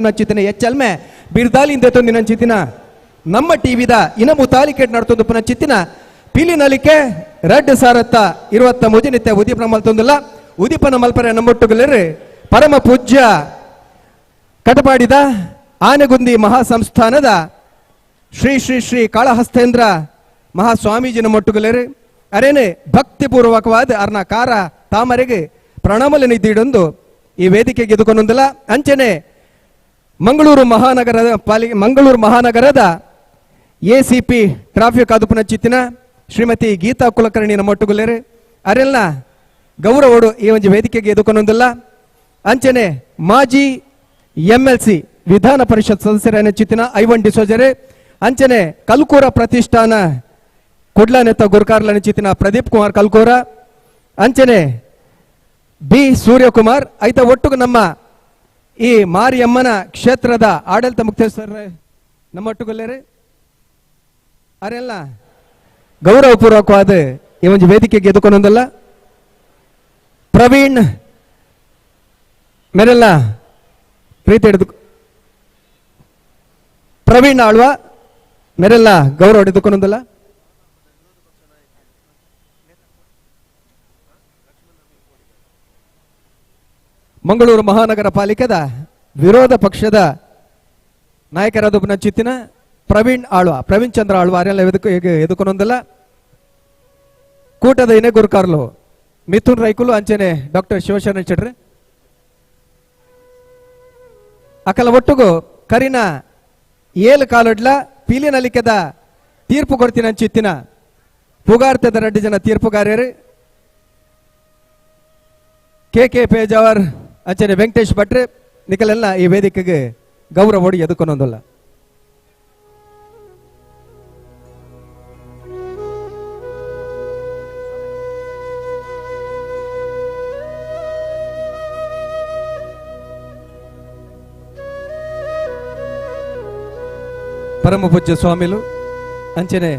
ನಂಚಿತಿನ ಎಚ್ಚಲ್ಮೆ ಬಿರ್ದಾಲಿಂದ ತೊಂದಿ ನಂಚಿತಿನ ನಮ್ಮ ಟಿವಿದ ಇನ ಮುತಾಲಿಕೆಟ್ ನಡ್ತೊಂದು ಪುನಂಚಿತ್ತಿನ ಪಿಲಿನಲಿಕೆ ರಡ್ಡು ಸಾರತ್ತ ಇರುವತ್ತ ಮುಜಿನಿತ್ಯ ಉದೀಪನ ಮಲ್ತೊಂದಿಲ್ಲ. ಉದೀಪನ ಮಲ್ಪರೆ ನಮ್ಮೊಟ್ಟುಗಲೇರು ಪರಮ ಪೂಜ್ಯ ಕಟಪಾಡಿದ ಆನೆಗುಂದಿ ಮಹಾಸಂಸ್ಥಾನದ ಶ್ರೀ ಶ್ರೀ ಶ್ರೀ ಕಾಳಹಸ್ತೇಂದ್ರ ಮಹಾಸ್ವಾಮೀಜಿ ನಮ್ಮೊಟ್ಟುಗಲೇರು ಅರೇನೆ ಭಕ್ತಿಪೂರ್ವಕವಾದ ಅರ್ನ ಕಾರ ತಾಮರೆಗೆ ಪ್ರಣಾಮಲೆ ನಿದ್ದಿಡೊಂದು ಈ ವೇದಿಕೆಗೆ ಎದುಕೊಂಡೊಂದಿಲ್ಲ. ಅಂಚನೆ ಮಂಗಳೂರು ಮಹಾನಗರದ ಪಾಲಿಕೆ ಮಂಗಳೂರು ಮಹಾನಗರದ ಎಸಿಪಿ ಟ್ರಾಫಿಕ್ ಅದುಪುನ ಚಿತ್ತಿನ ಶ್ರೀಮತಿ ಗೀತಾ ಕುಲಕರ್ಣಿ ನಮ್ಮೊಟ್ಟುಗುಲೇರು ಅರೆಲ್ಲ ಗೌರವೋಡು ಈ ಒಂದು ವೇದಿಕೆಗೆ ಎದುಕೊಂಡೊಂದಿಲ್ಲ. ಅಂಚನೆ ಮಾಜಿ ಎಂಎಲ್ಸಿ ವಿಧಾನ ಪರಿಷತ್ ಸದಸ್ಯರ ಚಿತ್ತಿನ ಐವನ್ ಡಿಸೋಜರೆ, ಅಂಚನೆ ಕಲ್ಕೂರ ಪ್ರತಿಷ್ಠಾನ ಕುಡ್ಲನೆತ್ತ ಗುರುಕಾರ್ಲನ ಚಿತ್ತಿನ ಪ್ರದೀಪ್ ಕುಮಾರ್ ಕಲ್ಕೂರ, ಅಂಚನೆ ಬಿ ಸೂರ್ಯಕುಮಾರ್ ಐತ ಒಟ್ಟುಗು ನಮ್ಮ ಈ ಮಾರಿಯಮ್ಮನ ಕ್ಷೇತ್ರದ ಆಡಳಿತ ಮುಖ್ಯಸ್ಥರ ನಮ್ಮೊಟ್ಟುಗುಲ್ಲೇರು ಅರೆಲ್ಲ ಗೌರವಪೂರ್ವಕವಾದ ಈ ಒಂದು ವೇದಿಕೆಗೆ ಎದುಕೊಂಡೊಂದಲ್ಲ. ಪ್ರವೀಣ್ ಮೇರೆಲ್ಲ ಪ್ರೀತಿ ಹಿಡಿದು ಪ್ರವೀಣ್ ಆಳ್ವ ಮೇರೆಲ್ಲ ಗೌರವ ಹಿಡಿದುಕೊಂಡೊಂದಲ್ಲ. ಮಂಗಳೂರು ಮಹಾನಗರ ಪಾಲಿಕೆದ ವಿರೋಧ ಪಕ್ಷದ ನಾಯಕರಾದ ಚಿತ್ತಿನ ಪ್ರವೀಣ್ ಆಳ್ವ ಪ್ರವೀಣ್ ಚಂದ್ರ ಆಳ್ವ ಅರೆಲ್ಲ ಎದುಕೊಂಡೊಂದಲ್ಲ. ಕೂಟದ ಇನೆ ಗುರುಕಾರ್ಲು ಮಿಥುನ್ ರೈಕುಲು ಅಂಚನೆ ಡಾಕ್ಟರ್ ಶಿವಶರಣ ಶೆಟ್ರು ಅಕಲ ಒಟ್ಟುಗು ಕರಿನ ಏಳು ಕಾಲೊಡ್ಲ ಪೀಲಿನಲಿಕೆದ ತೀರ್ಪು ಕೊಡ್ತಿನ ಚಿತ್ತಿನ ಪುಗಾರ್ತದ ರೆಡ್ಡಿ ಜನ ತೀರ್ಪುಗಾರ್ಯರು ಕೆ ಕೆ ಪೇಜಾವರ್ ಅಂಚನೆ ವೆಂಕಟೇಶ್ ಭಟ್ರು ನಿಕಲೆಲ್ಲ ಈ ವೇದಿಕೆಗೆ ಗೌರವ ಒಡಿ ಎದುಕೊಂಡೊಂದಲ್ಲ. ಪರಮ ಪೂಜ್ಯ ಸ್ವಾಮಿಲು ಅಂಚನೆ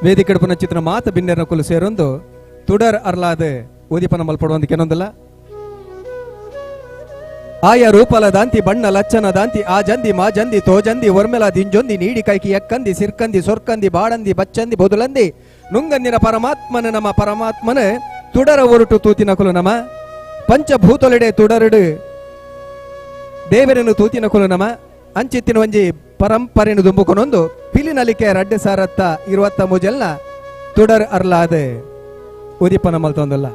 ವೇದಿಕೆಡುಪುನ ಚಿತ್ರ ಮಾತ ಬಿನ್ನೆರ ಕುಲು ಸೇರೊಂದು ತುಡರ್ ಅರ್ಲಾದ ಉದೀಪನ ಮಲ್ಪಡುವಂತ ಕೆನೊಂದಲ್ಲ. ಆಯ ರೂಪಲ ದಾಂತಿ ಬಣ್ಣ ಲಚ್ಚನ ದಾಂತಿ ಆ ಜಂದಿ ಮಾ ಜಂದಿ ತೋಜಂದಿ ಒರ್ಮೆಲ ದಿಂಜೊಂದಿ ನೀಡಿ ಕೈಕಿ ಎಕ್ಕಂದಿ ಸಿರ್ಕಂದಿ ಸೊರ್ಕಂದಿ ಬಾಡಂದಿ ಬಚ್ಚಂದಿ ಬೊದುಲಂದಿ ನುಂಗಂದಿನ ಪರಮಾತ್ಮನ ನಮ್ಮ ಪರಮಾತ್ಮನ ತುಡರ ಒರುಟು ತೂತಿನ ಕುಲು ನಮ ಪಂಚಭೂತೊಲೆಡೆ ತುಡರಡು ದೇವರನ್ನು ತೂತಿನ ಕುಲು ನಮ ಅಂಚಿತ್ತಿನ ಒಂಜಿ ಪರಂಪರೆಯನ್ನು ದುಂಬುಕೊನೊಂದು ಪಿಲಿನಲಿಕೆ ರಡ್ಡೆ ಸಾರತ್ತ ಇರುವತ್ತ ಮುಜೆಲ್ಲ ತುಡರ್ ಅರ್ಲಾದ ಉದೀಪನ ಮಲ್ತೊಂದಲ್ಲ.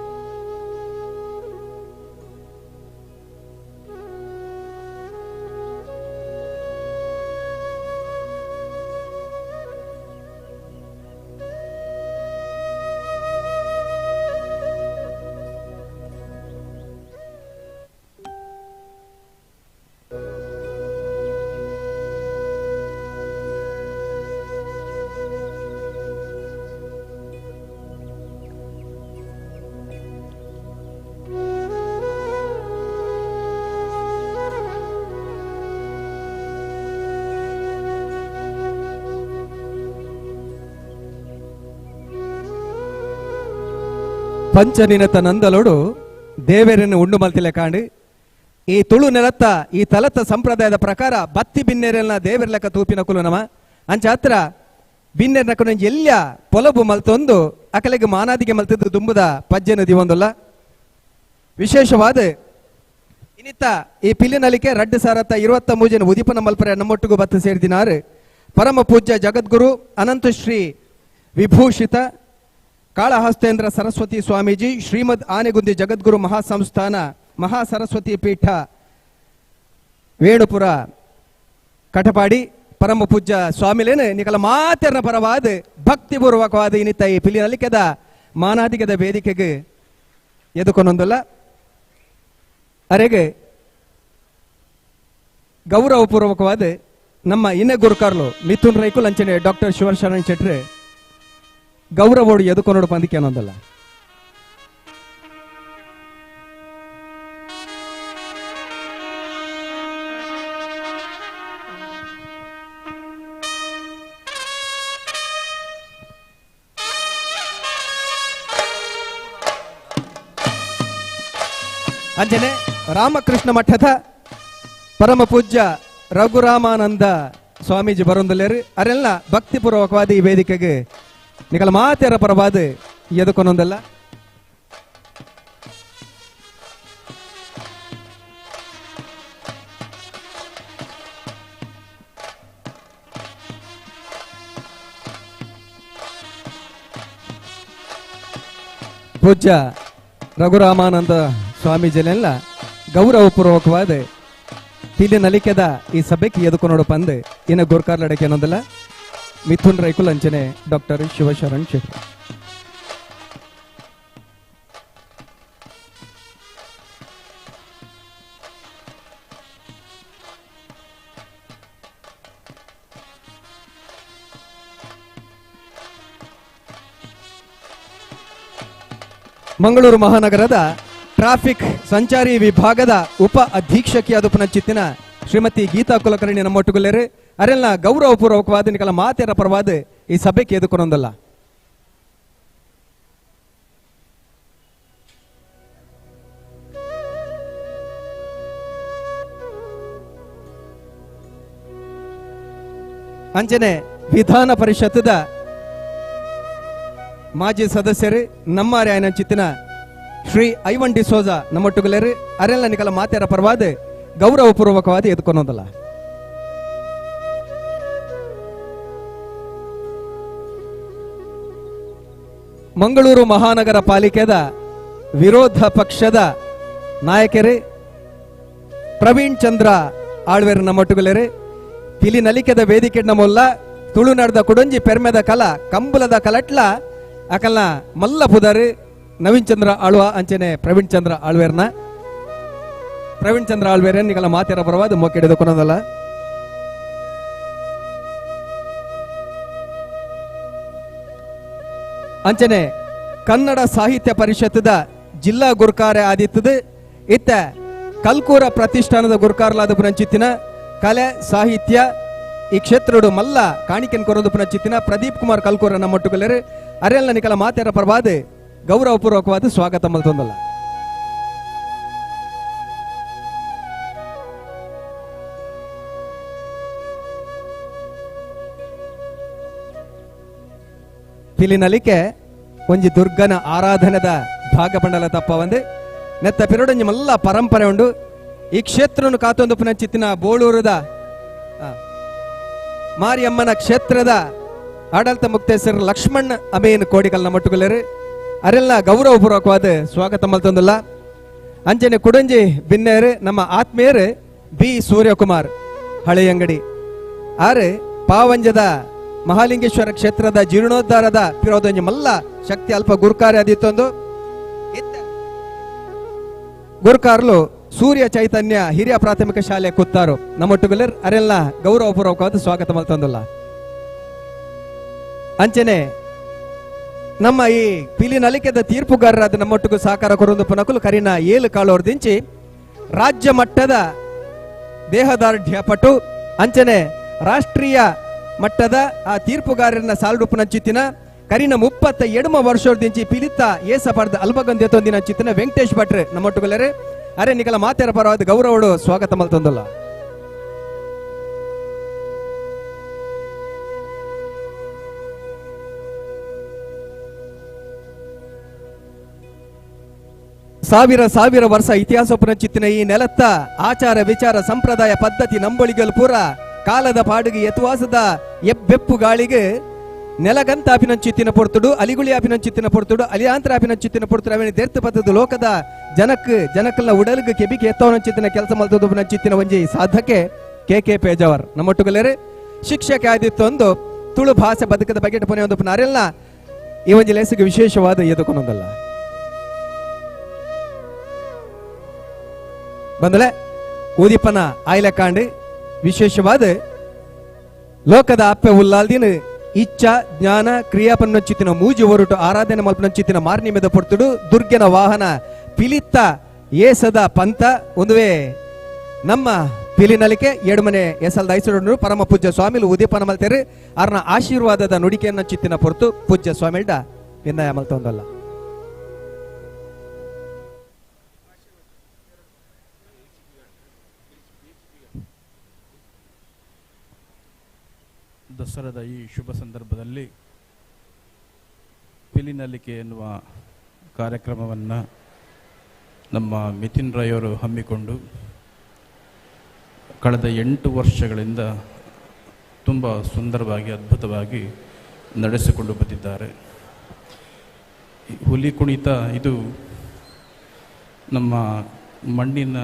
ಪಂಚನಿನತ ನಂದಲೋಡು ದೇವರನ್ನು ಉಂಡು ಮಲ್ತಿಲೆ ಕಾಂಡು ಈ ತುಳು ನೆಲತ್ತ ಈ ತಲತ್ತ ಸಂಪ್ರದಾಯದ ಪ್ರಕಾರ ಬತ್ತಿ ಬಿನ್ನೆರೆಲ್ಲ ದೇವರ ಲೆಕ್ಕ ತೂಪಿನ ಕುಲು ನಮ ಅಂಚ ಹತ್ರ ಬಿನ್ನೆರ್ನ ಕುನ ಎಲ್ಯ ಪೊಲಬು ಮಲ್ತೊಂದು ಅಕಲೆಗೆ ಮಾನಾದಿಗೆ ಮಲ್ತಿದ್ದು ದುಂಬುದ ಪಜ್ಜೆನ ದಿವೊಂದಲ್ಲ. ವಿಶೇಷವಾದ ಇನ್ನಿತ್ತ ಈ ಪಿಲಿನಲಿಕೆ ರಡ್ಡು ಸಾರತ್ತ ಇರುವತ್ತ ಮೂಜನ ಉದೀಪನ ಮಲ್ಪರೆ ನಮ್ಮೊಟ್ಟಿಗೂ ಬತ್ತು ಸೇರಿದಿನಾರು ಪರಮ ಪೂಜ್ಯ ಜಗದ್ಗುರು ಅನಂತ ಶ್ರೀ ವಿಭೂಷಿತ ಕಾಳಹಸ್ತೇಂದ್ರ ಸರಸ್ವತಿ ಸ್ವಾಮೀಜಿ ಶ್ರೀಮದ್ ಆನೆಗುಂದಿ ಜಗದ್ಗುರು ಮಹಾಸಂಸ್ಥಾನ ಮಹಾಸರಸ್ವತಿ ಪೀಠ ವೇಣುಪುರ ಕಟಪಾಡಿ ಪರಮ ಪೂಜ್ಯ ಸ್ವಾಮಿಲೇನು ನಿಕಲ ಮಾತೆರ್ನ ಪರವಾದ ಭಕ್ತಿಪೂರ್ವಕವಾದ ಇನ್ನಿತ್ತ ಈ ಪಿಲಿನಲಿಕೆದ ಮಾನಾದಿಗದ ವೇದಿಕೆಗೆ ಎದುಕೊಂಡೊಂದಲ್ಲ. ಅರೆಗೆ ಗೌರವಪೂರ್ವಕವಾದ ನಮ್ಮ ಇನ್ನೆ ಗುರುಕಾರ್ಲು ಮಿಥುನ್ ರೈಕುಲ್ ಅಂಚನೆ ಡಾಕ್ಟರ್ ಶಿವಶರಣ್ ಶೆಟ್ರೆ ಗೌರವೋಡು ಎದುಕೊನೋಡು ಪಂದಿಕೆ ಅನ್ನೋದಲ್ಲ. ಅಂಜನೆ ರಾಮಕೃಷ್ಣ ಮಠದ ಪರಮ ಪೂಜ್ಯ ರಘುರಾಮಾನಂದ ಸ್ವಾಮೀಜಿ ಬರೊಂದುಲ್ಲೇರು ಅರೆಲ್ಲ ಭಕ್ತಿಪೂರ್ವಕವಾದ ಈ ವೇದಿಕೆಗೆ ನಿಕಲ ಮಾತೆರ ಪರವಾದ ಎದುಕೊನೊಂದಲ್ಲ. ಪೂಜ್ಯ ರಘುರಾಮಾನಂದ ಸ್ವಾಮೀಜಿಲೆಲ್ಲ ಗೌರವಪೂರ್ವಕವಾದ ಪಿಲಿ ನಲಿಕೆದ ಈ ಸಭೆಗೆ ಎದುಕೊನೋಡು ಪಂದ್ ಇನ್ನ ಗುರ್ಕಾರ್ಲಡಕ್ಕೆ ಏನೊಂದಲ್ಲ ಮಿಥುನ್ ರೈಕುಲ್ ಅಂಚನೆ ಡಾಕ್ಟರ್ ಶಿವಶರಣ್ ಶೆಟ್ಟಿ. ಮಂಗಳೂರು ಮಹಾನಗರದ ಟ್ರಾಫಿಕ್ ಸಂಚಾರಿ ವಿಭಾಗದ ಉಪ ಅಧೀಕ್ಷಕಿಯಾದ ಪುನಚಿತ್ತಿನ ಶ್ರೀಮತಿ ಗೀತಾ ಕುಲಕರ್ಣಿ ನಮ್ಮೊಟ್ಟುಗುಲ್ಲೇರು ಅರೆಲ್ಲ ಗೌರವಪೂರ್ವಕವಾದ ನಿಕಲ ಮಾತೆರ ಪರವಾದ ಈ ಸಭೆಗೆ ಎದುಕೊನೊಂದಲ್ಲ. ಅಂಚನೆ ವಿಧಾನ ಪರಿಷತ್ತದ ಮಾಜಿ ಸದಸ್ಯರು ನಮ್ಮಾರೆ ಆಯನಂಚಿತ್ತಿನ ಶ್ರೀ ಐವನ್ ಡಿಸೋಜಾ ನಮ್ಮೊಟ್ಟುಗುಲೇರು ಅರೆಲ್ಲ ನಿಕಲ ಮಾತೆರ ಪರವಾದ ಗೌರವಪೂರ್ವಕವಾದ ಎದುಕೊನೊಂದಲ್ಲ. ಮಂಗಳೂರು ಮಹಾನಗರ ಪಾಲಿಕೆದ ವಿರೋಧ ಪಕ್ಷದ ನಾಯಕರು ಪ್ರವೀಣ್ ಚಂದ್ರ ಆಳ್ವೇರು ನಮ್ಮೊಟ್ಟುಗುಲೇರು ಪಿಲಿ ನಲಿಕೆದ ವೇದಿಕೆ ನಮ್ಮೊಲ್ಲ ತುಳುನಾಡದ ಕುಡಂಜಿ ಪೆರ್ಮೆದ ಕಲ ಕಂಬಲದ ಕಲಟ್ಲ ಅಕಲ್ನ ಮಲ್ಲ ಪುದಾರು ನವೀನ್ ಚಂದ್ರ ಆಳ್ವ ಅಂಚನೆ ಪ್ರವೀಣ್ ಚಂದ್ರ ಆಳ್ವೇರ್ನ ಪ್ರವೀಣ್ ಚಂದ್ರ ಆಳ್ವೇರ್ ನಿಗಲ ಮಾತೆರ ಪರವಾದ ಮೊಕ್ಕೆಡೆದು ಕೊನದಲ್ಲ. ಅಂಚನೆ ಕನ್ನಡ ಸಾಹಿತ್ಯ ಪರಿಷತ್ತದ ಜಿಲ್ಲಾ ಗುರುಕಾರೆ ಆದಿತ್ತದ ಇತ್ತ ಕಲ್ಕೂರ ಪ್ರತಿಷ್ಠಾನದ ಗುರುಕಾರಲಾದ ಪುನಂಚಿತ್ತಿನ ಕಲೆ ಸಾಹಿತ್ಯ ಈ ಕ್ಷೇತ್ರಡು ಮಲ್ಲ ಕಾಣಿಕೆನ್ ಕೊರದು ಪುನಂಚಿತ್ತಿನ ಪ್ರದೀಪ್ ಕುಮಾರ್ ಕಲ್ಕೂರ ನಮ್ಮೊಟ್ಟುಗಲೇರು ಅರೆಲ್ಲ ನಿಕಲ ಮಾತೆರ ಪರವಾದ ಗೌರವಪೂರ್ವಕವಾದ ಸ್ವಾಗತ ಮಲ್ತೊಂದಲ್ಲ. ಪಿಲಿನಲಿಕೆ ಒಂಜಿ ದುರ್ಗನ ಆರಾಧನೆದ ಭಾಗಪಂಡಲ ತಪ್ಪ ಒಂದು ನೆತ್ತ ಪಿರಡೊಂಜಿ ಮಲ್ಲ ಪರಂಪರೆ ಉಂಡು. ಈ ಕ್ಷೇತ್ರನು ಕಾತೊಂದು ಪುನಂಚಿತ್ತಿನ ಬೋಳೂರದ ಮಾರಿಯಮ್ಮನ ಕ್ಷೇತ್ರದ ಆಡಳಿತ ಮುಕ್ತೇಶ್ವರ ಲಕ್ಷ್ಮಣ್ ಅಮೇನ್ ಕೋಡಿಕಲ್ನ ಮಟ್ಟುಗುಲೇರು ಅರೆಲ್ಲ ಗೌರವಪೂರ್ವಕವಾದ ಸ್ವಾಗತ ಮಲ್ತೊಂದುಲ್ಲ. ಅಂಜನೆ ಕುಡಂಜಿ ಬಿನ್ನೇರು ನಮ್ಮ ಆತ್ಮೀಯರು ಬಿ ಸೂರ್ಯಕುಮಾರ್ ಹಳೆಯಂಗಡಿ ಆರು ಪಾವಂಜದ ಮಹಾಲಿಂಗೇಶ್ವರ ಕ್ಷೇತ್ರದ ಜೀರ್ಣೋದ್ಧಾರದ ಪಿರೋದೊಂಜಿ ಮಲ್ಲ ಶಕ್ತಿ ಅಲ್ಪ ಗುರುಕಾರ್ಯ ಅದಿತ್ತೊಂದು ಗುರುಕಾರ್ಲು ಸೂರ್ಯ ಚೈತನ್ಯ ಹಿರಿಯ ಪ್ರಾಥಮಿಕ ಶಾಲೆ ಕುತ್ತಾರು ನಮ್ಮೊಟ್ಟುಗುಲೇರ್ ಅರೆಲ್ಲ ಗೌರವಪೂರ್ವಕವಾದ ಸ್ವಾಗತ ಮಲ್ತೊಂದುಲ್ಲ. ಅಂಚನೆ ನಮ್ಮ ಈ ಪಿಲಿ ನಲಿಕೆದ ತೀರ್ಪುಗಾರರಾದ ನಮ್ಮೊಟ್ಟಿಗೂ ಸಹಕಾರ ಕೊರೊಂದು ಪುನಕುಲು ಕರಿನ ಏಳು ಕಾಳೋರ್ದಿಂಚಿ ರಾಜ್ಯ ಮಟ್ಟದ ದೇಹದಾರ್ಢ್ಯ ಪಟು ಅಂಚನೆ ರಾಷ್ಟ್ರೀಯ ಮಟ್ಟದ ಆ ತೀರ್ಪುಗಾರರನ್ನ ಸಾಲ್ಡು ಪುನಂಚಿತ್ತಿನ ಕರಿನ 37 ವರ್ಷೋರ್ದಿಂಚಿ ಪಿಲಿತ ಏಸ ಪಡೆದ ಅಲ್ಬಗಂದೆ ತೊಂದಿನ ಚಿತ್ತಿನ ವೆಂಕಟೇಶ್ ಭಟ್ರು ನಮ್ಮೊಟ್ಟುಗುಲೇರು ಅರೆ ನಿಕಲ ಮಾತೆರ ಪರವಾದ ಗೌರವಡು ಸ್ವಾಗತ ಮಲ್ತೊಂದುಲ್ಲ. ಸಾವಿರ ಸಾವಿರ ವರ್ಷ ಇತಿಹಾಸ ಪುನಚಿತ್ತಿನ ಈ ನೆಲತ್ತ ಆಚಾರ ವಿಚಾರ ಸಂಪ್ರದಾಯ ಪದ್ಧತಿ ನಂಬಳಿಗಲ್ ಪೂರ ಕಾಲದ ಪಾಡುಗೆ ಯತ್ವಾಸದ ಎಬ್ಬೆಪ್ಪು ಗಾಳಿಗೆ ನೆಲಗಂತ ಅಭಿನಂಚಿತ್ತಿನ ಪೊರ್ತುಡು ಅಲಿಗುಳಿ ಅಭಿನಂಚಿತ್ತಿನ ಪೊರ್ತುಡು ಅಲಿಯಾಂತರ ಅಭಿನಂಚಿತ್ತಿನ ಪೊರ್ತುಡು ಅವಿನ ದೇರ್ತ ಪತ್ತದ ಲೋಕದ ಜನಕ್ ಜನಕಲ್ನ ಉಡಲ್ಗೆ ಕೆಬಿಗೆ ಎತ್ತವನಂಚಿತ್ತಿನ ಕೆಲಸ ಮಲ್ತದ ಪುನಂಚಿತ್ತಿನ ಒಂಜಿ ಸಾಧಕೆ ಕೆ ಕೆ ಪೇಜಾವರ್ ನಮ್ಮೊಟ್ಟುಗಲೇರು ಶಿಕ್ಷಕ ಆದಿತ್ತೊಂದು ತುಳು ಭಾಷೆ ಬದುಕದ ಬಗೆಟ ಪುನೆ ಒಂದು ಪುನಾರೆಲ್ಲ ಈ ಒಂಜಿ ಲೇಸಿಗೆ ವಿಶೇಷವಾದ ಎದುಕೊನೊಂದಲ್ಲ. ಬಂದಲೆ ಉದಿಪನ ಆಯ್ಲಕಾಂಡ್ ವಿಶೇಷವಾದ ಲೋಕದ ಅಪ್ಪೆ ಉಲ್ಲಾಲ್ದಿನ ಇಚ್ಛಾ ಜ್ಞಾನ ಕ್ರಿಯಾಪನ್ನಚಿತ್ತಿನ ಮೂಜಿ ಒರಟು ಆರಾಧನೆ ಮಲ್ಪನಂಚಿತ್ತಿನ ಮಾರ್ನಿಮೆದ ಪೊರ್ತುಡು ದುರ್ಗನ ವಾಹನ ಪಿಲಿತ್ತ ಏಸದ ಪಂತ ಒಂದುವೇ ನಮ್ಮ ಪಿಲಿನಲಿಕೆ ಏಡುಮನೆ ಎಸಲ್ದ ಐಸಡು ಪರಮ ಪೂಜ್ಯ ಸ್ವಾಮಿಲು ಉದೀಪನ ಮಲ್ತೇರು ಅರ್ನ ಆಶೀರ್ವಾದದ ನುಡಿಕೆಯನ್ನ ಚಿತ್ತಿನ ಪೊರ್ತು ಪೂಜ್ಯ ಸ್ವಾಮಿಲ್ಡ ವಿನಯ ಮಲ್ತೊಂದಲ್ಲ. ದಸರಾದ ಈ ಶುಭ ಸಂದರ್ಭದಲ್ಲಿ ಪಿಲಿನಲಿಕೆ ಎನ್ನುವ ಕಾರ್ಯಕ್ರಮವನ್ನು ನಮ್ಮ ಮಿಥುನ್ ರೈಯವರು ಹಮ್ಮಿಕೊಂಡು ಕಳೆದ 8 ವರ್ಷಗಳಿಂದ ತುಂಬ ಸುಂದರವಾಗಿ ಅದ್ಭುತವಾಗಿ ನಡೆಸಿಕೊಂಡು ಬಂದಿದ್ದಾರೆ. ಹುಲಿ ಕುಣಿತ ಇದು ನಮ್ಮ ಮಣ್ಣಿನ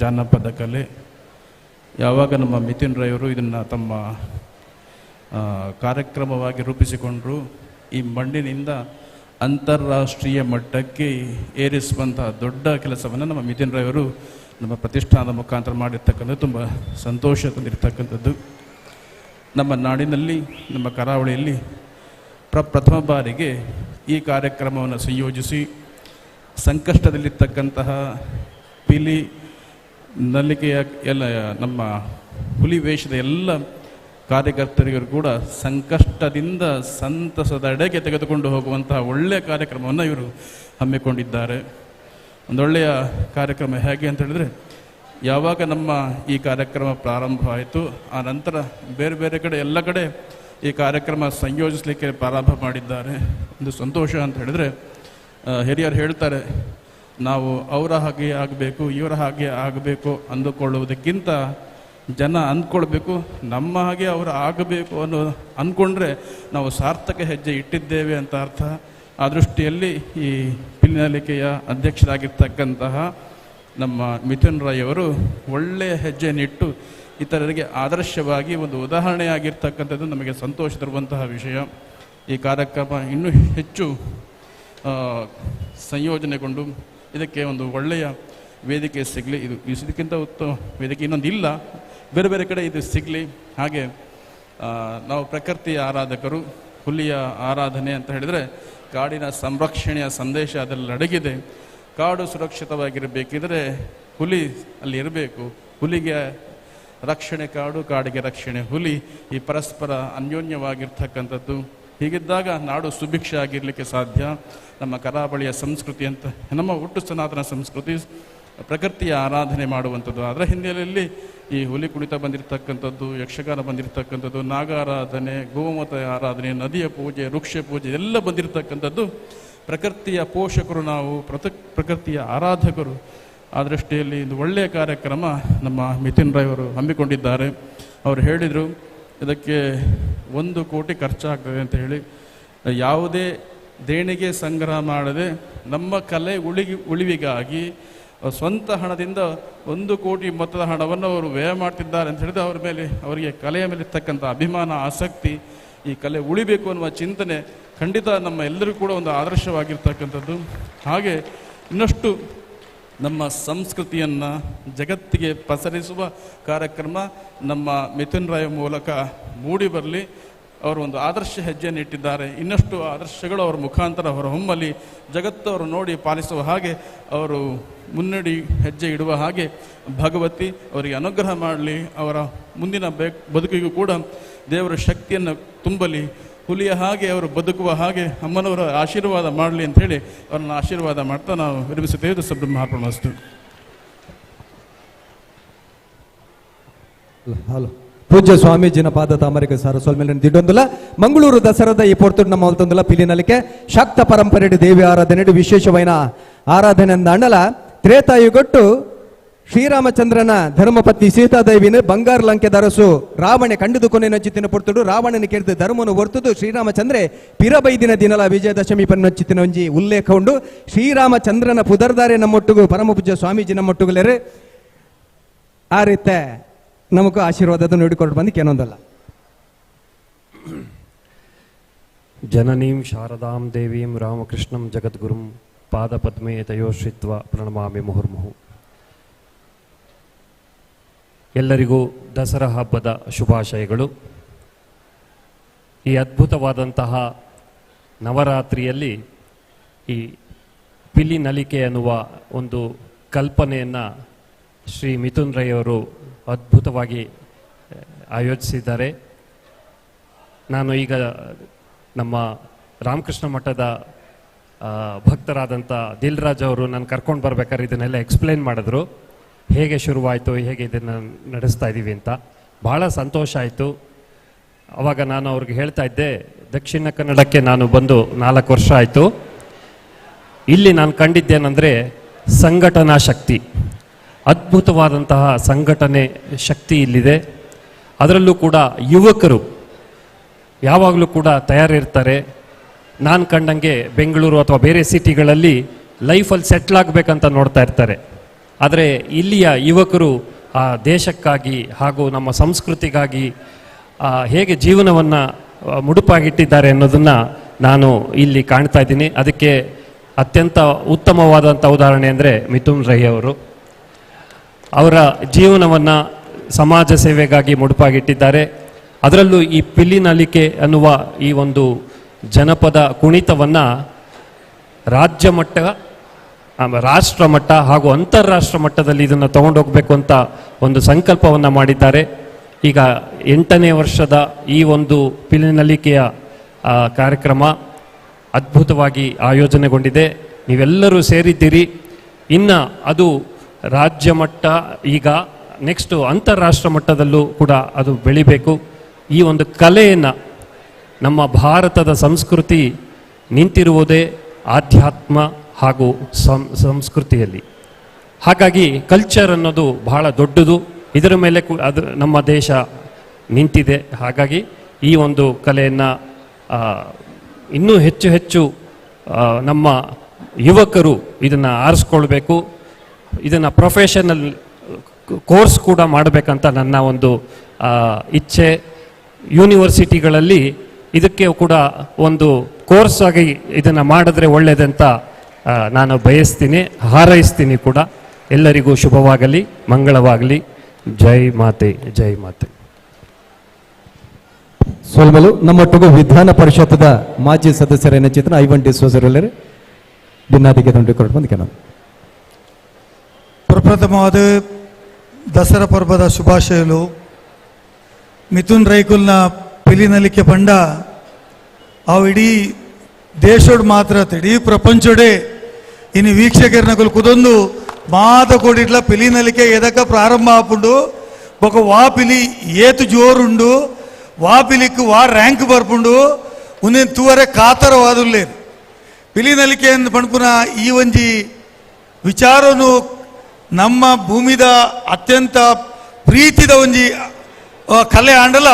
ಜಾನಪದ ಕಲೆ. ಯಾವಾಗ ನಮ್ಮ ಮಿಥುನ್ ರೈಯವರು ಇದನ್ನು ತಮ್ಮ ಕಾರ್ಯಕ್ರಮವಾಗಿ ರೂಪಿಸಿಕೊಂಡರು, ಈ ಮಣ್ಣಿನಿಂದ ಅಂತಾರಾಷ್ಟ್ರೀಯ ಮಟ್ಟಕ್ಕೆ ಏರಿಸುವಂಥ ದೊಡ್ಡ ಕೆಲಸವನ್ನು ನಮ್ಮ ಮಿಥುನ್ ರೈಯವರು ನಮ್ಮ ಪ್ರತಿಷ್ಠಾನದ ಮುಖಾಂತರ ಮಾಡಿರ್ತಕ್ಕಂಥದ್ದು ತುಂಬ ಸಂತೋಷ ತಂದಿರತಕ್ಕಂಥದ್ದು. ನಮ್ಮ ನಾಡಿನಲ್ಲಿ, ನಮ್ಮ ಕರಾವಳಿಯಲ್ಲಿ ಪ್ರಥಮ ಬಾರಿಗೆ ಈ ಕಾರ್ಯಕ್ರಮವನ್ನು ಸಂಯೋಜಿಸಿ ಸಂಕಷ್ಟದಲ್ಲಿರ್ತಕ್ಕಂತಹ ಪಿಲಿ ನಲಿಕೆಯ ಎಲ್ಲ ನಮ್ಮ ಹುಲಿ ವೇಷದ ಎಲ್ಲ ಕಾರ್ಯಕರ್ತರಿಗೂ ಕೂಡ ಸಂಕಷ್ಟದಿಂದ ಸಂತಸದ ಅಡೆಗೆ ತೆಗೆದುಕೊಂಡು ಹೋಗುವಂತಹ ಒಳ್ಳೆಯ ಕಾರ್ಯಕ್ರಮವನ್ನು ಇವರು ಹಮ್ಮಿಕೊಂಡಿದ್ದಾರೆ. ಒಂದೊಳ್ಳೆಯ ಕಾರ್ಯಕ್ರಮ ಹೇಗೆ ಅಂತ ಹೇಳಿದ್ರೆ, ಯಾವಾಗ ನಮ್ಮ ಈ ಕಾರ್ಯಕ್ರಮ ಪ್ರಾರಂಭ ಆಯಿತು, ಆ ನಂತರ ಬೇರೆ ಬೇರೆ ಕಡೆ ಎಲ್ಲ ಕಡೆ ಈ ಕಾರ್ಯಕ್ರಮ ಸಂಯೋಜಿಸಲಿಕ್ಕೆ ಪ್ರಾರಂಭ ಮಾಡಿದ್ದಾರೆ. ಒಂದು ಸಂತೋಷ ಅಂತ ಹೇಳಿದ್ರೆ, ಹಿರಿಯರು ಹೇಳ್ತಾರೆ, ನಾವು ಅವರ ಹಾಗೆ ಆಗಬೇಕು, ಇವರ ಹಾಗೆ ಆಗಬೇಕು ಅಂದುಕೊಳ್ಳುವುದಕ್ಕಿಂತ ಜನ ಅಂದ್ಕೊಳ್ಬೇಕು, ನಮ್ಮ ಹಾಗೆ ಅವರು ಆಗಬೇಕು ಅನ್ನೋ ಅಂದ್ಕೊಂಡ್ರೆ ನಾವು ಸಾರ್ಥಕ ಹೆಜ್ಜೆ ಇಟ್ಟಿದ್ದೇವೆ ಅಂತ ಅರ್ಥ. ಆ ದೃಷ್ಟಿಯಲ್ಲಿ ಈ ಪಿಲಿನಲಿಕೆಯ ಅಧ್ಯಕ್ಷರಾಗಿರ್ತಕ್ಕಂತಹ ನಮ್ಮ ಮಿಥುನ್ ರಾಯ್ ಅವರು ಒಳ್ಳೆಯ ಹೆಜ್ಜೆಯನ್ನಿಟ್ಟು ಇತರರಿಗೆ ಆದರ್ಶವಾಗಿ ಒಂದು ಉದಾಹರಣೆಯಾಗಿರ್ತಕ್ಕಂಥದ್ದು ನಮಗೆ ಸಂತೋಷ ತರುವಂತಹ ವಿಷಯ. ಈ ಕಾರ್ಯಕ್ರಮ ಇನ್ನೂ ಹೆಚ್ಚು ಸಂಯೋಜನೆಗೊಂಡು ಇದಕ್ಕೆ ಒಂದು ಒಳ್ಳೆಯ ವೇದಿಕೆ ಸಿಗಲಿ. ಇದು ಇದಕ್ಕಿಂತ ಉತ್ತಮ ವೇದಿಕೆ ಇನ್ನೊಂದು ಇಲ್ಲ, ಬೇರೆ ಬೇರೆ ಕಡೆ ಇದು ಸಿಗಲಿ. ಹಾಗೆ ನಾವು ಪ್ರಕೃತಿಯ ಆರಾಧಕರು, ಹುಲಿಯ ಆರಾಧನೆ ಅಂತ ಹೇಳಿದರೆ ಕಾಡಿನ ಸಂರಕ್ಷಣೆಯ ಸಂದೇಶ ಅದರಲ್ಲಿ ಅಡಗಿದೆ. ಕಾಡು ಸುರಕ್ಷಿತವಾಗಿರಬೇಕಿದ್ರೆ ಹುಲಿ ಅಲ್ಲಿ ಇರಬೇಕು. ಹುಲಿಗೆ ರಕ್ಷಣೆ ಕಾಡು, ಕಾಡಿಗೆ ರಕ್ಷಣೆ ಹುಲಿ, ಈ ಪರಸ್ಪರ ಅನ್ಯೋನ್ಯವಾಗಿರ್ತಕ್ಕಂಥದ್ದು. ಹೀಗಿದ್ದಾಗ ನಾಡು ಸುಭಿಕ್ಷ ಆಗಿರಲಿಕ್ಕೆ ಸಾಧ್ಯ. ನಮ್ಮ ಕರಾವಳಿಯ ಸಂಸ್ಕೃತಿ ಅಂತ ನಮ್ಮ ಒಟ್ಟು ಸನಾತನ ಸಂಸ್ಕೃತಿ ಪ್ರಕೃತಿಯ ಆರಾಧನೆ ಮಾಡುವಂಥದ್ದು. ಅದರ ಹಿನ್ನೆಲೆಯಲ್ಲಿ ಈ ಹುಲಿ ಕುಣಿತ ಬಂದಿರತಕ್ಕಂಥದ್ದು, ಯಕ್ಷಗಾನ ಬಂದಿರತಕ್ಕಂಥದ್ದು, ನಾಗಾರಾಧನೆ, ಗೋಮಾತೆ ಆರಾಧನೆ, ನದಿಯ ಪೂಜೆ, ವೃಕ್ಷ ಪೂಜೆ ಎಲ್ಲ ಬಂದಿರತಕ್ಕಂಥದ್ದು. ಪ್ರಕೃತಿಯ ಪೋಷಕರು ನಾವು, ಪ್ರಕೃತಿಯ ಆರಾಧಕರು. ಆ ದೃಷ್ಟಿಯಲ್ಲಿ ಒಂದು ಒಳ್ಳೆಯ ಕಾರ್ಯಕ್ರಮ ನಮ್ಮ ಮಿಥುನ್ ರಾಯ್ ಅವರು ಹಮ್ಮಿಕೊಂಡಿದ್ದಾರೆ. ಅವರು ಹೇಳಿದರು ಇದಕ್ಕೆ 1 ಕೋಟಿ ಖರ್ಚಾಗ್ತದೆ ಅಂತ ಹೇಳಿ. ಯಾವುದೇ ದೇಣಿಗೆ ಸಂಗ್ರಹ ಮಾಡದೆ ನಮ್ಮ ಕಲೆ ಉಳಿವಿಗಾಗಿ ಸ್ವಂತ ಹಣದಿಂದ 1 ಕೋಟಿ ಮೊತ್ತದ ಹಣವನ್ನು ಅವರು ವ್ಯಯ ಮಾಡ್ತಿದ್ದಾರೆ ಅಂತ ಹೇಳಿದ್ರೆ ಅವ್ರ ಮೇಲೆ, ಅವರಿಗೆ ಕಲೆಯ ಮೇಲೆ ಇರ್ತಕ್ಕಂಥ ಅಭಿಮಾನ, ಆಸಕ್ತಿ, ಈ ಕಲೆ ಉಳಿಬೇಕು ಅನ್ನುವ ಚಿಂತನೆ ಖಂಡಿತ ನಮ್ಮ ಎಲ್ಲರಿಗೂ ಕೂಡ ಒಂದು ಆದರ್ಶವಾಗಿರ್ತಕ್ಕಂಥದ್ದು. ಹಾಗೆ ಇನ್ನಷ್ಟು ನಮ್ಮ ಸಂಸ್ಕೃತಿಯನ್ನು ಜಗತ್ತಿಗೆ ಪಸರಿಸುವ ಕಾರ್ಯಕ್ರಮ ನಮ್ಮ ಮಿಥುನ್ ರಾಯ್ ಮೂಲಕ ಮೂಡಿ ಬರಲಿ. ಅವರು ಒಂದು ಆದರ್ಶ ಹೆಜ್ಜೆಯನ್ನು ಇಟ್ಟಿದ್ದಾರೆ. ಇನ್ನಷ್ಟು ಆದರ್ಶಗಳು ಅವರ ಮುಖಾಂತರ ಹೊರಹೊಮ್ಮಲಿ, ಜಗತ್ತು ಅವರು ನೋಡಿ ಪಾಲಿಸುವ ಹಾಗೆ, ಅವರು ಮುನ್ನಡಿ ಹೆಜ್ಜೆ ಇಡುವ ಹಾಗೆ ಭಗವತಿ ಅವರಿಗೆ ಅನುಗ್ರಹ ಮಾಡಲಿ. ಅವರ ಮುಂದಿನ ಬದುಕಿಗೂ ಕೂಡ ದೇವರ ಶಕ್ತಿಯನ್ನು ತುಂಬಲಿ, ಹುಲಿಯ ಹಾಗೆ ಅವರು ಬದುಕುವ ಹಾಗೆ ಅಮ್ಮನವರ ಆಶೀರ್ವಾದ ಮಾಡಲಿ ಅಂಥೇಳಿ ಅವರನ್ನು ಆಶೀರ್ವಾದ ಮಾಡ್ತಾ ನಾವು ವಿರಮಿಸುತ್ತೇವೆ. ಸಬ್ರಹ್ಮಾರ್ಪಣಮಸ್ತು. ಹಲೋ ಪೂಜ್ಯ ಸ್ವಾಮೀಜಿನ ಪಾದ ತಾಮರಿಕ ಸಾರಸ್ವಲ್ ದಿಡೊಂದುಲ ಮಂಗಳೂರು ದಸರಾದ ಈ ಪೊರ್ತುಡು ನಮ್ಮ ಹೊಲ್ತೊಂದುಲ ಪಿಲಿನಲಿಕೆ ಶಾಕ್ತ ಪರಂಪರೆ ದೇವಿ ಆರಾಧನೆ ವಿಶೇಷವೈನ ಆರಾಧನೆ ಅಂದ ತ್ರೇತಾಯುಗೊಟ್ಟು ಶ್ರೀರಾಮಚಂದ್ರನ ಧರ್ಮಪತ್ನಿ ಸೀತಾದೇವಿನ ಬಂಗಾರ ಲಂಕೆ ದರಸು ರಾವಣೆ ಕಂಡಿದು ಕೊನೆ ನಚ್ಚಿತಿನ ಪೊರ್ತುಡು ರಾವಣನ ಕೇಳಿದ ಧರ್ಮನು ಹೊರ್ತುದು ಶ್ರೀರಾಮಚಂದ್ರೆ ಪಿರಬೈದಿನ ದಿನಲ ವಿಜಯದಶಮಿ ಪನ್ನಚ್ಚಿತಿನ ಒಂಜಿ ಉಲ್ಲೇಖ ಉಂಡು. ಶ್ರೀರಾಮಚಂದ್ರನ ಪುದರ್ದಾರೆ ನಮ್ಮೊಟ್ಟುಗು ಪರಮಪೂಜ್ಯ ಸ್ವಾಮೀಜಿ ನಮ್ಮೊಟ್ಟುಗುಲೇರು ಆ ರೀತಿ ನಮಗೂ ಆಶೀರ್ವಾದದ ನೋಡಿಕೊಂಡು ಬಂದು ಏನೊಂದಲ್ಲ. ಜನನೀಂ ಶಾರದಾಂ ದೇವೀಂ ರಾಮಕೃಷ್ಣಂ ಜಗದ್ಗುರುಂ ಪಾದಪದ್ಮೇ ತಯೋಶ್ರಿತ್ವ ಪ್ರಣಮಾಮಿ ಮುಹುರ್ಮುಹು. ಎಲ್ಲರಿಗೂ ದಸರಾ ಹಬ್ಬದ ಶುಭಾಶಯಗಳು. ಈ ಅದ್ಭುತವಾದಂತಹ ನವರಾತ್ರಿಯಲ್ಲಿ ಈ ಪಿಲಿ ನಲಿಕೆ ಅನ್ನುವ ಒಂದು ಕಲ್ಪನೆಯನ್ನು ಶ್ರೀ ಮಿಥುನ್ ರೈ ಅವರು ಅದ್ಭುತವಾಗಿ ಆಯೋಜಿಸಿದ್ದಾರೆ. ನಾನು ಈಗ ನಮ್ಮ ರಾಮಕೃಷ್ಣ ಮಠದ ಭಕ್ತರಾದಂಥ ದಿಲ್ರಾಜ್ ಅವರು ನಾನು ಕರ್ಕೊಂಡು ಬರ್ಬೇಕಾದ್ರೆ ಇದನ್ನೆಲ್ಲ ಎಕ್ಸ್ಪ್ಲೇನ್ ಮಾಡಿದ್ರು, ಹೇಗೆ ಶುರುವಾಯಿತು, ಹೇಗೆ ಇದನ್ನು ನಡೆಸ್ತಾ ಇದ್ದೀವಿ ಅಂತ. ಭಾಳ ಸಂತೋಷ ಆಯಿತು. ಆವಾಗ ನಾನು ಅವ್ರಿಗೆ ಹೇಳ್ತಾ ಇದ್ದೆ, ದಕ್ಷಿಣ ಕನ್ನಡಕ್ಕೆ ನಾನು ಬಂದು 4 ವರ್ಷ ಆಯಿತು. ಇಲ್ಲಿ ನಾನು ಕಂಡಿದ್ದೇನೆಂದರೆ ಸಂಘಟನಾ ಶಕ್ತಿ, ಅದ್ಭುತವಾದಂತಹ ಸಂಘಟನೆ ಶಕ್ತಿ ಇಲ್ಲಿದೆ. ಅದರಲ್ಲೂ ಕೂಡ ಯುವಕರು ಯಾವಾಗಲೂ ಕೂಡ ತಯಾರಿರ್ತಾರೆ. ನಾನು ಕಂಡಂಗೆ ಬೆಂಗಳೂರು ಅಥವಾ ಬೇರೆ ಸಿಟಿಗಳಲ್ಲಿ ಲೈಫಲ್ಲಿ ಸೆಟ್ಲ್ ಆಗಬೇಕಂತ ನೋಡ್ತಾ ಇರ್ತಾರೆ. ಆದರೆ ಇಲ್ಲಿಯ ಯುವಕರು ಆ ದೇಶಕ್ಕಾಗಿ ಹಾಗೂ ನಮ್ಮ ಸಂಸ್ಕೃತಿಗಾಗಿ ಹೇಗೆ ಜೀವನವನ್ನು ಮುಡುಪಾಗಿಟ್ಟಿದ್ದಾರೆ ಅನ್ನೋದನ್ನು ನಾನು ಇಲ್ಲಿ ಕಾಣ್ತಾ ಇದ್ದೀನಿ. ಅದಕ್ಕೆ ಅತ್ಯಂತ ಉತ್ತಮವಾದಂಥ ಉದಾಹರಣೆ ಅಂದರೆ ಮಿಥುನ್ ರೈ ಅವರು. ಅವರ ಜೀವನವನ್ನು ಸಮಾಜ ಸೇವೆಗಾಗಿ ಮುಡುಪಾಗಿಟ್ಟಿದ್ದಾರೆ. ಅದರಲ್ಲೂ ಈ ಪಿಲಿನಲಿಕೆ ಅನ್ನುವ ಈ ಒಂದು ಜನಪದ ಕುಣಿತವನ್ನು ರಾಜ್ಯ ಮಟ್ಟ, ರಾಷ್ಟ್ರ ಮಟ್ಟ ಹಾಗೂ ಅಂತಾರಾಷ್ಟ್ರ ಮಟ್ಟದಲ್ಲಿ ಇದನ್ನು ತಗೊಂಡೋಗಬೇಕು ಅಂತ ಒಂದು ಸಂಕಲ್ಪವನ್ನು ಮಾಡಿದ್ದಾರೆ. ಈಗ 8ನೇ ವರ್ಷದ ಈ ಒಂದು ಪಿಲಿನಲಿಕೆಯ ಕಾರ್ಯಕ್ರಮ ಅದ್ಭುತವಾಗಿ ಆಯೋಜನೆಗೊಂಡಿದೆ. ನೀವೆಲ್ಲರೂ ಸೇರಿದ್ದೀರಿ. ಇನ್ನು ಅದು ರಾಜ್ಯ ಮಟ್ಟ, ಈಗ ನೆಕ್ಸ್ಟು ಅಂತಾರಾಷ್ಟ್ರ ಮಟ್ಟದಲ್ಲೂ ಕೂಡ ಅದು ಬೆಳಿಬೇಕು. ಈ ಒಂದು ಕಲೆಯನ್ನು, ನಮ್ಮ ಭಾರತದ ಸಂಸ್ಕೃತಿ ನಿಂತಿರುವುದೇ ಆಧ್ಯಾತ್ಮ ಹಾಗೂ ಸಂಸ್ಕೃತಿಯಲ್ಲಿ. ಹಾಗಾಗಿ ಕಲ್ಚರ್ ಅನ್ನೋದು ಬಹಳ ದೊಡ್ಡದು. ಇದರ ಮೇಲೆ ಅದು ನಮ್ಮ ದೇಶ ನಿಂತಿದೆ. ಹಾಗಾಗಿ ಈ ಒಂದು ಕಲೆಯನ್ನು ಇನ್ನೂ ಹೆಚ್ಚು ಹೆಚ್ಚು ನಮ್ಮ ಯುವಕರು ಇದನ್ನು ಆರಿಸ್ಕೊಳ್ಬೇಕು. ಇದನ್ನು ಪ್ರೊಫೆಷನಲ್ ಕೋರ್ಸ್ ಕೂಡ ಮಾಡಬೇಕಂತ ನನ್ನ ಒಂದು ಇಚ್ಛೆ. ಯೂನಿವರ್ಸಿಟಿಗಳಲ್ಲಿ ಇದಕ್ಕೆ ಕೂಡ ಒಂದು ಕೋರ್ಸ್ ಆಗಿ ಇದನ್ನು ಮಾಡಿದ್ರೆ ಒಳ್ಳೆಯದಂತ ನಾನು ಬಯಸ್ತೀನಿ, ಹಾರೈಸ್ತೀನಿ ಕೂಡ. ಎಲ್ಲರಿಗೂ ಶುಭವಾಗಲಿ, ಮಂಗಳವಾಗಲಿ. ಜೈ ಮಾತೆ, ಜೈ ಮಾತೆ. ಸೋಲ್ಮಲು ನಮ್ಮೊಟ್ಟಿಗೂ ವಿಧಾನ ಪರಿಷತ್ದ ಮಾಜಿ ಸದಸ್ಯರೇನ ಚಿತ್ರ ಐವನ್ ಡಿಸೋಜರಲ್ಲೇ ಬಿನ್ನಾದಿಗೆ ದಂಡು ಕೊಟ್ಟು ಬಂದ ಕೆಲವು. ಪ್ರಪ್ರಥಮವಾದ ದಸರಾ ಪರ್ವದ ಶುಭಾಶಯಗಳು. ಮಿಥುನ್ ರೈಕುಲ್ನ ಪಿಲಿನಲಿಕೆ ಪಂಡ ಅವು ಇಡೀ ದೇಶೋಡ್ ಮಾತ್ರ ಇಡೀ ಪ್ರಪಂಚೋಡೆ ಇನ್ನು ವೀಕ್ಷಕರನಕುಲು ಕುದೊಂದು ಮಾತ ಕೊಡಿಟ್ಲ ಪಿಲಿನಲಿಕೆ ಎದಕ ಪ್ರಾರಂಭ ಆಪುಂಡು. ఒక వా పిలి ఏతు జోరుండు, వా పిలికి వా ರ್ಯಾಂಕ್ ಬರ್ಪುಂಡು, ಉಂದೇನು ತೂವರೆ ಕಾತರವಾದುಲ್ಲೇರು. ಪಿಲಿನಲಿಕೆ ಎಂದು ಪಣ್ಪುನ ಈ ಒಂಜಿ ವಿಚಾರನು ನಮ್ಮ ಭೂಮಿದ ಅತ್ಯಂತ ಪ್ರೀತಿದ ಒಂಜಿ ಕಲೆ ಆಂಡಲ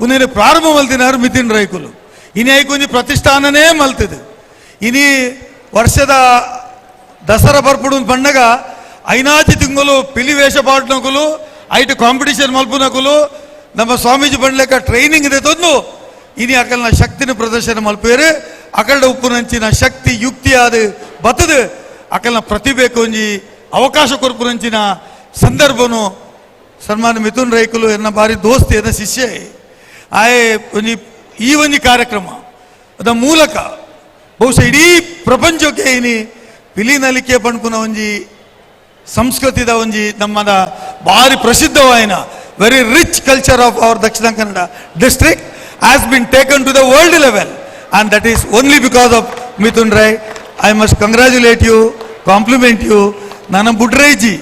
ಉಂದೇನು ಪ್ರಾರಂಭ ಮಲ್ತಿನಾರು ಮಿಥುನ್ ರೈಕುಲು. ಇನಿ ಐಕೊಂಜಿ ಪ್ರತಿಷ್ಠಾನನೇ ಮಲ್ತದೆ. ಇನಿ ವರ್ಷದ ದಸರಾ ಬರ್ಪುಡು ಪಂಡಗ ಐನಾಚಿ ತಿಂಗಳು ಪಿಲಿ ವೇಷ ಪಾಡ್ನಕುಲು ಐಟು ಕಾಂಪಿಟೇಷನ್ ಮಲ್ಪುನಕುಲು ನಮ್ಮ ಸ್ವಾಮೀಜಿ ಬಂಡ್ಲೆಕ್ಕ ಟ್ರೈನಿಂಗ್ ಇದೆ ತಂದು ಇನಿ ಅಕಲ್ನ ಶಕ್ತಿನ ಪ್ರದರ್ಶನ ಮಲ್ಪೇರು. ಅಕಲ್ಡ ಉಪ್ಪುನಂಚಿನ ಶಕ್ತಿ ಯುಕ್ತಿ ಅದು ಬತ್ತದು ಅಕಲ್ನ ಪ್ರತಿಭೆಗೆ ಒಂಜಿ ಅವಕಾಶ ಕೊರ್ಪುನಂಚಿನ ಸಂದರ್ಭನು ಸನ್ಮಾನ್ಯ ಮಿಥುನ್ ರೈಕುಲು ಎನ್ನ ಬಾರಿ ದೋಸ್ತಿ ಎನ್ನ ಶಿಷ್ಯ ಆಯೆ ಒಂಜಿ ಈ ಒಂಜಿ ಕಾರ್ಯಕ್ರಮ ಅದ ಮೂಲಕ ಬಹುಶಃ ಇಡೀ ಪ್ರಪಂಚಕ್ಕೆ ಇನಿ ಪಿಲಿನಲಿಕೆ ಪಣ್ಪುನ ಒಂಜಿ ಸಂಸ್ಕೃತಿದ ಒಂಜಿ ನಮ್ಮದ ಭಾರಿ ಪ್ರಸಿದ್ಧವಾಯಿನ very rich culture of our Dakshina Kannada district has been taken to the world level, and that is only because of Mithun Rai. I must congratulate you, compliment you. ನಾನು ಬುಡ್ರೈಜಿ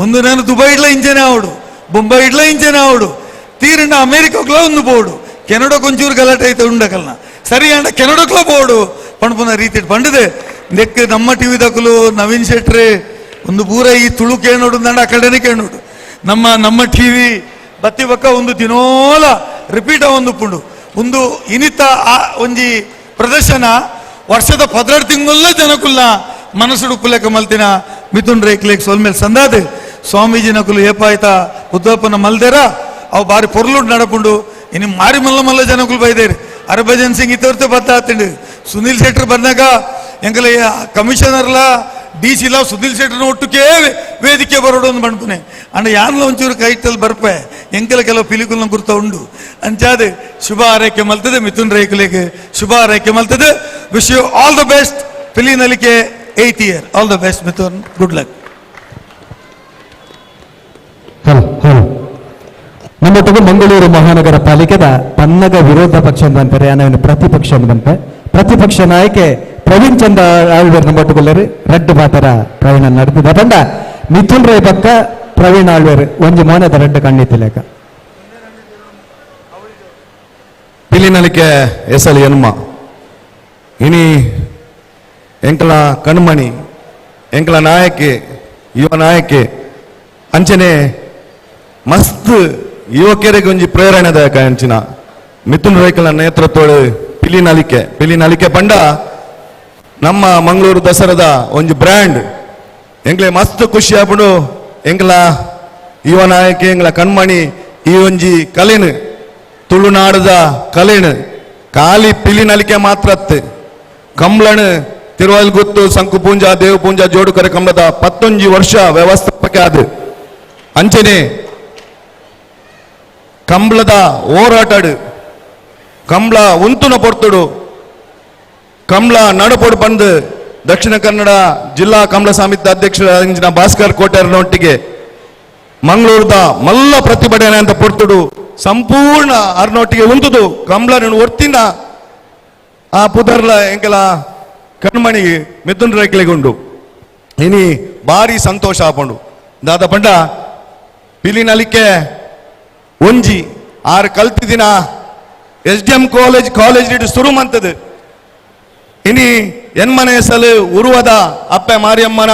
ಒಂದು ನಾನು ದುಬೈ ಇಡ್ಲ ಇಂಚನೆ ಆವಡು, ಬೊಂಬೈ ಇಡ್ಲ ಇಂಚನೆ ಆವಡು, ತೀರಿನ ಅಮೇರಿಕಾಕ್ಲ ಒಂದು ಬೋಡು, ಕೆನಡಕ್ಕೆ ಒಂಚೂರು ಗಲಾಟೆ ಐತೆ ಉಂಡಕಲ್ನ ಸರಿ ಅಂಡ ಕೆನಡಕ್ಲ ಬೋಡು ಪಣಪುನ ರೀತಿ ಪಂಡದೆ ನೆಕ್ ನಮ್ಮ ಟಿ ವಿ ದಕಲು ನವೀನ್ ಶೆಟ್ರೆ ಒಂದು ಪೂರ ಈ ತುಳು ಕೇಳೋಡು ಅಂಡ ಆ ಕಡೆನೇ ಕೇಳೋಡು. ನಮ್ಮ ನಮ್ಮ ಟಿ ವಿ ಬತ್ತಿ ಬಕ್ಕ ಒಂದು ದಿನೋಲ ರಿಪೀಟ್ ಒಂದು ಪುಂಡು ಒಂದು ಇನಿತ ಆ ಒಂಜಿ ಪ್ರದರ್ಶನ ವರ್ಷದ 12 ತಿಂಗಳ ಜನಕುಲ್ಲ ಮನಸ್ಸುಡು ಕುಲೆಕ ಮಲ್ತಿನ ಮಿಥುನ್ ರೈಕ್ಲೇಕ್ ಸೋಲ್ಮೇಲೆ ಸಂದಾದೆ ಸ್ವಾಮೀಜಿ ನಕುಲು ಏಪಾಯ್ತ ಉದ್ದಪ್ಪನ ಮಲ್ದೇರ ಅವು ಬಾರಿ ಪೊರ್ಲುಡ್ ನಡಪುಂಡು. ಇನ್ನು ಮಾರಿ ಮಲ್ಲ ಮಲ್ಲ ಜನಕುಲು ಬೈದೇರಿ. ಹರ್ಭಜನ್ ಸಿಂಗ್ ಇತ್ತವರ್ತೆ ಬತ್ತ ಆತಿಂಡು, ಸುನೀಲ್ ಶೆಟ್ಟರ್ ಬಂದಾಗ ಎಂಕಲ ಕಮಿಷನರ್ಲ ಡಿ ಸಿಲ ಸುನೀಲ್ ಶೆಟ್ಟರ್ನ ಒಟ್ಟುಕೇ ವೇದಿಕೆ ಬರೋಡು ಅಂತ ಬಂಡ್ಪುನೆ ಅಂಡ ಯಾನ್ಲ ಒಂಚೂರು ಕೈಟಲ್ಲಿ ಬರ್ಪೆ ಎಂಕಲ ಕೆಲವು ಪಿಲಿಕುಲ್ನ ಗುರ್ತ ಉಂಡು ಅಂಚಾದೆ ಶುಭ ಆರೈಕೆ ಮಲ್ತದೆ ಮಿಥುನ್ ರೈಕುಲೇಗೆ ಶುಭ ಆರೈಕೆ ಮಲ್ತದೆ. Wish you all the best. Pilinalike 8th year. All the best Mithun, good luck. Hello hello, ನಮ್ಮೊಟ್ಟಿಗೆ ಮಂಗಳೂರು ಮಹಾನಗರ ಪಾಲಿಕೆದ ಪನ್ನಗ ವಿರೋಧ ಪಕ್ಷ ಅಂತಾರೆ, ಅನ್ನೋ ಪ್ರತಿಪಕ್ಷ ಅಂತೆ. ಪ್ರತಿಪಕ್ಷ ನಾಯಕೆ ಪ್ರವೀಣ್ ಚಂದ್ರ ಆಳ್ವೇರ್ ನಮ್ಮೊಟ್ಟುಗೊಲ್ಲರು ರಡ್ಡು ಪಾತರ ಪ್ರವೀಣ ನಡೆದಿದೆ ಬಂಡ ಮಿಥುನ್ ರೈ ಪಕ್ಕ ಪ್ರವೀಣ್ ಆಳ್ವೇರ್ ಒಂಜಿ ಮೋನದ ರಡ್ಡು ಕಣ್ಣಿತ್ತಿಲೇಕ. ಪಿಲಿನಲಿಕೆ ಎಸಲ್ ಎನ್ಮ ಇನಿ ಎಂಕಲ ಕಣ್ಮಣಿ ಎಂಕಲ ನಾಯಕಿ ಯುವ ನಾಯಕಿ ಅಂಚನೆ ಮಸ್ತ್ ಯುವಕರಿಗೆ ಒಂಜಿ ಪ್ರೇರಣೆದಾಯಕ ಅಂಚಿನ ಮಿಥುನ್ ರೈಕಲ ನೇತೃತ್ವಡು ಪಿಲಿನಲಿಕೆ ಪಿಲಿನಲಿಕೆ ಪಂಡ ನಮ್ಮ ಮಂಗಳೂರು ದಸರಾದ ಒಂಜಿ ಬ್ರ್ಯಾಂಡ್. ಎಂಕ್ಲೆ ಮಸ್ತ್ ಖುಷಿ ಆಪುಂಡು ಎಂಕಲ ಯುವ ನಾಯಕಿ ಎಂಗ್ಲ ಕಣ್ಮಣಿ ಈ ಒಂಜಿ ಕಲೆನು ತುಳುನಾಡದ ಕಲೆನು ಖಾಲಿ ಪಿಲಿನಲಿಕೆ ಮಾತ್ರ ಅತ್ತೆ ಕಂಬ್ಳನು ತಿರುವಲ್ಗುತ್ತು ಸಂಕು ಪೂಂಜಾ ದೇವ ಪೂಂಜಾ ಜೋಡುಕರೆ ಕಂಬಳದ 11 ವರ್ಷ ವ್ಯವಸ್ಥಾಪಕ ಅದು ಅಂಚನೆ ಕಂಬ್ಳದ ಹೋರಾಟಡು ಕಂಬ್ಳ ಉಂತುನ ಪೊರ್ತುಡು ಕಂಬ್ಳ ನಡಪೊಡು ಬಂದು ದಕ್ಷಿಣ ಕನ್ನಡ ಜಿಲ್ಲಾ ಕಂಬಳ ಸಮಿತಿ ಅಧ್ಯಕ್ಷರ ಭಾಸ್ಕರ್ ಕೋಟ್ಯಾರನೊಟ್ಟಿಗೆ ಮಂಗಳೂರದ ಮಲ್ಲ ಪ್ರತಿಭಟನೆ ಅಂತ ಪೊರ್ತುಡು ಸಂಪೂರ್ಣ ಅರ್ನೊಟ್ಟಿಗೆ ಉಂತುದು ಕಂಬ್ಳನ ಒರ್ತಿನ ಆ ಪುದರ್ಲ ಎಂಕಲ ಕಣ್ಮಣಿ ಮಿಥುನ್ ರೈಕ್ಲೆಗುಂಡು ಇನಿ ಭಾರಿ ಸಂತೋಷ ಆಪುಂಡು. ದಾದ ಪಂಡ ಪಿಲಿನಲಿಕೆ ಒಂಜಿ ಆರು ಕಲ್ತಿದಿನ S D M college college ಶುರು ಮಂತದು. ಇನಿ ಎನ್ಮನೆ ಸಲು ಉರುವದ ಅಪ್ಪೆ ಮಾರಿಯಮ್ಮನ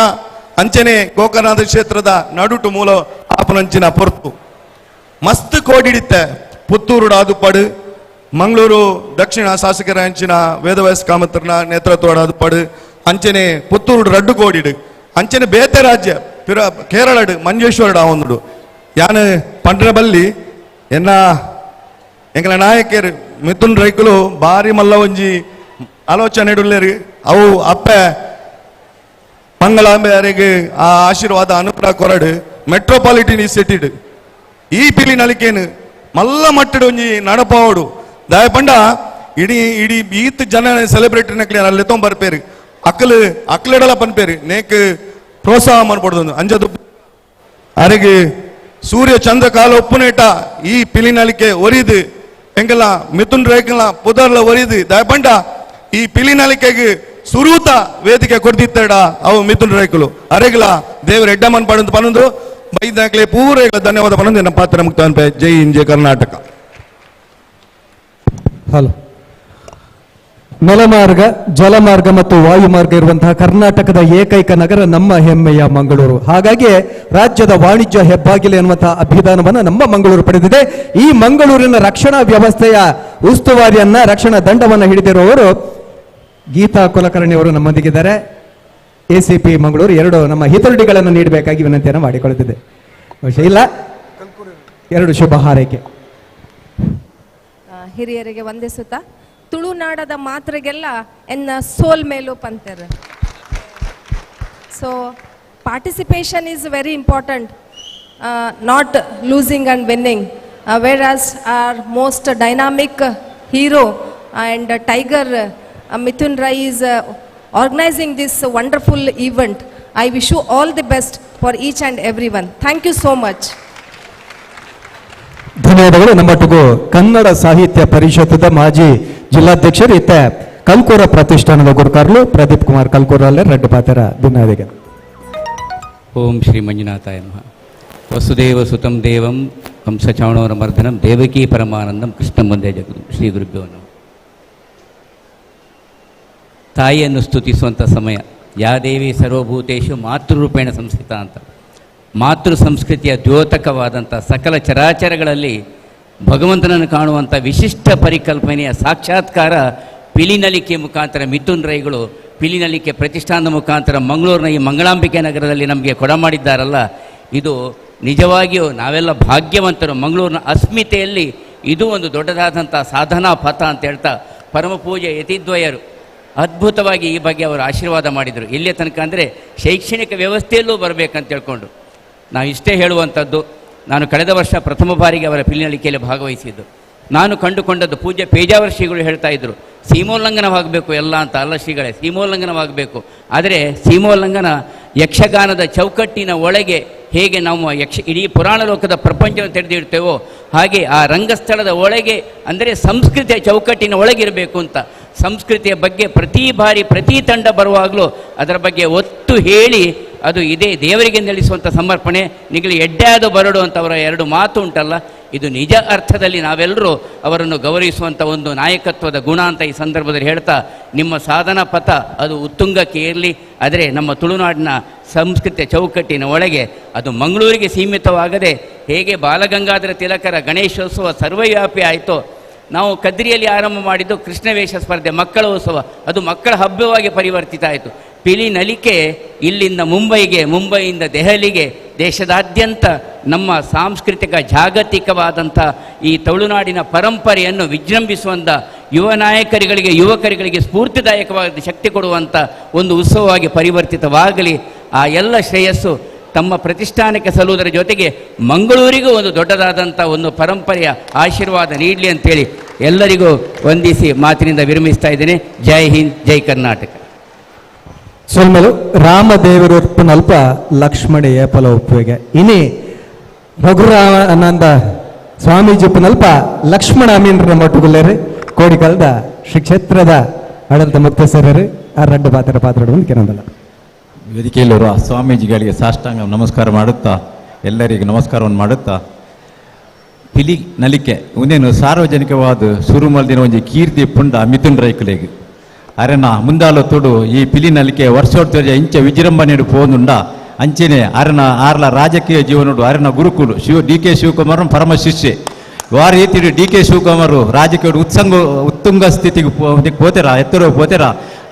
ಅಂಚನೆ ಗೋಕರ್ಣನಾಥ ಕ್ಷೇತ್ರದ ನಡುಟು ಮೂಲ ಆಪನಂಚಿನ ಪೊರ್ತು ಮಸ್ತ್ ಕೋಡಿಡಿತ್ತೆ ಪುತ್ತೂರು ಆದುಪಾಡು ಮಂಗಳೂರು ದಕ್ಷಿಣ ಶಾಸಕರ ಅಂಚಿನ ವೇದವ್ಯಾಸ ಕಾಮತ್ರನ ನೇತೃತ್ವ ಆದುಪಾಡು ಅಂಚನೆ ಪುತ್ತೂರು ರಡ್ಡು ಕೋಡಿಡು ಅಂಚನೆ ಬೇತೆ ರಾಜ್ಯ ಪಿರ ಕೇರಳಡು ಮಂಜೇಶ್ವರಡು ಆವೊಂದುಡು ಯಾನು ಪಂಡ್ರಬಲ್ಲಿ ಎನ್ನ ಎಂಕಲ ನಾಯಕರು ಮಿಥುನ್ ರೈಕುಲು ಭಾರಿ ಮಲ್ಲ ಒಂಜಿ ಆಲೋಚನೆ ಇಡುಲ್ಲೇರು ಅವು ಅಪ್ಪೆ ಮಂಗಳಾಂಬೆಯರಿಗೆ ಆ ಆಶೀರ್ವಾದ ಅನುಗ್ರಹ ಕೊರಡು ಮೆಟ್ರೋಪಾಲಿಟನ್ ಈ ಸಿಟಿಡು ಈ ಪಿಲಿನಲಿಕೇನು ಮಲ್ಲ ಮಟ್ಟಡು ಒಂಜಿ ನಡಪಾವಡು ದಾಯ ಪಂಡ ಇಡೀ ಇಡೀ ಈತ್ ಜನ ಸೆಲೆಬ್ರಿಟಿ ನಕ್ಲಿ ಅಲ್ಲಿ ಬರ್ಪೇರು ಅಕ್ಕಲು ಅಕ್ಲೆಡಲ ಪನ್ಪೇರು ನೇಕ್ ಪ್ರೋತ್ಸಾಹ ಮಾಡ್ಬಾರ್ದು ಅಂಜದು ಅರೆಗೆ ಸೂರ್ಯ ಚಂದ್ರ ಕಾಲ ಒಪ್ಪುನೇಟ ಈ ಪಿಲಿನಲಿಕೆ ಒರಿದು ಎಂಗಲ ಮಿಥುನ್ ರೇಖಲ ಪುದರ್ಲ ಒರಿದು ದಾಯ ಪಂಡ ಈ ಪಿಲಿನಲಿಕೆಗೆ ಸುರೂತ ವೇದಿಕೆ ಕೊಡ್ದಿತ್ತಡ ಅವು ಮಿಥುನ್ ರೇಖಲು ಅರೆಗಲ ದೇವರ ಎಡ್ಡಮನ್ ಪಡಂದು ಪನಂದು ಬೈದಾಕ್ಲೆ ಪೂರ ಧನ್ಯವಾದ ಪನಂದು ನನ್ನ ಪಾತ್ರ ಮುಕ್ತ. ಜೈ ಹಿಂದ್, ಜೈ ಕರ್ನಾಟಕ. ಹಲೋ. ನೆಲಮಾರ್ಗ, ಜಲಮಾರ್ಗ ಮತ್ತು ವಾಯುಮಾರ್ಗ ಇರುವಂತಹ ಕರ್ನಾಟಕದ ಏಕೈಕ ನಗರ ನಮ್ಮ ಹೆಮ್ಮೆಯ ಮಂಗಳೂರು. ಹಾಗಾಗಿ ರಾಜ್ಯದ ವಾಣಿಜ್ಯ ಹೆಬ್ಬಾಗಿಲು ಎನ್ನುವಂತಹ ಅಭಿದಾನವನ್ನು ನಮ್ಮ ಮಂಗಳೂರು ಪಡೆದಿದೆ. ಈ ಮಂಗಳೂರಿನ ರಕ್ಷಣಾ ವ್ಯವಸ್ಥೆಯ ಉಸ್ತುವಾರಿಯನ್ನ, ರಕ್ಷಣಾ ದಂಡವನ್ನು ಹಿಡಿದಿರುವವರು ಗೀತಾ ಕುಲಕರ್ಣಿ ಅವರು ನಮ್ಮೊಂದಿಗಿದ್ದಾರೆ. ಎಸಿಪಿ ಮಂಗಳೂರು ಎರಡು ನಮ್ಮ ಹಿತರುಡಿಗಳನ್ನು ನೀಡಬೇಕಾಗಿ ವಿನಂತಿಯನ್ನು ಮಾಡಿಕೊಳ್ಳುತ್ತಿದೆ. ಬಹುಶಃ ಇಲ್ಲ, ಎರಡು ಶುಭ ಹಾರೈಕೆ. ಹಿರಿಯರಿಗೆ ವಂದಿಸುತ್ತಾ ತುಳುನಾಡದ ಮಾತ್ರೆಗೆಲ್ಲ ಎನ್ನ ಸೋಲ್ ಮೇಲೂ ಪಂತರ್. So participation is very important, not losing and winning. Whereas our most dynamic hero and tiger Mithun Rai is organising this wonderful event. I wish you all the best for each and every one. Thank you so much. ಧನ್ಯವಾದಗಳು. ನಮ್ಮೊಟ್ಟಿಗೂ ಕನ್ನಡ ಸಾಹಿತ್ಯ ಪರಿಷತ್ದ ಮಾಜಿ ಜಿಲ್ಲಾಧ್ಯಕ್ಷರು ಇತ್ತ ಕಲ್ಕೂರ ಪ್ರತಿಷ್ಠಾನದ ಗುರುಕಾರ್ಲು Pradeep Kumar ಕಲ್ಕೂರಲ್ಲೇ red ಪಾತ್ರ ದಿನಾದಿಗೆ. ಓಂ ಶ್ರೀ ಮಂಜುನಾಥಾಯ ನಮಃ. ವಸುದೇವ ಸುತಂ ದೇವಂ ಕಂಸಚಾಣೂರಮರ್ದನಂ ದೇವಕೀ ಪರಮಾನಂದಂ ಕೃಷ್ಣ ಮುಂದೆ ಜಗದು ಶ್ರೀ ಗುರುಭ್ಯೋ ನಮಃ. ತಾಯಿಯನ್ನು ಸ್ತುತಿಸುವಂಥ ಸಮಯ. ಯಾ ದೇವಿ ಸರ್ವಭೂತೇಶು ಮಾತೃರೂಪೇಣ ಸಂಸ್ಥಿತ ಅಂತ ಮಾತೃ ಸಂಸ್ಕೃತಿಯ ದ್ಯೋತಕವಾದಂಥ ಸಕಲ ಚರಾಚರಗಳಲ್ಲಿ ಭಗವಂತನನ್ನು ಕಾಣುವಂಥ ವಿಶಿಷ್ಟ ಪರಿಕಲ್ಪನೆಯ ಸಾಕ್ಷಾತ್ಕಾರ ಪಿಲಿನಲಿಕೆ ಮುಖಾಂತರ ಮಿಥುನ್ ರೈಗಳು ಪಿಲಿನಲಿಕೆ ಪ್ರತಿಷ್ಠಾನದ ಮುಖಾಂತರ ಮಂಗಳೂರಿನ ಈ ಮಂಗಳಾಂಬಿಕೆ ನಗರದಲ್ಲಿ ನಮಗೆ ಕೊಡಮಾಡಿದ್ದಾರಲ್ಲ, ಇದು ನಿಜವಾಗಿಯೂ ನಾವೆಲ್ಲ ಭಾಗ್ಯವಂತರು. ಮಂಗಳೂರಿನ ಅಸ್ಮಿತೆಯಲ್ಲಿ ಇದು ಒಂದು ದೊಡ್ಡದಾದಂಥ ಸಾಧನಾ ಪಥ ಅಂತ ಹೇಳ್ತಾ ಪರಮಪೂಜೆ ಯತಿದ್ವಯರು ಅದ್ಭುತವಾಗಿ ಈ ಬಗ್ಗೆ ಅವರು ಆಶೀರ್ವಾದ ಮಾಡಿದರು. ಇಲ್ಲಿಯ ತನಕ ಅಂದರೆ ಶೈಕ್ಷಣಿಕ ವ್ಯವಸ್ಥೆಯಲ್ಲೂ ಬರಬೇಕಂತ ಹೇಳ್ಕೊಂಡು ನಾವು ಇಷ್ಟೇ ಹೇಳುವಂಥದ್ದು. ನಾನು ಕಳೆದ ವರ್ಷ ಪ್ರಥಮ ಬಾರಿಗೆ ಅವರ ಪಿಲಿನಲಿಕೆಯಲ್ಲಿ ಭಾಗವಹಿಸಿದ್ದು. ನಾನು ಕಂಡುಕೊಂಡದ್ದು ಪೂಜ್ಯ ಪೇಜಾವರ ಶ್ರೀಗಳು ಹೇಳ್ತಾ ಇದ್ದರು, ಸೀಮೋಲ್ಲಂಘನವಾಗಬೇಕು ಎಲ್ಲ ಅಂತ. ಅಲ್ಲ ಶ್ರೀಗಳೇ, ಸೀಮೋಲ್ಲಂಘನವಾಗಬೇಕು. ಆದರೆ ಸೀಮೋಲ್ಲಂಘನ ಯಕ್ಷಗಾನದ ಚೌಕಟ್ಟಿನ ಒಳಗೆ ಹೇಗೆ ನಾವು ಇಡೀ ಪುರಾಣ ಲೋಕದ ಪ್ರಪಂಚವನ್ನು ತೆರೆದಿಡ್ತೇವೋ ಹಾಗೆ ಆ ರಂಗಸ್ಥಳದ ಒಳಗೆ ಅಂದರೆ ಸಂಸ್ಕೃತಿಯ ಚೌಕಟ್ಟಿನ ಒಳಗಿರಬೇಕು ಅಂತ. ಸಂಸ್ಕೃತಿಯ ಬಗ್ಗೆ ಪ್ರತಿ ಬಾರಿ ಪ್ರತಿ ತಂಡ ಬರುವಾಗಲೂ ಅದರ ಬಗ್ಗೆ ಒತ್ತು ಹೇಳಿ ಅದು ಇದೇ ದೇವರಿಗೆ ನೆಲೆಸುವಂಥ ಸಮರ್ಪಣೆ. ನಿಗಲಿ ಎಡ್ಡೆಯಾದ ಬರಡು ಅಂತ ಅವರ ಎರಡು ಮಾತು ಉಂಟಲ್ಲ, ಇದು ನಿಜ ಅರ್ಥದಲ್ಲಿ ನಾವೆಲ್ಲರೂ ಅವರನ್ನು ಗೌರವಿಸುವಂಥ ಒಂದು ನಾಯಕತ್ವದ ಗುಣ ಅಂತ ಈ ಸಂದರ್ಭದಲ್ಲಿ ಹೇಳ್ತಾ, ನಿಮ್ಮ ಸಾಧನಾ ಪಥ ಅದು ಉತ್ತುಂಗಕ್ಕೆ ಇರಲಿ. ಆದರೆ ನಮ್ಮ ತುಳುನಾಡಿನ ಸಂಸ್ಕೃತಿಯ ಚೌಕಟ್ಟಿನ ಒಳಗೆ ಅದು ಮಂಗಳೂರಿಗೆ ಸೀಮಿತವಾಗದೆ ಹೇಗೆ ಬಾಲಗಂಗಾಧರ ತಿಲಕರ ಗಣೇಶೋತ್ಸವ ಸರ್ವವ್ಯಾಪಿ ಆಯಿತೋ, ನಾವು ಕದ್ರಿಯಲ್ಲಿ ಆರಂಭ ಮಾಡಿದ್ದು ಕೃಷ್ಣವೇಷ ಸ್ಪರ್ಧೆ, ಮಕ್ಕಳ ಉತ್ಸವ, ಅದು ಮಕ್ಕಳ ಹಬ್ಬವಾಗಿ ಪರಿವರ್ತಿತ ಆಯಿತು. ಪಿಲಿ ನಲಿಕೆ ಇಲ್ಲಿಂದ ಮುಂಬೈಗೆ, ಮುಂಬೈಯಿಂದ ದೆಹಲಿಗೆ, ದೇಶದಾದ್ಯಂತ ನಮ್ಮ ಸಾಂಸ್ಕೃತಿಕ ಜಾಗತಿಕವಾದಂಥ ಈ ತುಳುನಾಡಿನ ಪರಂಪರೆಯನ್ನು ವಿಜೃಂಭಿಸುವಂಥ ಯುವ ನಾಯಕರುಗಳಿಗೆ, ಯುವಕರುಗಳಿಗೆ ಸ್ಫೂರ್ತಿದಾಯಕವಾದ ಶಕ್ತಿ ಕೊಡುವಂಥ ಒಂದು ಉತ್ಸವವಾಗಿ ಪರಿವರ್ತಿತವಾಗಲಿ. ಆ ಎಲ್ಲ ಶ್ರೇಯಸ್ಸು ತಮ್ಮ ಪ್ರತಿಷ್ಠಾನಕ್ಕೆ ಸಲ್ಲುವುದರ ಜೊತೆಗೆ ಮಂಗಳೂರಿಗೂ ಒಂದು ದೊಡ್ಡದಾದಂಥ ಒಂದು ಪರಂಪರೆಯ ಆಶೀರ್ವಾದ ನೀಡಲಿ ಅಂತೇಳಿ ಎಲ್ಲರಿಗೂ ವಂದಿಸಿ ಮಾತಿನಿಂದ ವಿರಮಿಸ್ತಾ ಇದ್ದೇನೆ. ಜೈ ಹಿಂದ್, ಜೈ ಕರ್ನಾಟಕ. ಸೊಲ್ಮಲು ರಾಮದೇವರು ಅಲ್ಪ ಲಕ್ಷ್ಮಣ ಏಪಲ ಒಪ್ಪುವಿಗೆ ಇನಿ ರಘುರಾಮಾನಂದ ಸ್ವಾಮೀಜಿ ಉಪ್ಪನಲ್ಪ ಲಕ್ಷ್ಮಣ ಅಮೀನ್ರ ಮೊಟ್ಟುಗುಲ್ಲೇರಿ ಕೋಡಿಕಲ್ದ ಶ್ರೀ ಕ್ಷೇತ್ರದ ಆಡಳಿತ ಮುಕ್ತೇಸರರು ಆ ರಡ್ಡು ಪಾತ್ರ ಪಾತ್ರ ಕೆನಂದಲ್ಲ. ವೇದಿಕೆಯಲ್ಲಿರುವ ಸ್ವಾಮೀಜಿಗಳಿಗೆ ಸಾಷ್ಟಾಂಗ ನಮಸ್ಕಾರ ಮಾಡುತ್ತಾ, ಎಲ್ಲರಿಗೂ ನಮಸ್ಕಾರವನ್ನು ಮಾಡುತ್ತಾ, ಪಿಲಿ ನಲಿಕೆ ಒಂದೇನು ಸಾರ್ವಜನಿಕವಾದ ಸುರುಮಲ್ದಿನ ಒಂಜಿ ಕೀರ್ತಿ ಪುಂಡ ಮಿಥುನ್ ರೈಕುಲೆಗ್ ಅರೆನ ಮುಂದಾಲ ತೊಡು ಈ ಪಿಲಿ ನಲಿಕೆ ವರ್ಷೋಡ್ತೊರ್ಜ ಇಂಚ ವಿಜೃಂಭಣೆ ಪೋಂದುಂಡ ಅಂಚೆನೆ ಅರನ ಆರ್ಲ ರಾಜಕೀಯ ಜೀವನಡು ಅರನ ಗುರುಕುಲು ಶಿವ ಡಿ ಕೆ ಶಿವಕುಮಾರ್ ಪರಮ ಶಿಷ್ಯೆ. ಆ ರೀತಿ ಡಿ ಕೆ ಶಿವಕುಮಾರ್ ರಾಜಕೀಯ ಉತ್ತುಂಗ ಸ್ಥಿತಿಗೆ ಪೋತೆರ ಎತ್ತರ ಪೋತೆರ.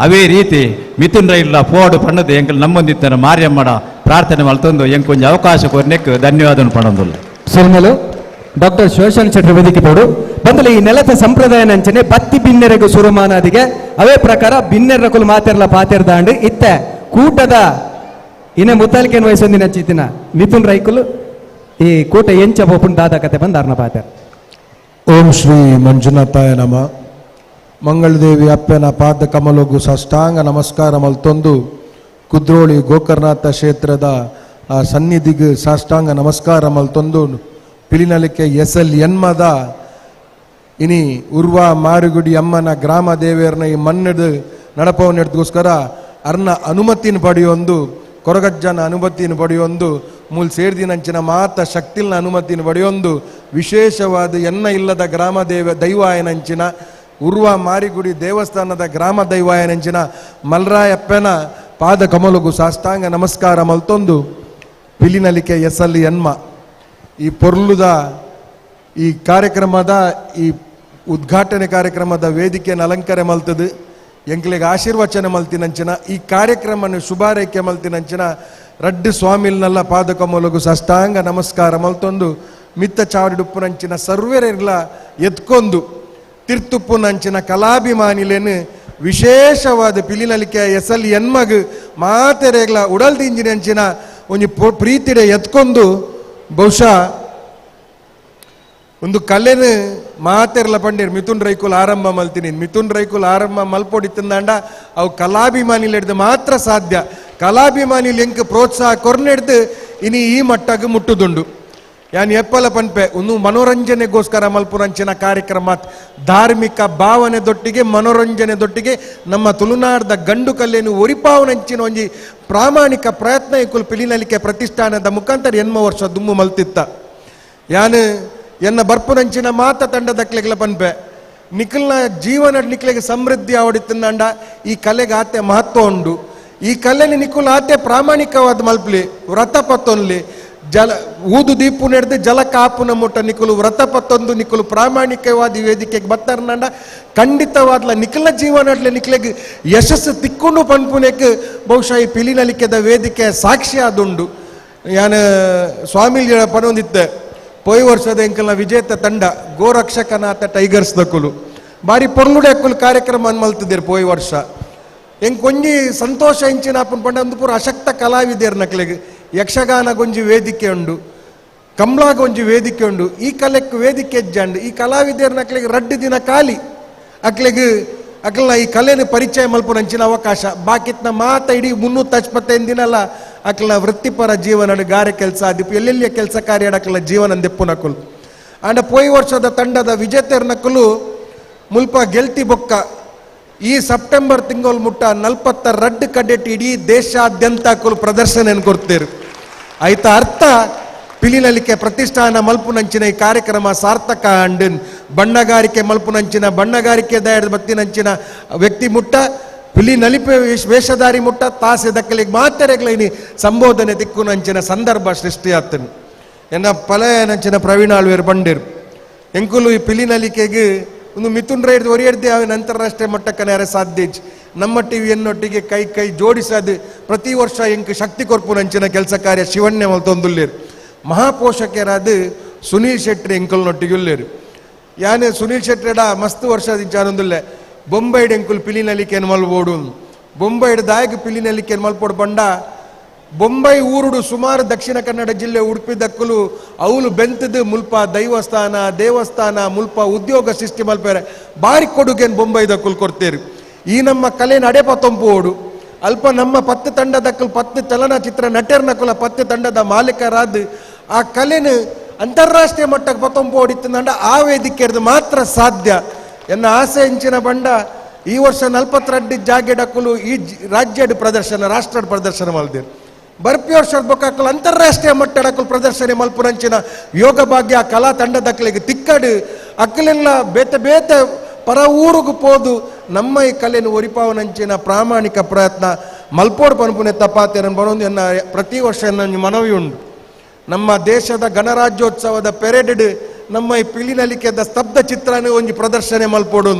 ಅವೇ ರೀತಿ ಮಿಥುನ್ ರೈಲ ಪೋಡು ಪಣ್ಣದು ಎಂಕಲ್ ನಮ್ಮೊಂದಿತ್ತನ ಮಾರಿಯಮ್ಮಡ ಪ್ರಾರ್ಥನೆ ಮಲ್ತೊಂದು ಎಂಕ್ ಒಂಜಿ ಅವಕಾಶ ಕೊರ್ನೆಕ್ ಧನ್ಯವಾದ ಪಣೊಂದುಲ್ಲ. ಸೊಲ್ಮಲು ಡಾಕ್ಟರ್ ಶೋಷನ್ ಶೆಟ್ಟರ್ ವೇದಿಕೆ ಪೋಡು ಬಂದಲು ಈ ನೆಲದ ಸಂಪ್ರದಾಯ ನಂಚನೆ ಬತ್ತಿ ಬಿನ್ನೆರೆಗೂ ಸುರುಮಾನಾದಿಗೆ ಅವೇ ಪ್ರಕಾರ ಬಿನ್ನೆರಕುಲು ಮಾತೆರ್ಲ ಪಾತೆರ್ದಾಂಡು ಇತ್ತೆ ಕೂಟದ ಇನ್ನ ಮುತ್ತಾಲಿಕೆಯನ್ನು ವಯಸ್ಸೊಂದಿನ ಚಿತ್ತಿನ ಮಿಥುನ್ ರೈಕುಲು ಈ ಕೂಟ ಎಂಚ ಪೋಪುಂಡು ದಾದ ಕತೆ ಬಂದ ಅರ್ನ ಪಾತೆರ್. ಓಂ ಶ್ರೀ ಮಂಜುನಾಥಾಯ ನಮ. ಮಂಗಳದೇವಿ ಅಪ್ಪನ ಪಾದ ಕಮಲಗು ಸಾಷ್ಟಾಂಗ ನಮಸ್ಕಾರ ಮಲ್ತೊಂದು ಕುದ್ರೋಳಿ ಗೋಕರ್ಣನಾಥ ಕ್ಷೇತ್ರದ ಆ ಸನ್ನಿಧಿಗೆ ಸಾಷ್ಟಾಂಗ ನಮಸ್ಕಾರ ಮಲ್ತೊಂದು ಪಿಲಿನಲಿಕೆ ಎಸಲ್ ಎನ್ಮದ ಇನಿ ಉರ್ವ ಮಾರುಗುಡಿ ಅಮ್ಮನ ಗ್ರಾಮ ದೇವಿಯರ್ನ ಈ ಮಣ್ಣೆಡು ನಡಪವನ್ನೆಡ್ದಗೋಸ್ಕರ ಅರ್ನ ಅನುಮತಿನ ಪಡೆಯೊಂದು ಕೊರಗಜ್ಜನ ಅನುಮತಿನ ಪಡೆಯೊಂದು ಮೂಲ ಸೇರ್ದಿನಂಚಿನ ಮಾತ ಶಕ್ತಿಲ್ನ ಅನುಮತಿನ ಪಡೆಯೊಂದು ವಿಶೇಷವಾದ ಎನ್ನ ಇಲ್ಲದ ಗ್ರಾಮ ದೇವ ದೈವಾಯನಂಚಿನ ಉರ್ವ ಮಾರಿಗುಡಿ ದೇವಸ್ಥಾನದ ಗ್ರಾಮ ದೈವಾಯನಂಚಿನ ಮಲ್ರಾಯಪ್ಪನ ಪಾದ ಕಮಲಗು ಸಾಷ್ಟಾಂಗ ನಮಸ್ಕಾರ ಮಲ್ತೊಂದು ಪಿಲಿನಲಿಕೆ ಎಸಲ್ ಎನ್ಮ ಈ ಪೊರ್ಲುದ ಈ ಕಾರ್ಯಕ್ರಮದ ಈ ಉದ್ಘಾಟನೆ ಕಾರ್ಯಕ್ರಮದ ವೇದಿಕೆಯನ್ನು ಅಲಂಕಾರ ಮಲ್ತದು ಎಂಕ್ಲೆಗ್ ಆಶೀರ್ವಚನ ಮಲ್ತಿನಂಚಿನ ಈ ಕಾರ್ಯಕ್ರಮನ ಶುಭಾರೈಕೆ ಮಲ್ತಿನಂಚಿನ ರಡ್ಡು ಸ್ವಾಮಿಲ್ನಲ್ಲ ಪಾದಕಮಲಗು ಸಾಷ್ಟಾಂಗ ನಮಸ್ಕಾರ ಮಲ್ತೊಂದು ಮಿತ್ತ ಚಾವಡಿಡುಪ್ಪುನಂಚಿನ ಸರ್ವೆರೆರ್ಲ ಎತ್ಕೊಂದು ತಿರ್ತುಪ್ಪುನಂಚಿನ ಕಲಾಭಿಮಾನಿಲೇನು ವಿಶೇಷವಾದ ಪಿಲಿನಲಿಕೆ ಎಸಲ್ ಎನ್ಮಗ್ ಮಾತೆರೆಗ್ಲ ಉಡಲ್ದಿಂಜಿನಂಚಿನ ಒಂಜಿ ಪ್ರೀತಿಡೆ ಎತ್ಕೊಂಡು ಬಹುಶಃ ಒಂದು ಕಲೆನು ಮಾತೆರ್ಲ ಪಂಡೀರ್ ಮಿಥುನ್ ರೈಕುಲ್ ಆರಂಭ ಮಲ್ತೀನಿ. ಮಿಥುನ್ ರೈಕುಲ್ ಆರಂಭ ಮಲ್ಪೊಡಿ ತಿಂದಾಂಡ ಅವು ಕಲಾಭಿಮಾನಿಲ್ ಹಿಡ್ದು ಮಾತ್ರ ಸಾಧ್ಯ. ಕಲಾಭಿಮಾನಿಲ್ ಎಂಕ್ ಪ್ರೋತ್ಸಾಹ ಕೊರ್ನೆಡ್ದು ಇನಿ ಈ ಮಟ್ಟಗ್ ಮುಟ್ಟುದುಂಡು. ಯಾನ್ ಎಪ್ಪಲ ಪನ್ಪೆ ಒಂದು ಮನೋರಂಜನೆಗೋಸ್ಕರ ಮಲ್ಪುರಂಚಿನ ಕಾರ್ಯಕ್ರಮ ಧಾರ್ಮಿಕ ಭಾವನೆ ದೊಟ್ಟಿಗೆ ಮನೋರಂಜನೆ ದೊಟ್ಟಿಗೆ ನಮ್ಮ ತುಳುನಾಡ್ದ ಗಂಡು ಕಲ್ಲೇನು ಒರಿಪಾವನಂಚಿನ ಒಂಜಿ ಪ್ರಾಮಾಣಿಕ ಪ್ರಯತ್ನ ಇಕ್ಕುಲ್ ಪಿಲಿನಲಿಕೆ ಪ್ರತಿಷ್ಠಾನದ ಮುಖಾಂತರ ಎನ್ಮ ವರ್ಷ ದುಮ್ಮು ಮಲ್ತಿತ್ತ. ಯಾನು ಎನ್ನ ಬರ್ಪುನಂಚಿನ ಮಾತ ತಂಡದಕ್ಲೆಗ್ಲ ಪನ್ಪೆ ನಿಖಲ್ನ ಜೀವನ ನಿಕ್ಲೆಗೆ ಸಮೃದ್ಧಿ ಆವಡಿತ್ತಂಡ ಈ ಕಲೆಗೆ ಆತೆ ಮಹತ್ವ ಉಂಡು. ಈ ಕಲೆನ ನಿಖುಲ್ ಆತೆ ಪ್ರಾಮಾಣಿಕವಾದ ಮಲ್ಪ್ಲಿ ವ್ರತ ಪತ್ತೊನ್ಲಿ ಜಲ ಊದು ದೀಪು ನಡೆದು ಜಲ ಕಾಪುನ ಮುಟ್ಟ ನಿಖಲು ವ್ರತ ಪತ್ತೊಂದು ನಿಖಲು ಪ್ರಾಮಾಣಿಕವಾದ ವೇದಿಕೆಗೆ ಬತ್ತಾರನಂಡ ಖಂಡಿತವಾದ್ಲ ನಿಖಲ ಜೀವನಡ್ಲೆ ನಿಖಲೆಗೆ ಯಶಸ್ಸು ತಿಕ್ಕೊಂಡು ಪನ್ಪುನೆಕ್ ಬಹುಶಃ ಈ ಪಿಲಿನಲಿಕೆದ ವೇದಿಕೆ ಸಾಕ್ಷಿ ಆದುಂಡು. ಯಾನು ಸ್ವಾಮಿ ಪನೊಂದಿತ್ತೆ ಪೋಯ್ ವರ್ಷದ ಎಂಕಲ್ನ ವಿಜೇತ ತಂಡ ಗೋರಕ್ಷಕನಾಥ ಟೈಗರ್ಸ್ ದಕ್ಕುಲು ಬಾರಿ ಪೊರ್ಲುಡೆ ಅಕ್ಕುಲು ಕಾರ್ಯಕ್ರಮ ಮಲ್ತಿದ್ದೀರು ಪೋಯ್ ವರ್ಷ. ಎಂಕ್ ಒಂಜಿ ಸಂತೋಷ ಇಂಚಿನ ಅಪ್ಪನ ಪಂಡ ಒಂದು ಪೂರ ಅಶಕ್ತ ಕಲಾವಿದೆರ್ ನಕ್ಲೆಗ್ ಯಕ್ಷಗಾನ ಗೊಂಜಿ ವೇದಿಕೆ ಉಂಡು, ಕಮ್ಲಾಗ ಒಂಜಿ ವೇದಿಕೆ ಉಂಡು. ಈ ಕಲೆಕ್ ವೇದಿಕೆ ಎಜ್ಜಂಡು ಈ ಕಲಾವಿದೆರ್ ನಕ್ಲೆಗ್ ರಡ್ಡು ದಿನ ಖಾಲಿ ಅಕ್ಲೆಗ್ ಅಕ್ಲ ಈ ಕಲೆನ ಪರಿಚಯ ಮಲ್ಪುನಂಚಿನ ಅವಕಾಶ. ಬಾಕಿತ್ನ ಮಾತ ಇಡೀ 325 ದಿನಲ್ಲ ಅಕ್ಲ ವೃತ್ತಿಪರ ಜೀವನ ಗಾರೆ ಕೆಲಸ ದಿಪ್ಪು ಎಲ್ಲೆಲ್ಲಿಯ ಕೆಲಸ ಕಾರ್ಯ ಅಕ್ಲ ಜೀವನ ದೆಪ್ಪುನಕುಲು. ಆಂಡ ಪೋಯ್ ವರ್ಷದ ತಂಡದ ವಿಜೇತರ್ನಕುಲು ಮುಲ್ಪ ಗೆಲ್ತಿ ಬೊಕ್ಕ ಈ ಸೆಪ್ಟೆಂಬರ್ ತಿಂಗಳು ಮುಟ್ಟ 42 ಕಡೆಟ್ ಇಡೀ ದೇಶಾದ್ಯಂತ ಕುಲು ಪ್ರದರ್ಶನ ಕೊಡ್ತೇರು. ಆಯ್ತ ಅರ್ಥ ಪಿಲಿನಲಿಕೆ ಪ್ರತಿಷ್ಠಾನ ಮಲ್ಪುನಂಚಿನ ಈ ಕಾರ್ಯಕ್ರಮ ಸಾರ್ಥಕ ಅಂಡ್ ಬಣ್ಣಗಾರಿಕೆ ಮಲ್ಪುನಂಚಿನ ಬಣ್ಣಗಾರಿಕೆ ದಾಯದ ಬತ್ತಿನಂಚಿನ ವ್ಯಕ್ತಿ ಮುಟ್ಟ ಪಿಲಿ ನಲಿಪೆ ವೇಷಧಾರಿ ಮುಟ್ಟ ತಾಸೆ ದಕ್ಕಲಿಗೆ ಮಾತೆರೆಗ್ಲೈನಿ ಸಂಬೋಧನೆ ದಿಕ್ಕುನಂಚಿನ ಸಂದರ್ಭ ಸೃಷ್ಟಿಯಾತನು. ಎನ್ನ ಪಲಯನಂಚಿನ ಪ್ರವೀಣ ಆಳ್ವೇರು ಬಂಡಿರು ಎಂಕುಲು ಈ ಪಿಲಿ ನಲಿಕೆಗೆ ಒಂದು ಮಿಥುನ್ ರೈಡ್ ಒರಿಯಡ್ದೆ ಅವನ ಅಂತಾರಾಷ್ಟ್ರೀಯ ಮಟ್ಟಕ್ಕೆ ನೇರ ಸಾಧ್ಯ. ನಮ್ಮ ಟಿವಿ ಎನ್ನೊಟ್ಟಿಗೆ ಕೈ ಕೈ ಜೋಡಿಸದು ಪ್ರತಿ ವರ್ಷ ಎಂಕ್ ಶಕ್ತಿ ಕೊರ್ಪುನಂಚಿನ ಕೆಲಸ ಕಾರ್ಯ ಶಿವಣ್ಯ ಮಲ್ತೊಂದುಲ್ಲೇರು. ಮಹಾಪೋಷಕರಾದ ಸುನೀಲ್ ಶೆಟ್ಟಿ ಎಂಕಲ್ನೊಟ್ಟಿಗೆ ಉಲ್ಲೇರು. ಯಾನೆ ಸುನೀಲ್ ಶೆಟ್ಟಿಡ ಮಸ್ತ್ ವರ್ಷ ದಿಂಚಾನೊಂದುಲ್ಲೆ ಬೊಂಬೈಡ್ ಎಂಕುಲ್ ಪಿಲಿನಲಿಕೆನ್ ಮಲ್ಬೋಡು, ಬೊಂಬೈಡ್ ದಾಯಕ ಪಿಲಿನಲಿಕೆನ್ ಮಲ್ಪೋಡು ಬಂಡ ಬೊಂಬೈ ಊರುಡು ಸುಮಾರು ದಕ್ಷಿಣ ಕನ್ನಡ ಜಿಲ್ಲೆ ಉಡುಪಿ ದಕ್ಕಲು ಅವಳು ಬೆಂತದು ಮುಲ್ಪ ದೈವಸ್ಥಾನ ದೇವಸ್ಥಾನ ಮುಲ್ಪ ಉದ್ಯೋಗ ಸೃಷ್ಟಿ ಮಲ್ಪೇರೆ ಬಾರಿ ಕೊಡುಗೆನ್ ಬೊಂಬೈ ದಕ್ಕಲು ಕೊಡ್ತೇರು. ಈ ನಮ್ಮ ಕಲೆ ನಡೆಪ ತೊಂಪೋಡು ಅಲ್ಪ ನಮ್ಮ 10 ತಂಡದಕ್ಕಲು 10 ಚಲನಚಿತ್ರ ನಟರ್ನಕುಲ 10 ತಂಡದ ಮಾಲೀಕರಾದ ಆ ಕಲೆನ ಅಂತಾರಾಷ್ಟ್ರೀಯ ಮಟ್ಟಕ್ಕೆ ಪತ್ತೊಂಪೋಡಿತ್ತಂಡ ಆ ವೇದಿಕೆಯದು ಮಾತ್ರ ಸಾಧ್ಯ ಎನ್ನ ಆಸೆ ಇಂಚಿನ ಬಂಡ. ಈ ವರ್ಷ 42 ಜಾಗೆಡಕ್ಕಲು ಈ ರಾಜ್ಯದ ಪ್ರದರ್ಶನ ರಾಷ್ಟ್ರದ ಪ್ರದರ್ಶನ ಮಲ್ದೇರು. ಬರ್ಪಿ ವರ್ಷದ ಬೊಕ್ಕಲು ಅಂತಾರಾಷ್ಟ್ರೀಯ ಮಟ್ಟಡಕ್ಕಲು ಪ್ರದರ್ಶನ ಮಲ್ಪುರಂಚಿನ ಯೋಗ ಭಾಗ್ಯ ಕಲಾ ತಂಡದಕ್ಕಲಿಗೆ ತಿಕ್ಕಡು ಅಕ್ಕಲೆಲ್ಲ ಬೇತೆ ಬೇತೆ ಪರ ಊರುಗು ಪೋದು ನಮ್ಮ ಈ ಕಲೆಯನ್ನು ಒರಿಪಾವನಂಚಿನ ಪ್ರಾಮಾಣಿಕ ಪ್ರಯತ್ನ ಮಲ್ಪೋಡ್ ಪನ್ಪುನೆ ತಪಾತೇರನ್ನು ಬರೋದು ಎನ್ನ ಪ್ರತಿ ವರ್ಷ ನನ್ನ ಮನವಿ ಉಂಟು. ನಮ್ಮ ದೇಶದ ಗಣರಾಜ್ಯೋತ್ಸವದ ಪೆರೇಡ್ ನಮ್ಮ ಈ ಪಿಲಿನಲಿಕೆದ ಸ್ತಬ್ಧ ಚಿತ್ರನ ಒಂಜಿ ಪ್ರದರ್ಶನ ಮಲ್ಪೋಡು.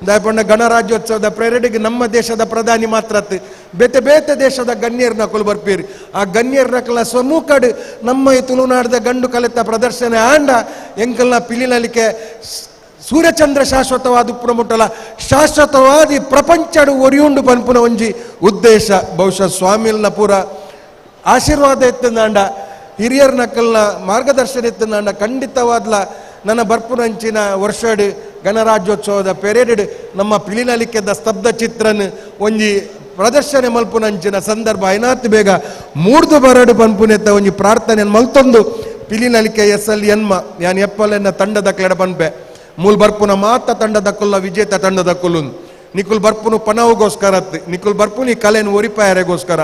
ದಾಯಪಂಡ ಗಣರಾಜ್ಯೋತ್ಸವದ ಪೆರೇಡ್ಗೆ ನಮ್ಮ ದೇಶದ ಪ್ರಧಾನಿ ಮಾತ್ರ ಬೇತೆ ಬೇತೆ ದೇಶದ ಗಣ್ಯರ ನಕಲು ಬರ್ಪೀರಿ. ಆ ಗಣ್ಯರ ನಕಲ ಸ್ವಮೂಕಡು ನಮ್ಮ ಈ ತುಳುನಾಡದ ಗಂಡು ಕಲಿತ ಪ್ರದರ್ಶನ ಆಂಡ ಎಂಕಲ್ನ ಪಿಲಿನಲಿಕೆ ಸೂರ್ಯಚಂದ್ರ ಶಾಶ್ವತವಾದ ಉಪ್ಪುನ ಶಾಶ್ವತವಾದಿ ಪ್ರಪಂಚಡು ಒರಿಯುಂಡು ಪನ್ಪುನ ಒಂಜಿ ಉದ್ದೇಶ. ಬಹುಶಃ ಸ್ವಾಮಿಲ್ನ ಪೂರ ಆಶೀರ್ವಾದ ಎತ್ತಂದಾಂಡ ಹಿರಿಯರ ನಕಲ್ನ ಮಾರ್ಗದರ್ಶನ ಎತ್ತಂದಾಂಡ ಖಂಡಿತವಾದ್ಲ ನನ್ನ ಬರ್ಪುನಂಚಿನ ವರ್ಷಡ್ ಗಣರಾಜ್ಯೋತ್ಸವದ ಪೆರೇಡ್ ನಮ್ಮ ಪಿಲಿನಲಿಕೆದ ಸ್ತಬ್ಧ ಚಿತ್ರನ ಒಂಜಿ ಪ್ರದರ್ಶನ ಮಲ್ಪುನಂಚಿನ ಸಂದರ್ಭ ಐನಾತ್ ಬೇಗ ಮೂಡ್ದು ಬರಡು ಪನ್ಪುನೆತ್ತ ಒಂಜಿ ಪ್ರಾರ್ಥನೆ ಮಲ್ತೊಂದು ಪಿಲಿನಲಿಕೆ ಎಸ್ ಎಲ್ ಎನ್ಮ ಯಾನ್ ಎಪ್ಪಲೆನ್ನ ತಂಡದ ಕ್ಲೆಡ ಪನ್ಪೆ ಮೂಲ್ ಬರ್ಪುನ ಮಾತ ತಂಡದ ಕುಲ್ಲ ವಿಜೇತ ತಂಡದ ಕುಲ್ಲು ನಿಕುಲ್ ಬರ್ಪುನು ಪನವುಗೋಸ್ಕರ ನಿಕುಲ್ ಬರ್ಪುನಿ ಕಲೆನು ಒರಿಪಾಯರೆಗೋಸ್ಕರ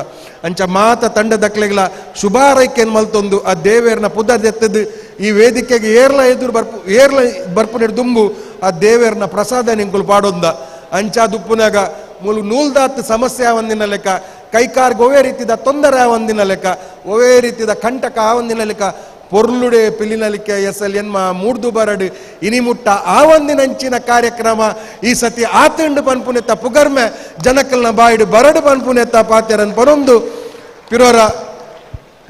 ಅಂಚ ಮಾತ ತಂಡದಕ್ಲೆಗ್ಲ ಶುಭಾರೈಕೆನ್ ಮಲ್ತೊಂದು ಆ ದೇವೇರ್ನ ಪುದರ್ದೆತ್ತದು ಈ ವೇದಿಕೆಗೆ ಏರ್ಲ ಎದುರು ಬರ್ಪು ಏರ್ಲ ಬರ್ಪುನ ದುಂಬು ಆ ದೇವೇರ್ನ ಪ್ರಸಾದ ನಿಂಕುಲ್ ಪಾಡೊಂದ ಅಂಚ ದುಪ್ಪುನಾಗ ಮೂಲು ನೂಲ್ದಾತ್ ಸಮಸ್ಯೆ ಒಂದಿನ ಲೆಕ್ಕ ಕೈಕಾರ್ಗೆ ಒವೇ ರೀತಿದ ತೊಂದರೆ ಒಂದಿನ ಲೆಕ್ಕ ಒವೇ ರೀತಿದ ಕಂಟಕ ಒಂದಿನ ಲೆಕ್ಕ ಪೊರ್ಲುಡೆ ಪಿಲಿನಲಿಕೆ ಎಸ್ ಎಲ್ ಎನ್ಮ ಮೂಡ್ದು ಬರಡು ಇನಿ ಮುಟ್ಟ ಆ ಒಂದಿನಂಚಿನ ಕಾರ್ಯಕ್ರಮ ಈ ಸತಿ ಆತಂಡು ಪನ್ಪುನೆತ್ತ ಪುಗರ್ಮೆ ಜನಕಲ್ನ ಬಾಯಿಡು ಬರಡು ಪನ್ಪುನೆತ್ತ ಪಾತೆರನ್ ಪನೊಂದು ಪಿರೋರ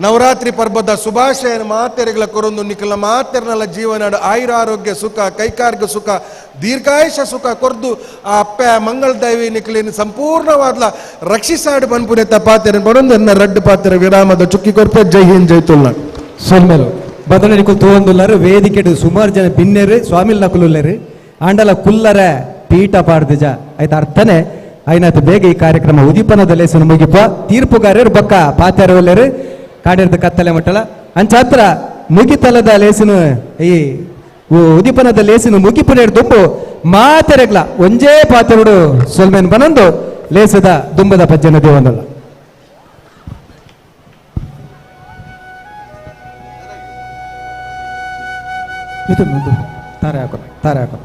ನವರಾತ್ರಿ ಪರ್ಬದ ಶುಭಾಶಯ ಮಾತೆರೆಗಳ ಕೊರೊಂದು ನಿಖಲ ಮಾತೆರನಲ್ಲ ಜೀವನ ಆಯುರ ಆರೋಗ್ಯ ಸುಖ ಕೈಕಾರ್ಗ ಸುಖ ದೀರ್ಘಾಯುಷ ಸುಖ ಕೊರ್ದು ಆ ಅಪ್ಪ ಮಂಗಳ ದೈವಿ ನಿಖಲಿನ ಸಂಪೂರ್ಣವಾದ್ಲ ರಕ್ಷಿಸಾಡು ಪನ್ಪುನೆತ್ತ ಪಾತೆರನ್ ಪನೊಂದು ಎನ್ನ ರಡ್ಡು ಪಾತೆರ ವಿರಾಮದ ಚುಕ್ಕಿ ಕೊರ್ಪೆ. ಜೈ ಹಿಂದ್ ಜೈ ತುಳುನಾಡು. ಸೊಲ್ಮೆಲು ಬದಲನಿಕು ತೂವೊಂದುಲ್ಲಾರು ವೇದಿಕೆಡು ಸುಮಾರು ಜನ ಬಿನ್ನೆರು ಸ್ವಾಮಿಲ್ ನಕುಲುಲ್ಲೇರು ಆಂಡಲ ಕುಲ್ಲರ ಪೀಠ ಪಾಡ್ದಿಜ ಆಯ್ತ ಅರ್ಥನೆ ಐನಾತ್ ಬೇಗ ಈ ಕಾರ್ಯಕ್ರಮ ಉದೀಪನದ ಲೇಸನ ಮುಗಿಪ ತೀರ್ಪುಗಾರರು ಬೊಕ್ಕ ಪಾತ್ಯಾರವಲ್ಲೇರು ಕಾಡಿರ್ದ ಕತ್ತಲೆ ಮಟ್ಟಲ ಅಂಚಾತ್ರ ಮುಗಿತಲದ ಲೇಸಿನ ಈ ಉದೀಪನದ ಲೇಸಿನ ಮುಗಿಪುನೇರು ದುಂಬು ಮಾತೆರೆಗ್ಲ ಒಂಜೇ ಪಾತೆರುಡು ಸೊಲ್ಮೆನ್ ಬನೊಂದು ಲೇಸದ ದುಂಬದ ಪಜ್ಜನ ದೇವನಲ್ಲ. ತಾರೆ ಹಾಕೋ ತಾರೆ ಹಾಕೋ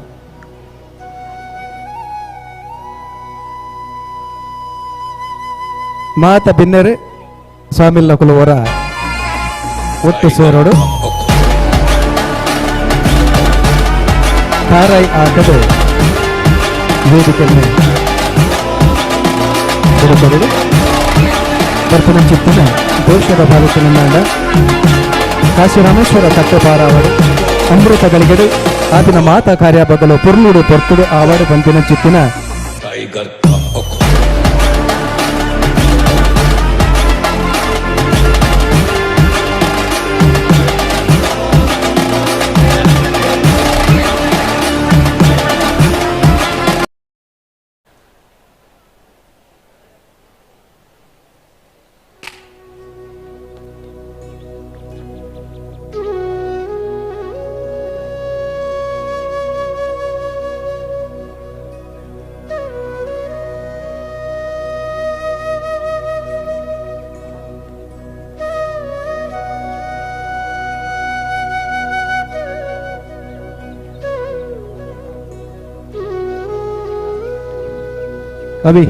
ಮಾತ ಬಿನ್ನರು ಸ್ವಾಮಿಲ್ಲ ಕುಲುವರ ಒಟ್ಟು ಸೇರೋಡು ತಾರೈ ಹಾಕದು ವೇದಿಕೆಯಲ್ಲಿ ಕೊಡುತ್ತರು ಬರ್ಪನ ಚಿತ್ತನ ದೋಷದ ಭಾಗಕ್ಕೆ ಕಾಶಿರಾಮೇಶ್ವರ ಕಟ್ಟೆಪಾರ ಅವರು ಅಮೃತ ಗಳಿಗೆಡು ಆದಿನ ಮಾತಾ ಕಾರ್ಯ ಬಗಲು ಪುರ್ನುಡು ಪೊರ್ತುಡು ಆವಾಡು ಬಂದಿನ ಚಿತ್ತಿನ Avi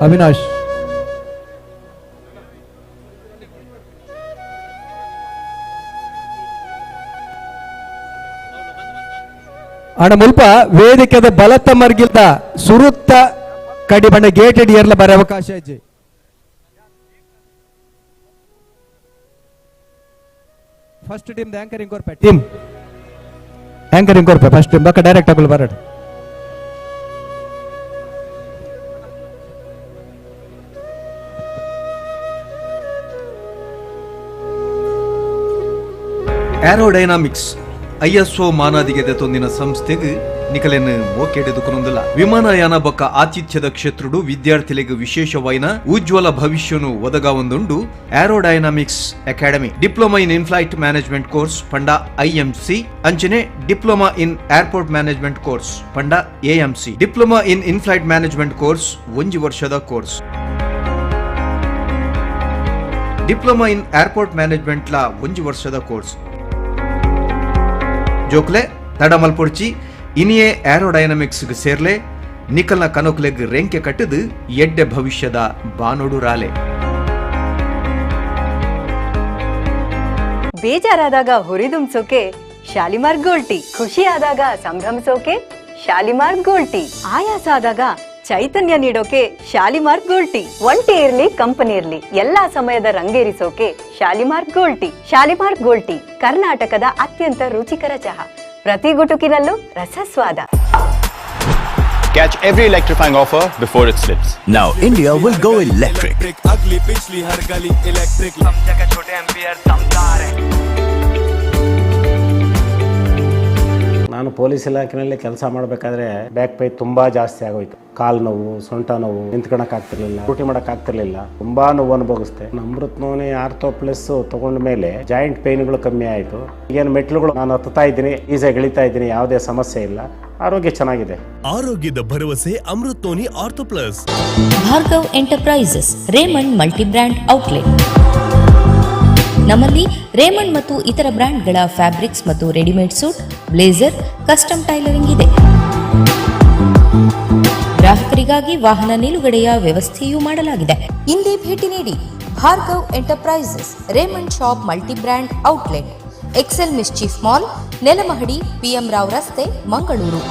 Avinash ಅಣ ಮುಲ್ಪ ವೇದಿಕೆದ ಬಲತ್ತ ಮರ್ಗಿಲ್ದ ಸುರುತ್ತ ಕಡಿಬಣ್ಣ ಗೇಟ್ ಹಿಡಿಯರ್ಲ ಬರ ಅವಕಾಶ ಇಜ್ಜಿ. First team anchoring ಕೊರ್ಪೆ team anchoring ಕೊರ್ಪೆ first team ಬಕ್ಕ ಡೈರೆಕ್ಟ್ ಆಗಲು ಬರಡು. ಏರೋಡೈನಾಮಿಕ್ಸ್ ಐಎಸ್ಒ ಮಾನಾದಿಗೆ ತೊಂದಿನ ಸಂಸ್ಥೆಗೆ ನಿಕಲೆನ್ ಮೋಕೆಡೆದುಕೊನೊಂದುಲ್ಲ. ವಿಮಾನಯಾನ ಬೊಕ್ಕ ಆತಿಥ್ಯದ ಕ್ಷೇತ್ರಡು ವಿದ್ಯಾರ್ಥಿಲೆಗ್ ವಿಶೇಷವಾಯಿನ ಉಜ್ವಲ ಭವಿಷ್ಯನು ಒದಗಾವೊಂದುಂಡು aerodynamics academy. Diploma in inflight management course ಪಂಡ ಐಎಂಸಿ, ಅಂಚನೆ diploma in airport management course ಪಂಡ AMC, diploma in inflight management course ಒಂಜಿ ವರ್ಷದ course, diploma in airport management ಲಾ ಒಂಜಿ ವರ್ಷದ ಕೋರ್ಸ್. ಜೋಕ್ಲೆ ತಡಮಲ್ಪೊಡ್ಚಿ ಇನಿಯೇ ಏರೋಡೈನಮಿಕ್ಸ್ ಸೇರ್ಲೆ ನಿಕಲ್ನ ಕನೋಕ್ಲೆಗ್ ರೆಂಕೆ ಕಟ್ಟದು ಎಡ್ಡೆ ಭವಿಷ್ಯದ ಬಾನೋಡು ರಾಲೆ. ಬೇಜಾರಾದಾಗ ಹುರಿದುಂಬಿಸೋಕೆ ಶಾಲಿಮಾರ್ ಗೋಲ್ಡ್ ಟೀ, ಖುಷಿಯಾದಾಗ ಸಂಭ್ರಮಿಸೋಕೆ ಶಾಲಿಮಾರ್ ಗೋಲ್ಡ್ ಟೀ, ಆಯಾಸ ಆದಾಗ ಚೈತನ್ಯ ನೀಡೋಕೆ ಶಾಲಿಮಾರ್ ಗೋಲ್ಡ್ ಟೀ, ಒಂಟಿ ಇರ್ಲಿ ಕಂಪನಿ ಇರ್ಲಿ ಎಲ್ಲಾ ಸಮಯದ ರಂಗೇರಿಸೋಕೆ Shalimar gold tea. Shalimar gold tea ಕರ್ನಾಟಕದ ಅತ್ಯಂತ ರುಚಿಕರ ಚಹಾ, ಪ್ರತಿ ಗುಟುಕಿನಲ್ಲೂ ರಸಸ್ವಾದ. Catch every electrifying offer before it slips. Now India will go electric. अगली पिछली हर गली इलेक्ट्रिक. जगह छोटे एम्पियर दमदार है. ನಾನು ಪೊಲೀಸ್ ಇಲಾಖೆಯಲ್ಲಿ ಕೆಲಸ ಮಾಡಬೇಕಾದ್ರೆ ಬ್ಯಾಕ್ ಪೇನ್ ತುಂಬಾ ಜಾಸ್ತಿ ಆಗೋಯ್ತು. ಕಾಲು ನೋವು, ಸೊಂಟ ನೋವು, ನಿಂತ್ಕೊಳಕ್ ಆಗ್ತಿರ್ಲಿಲ್ಲ, ಡ್ಯೂಟಿ ಮಾಡಕ್ ಆಗ್ತಿರ್ಲಿಲ್ಲ, ತುಂಬಾ ನೋವು ಅನುಭವಿಸ್ದೆ. ಅಮೃತ್ noni ortho plus ತಗೊಂಡ ಮೇಲೆ ಜಾಯಿಂಟ್ ಪೇನ್ಗಳು ಕಮ್ಮಿ ಆಯಿತು. ಈಗೇನು ಮೆಟ್ಲುಗಳು ನಾನು ಹತ್ತುತ್ತಾ ಇದ್ದೀನಿ, ಈಸಿಯಾಗಿ ಇಳಿತಾ ಇದ್ದೀನಿ, ಯಾವುದೇ ಸಮಸ್ಯೆ ಇಲ್ಲ, ಆರೋಗ್ಯ ಚೆನ್ನಾಗಿದೆ. ಆರೋಗ್ಯದ ಭರವಸೆ Amrut noni ortho plus. Bhargav enterprises Raymond multi brand outlet. ನಮ್ಮಲ್ಲಿ ರೇಮಂಡ್ ಮತ್ತು ಇತರ ಬ್ರ್ಯಾಂಡ್ಗಳ ಫ್ಯಾಬ್ರಿಕ್ಸ್ ಮತ್ತು readymade suit, blazer, custom tailoring ಇದೆ. ಗ್ರಾಹಕರಿಗಾಗಿ ವಾಹನ ನಿಲುಗಡೆಯ ವ್ಯವಸ್ಥೆಯೂ ಮಾಡಲಾಗಿದೆ. ಇಂದೇ ಭೇಟಿ ನೀಡಿ Bhargav enterprises, Raymond shop multi brand outlet, Excel mischief mall, Nelamahadi, PM Rao ರಸ್ತೆ, Mangaluru.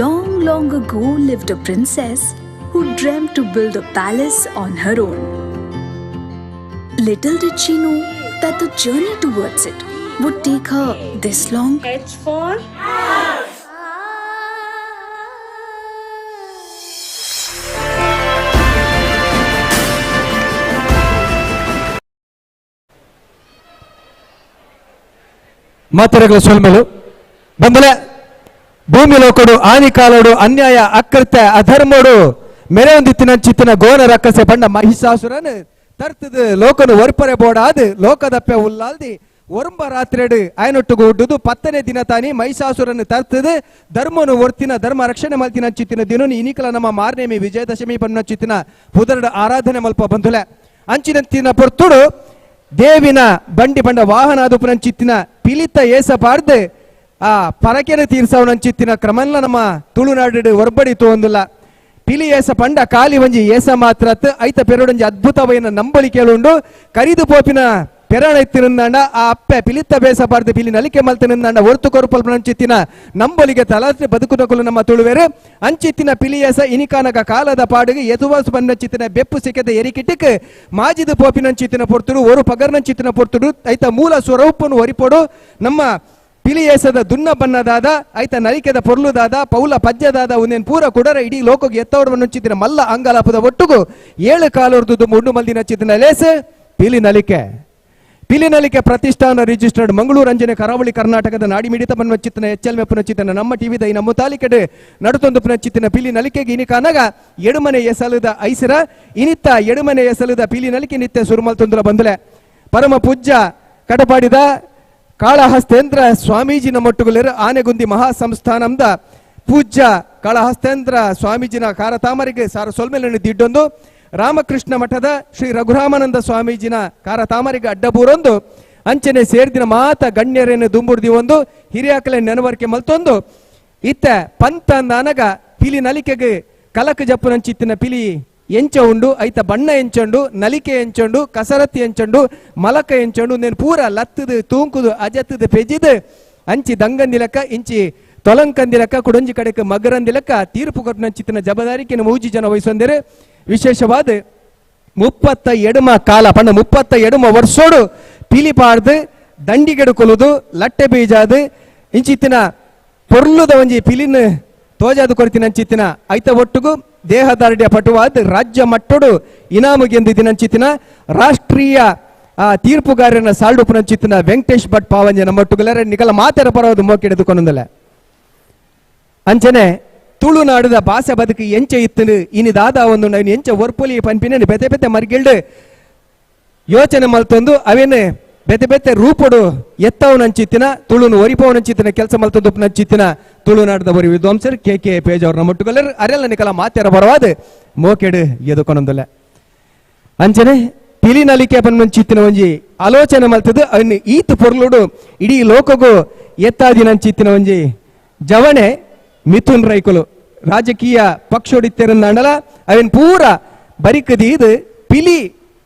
Long, long ago lived a princess who dreamt to build a palace on her own. Little did she know that the journey towards it would take her this long. H for house. ಮಾತರಗಳ ಸೊಲ್ಮೆಲು ಬಂದಲೆ ಭೂಮಿ ಲೋಕಡು ಆನಿಕಾಲೋಡು ಅನ್ಯಾಯ ಅಕೃತ್ಯ ಅಧರ್ಮೋಡು ಮೆರೆಯೊಂದಿತ್ತಿನ ಚಿತ್ತಿನ ಗೋನ ರಕ್ಕಸೆ ಬಣ್ಣ ಮಹಿಷಾಸುರನ್ ತರ್ತದ ಲೋಕನು ಒರ್ಪರೆ ಬೋಡಾದ್ ಲೋಕದಪ್ಪೆ ಉಲ್ಲಾಲ್ದಿ ಒರಂಬ ರಾತ್ರಿಡು ಆಯನೊಟ್ಟುಗು ಉಡ್ಡುದು ಪತ್ತನೇ ದಿನ ತಾನಿ ಮಹಿಷಾಸುರನ್ ತರ್ತದ ಧರ್ಮನು ಒರ್ತಿನ ಧರ್ಮ ರಕ್ಷಣೆ ಮಲ್ತಿನ ಚಿತ್ತಿನ ದಿನನು ಇನಿಕಲ ನಮ್ಮ ಮಾರ್ನೇಮಿ ವಿಜಯದಶಮಿ ಬಣ್ಣ ಚಿತ್ತಿನ ಪುದರಡು ಆರಾಧನೆ ಮಲ್ಪ ಬಂಧುಲೆ ಅಂಚಿನಂತಿನ ಪೊರ್ತುಡು ದೇವಿನ ಬಂಡಿ ಬಂಡ ವಾಹನ ಅದುಪುನ ಚಿತ್ತಿನ ಪಿಲಿತ ಏಸ ಪಾರ್ದು ಆ ಪರಕೆನ ತೀರ್ಸವನಂಚಿತ್ತಿನ ಕ್ರಮಲ್ಲ ನಮ್ಮ ತುಳುನಾಡು ಒರ್ಬಡಿ ತೋಂದಿಲ್ಲ. ಪಿಲಿ ಏಸ ಪಂಡ ಕಾಲಿ ಒಂಜಿ ಏಸ ಮಾತ್ರ ಐತ ಪೆರಡೊಂಜಿ ಅದ್ಭುತವೈನ ನಂಬಳಿಕೆಲುಂಡು. ಕರಿದು ಪೋಪಿನ ಪೆರಣ ಇತ್ತಿನಂದಾಂಡ ಆ ಅಪ್ಪೆ ಪಿಲಿತ್ತ ಬೇಸ ಪಾರ್ದು ಪಿಲಿ ನಲಿಕೆ ಮಲ್ತಿನಂದಾಂಡ ಒರ್ತು ಕೊರುಪಲ್ಪನಂಚಿತ್ತಿನ ನಂಬಲಿಗೆ ತಲಾತ್ರೆ ಬದುಕುನಕುಲು ನಮ್ಮ ತುಳುವೆರು. ಅಂಚಿತ್ತಿನ ಪಿಲಿಯೇಸ ಇನಿಕಾನಗ ಕಾಲದ ಪಾಡುಗೆ ಎದುವಾಸು ಬಂದಂಚಿತ್ತಿನ ಬೆಪ್ಪು ಸಿಕ್ಕದ ಎರಿಕಿಟ್ಟಿಕ್ ಮಾಜಿದ ಪೋಪಿನಂಚಿತ್ತಿನ ಪೊರ್ತುಡು ಒರು ಪಗರ್ನಂಚಿತ್ತಿನ ಪೊರ್ತುಡು ಐತ ಮೂಲ ಸ್ವರೂಪನು ಒರಿಪೊಡು ನಮ್ಮ ಪಿಲಿ ಏಸದ ದುನ್ನ ಬಣ್ಣದಾದ ಐತ ನಲಿಕೆದ ಪೊರ್ಲುದಾದ ಪೌಲ ಪಜ್ಜದಾದ ಒಂದೇನು ಪೂರ ಕುಡರ ಇಡೀ ಲೋಕಗೆ ಎತ್ತವಡವನ್ನು ನುಂಚಿತ್ತಿನ ಮಲ್ಲ ಅಂಗಲಾಪದ ಒಟ್ಟುಗು 7 ಕಾಲುರ್ದು ಉಂಡು ಮಲ್ದಿನ ಚಿತ್ತಿನ ಲೇಸ್ ಪಿಲಿ ನಲಿಕೆ. ಪಿಲಿ ನಲಿಕೆ ಪ್ರತಿಷ್ಠಾನ ರಿಜಿಸ್ಟರ್ಡ್ ಮಂಗಳೂರು ಅಂಜನೆ ಕರಾವಳಿ ಕರ್ನಾಟಕದ ನಾಡಿ ಮಿಡಿತ ಬನ್ವಚ್ಚಿತ್ತನ ಎಚ್ಚಲ್ ಮೆಪ್ಪುನಚ್ಚಿತ್ತನ ನಮ್ಮ ಟಿವಿದ ಈ ನಮ್ಮ ತಾಲಿಕೆಡೆ ನಡುತೊಂದು ಪುನಚ್ಚಿತ್ತಿನ ಪಿಲಿ ನಲಿಕೆಗೆ ಇನಿಕಾನಗ ಎಡುಮನೆ ಎಸಲದ ಐಸಿರ ಇನಿತ್ತ ಎಡುಮನೆ ಎಸಲದ ಪಿಲಿ ನಲಿಕೆ ನಿತ್ಯ ಸುರುಮಲ್ ತೊಂದಲ ಬಂದಲೆ ಪರಮ ಪೂಜ್ಯ ಕಟಪಾಡಿದ ಕಾಳಹಸ್ತೇಂದ್ರ ಸ್ವಾಮೀಜಿನ ಮೊಟ್ಟುಗುಲೇರು ಆನೆಗುಂದಿ ಮಹಾಸಂಸ್ಥಾನಂದ ಪೂಜ್ಯ ಕಾಳಹಸ್ತೇಂದ್ರ ಸ್ವಾಮೀಜಿನ ಕಾರತಾಮರಿಗೆ ಸಾರ ಸೊಲ್ಮೆಲನ್ನು ದಿಡ್ಡೊಂದು ರಾಮಕೃಷ್ಣ ಮಠದ ಶ್ರೀ ರಘುರಾಮಾನಂದ ಸ್ವಾಮೀಜಿನ ಕಾರತಾಮರಿಗೆ ಅಡ್ಡಬೂರೊಂದು ಅಂಚನೆ ಸೇರ್ದಿನ ಮಾತ ಗಣ್ಯರೇನು ದುಂಬುರ್ದಿ ಒಂದು ಹಿರಿಯಾಕಲೆ ನೆನವರಿಕೆ ಮಲ್ತೊಂದು ಇತ್ತ ಪಂತ ನಾನಗ ಪಿಲಿ ನಲಿಕೆಗೆ ಕಲಕ ಜಪ್ಪುನಂಚಿತ್ತಿನ ಪಿಲಿ ಎಂಚ ಉಂಡು ಐತ ಬಣ್ಣ ಎಂಚೊಂಡು ನಲಿಕೆ ಎಂಚೊಂಡು ಕಸರತ್ತಿ ಎಂಚೊಂಡು ಮಲಕ ಎಂಚೊಂಡು ನೇನು ಪೂರ ಲತ್ತದು ತೂಂಕುದು ಅಜತ್ತದು ಪೆಜಿದು ಅಂಚಿ ದಂಗಂದಿಲಕ್ಕ ಇಂಚಿ ತೊಲಂಕಂದಿಲಕ್ಕ ಕುಡೊಂಜಿ ಕಡೆಗೆ ಮಗರಂದಿಲಕ್ಕ ತೀರ್ಪು ಕೊಟ್ಟನಂಚಿತ್ತಿನ ಜಬದಾರಿಕೆನ ಮೂಜಿ ಜನ ವಹಿಸೊಂದಿರು. ವಿಶೇಷವಾದ 32 ಕಾಲ ಪಂಡ 32 ವರ್ಷೋಡು ಪಿಲಿ ಪಾಡ್ದು ದಂಡಿಗೆಡು ಕೊಲುದು ಲಟ್ಟೆ ಬೀಜಾದು ಇಂಚಿತ್ತಿನ ಪೊರ್ಲುದ ಒಂಜಿ ಪಿಲಿನ ತೋಜಾದು ಕೊರ್ತಿನ ಅಂಚಿತ್ತಿನ ಐತ ಒಟ್ಟುಗು ದೇಹದಾರ್ಢ್ಯ ಪಟುವಾದ ರಾಜ್ಯ ಮಟ್ಟೋಡು ಇನಾಮು ಗೆಂದಿದ್ದಿನಂಚಿತ್ತಿನ ರಾಷ್ಟ್ರೀಯ ತೀರ್ಪುಗಾರನ ಸಾಲ್ಡುಪುನಂಚಿತ್ತಿನ ವೆಂಕಟೇಶ್ ಭಟ್ ಪಾವಂಜೆ ನಮ್ಮೊಟ್ಟುಗುಲರೆ ನಿಕಲ ಮಾತೆರ ಪರವದು ಮೋಕೆಡೆದುಕೊಂಡಲ್ಲ. ಅಂಚನೆ ತುಳುನಾಡುದ ಭಾಷೆ ಬದುಕು ಎಂಚೆ ಇತ್ತು ಇನಿದಾದ ಒಂದು ನಾನು ಎಂಚ ಒರ್ಪೊಲಿ ಪನ್ಪಿನ ಬೆತೆ ಬೆತೆ ಮರ್ಗಿಲ್ಡು ಯೋಚನೆ ಮಲ್ತೊಂದು ಅವೇನು ಬೆತೆ ಬೆತೆ ರೂಪಡು ಎತ್ತವನಂಚಿತ್ತಿನ ತುಳುನು ಒರಿಪವನಂಚಿತ್ತಿನ ಕೆಲಸ ಮಲ್ತೊಂದು ನಂಚಿತ್ತಿನ ತುಳುನಾಡದ ಒರಿ ವಿದ್ವಾಂಸರು K K page ಅವ್ರ ನಮ್ಮೊಟ್ಟುಗಲ್ಲರು ಅರೆಲ್ಲ ನಿಕಲ ಮಾತೆರ ಬರವಾದ ಮೋಕೆಡು ಎದುಕೊನೊಂದಲ್ಲ. ಅಂಚನೆ ಪಿಲಿ ನಲಿಕೆ ಪನ್ಮಂಚಿತ್ತಿನ ಒಂಜಿ ಆಲೋಚನೆ ಮಲ್ತದ್ದು ಅವನು ಈತ ಪೊರ್ಲುಡು ಇಡೀ ಲೋಕಗೂ ಎತ್ತಾದಿನಂಚಿತ್ತಿನ ಒಂಜಿ ಜವಣೆ ಮಿಥುನ್ ರೈಕುಲು ರಾಜಕೀಯ ಪಕ್ಷೋಡಿತ್ತಿರಂದಾಂಡಲ ಅವನ್ ಪೂರ ಬರಿಕದೀದು ಪಿಲಿ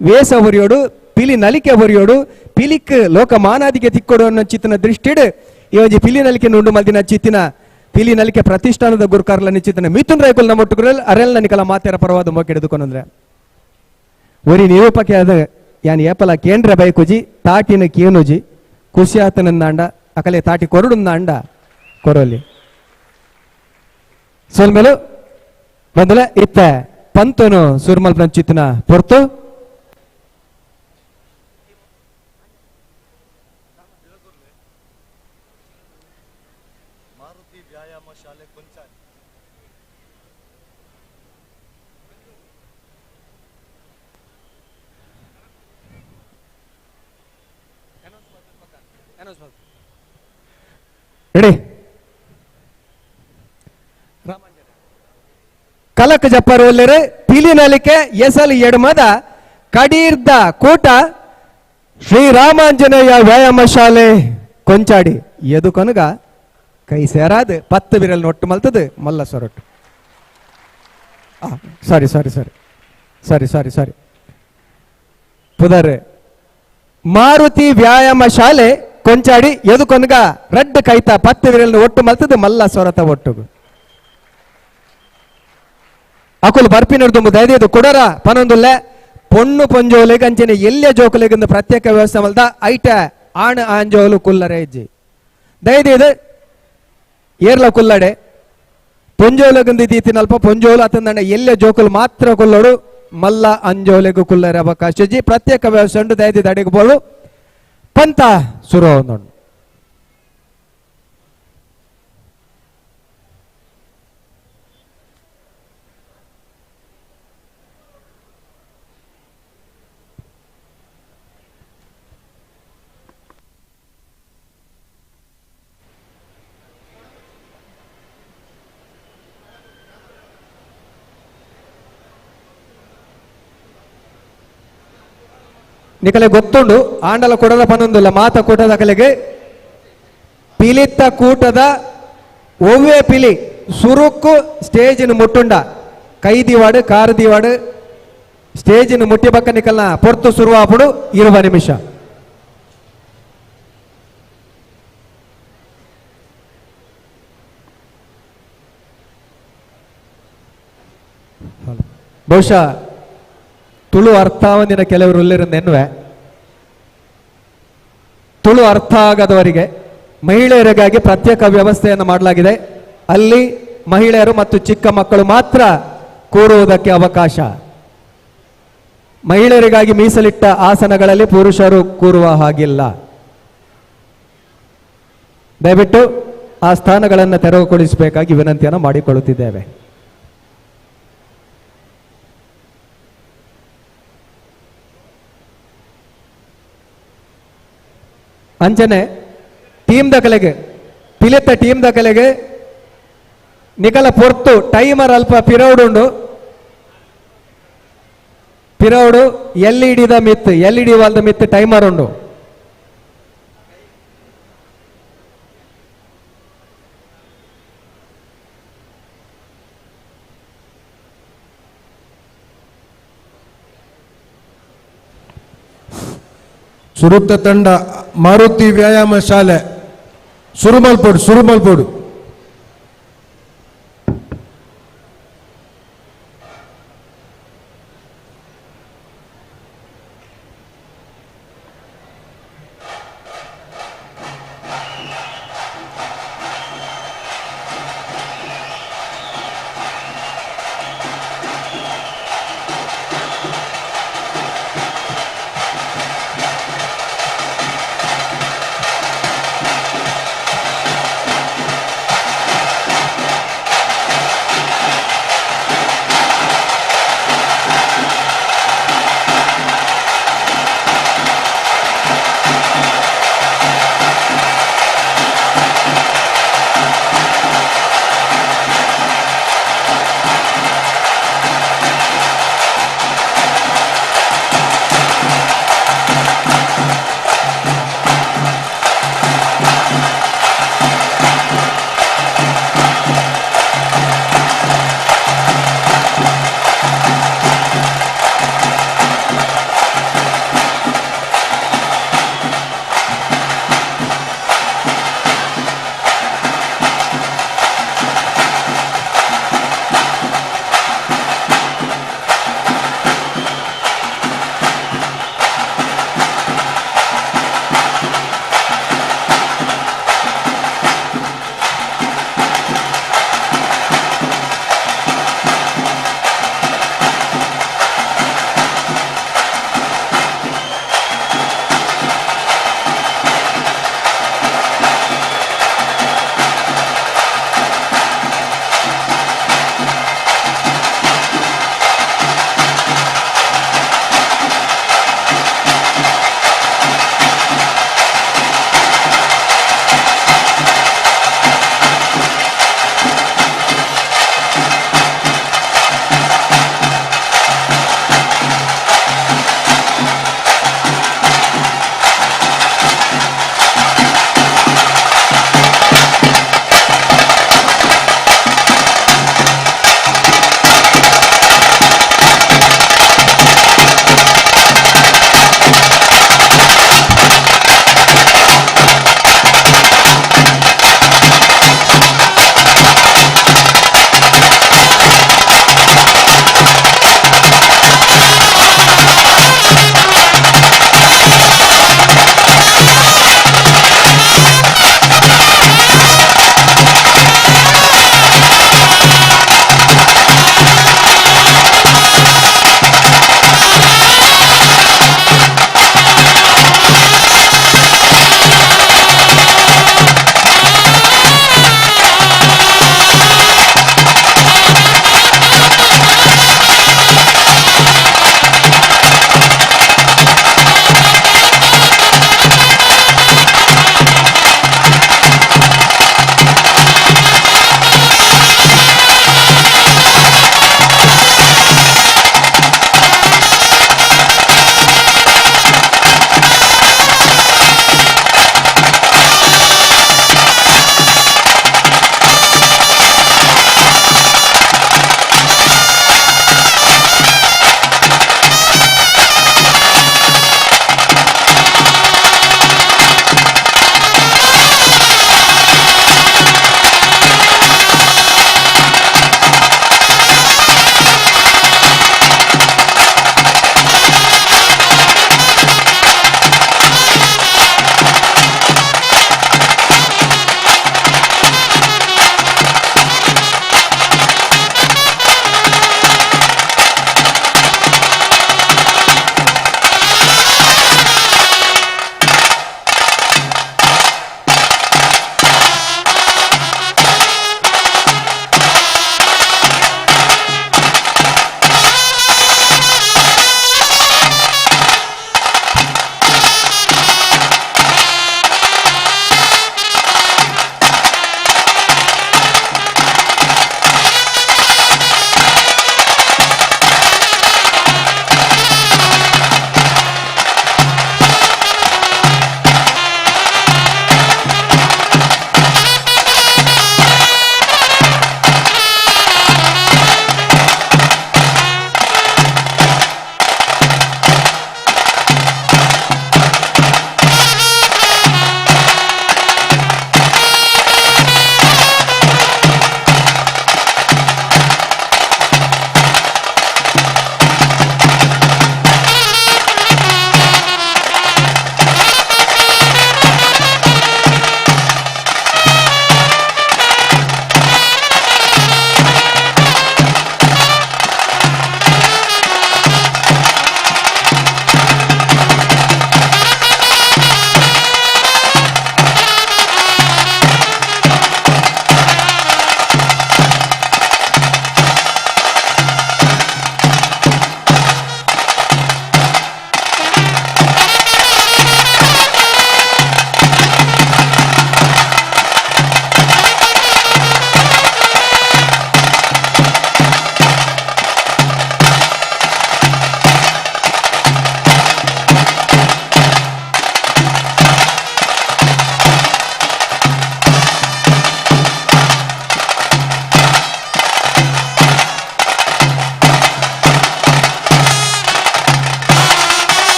ವೇಸ ಹೊರಿಯೋಡು ಪಿಲಿ ನಲಿಕೆ ಹೊರಿಯೋಡು ಪಿಲಿಕ್ ಲೋಕ ಮಾನಾದಿಗೆ ತಿಕ್ಕೊಡು ಅನ್ನೋ ಚಿತ್ತಿನ ದೃಷ್ಟಿಡು ಈ ಒಂಜಿ ಪಿಲಿ ನಲಿಕೆ ನುಂಡು ಮಲ್ದಿನ ಚಿತ್ತಿನ ಪಿಲಿ ನಲಿಕೆ ಪ್ರತಿಷ್ಠಾನದ ಗುರುಕಾರ್ಲ ನಿಚಿತ್ತಿನ ಮಿಥುನ್ ರೈಕುಲ್ ನಮ್ಮೊಟ್ಟುಗುರಲ್ ಅರೆಲ್ ನಿಕಲ ಮಾತೆರ ಪರವಾದ ಮೋಕೆಡೆದುಕೊಂಡ್ರೆ ಒರಿ ನಿರೂಪಕ್ಕೆ ಅದ ಯಾನ್ ಏಪಲ ಕೇಂದ್ರ ಬೈಕುಜಿ ತಾಟಿನ ಕೇನುಜಿ ಖುಷಿಯಾತನಂದಾಂಡ ಅಕಲೆ ತಾಟಿ ಕೊರಡುಂದಾಂಡ ಕೊರೋಲಿ ಸೋಲ್ಮೇಲು ಮೊದಲ ಇತ್ತ ಪಂತನು ಸುರ್ಮಲ್ ಚಿತ್ತಿನ ಪೊರ್ತು ರೆಡಿ ಕಲಕ ಜಪ್ಪರು ಒಲ್ಲೆರೆ ಪಿಲಿ ನಲಿಕೆ ಎಸಲು ಎಡಮದ ಕಡೀರ್ದ ಕೂಟ ಶ್ರೀರಾಮಾಂಜನೇಯ ವ್ಯಾಯಾಮ ಶಾಲೆ ಕೊಂಚಾಡಿ ಎದು ಕನುಗ ಕೈ ಸೇರಾದ 10 ಬಿರಲ್ ನೊಟ್ಟು ಮಲ್ತದ ಮಲ್ಲ ಸೊರಟು. ಸಾರಿ ಸಾರಿ ಸಾರಿ ಸಾರಿ ಸಾರಿ ಸಾರಿ ಪುದರ್ ಮಾರುತಿ ವ್ಯಾಯಾಮ ಶಾಲೆ ಕೊಂಚಾಡಿ ಎದು ಕೊನಗ ರಡ್ಡು ಕೈತ 10 ವಿರಲ್ ಒಟ್ಟು ಮಲ್ತದ ಮಲ್ಲ ಸೊರತ ಒಟ್ಟುಗು ಅಕುಲು ಬರ್ಪಿನರ್ದುಂಬು ದಯದೀದು ಕುಡರ ಪನೊಂದುಲ್ಲೆ ಪೊಣ್ಣು ಪೊಂಜೋಲೆಗ್ ಅಂಚನೆ ಎಲ್ಲೆ ಜೋಕುಲೆಗ್ ಪ್ರತ್ಯೇಕ ವ್ಯವಸ್ಥೆ ಮಲ್ದ ಐಟ ಆಣ್ ಆಂಜೋಲು ಕುಲ್ಲರೆ ಇಜ್ಜಿ ದಯದೀದು ಏರ್ಲ ಕುಲ್ಲಡೆ ಪೊಂಜೋಲೆಗುಂದು ದೀತಿನಲ್ಪ ಪೊಂಜೋಲು ಅತಂದಣ್ಣ ಎಲ್ಲೆ ಜೋಕುಲು ಮಾತ್ರ ಕುಲ್ಲೋಡು ಮಲ್ಲ ಅಂಜೋಲೆಗು ಕುಲ್ಲರೆ ಅವಕಾಶ ಇಜ್ಜಿ ಪ್ರತ್ಯೇಕ ವ್ಯವಸ್ಥೆ ಉಂಟು ದಯದೀದು ಅಡಿಗೆ ಬೋಳು ಪಂತ ಸುರು ನೋಡು. ನಿಕಲೆ ಗೊತ್ತುಂಡು ಆಂಡಲ ಕೊಡದ ಪನೊಂದುಲ್ಲ ಮಾತ ಕೂಟದ ಕಲೆಗೆ ಪಿಲಿತ್ತ ಕೂಟದ ಒವ್ವೇ ಪಿಲಿ ಸುರುಕ್ಕು ಸ್ಟೇಜಿನ ಮುಟ್ಟುಂಡ ಕೈದಿವಾಡು ಕಾರದಿವಾಡು ಸ್ಟೇಜಿನ ಮುಟ್ಟಿ ಬಕ್ಕ ನಿಕಲ್ನ ಪೊರ್ತು ಸುರುವಾಪುಡು 20 ನಿಮಿಷ. ಬಹುಶಃ ತುಳು ಅರ್ಥಾವಂದಿನ ಕೆಲವರು ಉಲ್ಲಿರಂದು ಎನ್ನುವೆ ತುಳು ಅರ್ಥ ಆಗದವರಿಗೆ ಮಹಿಳೆಯರಿಗಾಗಿ ಪ್ರತ್ಯೇಕ ವ್ಯವಸ್ಥೆಯನ್ನು ಮಾಡಲಾಗಿದೆ. ಅಲ್ಲಿ ಮಹಿಳೆಯರು ಮತ್ತು ಚಿಕ್ಕ ಮಕ್ಕಳು ಮಾತ್ರ ಕೂರುವುದಕ್ಕೆ ಅವಕಾಶ. ಮಹಿಳೆಯರಿಗಾಗಿ ಮೀಸಲಿಟ್ಟ ಆಸನಗಳಲ್ಲಿ ಪುರುಷರು ಕೂರುವ ಹಾಗಿಲ್ಲ. ದಯವಿಟ್ಟು ಆ ಸ್ಥಾನಗಳನ್ನು ತೆರವುಗೊಳಿಸಬೇಕಾಗಿ ವಿನಂತಿಯನ್ನು ಮಾಡಿಕೊಳ್ಳುತ್ತಿದ್ದೇವೆ. ಅಂಚನೆ ಟೀಮ್ ದಾಖಲೆಗೆ ಪಿಲಿತ ಟೀಮ್ ದಾಖಲೆಗೆ ನಿಕಲ ಪೊರ್ತು ಟೈಮರ್ ಅಲ್ಪ ಪಿರೌಡುಂಡು. ಪಿರೌಡು ಎಲ್ ಇ ಡಿದ ಮಿತ್, ಎಲ್ ಇ ಡಿ ವಾಲ್ದ ಮಿತ್ ಟೈಮರ್ ಉಂಡು. ಸುರುತ್ತ ತಂಡ ಮಾರುತಿ ವ್ಯಾಯಾಮ ಶಾಲೆ ಸುರುಮಲ್ಪೋಡು ಸುರುಮಲ್ಪೋಡು.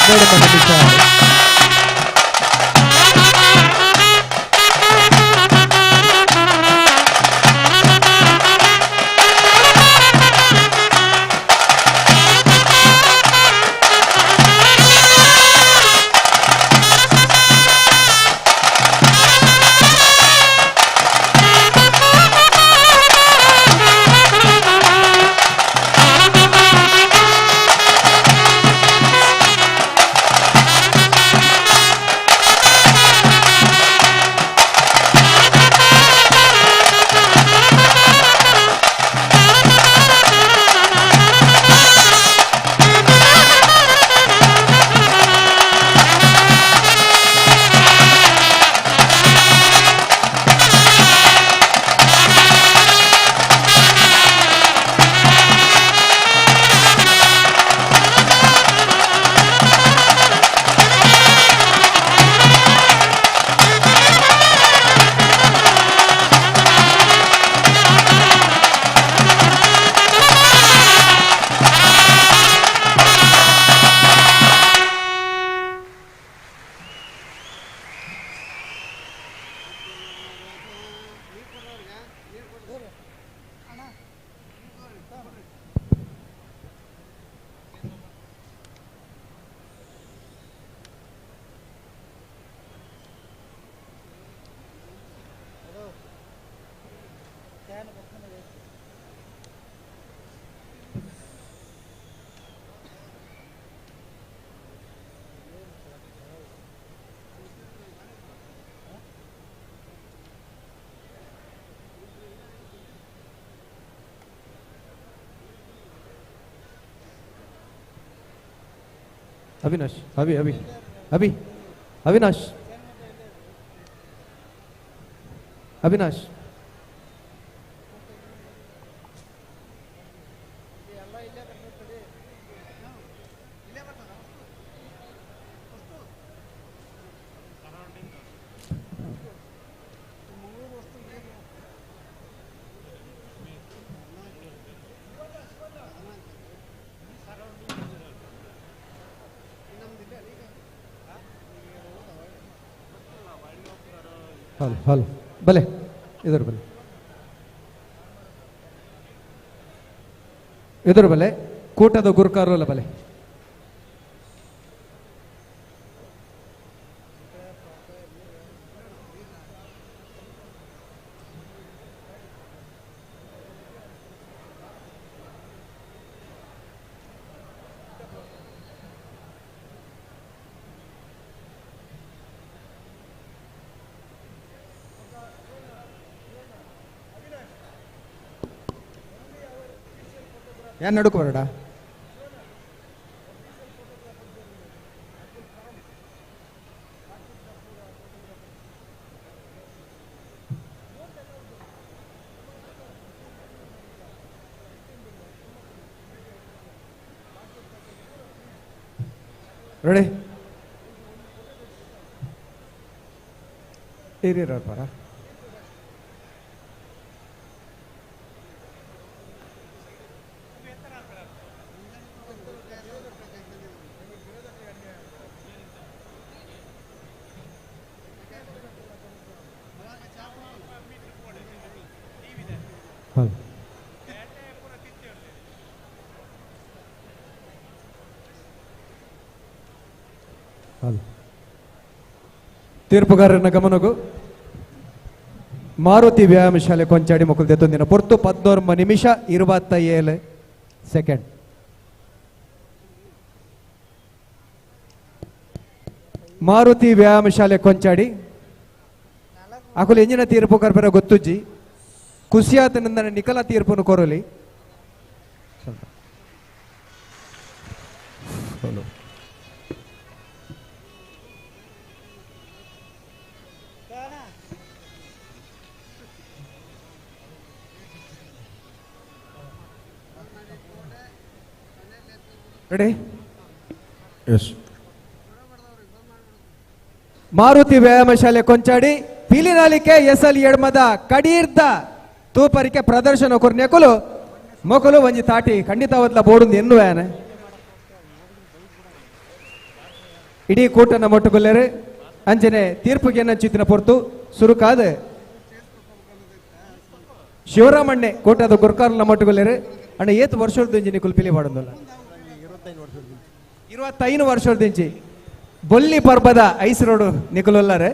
15 ನಿಮಿಷ. Avinash, Avi, Avi, Avi, Avinash, Avinash. Hello hello ಬಲೆ ಎದುರು ಬಲೆ ಎದುರು ಬಲೆ ಕೂಟದ ಗುರುಕಾರಲ್ಲ ಬಲೆ. ಯಾರು ನಡುಕು ಬರಡ? ರೆಡಿ ಏರಿಯರ್ ಪರ. ತೀರ್ಪುಗಾರನ ಗಮನಗೂ ಮಾರುತಿ ವ್ಯಾಯಾಮ ಶಾಲೆ ಕೊಂಚಾಡಿ ಮೊಕಲ್ ದೆತ್ತೊಂದಿನ ಪೊರ್ತು 19 ನಿಮಿಷ 27 ಸೆಕೆಂಡ್. ಮಾರುತಿ ವ್ಯಾಯಾಮ ಶಾಲೆ ಕೊಂಚಾಡಿ ಅಕುಲು ಎಂಜಿನ ತೀರ್ಪುಗಾರ ಬೇರೆ ಗೊತ್ತುಜ್ಜಿ ಖುಷಿಯಾತನಿಂದ ನಿಕಲ ತೀರ್ಪನ್ನು ಕೋರಲಿ. ರೆಡಿ? ಎಸ್. ಮಾರುತಿ ವ್ಯಾಯಾಮ ಶಾಲೆ ಕೊಂಚಾಡಿ ಪಿಲಿನಾಲಿಕೆ ಎಸಲ್ ಎಡ್ಮದ ಕಡೀರ್ದ ತೂಪರಿಕೆ ಪ್ರದರ್ಶನ ಕೊರ್ನೆಕುಲು ಮೊಕಲು ಒಂಜಿ ತಾಟಿ ಖಂಡಿತವತ್ಲ ಬೋಡುಂದು ಎನ್ನುವೇನೆ. ಇಡೀ ಕೂಟನ ಮೊಟ್ಟುಕೊಲ್ಲೇರು ಅಂಚನೆ ತೀರ್ಪುಗೆ ಚಿತ್ತಿನ ಪೊರ್ತು ಸುರುಕಾದ ಶಿವರಾಮಣ್ಣೆ ಕೋಟದ ಗುರ್ಕಾರ್ಲ ಮೊಟ್ಟುಕೊಲ್ಲೇರು ಅಣ್ಣ ಏತ್ ವರ್ಷದ ನಿಕುಲ್ ಪಿಲಿ ಪಾಡೊಂದುಲ್ಲ 25 ವರ್ಷದಿಂಚಿ ಬೊಲ್ಲಿ ಪರ್ಬದ ಐಸ್ ರೋಡು ನಿಕುಲೊಲ್ಲಾರೆ.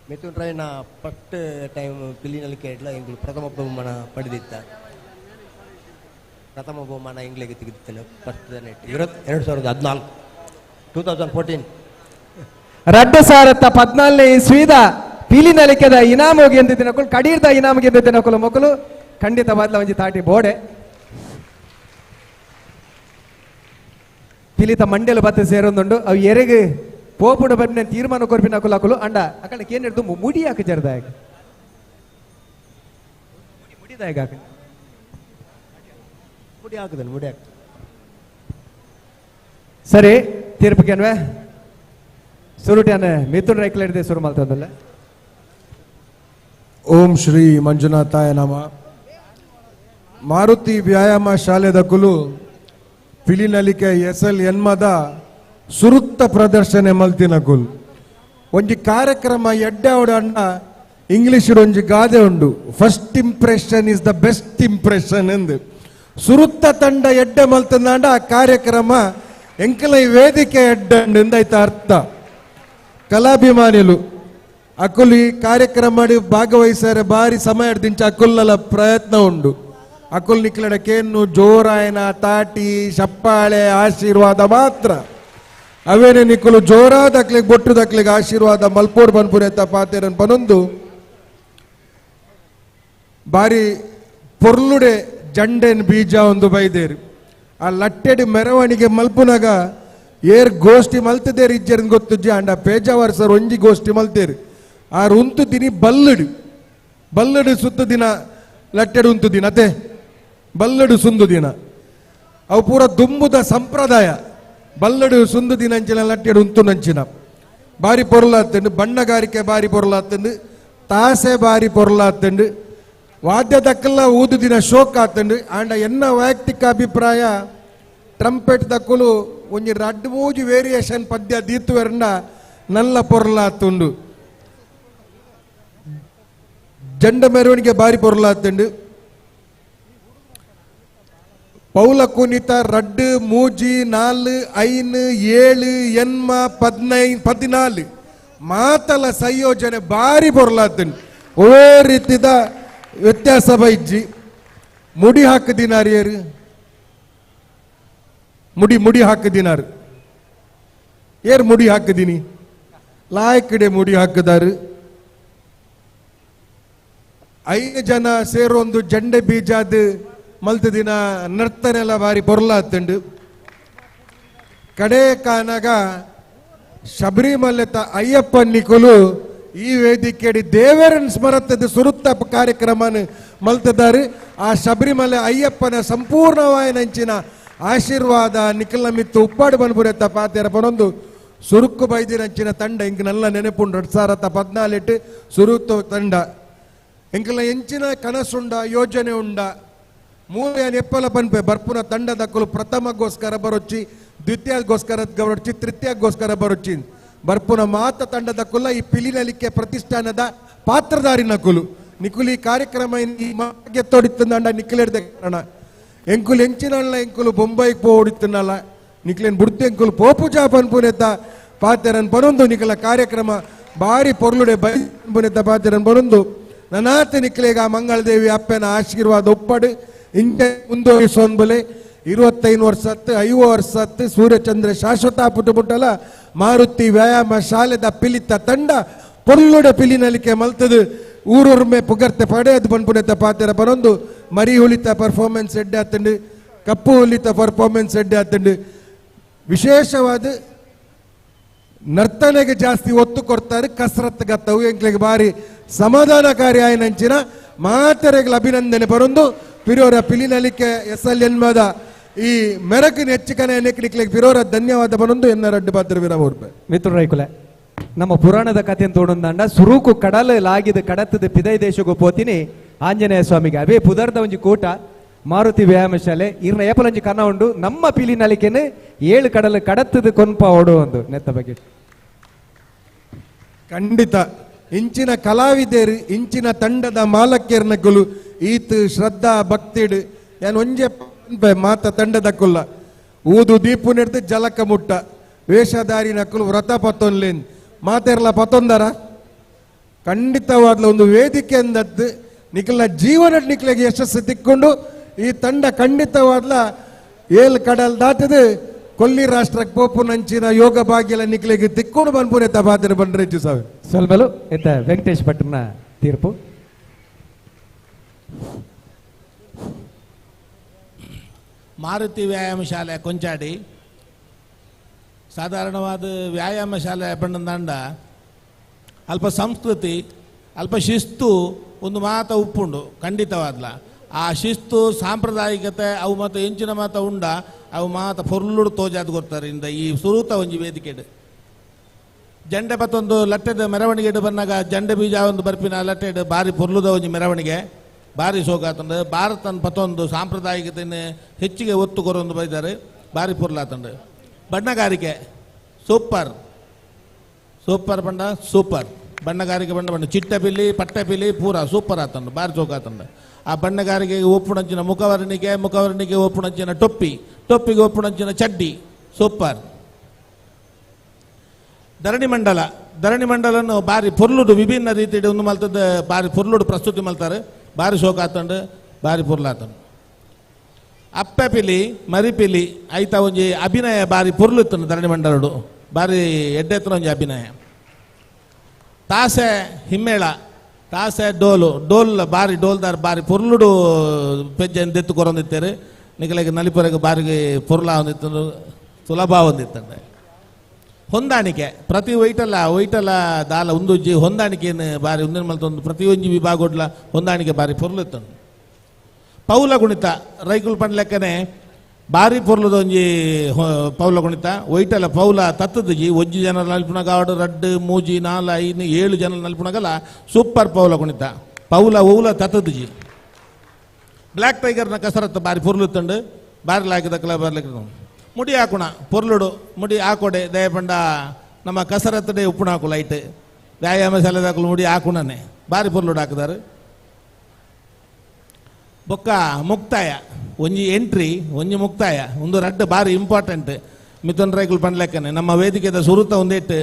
ಮಿಥುನ್ ರೈ ನಾ ಫಸ್ಟ್ ಟೈಮ್ ಪಿಲಿನಲ್ಲಿ ಕೇಳಲ ಎಂಗಳು ಪ್ರಥಮ ಬಹುಮಾನ ಪಡೆದಿದ್ದ. ಪ್ರಥಮ ಬಹುಮಾನ ಎಂಗ್ಲಿಗೆ ತೆಗೆದಿತ್ತಲ್ಲ ಫಸ್ಟ್ 2014 2014 2014 ಇಸ್ವಿದ ಪಿಲಿನಲಿಕೆದ ಇನಾಮು ಗೆದ್ದಿನ ಕಡೀರ್ದ ಇನಾಮು ಗೆದ್ದಿನ ಮಕ್ಕಳು ಖಂಡಿತವಾದ್ಲ ಒಂಜಿ ತಾಟಿ ಬೋಡೆ ಪಿಲಿತ ಮಂಡ್ಯಲು ಬತ್ತ ಸೇರೊಂದುಂಡು ಅವು ಎರೆಗ್ ಪೋಪುಡ ಬರ್ಪಿನ ತೀರ್ಮಾನ ಕೊರ್ಪಿನ ಅಕುಲು ಅಕುಲು ಅಂಡ ಅಕಲ ಕೇನಿಡ್ದು ಮುಡಿ ಹಾಕ ಜರ್ದಾಯಕ ಮುಡಿದಾಯಕ ಹಾಕ ಮುಡಿ ಹಾಕುದಲ್ಲ ಮುಡಿ ಹಾಕ. ಸರಿ ತೀರ್ಪುಕೇನ್ವೆ ಸುರುಟ್ಯಾನ ಮಿಥುನ್ ರೈಕ್ಲ ಹಿಡಿದೆ ಸುರು ಮಲ್ತದಲ್ಲ. ಓಂ ಶ್ರೀ ಮಂಜುನಾಥಾಯ ನಮ. ಮಾರುತಿ ವ್ಯಾಯಾಮ ಶಾಲೆದ ಕುಲು ಪಿಲಿನಲಿಕೆ ಎಸ್ ಎಲ್ ಎನ್ಮದ ಸುರುತ್ತ ಪ್ರದರ್ಶನ ಮಲ್ತಿನ ಕುಲ್ ಒಂಜಿ ಕಾರ್ಯಕ್ರಮ ಎಡ್ಡೆ ಅಣ್ಣ ಇಂಗ್ಲಿಷ್ ಒಂಜಿ ಗಾದೆ ಉಂಡು, first impression is the best impression ಎಂದು. ಸುರುತ್ತ ತಂಡ ಎಡ್ಡೆ ಮಲ್ತಂದಾಂಡ ಆ ಕಾರ್ಯಕ್ರಮ ಎಂಕಲ ಈ ವೇದಿಕೆ ಎಡ್ಡೆ ಎಂದೈತ ಅರ್ಥ. ಕಲಾಭಿಮಾನಿಲು ಅಕುಲು ಈ ಕಾರ್ಯಕ್ರಮ ಭಾಗವಹಿಸಾರೆ ಬಾರಿ ಸಮಯ ದಿಂಚ ಅಕುಲ್ಲಲ ಪ್ರಯತ್ನ ಉಂಡು. ಅಕುಲ್ ನಿಕ್ಲಡ ಕೇನ್ನು ಜೋರಾಯನ ತಾಟಿ ಶಪ್ಪಾಳೆ ಆಶೀರ್ವಾದ ಮಾತ್ರ ಅವೇನೆ ನಿಕ್ಕಲು ಜೋರಾದ ಅಕ್ಲಿಗೆ ಬೊಟ್ಟು ದಕ್ಲಿಗೆ ಆಶೀರ್ವಾದ ಮಲ್ಪೋಡ್ ಬನ್ಪುರೆತ್ತ ಪಾತೇರನ್ ಪನೊಂದು ಬಾರಿ ಪೊರ್ಲುಡೆ ಜಂಡೆನ್ ಬೀಜ ಒಂದು ಬೈದೇರು. ಆ ಲಟ್ಟೆಡಿ ಮೆರವಣಿಗೆ ಮಲ್ಪುನಗ ಏರ್ ಗೋಷ್ಠಿ ಮಲ್ತದೇರು ಇಜ್ಜೇರ್ ಗೊತ್ತುಜ್ಜಿ ಅಂಡ ಪೇಜಾವರ್ ಸರ್ ಒಂಜಿ ಗೋಷ್ಠಿ ಮಲ್ತೇರು ಆರು ಉಂತು ದಿನಿ ಬಲ್ಲಡು ಬಲ್ಲಡು ಸುತ್ತ ದಿನ ಲಟ್ಟೆಡು ಉಂತು ದಿನ ಅತೆ ಬಲ್ಲಡು ಸುಂದು ದಿನ ಅವು ಪೂರ ದುಂಬುದ ಸಂಪ್ರದಾಯ ಬಲ್ಲಡು ಸುಂದು ದಿನ ಅಂಚಿನ ಲಟ್ಟೆಡು ಉಂತು ನಂಚಿನ ಬಾರಿ ಪೊರ್ಲಾತ್ತಂಡು ಬಣ್ಣಗಾರಿಕೆ ಬಾರಿ ಪೊರ್ಲಾತ್ತಂಡು ತಾಸೆ ಬಾರಿ ಪೊರ್ಲಾತ್ತಂಡು ವಾದ್ಯದಕ್ಕೆಲ್ಲ ಊದು ದಿನ ಶೋಕ್ ಆತಂಡು. ಆಂಡ ಎನ್ನ ವೈಯಕ್ತಿಕ ಅಭಿಪ್ರಾಯ ಟ್ರಂಪೆಟ್ ದಕ್ಕಲು ಒಂಜಿ ರಡ್ಡು ಮೂಜಿ ವೇರಿಯೇಷನ್ ಪದ್ಯ ದೀತುವೆರಂಡ ನಲ್ಲ ಪೊರ್ಲಾತುಂಡು. ಜಂಡ ಮೆರವಣಿಗೆ ಬಾರಿ ಪೊರ್ಲಾತಂಡು. ಪೌಲ ಕುನಿತ ರಡ್ಡು ಮೂಜಿ 4 5 7 8 15 14 ಮಾತಲ ಸಂಯೋಜನೆ ಬಾರಿ ಪೊರ್ಲಾತಂಡು. ಒವೇ ರೀತಿದ ವ್ಯತ್ಯಾಸ ಬೈಜ್ಜಿ. ಮುಡಿ ಹಾಕದಿನಾರು ಏರು ಮುಡಿ ಮುಡಿ ಹಾಕದಿನಾರು ಏರ್ ಮುಡಿ ಹಾಕದಿನಿ ಲಾಯಕಡೆ ಮುಡಿ ಹಾಕಿದಾರು. 5 ಜನ ಸೇರೊಂದು ಜಂಡೆ ಬೀಜಾದ ಮಲ್ತ ದಿನ ನರ್ತನೆಲ್ಲ ಬಾರಿ ಪೊರ್ಲಾತಂಡು. ಕಡೆ ಕಾನಾಗ ಶಬರಿಮಲೆತ ಅಯ್ಯಪ್ಪ ನಿಕುಲು ಈ ವೇದಿಕೆಯಡಿ ದೇವರನ್ ಸ್ಮರತದ ಸುರುತ್ತ ಕಾರ್ಯಕ್ರಮನ ಮಲ್ತದಾರು. ಆ ಶಬರಿಮಲೆ ಅಯ್ಯಪ್ಪನ ಸಂಪೂರ್ಣವಾಯನಂಚಿನ ಆಶೀರ್ವಾದ ನಿಖಲ ಮಿತ್ತು ಉಪ್ಪಾಡು ಬನ್ಪುರೆತ್ತ ಪಾತೇರ ಪನೊಂದು ಸುರುಕ್ಕು ಬೈದಿನಂಚಿನ ತಂಡ ಇಂಕ್ ನಲ್ಲ ನೆನಪುಂಡು. 2014 ಸುರುತ್ತು ತಂಡ ಎಂಕಲ ಎಂಚಿನ ಕನಸುಂಡ ಯೋಜನೆ ಉಂಡ ಮೂಲ ಎಪ್ಪಲ ಪನ್ಪೆ ಬರ್ಪುನ ತಂಡದಕ್ಕಲು ಪ್ರಥಮಗೋಸ್ಕರ ಬರೊಚ್ಚಿ ದ್ವಿತೀಯಗೋಸ್ಕರ ಬರೊಚ್ಚಿ ತೃತೀಯಗೋಸ್ಕರ ಬರೊಚ್ಚಿ ಬರ್ಪುನ ಮಾತ ತಂಡದಕ್ಕುಲ್ಲ ಈ ಪಿಲಿನಲಿಕೆ ಪ್ರತಿಷ್ಠಾನದ ಪಾತ್ರಧಾರಿ ನಕುಲು ನಿಕುಲಿ ಕಾರ್ಯಕ್ರಮ ಗೆತ್ತೊಡಿತ್ತಂಡ ನಿಖಲೆಡ್ದ ಕಾರಣ ಎಂಕುಲು ಎಂಚಿನಲ್ಲ ಎಂಕುಲು ಬೊಂಬೈಗೆ ಪೋಡಿತ್ತನಲ್ಲ ನಿಕ್ಲೇನ್ ಬುಡ್ತು ಎಂಕುಲು ಪೋಪು ಪನ್ಪುನೆತ್ತ ಪಾತೆರನ್ ಪನೊಂದು ನಿಖಲ ಕಾರ್ಯಕ್ರಮ ಬಾರಿ ಪೊರ್ಲುಡೆ ಬೈ ಪುನೆತ್ತ ಪಾತೆರನ್ ಪನೊಂದು ನನಾತ ನಿಕ್ಲೇಗ ಮಂಗಳದೇವಿ ಅಪ್ಪನ ಆಶೀರ್ವಾದ ಒಪ್ಪಡು ಇಂಚೆ ಮುಂದುವರಿಸೋನ್ಬಲೆ 25 ವರ್ಷ 50 ವರ್ಷ ಸೂರ್ಯಚಂದ್ರ ಶಾಶ್ವತ ಪುಟ್ಟುಪುಟ್ಟಲ ಮಾರುತಿ ವ್ಯಾಯಾಮ ಶಾಲೆದ ಪಿಲಿತ ತಂಡ ಪೊರ್ಲುಡೆ ಪಿಲಿನಲಿಕೆ ಮಲ್ತದು ಊರೊರ್ಮೆ ಪುಗರ್ತೆ ಪಡೆಯದು ಪನ್ಪುನೆತ್ತ ಪಾತೆರ ಪನೊಂದು ಮರಿ ಹುಲಿತ ಪರ್ಫಾರ್ಮೆನ್ಸ್ ಎಡ್ಡೆ ಆತಂಡು ಕಪ್ಪು ಹುಲಿತ ಪರ್ಫಾರ್ಮೆನ್ಸ್ ಎಡ್ಡೆ ಆತಂಡು. ವಿಶೇಷವಾದ ನರ್ತನೆಗೆ ಜಾಸ್ತಿ ಒತ್ತು ಕೊಡ್ತಾರೆ ಕಸರತ್ತು ಗತ್ತವು ಎಂಕ್ಲೆಗೆ ಬಾರಿ ಸಮಾಧಾನಕಾರಿ ಆಯನಂಚಿನ ಮಾತೆರೆಗಳ ಅಭಿನಂದನೆ ಬರೊಂದು ಪಿರೋರ ಪಿಲಿನಲಿಕೆ ಎಸ್ ಎಲ್ ಎನ್ಮದ ಈ ಮೆರಕಿನ ಹೆಚ್ಚಿಕನ ನಿಕ್ಲಿಗೆ ಪಿರೋರ ಧನ್ಯವಾದ ಬರೊಂದು ಎನ್ನ ರಡ್ಡು ಪಾತ್ರ ವಿರಾಮ ಮಿತ್ರ ರೈಕುಲೆ ನಮ್ಮ ಪುರಾಣದ ಕಥೆಯನ್ನು ತೋಡೊಂದಂಡ ಸುರುಕು ಕಡಲು ಲಾಗಿದ ಕಡತದ ಪಿದೈ ದೇಶಕ್ಕೂ ಪೋತಿನಿ ಆಂಜನೇಯ ಸ್ವಾಮಿಗೆ ಅವೇ ಪುದರ್ದ ಒಂಜಿ ಕೂಟ Maruti ವ್ಯಾಯಾಮ ಶಾಲೆ ಇರ್ನ ಏಪಲಂಜಿ ಕನ ಉಂಡು ನಮ್ಮ ಪಿಲಿ ನಲಿಕೆನೆ 7 ಕಡಲು ಕಡತ್ತದ ಕೊನ್ಪ ಓಡು ಒಂದು ನೆತ್ತ ಬಗ್ಗೆ. ಖಂಡಿತ ಇಂಚಿನ ಕಲಾವಿದರು ಇಂಚಿನ ತಂಡದ ಮಾಲಕ್ಯರ್ನಕುಲು ಈತ್ ಶ್ರದ್ಧಾ ಭಕ್ತಿಡು ಯಾನ್ ಒಂಜೆ ಮಾತ ತಂಡದ ಕುಲ್ಲ ಊದು ದೀಪು ನೆಡ್ದು ಜಲಕ ಮುಟ್ಟ ವೇಷಧಾರಿ ನಕುಲು ವ್ರತ ಪತ್ತೊನ್ಲೇನ್ ಮಾತೆರ್ಲ ಪತ್ತೊಂದರ ಖಂಡಿತವಾದ್ಲ ಒಂದು ವೇದಿಕೆ ಅಂದದ್ದು ನಿಖಲ ಜೀವನ ನಿಖಲಿಗೆ ಯಶಸ್ಸು ತಿಕ್ಕೊಂಡು ಈ ತಂಡ ಖಂಡಿತವಾದ್ಲ ಏಲ್ ಕಡಲ್ ದಾಟದು ಕೊಲ್ಲಿ ರಾಷ್ಟ್ರಕ್ಕೆ ಪೋಪುನಂಚಿನ ಯೋಗ ಭಾಗ್ಯಲ ನಿಖಲಿಗೆ ತಿಕ್ಕೊಂಡು ಬನ್ಪುನೆ ತಬಾತಿನ ಬಂಡ್ರೆ ಸಾವಿರ ಸೊಲ್ಬಲು ಎತ್ತ ವೆಂಕಟೇಶ್ ಭಟ್ನ ತೀರ್ಪು. ಮಾರುತಿ ವ್ಯಾಯಾಮ ಶಾಲೆ ಕೊಂಚಾಡಿ ಸಾಧಾರಣವಾದ ವ್ಯಾಯಾಮ ಶಾಲೆ ಪಂಡಂದಾಂಡ ಅಲ್ಪ ಸಂಸ್ಕೃತಿ ಅಲ್ಪ ಶಿಸ್ತು ಒಂದು ಮಾತ ಉಪ್ಪುಂಡು ಖಂಡಿತವಾದ್ಲ. ಆ ಶಿಸ್ತು ಸಾಂಪ್ರದಾಯಿಕತೆ ಅವು ಮಾತ ಎಂಚಿನ ಮಾತ ಉಂಡ ಅವು ಮಾತ ಪೊರ್ಲುಡು ತೋಜಾದ್ ಕೊರ್ತಾರೆ ಇಂದ ಈ ಸುರೂತ ಒಂಜಿ ವೇದಿಕೆಡು. ಜಂಡೆ ಪತ್ತೊಂದು ಲಟ್ಟೆದ ಮೆರವಣಿಗೆ ಬಂದಾಗ ಜಂಡೆ ಬೀಜ ಒಂದು ಬರ್ಪಿನ ಲಟ್ಟೆಡ್ ಬಾರಿ ಪೊರ್ಲುದ ಒಂಜಿ ಮೆರವಣಿಗೆ ಬಾರಿ ಸೋಕಾತಂಡು. ಭಾರತನ ಪತ್ತೊಂದು ಸಾಂಪ್ರದಾಯಿಕತೆಯನ್ನು ಹೆಚ್ಚಿಗೆ ಒತ್ತು ಕೊರೊಂದು ಬೈದಾರೆ ಬಾರಿ ಪೊರ್ಲಾತಂಡು. ಬಣ್ಣಗಾರಿಕೆ ಸೂಪರ್ ಸೂಪರ್ ಬಣ್ಣ ಸೂಪರ್ ಬಣ್ಣಗಾರಿಕೆ ಬಣ್ಣ ಬಣ್ಣ ಚಿಟ್ಟಪಿಲಿ ಪಟ್ಟಪಿಲಿ ಪೂರ ಸೂಪರ್ ಆತಂಡು ಬಾರಿ ಸೋಕಾತಂಡು. ಆ ಬಣ್ಣಗಾರಿಕೆಗೆ ಒಪ್ಪುಣಂಚಿನ ಮುಖವರ್ಣಿಕೆ ಮುಖವರ್ಣಿಕೆ ಒಪ್ಪುಣಂಚಿನ ಟೊಪ್ಪಿ ಟೊಪ್ಪಿಗೆ ಒಪ್ಪುಣಂಚಿನ ಚಡ್ಡಿ ಸೂಪರ್. ಧರಣಿ ಮಂಡಲ ಧರಣಿ ಮಂಡಲನ್ನು ಬಾರಿ ಪೊರ್ಲುಡು ವಿಭಿನ್ನ ರೀತಿಯಲ್ಲಿ ಒಂದು ಮಲ್ತದ ಬಾರಿ ಪೊರ್ಲುಡು ಪ್ರಸ್ತುತಿ ಮಲ್ತಾರೆ ಬಾರಿ ಶೋಕಾತಂಡು ಬಾರಿ ಪೊರ್ಲಾತಂಡು. ಅಪ್ಪೆ ಪಿಲಿ ಮರಿಪಿಲಿ ಐತ ಒಂಜಿ ಅಭಿನಯ ಬಾರಿ ಪೊರ್ಲುತ್ತಂಡು ಧರಣಿ ಮಂಡಲಡು ಬಾರಿ ಎಡ್ಡೆತ್ತನ ಒಂಜಿ ಅಭಿನಯ. ತಾಸೆ ಹಿಮ್ಮೇಳ ತಾಸೆ ಡೋಲು ಡೋಲ್ ಬಾರಿ ಡೋಲ್ದಾರ್ ಬಾರಿ ಪೊರ್ಲುಡು ಪೆಜ್ಜೆನ್ ದೆತ್ತು ಕೊರೊಂದಿತ್ತೇರು ನಿಕಲೆಗೆ ನಲಿಪೊರೆಗೆ ಬಾರಿ ಪೊರ್ಲ ಒಂದಿತ್ತು ಸುಲಭ ಒಂದಿತ್ತಂಡೆ. ಹೊಂದಾಣಿಕೆ ಪ್ರತಿ ವೈಟಲ್ಲ ವೈಟಲ್ಲ ದಾಲ ಉಂದುಜ್ಜಿ ಹೊಂದಾಣಿಕೆಯನ್ನು ಬಾರಿ ಉಂದಿನ ಮಲ್ತೊಂದು ಪ್ರತಿಯೊಂಜಿ ವಿಭಾಗೊಡ್ಲ ಹೊಂದಾಣಿಕೆ ಬಾರಿ ಪೊರ್ಲುತ್ತಂಡು. ಪೌಲ ಗುಣಿತ ರೈಕುಲ್ ಪಂಡ್ಲೆಕ್ಕನೆ ಬಾರಿ ಪೊರ್ಲುದ ಒಂಜಿ ಪೌಲ ಗುಣಿತ ವೈಟಲ್ಲ ಪೌಲ ತತ್ತದಜಿ ಒಂಜಿ ಜನ ನಲ್ಪುನಗ ಆಡು ರಡ್ಡು ಮೂಜಿ ನಾಲ್ ಐದು 7 ಜನ ನಲ್ಪುನಗಲ ಸೂಪರ್ ಪೌಲ ಗುಣಿತ ಪೌಲ ಓಲ ತತ್ತದಜಿ. ಬ್ಲ್ಯಾಕ್ ಟೈಗರ್ನ ಕಸರತ್ತು ಬಾರಿ ಪೊರ್ಲುತ್ತಂಡು ಬಾರಿ ಲಾಕಿದಕ್ಕಲ ಬಾರಿ ಮುಡಿ ಹಾಕೋಣ ಪೊರ್ಲುಡು ಮುಡಿ ಹಾಕೊಡೆ ದಯಪಂಡ ನಮ್ಮ ಕಸರತ್ತಡೆ ಉಪ್ಪುಣ ಹಾಕು ಲೈಟ್ ವ್ಯಾಯಾಮ ಶಾಲೆದಾಕಲು ಮುಡಿ ಹಾಕುಣನೆ ಬಾರಿ ಪೊರ್ಲುಡು ಹಾಕಿದಾರೆ. ಬೊಕ್ಕ ಮುಕ್ತಾಯ ಒಂಜಿ ಎಂಟ್ರಿ ಒಂಜಿ ಮುಕ್ತಾಯ ಒಂದು ರಡ್ಡು ಬಾರಿ ಇಂಪಾರ್ಟೆಂಟ್ ಮಿಥುನ್ ರೈಕುಲ್ ಪಂಡ್ಲೆಕ್ಕನೆ ನಮ್ಮ ವೇದಿಕೆದ ಸುರುತ ಒಂದಿಟ್ಟು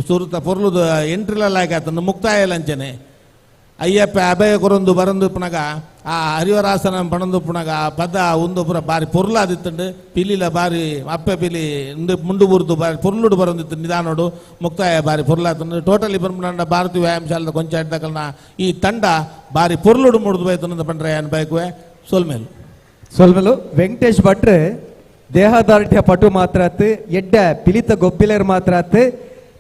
ಸುರುತ ಪೊರ್ಲುದು ಎಂಟ್ರಿಲ ಆತಂದು ಮುಕ್ತಾಯ ಲಂಚನೆ ಅಯ್ಯಪ್ಪ ಅಭಯ ಕೊರೊಂದು ಬರಂದು ಪುನಗ ಆ ಹರಿವರಾಸನ ಪಣಂದು ಪುನಗ ಆ ಪದ ಒಂದು ಪುರ ಬಾರಿ ಪೊರ್ಲಾದಿತ್ತಂಡು ಪಿಲಿಲ ಬಾರಿ ಅಪ್ಪೆ ಪಿಲಿ ಮುಂಡು ಬುರ್ದು ಬಾರಿ ಪೊರ್ಲುಡು ಬರಂದಿತ್ತು ನಿಧಾನೋಡು ಮುಕ್ತಾಯ ಬಾರಿ ಪೊರ್ಲಾತಂಡು. ಟೋಟಲಿ ಪನ್ಪುನಂಡ ಭಾರತೀಯ ವ್ಯಾಯಾಮ ಶಾಲೆದ ಕೊಂಚಾಡ್ದಕಲ್ನ ಈ ತಂಡ ಬಾರಿ ಪೊರ್ಲುಡು ಮುಡ್ದು ಬೈತಂದು ಪಂಡ್ರೆ ಏನ್ ಬೈಕುವೆ ಸೋಲ್ಮೇಲು ಸೋಲ್ಮೇಲು. ವೆಂಕಟೇಶ್ ಭಟ್ರೆ ದೇಹದಾರ್ಢ್ಯ ಪಟು ಮಾತ್ರ ಆತು ಎಡ್ಡ ಪಿಲಿತ ಗೊಬ್ಬಿಲರ್ ಮಾತ್ರ ಆತು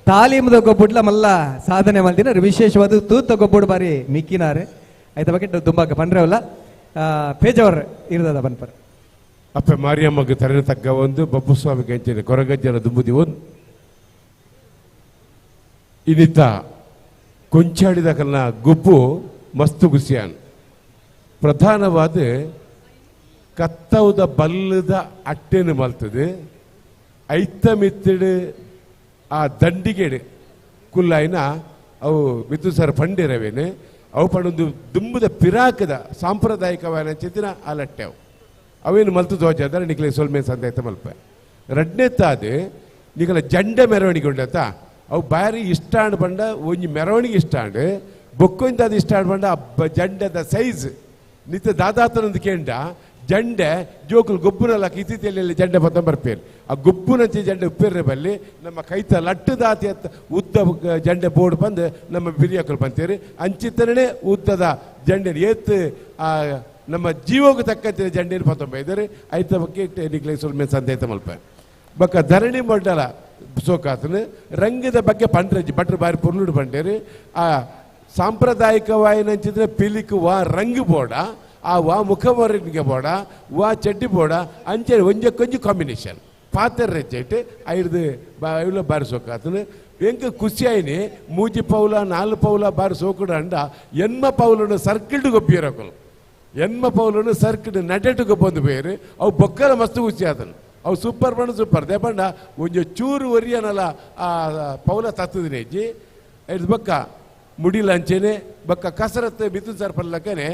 ತಾಲೀಮದ ಗೊಬ್ಬುಡ್ಲ ಮಲ್ಲ ಸಾಧನೆ ಮಲ್ದಿನ ವಿಶೇಷವಾದ ತೂತ ಗೊಬ್ಬುಡು ಬಾರಿ ಮಿಕ್ಕಿನಾರೆ ಆಯ್ತ ಬಗ್ಗೆ ದುಂಬಾಕ ಪಂಡ್ರವಲ್ಲ ಪೇಜವರ್ ಇರ್ತದ ಬನ್ಪರ್. ಅಪ್ಪೆ ಮಾರಿಯಮ್ಮಗೆ ತರನ ತಗ್ಗ ಒಂದು ಬಬ್ಬುಸ್ವಾಮಿ ಗಂಜಿನ ಕೊರಗಜ್ಜನ ದುಂಬುದಿ ಒಂದು ಇನ್ನಿತ್ತ ಕೊಂಚಾಡಿದ ಕಲ್ನ ಗುಬ್ಬು ಮಸ್ತು ಗುಸಿಯಾನ್ ಪ್ರಧಾನವಾದ ಕತ್ತವುದ ಬಲ್ಲದ ಅಟ್ಟೆನು ಮಲ್ತದೆ ಐತ ಮಿತ್ತಿಡು ಆ ದಂಡಿಗೆಡು ಕುಲ್ಲಾಯಿನ ಅವು ಮಿತ್ತು ಸರ್ ಪಂಡಿರವೇನೆ ಅವು ಪಂಡೊಂದು ದುಂಬುದ ಪಿರಾಕದ ಸಾಂಪ್ರದಾಯಿಕವಾದ ಚಿತ್ತಿನ ಆ ಲಟ್ಟೆ ಅವು ಅವೇನು ಮಲ್ತು ದೋಜಾದರೆ ನಿಖಲೆ ಸೊಲ್ಮೆ ಸಂದಾಯ್ತ ಮಲ್ಪೆ. ರಡ್ನೆತ್ತಾದ ನಿಖಲ ಜಂಡೆ ಮೆರವಣಿಗೆ ಉಂಡತ್ತ ಅವು ಬಾರಿ ಇಷ್ಟಾಂಡ್ ಬಂಡ ಒಂಜಿ ಮೆರವಣಿಗೆ ಇಷ್ಟಾಂಡ್ ಬೊಕ್ಕೊಂದಾದ ಇಷ್ಟಾಂಡ್ ಬಂಡ ಆ ಜಂಡೆದ ಸೈಜ್ ನಿತ್ಯ ದಾದಾತನೊಂದು ಕೇಂಡ ಜಂಡೆ ಜೋಕುಲು ಗೊಬ್ಬುನಲ್ಲ ಕಿತಿತಿಯಲ್ಲಿ ಜಂಡೆ ಪತ್ತ ಬರ್ಪೇರು ಆ ಗೊಬ್ಬುನಂಚೆ ಜಂಡೆ ಉಪ್ಪೇರ್ರೆ ಬಲ್ಲಿ ನಮ್ಮ ಕೈತ ಲಟ್ಟದಾತಿ ಅತ್ತ ಉದ್ದ ಜಂಡೆ ಬೋರ್ಡ್ ಬಂದು ನಮ್ಮ ಬಿರಿಯಾಕಲು ಬಂತೇರಿ ಅಂಚಿತನೇ ಉದ್ದದ ಜಂಡೆ ಏತ್ ಆ ನಮ್ಮ ಜೀವಕ್ಕೆ ತಕ್ಕಂತೆ ಜಂಡೇನು ಪತ್ತೊಂಬ ಇದ್ದಾರೆ ಐತ ಬಗ್ಗೆ ನಿಕ್ಲೆ ಸುಲ್ಮೆ ಸಂದೇತ ಮಲ್ಪ. ಬೊಕ್ಕ ಧರಣಿ ಮಂಡಲ ಸೋಕಾತನು ರಂಗದ ಬಗ್ಗೆ ಪಂಡ್ರಜ್ಜಿ ಭಟ್ರು ಬಾರಿ ಪೊರ್ಲುಡು ಪಂಡೇರಿ ಆ ಸಾಂಪ್ರದಾಯಿಕವಾಯಿನಂಚಿದ್ರೆ ಪಿಲಿಕ್ ವಾ ರಂಗು ಬೋಡ ಆ ವಾ ಮುಖವರ್ಣಿಗೆ ಬೋಡ ವಾ ಚಡ್ಡಿ ಬೋಡ ಅಂಚೆ ಒಂಜಕ್ಕೊಂಜಿ ಕಾಂಬಿನೇಷನ್ ಪಾತ್ರ ರೆಚ್ಚೈಟ್ ಐರ್ದು ಇವ್ಲ ಬಾರಿ ಸೋಕಾತನು ಎಂಕ ಖುಷಿ ಆಯ್ನಿ ಮೂಜಿ ಪೌಲ 4 ಪೌಲ ಬಾರಿ ಸೋಕುಡು ಅಂಡ ಎನ್ಮ ಪೌಲನು ಸರ್ಕಿಲ್ಡ್ ಗೊಬ್ಬಿರಕಲು ಎನ್ಮ ಪೌಲನು ಸರ್ಕಿಟ್ ನಡೆಟುಗೆ ಬಂದು ಬೇರೆ ಅವು ಬೊಕ್ಕಲ ಮಸ್ತ್ ಖುಷಿ ಆತನು ಅವು ಸೂಪರ್ ಪಂಡ ಸೂಪರ್ ದೇಪಂಡ ಒಂಜಿ ಚೂರು ಒರಿಯನಲ್ಲ ಆ ಪೌಲ ತತ್ತದಿನ ಹೆಜ್ಜಿ ಇದು ಬೊಕ್ಕ ಮುಡಿಲಂಚೆನೆ ಬೊಕ್ಕ ಕಸರತ್ತೆ ಮಿಥುನ್ ಸರ್ ಪಲ್ಲಕ್ಕನೆ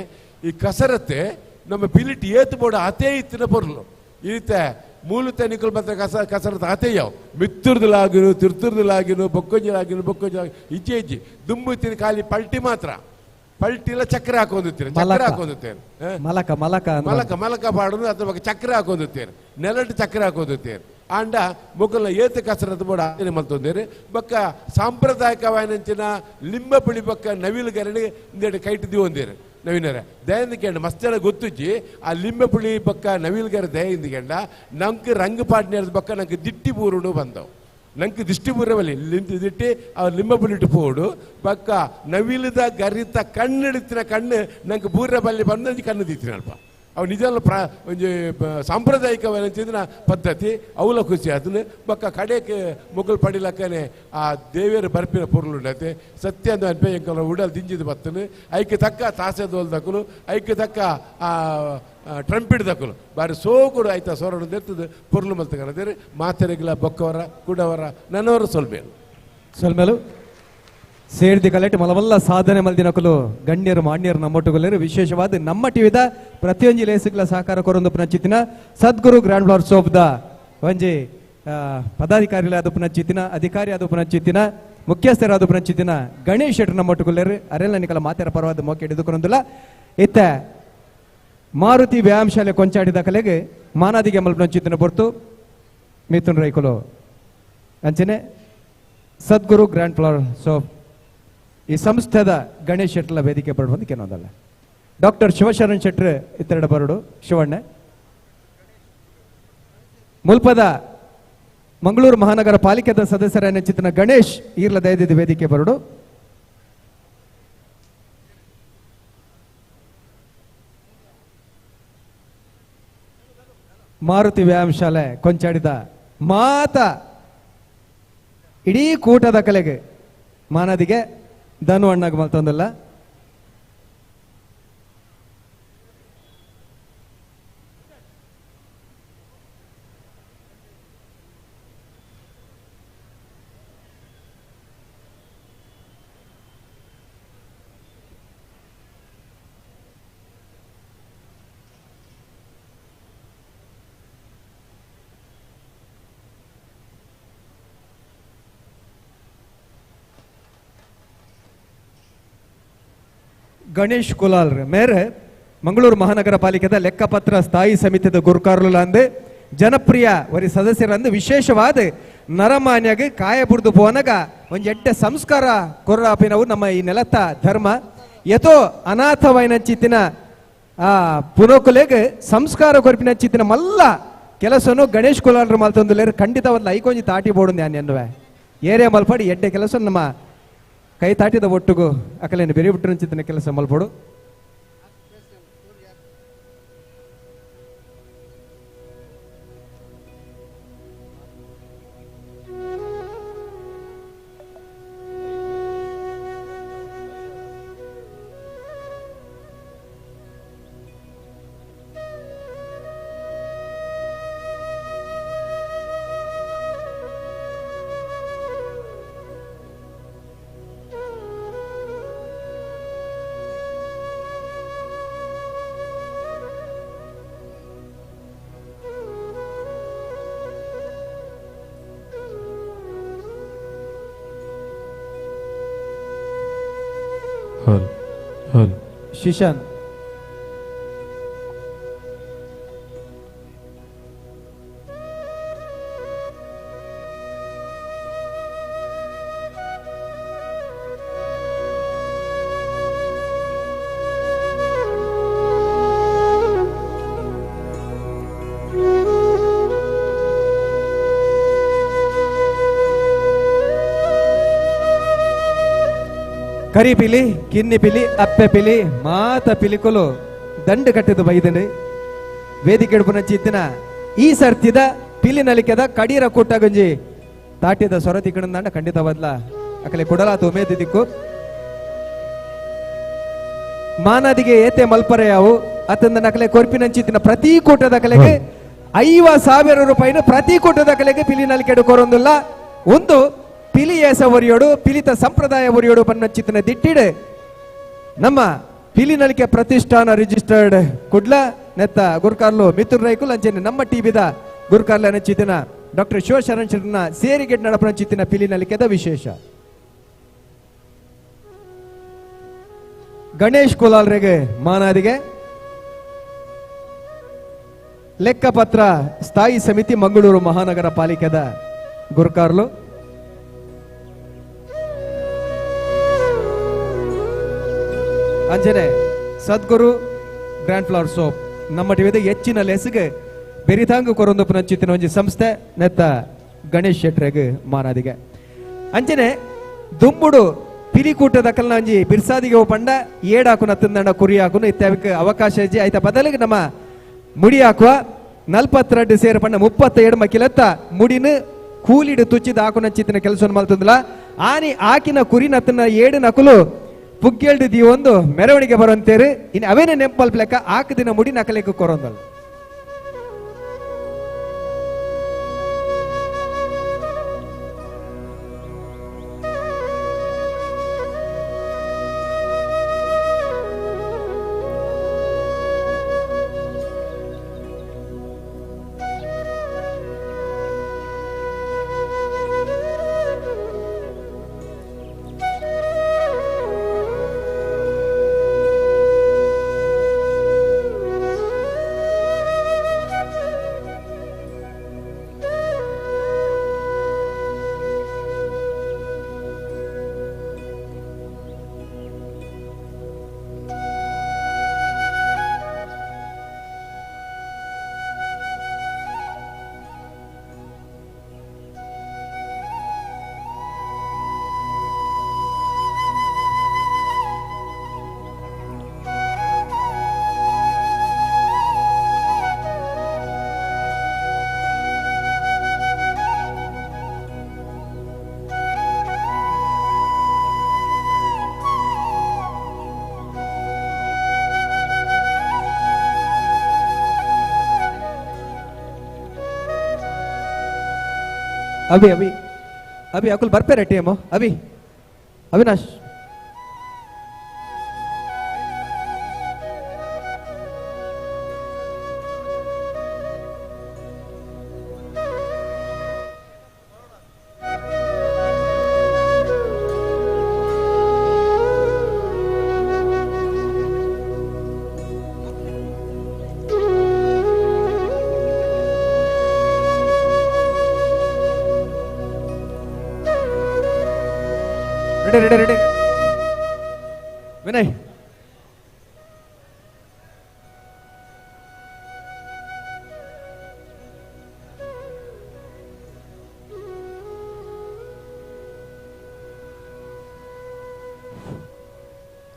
ಈ ಕಸರತ್ತೆ ನಮ್ಮ ಪಿಲಿಟ್ ಏತು ಬೋಡ ಅತೇ ಇತ್ತಿನ ಪೊರ್ಲು ಈ ರೀತಿ ಮೂಲತ ನಿಕುಲ್ ಮಾತ್ರ ಕಸರತ್ತು ಆತೇ ಯಾವ ಮಿತ್ತುರ್ದಲಾಗಿನು ತಿರ್ತುರ್ದಲಾಗಿನು ಬೊಕ್ಕೊಂಜಲಾಗಿನು ಬೊಕ್ಕೊಂಜಲಾಗಿ ಇಜ್ಜೆ ಇಜ್ಜಿ ದುಂಬುತ್ತಿನ ಖಾಲಿ ಪಲ್ಟಿ ಮಾತ್ರ ಪಲ್ಟಿಲ ಚಕ್ರ ಹಾಕೊಂಡಿರ್ತೀರಿ ಚಕ್ರ ಹಾಕೊಂಡಿರ್ತೇನೆ ಮಲಕ ಮಲಕ ಮಲಕ ಮಲಕ ಪಾಡುದು ಅದ್ರ ಬಗ್ಗೆ ಚಕ್ರ ಹಾಕೊಂಡಿರ್ತೇನೆ ನೆಲಟ್ಟು ಚಕ್ರ ಹಾಕೊಂಡಿರ್ತೇನೆ ಆಂಡ ಮೊಕಲ ಏತ ಕಸರತ್ತು ಬೋಡ ಆತನೆ ಮಲ್ತೊಂದೇರು ಬೊಕ್ಕ ಸಾಂಪ್ರದಾಯಿಕವಾಯಿನಂಚಿನ ಲಿಂಬ ಪುಳಿ ಬೊಕ್ಕ ನವಿಲು ಗರಡಿ ಇಂದೆಡು ಕೈಟ್ ದಿವೊಂದೇರು ನವೀನರ ದಯಂದಿಕೆಂಡ ಮಸ್ತೆಲ್ಲ ಗೊತ್ತುಜ್ಜಿ ಆ ಲಿಂಬೆ ಪುಳಿ ಬೊಕ್ಕ ನವಿಲ್ಗರ ದಯಂದಿಕೆಂಡ ನಂಗೆ ರಂಗ್ ಪಾಟ್ನೇರ್ದ ಬೊಕ್ಕ ನಂಗೆ ದಿಟ್ಟಿ ಬೂರುಡು ಬಂದವು ನಂಗೆ ದಿಷ್ಟಿ ಬೂರವಲ್ಲಿ ಲಿಂತ ದಿಟ್ಟಿ ಆ ಲಿಂಬೆ ಪುಳಿಟ್ಟು ಪೋಡು ಬೊಕ್ಕ ನವಿಲದ ಗರಿತ ಕಣ್ಣು ಕಣ್ಣು ನಂಗೆ ಬೂರ ಬಲ್ಲಿ ಬಂದು ಕಣ್ಣು ದಿತ್ತಿನಲ್ಪ ಅವು ನಿಜಲ್ಲ ಒಂಜಿ ಸಾಂಪ್ರದಾಯಿಕವಾದ ಪದ್ಧತಿ ಅವಲ ಖುಷಿ ಆತನು ಬೊಕ್ಕ ಕಡೆಗೆ ಮೊಗಲ್ ಪಡಿಲಕ್ಕನೆ ಆ ದೇವಿಯರ ಬರ್ಪಿನ ಪೊರ್ಲುಂಡತೆ ಸತ್ಯ ಅಂದ ಅನ್ಪೆ ಎಂಕಲ ಉಡಲ್ ದಿಂಜಿದ ಬತ್ತನು ಐಕೆ ತಕ್ಕ ತಾಸೆ ದೋಲ್ ದಕ್ಕಲು ಐಕೆ ತಕ್ಕ ಆ ಟ್ರಂಪಿಡ್ ದಕ್ಕಲು ಬಾರಿ ಸೋಕುಡು ಆಯ್ತಾ ಸೊರಡು ಎತ್ತದು ಪೊರ್ಲು ಮಲ್ತಕನದೇರು ಮಾತೆರೆಗಿಲ ಬೊಕ್ಕವರ ಕುಡವರ ನನ್ನವರ ಸೊಲ್ಬೇಲು ಸೊಲ್ಮೇಲು ಸೇರ್ದಿ ಕಲೆಟ್ ಮಲವಲ್ಲ ಸಾಧನೆ ಮಲ್ದಿನಕುಲು ಗಣ್ಯರು ಮಾನ್ಯರು ನಮ್ಮೊಟ್ಟುಗೊಲ್ಲರು ವಿಶೇಷವಾದ ನಮ್ಮ ಟಿವಿದ ಪ್ರತಿಯೊಂಜಿ ಲೇಸುಗಳ ಸಹಕಾರ ಕೊರೊಂದು ಪುನಚಿತ್ತಿನ ಸದ್ಗುರು grand flower soap the ಒಂಜಿ ಪದಾಧಿಕಾರಿಗಳಾದ ಪುನಚಿತ್ತಿನ ಅಧಿಕಾರಿ ಆದ ಪುನಚಿತ್ತಿನ ಮುಖ್ಯಸ್ಥರಾದ ಪುನಚಿತ್ತಿನ ಗಣೇಶ್ ಶೆಟ್ಟರ್ ನಮ್ಮೊಟ್ಟುಗೊಲ್ಲರು ಅರೆಲ್ಲ ನಿಕಲ ಮಾತೆರ ಪರವಾದ ಮೋಕೆ ಹಿಡಿದುಕೊಂಡಲ್ಲ ಇತ್ತ ಮಾರುತಿ ವ್ಯಾಯಾಮ ಶಾಲೆ ಕೊಂಚಾಡಿದ ಕಲೆಗೆ ಮಾನಾದಿಗೆ ಮಲ್ಪನಂಚಿತ್ತಿನ ಪೊರ್ತು ಮಿಥುನ್ ರೈಕುಲು ಅಂಚನೆ ಸದ್ಗುರು grand flower soap ಈ ಸಂಸ್ಥೆದ ಗಣೇಶ್ ಶೆಟ್ಟಲ ವೇದಿಕೆ ಬರಡು ಕೆಲವೊಂದಲ್ಲ ಡಾಕ್ಟರ್ ಶಿವಶರಣ್ ಶೆಟ್ರ್ ಇತ್ತೆರಡು ಬರಡು ಶಿವಣ್ಣ ಮುಲ್ಪದ ಮಂಗಳೂರು ಮಹಾನಗರ ಪಾಲಿಕೆದ ಸದಸ್ಯರ ಚಿತ್ರನ ಗಣೇಶ್ ಈರ್ಲ ದಯದಿದ್ದ ವೇದಿಕೆ ಬರಡು ಮಾರುತಿ ವ್ಯಾಯಾಮ ಶಾಲೆ ಕೊಂಚಾಡಿದ ಮಾತ ಇಡೀ ಕೂಟದ ಕಲೆಗೆ ಮಾನದಿಗೆ ಧನು ಅಣ್ಣಗ ಮಲ್ತೊಂದಲ್ಲ ಗಣೇಶ್ ಕುಲಾಲ್ ಮೇರೆ ಮಂಗಳೂರು ಮಹಾನಗರ ಪಾಲಿಕೆದ ಲೆಕ್ಕಪತ್ರ ಸ್ಥಾಯಿ ಸಮಿತಿದ ಗುರುಕಾರ್ಲು ಜನಪ್ರಿಯ ಒರಿ ಸದಸ್ಯರಂದು ವಿಶೇಷವಾದ ನರಮಾನ್ಯಾಗ ಕಾಯ ಬುಡ್ದು ಪೋನಗ ಒಂಜಿ ಎಡ್ಡೆ ಸಂಸ್ಕಾರ ಕೊರ್ರಾಪಿನವು ನಮ್ಮ ಈ ನೆಲತ್ತ ಧರ್ಮ ಯಥೋ ಅನಾಥವಾಯಿನ ಚಿತ್ತಿನ ಆ ಪುನೋಕುಲೆಗ್ ಸಂಸ್ಕಾರ ಕೊರ್ಪಿನ ಚಿತ್ತಿನ ಮಲ್ಲ ಕೆಲಸನು ಗಣೇಶ್ ಕುಲಾಲ್ರು ಮಲ್ತೊಂದುಲೇರು ಖಂಡಿತವಾದ ಐಕೊಂಜಿ ತಾಟಿ ಬೋಡು ನಾನು ಎನ್ನುವೆ ಏರಿಯಾ ಮಲ್ಪಾಡಿ ಎಡ್ಡೆ ಕೆಲಸ ನಮ್ಮ ಕೈ ತಾಟಿದ ಒಟ್ಟುಗು ಅಕಲೇನು ಬೆರಿ ಬಿಟ್ಟು ಚಿತ್ತಿನ ಕೆಲಸ ಮಲ್ಪಡು. ಶಿಶಾನ್ ಕರಿ ಪಿಲಿ ಕಿನ್ನಿ ಪಿಲಿ ಅಪ್ಪೆ ಪಿಲಿ ಮಾತ ಪಿಲಿಕೊಲು ದಂಡು ಕಟ್ಟಿದ ಬೈದನು ವೇದಿಕೆ ಹಿಡ್ಪುನ ಚಿತ್ತಿನ ಈ ಸರ್ತಿದ ಪಿಲಿ ನಲಿಕೆದ ಕಡೀರ ಕೂಟಗುಂಜಿ ತಾಟಿದ ಸೊರತಿ ಕಣಂದಾಂಡ ಖಂಡಿತ ಬದ್ಲ ಅಕಲೆ ಕೊಡಲಾತ ಉಮೇದಿ ದಿಕ್ಕು ಮಾನದಿಗೆ ಏತೆ ಮಲ್ಪರೆಯಾವು ಅತಂದ ನಕಲೆ ಕೊರ್ಪಿನಂಚಿತ್ತಿನ ಪ್ರತಿ ಕೂಟದ ಕಲೆಗೆ 50,000 ರೂಪಾಯಿನ ಪ್ರತಿ ಕೂಟದ ಕಲೆಗೆ ಪಿಲಿ ನಲಿಕೆಡು ಕೊರೊಂದುಲ್ಲ. ಒಂದು ಪಿಲಿ ಏಸ ಒರಿಯೋಡು ಪಿಲಿತ ಸಂಪ್ರದಾಯ ಒರಿಯೋಡು ಬನ್ನಂಚಿತ್ತಿನ ದಿಟ್ಟಿಡು ನಮ್ಮ ಪಿಲಿ ನಲಿಕೆ ಪ್ರತಿಷ್ಠಾನ ರಿಜಿಸ್ಟರ್ಡ್ ಕುಡ್ಲ ನೆತ್ತ ಗುರ್ಕಾರ್ಲು ಮಿಥುನ್ ರೈಕುಲ್ ಅಂಚನೆ ನಮ್ಮ ಟಿವಿದ ಗುರ್ಕಾರ್ಲ ನಂಚಿತ್ತಿನ ಡಾಕ್ಟರ್ ಶಿವಶರಣ್ ಶೆಟ್ಟರ್ನ ಸೇರಿಗೆಟ್ ನಡಪನಂಚಿತ್ತಿನ ಪಿಲಿ ನಲಿಕೆದ ವಿಶೇಷ. ಗಣೇಶ್ ಕೋಲಾಲ್ರೆಗೆ ಮಾನಾದಿಗೆ ಲೆಕ್ಕಪತ್ರ ಸ್ಥಾಯಿ ಸಮಿತಿ ಮಂಗಳೂರು ಮಹಾನಗರ ಪಾಲಿಕೆದ ಗುರ್ಕಾರ್ಲು. ಅಂಜನೆ ಸದ್ಗುರು grand flower soap ನಮ್ಮ ಟಿವಿದ ಹೆಚ್ಚಿನ ಲೆಸ್ಗೆ ಬೆರಿತಾಂಗು ಕೊರೊಂದು ಪುನಂಚಿತ್ತಿನ ಒಂಜಿ ಸಂಸ್ಥೆ ನೆತ್ತ ಗಣೇಶ್ ಶೆಟ್ರೆಗ್ ಮಾನಾದಿಗೆ. ಅಂಜನೆ ದುಂಬುಡು ಪಿಲಿಕೂಟದ ಕಲ್ನ ಒಂಜಿ ಬಿರ್ಸಾದಿಗೆ ಪಂಡ ಏಡಾಕುನ ತಿಂದಣ್ಣ ಕುರಿ ಹಾಕುನು ಇತ್ಯಾವಿಕ್ ಅವಕಾಶ ಇಜ್ಜಿ. ಆಯ್ತ ಬದಲಿಗೆ ನಮ್ಮ ಮುಡಿ ಹಾಕುವ 42 ಸೇರು ಪಂಡ 37 ಮಕ್ಕಿಲತ್ತ ಮುಡಿನ ಕೂಲಿಡು ತುಚ್ಚಿದ ಹಾಕುನ ಚಿತ್ತಿನ ಕೆಲಸ ಮಲ್ತಂದಿಲ್ಲ. ಆನಿ ಆಕಿನ ಕುರಿ ನತ್ತನ ಏಡು ನಕಲು ಪುಗ್ಗೆಲ್ಡು ದೀವೊಂದು ಮೆರವಣಿಗೆ ಬರುವಂತೇರು ಇನ್ನು ಅವೇನೆ ನೆಂಪಲ್ ಲೆಕ್ಕ ಆಕದಿನ ಮುಡಿ ನಕಲಿಗೆ ಕೊರೊಂದಲ್ಲ. ಅಭಿ ಅಭಿ ಅಭಿ ಅಕುಲ್ ಬರ್ಪೇರ team Abhi Avinash ready ready ready Vinay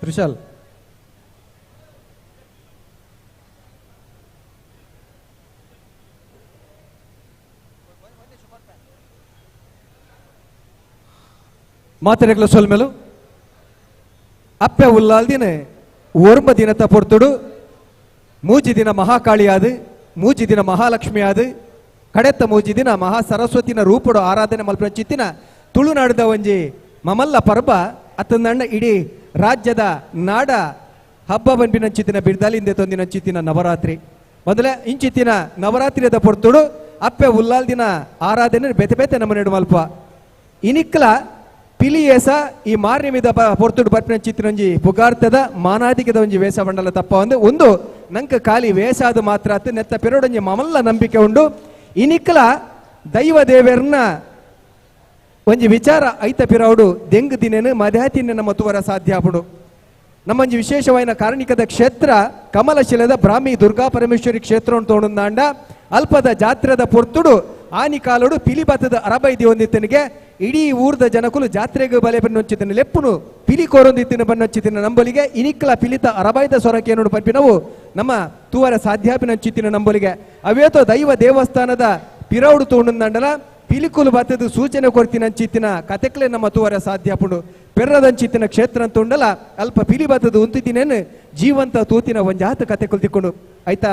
Trishal ಮಾತೆರೆಗ್ಲ ಸೊಲ್ಮೆಲು ಅಪ್ಪೆ ಉಲ್ಲಾಲ್ದಿನ ಒರ್ಮ ದಿನತ ಪೊರ್ತುಡು ಮೂಜಿ ದಿನ ಮಹಾಕಾಳಿಯಾದು ಮೂಜಿ ದಿನ ಮಹಾಲಕ್ಷ್ಮಿ ಆದು ಕಡೆತ್ತ ಮೂಜಿ ದಿನ ಮಹಾ ಸರಸ್ವತಿನ ರೂಪುಡು ಆರಾಧನೆ ಮಲ್ಪನ ತುಳುನಾಡದ ಒಂಜಿ ಮಮಲ್ಲ ಪರ್ಬ ಅತ್ತಂದಣ್ಣ ಇಡೀ ರಾಜ್ಯದ ನಾಡ ಹಬ್ಬ ಬಂಪಿನಂಚಿತ್ತಿನ ಬಿರ್ದಾಲಿಂದೆ ತೊಂದಿನಂಚಿತ್ತಿನ ನವರಾತ್ರಿ ಮೊದಲೇ ಇಂಚಿತ್ತಿನ ನವರಾತ್ರಿಯದ ಪೊರ್ತುಡು ಅಪ್ಪೆ ಉಲ್ಲಾಲ್ದಿನ ಆರಾಧನೆ ಬೆತೆ ಬೆತೆ ನಮ್ಮ ನೆಡು ಮಲ್ಪ ಇನಿಕ್ಲ ಪಿಲಿಯೇಸ ಈ ಮಾರ್ನಿಮಿದ ಪೊರ್ತುಡು ಬರ್ಪಿನ ಚಿತ್ರೊಂಜಿ ಪುಗಾರ್ತದ ಮಾನಾದಿಕದ ಒಂಜಿ ವೇಷ ಮಂಡಲ ತಪ್ಪ ಒಂದು ಒಂದು ನಂಕ ಖಾಲಿ ವೇಷ ಅದು ಮಾತ್ರ ಅತ್ತು ನೆತ್ತ ಪೆರೋಡೊಂಜಿ ಮಮಲ್ಲ ನಂಬಿಕೆ ಉಂಡು ಇನಿಕ್ಲ ದೈವ ದೇವೆರ್ನ ಒಂಜಿ ವಿಚಾರ ಐತ ಪಿರೌಡು ದೆಂಗ್ ದಿನೇನು ಮಧ್ಯಾತಿನ ನಮ್ಮ ತುವರ ಸಾಧ್ಯ ಆಪುಡು. ನಮ್ಮೊಂಜಿ ವಿಶೇಷವಾದ ಕಾರಣಿಕದ ಕ್ಷೇತ್ರ ಕಮಲಶಿಲದ ಬ್ರಾಹ್ಮಿ ದುರ್ಗಾ ಪರಮೇಶ್ವರಿ ಕ್ಷೇತ್ರ ತೋಣುಂದಾಂಡ ಅಲ್ಪದ ಜಾತ್ರೆದ ಪೊರ್ತುಡು ಆನಿ ಕಾಲುಡು ಪಿಲಿಬತ್ತದ ಅರಬೈದಿ ಹೊಂದಿತ್ತನಿಗೆ ಇಡೀ ಊರ್ದ ಜನಕುಲು ಜಾತ್ರೆಗೆ ಬಲೆ ಬನ್ನೊಂಚಿತನ ಲೆಪ್ಪುನು ಪಿಲಿ ಕೋರೊಂದಿತ್ತಿನ ಬನ್ನೊಂಚಿತಿನ ನಂಬಲಿಗೆ ಇನಿಕ್ಲ ಪಿಲಿತ ಅರಬೈದ ಸೊರಕೇನುಡು ಪನ್ಪಿನವು ನಮ್ಮ ತೂವರ ಸಾಧ್ಯಾಪಿನಂಚಿತ್ತಿನ ನಂಬಲಿಗೆ ಅವೇತೋ ದೈವ ದೇವಸ್ಥಾನದ ಪಿರೌಡು ತೋಣುಂದಾಂಡಲ ಪಿಲಿಕುಲು ಬತ್ತದು ಸೂಚನೆ ಕೊರ್ತಿನಂಚಿತ್ತಿನ ಕತೆಕ್ಲೆ ನಮ್ಮ ತೂವರ ಸಾಧ್ಯ ಪುಂಡು ಪೆರ್ರದಂಚಿತ್ತಿನ ಕ್ಷೇತ್ರ ಅಂತ ಉಂಡಲ ಅಲ್ಪ ಪಿಲಿ ಬತ್ತದು ಉಂತಿದ್ದೀನೇನು ಜೀವಂತ ತೂತಿನ ಒಂಜಾತ ಕತೆಕುಲು ತಿಕ್ಕೊಂಡು ಆಯ್ತಾ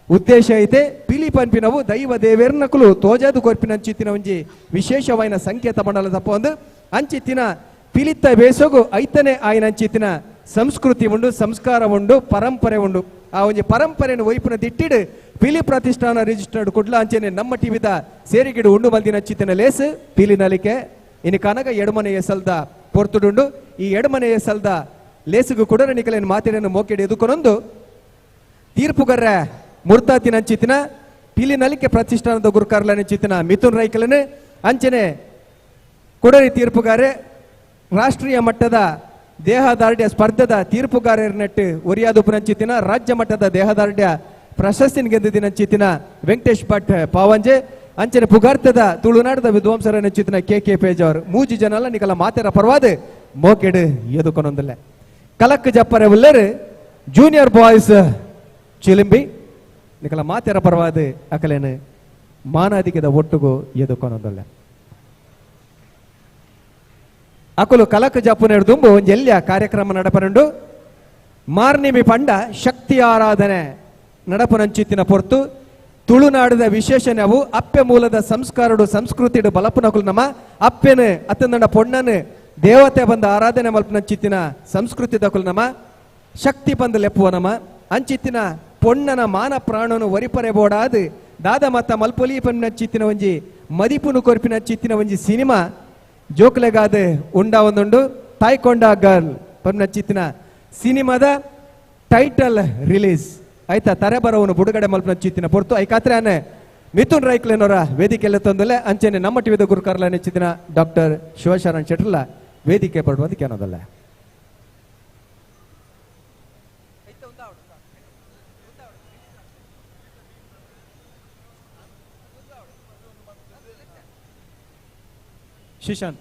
ಉದ್ದೇಶ ಐತೆ ಪಿಲಿ ಪನ್ಪಿನವು ದೈವ ದೇವೇರ್ನಕುಲು ತೋಜಾದು ಕೊರ್ಪಿನಂಚಿತ್ತಿನ ಒಂಜಿ ವಿಶೇಷವಾಯಿನ ಸಂಕೇತ ಮಂಡಲ ತಪ್ಪ ಒಂದು ಅಂಚಿತ್ತಿನ ಪಿಲಿತ್ತ ಬೇಸೋಗು ಐತನೆ ಆಯ್ನ ಅಂಚಿತ್ತಿನ ಸಂಸ್ಕೃತಿ ಉಂಡು, ಸಂಸ್ಕಾರ ಉಂಡು, ಪರಂಪರೆ ಉಂಡು. ಆ ಒಂಜಿ ಪರಂಪರೆಯನ್ನು ಒಯ್ಪುನ ದಿಟ್ಟಿಡು ಪಿಲಿ ಪ್ರತಿಷ್ಠಾನ ರಿಜಿಸ್ಟರ್ಡ್ ಕುಡ್ಲ ಅಂಚೆನೆ ನಮ್ಮ ಟಿವಿದ ಸೇರಿಗಿಡು ಉಂಡು ಮಲ್ದಿನ ಚಿತ್ತಿನ ಲೇಸ್ ಪಿಲಿ ನಲಿಕೆ ಇನ್ನು ಕನಕ ಎಡಮನೆ ಎಸಲ್ದ ಪೊರ್ತುಡುಂಡು. ಈ ಎಡಮನೆ ಎಸಲ್ದ ಲೇಸುಗು ಕೂಡ ನಿಕಲೇನು ಮಾತಿನ ಮೋಕೆಡಿ ಎದುಕೊನೊಂದು ತೀರ್ಪುಗರ್ರ ಮುರ್ತಾತಿನ ಅಂಚಿತ್ತಿನ ಪಿಲಿ ನಲಿಕೆ ಪ್ರತಿಷ್ಠಾನದ ಗುರುಕಾರ್ಲನ ಚಿತ್ತಿನ ಮಿಥುನ್ ರೈಕಲನೆ ಅಂಚೆನೆ ಕೊಡರಿ ತೀರ್ಪುಗಾರೆ ರಾಷ್ಟ್ರೀಯ ಮಟ್ಟದ ದೇಹದಾರ್ಢ್ಯ ಸ್ಪರ್ಧದ ತೀರ್ಪುಗಾರರ ನೆಟ್ಟು ಒರಿಯಾದುಪುನಂಚಿತ್ತಿನ ರಾಜ್ಯ ಮಟ್ಟದ ದೇಹದಾರ್ಢ್ಯ ಪ್ರಶಸ್ತಿನ ಗೆದ್ದಿನಂಚಿತ್ತಿನ ವೆಂಕಟೇಶ್ ಭಟ್ ಪಾವಂಜೆ ಅಂಚನೆ ಪುಗಾರ್ತದ ತುಳುನಾಡದ ವಿದ್ವಾಂಸರ ನೆಚ್ಚಿತ್ತಿನ K K page ಅವರು ಮೂಜಿ ಜನಲ್ಲ ನಿಕಲ ಮಾತೆರ ಪರವಾದ ಮೋಕೆಡು ಎದುಕೊನೊಂದಲ್ಲ. ಕಲಕ್ ಜಪ್ಪರೆ ಉಲ್ಲರು ಜೂನಿಯರ್ ಬಾಯ್ಸ್ ಚಿಲಿಂಬಿ ನಿಕಲ ಮಾತೆರ ಪರವಾದ ಅಕಲೇನು ಮಾನಾದಿಕೆದ ಒಟ್ಟುಗು ಎದುಕೊನೊಂದಲ್ಲ. ಅಕುಲು ಕಲಕ ಜಪ್ಪುನೆಡ್ದುಂಬು ಒಂಜೆಲ್ಯ ಕಾರ್ಯಕ್ರಮ ನಡಪನುಂಡು. ಮಾರ್ನಿಮಿ ಪಂಡ ಶಕ್ತಿ ಆರಾಧನೆ ನಡಪುನಂಚಿತ್ತಿನ ಪೊರ್ತು ತುಳುನಾಡದ ವಿಶೇಷ ನಾವು ಅಪ್ಪೆ ಮೂಲದ ಸಂಸ್ಕಾರಡು ಸಂಸ್ಕೃತಿಡು ಬಲಪುನಕುಲು ನಮ್ಮ ಅಪ್ಪೆನು ಅತ್ತಂದಣ ಪೊಣ್ಣನು ದೇವತೆ ಬಂದ ಆರಾಧನೆ ಮಲ್ಪುನಂಚಿತ್ತಿನ ಸಂಸ್ಕೃತಿ ದಕುಲು ನಮ್ಮ ಶಕ್ತಿ ಬಂದ ಲೆಪ್ಪುವ ನಮ್ಮ ಅಂಚಿತ್ತಿನ ಪೊಣ್ಣನ ಮಾನ ಪ್ರಾಣನು ವರಿಪರೆ ಬೋಡಾದು ದಾದ ಮತ್ತ ಮಲ್ಪೊಲಿ ಪನ್ನಂಚಿತ್ತಿನ ಒಂಜಿ ಮದಿಪುನು ಕೊರ್ಪಿನ ಚಿತ್ತಿನ ಒಂಜಿ ಸಿನಿಮಾ ಜೋಕ್ಲೆಗಾದ ಉಂಡ ಒಂದುಂಡು ತಾಯ್ಕೊಂಡ ಗರ್ಲ್ ಪನ್ನಚಿತ್ತಿನ ಸಿನಿಮಾದ ಟೈಟಲ್ ರಿಲೀಸ್ ಆಯ್ತಾ ತರೆಬರವನ್ನು ಬುಡುಗಡೆ ಮಲ್ಪನಚಿತ್ತಿನ ಪೊರ್ತು ಐಕಾತ್ರೆ ಮಿಥುನ್ ರೈಕ್ಲೆನವರ ವೇದಿಕೆಲ್ಲ ತಂದಲೆ ಅಂಚೆನೆ ನಮ್ಮ ಟಿವಿದ ಗುರುಕಾರ್ಲ ನೆಚ್ಚಿನ ಡಾಕ್ಟರ್ ಶಿವಶರಣ್ ಶೆಟ್ಟರ್ಲ ವೇದಿಕೆ ಪಡುವಂತ ಏನೋದಲ್ಲ. ಶಿಶಾನ್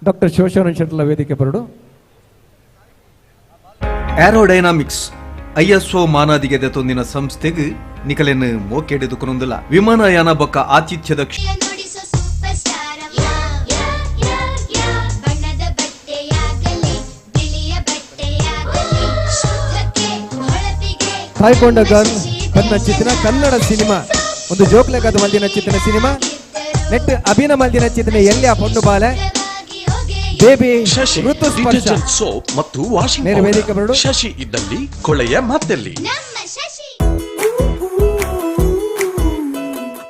ಡಾಕ್ಟರ್ ಶಿವಶರಣ್ ಶೆಟ್ಟರ್ಲ ವೇದಿಕೆ ಬರಡು. ಏರೋಡೈನಾಮಿಕ್ಸ್ ಐಎಸ್ಒ ಮಾನಾದಿಗೆ ದೆತೊಂದಿನ ಸಂಸ್ಥೆಗೆ ನಿಕಲೆನ್ ಮೋಕೆಡೆದುಕೊನೊಂದುಲ ವಿಮಾನಯಾನ ಬೊಕ್ಕ ಆತಿಥ್ಯದ ತಾಯ್ಕೊಂಡ ಗರ್ಲ್ ಕನ್ನ ಚಿತ್ತಿನ ಕನ್ನಡ ಸಿನಿಮಾ ಒಂದು ಜೋಕ್ಲೆಗಾದ ಮಲ್ದಿನ ಚಿತ್ತಿನ ಸಿನಿಮಾ ನೆಟ್ ಅಭಿನ ಮಲ್ದಿನ ಚಿತ್ತಿನ ಎಲ್ಲಿಯ ಪೊಣ್ಣು ಬಾಲೆ ಬೇಬಿ ಸೋಪ್ ಮತ್ತು ವಾಷಿಂಗ್ ಶಶಿ ಇದ್ದಲ್ಲಿ ಕೊಳೆಯ ಮಾತೆಲ್ಲಿ.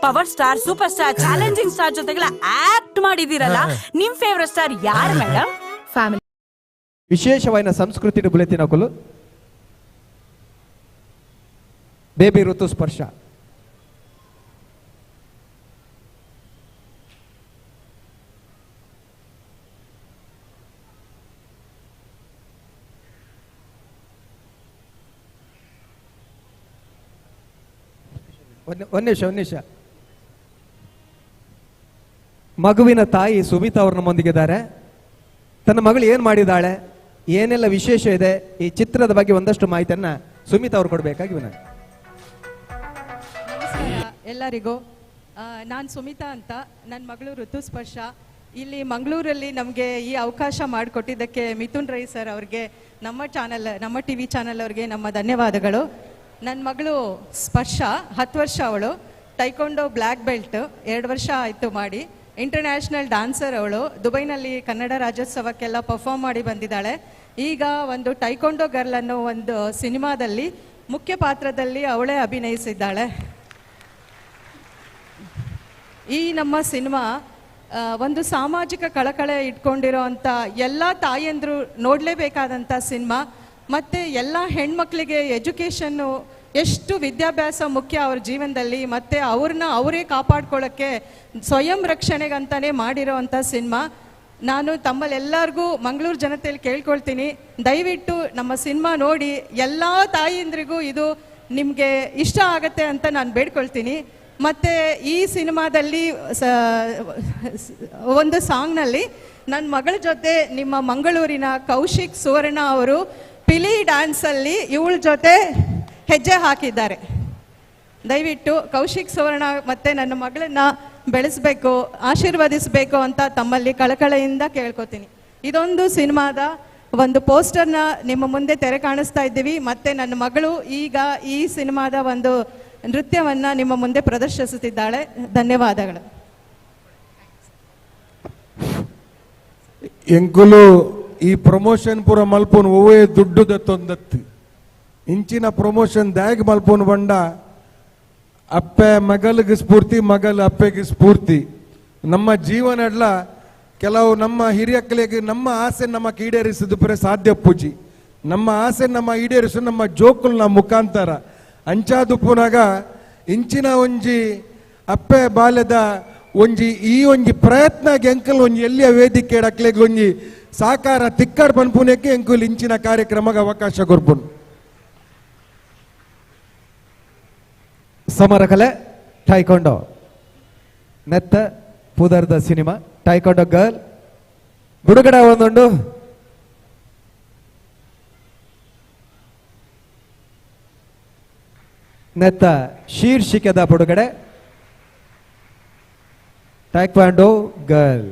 Power star, super star, challenging star ಜೊತೆಗೆಲ್ಲ ಆಕ್ಟ್ ಮಾಡಿದಿರಲ್ಲ, ನಿಮ್ ಫೇವರೆಟ್ ಸ್ಟಾರ್ ಯಾರು ಮೇಡಮ್? ಫ್ಯಾಮಿಲಿ ವಿಶೇಷವಾದ ಸಂಸ್ಕೃತಿ ಬುಲೆತಿನ ಕೊಲು ಬೇಬಿ ಋತು ಸ್ಪರ್ಶ. ಒಂದು ನಿಮಿಷ ಮಗುವಿನ ತಾಯಿ ಸುಮಿತಾ ಅವರು ನಮ್ಮೊಂದಿಗಿದ್ದಾರೆ. ತನ್ನ ಮಗಳು ಏನು ಮಾಡಿದಾಳೆ, ಏನೆಲ್ಲ ವಿಶೇಷ ಇದೆ ಈ ಚಿತ್ರದ ಬಗ್ಗೆ ಒಂದಷ್ಟು ಮಾಹಿತಿಯನ್ನ ಸುಮಿತಾ ಅವರು ಕೊಡಬೇಕಾಗಿ ವಿನಂತಿ. ಎಲ್ಲರಿಗೂ ನಾನು ಸುಮಿತಾ ಅಂತ, ನನ್ನ ಮಗಳು ಋತುಸ್ಪರ್ಶ. ಇಲ್ಲಿ ಮಂಗಳೂರಲ್ಲಿ ನಮಗೆ ಈ ಅವಕಾಶ ಮಾಡಿಕೊಟ್ಟಿದ್ದಕ್ಕೆ ಮಿಥುನ್ ರೈ ಸರ್ ಅವ್ರಿಗೆ, ನಮ್ಮ ಚಾನಲ್, ನಮ್ಮ T V channel ಅವ್ರಿಗೆ ನಮ್ಮ ಧನ್ಯವಾದಗಳು. ನನ್ನ ಮಗಳು ಸ್ಪರ್ಶ, 10 ವರ್ಷ ಅವಳು, taekwondo black belt 2 ವರ್ಷ ಆಯಿತು ಮಾಡಿ, ಇಂಟರ್ನ್ಯಾಷನಲ್ ಡ್ಯಾನ್ಸರ್ ಅವಳು. ದುಬೈನಲ್ಲಿ ಕನ್ನಡ ರಾಜ್ಯೋತ್ಸವಕ್ಕೆಲ್ಲ ಪರ್ಫಾರ್ಮ್ ಮಾಡಿ ಬಂದಿದ್ದಾಳೆ. ಈಗ ಒಂದು ಟೈಕೊಂಡೋ ಗರ್ಲ್ ಅನ್ನೋ ಒಂದು ಸಿನಿಮಾದಲ್ಲಿ ಮುಖ್ಯ ಪಾತ್ರದಲ್ಲಿ ಅವಳೇ ಅಭಿನಯಿಸಿದ್ದಾಳೆ. ಈ ನಮ್ಮ ಸಿನಿಮಾ ಒಂದು ಸಾಮಾಜಿಕ ಕಳಕಳೆ ಇಟ್ಕೊಂಡಿರೋ ಅಂಥ ಎಲ್ಲ ತಾಯಂದರು ನೋಡಲೇಬೇಕಾದಂಥ ಸಿನಿಮಾ. ಮತ್ತು ಎಲ್ಲ ಹೆಣ್ಮಕ್ಳಿಗೆ ಎಜುಕೇಷನ್ನು, ಎಷ್ಟು ವಿದ್ಯಾಭ್ಯಾಸ ಮುಖ್ಯ ಅವ್ರ ಜೀವನದಲ್ಲಿ, ಮತ್ತು ಅವ್ರನ್ನ ಅವರೇ ಕಾಪಾಡ್ಕೊಳ್ಳೋಕ್ಕೆ ಸ್ವಯಂ ರಕ್ಷಣೆಗಂತಾನೆ ಮಾಡಿರೋ ಅಂಥ ಸಿನಿಮಾ. ನಾನು ತಮ್ಮಲ್ಲೆಲ್ಲರಿಗೂ ಮಂಗಳೂರು ಜನತೆಯಲ್ಲಿ ಕೇಳ್ಕೊಳ್ತೀನಿ, ದಯವಿಟ್ಟು ನಮ್ಮ ಸಿನಿಮಾ ನೋಡಿ. ಎಲ್ಲ ತಾಯಂದ್ರಿಗೂ ಇದು ನಿಮಗೆ ಇಷ್ಟ ಆಗತ್ತೆ ಅಂತ ನಾನು ಬೇಡ್ಕೊಳ್ತೀನಿ. ಮತ್ತು ಈ ಸಿನಿಮಾದಲ್ಲಿ ಒಂದು ಸಾಂಗ್ನಲ್ಲಿ ನನ್ನ ಮಗಳ ಜೊತೆ ನಿಮ್ಮ ಮಂಗಳೂರಿನ ಕೌಶಿಕ್ ಸುವರ್ಣ ಅವರು ಪಿಲಿ ಡ್ಯಾನ್ಸಲ್ಲಿ ಇವಳ ಜೊತೆ ಹೆಜ್ಜೆ ಹಾಕಿದ್ದಾರೆ. ದಯವಿಟ್ಟು ಕೌಶಿಕ್ ಸುವರ್ಣ ಮತ್ತು ನನ್ನ ಮಗಳನ್ನ ಬೆಳೆಸಬೇಕು, ಆಶೀರ್ವದಿಸಬೇಕು ಅಂತ ತಮ್ಮಲ್ಲಿ ಕಳಕಳೆಯಿಂದ ಕೇಳ್ಕೊತೀನಿ. ಇದೊಂದು ಸಿನಿಮಾದ ಒಂದು ಪೋಸ್ಟರ್ನ ನಿಮ್ಮ ಮುಂದೆ ತೆರೆ ಕಾಣಿಸ್ತಾ ಇದ್ದೀವಿ. ಮತ್ತು ನನ್ನ ಮಗಳು ಈಗ ಈ ಸಿನಿಮಾದ ಒಂದು ನೃತ್ಯವನ್ನು ನಿಮ್ಮ ಮುಂದೆ ಪ್ರದರ್ಶಿಸುತ್ತಿದ್ದಾಳೆ. ಧನ್ಯವಾದಗಳು. ಎಂಕುಲು ಈ ಪ್ರಮೋಷನ್ ಪೂರ ಮಲ್ಪೋನ್ ಒವ್ವೇ ದುಡ್ಡು ದತ್ತೊಂದತ್ತು ಇಂಚಿನ ಪ್ರಮೋಷನ್ ದ್ಯಾಗ್ ಮಲ್ಪೋನ್ ಬಂಡ ಅಪ್ಪೆ ಮಗಲಿಗೆ ಸ್ಫೂರ್ತಿ, ಮಗಲ್ ಅಪ್ಪೆಗೆ ಸ್ಫೂರ್ತಿ. ನಮ್ಮ ಜೀವನಡ್ಲ ಕೆಲವು ನಮ್ಮ ಹಿರಿಯಕ್ಲಿಗೆ ನಮ್ಮ ಆಸೆ ನಮ್ಮ ಈಡೇರಿಸಿದ ಪುರ ಸಾಧ್ಯ ಪೂಜಿ, ನಮ್ಮ ಆಸೆ ನಮ್ಮ ಈಡೇರಿಸು ನಮ್ಮ ಜೋಕುಲ್ನ ಮುಖಾಂತರ. ಅಂಚಾದುಪ್ಪುನಾಗ ಇಂಚಿನ ಒಂಜಿ ಅಪ್ಪೆ ಬಾಲ್ಯದ ಒಂಜಿ ಈ ಒಂಜಿ ಪ್ರಯತ್ನ ಎಂಕಲ್ ಒಂಜಿ ಎಲ್ಲಿಯ ವೇದಿಕೆ ಅಕ್ಲೆಗ್ ಒಂಜಿ ಸಾಕಾರ ತಿಕ್ಕಡ್ ಪನ್ಪುನೆಕ್ಕೆ ಎಂಕುಲ್ ಇಂಚಿನ ಕಾರ್ಯಕ್ರಮಕ್ಕೆ ಅವಕಾಶ ಕೊರ್ಪುನು. ಸಮರಕಲೆ ಟೈಕೊಂಡೋ ನೆತ್ತ ಪುದರ್ದ ಸಿನಿಮಾ ಟೈಕೊಂಡೋ ಗರ್ಲ್ ಬಿಡುಗಡೆ ಒಂದುಂಡು. ನೆತ್ತ ಶೀರ್ಷಿಕೆದ ಬಿಡುಗಡೆ ಟೈಕ್ವಾಂಡೋ ಗರ್ಲ್.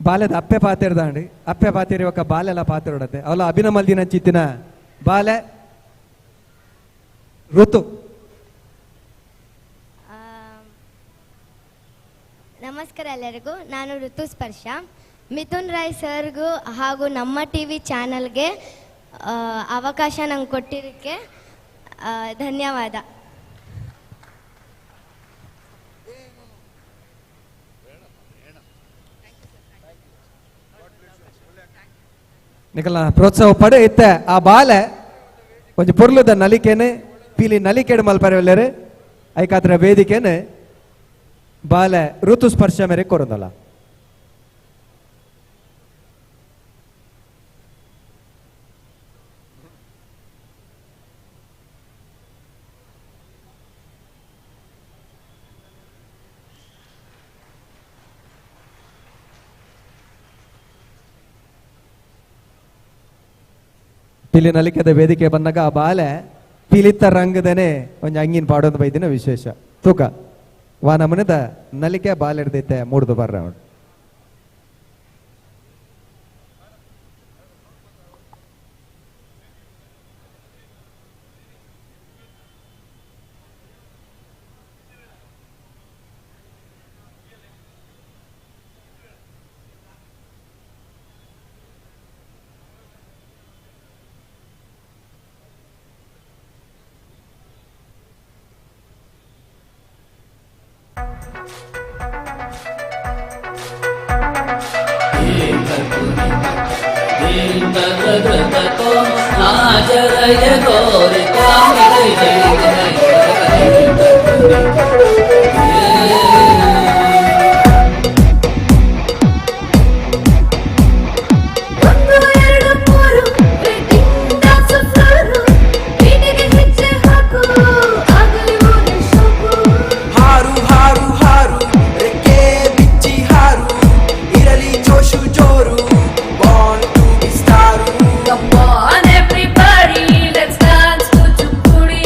ಬಾಲ್ಯದ ಅಪ್ಪೆ ಪಾತಿರ್ದಾಂಡಿ, ಅಪ್ಪೆ ಪಾತಿರಿ ఒక ಬಾಲೆಲ ಪಾತಿರೋಡತ್ತೆ ಅವಲ ಅಭಿನಮಲ್ದಿನ ಚಿತ್ತಿನ ಬಾಲೆ ಋತು. ನಮಸ್ಕಾರ ಎಲ್ಲರಿಗೂ, ನಾನು ಋತು ಸ್ಪರ್ಶ. ಮಿಥುನ್ ರಾಯ್ ಸರ್ಗೂ ಹಾಗೂ ನಮ್ಮ ಟಿ ವಿ ಚಾನಲ್ಗೆ ಅವಕಾಶ ನಂಗೆ ಕೊಟ್ಟಿದ್ದಕ್ಕೆ ಧನ್ಯವಾದ. ನಿಕಲ ಪ್ರೋತ್ಸಾಹ ಪಡೆ ಇತ್ತೆ ಆ ಬಾಲೆ ಒಂಜಿ ಪೊರ್ಲುದ ನಲಿಕೆನೆ ಪೀಲಿ ನಲಿಕೆಡ್ ಮಲ್ಪರೆ ಐಕಾತ್ರ ವೇದಿಕೆನೆ ಬಾಲೆ ಋತು ಸ್ಪರ್ಶ ಮೇರೆ ಕೊರದಲ್ಲ. ಪಿಲಿ ನಲಿಕೆದ ವೇದಿಕೆ ಬಂದಾಗ ಆ ಬಾಲೆ ಪಿಲಿತ್ತ ರಂಗದನೆ ಒಂಜಿ ಅಂಗಿನ ಪಾಡೊಂದು ಬೈದಿನ ವಿಶೇಷ ತೂಕ ವಾ ನಮೂನೆದ ನಲಿಕೆ ಬಾಲೆಡ್ದೈತೆ ಮೂಡ್ದು ಬರ್ರ ಅವನು. ಹಾರು ಹಾರು ಹಾರು ರೆಕ್ಕೆ ಬಿಚ್ಚಿ ಹಾರು, ಇರಲಿ ಜೋಶು ಜೋರು, born to be star. Come on everybody, let's dance Kuchipudi.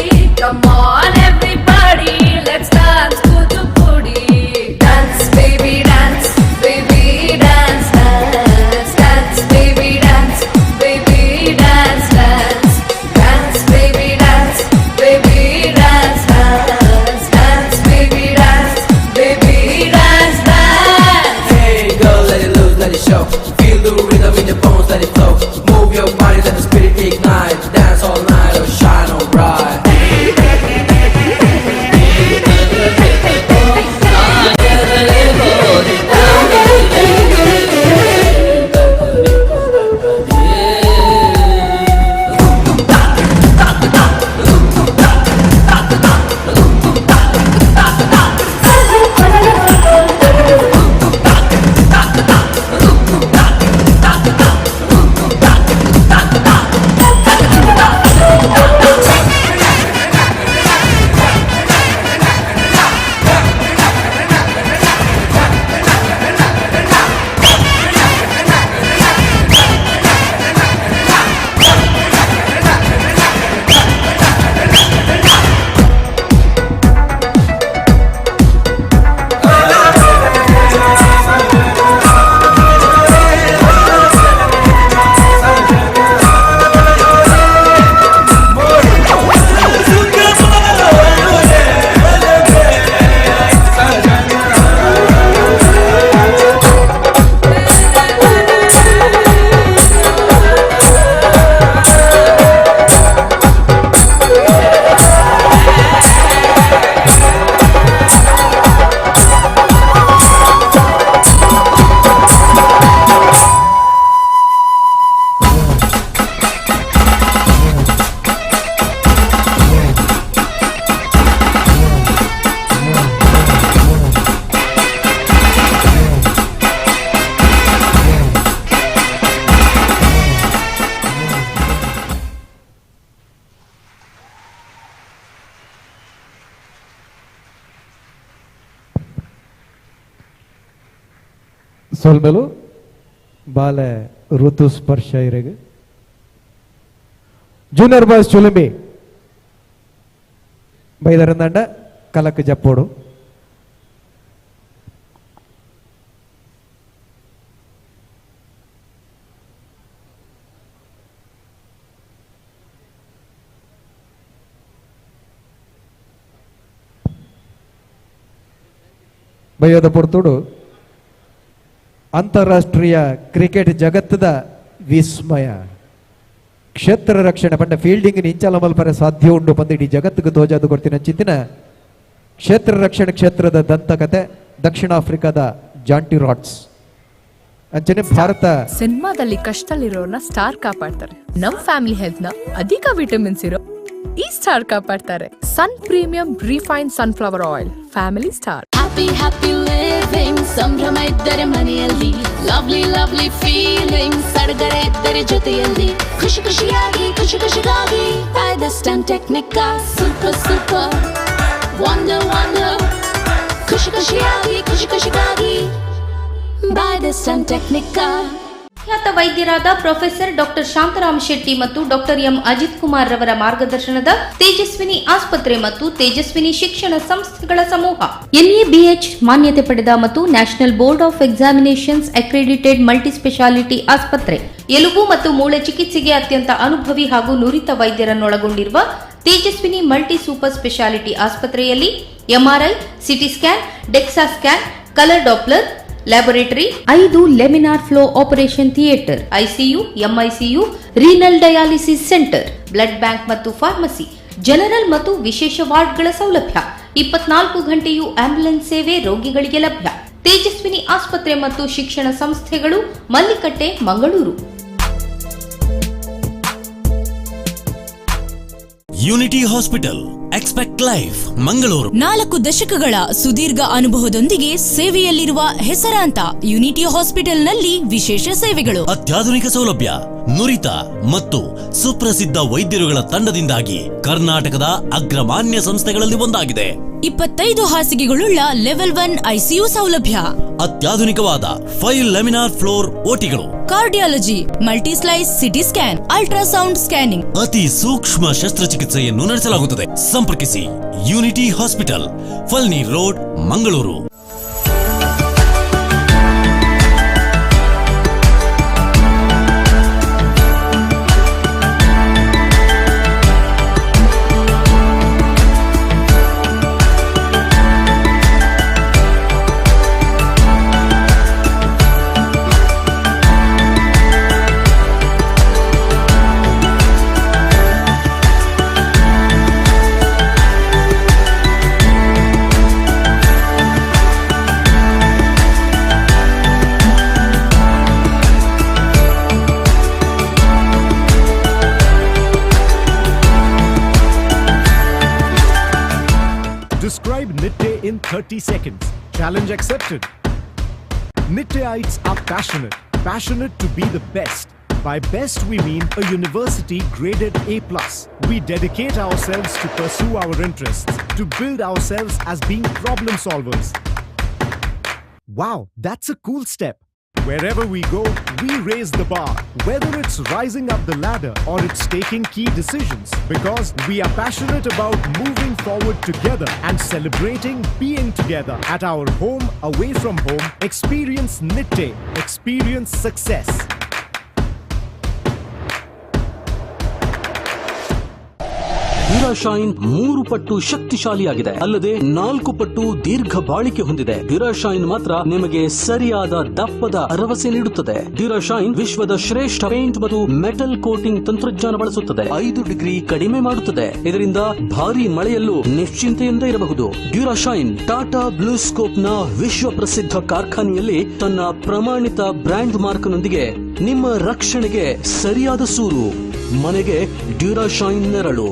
ಸೊಲ್ಮೆಲು ಬಾಲೆ ಋತು ಸ್ಪರ್ಶ ಇರೆಗ್ ಜೂನಿಯರ್ ಬಾಯ್ಸ್ ಚುಲುಂಬಿ ಬೈದರಂದಂಡ ಕಲಕ್ ಜಪ್ಪೋಡು. ಬಯ್ಯೋದ ಪೊರ್ತುಡು ಅಂತಾರಾಷ್ಟ್ರೀಯ ಕ್ರಿಕೆಟ್ ಜಗತ್ತದ ವಿಸ್ಮಯ ಕ್ಷೇತ್ರ ರಕ್ಷಣೆ ಪಂಡ ಫೀಲ್ಡಿಂಗ್ ಇಂಚಲ ಮಲ್ಪರೆ ಸಾಧ್ಯ ಉಂಡು ಪಂದ ಇಡೀ ಜಗತ್ತಿಗೆ ತೋಜಾದು ಕೊಡ್ತಿನ ಚಿಂತಿನ ಕ್ಷೇತ್ರ ರಕ್ಷಣೆ ಕ್ಷೇತ್ರದ ದಂತಕತೆ ದಕ್ಷಿಣ ಆಫ್ರಿಕಾದ ಜಾಂಟಿ ರಾಡ್ಸ್ ಅಂಚನೆ ಭಾರತ ಸಿನಿಮಾದಲ್ಲಿ ಕಷ್ಟದಲ್ಲಿರೋರ್ನ ಸ್ಟಾರ್ ಕಾಪಾಡ್ತಾರೆ, ನಮ್ ಫ್ಯಾಮಿಲಿ ಹೆಲ್ತ್ ನ ಅಧಿಕ ವಿಟಮಿನ್ಸ್ ಇರೋ ಈ star ಕಾಪಾಡ್ತಾರೆ. Sun premium refine sunflower oil, family star. Happy happy living, ಸಂಭ್ರಮ ಇದ್ದರೆ ಮನೆಯಲ್ಲಿ, ಲವ್ಲಿ ಲವ್ಲಿ ಫೀಲಿಂಗ್, ಸಡಗರ ಇದ್ದರೆ ಜೊತೆಯಲ್ಲಿ, ಖುಷಿ ಖುಷಿಯಾಗಿ ಖುಷಿ ಖುಷಿಗಾಗಿ Rajasthan Technica, super super wonder wonder, ಖುಷಿ ಖುಷಿಯಾಗಿ ಖುಷಿ ಖುಷಿಗಾಗಿ ರಾಜಸ್ಥಾನ್ ಟೆಕ್ನಿಕಾ. ಖ್ಯಾತ ವೈದ್ಯರಾದ ಪ್ರೊಫೆಸರ್ ಡಾಕ್ಟರ್ ಶಾಂತರಾಮ್ ಶೆಟ್ಟಿ ಮತ್ತು ಡಾಕ್ಟರ್ ಎಂ ಅಜಿತ್ ಕುಮಾರ್ ರವರ ಮಾರ್ಗದರ್ಶನದ ತೇಜಸ್ವಿನಿ ಆಸ್ಪತ್ರೆ ಮತ್ತು ತೇಜಸ್ವಿನಿ ಶಿಕ್ಷಣ ಸಂಸ್ಥೆಗಳ ಸಮೂಹ ಎನ್ಎಬಿಎಚ್ ಮಾನ್ಯತೆ ಪಡೆದ ಮತ್ತು national board of examinations accredited multi speciality ಆಸ್ಪತ್ರೆ. ಎಲುಬು ಮತ್ತು ಮೂಳೆ ಚಿಕಿತ್ಸೆಗೆ ಅತ್ಯಂತ ಅನುಭವಿ ಹಾಗೂ ನುರಿತ ವೈದ್ಯರನ್ನೊಳಗೊಂಡಿರುವ ತೇಜಸ್ವಿನಿ ಮಲ್ಟಿ ಸೂಪರ್ ಸ್ಪೆಷಾಲಿಟಿ ಆಸ್ಪತ್ರೆಯಲ್ಲಿ MRI, CT scan, DEXA scan, colour Doppler laboratory, 5 laminar flow operation theatre, ICU, MICU, renal dialysis centre, blood bank ಮತ್ತು ಫಾರ್ಮಸಿ, ಜನರಲ್ ಮತ್ತು ವಿಶೇಷ ವಾರ್ಡ್ಗಳ ಸೌಲಭ್ಯ, 24 ಗಂಟೆಯೂ ಆಂಬ್ಯುಲೆನ್ಸ್ ಸೇವೆ ರೋಗಿಗಳಿಗೆ ಲಭ್ಯ. ತೇಜಸ್ವಿನಿ ಆಸ್ಪತ್ರೆ ಮತ್ತು ಶಿಕ್ಷಣ ಸಂಸ್ಥೆಗಳು, Mallikatte, Mangaluru. Unity hospital, expect life, Mangaluru. 4 ದಶಕಗಳ ಸುದೀರ್ಘ ಅನುಭವದೊಂದಿಗೆ ಸೇವೆಯಲ್ಲಿರುವ ಹೆಸರಾಂತ ಯುನಿಟಿ ಹಾಸ್ಪಿಟಲ್ನಲ್ಲಿ ವಿಶೇಷ ಸೇವೆಗಳು, ಅತ್ಯಾಧುನಿಕ ಸೌಲಭ್ಯ, ನುರಿತ ಮತ್ತು ಸುಪ್ರಸಿದ್ಧ ವೈದ್ಯರುಗಳ ತಂಡದಿಂದಾಗಿ ಕರ್ನಾಟಕದ ಅಗ್ರಮಾನ್ಯ ಸಂಸ್ಥೆಗಳಲ್ಲಿ ಒಂದಾಗಿದೆ. 25 ಹಾಸಿಗೆಗಳುಳ್ಳ ಲೆವೆಲ್ 1 ಐಸಿಯು ಸೌಲಭ್ಯ, ಅತ್ಯಾಧುನಿಕವಾದ 5 ಲೆಮಿನಾರ್ floor ಓಟಿಗಳು, cardiology, multislice CT scan, ultrasound scanning, ಅತಿ ಸೂಕ್ಷ್ಮ ಶಸ್ತ್ರಚಿಕಿತ್ಸೆಯನ್ನು ನಡೆಸಲಾಗುತ್ತದೆ. ಸಂಪರ್ಕಿಸಿ unity hospital, Palani road, Mangaluru. Describe Nitte in 30 seconds. Challenge accepted. Nitteites are passionate. Passionate to be the best. By best we mean a university graded A+. We dedicate ourselves to pursue our interests, to build ourselves as being problem solvers. Wow, that's a cool step. Wherever we go, we raise the bar. Whether it's rising up the ladder or it's taking key decisions, because we are passionate about moving forward together and celebrating being together at our home, away from home. Experience Nitte. Experience success. Durashine 3 ಪಟ್ಟು ಶಕ್ತಿಶಾಲಿಯಾಗಿದೆ, ಅಲ್ಲದೆ 4 ಪಟ್ಟು ದೀರ್ಘ ಬಾಳಿಕೆ ಹೊಂದಿದೆ. ಡ್ಯೂರಾಶೈನ್ ಮಾತ್ರ ನಿಮಗೆ ಸರಿಯಾದ ದಪ್ಪದ ಭರವಸೆ ನೀಡುತ್ತದೆ. ಡ್ಯೂರಾಶೈನ್ ವಿಶ್ವದ ಶ್ರೇಷ್ಠ ಪೇಂಟ್ ಮತ್ತು ಮೆಟಲ್ ಕೋಟಿಂಗ್ ತಂತ್ರಜ್ಞಾನ ಬಳಸುತ್ತದೆ. 5 ಡಿಗ್ರಿ ಕಡಿಮೆ ಮಾಡುತ್ತದೆ. ಇದರಿಂದ ಭಾರಿ ಮಳೆಯಲ್ಲೂ ನಿಶ್ಚಿಂತೆಯಿಂದ ಇರಬಹುದು. ಡ್ಯೂರಾಶೈನ್ ಟಾಟಾ ಬ್ಲೂ ಸ್ಕೋಪ್ ನ ವಿಶ್ವ ಪ್ರಸಿದ್ಧ ಕಾರ್ಖಾನೆಯಲ್ಲಿ ತನ್ನ ಪ್ರಮಾಣಿತ ಬ್ರ್ಯಾಂಡ್ ಮಾರ್ಕ್ನೊಂದಿಗೆ ನಿಮ್ಮ ರಕ್ಷಣೆಗೆ ಸರಿಯಾದ ಸೂರು. ಮನೆಗೆ ಡ್ಯೂರಾಶೈನ್ ನೆರಳು.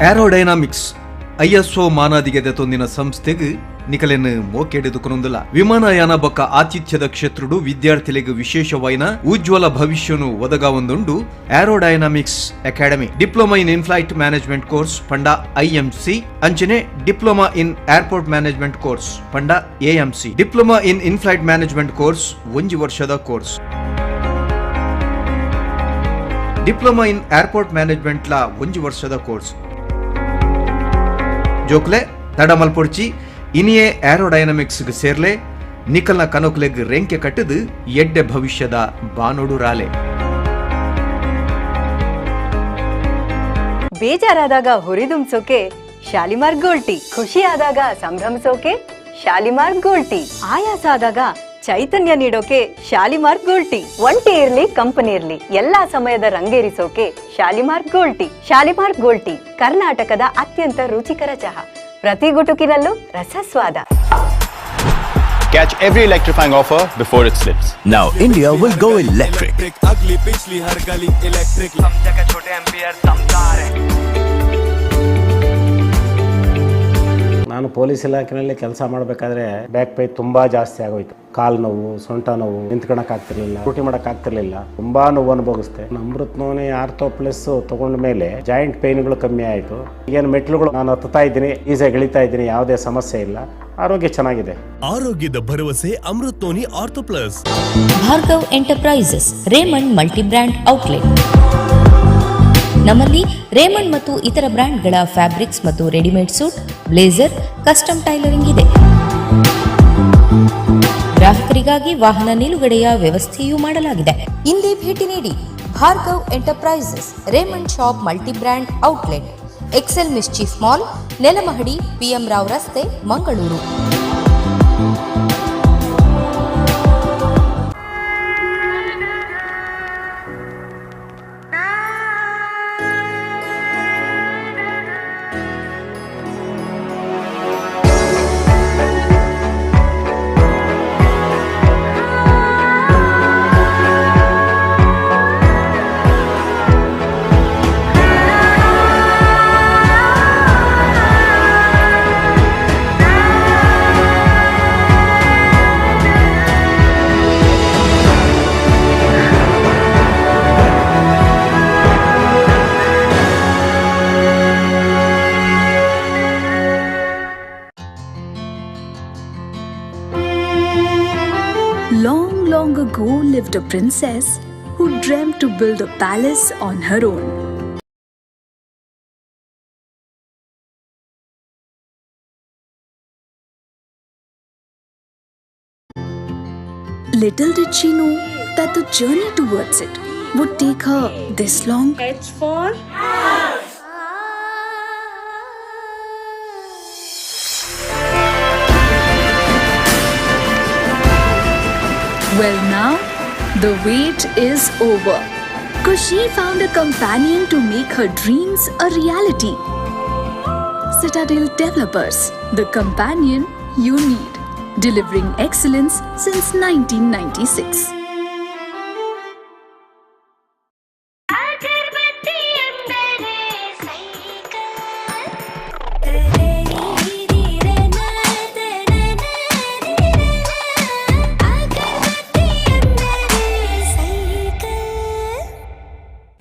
ಏರೋಡೈನಾಮಿಕ್ಸ್ ಐಎಸ್ಒ ಮಾನಾದಿಗೆ ದೆತೊಂದಿನ ಸಂಸ್ಥೆಗ್ ನಿಕಲೆನ್ ಮೋಕೆಡೆದುಕೊನೊಂದುಲ್ಲ. ವಿಮಾನಯಾನ ಬೊಕ್ಕ ಆತಿಥ್ಯದ ಕ್ಷೇತ್ರಡು ವಿದ್ಯಾರ್ಥಿಲೆಗ್ ವಿಶೇಷವಾಯಿನ ಉಜ್ವಲ ಭವಿಷ್ಯನು ಒದಗಾವೊಂದುಂಡು aerodynamics academy. Diploma in inflight management course ಪಂಡ ಐಎಂಸಿ ಅಂಚನೆ diploma in airport management course ಪಂಡ AMC. Diploma in inflight management course ಒಂಜಿ ವರ್ಷದ course. Diploma in airport management ಲಾ ಒಂಜಿ ವರ್ಷದ ಕೋರ್ಸ್. ಜೋಕ್ಲೆ ತಡಮಲ್ಪೊಡ್ಚಿ ಇನಿಯೇ ಏರೋಡೈನಮಿಕ್ಸ್ ಸೇರ್ಲೆ ನಿಕಲ್ನ ಕನೋಕ್ಲೆಗ್ ರೆಂಕೆ ಕಟ್ಟದು ಎಡ್ಡೆ ಭವಿಷ್ಯದ ಬಾನೋಡು ರಾಲೆ. ಬೇಜಾರಾದಾಗ ಹುರಿದುಂಬಿಸೋಕೆ ಶಾಲಿಮಾರ್ ಗೋಲ್ಡ್ ಟೀ, ಖುಷಿಯಾದಾಗ ಸಂಭ್ರಮಿಸೋಕೆ ಶಾಲಿಮಾರ್ ಗೋಲ್ಡ್ ಟೀ, ಆಯಾಸ ಆದಾಗ ಚೈತನ್ಯ ನೀಡೋಕೆ ಶಾಲಿಮಾರ್ ಗೋಲ್ಡ್ ಟೀ, ಒಂಟಿ ಇರ್ಲಿ ಕಂಪನಿ ಇರ್ಲಿ ಎಲ್ಲಾ ಸಮಯದ ರಂಗೇರಿಸೋಕೆ Shalimar gold tea. Shalimar gold tea ಕರ್ನಾಟಕದ ಅತ್ಯಂತ ರುಚಿಕರ ಚಹಾ, ಪ್ರತಿ ಗುಟುಕಿನಲ್ಲೂ ರಸಸ್ವಾದ. Catch every electrifying offer before it slips. Now India will go electric. अगली पिछली हर गली इलेक्ट्रिक छोटे एम्पियर दमदार है. ನಾನು ಪೊಲೀಸ್ ಇಲಾಖೆಯಲ್ಲಿ ಕೆಲಸ ಮಾಡಬೇಕಾದ್ರೆ ಬ್ಯಾಕ್ ಪೇನ್ ತುಂಬ ಜಾಸ್ತಿ ಆಗೋಯ್ತು. ಕಾಲು ನೋವು, ಸೊಂಟ ನೋವು, ನಿಂತ್ಕೊಳಕ್ಕಾಗ್ತಿರ್ಲಿಲ್ಲ, ಡ್ಯೂಟಿ ಮಾಡೋಕ್ಕಾಗ್ತಿರ್ಲಿಲ್ಲ, ತುಂಬ ನೋವು ಅನುಭವಿಸ್ದೆ. ಅಮೃತ್ ನೋನಿ ಆರ್ಥೋ ಪ್ಲಸ್ ತಗೊಂಡ ಮೇಲೆ ಜಾಯಿಂಟ್ ಪೇನ್ಗಳು ಕಮ್ಮಿ ಆಯಿತು. ಈಗೇನು ಮೆಟ್ಲುಗಳು ನಾನು ಹತ್ತುತ್ತಾ ಇದ್ದೀನಿ, ಈಸಿಯಾಗಿ ಇಳಿತಾ ಇದ್ದೀನಿ, ಯಾವುದೇ ಸಮಸ್ಯೆ ಇಲ್ಲ, ಆರೋಗ್ಯ ಚೆನ್ನಾಗಿದೆ. ಆರೋಗ್ಯದ ಭರವಸೆ Amrut noni ortho plus. Bhargav enterprises Raymond multi brand outlet. ನಮ್ಮಲ್ಲಿ ರೇಮಂಡ್ ಮತ್ತು ಇತರ ಬ್ರ್ಯಾಂಡ್ಗಳ ಫ್ಯಾಬ್ರಿಕ್ಸ್ ಮತ್ತು readymade suit, blazer, custom tailoring ಇದೆ. ಗ್ರಾಹಕರಿಗಾಗಿ ವಾಹನ ನಿಲುಗಡೆಯ ವ್ಯವಸ್ಥೆಯೂ ಮಾಡಲಾಗಿದೆ. ಇಂದೇ ಭೇಟಿ ನೀಡಿ Bhargav enterprises, Raymond shop multi brand outlet, Excel mischief mall, Nelamahadi, PM Rao ರಸ್ತೆ, Mangaluru. Long, long ago lived a princess who dreamt to build a palace on her own. Little did she know that the journey towards it would take her this long. H for house. Well, now the wait is over. 'Cause she found a companion to make her dreams a reality. Citadel Developers, the companion you need. Delivering excellence since 1996.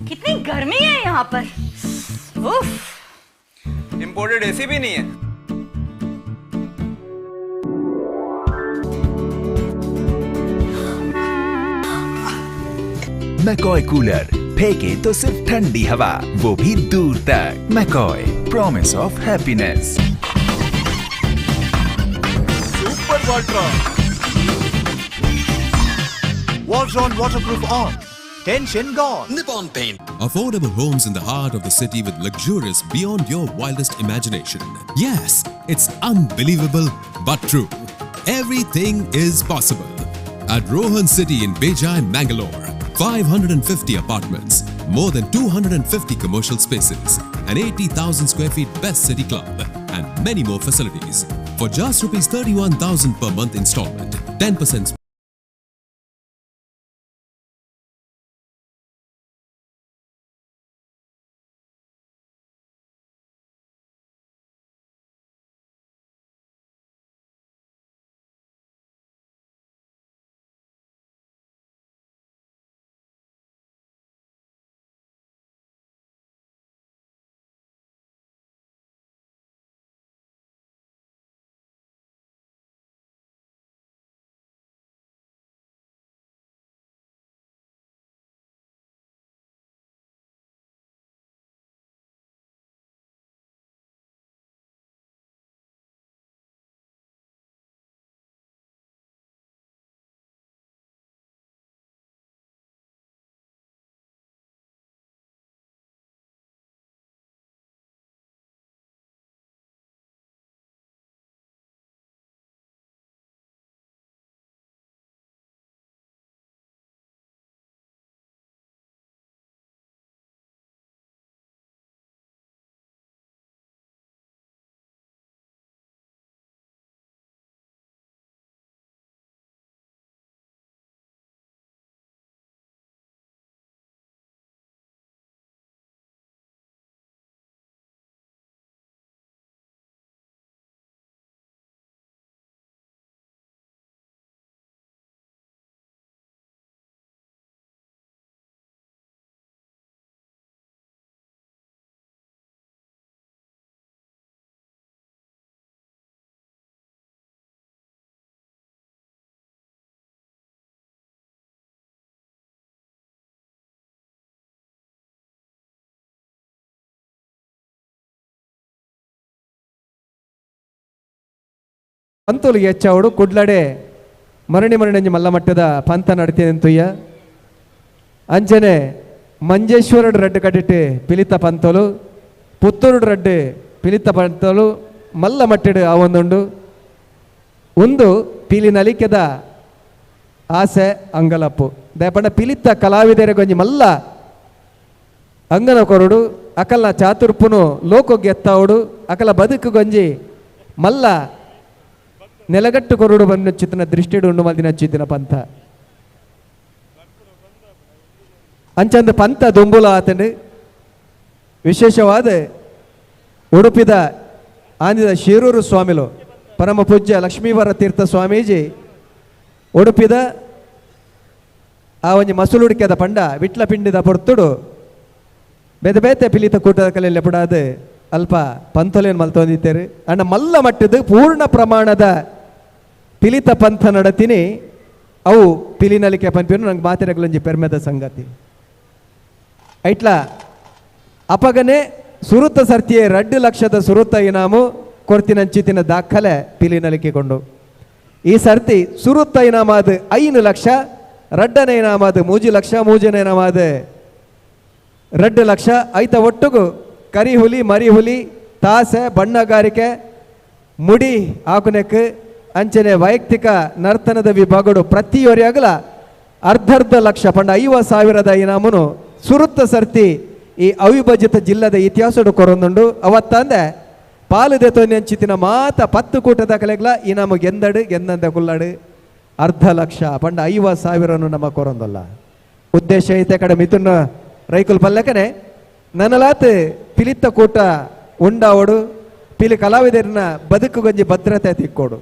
कितनी गर्मी है यहाँ पर, उफ। Imported AC भी नहीं है। McCoy cooler फेंके तो सिर्फ ठंडी हवा, वो भी दूर तक। McCoy, promise of happiness. Super water Waltron waterproof on. Tension gone. Nippon Paint. Affordable homes in the heart of the city with luxurious beyond your wildest imagination. Yes, it's unbelievable but true. Everything is possible. At Rohan City in Bejai, Mangalore, 550 apartments, more than 250 commercial spaces, an 80,000 square feet best city club, and many more facilities. For just rupees 31,000 per month installment, 10% ಪಂತೋಲು ಹೆಚ್ಚಾವಡು ಕುಡ್ಲಡೆ ಮರಣಿ ಮರಣಂಜಿ ಮಲ್ಲ ಮಟ್ಟದ ಪಂಥ ನಡೀತೀನಿ ಅಂಚನೆ ಮಂಜೇಶ್ವರಡು ರಡ್ಡು ಕಟ್ಟಿಟ್ಟು ಪಿಲಿತ ಪಂತೋಲು, ಪುತ್ತೂರು ರಡ್ಡು ಪಿಲಿತ ಪಂತೋಲು ಮಲ್ಲ ಮಟ್ಟಿಡು ಆ ಒಂದುಂಡು. ಒಂದು ಪಿಲಿ ನಲಿಕೆದ ಆಸೆ ಅಂಗಲಪ್ಪು ದಯಪಂಡ ಪಿಲಿತ ಕಲಾವಿದರ ಗೊಂಜಿ ಮಲ್ಲ ಅಂಗನ ಕೊರಡು ಅಕಲ ಚಾತುರ್ಪುನು ಲೋಕೊಗ್ಗೆ ಎತ್ತಾವಡು ಅಕಲ ಬದುಕು ಗೊಂಜಿ ಮಲ್ಲ ನೆಲಗಟ್ಟು ಕೊರಡು ಬಂದು ಚಿತ್ತನ ದೃಷ್ಟಿಡು ಉಂಡು ಮಲ್ದಿನ ಚಿತ್ತಿನ ಪಂಥ ಅಂಚಂದು ಪಂಥ ದುಂಬುಲ ಆತಂಡು. ವಿಶೇಷವಾದ ಉಡುಪಿದ ಆಂದಿದ ಶಿರೂರು ಸ್ವಾಮಿಲು ಪರಮ ಪೂಜ್ಯ ಲಕ್ಷ್ಮೀವರ ತೀರ್ಥ ಸ್ವಾಮೀಜಿ ಉಡುಪಿದ ಆ ಒಂಜಿ ಮಸುಲುಡಿಕೆದ ಪಂಡ ವಿಟ್ಲ ಪಿಂಡಿದ ಪೊರ್ತುಡು ಬೇತೆ ಬೇತೆ ಪಿಲಿತ ಕೂಟದ ಕಲೆಯಲ್ಲಿ ಎಪಡಾದ ಅಲ್ಪ ಪಂಥಲೇನು ಮಲ್ತೊಂದಿತ್ತೇರು. ಅಂಡ ಮಲ್ಲ ಮಟ್ಟದ ಪೂರ್ಣ ಪ್ರಮಾಣದ ಪಿಲಿತ ಪಂಥ ನಡತೀನಿ ಅವು ಪಿಲಿನಲಿಕೆ ಪಂಪಿನ ನಂಗೆ ಮಾತಿರಗಲೊಂಜಿ ಪೆರ್ಮೆದ ಸಂಗತಿ. ಐಟ್ಲ ಅಪಗನೆ ಸುರುತ ಸರ್ತಿಯೇ 2 ಲಕ್ಷದ ಸುರುತ ಇನಾಮು ಕೊರ್ತಿನಂಚಿತಿನ ದಾಖಲೆ ಪಿಲಿನಲಿಕೆ ಕೊಂಡು. ಈ ಸರ್ತಿ ಸುರುತ ಇನಾಮಾದ 5 ಲಕ್ಷ, ರಡ್ಡನೇ ಇನಾಮಾದ 3 ಲಕ್ಷ, ಮೂಜನೇ ಇನಾಮಾದ 2 ಲಕ್ಷ. ಐತ ಒಟ್ಟುಗು ಕರಿಹುಲಿ ಮರಿಹುಲಿ ತಾಸೆ ಬಣ್ಣಗಾರಿಕೆ ಮುಡಿ ಆಕುನೆಕ್ ಅಂಚನೆ ವೈಯಕ್ತಿಕ ನರ್ತನದ ವಿಭಾಗಡು ಪ್ರತಿಯೊರಿಯಾಗಲ ಅರ್ಧರ್ಧ ಲಕ್ಷ ಪಂಡ 50,000 ಇನಾಮುನು ಸುರುತ್ತ ಸರ್ತಿ ಈ ಅವಿಭಜಿತ ಜಿಲ್ಲದ ಇತಿಹಾಸಡು ಕೊರೊಂದುಂಡು. ಅವತ್ತಂದೆ ಪಾಲುದೆ ತೊಂಚಿತಿನ ಮಾತ 10 ಕೂಟದ ಕಲೆಗ್ಲ ಇನಾಮು ಗೆಂದಡು ಗೆಂದಂದ ಕುಲ್ಲಡು ಅರ್ಧ ಲಕ್ಷ ಪಂಡ 50,000 ನಮ್ಮ ಕೊರೊಂದಲ್ಲ. ಉದ್ದೇಶ ಐತೆ ಕಡೆ ಮಿಥುನ್ ರೈಕುಲ್ ಪಲ್ಲಕನೆ ನನಲಾತ್ ಪಿಲಿತ್ತ ಕೂಟ ಉಂಡಾವಡು ಪಿಲಿ ಕಲಾವಿದರನ್ನ ಬದುಕು ಗೊಂಜಿ ಭದ್ರತೆ ತಿಕ್ಕೋಡು.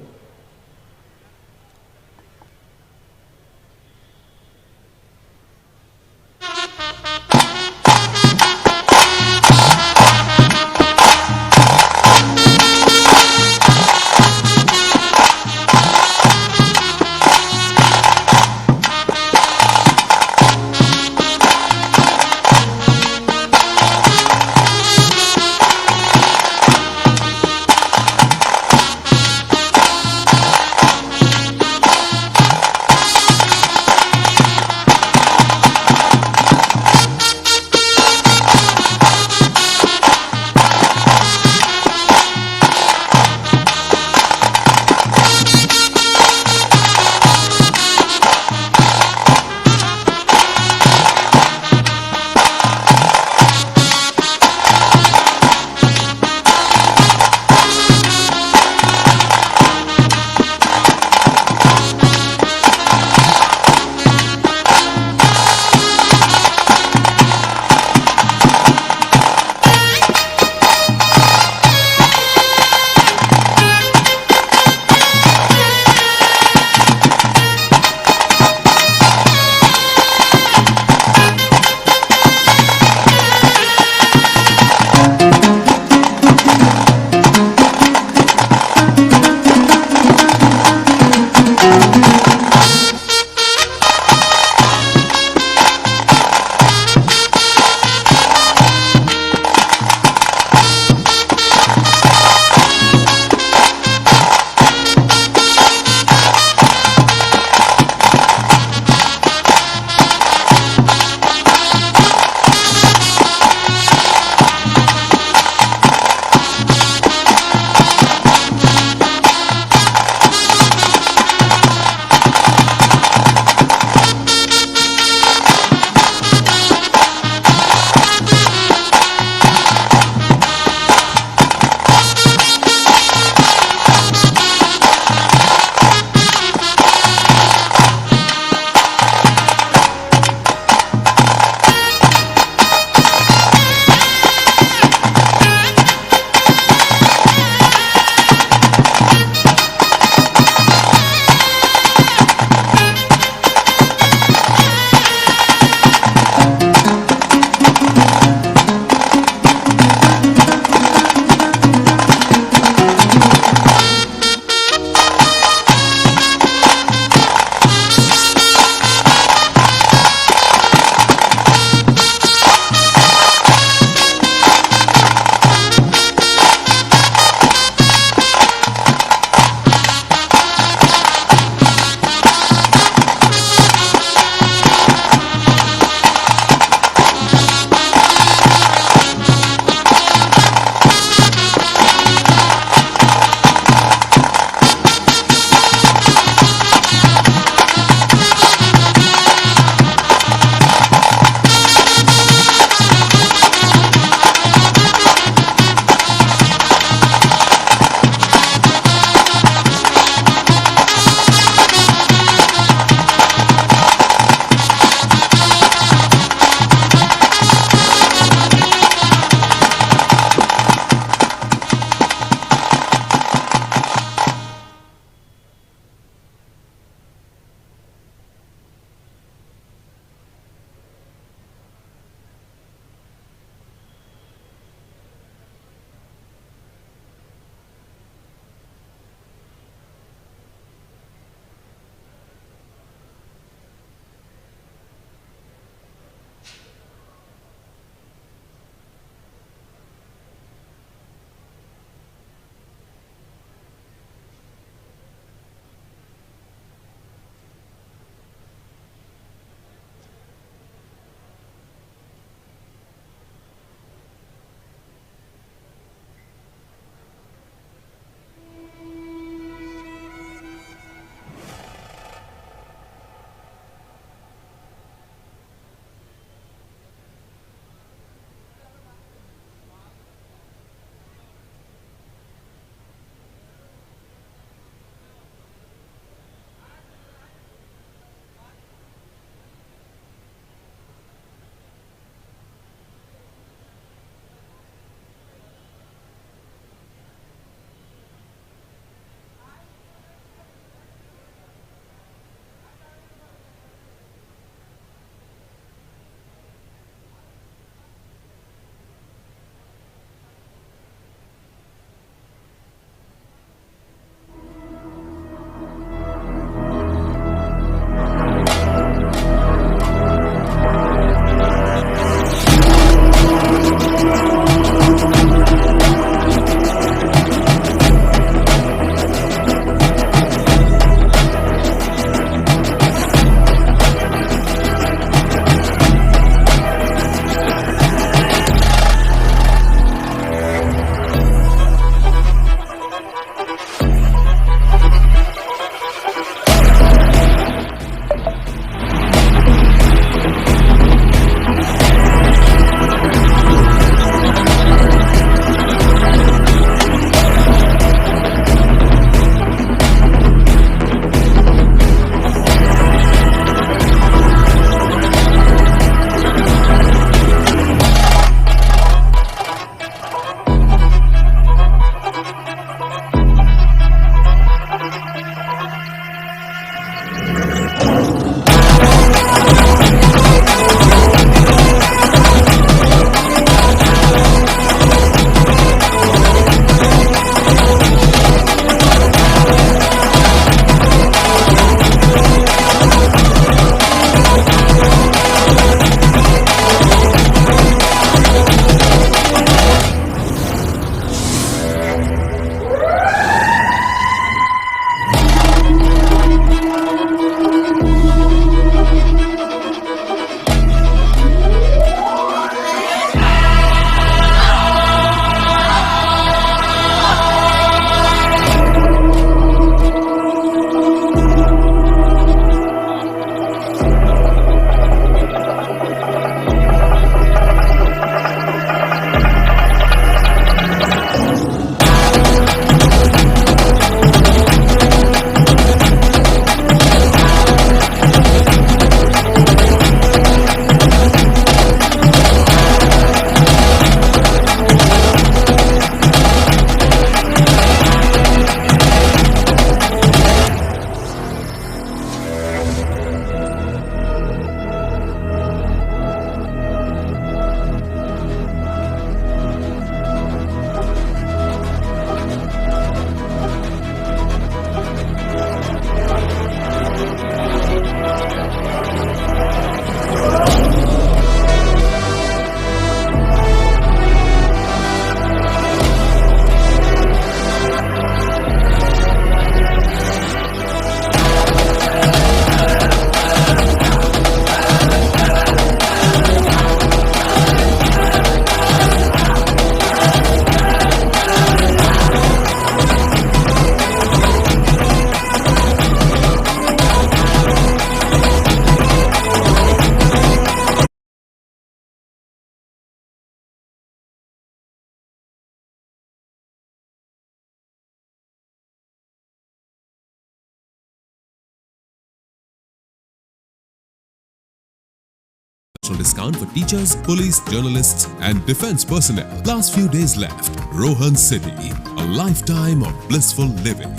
Additional discount for teachers, police, journalists, and defense personnel. Last few days left. Rohan City, a lifetime of blissful living.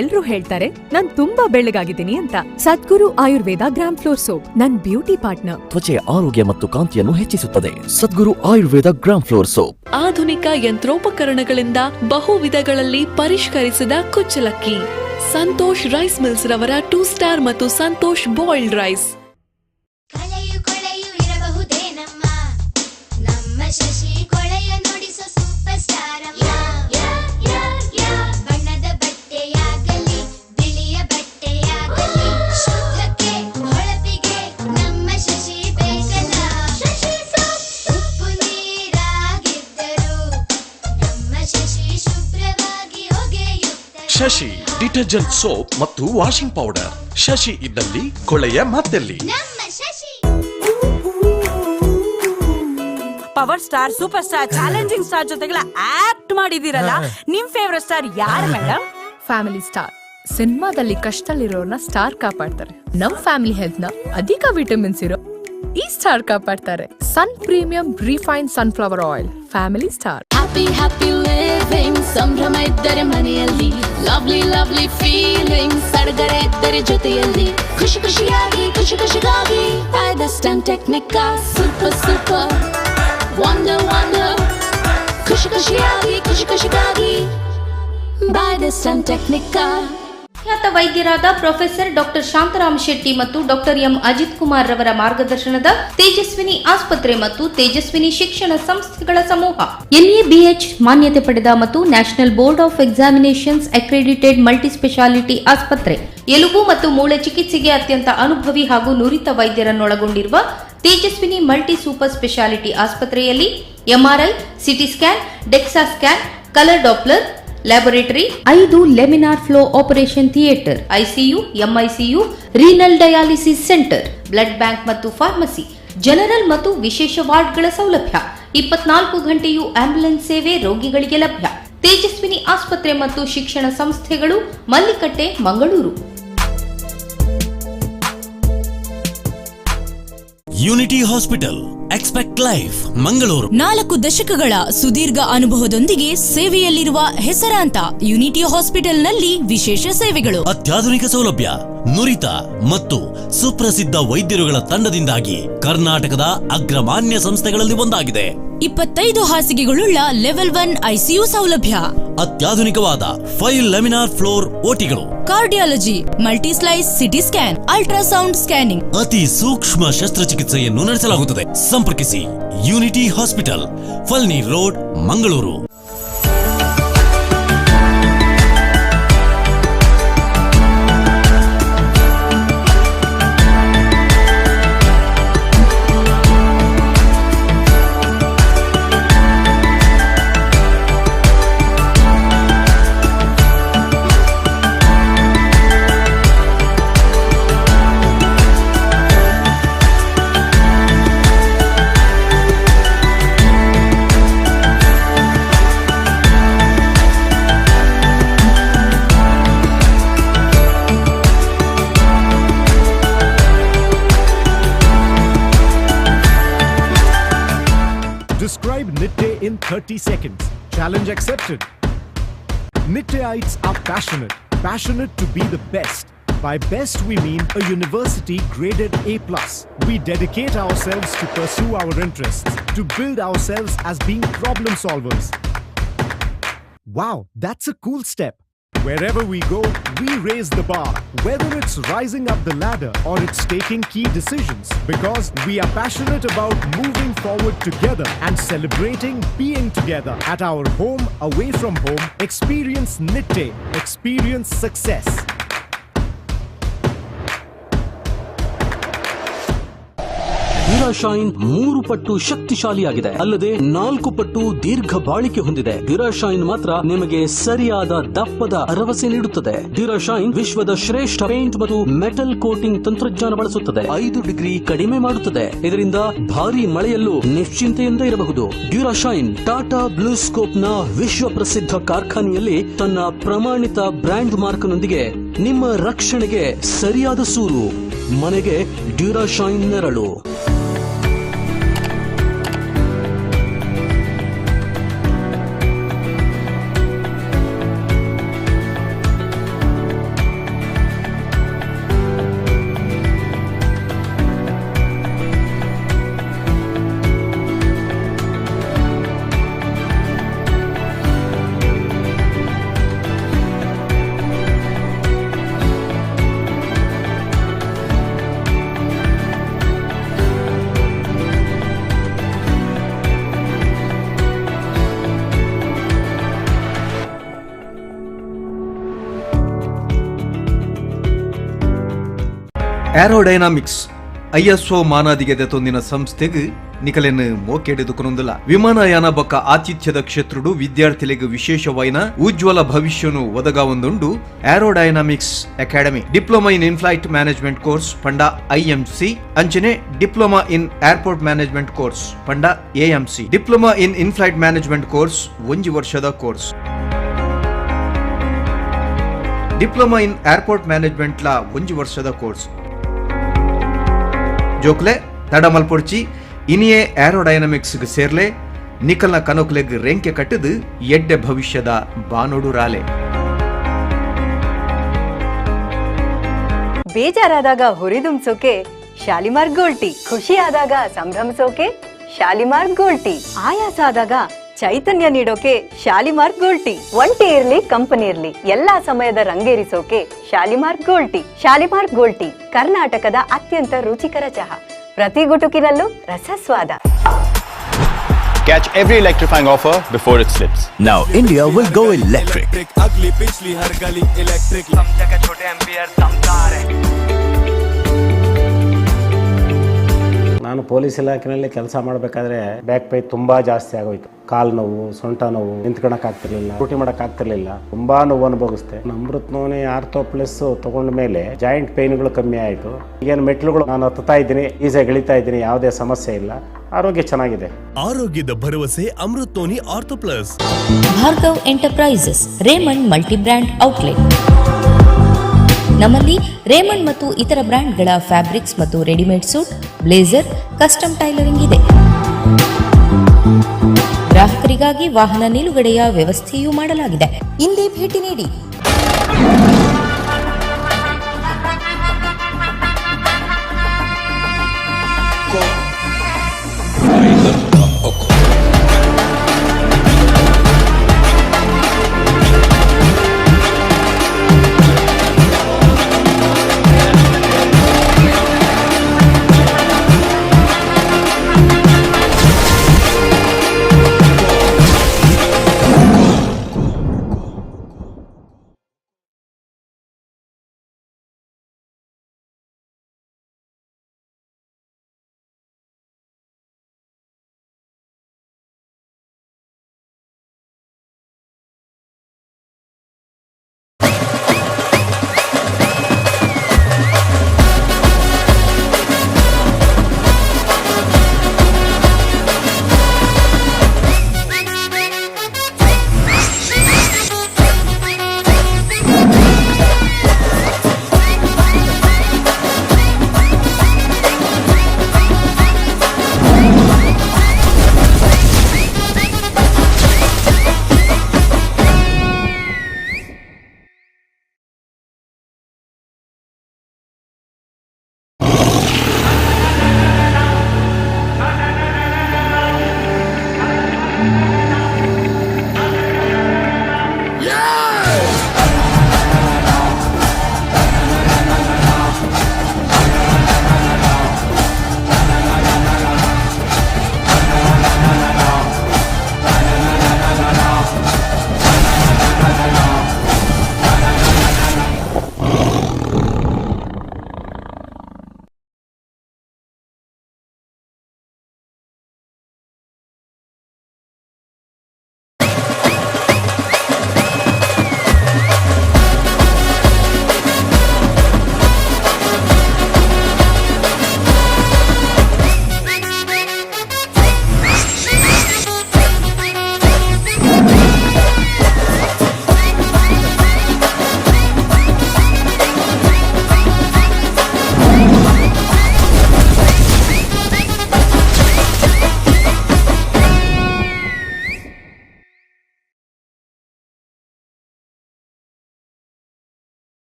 ಎಲ್ರೂ ಹೇಳ್ತಾರೆ ನಾನ್ ತುಂಬಾ ಬೆಳ್ಳಗಾಗಿದ್ದೀನಿ ಅಂತ. Sadguru Ayurveda gram flour soap ನನ್ ಬ್ಯೂಟಿ ಪಾರ್ಟ್ನರ್. ತ್ವಚೆಯ ಆರೋಗ್ಯ ಮತ್ತು ಕಾಂತಿಯನ್ನು ಹೆಚ್ಚಿಸುತ್ತದೆ Sadguru Ayurveda gram flour soap. ಆಧುನಿಕ ಯಂತ್ರೋಪಕರಣಗಳಿಂದ ಬಹು ವಿಧಗಳಲ್ಲಿ ಪರಿಷ್ಕರಿಸಿದ ಕುಚ್ಚಲಕ್ಕಿ ಸಂತೋಷ್ ರೈಸ್ ಮಿಲ್ಸ್ ರವರ 2 ಸ್ಟಾರ್ ಮತ್ತು ಸಂತೋಷ್ ಬಾಯ್ಲ್ಡ್ ರೈಸ್. ಕಲೆಯು ಕೊಳೆಯು ಇರಬಹುದೇನಮ್ಮ, ನಮ್ಮ ಶಶಿ ಕೊಳೆಯ ನುಡಿಸೋ ಸೂಪರ್ ಸ್ಟಾರ್ ಅಮ್ಮ. ಬಣ್ಣದ ಬಟ್ಟೆಯಾಗಲಿ ಬಿಳಿಯ ಬಟ್ಟೆಯಾಗಲಿ ಶುದ್ಧಕ್ಕೆ ಹೊಳಪಿಗೆ ನಮ್ಮ ಶಶಿ ಬೇಕಲ್ಲ. ಶಶಿ ಸೋಪ್ ಉಪ್ಪು ನೀರಾಗಿದ್ದರು ನಮ್ಮ ಶಶಿ ಶುಭ್ರವಾಗಿ ಒಗೆಯುತ್ತದೆ. ಶಶಿ ಡಿಟರ್ಜೆಂಟ್ ಸೋಪ್ ಮತ್ತು ವಾಷಿಂಗ್ ಪೌಡರ್. ಶಶಿ ಇದ್ದಲ್ಲಿ ಕೊಳೆಯ ಮತ್ತೆಲ್ಲಿ. ನಮ್ಮ Shashi. Power star, super star, challenging star ಜೊತೆಗೆಲ್ಲ ಆಕ್ಟ್ ಮಾಡಿದೀರಲ್ಲ, ನಿಮ್ ಫೇವರೇಟ್ ಸ್ಟಾರ್ ಯಾರು ಮೇಡಮ್? Family star. ಸಿನಿಮಾದಲ್ಲಿ ಕಷ್ಟದಲ್ಲಿರೋರ್ನ ಸ್ಟಾರ್ ಕಾಪಾಡ್ತಾರೆ. ನಮ್ ಫ್ಯಾಮಿಲಿ ಹೆಲ್ತ್ ನ ಅಧಿಕ ವಿಟಮಿನ್ಸ್ ಇರೋ ಈ star ಕಾಪಾಡ್ತಾರೆ. Sun premium refine sunflower oil, family star. Happy happy living, ಸಂಭ್ರಮ ಇದ್ದರೆ ಮನೆಯಲ್ಲಿ, ಲವ್ಲಿ ಲವ್ಲಿ ಫೀಲಿಂಗ್, ಸಡಗರ ಇದ್ದರೆ ಜೊತೆಯಲ್ಲಿ, ಖುಷಿ ಖುಷಿಯಾಗಿ ಖುಷಿ ಖುಷಿಗಾಗಿ Western Technica, super super, wonder wonder, ಖುಷಿ ಖುಷಿಯಾಗಿ ಖುಷಿ ಖುಷಿಗಾಗಿ ಬೈ ವೆಸ್ಟರ್ನ್ ಟೆಕ್ನಿಕಾ. ಖ್ಯಾತ ವೈದ್ಯರಾದ ಪ್ರೊಫೆಸರ್ ಡಾಕ್ಟರ್ ಶಾಂತರಾಮ್ ಶೆಟ್ಟಿ ಮತ್ತು ಡಾಕ್ಟರ್ ಎಂ ಅಜಿತ್ ಕುಮಾರ್ ರವರ ಮಾರ್ಗದರ್ಶನದ ತೇಜಸ್ವಿನಿ ಆಸ್ಪತ್ರೆ ಮತ್ತು ತೇಜಸ್ವಿನಿ ಶಿಕ್ಷಣ ಸಂಸ್ಥೆಗಳ ಸಮೂಹ ಎನ್ಎಬಿಎಚ್ ಮಾನ್ಯತೆ ಪಡೆದ ಮತ್ತು national board of examinations accredited multi speciality ಆಸ್ಪತ್ರೆ. ಎಲುಬು ಮತ್ತು ಮೂಳೆ ಚಿಕಿತ್ಸೆಗೆ ಅತ್ಯಂತ ಅನುಭವಿ ಹಾಗೂ ನುರಿತ ವೈದ್ಯರನ್ನೊಳಗೊಂಡಿರುವ ತೇಜಸ್ವಿನಿ ಮಲ್ಟಿ ಸೂಪರ್ ಸ್ಪೆಷಾಲಿಟಿ ಆಸ್ಪತ್ರೆಯಲ್ಲಿ MRI, CT scan, DEXA scan, colour Doppler, laboratory, 5 laminar flow operation theatre, ICU, MICU, renal dialysis centre, blood bank ಮತ್ತು ಫಾರ್ಮಸಿ, ಜನರಲ್ ಮತ್ತು ವಿಶೇಷ ವಾರ್ಡ್ಗಳ ಸೌಲಭ್ಯ, 24 ಗಂಟೆಯೂ ಆಂಬ್ಯುಲೆನ್ಸ್ ಸೇವೆ ರೋಗಿಗಳಿಗೆ ಲಭ್ಯ. ತೇಜಸ್ವಿನಿ ಆಸ್ಪತ್ರೆ ಮತ್ತು ಶಿಕ್ಷಣ ಸಂಸ್ಥೆಗಳು, Mallikatte, Mangaluru. Unity hospital, expect life, Mangaluru. 4 ದಶಕಗಳ ಸುದೀರ್ಘ ಅನುಭವದೊಂದಿಗೆ ಸೇವೆಯಲ್ಲಿರುವ ಹೆಸರಾಂತ ಯುನಿಟಿ ಹಾಸ್ಪಿಟಲ್ನಲ್ಲಿ ವಿಶೇಷ ಸೇವೆಗಳು, ಅತ್ಯಾಧುನಿಕ ಸೌಲಭ್ಯ, ನುರಿತ ಮತ್ತು ಸುಪ್ರಸಿದ್ಧ ವೈದ್ಯರುಗಳ ತಂಡದಿಂದಾಗಿ ಕರ್ನಾಟಕದ ಅಗ್ರಮಾನ್ಯ ಸಂಸ್ಥೆಗಳಲ್ಲಿ ಒಂದಾಗಿದೆ. 25 ಹಾಸಿಗೆಗಳುಳ್ಳ ಲೆವೆಲ್ 1 ಐಸಿಯು ಸೌಲಭ್ಯ, ಅತ್ಯಾಧುನಿಕವಾದ 5 ಲೆಮಿನಾರ್ floor ಓಟಿಗಳು, cardiology, multi slice CT scan, ultrasound scanning, ಅತಿ ಸೂಕ್ಷ್ಮ ಶಸ್ತ್ರಚಿಕಿತ್ಸೆಯನ್ನು ನಡೆಸಲಾಗುತ್ತದೆ. ಸಂಪರ್ಕಿಸಿ unity hospital, Palani road, Mangaluru. Describe Nitte in 30 seconds. Challenge accepted. Nitteites are passionate, passionate to be the best. By best we mean a university graded A+. We dedicate ourselves to pursue our interests, to build ourselves as being problem solvers. Wow, that's a cool step. Wherever we go, we raise the bar. Whether it's rising up the ladder or it's taking key decisions, because we are passionate about moving forward together and celebrating being together at our home, away from home. Experience Nitte. Experience success. Durashine 3 ಪಟ್ಟು ಶಕ್ತಿಶಾಲಿಯಾಗಿದೆ, ಅಲ್ಲದೆ 4 ಪಟ್ಟು ದೀರ್ಘ ಬಾಳಿಕೆ ಹೊಂದಿದೆ. ಡ್ಯೂರಾಶೈನ್ ಮಾತ್ರ ನಿಮಗೆ ಸರಿಯಾದ ದಪ್ಪದ ಭರವಸೆ ನೀಡುತ್ತದೆ. ಡ್ಯೂರಾಶೈನ್ ವಿಶ್ವದ ಶ್ರೇಷ್ಠ ಪೇಂಟ್ ಮತ್ತು ಮೆಟಲ್ ಕೋಟಿಂಗ್ ತಂತ್ರಜ್ಞಾನ ಬಳಸುತ್ತದೆ. 5 ಡಿಗ್ರಿ ಕಡಿಮೆ ಮಾಡುತ್ತದೆ. ಇದರಿಂದ ಭಾರಿ ಮಳೆಯಲ್ಲೂ ನಿಶ್ಚಿಂತೆಯಿಂದ ಇರಬಹುದು. ಡ್ಯೂರಾಶೈನ್ ಟಾಟಾ ಬ್ಲೂ ಸ್ಕೋಪ್ ನ ವಿಶ್ವ ಪ್ರಸಿದ್ಧ ಕಾರ್ಖಾನೆಯಲ್ಲಿ ತನ್ನ ಪ್ರಮಾಣಿತ ಬ್ರ್ಯಾಂಡ್ ಮಾರ್ಕ್ನೊಂದಿಗೆ ನಿಮ್ಮ ರಕ್ಷಣೆಗೆ ಸರಿಯಾದ ಸೂರು. ಮನೆಗೆ ಡ್ಯೂರಾಶೈನ್ ನೆರಳು. ಏರೋಡೈನಾಮಿಕ್ಸ್ ಐಎಸ್ಒ ಮಾನಾದಿಗೆ ದೆತೊಂದಿನ ಸಂಸ್ಥೆಗ್ ನಿಕಲೆನ್ ಮೋಕೆಡೆದುಕೊನೊಂದುಲ ವಿಮಾನಯಾನ ಬೊಕ್ಕ ಆತಿಥ್ಯದ ಕ್ಷೇತ್ರಡು ವಿದ್ಯಾರ್ಥಿಲೆಗ್ ವಿಶೇಷವಾಯಿನ ಉಜ್ವಲ ಭವಿಷ್ಯನು ಒದಗಾವೊಂದುಂಡು aerodynamics academy. Diploma in inflight management course ಪಂಡ ಐಎಂಸಿ ಅಂಚನೆ diploma in airport management course ಪಂಡ AMC. Diploma in inflight management course ಒಂಜಿ ವರ್ಷದ course. Diploma in airport management ಲಾ ಒಂಜಿ ವರ್ಷದ ಕೋರ್ಸ್. ಜೋಕ್ಲೆ ತಡಮಲ್ಪೊಡ್ಚಿ ಇನಿಯೇ ಏರೋಡೈನಮಿಕ್ಸ್ ಸೇರ್ಲೆ ನಿಕಲ್ನ ಕನೋಕ್ಲೆಗ್ ರೆಂಕೆ ಕಟ್ಟದು ಎಡ್ಡೆ ಭವಿಷ್ಯದ ಬಾನೋಡು ರಾಲೆ. ಬೇಜಾರಾದಾಗ ಹುರಿದುಂಬಿಸೋಕೆ ಶಾಲಿಮಾರ್ ಗೋಲ್ಡ್ ಟೀ, ಖುಷಿ ಆದಾಗ ಸಂಭ್ರಮಿಸೋಕೆ ಶಾಲಿಮಾರ್ ಗೋಲ್ಡ್ ಟೀ, ಆಯಾಸ ಆದಾಗ ಚೈತನ್ಯ ನೀಡೋಕೆ ಶಾಲಿಮಾರ್ ಗೋಲ್ಡ್ ಟೀ. ಒಂಟಿ ಇರ್ಲಿ ಕಂಪನಿ ಇರ್ಲಿ ಎಲ್ಲಾ ಸಮಯದ ರಂಗೇರಿಸೋಕೆ Shalimar gold tea. Shalimar gold tea ಕರ್ನಾಟಕದ ಅತ್ಯಂತ ರುಚಿಕರ ಚಹಾ, ಪ್ರತಿ ಗುಟುಕಿನಲ್ಲೂ ರಸಸ್ವಾದ. Catch every electrifying offer before it slips. Now India will go electric. अगली पिछली हर गली इलेक्ट्रिक जगह छोटे एम्पियर दमदार है. ನಾನು ಪೊಲೀಸ್ ಇಲಾಖೆಯಲ್ಲಿ ಕೆಲಸ ಮಾಡಬೇಕಾದ್ರೆ ಬ್ಯಾಕ್ ಪೇನ್ ತುಂಬ ಜಾಸ್ತಿ ಆಗೋಯ್ತು. ಕಾಲು ನೋವು, ಸೊಂಟ ನೋವು, ನಿಂತ್ಕೊಳಕ್ ಆಗ್ತಿರ್ಲಿಲ್ಲ, ಡ್ಯೂಟಿ ಮಾಡೋಕ್ಕಾಗ್ತಿರ್ಲಿಲ್ಲ, ತುಂಬ ನೋವು ಅನುಭವಿಸ್ದೆ. ಅಮೃತ್ ನೋನಿ ಆರ್ಥೋ ಪ್ಲಸ್ ತೊಗೊಂಡ ಮೇಲೆ ಜಾಯಿಂಟ್ ಪೇನ್ಗಳು ಕಮ್ಮಿ ಆಯಿತು. ಈಗೇನು ಮೆಟ್ಲುಗಳು ನಾನು ಹತ್ತುತ್ತಾ ಇದ್ದೀನಿ, ಈಸಿಯಾಗಿ ಇಳಿತಾ ಇದ್ದೀನಿ, ಯಾವುದೇ ಸಮಸ್ಯೆ ಇಲ್ಲ, ಆರೋಗ್ಯ ಚೆನ್ನಾಗಿದೆ. ಆರೋಗ್ಯದ ಭರವಸೆ Amrut noni ortho plus. Bhargav enterprises Raymond multi brand outlet. ನಮ್ಮಲ್ಲಿ ರೇಮಂಡ್ ಮತ್ತು ಇತರ ಬ್ರ್ಯಾಂಡ್ಗಳ ಫ್ಯಾಬ್ರಿಕ್ಸ್ ಮತ್ತು readymade suit, blazer, custom tailoring ಇದೆ. ಗ್ರಾಹಕರಿಗಾಗಿ ವಾಹನ ನಿಲುಗಡೆಯ ವ್ಯವಸ್ಥೆಯೂ ಮಾಡಲಾಗಿದೆ. ಇಂದೇ ಭೇಟಿ ನೀಡಿ.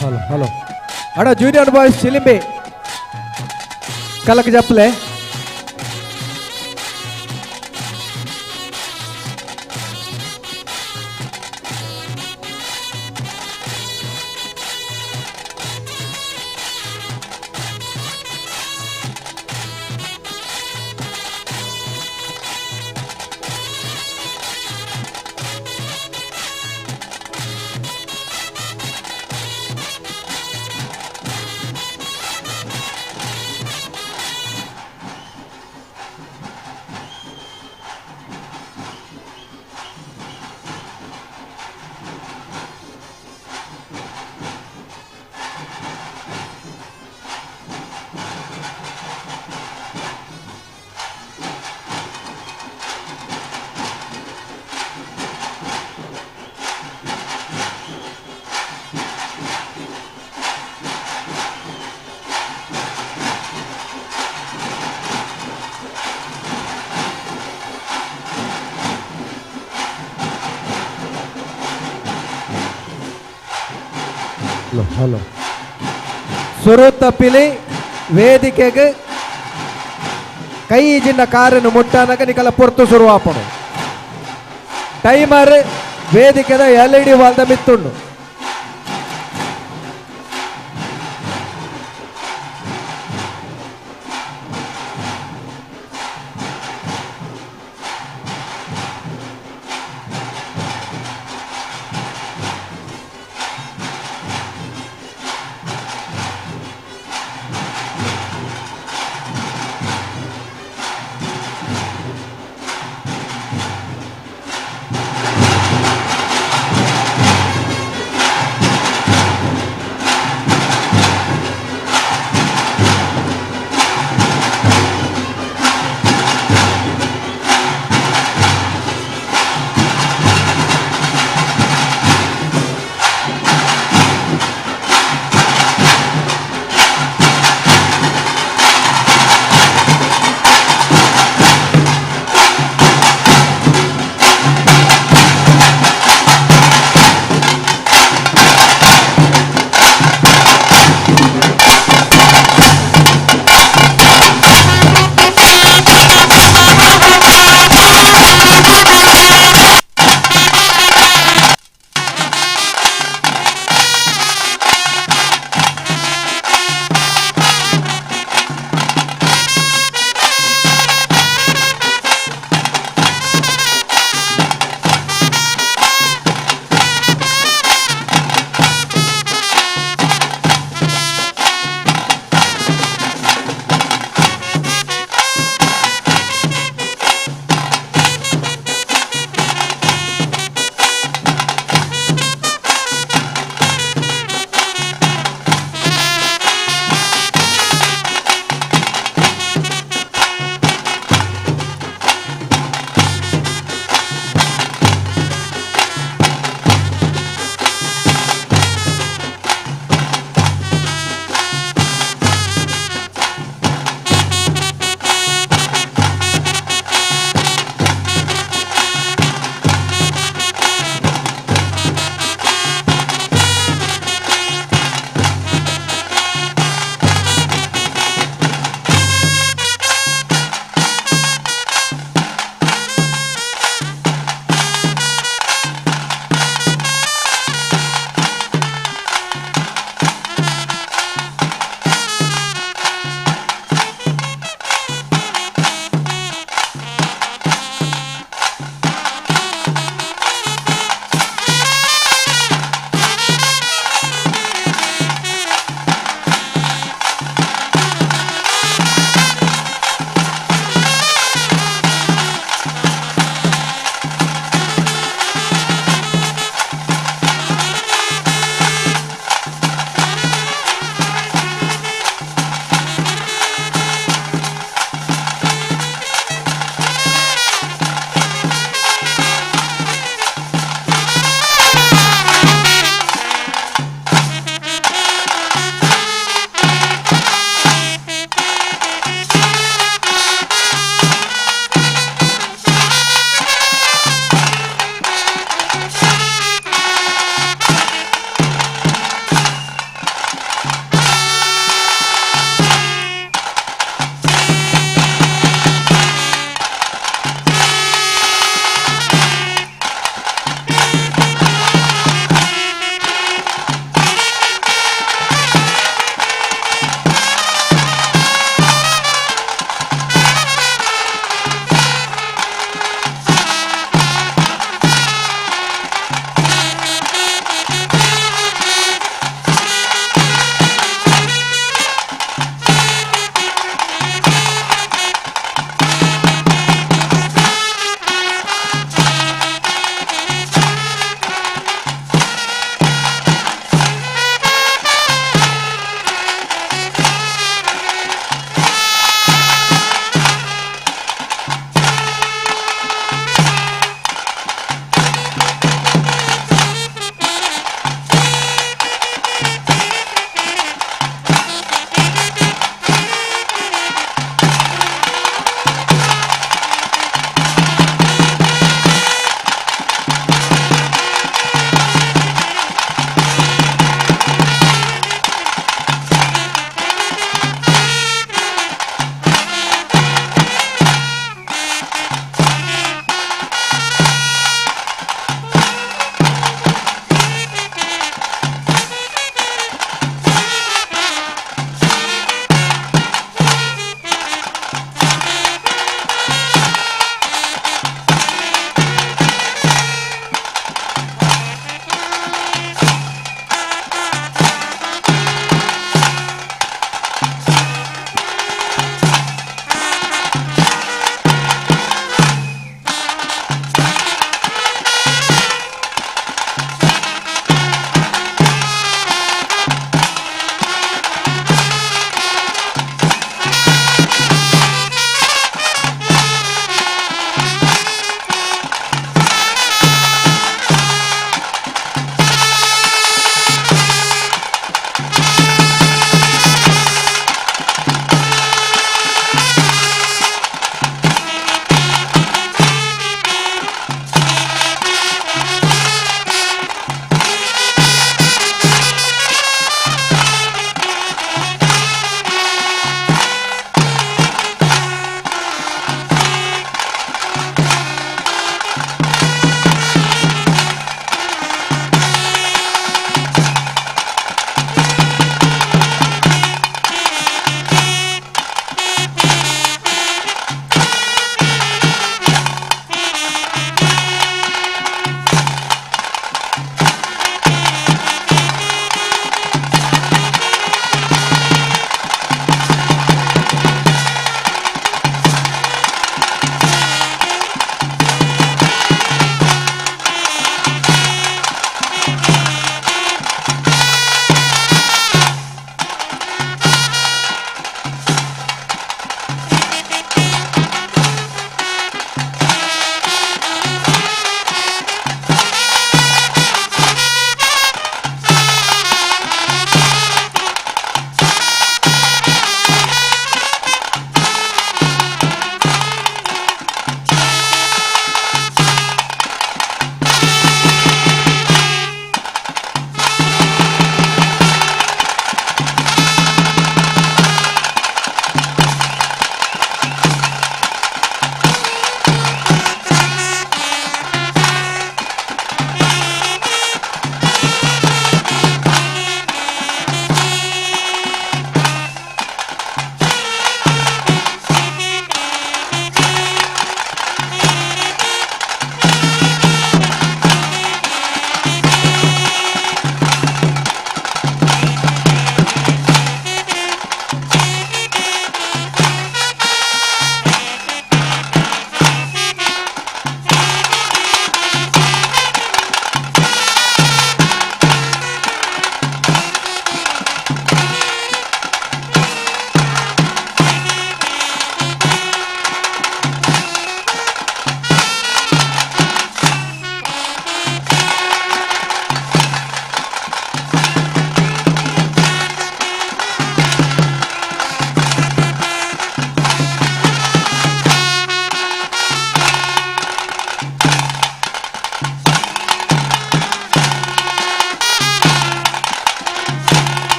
ಹಲೋ ಹಲೋ ಅಡ ಜೂನಿಯರ್ ಬಾಯ್ಸ್ ಚಿಲಿಂಬಿ ಕಲಕ್ ಜಪ್ಲೆ. Hello hello. ಸುರುತ ಪಿಲಿ ವೇದಿಕೆಗೆ ಕೈ ಜಿನ್ನ ಕಾರನ್ನು ಮುಟ್ಟಾನಕ ನಿಕಲ ಪೊರ್ತು ಶುರುವಾಪಣು. ಟೈಮರ್ ವೇದಿಕೆದ ಎಲ್ ಇ ಡಿ ವಾಲ್ದ ಮಿತ್ತುಂಡು.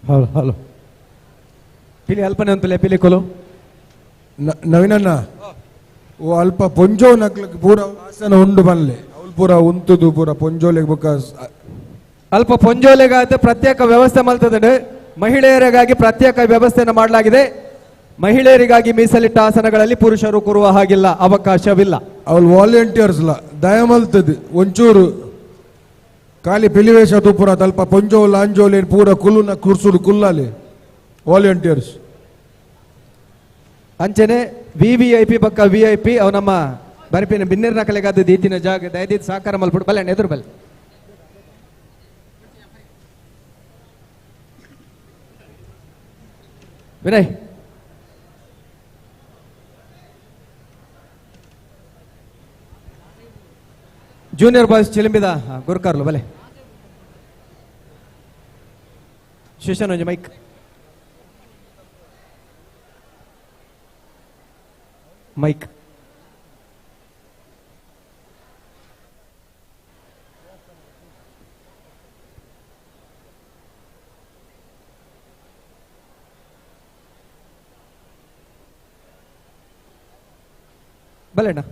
ಹಲೋ ಹಲೋ ಪಿಲಿ ಅಲ್ಪನೆ ಅಂತಲೇ ಪಿಲಿ ಕೊಲು ನವೀನಣ್ಣ ಓ ಅಲ್ಪ ಪೊಂಜೋ ನಕ್ಲಕ್ ಪೂರ ಆಸನ ಉಂಡು ಬಲ್ಲೆ ಅವ್ಲು ಪೂರ ಉಂತುದು ಪೂರ ಪೊಂಜೋಲೆಗ್ ಬೊಕ್ಕ ಅಲ್ಪ ಪೊಂಜೋಲೆಗಾದ ಪ್ರತ್ಯೇಕ ವ್ಯವಸ್ಥೆ ಮಲ್ತದಂಡು. ಮಹಿಳೆಯರಿಗಾಗಿ ಪ್ರತ್ಯೇಕ ವ್ಯವಸ್ಥೆಯನ್ನು ಮಾಡಲಾಗಿದೆ. ಮಹಿಳೆಯರಿಗಾಗಿ ಮೀಸಲಿಟ್ಟ ಆಸನಗಳಲ್ಲಿ ಪುರುಷರು ಕೂರುವ ಹಾಗಿಲ್ಲ, ಅವಕಾಶವಿಲ್ಲ. ಅವ್ಲು ವಾಲಂಟಿಯರ್ಸ್ ಲ ದಯ ಮಲ್ತದು ಒಂಚೂರು ಖಾಲಿ ಪಿಲಿವೇಶ ತೂಪುರ ಅಲ್ಪ ಪೊಂಜೋಲ್ ಆಂಜೋಲೆ ಪೂರ ಕುಲ್ಲುನ ಕುರ್ಸುಡು ಕುಲ್ಲಾಲೆ ವಾಲಂಟಿಯರ್ಸ್. ಅಂಚನೆ ವಿವಿಐಪಿ ಬಕ್ಕ ವಿಐಪಿ ಅವು ನಮ್ಮ ಬರಿಪಿನ ಬಿನ್ನಿರ್ನ ಕಲೆಗಾದ ದೀತಿನ ಜಾಗ ದಯದೀತ್ ಸಾಕಾರ ಮಲ್ಪುಡು ಬಲ್ಲೆ ಎದುರು ಬಲ್ಲೆ. ವಿನಯ್ ಜೂನಿಯರ್ ಬಾಯ್ಸ್ ಚಿಲಿಂಬಿದ ಗುರುಕಾರ್ಲು ಬಲೆ ಶಿಶನ್ ಒಂಜಿ ಮೈಕ್ ಮೈಕ್ ಬಲೆಣ್ಣ.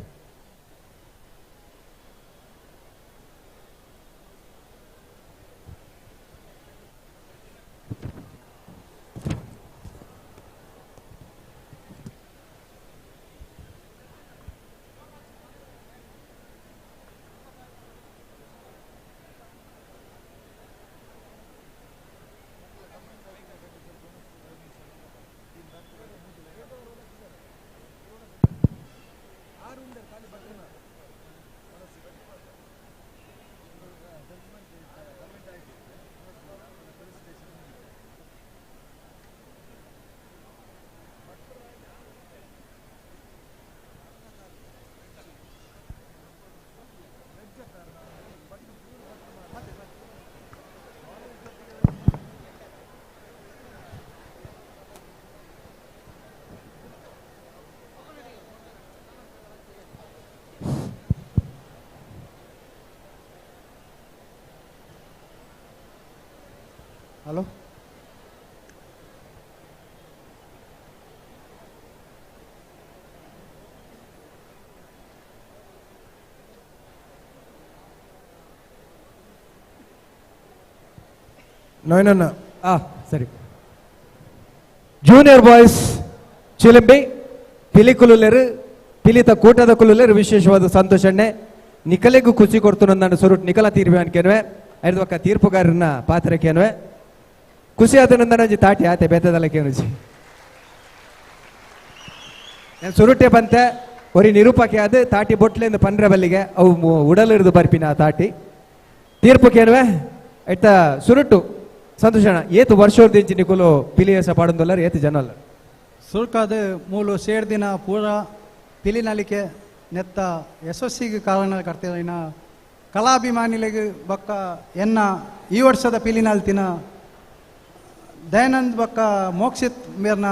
ಹಲೋ ನವೀನಣ್ಣ. ಸರಿ. ಜೂನಿಯರ್ ಬಾಯ್ಸ್ ಚಿಲಿಂಬಿ ಪಿಲಿಕುಲುಲೆರು ಪಿಲಿತ ಕೂಟದ ಕುಲುಲೆರು ವಿಶೇಷವಾದ ಸಂತೋಷಣ್ಣೆ ನಿಕಲೆಗೂ ಖುಷಿ ಕೊಡ್ತು ನನ್ನ ಸುರುಟ್ ನಿಕಲ ತೀರ್ವೆ ಅನ್ಕೇನ್ವೆ ಐದು ಒಕ್ಕ ತೀರ್ಪುಗಾರನ ಪಾತ್ರಕ್ಕೇನ್ವೆ ಖುಷಿ ಆದ ನಂದನಜಿ ತಾಟಿ ಆತೆ ಬೇತದಲ್ಲ ಕೇನುಜಿ ನಾನು ಸುರುಟೆ ಬಂತೆ ಒರಿ ನಿರೂಪಕ್ಕೆ ಅದು ತಾಟಿ ಬೊಟ್ಲೆಂದು ಪನ್ರೆ ಬಲ್ಲಿಗೆ ಅವು ಉಡಲಿರ್ದು ಬರ್ಪಿನ ಆ ತಾಟಿ ತೀರ್ಪುಕೇನ್ವೆ ಆಯ್ತಾ ಸುರುಟು ಸಂತೋಷಣ ಏತು ವರ್ಷೋರ್ದಿಂಚಿ ನಿಕುಲು ಪಿಲಿಯಸ ಪಾಡೊಂದುಲ್ಲಾರ ಏತು ಜನ ಅಲ್ಲ ಸುರ್ಕಾದ ಮೂಲು ಸೇರ್ದಿನ ಪೂರ ಪಿಲಿನಲಿಕೆ ನೆತ್ತ ಯಶಸ್ಸಿಗೆ ಕಾರಣ ಕರ್ತಿನ ಕಲಾಭಿಮಾನಿಲೆಗ್ ಬೊಕ್ಕ ಎನ್ನ ಈ ವರ್ಷದ ಪಿಲಿನಲ್ತಿನ ದಯಾನಂದ್ ಬೊಕ್ಕ ಮೋಕ್ಷಿತ್ ಮೇರ್ನ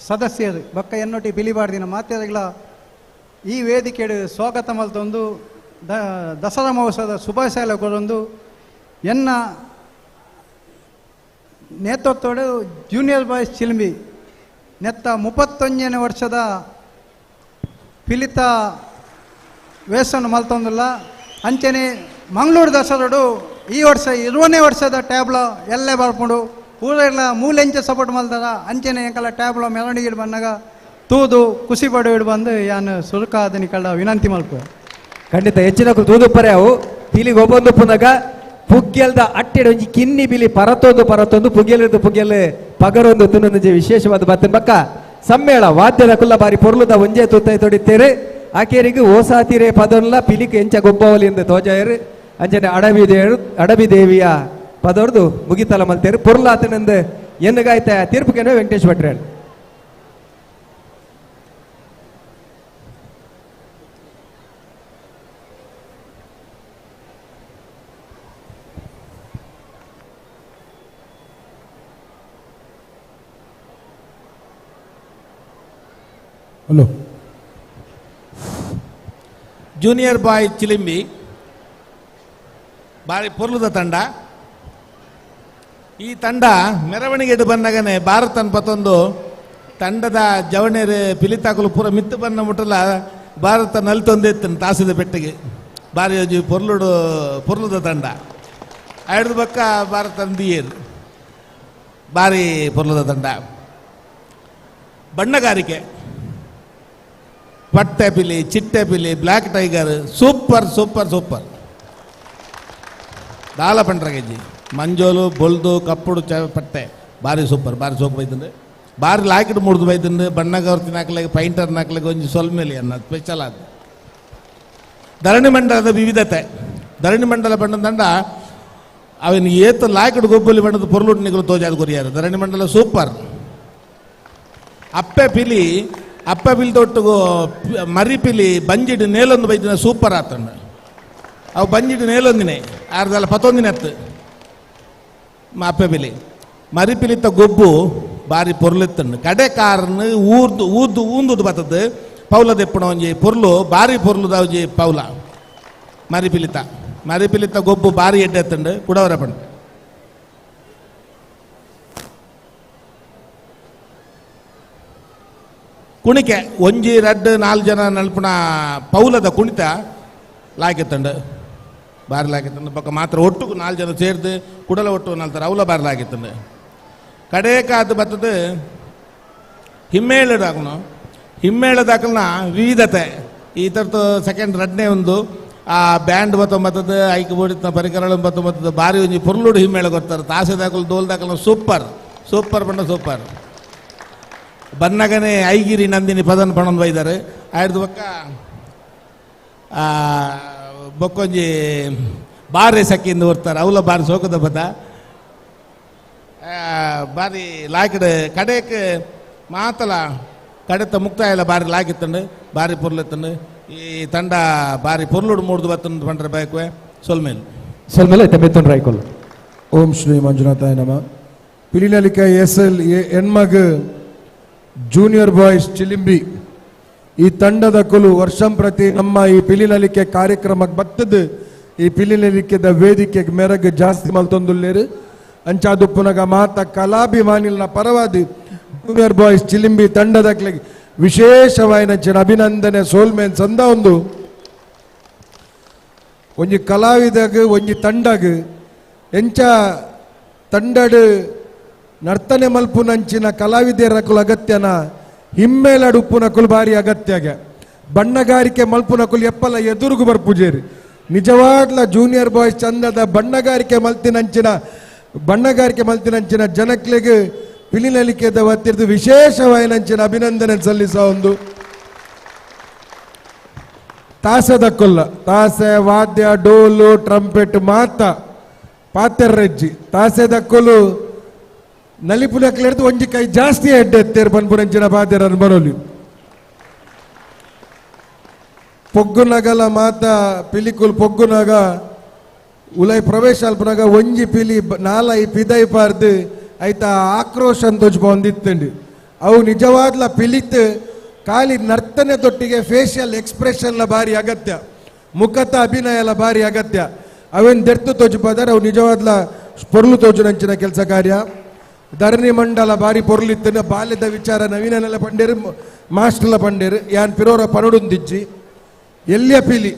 ಸದಸ್ಯರು ಬೊಕ್ಕ ಎನ್ನೊಟ್ಟಿ ಪಿಲಿಬಾರ್ದಿನ ಮಾತೆರೆಗ್ಲ ಈ ವೇದಿಕೆಡು ಸ್ವಾಗತ ಮಲ್ತೊಂದು ದಸರಾ ಮಹೋತ್ಸವದ ಶುಭಾಶಯ ಕೊರೊಂದು ಎನ್ನ ನೇತೃತ್ವಡು ಜೂನಿಯರ್ ಬಾಯ್ಸ್ ಚಿಲ್ಮಿ ನೆತ್ತ 31ನೇ ವರ್ಷದ ಪಿಲಿತ ವೇಷನ್ನು ಮಲ್ತೊಂದುಲ್ಲ. ಅಂಚನೆ ಮಂಗಳೂರು ದಸರಾಡು ಈ ವರ್ಷ 20ನೇ ವರ್ಷದ ಟ್ಯಾಬ್ಲೋ ಎಲ್ಲೇ ಬರ್ಪುಂಡು ಪೂರೆಲ್ಲ ಮೂಲೆಂಚ ಸಪೋರ್ಟ್ ಮಲ್ತಾರ. ಅಂಚನೆ ಎಂಕಲ ಟ್ಯಾಬ್ಲೋ ಮೆರವಣಿಗೆ ಬಂದಾಗ ತೂದು ಖುಷಿ ಪಡು ಬಂದು ಯಾನು ಸುರುಕಾದ ನಿಕಲ ವಿನಂತಿ ಮಲ್ಪ. ಖಂಡಿತ ಹೆಚ್ಚಿನ ತೂದುಪ್ಪರೆ ಅವು ಪಿಲಿಗೆ ಒಬ್ಬೊಂದು ಪುನಗ ಪುಗ್ಗೆಲ್ದ ಅಟ್ಟೆಡ್ ಒಂಜಿ ಕಿನ್ನಿ ಬಿಲಿ ಪರತೊಂದು ಪರತೊಂದು ಪುಗ್ಗೆಲಿರ್ದು ಪುಗ್ಗೆಲ್ ಪಗರೊಂದು ತುನೊಂದು ವಿಶೇಷವಾದ ಬತ್ತನ್ ಬಕ್ಕ ಸಮ್ಮೇಳ ವಾದ್ಯದ ಕುಲ್ಲ ಬಾರಿ ಪೊರ್ಲುದ ಒಂಜೇ ತೂತೈ ತೊಡಿತೇರೆ ಆಕೇರಿಗೆ ಓಸಾತಿರೆ ಪದೊನ್ಲ ಪಿಲಿಕ್ ಎಂಚ ಗೊಬ್ಬವಲಿ ಎಂದು ತೋಜಾಯರು ಅಂಚನೆ ಅಡಬಿ ದೇವರು ಅಡಬಿ ದೇವಿಯ ಪದೊರ್ದು ಮುಗಿತಲ ಮಲ್ತೇರು ಪೊರ್ಲಾತನಂದು ಎನ್ನುಗಾಯ್ತ ತೀರ್ಪುಕೇನೋ ವೆಂಕಟೇಶ್ ಭಟ್ರೇಳು. ಹಲೋ ಜೂನಿಯರ್ ಬಾಯ್ ಚಿಲಿಂಬಿ ಬಾರಿ ಪೊರ್ಲುದ ತಂಡ. ಈ ತಂಡ ಮೆರವಣಿಗೆಡು ಬಂದಾಗನೆ ಭಾರತ ಪತ್ತೊಂದು ತಂಡದ ಜವಣೇರು ಪಿಲಿತಾಕಲು ಪೂರ ಮಿತ್ತು ಬನ್ನ ಮುಟ್ಟಲ ಭಾರತ ನಲ್ತೊಂದಿತ್ತು ತಾಸಿದ ಪೆಟ್ಟಿಗೆ ಬಾರಿ ಒಂಜಿ ಪೊರ್ಲುಡು ಪೊರ್ಲುದ ತಂಡ ಐಡ್ದು ಬಕ್ಕ ಭಾರತ ದಿಯೇರು ಬಾರಿ ಪೊರ್ಲುದ ತಂಡ. ಬಣ್ಣಗಾರಿಕೆ ಪಟ್ಟೆ ಪಿಲಿ ಚಿಟ್ಟೆ ಪಿಲಿ black tiger super super super ದಾಲ ಪಂಡ್ರಗೆಜ್ಜಿ ಮಂಜೋಲು ಬೊಲ್ದು ಕಪ್ಪುಡು ಚ ಪಟ್ಟೆ ಬಾರಿ ಸೂಪರ್ ಬಾರಿ ಸೋಕು ಬೈತಂಡು ಬಾರಿ ಲಾಕಿಡ್ ಮುಡ್ದು ಬೈತಂಡು ಬಣ್ಣಗವರ್ತಿ ನಾಕ್ಲೆಗ್ ಪೈಂಟರ್ ನಾಕ್ಲೆಗ್ ಒಂಜಿ ಸೊಲ್ಮೇಲಿ ಅನ್ನ ಸ್ಪೆಷಲ್ ಆದ. ಧರಣಿ ಮಂಡಲದ ವಿವಿಧತೆ ಧರಣಿ ಮಂಡಲ ಬಣ್ಣದ ತಂಡ ಅವನು ಏತ ಲಾಕಿಡ್ ಗೊಬ್ಬಲಿ ಬಣ್ಣದ ಪೊರ್ಲುಟ್ ನಿಗಲು ತೋಜಾದ ಕೊರಿಯಾರು ಧರಣಿ ಮಂಡಲ ಸೂಪರ್. ಅಪ್ಪೆ ಪಿಲಿ ಅಪ್ಪೆ ಪಿಲಿ ತೊಟ್ಟುಗು ಮರಿ ಪಿಲಿ ಬಂಜಿಡು ನೇಲೊಂದು ಬೈದಿನ ಸೂಪರ್ ಆತಂಡ ಅವು ಬಂಜಿಡು ನೇಲೊಂದಿನೇ ಆರ್ದಲ್ಲ ಪತ್ತೊಂದಿನ ಹತ್ತು ಅಪ್ಪೆ ಪಿಲಿ ಮರಿ ಪಿಲಿತ ಗೊಬ್ಬು ಬಾರಿ ಪೊರ್ಲೆತ್ತಂಡು ಕಡೆ ಕಾರ್ನು ಊರ್ದು ಊದ್ದು ಊಂದುದು ಬತ್ತದ್ದು ಪೌಲ ದೆಪ್ಪಣ ಒಂಜಿ ಪೊರ್ಲು ಬಾರಿ ಪೊರ್ಲುದ ಒಂಜಿ ಪೌಲ ಮರಿ ಪಿಲಿತ ಮರಿ ಪಿಲಿತ ಗೊಬ್ಬು ಬಾರಿ ಎಡ್ಡೆ ಎತ್ತಂಡು ಕುಡವರ ಪಂಡು. ಕುಣಿಕೆ ಒಂಜಿ ರಡ್ಡು ನಾಲ್ಕು ಜನ ನಲ್ಪುಣ ಪೌಲದ ಕುಣಿತ ಲಾಗಿತ್ತಂಡು ಬಾರಿ ಲಾಗಿತ್ತಂಡು ಪಕ್ಕ ಮಾತ್ರ ಒಟ್ಟುಕು ನಾಲ್ಕು ಜನ ಸೇರ್ದು ಕುಡಲ ಒಟ್ಟು ನಲ್ತಾರೆ ಅವಲ ಬಾರಿ ಲಾಗಿತ್ತಂಡು. ಕಡೇಕಾದ ಬತ್ತದ ಹಿಮ್ಮೇಳದಾಕನು ಹಿಮ್ಮೇಳದಾಕಲ್ನ ವಿವಿಧತೆ ಈ ಥರದ್ದು ಸೆಕೆಂಡ್ ರಡ್ನೇ ಒಂದು ಆ ಬ್ಯಾಂಡ್ ಬತ್ತೊಂಬತ್ತದ ಐಕ್ ಬೋಡಿತ ಪರಿಕರಗಳು ಬತ್ತೊಂಬತ್ತದ ಬಾರಿ ಒಂಜಿ ಪೊರ್ಲುಡು ಹಿಮ್ಮೇಳ ಕೊಡ್ತಾರೆ ತಾಸೆ ದಾಕಲು ದೋಲ್ ದಾಕಲು ಸೂಪರ್ ಸೂಪರ್ ಬಣ್ಣ ಸೂಪರ್. ಬನ್ನಗನೆ ಐಗಿರಿ ನಂದಿನಿ ಪದನ್ ಪಣೊಂದು ಬೈದಾರೆ ಆಯ್ದು ಬೊಕ್ಕ ಬೊಕ್ಕೊಂಜಿ ಬಾರೆ ಸಕ್ಕಿಂದ ಬರ್ತಾರೆ ಅವಲ ಬಾರಿ ಸೋಕದ ಬದ ಬಾರಿ ಲಾಕಿಡ್ ಕಡೆಕ್ ಮಾತಲ ಕಡೆತ ಮುಕ್ತಾಯ ಬಾರಿ ಲಾಕಿತ್ತಂಡು ಬಾರಿ ಪೊರ್ಲೆತ್ತಂಡು ಈ ತಂಡ ಬಾರಿ ಪೊರ್ಲುಡು ಮೂಡ್ದು ಬತ್ತಂದು ಪಂಡ್ರೆ ಬಯಕುವೆ ಸೊಲ್ಮೇಲೆ ಸೊಲ್ಮೇಲೆ ಮೆತ್ತುನ್ ರಾಯ್ಕೊಲ್. ಓಂ ಶ್ರೀ ಮಂಜುನಾಥಾಯ ನಮ. ಪಿಲಿನಲಿಕ ಎಸ್ ಎಲ್ ಎಣ್ಮಗ್ ಜೂನಿಯರ್ ಬಾಯ್ಸ್ ಚಿಲಿಂಬಿ ಈ ತಂಡದ ಕುಲು ವರ್ಷಂ ಪ್ರತಿ ನಮ್ಮ ಈ ಪಿಲಿನಲಿಕೆ ಕಾರ್ಯಕ್ರಮಕ್ಕೆ ಬತ್ತದು ಈ ಪಿಲಿನಲಿಕೆದ ವೇದಿಕೆಗೆ ಮೆರಗು ಜಾಸ್ತಿ ಮಲ್ತೊಂದುಲ್ಲೇರು ಅಂಚಾದುಪ್ಪುನಗ ಮಾತ ಕಲಾಭಿಮಾನಿಲ್ನ ಪರವಾದಿ ಜೂನಿಯರ್ ಬಾಯ್ಸ್ ಚಿಲಿಂಬಿ ತಂಡದ ವಿಶೇಷವಾಯಿನ ಅಭಿನಂದನೆ ಸೋಲ್ಮೇನ್ ಸಂದ ಒಂದು ಒಂಜಿ ಕಲಾವಿದಾಗ ಒಂಜಿ ತಂಡಗ್ ಎಂಚ ತಂಡಡು ನರ್ತನೆ ಮಲ್ಪುನಂಚಿನ ಕಲಾವಿದರಕುಲು ಅಗತ್ಯನ ಹಿಮ್ಮೇಲಡು ಉಪ್ಪುನಕುಲು ಬಾರಿ ಅಗತ್ಯಗೆ ಬಣ್ಣಗಾರಿಕೆ ಮಲ್ಪುನಕುಲು ಎಪ್ಪಲ ಎದುರುಗು ಬರ್ಪುಜೇರಿ ನಿಜವಾಗ್ಲ ಜೂನಿಯರ್ ಬಾಯ್ಸ್ ಚಂದದ ಬಣ್ಣಗಾರಿಕೆ ಮಲ್ತಿನಂಚಿನ ಜನಕ್ಲೆಗ್ ಪಿಲಿನಲಿಕೆದ ವತ್ತಿರ್ದು ವಿಶೇಷವಾಯಿನಂಚಿನ ಅಭಿನಂದನೆ ಸಲ್ಲಿಸ ಒಂದು ತಾಸದ ಕೊಲ್ಲ ತಾಸೆ ವಾದ್ಯ ಡೋಲು ಟ್ರಂಪೆಟ್ ಮಾತ ಪಾತೆರ್ರೆಜ್ಜಿ ತಾಸೆದ ಕೊಲು ನಲಿಪುನಕ್ಲೆಡ್ದು ಒಂಜಿ ಕೈ ಜಾಸ್ತಿ ಎಡ್ಡೆ ಎತ್ತೇರು ಪನ್ಪುನಂಚಿನ ಪಾತೆರನ್ ಬರೋಲಿ ಪೊಗ್ಗುನಗಲ ಮಾತ ಪಿಲಿಕುಲ್ ಪೊಗ್ಗುನಗ ಉಲೈ ಪ್ರವೇಶ ಅಲ್ಪನಾಗ ಒಂಜಿ ಪಿಲಿ ನಾಲೈ ಪಿದೈ ಪಾರ್ದು ಐತ ಆಕ್ರೋಶ ಅಂತ ಅವು ನಿಜವಾದ್ಲ ಪಿಲಿತ್ ಖಾಲಿ ನರ್ತನೆ ತೊಟ್ಟಿಗೆ ಫೇಶಿಯಲ್ ಎಕ್ಸ್ಪ್ರೆಷನ್ಲ ಬಾರಿ ಅಗತ್ಯ ಮುಖತ ಅಭಿನಯಲ ಬಾರಿ ಅಗತ್ಯ ಅವೇನು ದೆರ್ತು ತೋಜುಪಾದಾರೆ ಅವು ನಿಜವಾದ್ಲ ಪೊರ್ಲು ತೋಜುನಂಚಿನ ಕೆಲಸ ಕಾರ್ಯ. ಧರಣಿ ಮಂಡಲ ಬಾರಿ ಪೊರ್ಲಿತ್ತನ ಬಾಲ್ಯದ ವಿಚಾರ ನವೀನನೆಲ್ಲ ಪಂಡೇರು ಮಾಸ್ಟರ್ಲ ಪಂಡೇರು ಯಾನ್ ಪಿರೋರ ಪನಡುಂದಿಜ್ಜಿ ಎಲ್ಲಿಯ ಪಿಲಿ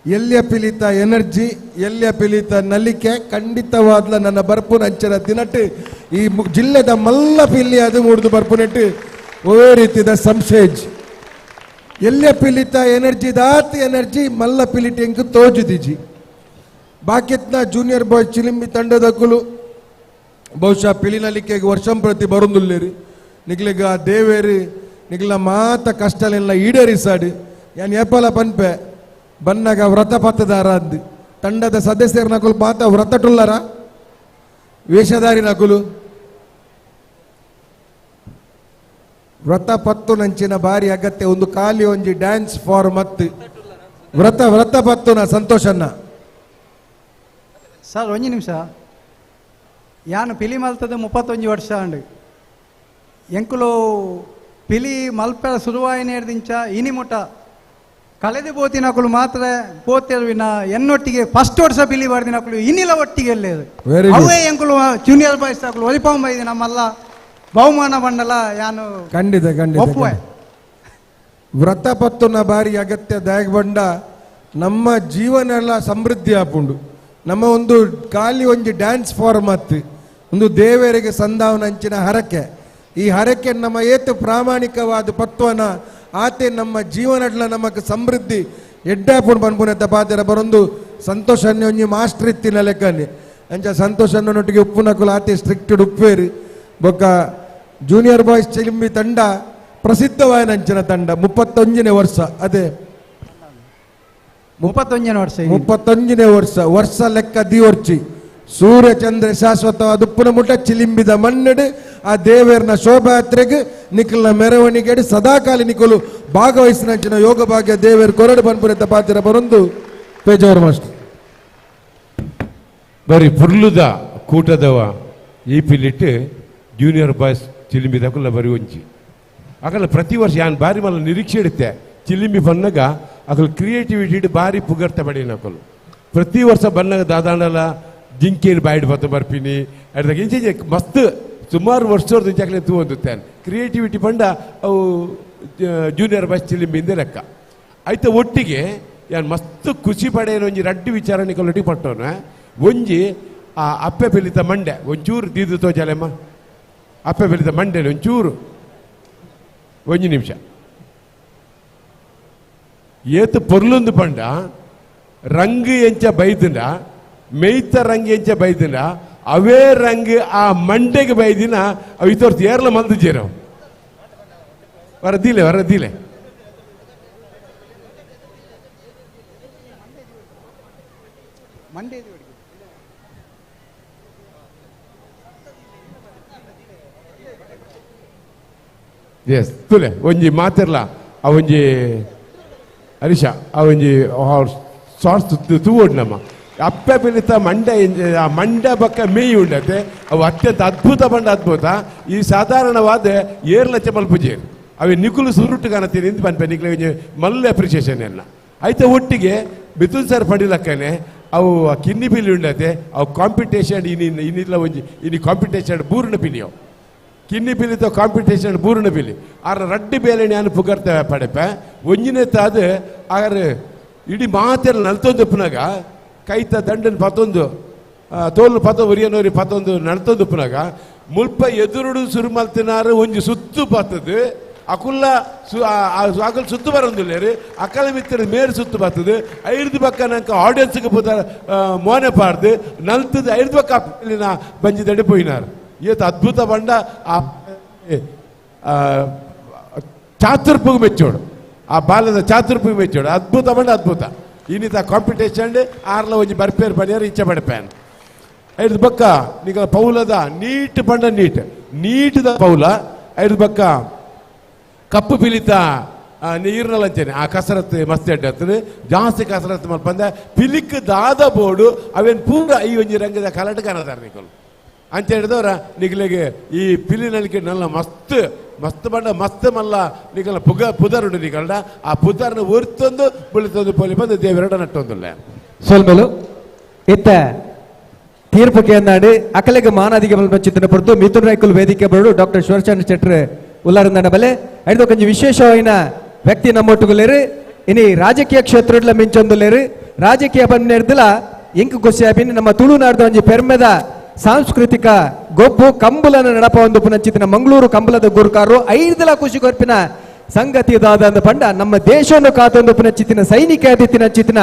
ಎಲ್ಲಿಯ ಪಿಲಿತ ಎನರ್ಜಿ ಎಲ್ಲಿಯ ಪಿಲಿತ ನಲಿಕೆ ಖಂಡಿತವಾದ್ಲ ನನ್ನ ಬರ್ಪುನಂಚಿನ ದಿನಟ್ಟು ಈ ಜಿಲ್ಲೆದ ಮಲ್ಲ ಪಿಲಿ ಅದು ಮೂಡ್ದು ಬರ್ಪುನೆಟ್ಟು ಒವೇ ರೀತಿದ ಸಂಶೇಜ್ ಎಲ್ಲಿಯ ಪಿಲಿತ ಎನರ್ಜಿ ದಾತ್ ಎನರ್ಜಿ ಮಲ್ಲ ಪಿಲಿಟಿ ಎಂಕ್ ತೋಜುದಿಜಿ. ಬಾಕಿತ್ನ ಜೂನಿಯರ್ ಬಾಯ್ ಚಿಲಿಂಬಿ ತಂಡದ ಕುಲು ಬಹುಶಃ ಪಿಲಿನಲಿಕೆ ವರ್ಷಂ ಪ್ರತಿ ಬರುಂದುಲ್ಲೇರಿ ನಿಗ್ಲಿಗ ಆ ದೇವೇರಿ ನಿಗ್ಲ ಮಾತ ಕಷ್ಟಲೆಲ್ಲ ಈಡೇರಿಸಾಡಿ ಯಾನ್ ಏಪಲ ಪನ್ಪೆ ಬನ್ನಗ ವ್ರತ ಪತ್ತದಾರ ಅಂದು ತಂಡದ ಸದಸ್ಯರ ನಕುಲು ಮಾತ ವ್ರತಟುಲ್ಲರ ವೇಷಧಾರಿ ನಕುಲು ವ್ರತ ಪತ್ತು ನಂಚಿನ ಬಾರಿ ಅಗತ್ಯ ಒಂದು ಖಾಲಿ ಒಂಜಿ ಡ್ಯಾನ್ಸ್ ಫಾರ್ಮ್ ಮತ್ತು ವ್ರತ ವ್ರತ ಪತ್ತುನ ಸಂತೋಷನ್ನ. ಸರ್ ಒಂಜಿ ನಿಮಿಷ ಯಾನು ಪಿಲಿ ಮಲ್ತದ 31 ವರ್ಷ ಅಂಡು ಎಂಕುಲು ಪಿಲಿ ಮಲ್ಪೆರ ಶುರುವಾಯಿನೇರ್ದಿಂಚ ಇನಿ ಮುಟ ಕಳೆದ ಪೋತಿನಕುಲು ಮಾತ್ರ ಪೋತೆರ್ವಿನ ಎನ್ನೊಟ್ಟಿಗೆ ಫಸ್ಟ್ ವರ್ಷ ಪಿಲಿ ಬಾರ್ದಿನಕುಲು ಇನ್ನಿಲ್ಲ ಒಟ್ಟಿಗೆ ಎಲ್ಲೇರು. Very good. ಅವೇ ಎಂಕುಲು ಜೂನಿಯರ್ ಬಾಯ್ಸ್ ಅಕುಲು ಒಲಿಪಾಂಬ ಇದೆ ನಮ್ಮಲ್ಲ ಬಹುಮಾನ ಬಂಡಲ ಯಾನು ಖಂಡಿತ ಖಂಡಿತ ಒಪ್ಪುವೆ. ಖಂಡಿತ. ವ್ರತ ಪತ್ತುನ ಬಾರಿ ಅಗತ್ಯ ದಾಯಕ ಬಂಡ ನಮ್ಮ ಜೀವನ ಎಲ್ಲ ಸಮೃದ್ಧಿ ಆಪುಂಡು. ನಮ್ಮ ಒಂದು ಖಾಲಿ ಒಂಜಿ ಡ್ಯಾನ್ಸ್ ಫಾರ್ಮ್ ಅತ್ತು ಒಂದು ದೇವರಿಗೆ ಸಂದಾವನ ಅಂಚಿನ ಹರಕೆ. ಈ ಹರಕೆ ನಮ್ಮ ಏತು ಪ್ರಾಮಾಣಿಕವಾದ ಪತ್ವನ ಆತೆ ನಮ್ಮ ಜೀವನಡ್ಲ ನಮಕ್ ಸಮೃದ್ಧಿ ಎಡ್ಡಾಪುಂಡು ಪನ್ಪುನೆತ್ತ ಪಾತೆರ ಬರೊಂದು ಸಂತೋಷನ್ನೇ ಒಂಜಿ ಮಾಸ್ಟರ್ ಇತ್ತಿನ ಲೆಕ್ಕನೆ ಅಂಚ ಸಂತೋಷನ್ನೊಟ್ಟಿಗೆ ಉಪ್ಪುನಕುಲು ಆತೆ ಸ್ಟ್ರಿಕ್ಟ್ ಉಪ್ಪೇರು. ಬೊಕ್ಕ ಜೂನಿಯರ್ ಬಾಯ್ಸ್ ಚಿಲಿಂಬಿ ತಂಡ ಪ್ರಸಿದ್ಧವಾದ ಅಂಚಿನ ತಂಡ 31ನೇ ವರ್ಷ, ಅದೇ 31ನೇ ವರ್ಷ, 31ನೇ ವರ್ಷ ವರ್ಷ ಲೆಕ್ಕ ದಿವರ್ಚಿ ಸೂರ್ಯ ಚಂದ್ರ ಶಾಶ್ವತವಾದ ಉಪ್ಪುನ ಮುಟ್ಟ ಚಿಲಿಂಬಿದ ಮಣ್ಣಡು ಆ ದೇವರನ ಶೋಭಾಯಾತ್ರೆಗೆ ನಿಖಲ್ನ ಮೆರವಣಿಗೆ ಸದಾಕಾಲ ನಿಖಲು ಭಾಗವಹಿಸಿನ ಅಂಚಿನ ಯೋಗ ಭಾಗ್ಯ ದೇವೇರ್ ಕೊರಡು ಪನ್ಪುರೆತ್ತ ಪಾತ್ರ ಬರೊಂದು ಪೇಜಾವರ ಮಾಸ್ಟರ್. ಬರಿ ಪುರ್ಲುದ ಕೂಟದವ ಈ ಪಿಲಿಟ್ಟು ಜೂನಿಯರ್ ಬಾಯ್ಸ್ ಚಿಲಿಂಬಿದಕುಲ್ಲ ಬರಿ ಒಂಜಿ ಅಕಲ ಪ್ರತಿ ವರ್ಷ ಯಾನ್ ಬಾರಿ ಮಲ್ಲ ನಿರೀಕ್ಷೆ ಇಡುತ್ತೆ ಚಿಲಿಂಬಿ ಬನ್ನಾಗ ಅಕಲ್ ಕ್ರಿಯೇಟಿವಿಟಿ ಬಾರಿ ಪುಗರ್ತ ಬಡಿನಕಲು ಪ್ರತಿ ವರ್ಷ ಬನ್ನಾಗ ದಾದಾಂಡಲ ಜಿಂಕೇನು ಬಾಯಿಡ್ ಬತ್ತ ಬರ್ಪಿನಿ ಅಡ್ದಾಗ ಇಂಚೆ ಮಸ್ತ್ ಸುಮಾರು ವರ್ಷದ ಇಂಚೆ ತೂ ಹೊಂದುತ್ತೇನೆ ಕ್ರಿಯೇಟಿವಿಟಿ ಬಂಡ ಅವು ಜೂನಿಯರ್ ಬಾಯ್ಸ್ ಚಿಲಿಂಬಿಂದ ಲೆಕ್ಕ ಆಯ್ತ. ಒಟ್ಟಿಗೆ ಯಾನ್ ಮಸ್ತ್ ಖುಷಿ ಪಡೆಯನು ಒಂಜಿ ರಡ್ಡು ವಿಚಾರಣೆ ಕೊಲ್ಲಟಿ ಪಟ್ಟೋನ ಒಂಜಿ ಆ ಅಪ್ಪೆ ಪಿಲಿತ ಮಂಡೆ ಒಂಚೂರು ದೀದು ತೋಜಾಲೆಮ್ಮ ಅಪ್ಪೆ ಪಿಲಿತ ಮಂಡೆನ ಒಂಚೂರು ಒಂಜಿ ನಿಮಿಷ ಏತು ಪೊರ್ಲೊಂದು ಪಂಡ ರಂಗು ಎಂಚ ಬೈದಿನ ಮೇಯ್ತ ರಂಗ್ ಎಂಚ ಬೈದಿನ ಅವೇ ರಂಗ್ ಆ ಮಂಡೆಗೆ ಬೈದಿನ ಅವು ಇತೋರ್ತು ಏರ್ಲ ಮಲ್ದು ಜೇರವು ವರದಿಲೆ ವರದಿಲೆ ಮಂಡೆ ಎಸ್ ತುಲೆ ಒಂಜಿ ಮಾತಿರ್ಲ ಆ ಒಂಜಿ ಹರೀಶ ಆ ಒಂಜಿ ಸಾಸ್ ತೂವೋಡು ನಮ್ಮ ಅಪ್ಪೆ ಪಿಲಿತ ಮಂಡೆ ಆ ಮಂಡೆ ಬಕ್ಕ ಮೇಯಿ ಉಂಡತೆ ಅವು ಅತ್ಯಂತ ಅದ್ಭುತ ಬಂಡ ಅದ್ಭುತ. ಈ ಸಾಧಾರಣವಾದ ಏರ್ಲಚ್ಚ ಮಲ್ಪುಜಿ ಅವೆ ನಿಕುಲು ಸುರುಟು ಕಾಣತೀನಿ ಇಂದು ಪನ್ಪೆ ನಿಕ್ಲೆ ಒಂಜಿ ಮಲ್ಲ ಅಪ್ರಿಷಿಯೇಷನ್ ಎಲ್ಲ ಆಯ್ತ. ಒಟ್ಟಿಗೆ ಮಿಥುನ್ ಸರ್ ಪಡಿಲಕ್ಕನೆ ಅವು ಆ ಕಿನ್ನಿ ಪಿಲಿ ಉಂಡತೆ ಅವು ಕಾಂಪಿಟೇಷನ್ ಇನ್ನು ಇನ್ನಿಲ್ಲ ಒಂಜಿ ಇನ್ನು ಕಾಂಪಿಟೇಷನ್ ಬೂರ್ಣ ಪಿಲಿಯವು ಕಿನ್ನಿ ಪಿಲಿತ ಕಾಂಪಿಟೇಷನ್ ಬೂರ್ಣ ಪಿಲಿ ಆರ ರಡ್ಡಿ ಬೇಲೆ ನಾನು ಪುಗರ್ತ ಪಡೆಪೆ ಒಂಜಿನೇ ತಾದು ಆರು ಇಡೀ ಮಾತೆಲ್ಲ ನಲ್ತೊಂದುಪ್ಪನಾಗ ಕೈತ ದಂಡನ ಪತ್ತೊಂದು ತೋಲು ಪತ್ತ ಒರಿಯನೋರಿ ಪತ್ತೊಂದು ನಡ್ತೊಂದುಪ್ಪನಾಗ ಮುಲ್ಪ ಎದುರುಡು ಸುರು ಮಲ್ತಿನಾರು ಒಂಜಿ ಸುತ್ತು ಪತ್ತದು ಅಕುಲ್ಲ ಅಕಲ್ ಸುತ್ತು ಬರೋದಿಲ್ಲ ಅಕಲ ಮಿತ್ರ ಮೇರು ಸುತ್ತು ಬರ್ತದೆ ಐದು ಪಕ್ಕ ನಂಗೆ ಆಡಿಯನ್ಸ್ಗೆ ಪೋತ ಮೋನೆ ಪಾಡ್ದು ನಲ್ತದ ಐದು ಪಕ್ಕ ಬಂಜಿ ದಡಿ ಪೋಯಿನಾರು ಏತ್ ಅದ್ಭುತ ಬಂಡ ಆ ಚಾತುರ್ಪುಗೆ ಮೆಚ್ಚೋಡು ಆ ಬಾಲದ ಚಾತುರ್ಪುಗೆ ಮೆಚ್ಚೋಡು ಅದ್ಭುತ ಬಂಡ ಅದ್ಭುತ ಇನ್ನಿತ ಕಾಂಪಿಟೇಷನ್ ಆರ್ಲ ಒಂಜಿ ಬರ್ಪೇರ್ ಬನಿಯಾರು ಇಚ್ಛೆ ಪಡಪೇನ್ ಐದು ಪಕ್ಕ ನಿಗ ಪೌಲದ ನೀಟ್ ಬಂಡ ನೀಟ್ ನೀಟ್ದ ಪೌಲ ಐದು ಪಕ್ಕ ಕಪ್ಪು ಪಿಲಿತ ನೀರ್ನಲ್ಲಂಚೇನೆ ಆ ಕಸರತ್ತು ಮಸ್ತ್ ಅಡ್ಡತ್ತದು ಜಾಸ್ತಿ ಕಸರತ್ತು ಮಲ್ಪಂದೆ ಪಿಲಿಕ್ ದಾದ ಬೋರ್ಡು ಅವೇನು ಪೂರ ಈ ಒಂಜಿ ರಂಗದ ಕಲಟ ಕಾಣದಾರ ನಿಕಲು ಅಂತ ಹೇಳಿದವರ ನಿಗಲಿಗೆ ಈ ಪಿಲಿನಲ್ಲಿಗೆ ನಲ್ಲ ಮಸ್ತ್ ಮಸ್ತ್ ಬಂಡ ಮಸ್ತ್ ಮಲ್ಲ ನಿಗಲ ಪುಗ ಪುದರುಂಡು ನಿಗಲ್ಡ ಆ ಪುದರ್ನ ಒರ್ತೊಂದು ಬುಳಿತೊಂದು ಪೊಲಿ ಬಂದು ದೇವರಡ ನಟ್ಟೊಂದುಲ್ಲ ಸೋಲ್ಮೇಲು ಇತ್ತ ತೀರ್ಪು ಕೇಂದಾಡಿ ಅಕಲೆಗೆ ಮಾನಾದಿಗೆ ಚಿಂತನೆ ಪಡೆದು ಮಿಥುನ್ ರೈಕುಲ್ ವೇದಿಕೆ ಬರಡು ಡಾಕ್ಟರ್ ಶಿವಚಂದ್ರ ಶೆಟ್ಟರ್ ಉಲ್ಲಾರಂದನ ಬಲೆ ಐದು ಕೊಂಚ ವಿಶೇಷವಾದ ವ್ಯಕ್ತಿ ನಮ್ಮೊಟ್ಟುಗುಲೇರು ಇನಿ ರಾಜಕೀಯ ಕ್ಷೇತ್ರಡ್ಲ ಮಿಂಚೊಂದುಲೇರು ರಾಜಕೀಯ ಬಂದಿರ್ದಿಲ್ಲ ಇಂಕು ಖುಷಿ ನಮ್ಮ ತುಳುನಾಡ್ದ ಒಂಜಿ ಪೆರ್ಮೆದ ಸಾಂಸ್ಕೃತಿಕ ಗೊಬ್ಬು ಕಂಬುಲನ ನಡಪ ಒಂದು ಪುನಚಿತ್ತಿನ ಮಂಗಳೂರು ಕಂಬಲದ ಗುರುಕಾರರು ಐದಲ ಖುಷಿ ಕೊರ್ಪಿನ ಸಂಗತಿ ದಾದ ಪಂಡ ನಮ್ಮ ದೇಶವನ್ನು ಕಾತೊಂದು ಪುನಚಿತ್ತಿನ ಸೈನಿಕ ಆದಿತ್ತಿನ ಚಿತ್ತಿನ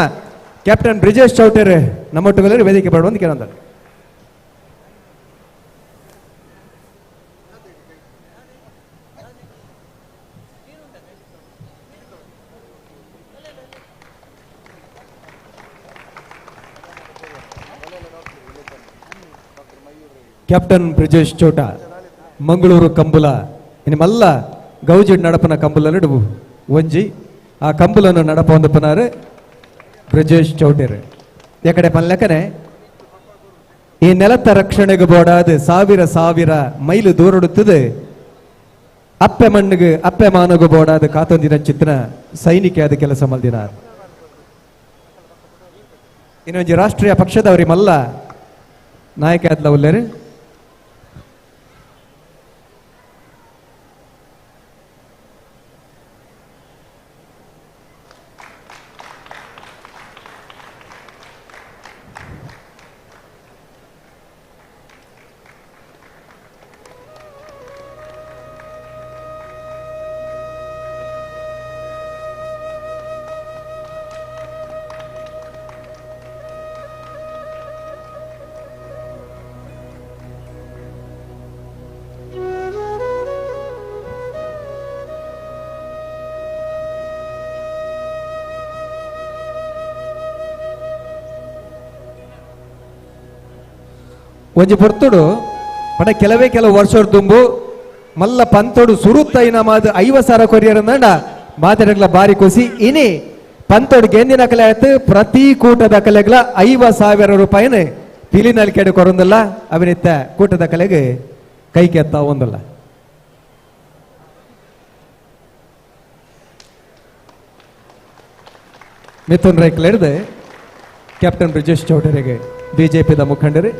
ಕ್ಯಾಪ್ಟನ್ ಬ್ರಿಜೇಶ್ ಚೌಟರ್ ನಮ್ಮೊಟ್ಟುಗುಲೇರು ವೇದಿಕೆ ಬರುವಂತ ಕೇಳಂದರು. ಕ್ಯಾಪ್ಟನ್ ಬ್ರಿಜೇಶ್ ಚೌಟ ಮಂಗಳೂರು ಕಂಬುಲ ನಿಮ್ಮೆಲ್ಲ ಗೌಜಿಡ್ ನಡಪನ ಕಂಬುಲ ನಡುವು ಒಂಜಿ ಆ ಕಂಬುಲನ್ನು ನಡಪ ಒಂದು ಪನಾರು ಬ್ರಿಜೇಶ್ ಚೌಟೇರು ಯಾಕಡೆ ಪನ್ಲೆಕ್ಕನೆ ಈ ನೆಲತ್ತ ರಕ್ಷಣೆಗೆ ಬೋಡಾದ ಸಾವಿರ ಸಾವಿರ ಮೈಲು ದೂರಡುತ್ತದೆ ಅಪ್ಪೆ ಮಣ್ಣಿಗೆ ಅಪ್ಪೆ ಮಾನಗು ಬೋಡಾದ ಕಾತೊಂದಿನ ಚಿತ್ರ ಸೈನಿಕೆಯಾದ ಕೆಲಸ ಮಲ್ದಿನ ಇನ್ನೊಂಜಿ ರಾಷ್ಟ್ರೀಯ ಪಕ್ಷದವರಿ ಮಲ್ಲ ನಾಯಕ ಆದ್ಲ ಉಲ್ಲೇರು. ಒಂಜಿ ಪೊರ್ತುಡು ಪಡ ಕೆಲವೇ ಕೆಲವು ವರ್ಷ ದುಂಬು ಮಲ್ಲ ಪಂತೋಡು ಸುರುತ್ತ ಇನಾಮಾದ 50,000 ಕೊರಿಯರಂದಂಡ ಮಾತೆರಗ್ಲ ಬಾರಿ ಖುಷಿ. ಇನಿ ಪಂತೋಡು ಗೆಂದಿನ ಕಲೆ ಆಯ್ತು ಪ್ರತಿ ಕೂಟದ ಕಲೆಗ್ಲ 50,000 ರೂಪಾಯಿನ ಪಿಲಿನಲ್ಲಿ ಕೆಡು ಕೊರೊಂದಲ್ಲ ಅವಿನಿತ್ತ ಕೂಟದ ಕಲೆಗೆ ಕೈ ಕೆತ್ತ ಒಂದಲ್ಲ. ಮಿಥುನ್ ರೈಕ್ಲೆಡ್ದು ಕ್ಯಾಪ್ಟನ್ ಬ್ರಿಜೇಶ್ ಚೌಧರಿಗೆ ಬಿಜೆಪಿದ ಮುಖಂಡರು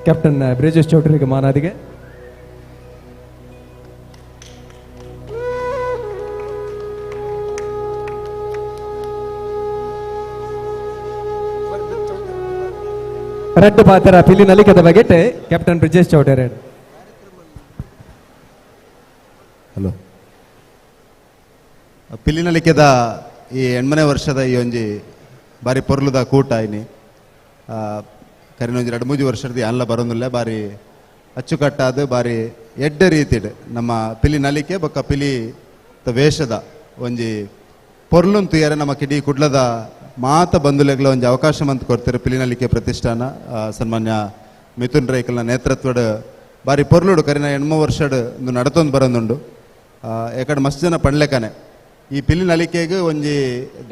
ಕ್ಯಾಪ್ಟನ್ ಬ್ರಿಜೇಶ್ ಚೌಧರಿಗೆ ಮಾನಾದಿಗೆ. ರಡ್ಡು ಪಾತ್ರ ಪಿಲಿ ನಲಿಕದ ಬಗೆಟ್ ಕ್ಯಾಪ್ಟನ್ ಬ್ರಿಜೇಶ್ ಚೌಧರಿ. ಹಲೋ, ಪಿಲಿನಲಿಕೆದ ಈ 8ನೇ ವರ್ಷದ ಈ ಒಂಜಿ ಬಾರಿ ಪೊರ್ಲುದ ಕೂಟ ಇನಿ ಕರಿನೊಂಜಿ 2-3 ವರ್ಷದ ಅಲ್ಲ ಬರೋದಿಲ್ಲ ಬಾರಿ ಅಚ್ಚುಕಟ್ಟಾದ ಬಾರಿ ಎಡ್ಡೆ ರೀತಿಡ್ ನಮ್ಮ ಪಿಲಿ ನಲಿಕೆ ಬೊಕ್ಕ ಪಿಲಿ ವೇಷದ ಒಂಜಿ ಪೊರ್ಲುನ್ ತುಯರೆ ನಮ್ಮ ಕಿಡಿ ಕುಡ್ಲದ ಮಾತ ಬಂಧುಲೆಗ್ಲ ಒಂಜಿ ಅವಕಾಶ ಮಂತ್ ಕೊಡ್ತಾರೆ ಪಿಲಿ ನಲಿಕೆ ಪ್ರತಿಷ್ಠಾನ ಸನ್ಮಾನ್ಯ ಮಿಥುನ್ ರೈಕಲ್ನ ನೇತೃತ್ವದ ಬಾರಿ ಪೊರ್ಲುಡು ಕರಿನ 8 ವರ್ಷಡ್ ಇಂದು ನಡತೊಂದು ಬರೋದುಂಡು. ಏಕಡೆ ಮಸ್ತ್ ಜನ ಪಣ್ಲೆಕನೆ ಈ ಪಿಲಿ ನಲಿಕೆಗೆ ಒಂಜಿ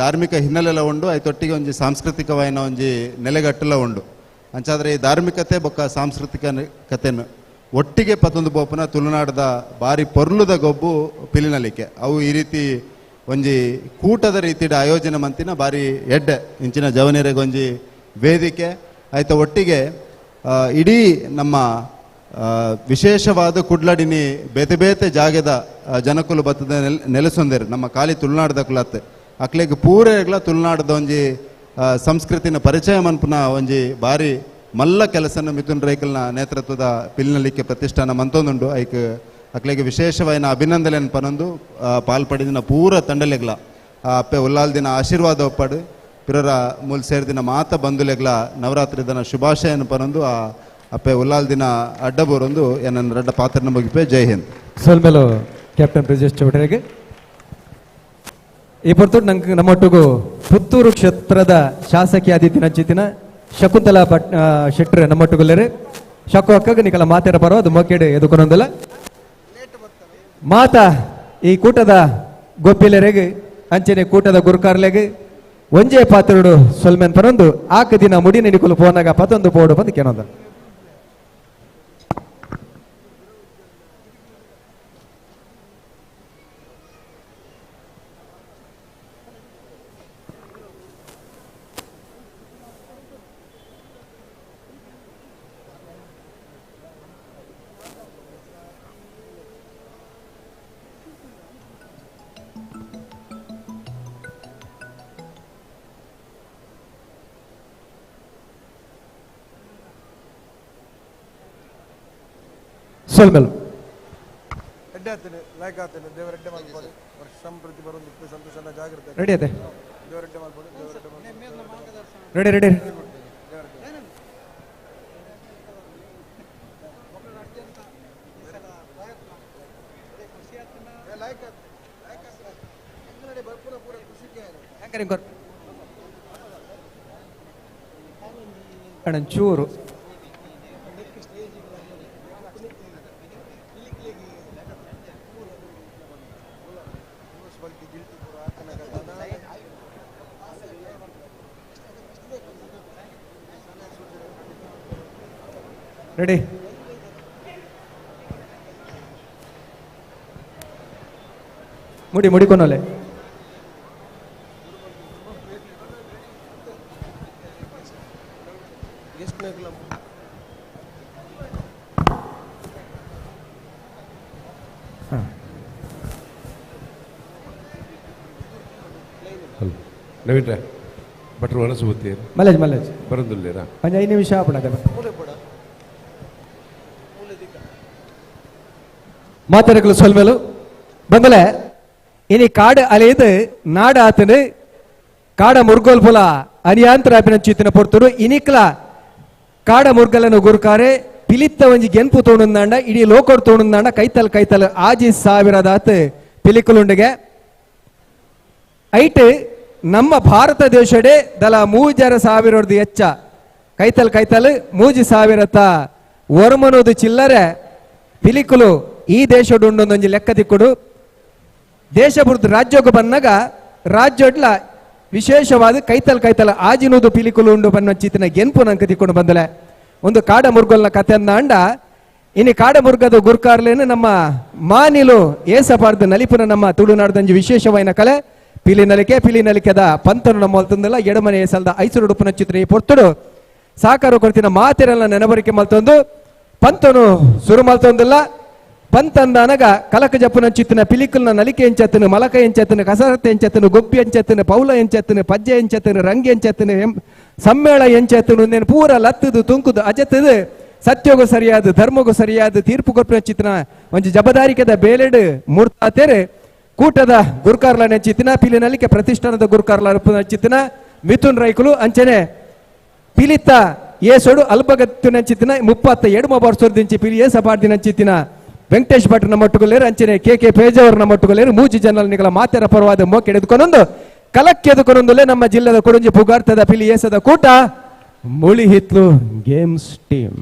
ಧಾರ್ಮಿಕ ಹಿನ್ನೆಲೆಲ ಉಂಡು, ಐತೊಟ್ಟಿಗೆ ಒಂಜಿ ಸಾಂಸ್ಕೃತಿಕವಾಯಿನ ಒಂಜಿ ನೆಲೆಗಟ್ಟಲ ಉಂಡು. ಅಂಚಾದರೆ ಈ ಧಾರ್ಮಿಕತೆ ಬೊಕ್ಕ ಸಾಂಸ್ಕೃತಿಕ ಕತೆನು ಒಟ್ಟಿಗೆ ಪತ್ತೊಂದು ಬೋಪನ ತುಳುನಾಡದ ಬಾರಿ ಪೊರ್ಲುದ ಗೊಬ್ಬು ಪಿಲಿನಲಿಕೆ. ಅವು ಈ ರೀತಿ ಒಂಜಿ ಕೂಟದ ರೀತಿಯ ಆಯೋಜನೆ ಮಂತಿನ ಬಾರಿ ಎಡ್ಡೆ ಇಂಚಿನ ಜವನಿಯರಿಗೆ ಒಂಜಿ ವೇದಿಕೆ ಆಯ್ತ. ಒಟ್ಟಿಗೆ ಇಡೀ ನಮ್ಮ ವಿಶೇಷವಾದ ಕುಡ್ಲಡಿನಿ ಬೇತೆ ಬೇತೆ ಜಾಗದ ಜನಕುಲು ಬತ್ತದ ನೆಲೆಸೊಂದೇರು ನಮ್ಮ ಖಾಲಿ ತುಳುನಾಡದ ಕುಲತ್ತೆ ಅಕ್ಲೆಗ್ ಪೂರೆಗ್ಲ ತುಳುನಾಡದ ಒಂಜಿ ಸಂಸ್ಕೃತಿನ ಪರಿಚಯ ಮನ್ಪುನ ಒಂಜಿ ಬಾರಿ ಮಲ್ಲ ಕೆಲಸನ ಮಿಥುನ್ ರೈಕಲ್ನ ನೇತೃತ್ವದ ಪಿಲಿನಲಿಕೆ ಪ್ರತಿಷ್ಠಾನ ಮಂತೊಂದುಂಡು. ಐಕ್ ಅಕ್ಲೆಗೆ ವಿಶೇಷವಾಯಿನ ಅಭಿನಂದನೆ ಪನೊಂದು ಪಾಲ್ಪಡಿದಿನ ಪೂರ ತಂಡಲೆಗ್ಲ ಅಪ್ಪೆ ಉಲ್ಲಾಲ್ ದಿನ ಆಶೀರ್ವಾದ ಒಪ್ಪಾಡು ಪಿರರ ಮೂಲ ಸೇರಿದಿನ ಮಾತ ಬಂಧುಲೆಗ್ಲ ನವರಾತ್ರಿ ದಿನ ಶುಭಾಶಯನ ಪನೊಂದು ಆ ಅಪ್ಪೆ ಉಲ್ಲಾಲ್ ದಿನ ಅಡ್ಡಬೋರೊಂದು ಏನನ್ನ ರಡ್ಡ ಪಾತ್ರನ ಮುಗಿಪೆ. ಜೈ ಹಿಂದ್. ಸೋಲ್ಮೇಲು ಕ್ಯಾಪ್ಟನ್ ಬ್ರಿಜೇಶ್ ಚೌಧರಿಗೆ. ಈ ಪೊರ್ತುಡು ನಂಗೆ ನಮ್ಮೊಟ್ಟಿಗೂ ಪುತ್ತೂರು ಕ್ಷೇತ್ರದ ಶಾಸಕಿ ಆದಿತ್ಯನ ಚಿತ್ತಿನ ಶಕುಂತಲಾ ಭಟ್ ಶೆಟ್ರ್ ನಮ್ಮೊಟ್ಟುಗುಲ್ಲೇರು. ಶಕು ಅಕ್ಕಗ ನಿಕಲ ಮಾತೆರ ಪರ್ವ ಅದು ಮೊಕ್ಕೆಡೆ ಎದುಕೊನೊಂದಲ್ಲ ಮಾತಾ ಈ ಕೂಟದ ಗೊಬ್ಬಿಲೆರೆಗೆ ಅಂಚನೆ ಕೂಟದ ಗುರುಕಾರ್ಲೆಗೆ ಒಂಜೇ ಪಾತ್ರಡು ಸೊಲ್ಮೆನ್ ಪರೊಂದು ಆಕ ದಿನ ಮುಡಿ ನಿಕುಲು ಪೋನಾಗ ಪತ್ತೊಂದು ಪೋಡು ಬಂದು ಕೆನೊಂದ. ಸೊಲ್ಮೆಲು ರೆಡಿ ಅದೇ ರೆಡಿ ರೆಡಿ ಚೂರು ರೆಡಿ ಮುಡಿ ಮುಡಿಕೊನಲೆ. ಹಲೋ ನವೀನ್ ರೇ ಭಟ್ರು ವನಸು ಬತ್ತೀರ ಮಲ್ಲೇಜ್ ಮಲ್ಲೇಜ್ ಬರಂದುಲ್ಲೇರಾ ಒಂಜಿ 5 ನಿಮಿಷ ಆಪುಂಡು ಮಾತಾಡಕಲು ಸೊಲ್ಮೆಲು ಬಂದಲೆ ಇನಿ ಕಾಡು ಅಲೆಯದು ನಾಡ ಆತನು ಕಾಡ ಮುರ್ಗೋಲ್ ಪುಲ ಅನಿಯಾಂತರ ಅಭಿನಂಚಿತ್ತಿನ ಪೊರ್ತುಡು ಇನಿಕ್ಲ ಕಾಡ ಮುರ್ಗಲನು ಗುರುಕಾರೆ ಪಿಲಿತ್ತ ಒಂಜಿ ಗೆನ್ಪು ತೋಣುಂದಾಂಡ ಇಡೀ ಲೋಕೋಡ್ ತೋಣುಂದಾಂಡ ಕೈತಲ್ ಕೈತಲ್ ಆಜಿ ಸಾವಿರದಾತ್ ಪಿಲಿಕುಲುಂಡಿಗೆ ಐಟ್ ನಮ್ಮ ಭಾರತ ದೇಶಡೆ ದಲ 3,000 ಹೆಚ್ಚ ಕೈತಲ್ ಕೈತಲ್ 3,000 ಒರ್ಮನೋದು ಚಿಲ್ಲರೆ ಪಿಲಿಕುಲು ಈ ದೇಶಡುಂಡೊಂದೊಂಜಿ ಲೆಕ್ಕ ದಿಕ್ಕುಡು ದೇಶ ಬುರ್ದು ರಾಜ್ಯಕ್ಕೆ ಬಂದಾಗ ರಾಜ್ಯಡ್ಲ ವಿಶೇಷವಾದ ಕೈತಲ್ ಕೈತಲ್ ಆಜಿನೂದು ಪಿಲಿಕುಲು ಉಂಡು ಬನ್ನ ಚಿತ್ತಿನ ಗೆನ್ಪು ನಂಕ ತಿಕ್ಕೊಂಡು ಬಂದಲೆ ಒಂದು ಕಾಡ ಮುರ್ಗೊಲ್ನ ಕತೆ ಅಂದ ಇನ್ನು ಕಾಡ ಮುರ್ಗದ ಗುರ್ಕಾರ್ಲೇನು ನಮ್ಮ ಮಾನಿಲು ಏಸಪಾರ್ದು ನಲಿಪುನ ನಮ್ಮ ತುಳುನಾಡ್ದಂಜಿ ವಿಶೇಷವಾಯಿನ ಕಲೆ ಪಿಲಿ ನಲಿಕೆ ಪಿಲಿ ನಲಿಕೆದ ಪಂತನು ನಮ್ಮ ತಂದಲ್ಲ ಎಡಮನೆ ಏಸಲ್ದ ಐಸರುಡುಪುನ ಚಿತ್ರ ಈ ಪೊರ್ತುಡು ಸಾಕಾರ ಕೊಡ್ತಿನ ಮಾತಿರಲ್ಲ ನೆನಬರಿಕೆ ಮಲ್ತೊಂದು ಪಂತನು ಸುರು ಮಲ್ತೊಂದಿಲ್ಲ ಪಂತಂದನಗ ಕಲಕ ಜಪ್ಪುನ ಚಿತ್ತಿನ ಪಿಲಿಕುಲ್ನ ನಲಿಕೆ ಎಂಚತ್ತನು ಮಲಕ ಎಂಚತ್ತನು ಕಸರತ್ತೆ ಎಂಚತ್ತನು ಗೊಬ್ಬಿ ಎಂಚತ್ತನು ಪೌಲ ಎಂಚತ್ತನು ಪಜ್ಜೆ ಎಂಚತ್ತನು ರಂಗಿ ಎಂಚತ್ತನು ಸಮ್ಮೇಳ ಎಂಚತ್ತನು ನೇನು ಪೂರ ಲತ್ತದು ತುಂಕುದು ಅಜತ್ತದು ಸತ್ಯಗೂ ಸರಿಯಾದ ಧರ್ಮಗೂ ಸರಿಯಾದ ತೀರ್ಪು ಕೊಪ್ಪಿನ ಚಿತ್ತಿನ ಒಂಜಿ ಜಬದಾರಿಕೆದ ಬೇಲೆಡು ಮೂರ್ತಾತೇರೆ ಕೂಟದ ಗುರುಕಾರ್ಲ ನೆಂಚಿತ್ತಿನ ಪಿಲಿ ನಲಿಕೆ ಪ್ರತಿಷ್ಠಾನದ ಗುರುಕಾರ್ಲ ಚಿತ್ತಿನ ಮಿಥುನ್ ರೈಕುಲು ಅಂಚನೆ ಪಿಲಿತ ಏಸೋಡು ಅಲ್ಪಗತ್ತು ನಂಚಿತ್ತಿನ 37 ವರ್ಷದಿಂಚಿ ಪಿಲಿ ಏಸಪಾಡ್ದಿ ನಂಚಿತ್ತಿನ ವೆಂಕಟೇಶ್ ಭಟ್ ನಮ್ಮೊಟ್ಟುಗೊಲ್ಲೇರು ಅಂಚನೆ ಕೆ ಕೆ ಪೇಜಾವರ್ ನಮ್ಮೊಟ್ಟುಗೊಲ್ಲೇರು ಮೂಜಿ ಜನನಿಗಳ ಮಾತೆರ ಪರವಾದ ಮೋಕೆ ಎದುಕೊಂಡೊಂದು ಕಲಕ್ಕೆ ಎದುಕೊಂಡೊಂದುಲೇ ನಮ್ಮ ಜಿಲ್ಲೆದ ಕೊಡುಂಜಿ ಪುಗಾರ್ತದ ಪಿಲಿ ಏಸದ ಕೂಟ Mulihitlu games team.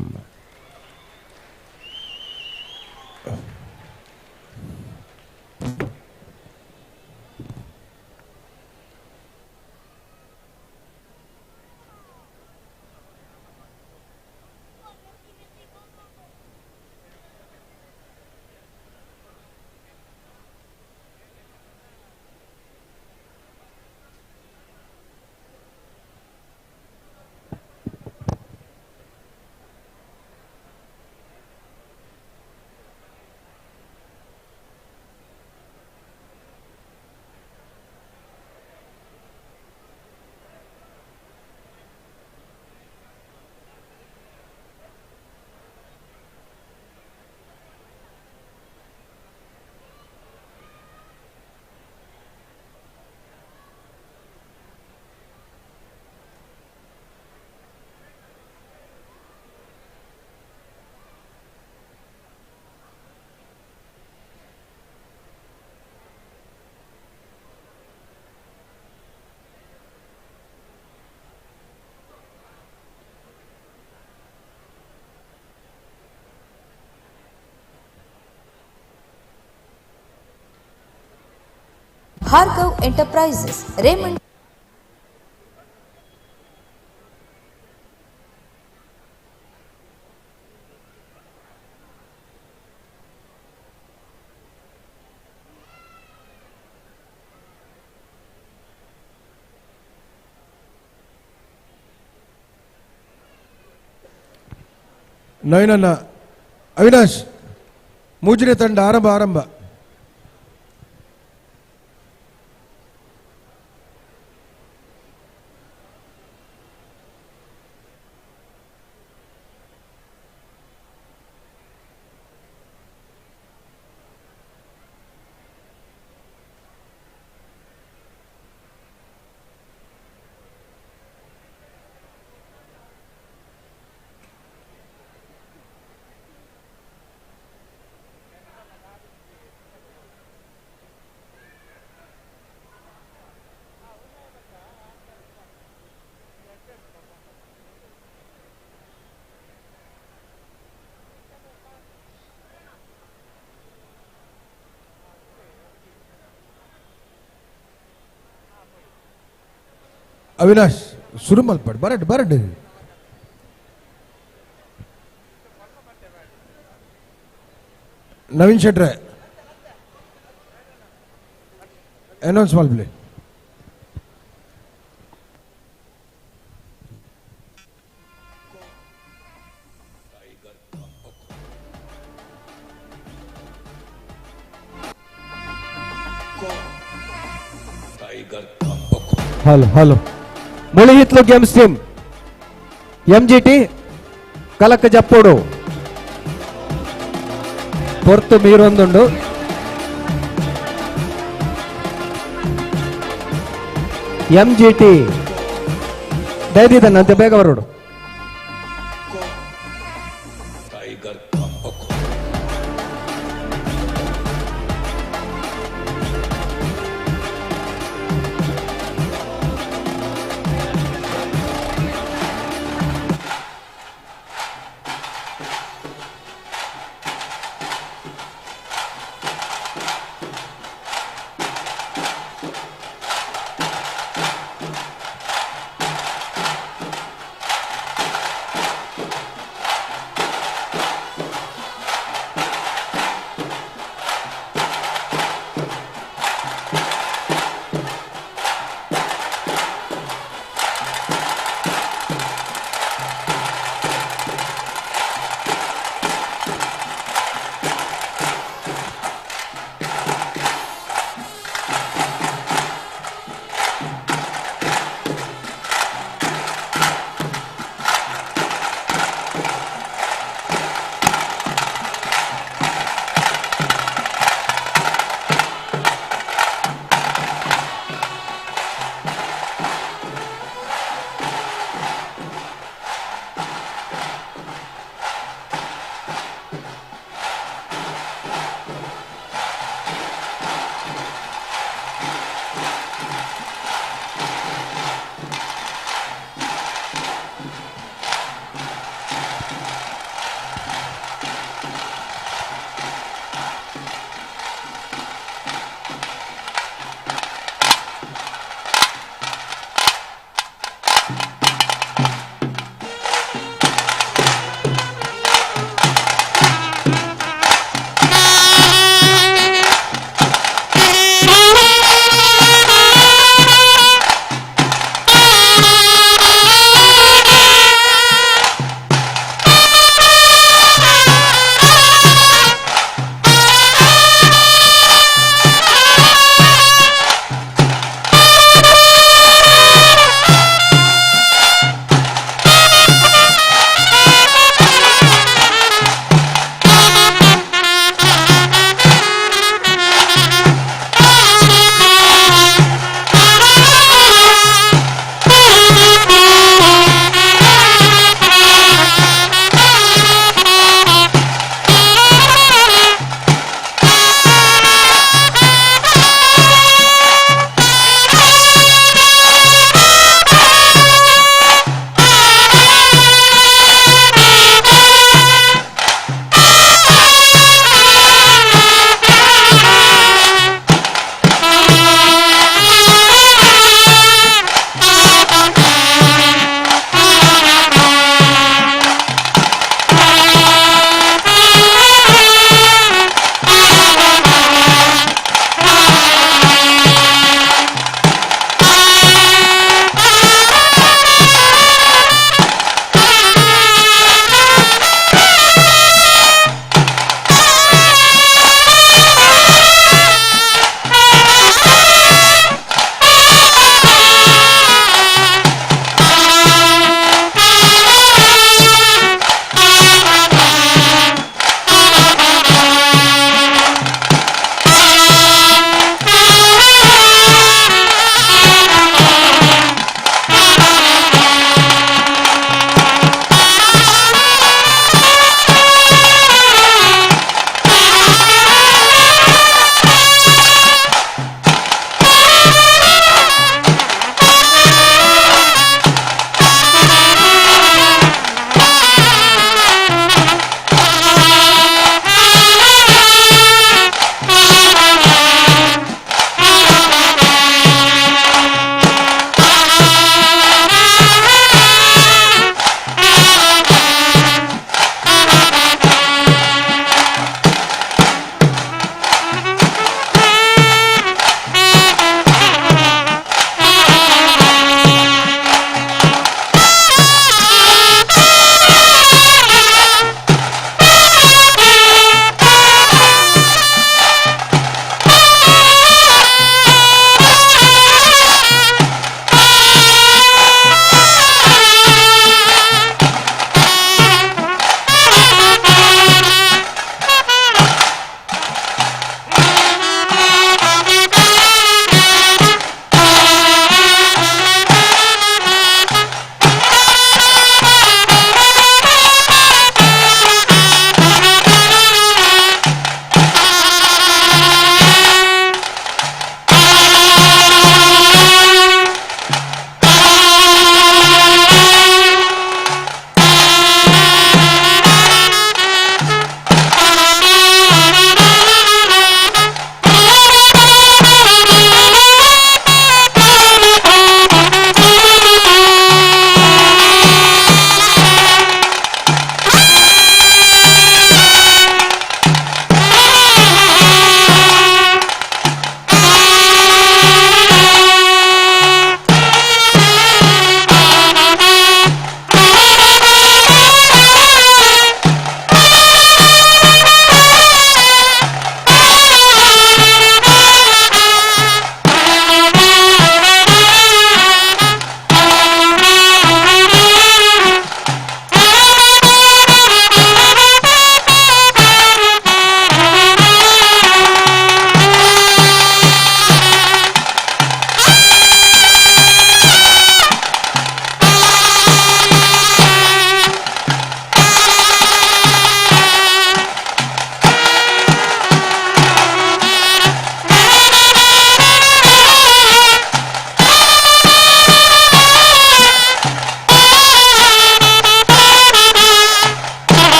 Bhargav enterprises Raymond ನವೀನಣ್ಣ ಅವಿನಾಶ್ ಮೂಜನೇ ತಂಡ ಆರಂಭ ಆರಂಭ. ಅವಿನಾಶ್ ಸುರುಮಲ್ಪಡ್ ಬರಡ್ ಬರಡ್. ನವೀನ್ ಶೆಟ್ರೆ ಅನೌನ್ಸ್ ಮಲ್ಪಲೆ. टाइगर का Hello hello Mulihitlu games team MGT ಕಲಕ ಜಪ್ಪೋಡು ಪೊರ್ತು ಮೀರೊಂದುಂಡು. ಎಂಜಿಟಿ ದಯದಿದ್ದನ್ನು ಅಂತ ಬೇಗ ಬರೋಡು.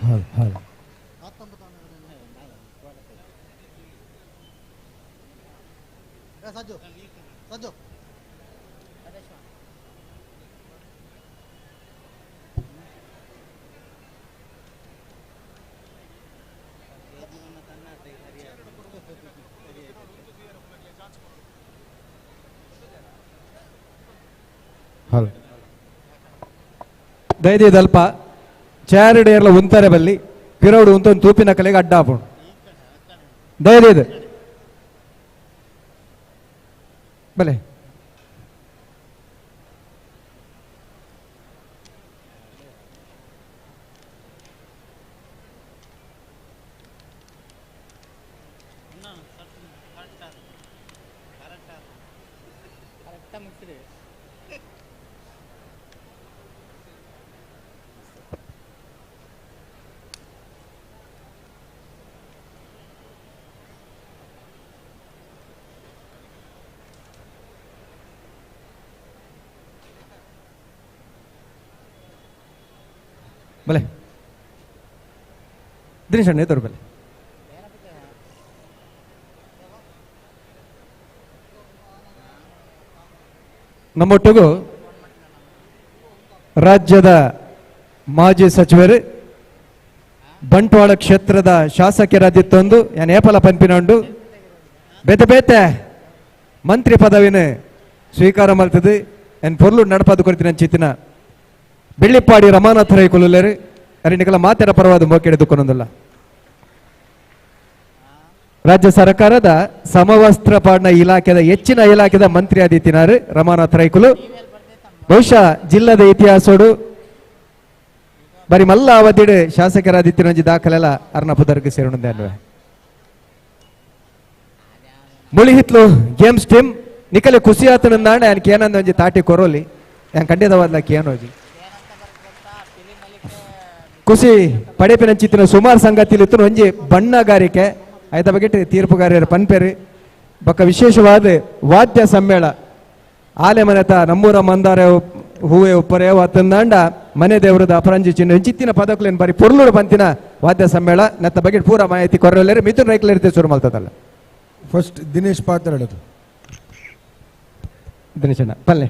Hello hello hello ದಯದೀದಲ್ಪ ಚಾರಿಡೇರ್ಲ ಉಂತಾರೆ ಬಲ್ಲಿ ಪಿರೌಡು ಉಂತೊಂದು ತೂಪಿನ ಕಲೆಗೆ ಅಡ್ಡ ಆಪುಂಡು ದಯದೀದ್ ಬಲೆ ಬಲೆ ದಿನೇಶ್ ಅಣ್ಣ ಎದುರು ಬಲೆ ನಮ್ಮೊಟ್ಟಿಗೂ ರಾಜ್ಯದ ಮಾಜಿ ಸಚಿವರು ಬಂಟ್ವಾಳ ಕ್ಷೇತ್ರದ ಶಾಸಕರಾದಿತ್ತೊಂದು ಯಾನ್ ಏಪಲ ಪನ್ಪಿನಂಡು ಬೇತೆ ಬೇತೆ ಮಂತ್ರಿ ಪದವಿನ ಸ್ವೀಕಾರ ಮಲ್ತದೆ ಎನ್ ಪೊರ್ಲು ನಡಪಾದು ಕೊರ್ತಿನ ಚಿತ್ತಿನ ಬೆಳ್ಳಿಪ್ಪಾಡಿ ರಮಾನಾಥ ರೈ ಕೊಲ್ಲುಲ್ಲೇರು ಅರಿಣಿಕಲ ಮಾತೆರ ಪರವಾದ ಮೋಕೆಡೆ ದುಕ್ಕೊನೊಂದುಲ್ಲ. ರಾಜ್ಯ ಸರ್ಕಾರದ ಸಮವಸ್ತ್ರ ಪಾಡ್ನ ಇಲಾಖೆದ ಹೆಚ್ಚಿನ ಇಲಾಖೆದ ಮಂತ್ರಿ ಆದಿತ್ತಿನಾರು ರಮಾನಾಥ ರೈಕುಲು. ಬಹುಶಃ ಜಿಲ್ಲದ ಇತಿಹಾಸೋಡು ಬರಿ ಮಲ್ಲ ಅವಧಿಡು ಶಾಸಕರಾದಿತ್ತಿನಂಜಿ ದಾಖಲೆಲ್ಲ ಅರ್ನ ಪುದರ್ಗೆ ಸೇರುಣಂದೆ ಅನ್ವೆ. ಮುಳಿಹಿತ್ಲು ಗೇಮ್ಸ್ ಟೀಮ್ ನಿಕಲೆ ಖುಷಿ ಆತನಂದಾಂಡ ಯಾನ್ ಏನಂದ ಒಂಜಿ ತಾಟಿ ಕೊರೋಲಿ ಯಾನ್ ಖಂಡಿತವಾದ್ಲ ಕೇನೋಜಿ ಖುಷಿ ಪಡೆಪಿನಂಚಿತ್ತಿನ ಸುಮಾರು ಸಂಗತಿಲಿತ್ತು ಒಂಜಿ ಬಣ್ಣಗಾರಿಕೆ ಆಯ್ತ ಬಗ್ಗೆ ತೀರ್ಪುಗಾರಿಯರ ಪನ್ಪೆರು ಬೊಕ್ಕ ವಿಶೇಷವಾದ ವಾದ್ಯ ಸಮ್ಮೇಳ ಆಲೆ ಮನೆತ ನಮ್ಮೂರ ಮಂದಾರ ಹೂವೆ ಉಪ್ಪರೆ ಅತ್ತಂದಾಂಡ ಮನೆ ದೇವರದ ಅಪರಂಜಿ ಚಿಹ್ನೆ ಚಿತ್ತಿನ ಪದಕುಲೇನು ಬಾರಿ ಪೊರ್ಲುಡು ಬಂತಿನ ವಾದ್ಯ ಸಮ್ಮೇಳ ನತ್ತ ಬಗ್ಗೆ ಪೂರ ಮಾಹಿತಿ ಕೊರಲೇರು ಮಿಥುನ್ ರೈಕ್ಲೇರಿತೆ ಶುರು ಮಲ್ತದಲ್ಲ. ಫಸ್ಟ್ ದಿನೇಶ್ ಪಾತ್ರ ದಿನೇಶ್ ಅಣ್ಣ ಪಲ್ಲೆ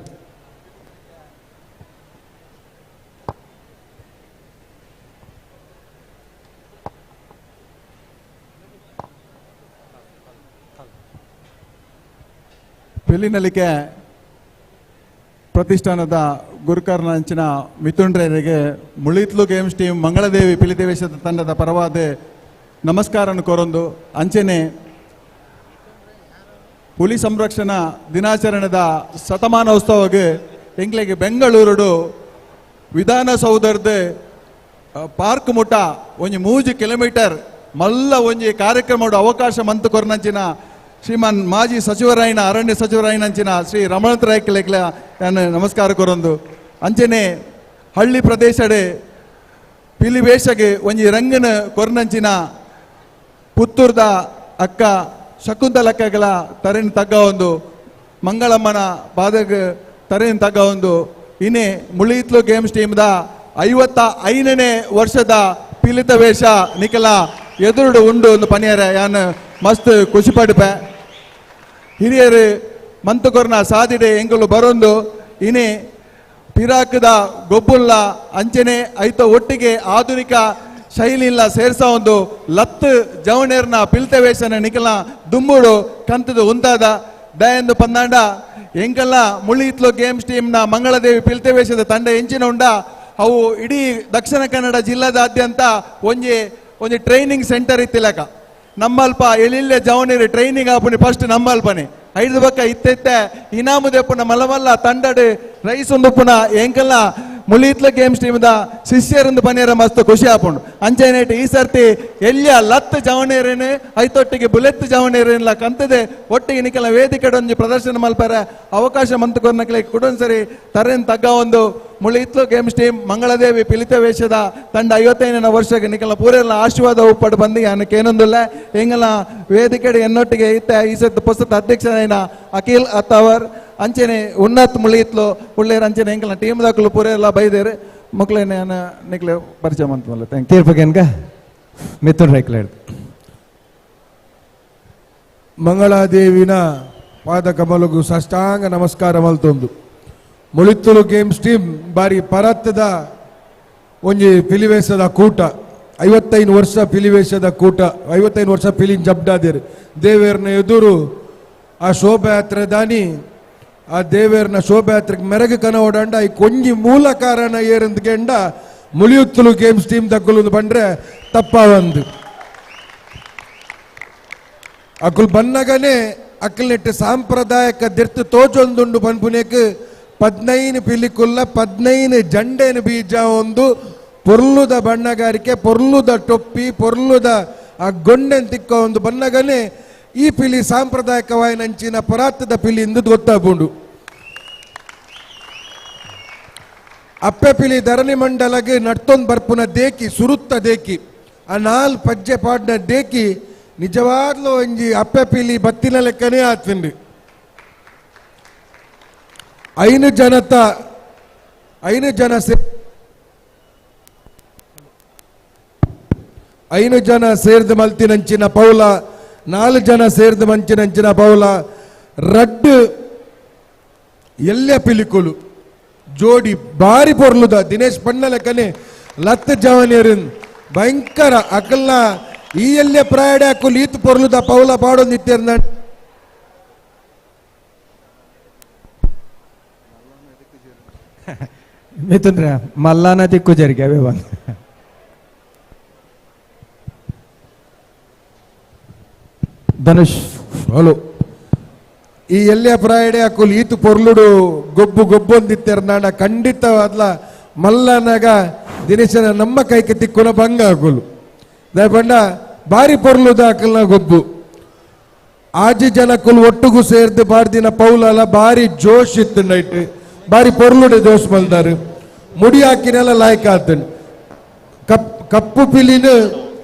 ಪಿಲಿನಲಿಕೆ ಪ್ರತಿಷ್ಠಾನದ ಗುರುಕರ್ನಂಚಿನ ಮಿಥುನ್ರರಿಗೆ ಮುಳಿತ್ಲು ಗೇಮ್ಸ್ ಟೀಮ್ ಮಂಗಳದೇವಿ ಪಿಲಿದೇವೇಶದ ತಂಡದ ಪರವಾದ ನಮಸ್ಕಾರನ್ನು ಕೋರೊಂದು ಅಂಚನೆ ಹುಲಿ ಸಂರಕ್ಷಣಾ ದಿನಾಚರಣೆದ ಶತಮಾನೋತ್ಸವಕ್ಕೆ ಎಂಗ್ಲಿಗೆ ಬೆಂಗಳೂರುಡು ವಿಧಾನಸೌಧದ ಪಾರ್ಕ್ ಮುಟ ಒಂಜಿ 3 ಕಿಲೋಮೀಟರ್ ಮಲ್ಲ ಒಂಜಿ ಕಾರ್ಯಕ್ರಮ ಅವಕಾಶ ಮಂತು ಕೊರ್ನಂಚಿನ ಶ್ರೀಮಾನ್ ಮಾಜಿ ಸಚಿವರಾಯಿನ ಅರಣ್ಯ ಸಚಿವರಾಯಿನಂಚಿನ ಶ್ರೀ ರಮಣತ್ ರಾಯ್ಕಲೇಕ್ಲ ನಾನು ನಮಸ್ಕಾರ ಕೊರೊಂದು ಅಂಚನೆ ಹಳ್ಳಿ ಪ್ರದೇಶಡೆ ಪಿಲಿವೇಶಗೆ ಒಂಜಿ ರಂಗನ ಕೊರ್ನಂಚಿನ ಪುತ್ತೂರ್ದ ಅಕ್ಕ ಶಕುಂತಲಕ್ಕಗಳ ತರೆನ್ ತಗ್ಗ ಒಂದು ಮಂಗಳಮ್ಮನ ಪಾದಗ ತರೆನ್ ತಗ್ಗ ಒಂದು ಇನ್ನೇ ಮುಳಿತ್ಲು ಗೇಮ್ಸ್ ಟೀಮ್ದ 55ನೇ ವರ್ಷದ ಪಿಲಿತ ವೇಷ ನಿಕಲ ಎದುರುಡು ಉಂಡು ಒಂದು ಪನಿಯರ ಯಾನ್ ಮಸ್ತ್ ಖುಷಿ ಪಡುಪೆ ಹಿರಿಯರು ಮಂತುಕೊರ್ನ ಸಾದಿಡೆ ಎಂಗುಲು ಬರೊಂದು ಇನಿ ಪಿರಾಕದ ಗೊಬ್ಬುಲ್ಲ ಅಂಚನೆ ಐತ ಒಟ್ಟಿಗೆ ಆಧುನಿಕ ಶೈಲಿಲ್ಲ ಸೇರ್ಸ ಒಂದು ಲತ್ತು ಜವಣೇರ್ನ ಪಿಲ್ತ ವೇಷನ ನಿಕಲ ದುಂಬುಡು ಕಂತದ ಉಂತಾದ ದಯಂದು ಪಂದಾಂಡ ಎಂಕಲ್ಲ ಮುಳಿತ್ಲು ಗೇಮ್ಸ್ ಟೀಮ್ನ ಮಂಗಳದೇವಿ ಪಿಲ್ತ ವೇಷದ ತಂಡ ಎಂಚಿನ ಉಂಡ ಅವು ಇಡೀ ದಕ್ಷಿಣ ಕನ್ನಡ ಜಿಲ್ಲಾದಾದ್ಯಂತ ಒಂಜಿ ಒಂಜಿ ಟ್ರೈನಿಂಗ್ ಸೆಂಟರ್ ಇತ್ತಿಲಕ ನಮ್ಮಲ್ಪ ಎಲ್ಲಿಲ್ಲೇ ಜವನೀರು ಟ್ರೈನಿಂಗ್ ಆಪುನಿ ಫಸ್ಟ್ ನಮ್ಮಲ್ಪನೆ ಐದು ಬಕ್ಕ ಇತ್ತೆತ್ತೆ ಇನಾಮು ದೆಪ್ಪುನ ಮಲಮಲ್ಲ ತಂಡಡು ರೈಸ್ ಒಂದುಪ್ಪುನ ಎಂಕಲ್ಲ ಮುಳಿತ್ಲ ಗೇಮ್ಸ್ ಟೀಮ್ದ ಶಿಷ್ಯರೊಂದು ಪನಿಯರ ಮಸ್ತ್ ಖುಷಿ ಆಪುಂಡು ಅಂಚೆನೇಟ್ ಈ ಸರ್ತಿ ಎಲ್ಲಿಯ ಲತ್ ಜವನೇರೇನು ಐತೊಟ್ಟಿಗೆ ಬುಲೆತ್ ಜವನೇರೇನ್ಲ ಕಂತದೆ ಒಟ್ಟಿಗೆ ನಿಕಲ ವೇದಿಕೆ ಒಂಜಿ ಪ್ರದರ್ಶನ ಮಲ್ಪರೆ ಅವಕಾಶ ಮಂತುಕೊರ್ನಕ್ಲೆ ಕುಡೊಂದ್ಸರಿ ತರೆನ್ ತಗ್ಗ ಒಂದು ಮುಳಿತ್ಲು ಗೇಮ್ಸ್ ಟೀಮ್ ಮಂಗಳದೇವಿ ಪಿಲಿತ ವೇಷದ ತಂಡ 55ನೇ ವರ್ಷಕ್ಕೆ ನಿಕಲ ಪೂರೆಲ್ಲ ಆಶೀರ್ವಾದ ಉಪ್ಪಡು ಬಂದು ಏನೊಂದಿಲ್ಲ ಎಂಗಲ ವೇದಿಕೆಡೆ ಎನ್ನೊಟ್ಟಿಗೆ ಇತ್ತ ಈ ಸತ್ತು ಪುಸ್ತಕ ಅಧ್ಯಕ್ಷರಾಯಿನ ಅಖಿಲ್ ಅತ್ತವರ್ ಅಂಚನೆ ಉನ್ನತ್ ಮುಳಿತ್ಲು ಉಳ್ಳೇರ್ ಅಂಚನೆ ಎಂಕಲ್ನ ಟೀಮ್ ದಾಕಲು ಪೂರೆಲ್ಲ ಬೈದೇರು ಮೊಕ್ಲೆನೆ ನಿಕ್ಲೆ ಪರಿಚಯ ಮಂತಲ್ಲ. Thank ತೀರ್ಪುಗೆನ್ಗ ಮಿಥುನ್ ರೈಕ್ಲೇಡ್. ಮಂಗಳಾದೇವಿನ ಪಾದ ಕಮಲಗು ಸಾಷ್ಟಾಂಗ ನಮಸ್ಕಾರ ಮಲ್ತೊಂದು ಮುಳಿತ್ತುಲು ಗೇಮ್ಸ್ ಟೀಮ್ ಬಾರಿ ಪರತ್ತದ ಒಂಜಿ ಪಿಲಿವೇಶದ ಕೂಟ 55 ವರ್ಷ ಪಿಲಿವೇಶದ ಕೂಟ 55 ವರ್ಷ ಪಿಲಿನ್ ಜಬ್ಡಾದಿರು ದೇವೇರ್ನ ಎದುರು ಆ ಶೋಭಾಯಾತ್ರೆ ದಾನಿ ಆ ದೇವೇರ್ನ ಶೋಭಾಯಾತ್ರೆಗೆ ಮೆರಗು ಕನ ಓಡಾಂಡ ಈ ಕೊಂಜಿ ಮೂಲ ಕಾರಣ ಏರಂದ್ಗೆಂಡ ಮುಳಿಯುತ್ತಲು ಗೇಮ್ಸ್ ಟೀಮ್ ತಕ್ಕಲು ಬಂದ್ರೆ ತಪ್ಪ ಒಂದು ಅಕುಲ್ ಬನ್ನಗನೆ ಅಕ್ಕಲ್ನೆಟ್ಟು ಸಾಂಪ್ರದಾಯಕ ದಿರ್ತು ತೋಜೊಂದುಂಡು ಪನ್ಪುನೇಕ್ 15 ಪಿಲಿಕುಲ್ಲ 15 ಜಂಡೇನು ಬೀಜ ಒಂದು ಪೊರ್ಲುದ ಬಣ್ಣಗಾರಿಕೆ ಪೊರ್ಲುದ ಟೊಪ್ಪಿ ಪೊರ್ಲುದ ಆ ಗೊಂಡೆನ್ ತಿಕ್ಕ ಒಂದು ಬನ್ನಗನೆ ಈ ಪಿಲಿ ಸಾಂಪ್ರದಾಯಿಕವಾಯಿನಂಚಿನ ಪರಾತದ ಪಿಲಿ ಎಂದು ಗೊತ್ತಾಪುಂಡು. ಅಪ್ಪೆ ಪಿಲಿ ಧರಣಿ ಮಂಡಲಗೆ ನಡ್ತೊಂದು ಬರ್ಪುನ ದೇಕಿ ಸುರುತ್ತ ದೇಕಿ ಆ ನಾಲ್ ಪಜ್ಜೆ ಪಾಡ್ನ ದೇಕಿ ನಿಜವಾಗ್ಲೂ ಒಂಜಿ ಅಪ್ಪೆ ಪಿಲಿ ಬತ್ತಿನ ಲೆಕ್ಕನೇ ಆತ್ಂಡು. 5 ಜನತ 5 ಜನ 5 ಜನ ಸೇರ್ದು ಮಲ್ತಿನಂಚಿನ ಪೌಲ 4 ಜನ ಸೇರ್ದು ಮಂಚಿನಂಚಿನ ಪೌಲ ರಡ್ಡು ಎಲ್ಲ ಪಿಲಿಕುಲು ಜೋಡಿ ಬಾರಿ ಪೊರ್ಲುದ ದಿನೇಶ್ ಪಣ್ಣ ಲೆಕ್ಕನೆ ಲತ್ತ ಜವನಿಯರಿನ್ ಭಯಂಕರ ಅಕಲ್ನ ಈ ಎಲ್ಲ ಪ್ರಾಯಡ ಅಕುಲ್ ಈತ್ ಪೊರ್ಲುದ ಪೌಲ ಪಾಡೊಂದಿತ್ತಿರ್ನ ಮಿಥುನ್ ರೇ ಮಲ್ಲಾನ ದಿಕ್ಕು ಜರಿಗೆ ಅವೇ ಬಂದು ಧನುಷ್ ಹಲೋ ಈ ಎಲ್ಲ ಪ್ರಾಯಡೆ ಅಕುಲ್ ಈತು ಪೊರ್ಲುಡು ಗೊಬ್ಬು ಗೊಬ್ಬೊಂದಿತ್ತೆರ್ನಾಡ ಖಂಡಿತವಾದ್ಲ ಮಲ್ಲನಾಗ ದಿನೇಶನ ನಮ್ಮ ಕೈಗೆ ತಿಕ್ಕುನ ಭಂಗ ಅಕುಲು ದಯಪಂಡ ಬಾರಿ ಪೊರ್ಲುದ ಅಕಲ್ನ ಗೊಬ್ಬು ಆಜಿ ಜನಕ್ಕುಲ್ ಒಟ್ಟುಗು ಸೇರ್ದು ಬಾರ್ದಿನ ಪೌಲಲ ಬಾರಿ ಜೋಶ್ ಇತ್ತು ನೈಟ್ ಬಾರಿ ಪೊರ್ಲುಡೆ ಜೋಶ್ ಮಲ್ದಾರು ಮುಡಿ ಹಾಕಿನೆಲ್ಲ ಲಾಯ್ಕ ಆತನು ಕಪ್ಪು ಪಿಲಿನ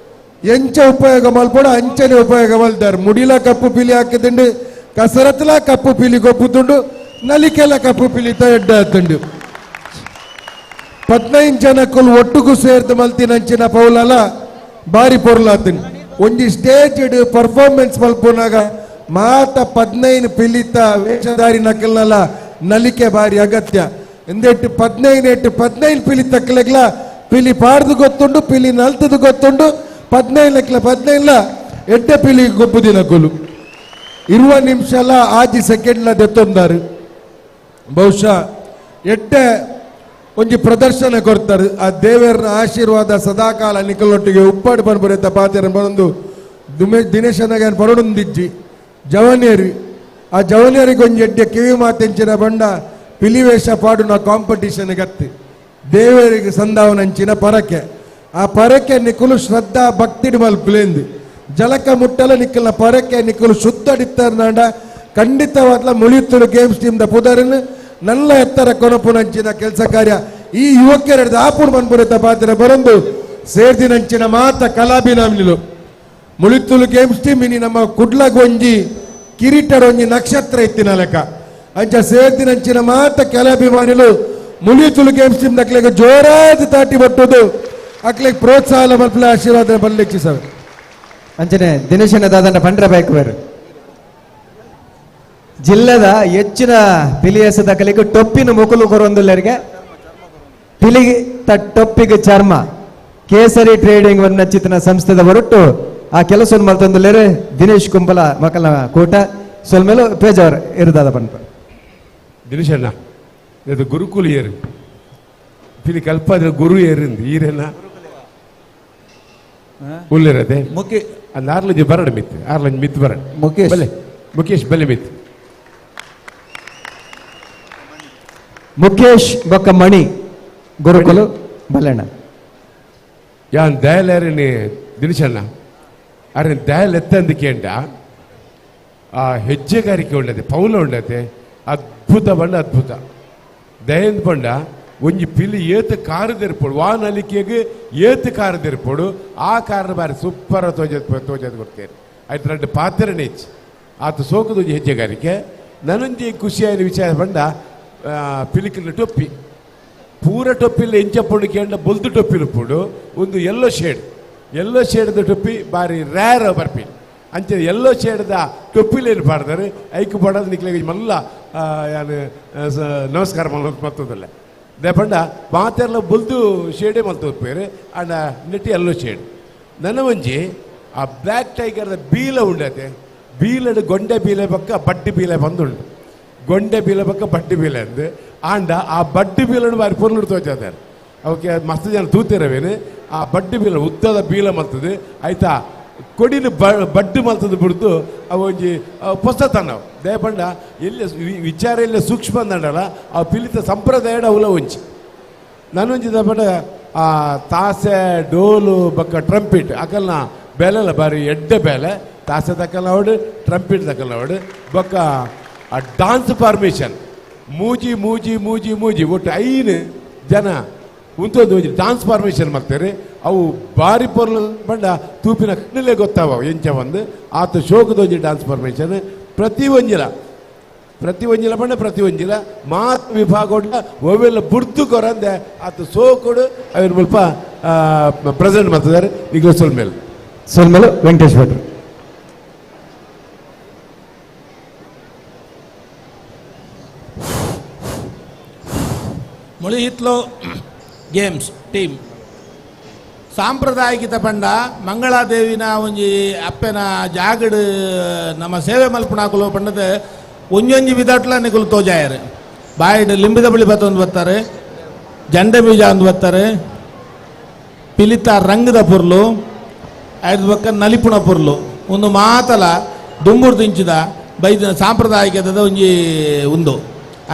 ಎಂಚ ಉಪಯೋಗ ಮಲ್ಪೋಡು ಅಂಚನೆ ಉಪಯೋಗ ಮಲ್ದಾರು ಮುಡಿಲ ಕಪ್ಪು ಪಿಲಿ ಹಾಕಿದುಂಡು ಕಸರತ್ಲ ಕಪ್ಪು ಪಿಲಿ ಗೊಬ್ಬುತ್ತುಂಡು ನಲಿಕೆಲ್ಲ ಕಪ್ಪು ಪಿಲಿ ಎಡ್ಡ ಆತುಂಡು 15 ಜನಕ್ಕುಲ್ ಒಟ್ಟುಗು ಸೇರ್ದು ಮಲ್ತಿನಂಚಿನ ಪೌಲಲ ಬಾರಿ ಪೊರ್ಲಾತುಂಡು. ಒಂಜಿ ಸ್ಟೇಜ್ ಪರ್ಫಾರ್ಮೆನ್ಸ್ ಮಲ್ಪುನಾಗ ಮಾತ 15 ಪಿಲಿತ ವೇಷಧಾರಿ ನಕಲ್ನಲ ನಲಿಕೆ ಬಾರಿ ಅಗತ್ಯ ಎಂದೆಟ್ಟು 15 ಎಟ್ಟು 15 ಪಿಲಿ ತಕ್ಕಲೆಗ್ಲ ಪಿಲಿ ಪಾಡ್ದು ಗೊತ್ತುಂಡು ಪಿಲಿ ನಲ್ತದು ಗೊತ್ತುಂಡು 15 ಲೆಕ್ಲ 15 ಎಡ್ಡೆ ಪಿಲಿ ಗೊಬ್ಬು ದಿನಕುಲು 20 ನಿಮಿಷಲ ಆಜಿ ಸೆಕೆಂಡ್ಲ ದೆತ್ತೊಂದಾರು ಬಹುಶಃ ಎಡ್ಡೆ ಒಂಜಿ ಪ್ರದರ್ಶನ ಕೊಡ್ತಾರೆ. ಆ ದೇವರ ಆಶೀರ್ವಾದ ಸದಾಕಾಲ ನಿಕಲೊಟ್ಟಿಗೆ ಉಪ್ಪಾಡು ಪನ್ಪುರೆತ್ತ ಪಾತೆರ ಬರೊಂದು ದಿನೇಶನಾಗ ಬರೊಂದಿಜ್ಜಿ ಜವನಿಯರಿ ಆ ಜವನಿಯರಿಗೆ ಒಂಜಿ ಎಡ್ಡೆ ಕಿವಿ ಮಾತೆಂಚಿನ ಬಂಡ ಪಿಲಿವೇಷ ಪಾಡುನ ಕಾಂಪಿಟೇಷನ್ ಗತ್ತಿ ದೇವರಿಗೆ ಸಂದಾವನಂಚಿನ ಪರಕೆ ಆ ಪರಕೆ ನಿಕುಲು ಶ್ರದ್ಧಾ ಭಕ್ತಿಡ್ ಮಲ್ಪುಲೇಂದು ಜಲಕ ಮುಟ್ಟಲ ನಿಕ್ಕಲ್ನ ಪರಕೆ ನಿಕುಲು ಶುದ್ಧಡಿತ್ತರ್ನಾಂಡ ಖಂಡಿತವಾದ್ಲ ಮುಳಿಯುತ್ತಲು ಗೇಮ್ಸ್ ಟೀಮ್ದ ಪುದರನ್ನು ನಲ್ಲ ಎತ್ತರ ಕೊನಪುನಂಚಿನ ಕೆಲಸ ಕಾರ್ಯ ಈ ಯುವಕರ ಆಪುಡ್ ಮನ್ಪುರೆತ್ತ ಪಾತ್ರ ಬರೊಂದು ಸೇರ್ದಿನಂಚಿನ ಮಾತ ಕಲಾಭಿನಾಮಿಲು ಮುಳಿತ್ತುಲು ಗೇಮ್ಸ್ ಟೀಮ್ ಇನಿ ನಮ್ಮ ಕುಡ್ಲಗೊಂಜಿ ಕಿರೀಟರೊಂಜಿ ನಕ್ಷತ್ರ ಇತ್ತಿನ ಲೆಕ್ಕ ಅಂಚ ಸೇರ್ದಿನಂಚಿನ ಮಾತ ಕಲಾಭಿಮಾನಿಲು ಮುಳಿಯುತ್ತುಲು ಗೇಮ್ಸ್ ಟೀಮ್ ನಕ್ಲೆಗೆ ಜೋರಾದ ತಾಟಿ ಬಟ್ಟುದು ಅಕ್ಲೆಗೆ ಪ್ರೋತ್ಸಾಹ ಮಲ್ಪಲೆ ಆಶೀರ್ವಾದ ಬರಲಿಕ್ಕೆ ಸರ್. ಅಂಚನೆ ದಿನೇಶನ ದಾದನ ಪಂಡ್ರ ಬೈಕ್ ಬೇರೆ ಜಿಲ್ಲೆದ ಹೆಚ್ಚಿನ ಪಿಲಿಯಸದ ಕಲಿಗೆ ಟೊಪ್ಪಿನ ಮುಕುಲು ಕೊರೊಂದುಲ್ಲರಿಗೆ ಪಿಲಿ ಟೊಪ್ಪಿಗೆ ಚರ್ಮ ಕೇಸರಿ ಟ್ರೇಡಿಂಗ್ ವರ್ಣಚಿತನ ಸಂಸ್ಥೆದ ಹೊರಟು ಆ ಕೆಲಸವನ್ನು ಮಲ್ತೊಂದುಲ್ಲೇರೆ ದಿನೇಶ್ ಕುಂಬಲ ಮಕ್ಕಳ ಕೂಟ ಸೊಲ್ಮೇಲು ಪೇಜಾವರ್ ಇರುದಾದ ಪನ್ಪ. ದಿನೇಶಣ್ಣ ಇದು ಗುರುಕುಲ ಏರು ಪಿಲಿ ಕಲ್ಪಾದ್ರೆ ಗುರು ಏರಿಂದು ಈರೇನ ಉಲ್ಲಿರದೆ ಮುಖೇ ಅಂದ್ ಆರ್ಲಂಜಿ ಬರಡ ಮಿತ್ ಆರ್ಲಂಜಿ ಮಿತ್ ಬರಡ ಮುಖೇಶ್ ಬಲೆ ಮುಖೇಶ್ ಬಲೆ ಮಿತ್ ಮುಖೇಶ್ ಬೊಕ್ಕ ಮಣಿ ಗುರುಕುಲು ಬಲೆಣ್ಣ ಯಾನ್ ದಯಲೇರನಿ ದಿನೇಶಣ್ಣ ಅರೆ ದಯಲ್ ಎತ್ತಂದಿಕೇಂಡ ಆ ಹೆಜ್ಜೆಗಾರಿಕೆ ಉಂಡತೆ ಪೌಲ ಉಂಡತೆ ಅದ್ಭುತ ಬಣ್ಣ ಅದ್ಭುತ ದಯಂದ ಪಂಡ ಒಂಜಿ ಪಿಲಿ ಏತು ಕಾರದಿರ್ಪೋಡು ವಾನಲಿಕೆಗೆ ಏತು ಕಾರದಿರ್ಪೋಡು ಆ ಕಾರಣ ಬಾರಿ ಸೂಪರ್ ತೋಜದ್ ತೋಜದ್ ಕೊಡ್ತೇನೆ ಆಯ್ತು రెండు ಪಾತ್ರನೇ ಹೆಚ್ಚು ಆತ ಸೋಕದ ಒಂಜಿ ಹೆಜ್ಜೆಗಾರಿಕೆ ನನೊಂಜಿ ಖುಷಿಯಾದ ವಿಚಾರ ಪಂಡ ಪಿಲಿಕಿನ ಟೊಪ್ಪಿ ಪೂರ ಟೊಪ್ಪಿಲ್ಲ ಇಂಚಪ್ಪುಂಡು ಕೇಂಡ ಬೊಲ್ದು ಟೊಪ್ಪಿಲು ಪುಡು ಒಂದು yellow shade yellow ಶೇಡ್ದ ಟೊಪ್ಪಿ ಬಾರಿ ರ್ಯಾರ್ ಬರ್ಪಿ ಅಂಚೆ ಎಲ್ಲೋ ಶೇಡ್ದ ಟೊಪ್ಪಿಲೇನು ಪಾಡ್ದಾರೆ ಐಕ್ ಪಾಡೋದು ನಿಕ್ಲೆಗ್ ಮಲ್ಲ ಯಾನು ನಮಸ್ಕಾರ ಮತ್ತದಲ್ಲ ದೇಪಂಡ ಮಾತೆಲ್ಲ ಬೊಲ್ದು ಶೇಡೇ ಮಲ್ತೋಪೇರು and net yellow shade ನನ್ನ ಒಂಜಿ ಆ ಬ್ಲ್ಯಾಕ್ ಟೈಗರ್ದ ಬೀಲ ಉಂಡತೆ ಬೀಲಡು ಗೊಂಡೆ ಬೀಲೆ ಪಕ್ಕ ಬಡ್ಡಿ ಬೀಲೆ ಬಂದುಂಡು ಗೊಂಡೆ ಬೀಲೆ ಪಕ್ಕ ಬಡ್ಡಿ ಬೀಲೆ ಅಂದು ಆಂಡ ಆ ಬಡ್ಡಿ ಬೀಲಡು ಬಾರಿ ಪೊರ್ಲು ತೋಚಾದಾರೆ ಅವಕ್ಕೆ ಮಸ್ತ್ ಜನ ತೂತಿರವೇನು ಆ ಬಡ್ಡಿ ಬೀಲ ಉದ್ದದ ಬೀಲ ಮಲ್ತದೆ ಆಯ್ತಾ ಕೊಡಿನ ಬಡ್ಡು ಮಲ್ತದ ಬಿಡ್ದು ಅವು ಒಂಜಿ ಪೊಸತನ ದಯಪಂಡ ಎಲ್ಲಿ ವಿಚಾರ ಎಲ್ಲ ಸೂಕ್ಷ್ಮ ಅಂದಂಡಲ್ಲ ಆ ಪಿಲಿತ ಸಂಪ್ರದಾಯಡ ಅವಲ ಒಂಜಿ ನಾನೊಂಜಿ ದಯಪಂಡ ಆ ತಾಸೆ ಡೋಲು ಬಕ್ಕ ಟ್ರಂಪಿಟ್ ಅಕಲ್ನ ಬೇಲೆಲ್ಲ ಬಾರಿ ಎಡ್ಡೆ ಬೇಲೆ ತಾಸೆ ತಕ್ಕಲ್ಲ ಅವಡು ಟ್ರಂಪಿಟ್ ತಕ್ಕಲ್ಲ ಅವಡು ಬೊಕ್ಕ ಆ ಡಾನ್ಸ್ ಫಾರ್ಮೇಷನ್ ಮೂಜಿ ಮೂಜಿ ಮೂಜಿ ಮೂಜಿ ಒಟ್ಟು 5 ಜನ ಉಂತೊಂದು ಒಂಜಿ ಡಾನ್ಸ್ ಫಾರ್ಮೇಷನ್ ಮಾಡ್ತಾರೆ ಅವು ಬಾರಿ ಪೊರ್ಲು ಬಂಡ ತೂಪಿನ ಕಣ್ಣಲ್ಲೇ ಗೊತ್ತಾವ ಎಂಚ ಒಂದು ಆತ ಶೋಕದ ಒಂಜಿ ಡಾನ್ಸ್ ಫಾರ್ಮೇಷನ್ ಪ್ರತಿ ಒಂಜಿಲ ಪ್ರತಿ ಒಂಜಿಲ ಬಂಡ ಪ್ರತಿ ಒಂಜಿಲ ಮಾತು ವಿಭಾಗ ಒವೆಲ್ಲ ಬುಡ್ದು ಕೊರಂದೆ ಆತ ಸೋಕೊಡು ಅವಿನ ಮುಲ್ಪ ಪ್ರೆಸೆಂಟ್ ಮಾಡ್ತಿದ್ದಾರೆ ಈಗ ಸೊಲ್ಮೇಲೆ ಸೊಲ್ಮೇಲೆ ವೆಂಕಟೇಶ್ ಭಟ್ರು. ಮುಳಿಹಿತ್ಲು ಗೇಮ್ಸ್ ಟೀಮ್ ಸಾಂಪ್ರದಾಯಿಕ ಪಂಡ ಮಂಗಳಾದೇವಿನ ಒಂಜಿ ಅಪ್ಪೆನ ಜಾಗಡ್ ನಮ್ಮ ಸೇವೆ ಮಲ್ಪುಣಾಕುಲು ಪಂಡದ ಒಂಜೊಂಜಿ ವಿದಾಟ್ಲ ನಿಕುಲು ತೋಜಾಯರು ಬಾಯಿಡ್ ಲಿಂಬಿದ ಬಳಿ ಬತ್ತೊಂದು ಬರ್ತಾರೆ ಜಂಡೆ ಬೀಜ ಒಂದು ಬರ್ತಾರೆ ಪಿಲಿತ ರಂಗದ ಪೊರ್ಲು ಐದು ಪಕ್ಕ ನಲಿಪುಣ ಪೊರ್ಲು ಒಂದು ಮಾತಲ ದುಂಬುರು ತಿಂಚಿದ ಬೈದಿನ ಸಾಂಪ್ರದಾಯಿಕದ ಒಂಜಿ ಉಂದು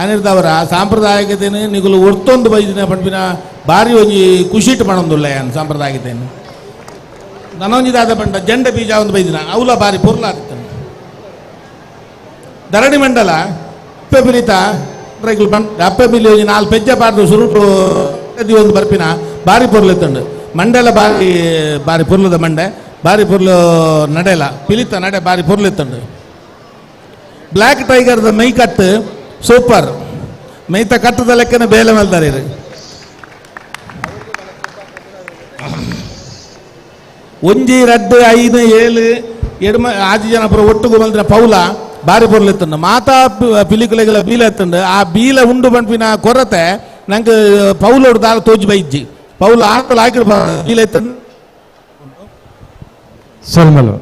ಅನಿರ್ದವರ ಸಾಂಪ್ರದಾಯಿಕತೆಯನ್ನು ನಿಗುಲು ಒರ್ತೊಂದು ಬೈದಿನ ಪಂಪಿನ ಭಾರಿ ಒಂಜಿ ಖುಷಿಟ್ ಪಣೊಂದುಲ್ಲ ಯಾನ್ ಸಾಂಪ್ರದಾಯಿಕತೆಯನ್ನು ನನೊಂಜಿದಾದ ಪಂಡ ಜಂಡೆ ಬೀಜ ಒಂದು ಬೈದಿನ ಅವಲ ಭಾರಿ ಪೊರ್ಲಾಗ್ತದೆ ಧರಣಿ ಮಂಡಲ ಅಪ್ಪೆ ಬಿಲಿತ ಅಪ್ಪೆ ಬಿಲಿ ಒಂಜಿ 4 ಪೆಜ್ಜೆ ಪಾಡ್ದು ಸುರುಟು ಒಂದು ಬರ್ಪಿನ ಭಾರಿ ಪೊರ್ಲೆತ್ತುಂಡು ಮಂಡಲ ಭಾರಿ ಭಾರಿ ಪೊರ್ಲದ ಮಂಡೆ ಭಾರಿ ಪೊರ್ಲು ನಡೆಲ ಪಿಲಿತ ನಡೆ ಭಾರಿ ಪೊರ್ಲೆತ್ತುಂಡು ಬ್ಲ್ಯಾಕ್ ಟೈಗರ್ದ ಮೈ ಕಟ್ಟು ಸೂಪರ್ ಮೈತ ಕಟ್ಟದ ಲೆಕ್ಕನ ಬೇಲೆ ಮಲ್ದಾರಿ ಒಂಜಿ 2 5 7 ಎಡ್ಮ ಆಜಿ ಜನ ಪುರ ಒಟ್ಟುಗು ಮಲ್ದಿನ ಪೌಲ ಭಾರಿ ಪೊರ್ಲೆತ್ತುಂಡು ಮಾತಾ ಪಿಲಿಕುಲೆಗಳ ಬೀಲ ಎತ್ತುಂಡು ಆ ಬೀಲ ಉಂಡು ಪನ್ಪಿನ ಕೊರತೆ ನಂಗೆ ಪೌಲೋಡು ದಾಲ ತೋಜಿ ಬೈಜ್ಜಿ ಪೌಲ ಆಕಳು ಹಾಕಿ ಬೀಲ ಎತ್ತುಂಡು ಸೊಲ್ಮಲು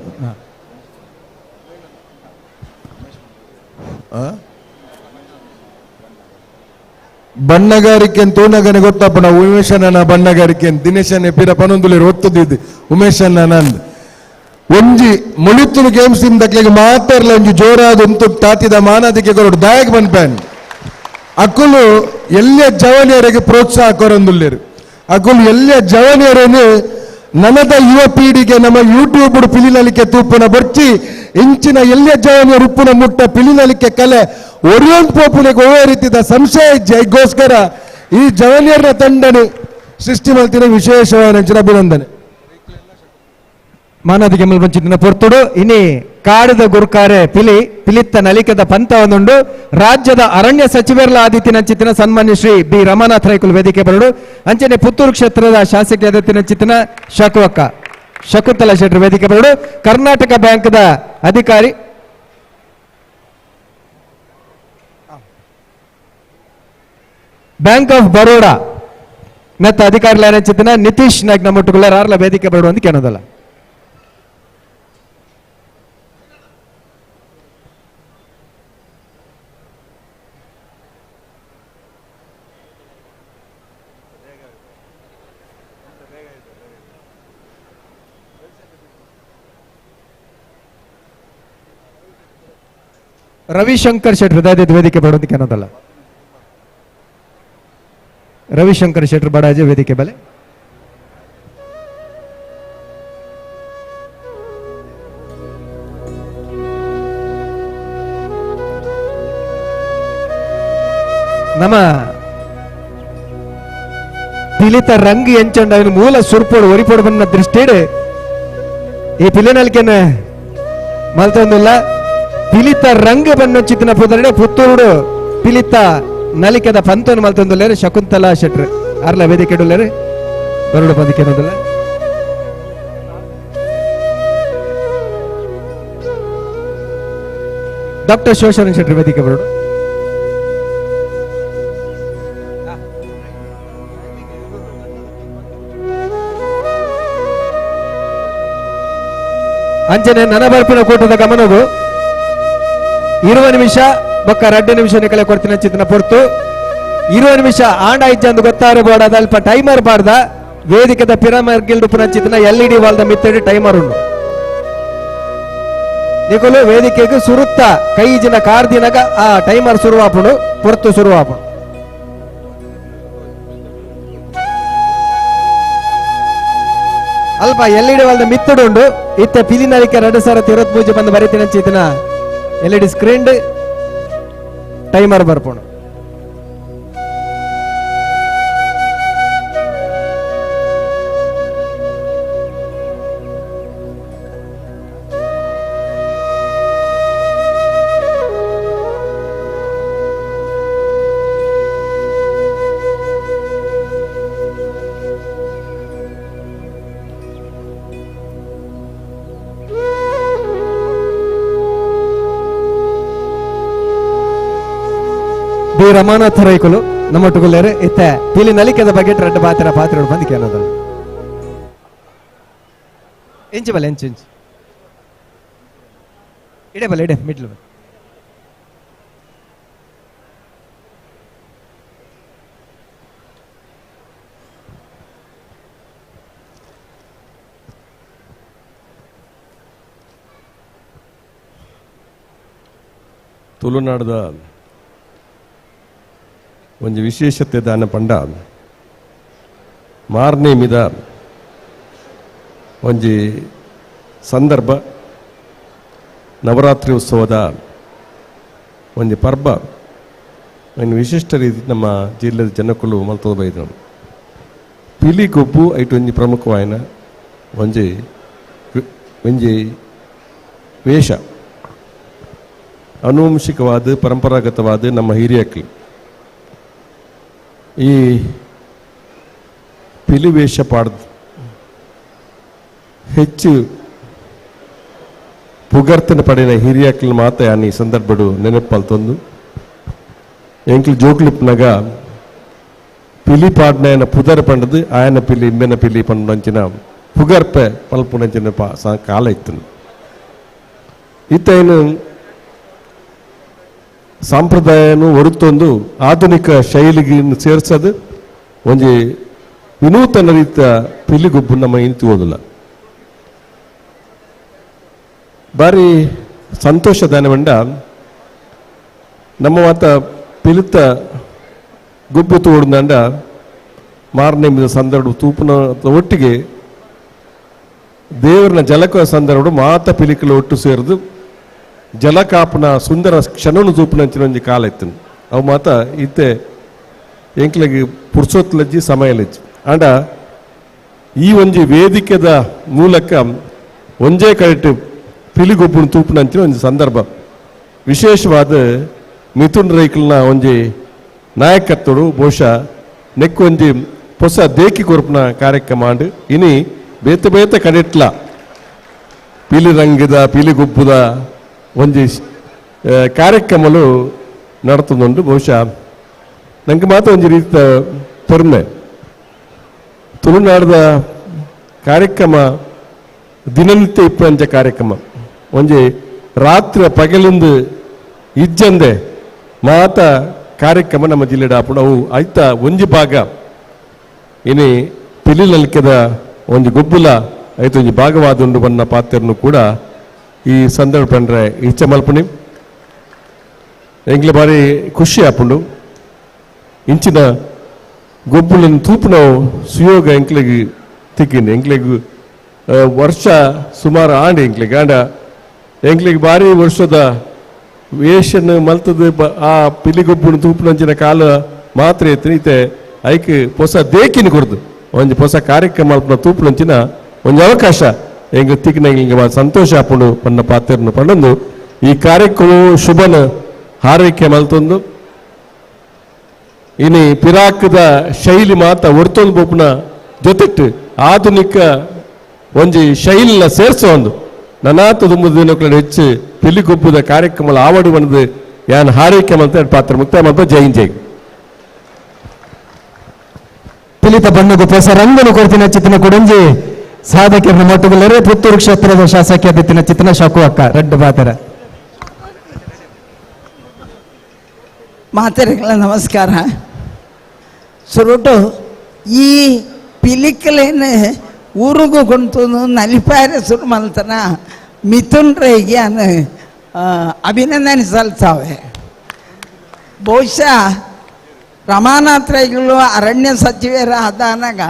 ಬಣ್ಣಗಾರಿಕೆ ತೂನಗನೆ ಗೊತ್ತಪ್ಪಣ ಉಮೇಶನ ಬಣ್ಣಗಾರಿಕೆ ದಿನೇಶನೇ ಪಿರ ಪನೊಂದುಲೇರು ಒತ್ತುದಿದ್ದು ಉಮೇಶನ ನಂದ್ ಒಂಜಿ ಮುಳಿತುಲು ಗೇಮ್ಸ್ ಇಂದಕ್ಲೆಗ್ ಮಾತಾರ್ಲ ಒಂಜಿ ಜೋರಾದ ಉಂತು ತಾತಿದ ಮಾನಾದಿಕೆ ಕೊರಡು ದಾಯಕ್ ಬನ್ಪ್ಯಾನ್ ಅಕುಲು ಎಲ್ಲ ಜವನಿಯರಿಗೆ ಪ್ರೋತ್ಸಾಹ ಕೊರೊಂದುಲ್ಲೇರು ಅಕುಲು ಎಲ್ಲ ಜವನಿಯರನ್ನು ನನದ ಯುವ ಪೀಳಿಗೆ ನಮ್ಮ ಯೂಟ್ಯೂಬ್ ಪಿಲಿನಲಿಕೆ ತೂಪುನ ಬೊರ್ಚಿ ಇಂಚಿನ ಎಲ್ಲ ಜವನಿಯರು ಉಪ್ಪುನ ಮುಟ್ಟ ಪಿಲಿನಲಿಕೆ ಕಲೆ ಒರಿಯೊಂದು ಪೋಪುನೆಗೆ ಒಳ್ಳೆ ರೀತಿಯ ಸಂಶಯ ಇಜ್ಜಿ ಈ ಜವನಿಯರ ತಂಡನೆ ಸೃಷ್ಟಿ ಮಲ್ತಿನ ವಿಶೇಷವಾದ ಅಭಿನಂದನೆ. ಮಾನಾದಿಗೆ ಮಲ್ಪಂಚಿನ ಪೊರ್ತುಡು ಇನಿ ಕಾಡದ ಗುರುಕಾರೆ ಪಿಲಿ ಪಿಲಿತ್ತ ನಲಿಕದ ಪಂಥ ಒಂದುಂಡು ರಾಜ್ಯದ ಅರಣ್ಯ ಸಚಿವರ್ಲ ಆದಿತ್ಯನಂಚಿತ್ತಿನ ಸನ್ಮಾನ್ಯ ಶ್ರೀ ಬಿ ರಮಾನಾಥ್ ರೈಕುಲ್ ವೇದಿಕೆ ಬರಡು ಅಂಚನೆ ಪುತ್ತೂರು ಕ್ಷೇತ್ರದ ಶಾಸಕಿ ಆದಿತ್ಯನಂಚಿತ್ತಿನ ಶಕುವಕ್ಕ ಶಕುಂತಲಾ ಶೆಟ್ಟರ್ ವೇದಿಕೆ ಬರಡು ಕರ್ನಾಟಕ ಬ್ಯಾಂಕ್ದ ಅಧಿಕಾರಿ ಬ್ಯಾಂಕ್ ಆಫ್ ಬರೋಡಾ ಮತ್ತು ಅಧಿಕಾರಿ ನಿತೀಶ್ ನಾಯ್ಕ್ ನಮ್ಮೊಟ್ಟುಗುಳ್ಳ ರಾರ್ಲ ವೇದಿಕೆ ಬರಡು ಅಂತ ಕೇಳೋದಲ್ಲ. ರವಿಶಂಕರ್ ಶೆಟ್ಟರ್ ದಯವಿಟ್ಟು ವೇದಿಕೆ ಬರೋದಕ್ಕೆ ಅನ್ನೋದಲ್ಲ. ರವಿಶಂಕರ್ ಶೆಟ್ಟರ್ ಬಡಾಜೆ ವೇದಿಕೆ ಬಲೆ. ನಮ್ಮ ಪಿಲಿತ ರಂಗ್ ಎಂಚಂಡ ಅವನು ಮೂಲ ಸುರ್ಪೋಡು ಒರಿಪೋಡು ಬನ್ನ ದೃಷ್ಟಿಡ್ ಈ ಪಿಲಿನಲ್ಕೆನ ಮಲ್ತೊಂದಿಲ್ಲ. ಪಿಲಿತ ರಂಗ ಬನ್ನೊಚ್ಚಿತ್ತಿನ ಪುದರಡೆ ಪುತ್ತೂರುಡು ಪಿಲಿತ ನಲಿಕೆದ ಪಂತೋನು ಮಲ್ತೊಂದುಲ್ಲೇರು ಶಕುಂತಲಾ ಶೆಟ್ರು ಅರ್ಲ ವೇದಿಕೆ ಉಲ್ಲೇರು ಬರಡು ಪದಕ್ಕೆ ಡಾಕ್ಟರ್ ಶಿವಶರಣ ಶೆಟ್ರು ವೇದಿಕೆ ಬರಡು. ಅಂಚನೆ ನನಬರ್ಪಿನ ಕೂಟದ ಗಮನವು 20 ನಿಮಿಷ ಬೊಕ್ಕ 2 ನಿಮಿಷ ನಿಕಲೆ ಕೊಡ್ತಿನ ಚಿತ್ರನ ಪೊರ್ತು 20 ನಿಮಿಷ ಆಂಡ ಇಜ್ಜಂದು ಗೊತ್ತಾರೆ ಬೋಡ ಅಲ್ಪ ಟೈಮರ್ ಬಾರ್ದ ವೇದಿಕೆದ ಪಿರಮರ್ ಗಿಲ್ಡು ಪುನಚಿತನ ಎಲ್ಇಡಿ ವಾಲ್ದ ಮಿತ್ತಡಿ ಟೈಮರ್ ಉಂಡು ನಿಕಲು ವೇದಿಕೆಗೆ ಸುರುತ್ತ ಕೈ ಜಿನ ಕಾರ್ದಿನಗ ಆ ಟೈಮರ್ ಸುರುವಾಪುಡು ಪೊರ್ತು ಸುರುವಾಪುಡು. ಅಲ್ಪ ಎಲ್ಇಡಿ ವಾಲ್ದ ಮಿತ್ತಡು ಉಂಡು ಇತ್ತ ಪಿಲಿನಲಿಕೆ 2023 ಬಂದು ಬರೀತಿನ ಚೇತನ LED screen timer ಬರ್ಪೋಣ. B Ramanath ರೈಕುಲು ನಮ್ಮೊಟ್ಟುಗುಲ್ಲೇರು ಇತ್ತೆ ಪಿಲಿ ನಲಿಕೆದ ಬಗ್ಗೆ ರಡ್ಡ ಪಾತ್ರ ಪಾತ್ರ ಬಂದು ಕೇಳೋದು ಇಂಚು ಬಲೆ ಇಂಚು ಇಂಚು ಇಡೆ ಬಲೆ ಇಡೆ ಮಿಡ್ಲು ಬಲೆ. ತುಳುನಾಡದ ಒಂಜಿ ವಿಶೇಷತೆ ದಾನ ಪಂಡ ಮಾರ್ನೇಮಿದ ಒಂಜಿ ಸಂದರ್ಭ ನವರಾತ್ರಿ ಉತ್ಸವದ ಒಂಜಿ ಪರ್ಬ ಒಂದು ವಿಶಿಷ್ಟ ರೀತಿ ನಮ್ಮ ಜಿಲ್ಲೆದ ಜನಕುಲು ಮಲ್ತದ ಬೈದರು. ಪಿಲಿ ಗೊಬ್ಬು ಐಟು ಒಂಜಿ ಪ್ರಮುಖವಾಯಿನ ಒಂಜಿ ಒಂಜಿ ವೇಷ ಆನುವಂಶಿಕವಾದ ಪರಂಪರಾಗತವಾದ ನಮ್ಮ ಹಿರಿಯಕ್ಲು ಈ ಪಿಲಿ ವೇಷ ಪಾಡ್ದು ಹೆಚ್ಚು ಪುಗರ್ತನ ಪಡೆಯ ಹಿರಿಯಕ್ಲು ಮಾತ ಈ ಸಂದರ್ಭಡು ನೆನಪಲ್ತೊಂದು ಎಂಕ್ಲು ಜೋಕ್ಲಿಪ್ನಾಗ ಪಿಲಿ ಪಾಡ್ನ ಪುದರ್ ಪಂಡದು ಆಯನ ಪಿಲಿ ಇಂಬೆನ ಪಿಲಿ ಪಂಡಂಚಿನ ಪುಗರ್ಪೆ ಪಲ್ಪುನಂಚಿನ ಕಾಲ ಇತ್ತು. ಇತ್ತೇನು ಸಾಂಪ್ರದಾಯನು ಹೊರತೊಂದು ಆಧುನಿಕ ಶೈಲಿಗೆ ಸೇರ್ಸೋದು ಒಂಜಿ ವಿನೂತನ ರೀತಿಯ ಪಿಲಿಗೊಬ್ಬು ನಮ್ಮ ಇಂತಿ ಓದಿಲ್ಲ. ಭಾರಿ ಸಂತೋಷದಾನವಂಡ ನಮ್ಮ ಮಾತ ಪಿಲಿತ ಗೊಬ್ಬು ತೋಡ್ದಂಡ ಮಾರನೇ ಸಂದರ್ಭ ತೂಪನ ಒಟ್ಟಿಗೆ ದೇವರನ್ನ ಜಲಕ ಸಂದರ್ಭ ಮಾತ ಪಿಲಿಕಲು ಒಟ್ಟು ಸೇರಿದು ಜಲಕಾಪನ ಸುಂದರ ಕ್ಷಣನು ತೂಪನಂಚಿನ ಒಂಜಿ ಕಾಲ ಇತ್ತು. ಅವು ಮಾತ ಇತ್ತೆ ಎಂಕ್ಲೆಗ್ ಪುರ್ಸೊತ್ಲಜ್ಜಿ ಸಮಯಲಜ್ಜಿ ಆಂಡ ಈ ಒಂಜಿ ವೇದಿಕೆದ ಮೂಲಕ ಒಂಜೇ ಕಡೆಟ್ ಪಿಲಿಗೊಬ್ಬನ ತೂಪನಂಚಿನ ಒಂಜಿ ಸಂದರ್ಭ ವಿಶೇಷವಾದ ಮಿಥುನ್ ರೈಕಲ್ನ ಒಂಜಿ ನಾಯಕತ್ವಡು ಬಹುಶಃ ನೆಕ್ಕು ಒಂಜಿ ಹೊಸ ದೇಕಿ ಕೊರ್ಪುನ ಕಾರ್ಯಕ್ರಮ ಆಂಡ್ ಇನಿ ಬೇತೆ ಬೇತೆ ಕಡೆಟ್ಲ ಪಿಲಿ ರಂಗದ ಪಿಲಿಗೊಬ್ಬುದ ಒಂಜಿ ಕಾರ್ಯಕ್ರಮಲು ನಡತದುಂಡು. ಬಹುಶಃ ನಂಗೆ ಮಾತ್ರ ಒಂಜಿ ರೀತಿಯ ಪೆರ್ಮೆ ತುಳುನಾಡದ ಕಾರ್ಯಕ್ರಮ ದಿನನಿತ್ಯ ಇಪ್ಪಂಚ ಕಾರ್ಯಕ್ರಮ ಒಂಜಿ ರಾತ್ರಿ ಪಗಲಿಂದು ಇಜ್ಜಂದೆ ಮಾತ ಕಾರ್ಯಕ್ರಮ ನಮ್ಮ ಜಿಲ್ಲೆಡ್ ಆಪುಂಡು. ಅವು ಐತ ಒಂಜಿ ಭಾಗ ಇನಿ ಪಿಲಿನಲ್ಕೆದ ಒಂಜಿ ಗೊಬ್ಬುಲ ಐತ ಒಂಜಿ ಭಾಗವಾದುಂಡು ಬನ್ನ ಪಾತ್ರನು ಕೂಡ ಈ ಸಂದರ್ಭ ಪಂಡ್ರೆ ಇಚ್ಛೆ ಮಲ್ಪುನಿ ಎಂಗ್ಲ ಬಾರಿ ಖುಷಿ ಆಪುಂಡು. ಇಂಚಿನ ಗೊಬ್ಬುలను ತೂಪುನ ಸುಯೋಗ ಎಂಕ್ಲೆಗ್ ತಿಕ್ಕಿಂಡು. ಎಂಕ್ಲೆಗ್ ವರ್ಷ ಸುಮಾರು ಆಂಡ್ ಎಂಕ್ಲೆಗ್ ಆಂಡ ಎಂಕ್ಲೆಗ್ ಭಾರಿ ವರ್ಷದ ವೇಷನ್ ಮಲ್ತದ ಆ ಪಿಲಿಗೊಬ್ಬುನ ತೂಪುನಂಚಿನ ಕಾಲ ಮಾತ್ರ ಇತ್ತು. ಇತ್ತೆ ಐಕ್ ಹೊಸ ದೇಕಿನ ಕೊರ್ದು ಒಂಜಿ ಹೊಸ ಕಾರ್ಯಕ್ರಮ ಮಲ್ಪುನ ತೂಪುನಂಚಿನ ಒಂಜಿ ಅವಕಾಶ ಎಂಗ್ ತಿಕ್ಕಿನ ಎಂಗ್ಲಿಗೆ ಸಂತೋಷ ಆಪುಂಡು ಪನ್ನ ಪಾತ್ರನು ಪಂಡೊಂದು ಈ ಕಾರ್ಯಕ್ರಮ ಶುಭನ ಹಾರೈಕೆ ಮಲ್ತೊಂದು ಇನಿ ಪಿರಾಕದ ಶೈಲಿ ಮಾತ ಒರ್ತೊಂದು ಪೋಪುನ ಜೊತೆಟ್ ಆಧುನಿಕ ಒಂಜಿ ಶೈಲಿನ ಸೇರ್ಸೋ ಒಂದು ನನಾತ ದುಂಬು ದಿನಕ್ಕೂ ಹೆಚ್ಚು ಪಿಲಿಗೊಬ್ಬದ ಕಾರ್ಯಕ್ರಮ ಆವಡು ಬಂದು ಯಾನ್ ಹಾರೈಕೆ ಅಂತ ಪಾತ್ರ ಮುಕ್ತಾಯ ಮಾಡ್ಬೋದು. ಜೈ ಹಿಂದ್, ಜೈ. ಪಿಲಿತ ಬಣ್ಣಗು ಪೊಸ ರಂಗನು ಕೊಡ್ತಿನ ಚಿತ್ತನ ಕೊಡಂಜಿ ಸಾಧಕರನ್ನ ಮೊಟ್ಟುಗಲ್ಲರೆ ಪುತ್ತೂರು ಕ್ಷೇತ್ರದ ಶಾಸಕಿ ಅದಿತ್ತಿನ ಚಿತ್ತನ ಶಾಕು ಅಕ್ಕ ರಡ್ಡು ಬಾತರ. ಮಾತೆರೆಗಳ ನಮಸ್ಕಾರ. ಸುರುಟು ಈ ಪಿಲಿಕಲೇನು ಊರುಗು ಕೊಂತು ನಲಿಪಾರೆ ಸುರು ಮಲ್ತನ ಮಿಥುನ್ ರೈಗೆ ಅಭಿನಂದನೆ ಸಲ್ಲಿಸಾವೆ. ಬಹುಶಃ ರಮಾನಾಥ್ ರೈಗಳು ಅರಣ್ಯ ಸಚಿವರ ಆದಾನಾಗ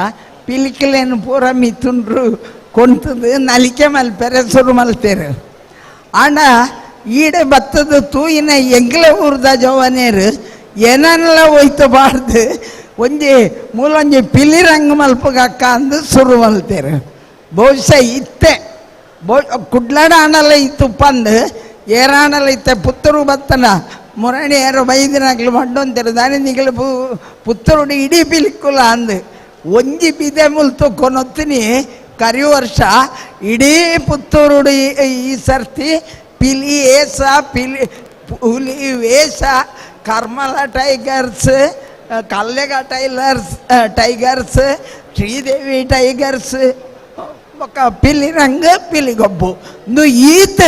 ಪಿಲಿಕಲೇನು ಪೂರ ಮಿಥುನ್ರು ಕೊಂತದು ನಲಿಕೆ ಮಲ್ಪೆರೆ ಸುರು ಮಲ್ತೇರು. ಆಂಡ ಈಡೆ ಬತ್ತದ ತೂಯಿನ ಎಂಗ್ಲ ಊರ್ದ ಜವಾನೇರು ಏನೆಲ್ಲ ಹೋಯ್ತು ಬಾರ್ದು ಒಂಜಿ ಮೂಲೊಂಜಿ ಪಿಲಿ ರಂಗ ಮಲ್ಪಗಕ್ಕ ಅಂದು ಸುರು ಮಲ್ತೇರು. ಬಹುಶಃ ಇತ್ತೆ ಕುಡ್ಲಡ ಆಣಲ್ಲ ಇತ್ತು ಪಂದು ಏರಾಣಲ್ಲ ಇತ್ತೆ ಪುತ್ತೂರು ಬತ್ತನ ಮುರಣಿ ಯಾರೋ ಬೈದಿನಾಗ್ಲು ಮಂಡೊಂತಿರು ದಾನಿ ನಿಗಲು ಪುತ್ತೂರುಡು ಇಡೀ ಪಿಲಿಕ್ಕುಲ ಅಂದು ಒಂಜಿ ಬಿದೆ ಮುಲ್ತು ಕೊನೊತ್ತಿನಿ ಕರಿ ವರ್ಷ ಇಡೀ ಪುತ್ತೂರುಡು ಈ ಸರ್ತಿ ಪಿಲಿ ಏಸ ಪಿಲಿ ಹುಲಿ ವೇಷ Karmala tigers Kallega tailors tigers Sridevi tigers ಬೊಕ್ಕ ಪಿಲಿ ರಂಗ ಪಿಲಿಗೊಬ್ಬು ಇಂದು ಈತ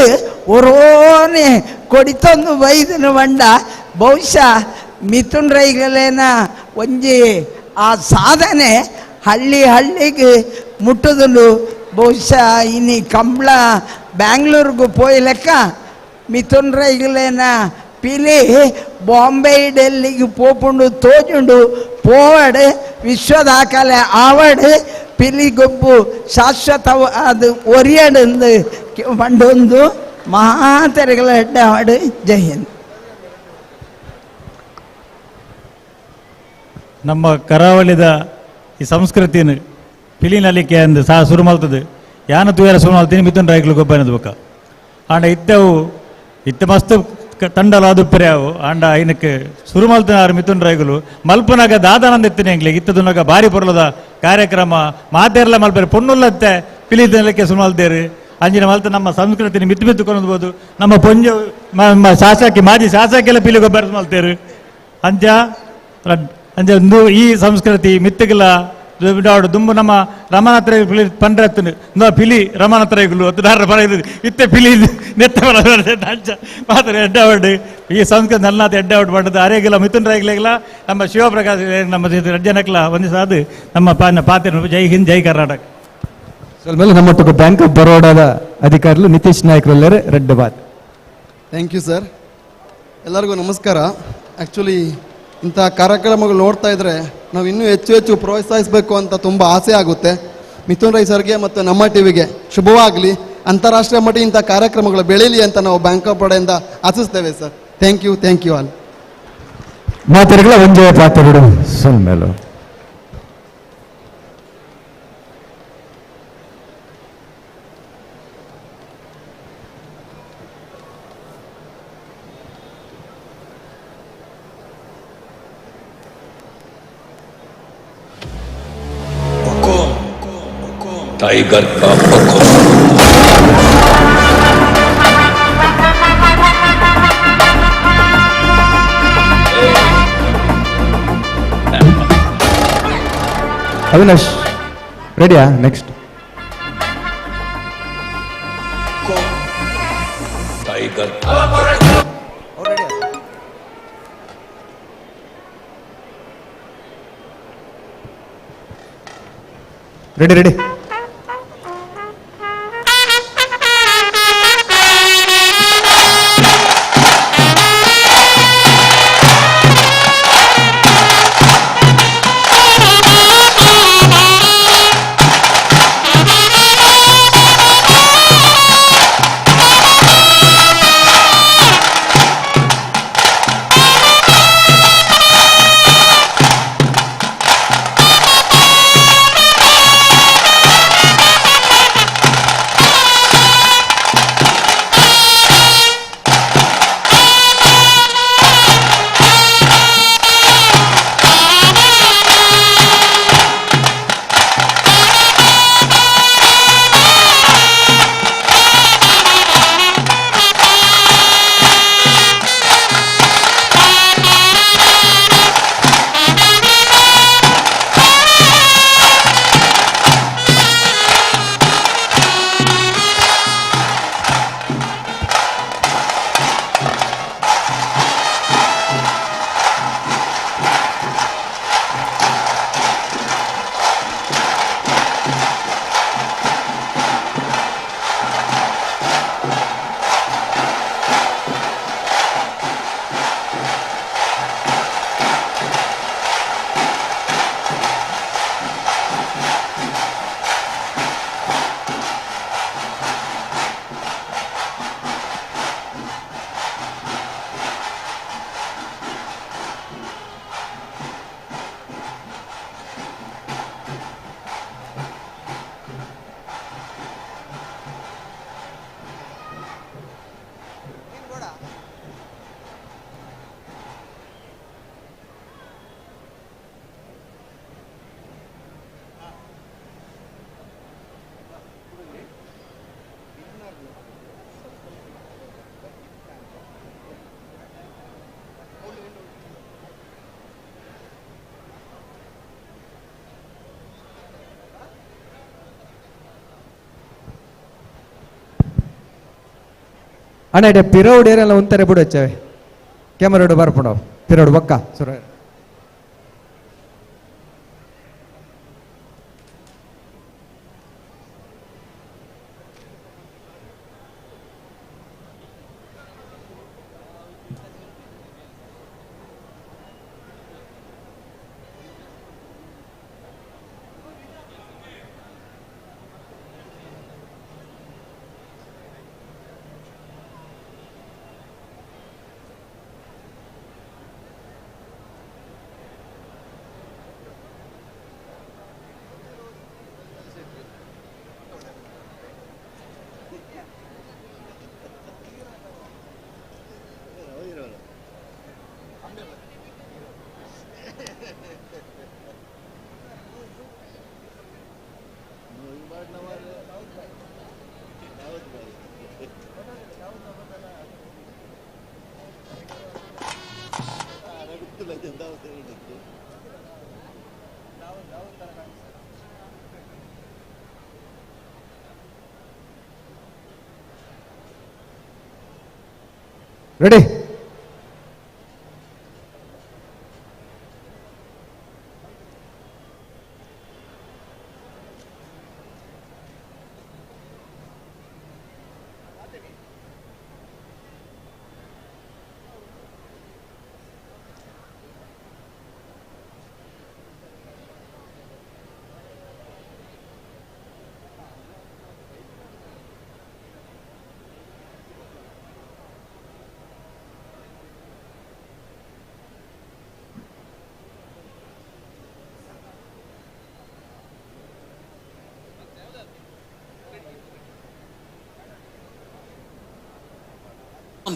ಒರೋನೆ ಕೊಡಿತೊಂದು ಬೈದಿನ ಬಂಡ. ಬಹುಶಃ ಮಿಥುನ್ ರೈಗಳೇನ ಒಂಜಿ ಆ ಸಾಧನೆ ಹಳ್ಳಿ ಹಳ್ಳಿಗೆ ಮುಟ್ಟುದುಂಡು. ಬಹುಶಃ ಇನಿ ಕಂಬಳ ಬ್ಯಾಂಗ್ಳೂರ್ಗೂ ಪೋಯಿ ಲೆಕ್ಕ ಮಿಥುನ್ ರೈಗಳೇನ ಪಿಲಿ ಬಾಂಬೆ ಡೆಲ್ಲಿಗೆ ಪೋಪುಂಡು ತೋಜುಂಡು ಪೋವಡ್ ವಿಶ್ವ ದಾಖಲೆ ಆವಡ್ ಪಿಲಿಗೊಬ್ಬು ಶಾಶ್ವತ ಅದು ಒರಿಯಡೆಂದು ಪಂಡೊಂದು ಮಹಾತೆರೆಗಳ ಹೆಡ್ಡೆ ಹಾಡು. ಜೈ ಹಿಂದ್. ನಮ್ಮ ಕರಾವಳಿದ ಈ ಸಂಸ್ಕೃತಿಯನ್ನು ಪಿಲಿ ನಲಿಕೆ ಅಂದು ಸಹ ಶುರು ಮಲ್ತದೆ. ಯಾನ ತೂಯರ ಶುರು ಮಲ್ತೀನಿ ಮಿಥುನ್ ರೈಗಳು ಗೊಬ್ಬನದ ಬೊಕ್ಕ ಆಂಡ ಇತ್ತೆವು ಇತ್ತೆ ಮಸ್ತ್ ತಂಡಲ ಅದುಪ್ಪರೆ ಅವು ಆಂಡ ಐನಕ್ಕೆ ಶುರು ಮಲ್ತನಾರು ಮಿಥುನ್ ರೈಗಳು ಮಲ್ಪನಾಗ ದಾದಾನಂದ ಎತ್ತಿನ ಎಂಗ್ಲಿಗೆ ಇತ್ತದುನಾಗ ಭಾರಿ ಪೊರ್ಲದ ಕಾರ್ಯಕ್ರಮ ಮಾತೆರ್ಲ ಮಲ್ಪರೆ ಪೊಣ್ಣುಲ್ಲತ್ತೆ ಪಿಲಿ ನಲಿಕೆ ಶುರು ಮಲ್ತೇರು. ಅಂಜಿನ ಮಲ್ತ ನಮ್ಮ ಸಂಸ್ಕೃತಿನ ಮಿತ್ತು ಮಿತ್ತು ಕೊಂಡ್ಬೋದು. ನಮ್ಮ ಪೊಂಜ ನಮ್ಮ ಶಾಸಕಿ ಮಾಜಿ ಶಾಸಕಿಯೆಲ್ಲ ಪಿಲಿ ಗೊಬ್ಬರ ಮಲ್ತೇರು. ಅಂಜ ಅಂಜ ಒಂದು ಈ ಸಂಸ್ಕೃತಿ ಮಿತ್ತುಗಲ ದುಂಬು ನಮ್ಮ ರಮಾನಾಥ ರೈ ಪಿಲಿ ಪಂಡ್ರತ್ತನು ಪಿಲಿ ರಮಾನಾಥ ರೈಗಳು ದಾರ ಪರ ಇತ್ತೆ ಪಿಲಿ ನೆತ್ತ ಅಂಚ ಮಾತ್ರ ಎಡ್ಡಾವಡ್ ಈ ಸಂಸ್ಕೃತಿ ನಲ್ನಾಥ ಎಡ್ಡಾವಡ್ ಮಾಡೋದು ಅರೇಗಿಲ್ಲ ಮಿಥುನ್ ರೈಗಳಿಗೆಲ್ಲ ನಮ್ಮ ಶಿವಪ್ರಕಾಶ್ ನಮ್ಮ ರಜ್ಜನಕ್ಲ ಒಂದು ಸಾದು ನಮ್ಮ ಪಾತ್ರ. ಜೈ ಹಿಂದ್, ಜೈ ಕರ್ನಾಟಕ. ಸ್ವಲ್ಪ ನಮ್ಮ ಬ್ಯಾಂಕ್ ಆಫ್ ಬರೋಡಾದ ಅಧಿಕಾರಿಗಳು ನಿತೀಶ್ ನಾಯ್ಕರಲ್ಲೇ ರೆಡ್ ಬಾತ್. Thank you sir. ಎಲ್ಲರಿಗೂ ನಮಸ್ಕಾರ. ಆ್ಯಕ್ಚುಲಿ ಇಂಥ ಕಾರ್ಯಕ್ರಮಗಳು ನೋಡ್ತಾ ಇದ್ದರೆ ನಾವು ಇನ್ನೂ ಹೆಚ್ಚು ಹೆಚ್ಚು ಪ್ರೋತ್ಸಾಹಿಸಬೇಕು ಅಂತ ತುಂಬ ಆಸೆ ಆಗುತ್ತೆ. ಮಿಥುನ್ ರೈ ಸರ್ಗೆ ಮತ್ತು ನಮ್ಮ ಟಿ ವಿಗೆ ಶುಭವಾಗಲಿ. ಅಂತಾರಾಷ್ಟ್ರೀಯ ಮಟ್ಟ ಇಂಥ ಕಾರ್ಯಕ್ರಮಗಳು ಬೆಳೀಲಿ ಅಂತ ನಾವು ಬ್ಯಾಂಕ್ ಆಫ್ ಬರೋಡಾದಿಂದ ಆಶಿಸ್ತೇವೆ sir. Thank you, thank you all. ಮಾತುಗಳ ಒಂದೇ ಪಾತ್ರಗಳು ಸೊನ್ಮೇಲು. टाइगर का हुक्म। Avinash ರೆಡಿಯಾ? Next tiger. Ready ready. ಅಣ್ಣ ಇಡೆ ಪಿರೌಡ್ ಏರೆಲ್ಲ ಉಂತಾರೆ ಬಿಡೊಚ್ಚವೆ ಕ್ಯಾಮರಾಡು ಬರ್ಪುಂಡು ಪಿರೌಡ್ ಬೊಕ್ಕ ಸುರ Ready?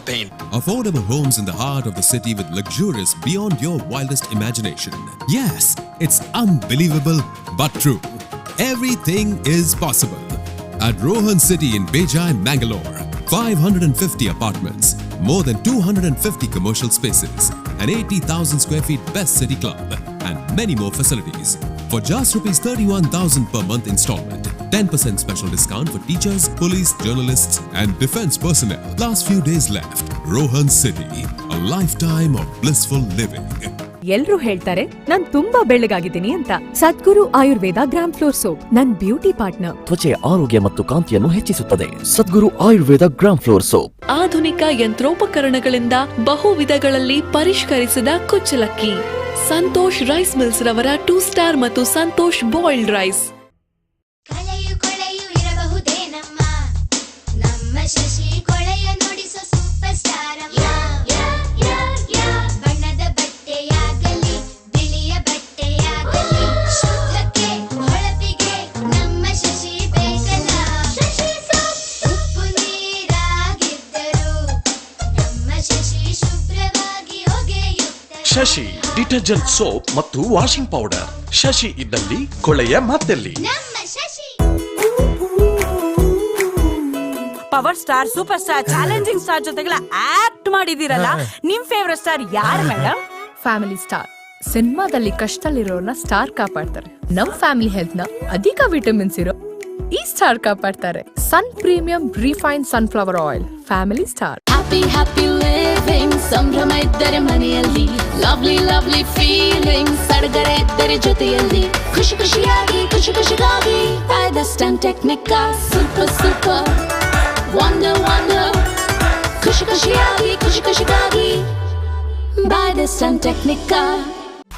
Paint. Affordable homes in the heart of the city with luxurious beyond your wildest imagination. Yes, it's unbelievable but true. Everything is possible. At Rohan City in Bejai, Mangalore, 550 apartments, more than 250 commercial spaces, an 80,000 square feet best city club, and many more facilities. For just rupees 31,000 per month installment, 10% special discount for teachers, police, journalists, and defense personnel. Last few days left. Rohan City, a lifetime of blissful living. ಎಲ್ರೂ ಹೇಳ್ತಾರೆ non ತುಂಬಾ ಬೆಳ್ಳಗಾಗಿದ್ದೀನಿ ಅಂತ. Sadguru Ayurveda gram flour soap ನನ್ beauty partner. ತ್ವಚೆಯ ಆರೋಗ್ಯ ಮತ್ತು ಕಾಂತಿಯನ್ನು ಹೆಚ್ಚಿಸುತ್ತದೆ. Sadguru Ayurveda gram flour soap. ಆಧುನಿಕ ಯಂತ್ರೋಪಕರಣಗಳಿಂದ ಬಹು ವಿಧಗಳಲ್ಲಿ ಪರಿಷ್ಕರಿಸಿದ ಕುಚ್ಚಲಕ್ಕಿ ಸಂತೋಷ್ ರೈಸ್ ಮಿಲ್ಸ್ ರವರ 2 ಸ್ಟಾರ್ ಮತ್ತು ಸಂತೋಷ್ ಬಾಯ್ಲ್ಡ್ ರೈಸ್. ಕಲೆಯು ಕೊಳೆಯು ಇರಬಹುದೇನಮ್ಮ, ನಮ್ಮ ಶಶಿ ಕೊಳೆಯ ನುಡಿಸೋ ಸೂಪರ್ ಸ್ಟಾರ್ ಅಮ್ಮ. ಬಣ್ಣದ ಬಟ್ಟೆಯಾಗಲಿ ಬಿಳಿಯ ಬಟ್ಟೆಯಾಗಲಿ ಶುದ್ಧಕ್ಕೆ ಹೊಳಪಿಗೆ ನಮ್ಮ ಶಶಿ ಬೇಕಲ್ಲ. ಉಪ್ಪು ನೀರಾಗಿದ್ದರು ನಮ್ಮ ಶಶಿ ಶುಭ್ರವಾಗಿ ಒಗೆಯುತ್ತದೆ. ಶಶಿ ಡಿಟರ್ಜೆಂಟ್ ಸೋಪ್ ಮತ್ತು ವಾಷಿಂಗ್ ಪೌಡರ್. ಶಶಿ ಇದ್ದಲ್ಲಿ ಕೊಳೆಯ ಮತ್ತೆಲ್ಲಿ. ನಮ್ಮ Shashi. Power star, super star, challenging star ಜೊತೆಗೆಲ್ಲ ಆಕ್ಟ್ ಮಾಡಿದಿರಲ್ಲ, ನಿಮ್ ಫೇವರೇಟ್ ಸ್ಟಾರ್ ಯಾರು madam? Family star. ಸಿನಿಮಾದಲ್ಲಿ ಕಷ್ಟದಲ್ಲಿರೋರ್ನ ಸ್ಟಾರ್ ಕಾಪಾಡ್ತಾರೆ. ನಮ್ ಫ್ಯಾಮಿಲಿ ಹೆಲ್ತ್ ನ ಅಧಿಕ ವಿಟಮಿನ್ಸ್ ಇರೋ ಈ star ಕಾಪಾಡ್ತಾರೆ. Sun premium refine sunflower oil, family star. Happy happy living, ಸಂಭ್ರಮ ಇದ್ದರೆ ಮನೆಯಲ್ಲಿ, lovely lovely feeling, ಸಡಗರ ಇದ್ದರೆ ಜೊತೆಯಲ್ಲಿ, ಖುಷಿ ಖುಷಿಯಾಗಿ ಖುಷಿ ಖುಷಿಗಾಗಿ Rajasthan Technica, super super wonder wonder, ಖುಷಿ ಖುಷಿಯಾಗಿ ಖುಷಿ ಖುಷಿಗಾಗಿ ರಾಜಸ್ಥಾನ್ ಟೆಕ್ನಿಕಾ.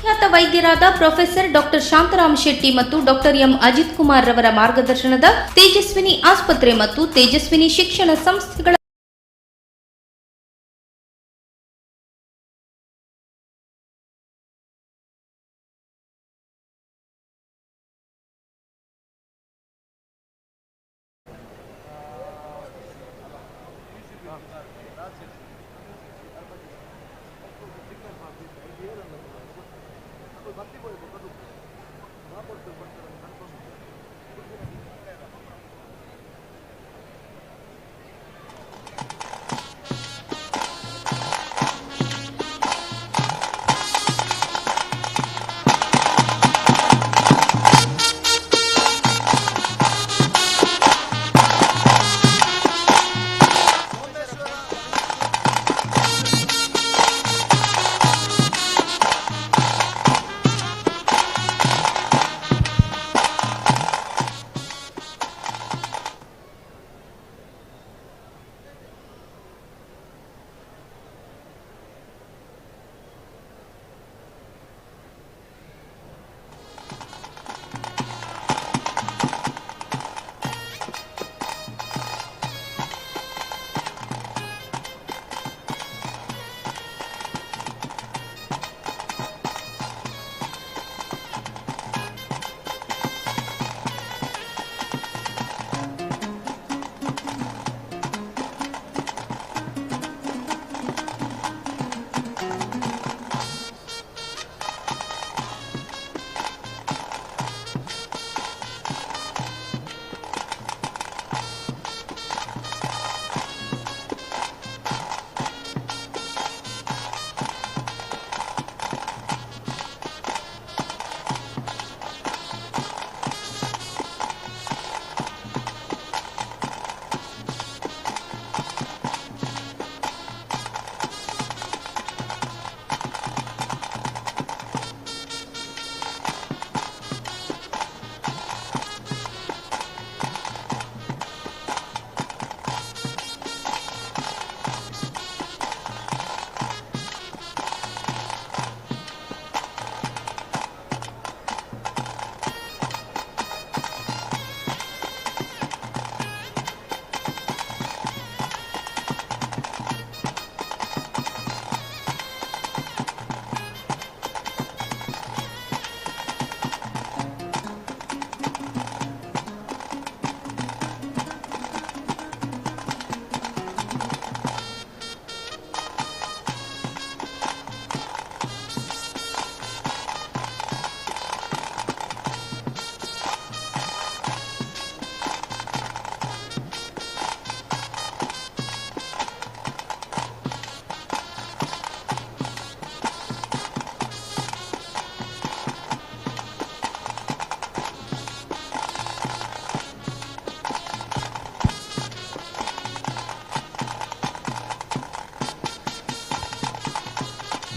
ಖ್ಯಾತ ವೈದ್ಯರಾದ ಪ್ರೊಫೆಸರ್ ಡಾಕ್ಟರ್ ಶಾಂತರಾಮ್ ಶೆಟ್ಟಿ ಮತ್ತು ಡಾಕ್ಟರ್ ಎಂ ಅಜಿತ್ ಕುಮಾರ್ ರವರ ಮಾರ್ಗದರ್ಶನದ ತೇಜಸ್ವಿನಿ ಆಸ್ಪತ್ರೆ ಮತ್ತು ತೇಜಸ್ವಿನಿ ಶಿಕ್ಷಣ ಸಂಸ್ಥೆಗಳ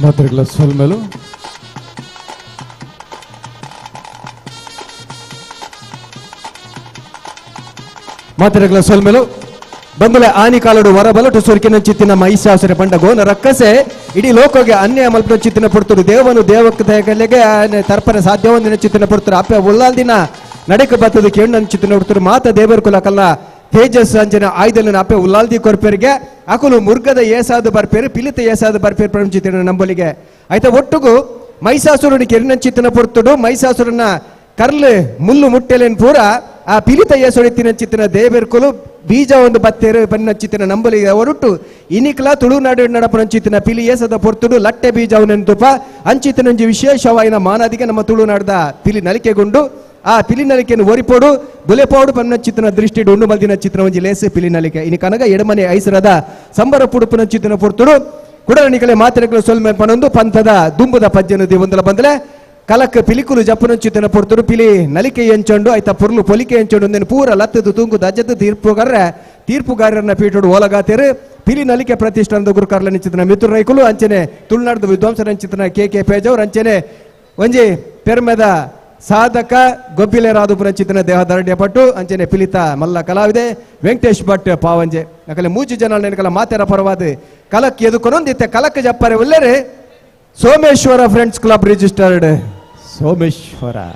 ಮಾತ್ರೆಗಳ ಸೊಲ್ಮೆಲು. ಮಾತ್ರೆಗಳ ಸೊಲ್ಮೆಲು. ಬಂದಲೆ ಆನಿ ಕಾಲಡು ವರಬಲಟು ಸೊರ್ಕಿನ ಚಿತ್ತಿನ ಮಹಿಷಾಸುರ ಪಂಡ ಗೋನ ರಕ್ಕಸೆ ಇಡೀ ಲೋಕಗೆ ಅನ್ಯಾಯ ಮಲ್ಪನ ಚಿತ್ತಿನ ಪುರ್ತುಡು ದೇವನು ದೇವಕ್ಕೆ ತಗಲೆಗೆ ತರ್ಪಣೆ ಸಾಧ್ಯವೊಂದಿನ ಚಿತ್ತಿನ ಪುರ್ತುಡು ಅಪ್ಪೆ ಉಲ್ಲಾಲ್ದಿನ ನಡೆಕ ಬತ್ತದ ಕೇಣ್ಣನ ಚಿತ್ತಿನ ಪುರ್ತುಡು ಮಾತ ದೇವರ ಕುಲಕಲ್ಲ ತೇಜಸ್ ಅಂಜನ ಆಯ್ದಲಿನ ಅಪ್ಪೆ ಉಲ್ಲಾಲ್ದಿ ಕೊರ್ಪೆರಿಗೆ ಅಕುಲು ಮುರ್ಗದ ಏಸಾದು ಬರ್ಪೇರು ಪಿಲಿತ ಏಸಾದು ಬರ್ಪೇರು ಪ್ರಪಂಚಿತಿನ ನಂಬಲಿಗೆ ಆಯ್ತಾ. ಒಟ್ಟುಗು ಮಹಿಷಾಸುರುನಿ ಕೆರಿನಂಚಿತ್ತಿನ ಪೊರ್ತುಡು ಮಹಿಷಾಸುರನ ಕರ್ಲು ಮುಳ್ಳು ಮುಟ್ಟೆಲೇನ್ ಪೂರ ಆ ಪಿಲಿತ ಏಸೊಡಿತಿನ ಚಿತ್ತಿನ ದೇವೆರ್ಕುಲು ಬೀಜ ಒಂದು ಬತ್ತೇರು ಬನ್ನಚಿತ್ತಿನ ನಂಬಲಿಗೆ ಹೊರಟು ಇನಿಕ್ಲ ತುಳುನಾಡು ನಡಪನಂಚಿತ್ತಿನ ಪಿಲಿ ಏಸದ ಪೊರ್ತುಡು ಲಟ್ಟೆ ಬೀಜ ತುಪ ಅಂಚಿತ್ತಿನಂಜಿ ವಿಶೇಷವಾಯಿನ ಮಾನಾದಿಗೆ ನಮ್ಮ ತುಳುನಾಡದ ಪಿಲಿ ನಲಿಕೆಗೊಂಡು ಆ ಪಿಲಿ ನಲಿಕೆಯನ್ನು ಒರಿಪೋಡು ಬುಲೆಪೋಡು ಪನ್ನಚಿತ್ತಿನ ದೃಷ್ಟಿ ಉಂಡು ಮಲ್ದಿನ ಚಿತ್ರ ಒಂಜಿ ಲೇಸು ಪಿಲಿ ನಲಿಕೆ. ಇನಿ ಕನಗ ಎಡಮನೆ ಐಸರದ ಸಂಬರ ಪುಡುಪುನ ಚಿತ್ತಿನ ಪೊರ್ತುಡು ಕುಡರಣಿಕಲೆ ಮಾತ್ರೆಗಳು ಸೊಲ್ಮೆ ಪನೊಂದು ಪಂಥದ ದುಂಬುದ ಪಜ್ಜನ ದಿವಂದಲ ಬಂದಲೆ ಕಲಕ್ ಪಿಲಿಕುಲು ಜಪ್ಪನ ಚಿತ್ತಿನ ಪೊರ್ತುಡು ಪಿಲಿ ನಲಿಕೆ ಎಂಚೊಂಡು ಆಯ್ತಾ ಪೊರ್ಲು ಪೊಲಿಕೆ ಎಂಚೊಂಡು ಒಂದೇನು ಪೂರ ಲತ್ತದು ತುಂಗು ದಜ್ಜದ ತೀರ್ಪುಗಾರರನ್ನ ಪೀಠೋಡು ಓಲಗಾತೇರು ಪಿಲಿ ನಲಿಕೆ ಪ್ರತಿಷ್ಠಾನದ ಗುರುಕಾರ್ಲ ನಿಂಚಿತನ ಮಿತ್ರ ರೈಕುಲು ಅಂಚನೆ ತುಳುನಾಡದ ವಿದ್ವಾಂಸರ ಅಂಚಿತನ ಕೆ ಕೆ ಪೇಜವ್ರ ಅಂಚನೆ ಒಂಜಿ ಪೆರ್ಮೆದ ಸಾಧಕ ಗೊಬ್ಬಿಲೆ ರಾದುಪುರ ಚಿತ್ತಿನ ದೇಹದಾರಣ್ಯ ಪಟ್ಟು ಅಂಚನೆ ಪಿಲಿತ ಮಲ್ಲ ಕಲಾವಿದೆ ವೆಂಕಟೇಶ್ ಭಟ್ ಪಾವಂಜೆ ನಕಲೆ ಮೂಜಿ ಜನ ನೆನಕಲ ಮಾತೆರ ಪರವಾದ ಕಲಕ್ ಎದುಕೊನೊಂದಿತ್ತೆ ಕಲಕ್ ಜಪ್ಪರೆ ಒಲ್ಲೆರೆ Someshwara friends club registered Someshwara.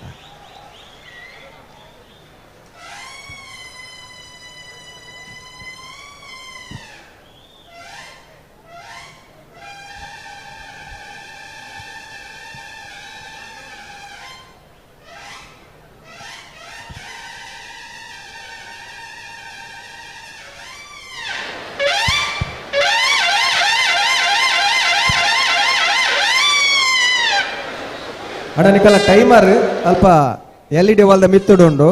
ಅಣ್ಣ ನಿಕಲ ಟೈಮರ್ ಅಲ್ಪ ಎಲ್ ಇ ಡಿ ವಾಲ್ದ ಮಿತ್ತುಡು ಉಂಡು.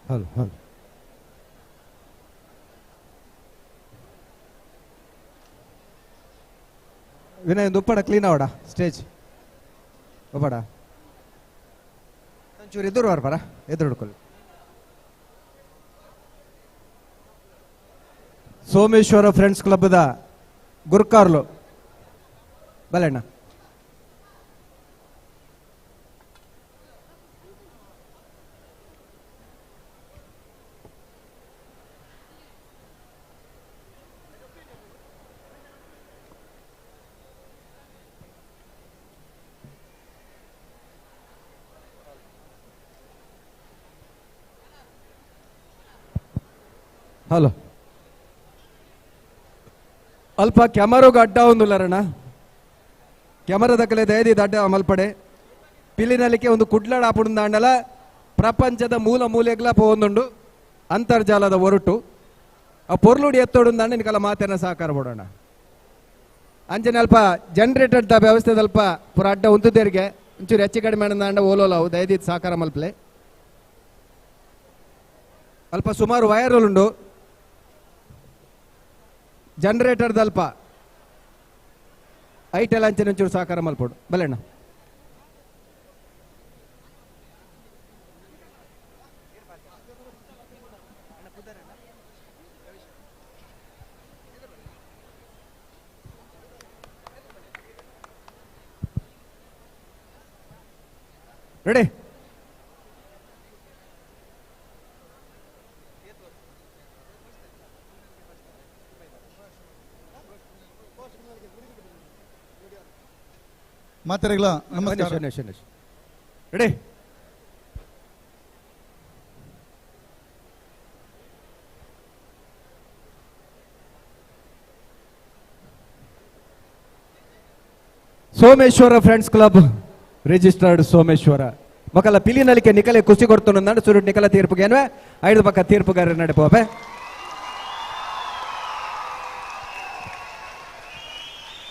Hello hello Vinay ಉಪ್ಪಡ clean ಅವಡ stage ಒಬ್ಬಡ ಒಂಚೂರು ಎದುರು ಬರ ಎದುರು ಹಿಡ್ಕೊಳ್ಳಿ. ಸೋಮೇಶ್ವರ ಫ್ರೆಂಡ್ಸ್ ಕ್ಲಬ್ದ ಗುರ್ಕಾರ್ಲು ಬಲಣ್ಣ. ಹಲೋ ಅಲ್ಪ ಕ್ಯಾಮರೋಗ ಅಡ್ಡ ಒಂದುಲ್ಲರಣ್ಣ, ಕ್ಯಾಮರಾದ ಕಲೆ ದಯದಿ ಅಡ್ಡ ಮಲ್ಪಡೆ. ಪಿಲಿನಲಿಕೆ ಒಂದು ಕುಡ್ಲಡ ಆಪುಂಡಲ ಪ್ರಪಂಚದ ಮೂಲ ಮೂಲೆಗ್ಲ ಪೋಂದುಂಡು ಅಂತರ್ಜಾಲದ ಒರಟು ಆ ಪೊರ್ಲುಡಿ ಎತ್ತೋಡು ನಿನಕಲ್ಲ ಮಾತನ್ನ ಸಹಕಾರ ಕೊಡೋಣ. ಅಂಚನೆ ಅಲ್ಪ ಜನರೇಟರ್ the ವ್ಯವಸ್ಥೆ ಅಲ್ಪ ಪೂರ ಅಡ್ಡ ಉಂತುದೇರಿಗೆ ಒಂಚೂರು ಹೆಚ್ಚು ಕಡಿಮೆ ಅಂಡ ಓಲೋಲ ದಯದಿ ಸಹಕಾರ ಮಲ್ಪಲೆ. ಅಲ್ಪ ಸುಮಾರು ವೈರಲ್ ಉಂಡು ಜನರೇಟರ್ ದಲ್ಪ ಐಟೆಲ್ ಅಂಚನೆ ಒಂಚೂರು ಸಹಕಾರ ಮಲ್ಪೋಡು ಬಲೆಣ್ಣ. ರೆಡಿ ಮಾತಾಡಲ್ಲ. ನಮಸ್ಕಾರ. Ready Someshwara friends club registered Someshwara ಮಕ್ಕಳ ಪಿಲಿನಲಿಕೆ ನಿಕಲೆ ಖುಷಿ ಕೊಡ್ತಾನು ಸುರುಟ್ ನಿಕಲ ತೀರ್ಪುಗೆ ಅನ್ವೆ ಐದು ಪಕ್ಕ ತೀರ್ಪುಗಾರ ನಡೆಪೋಪೆ.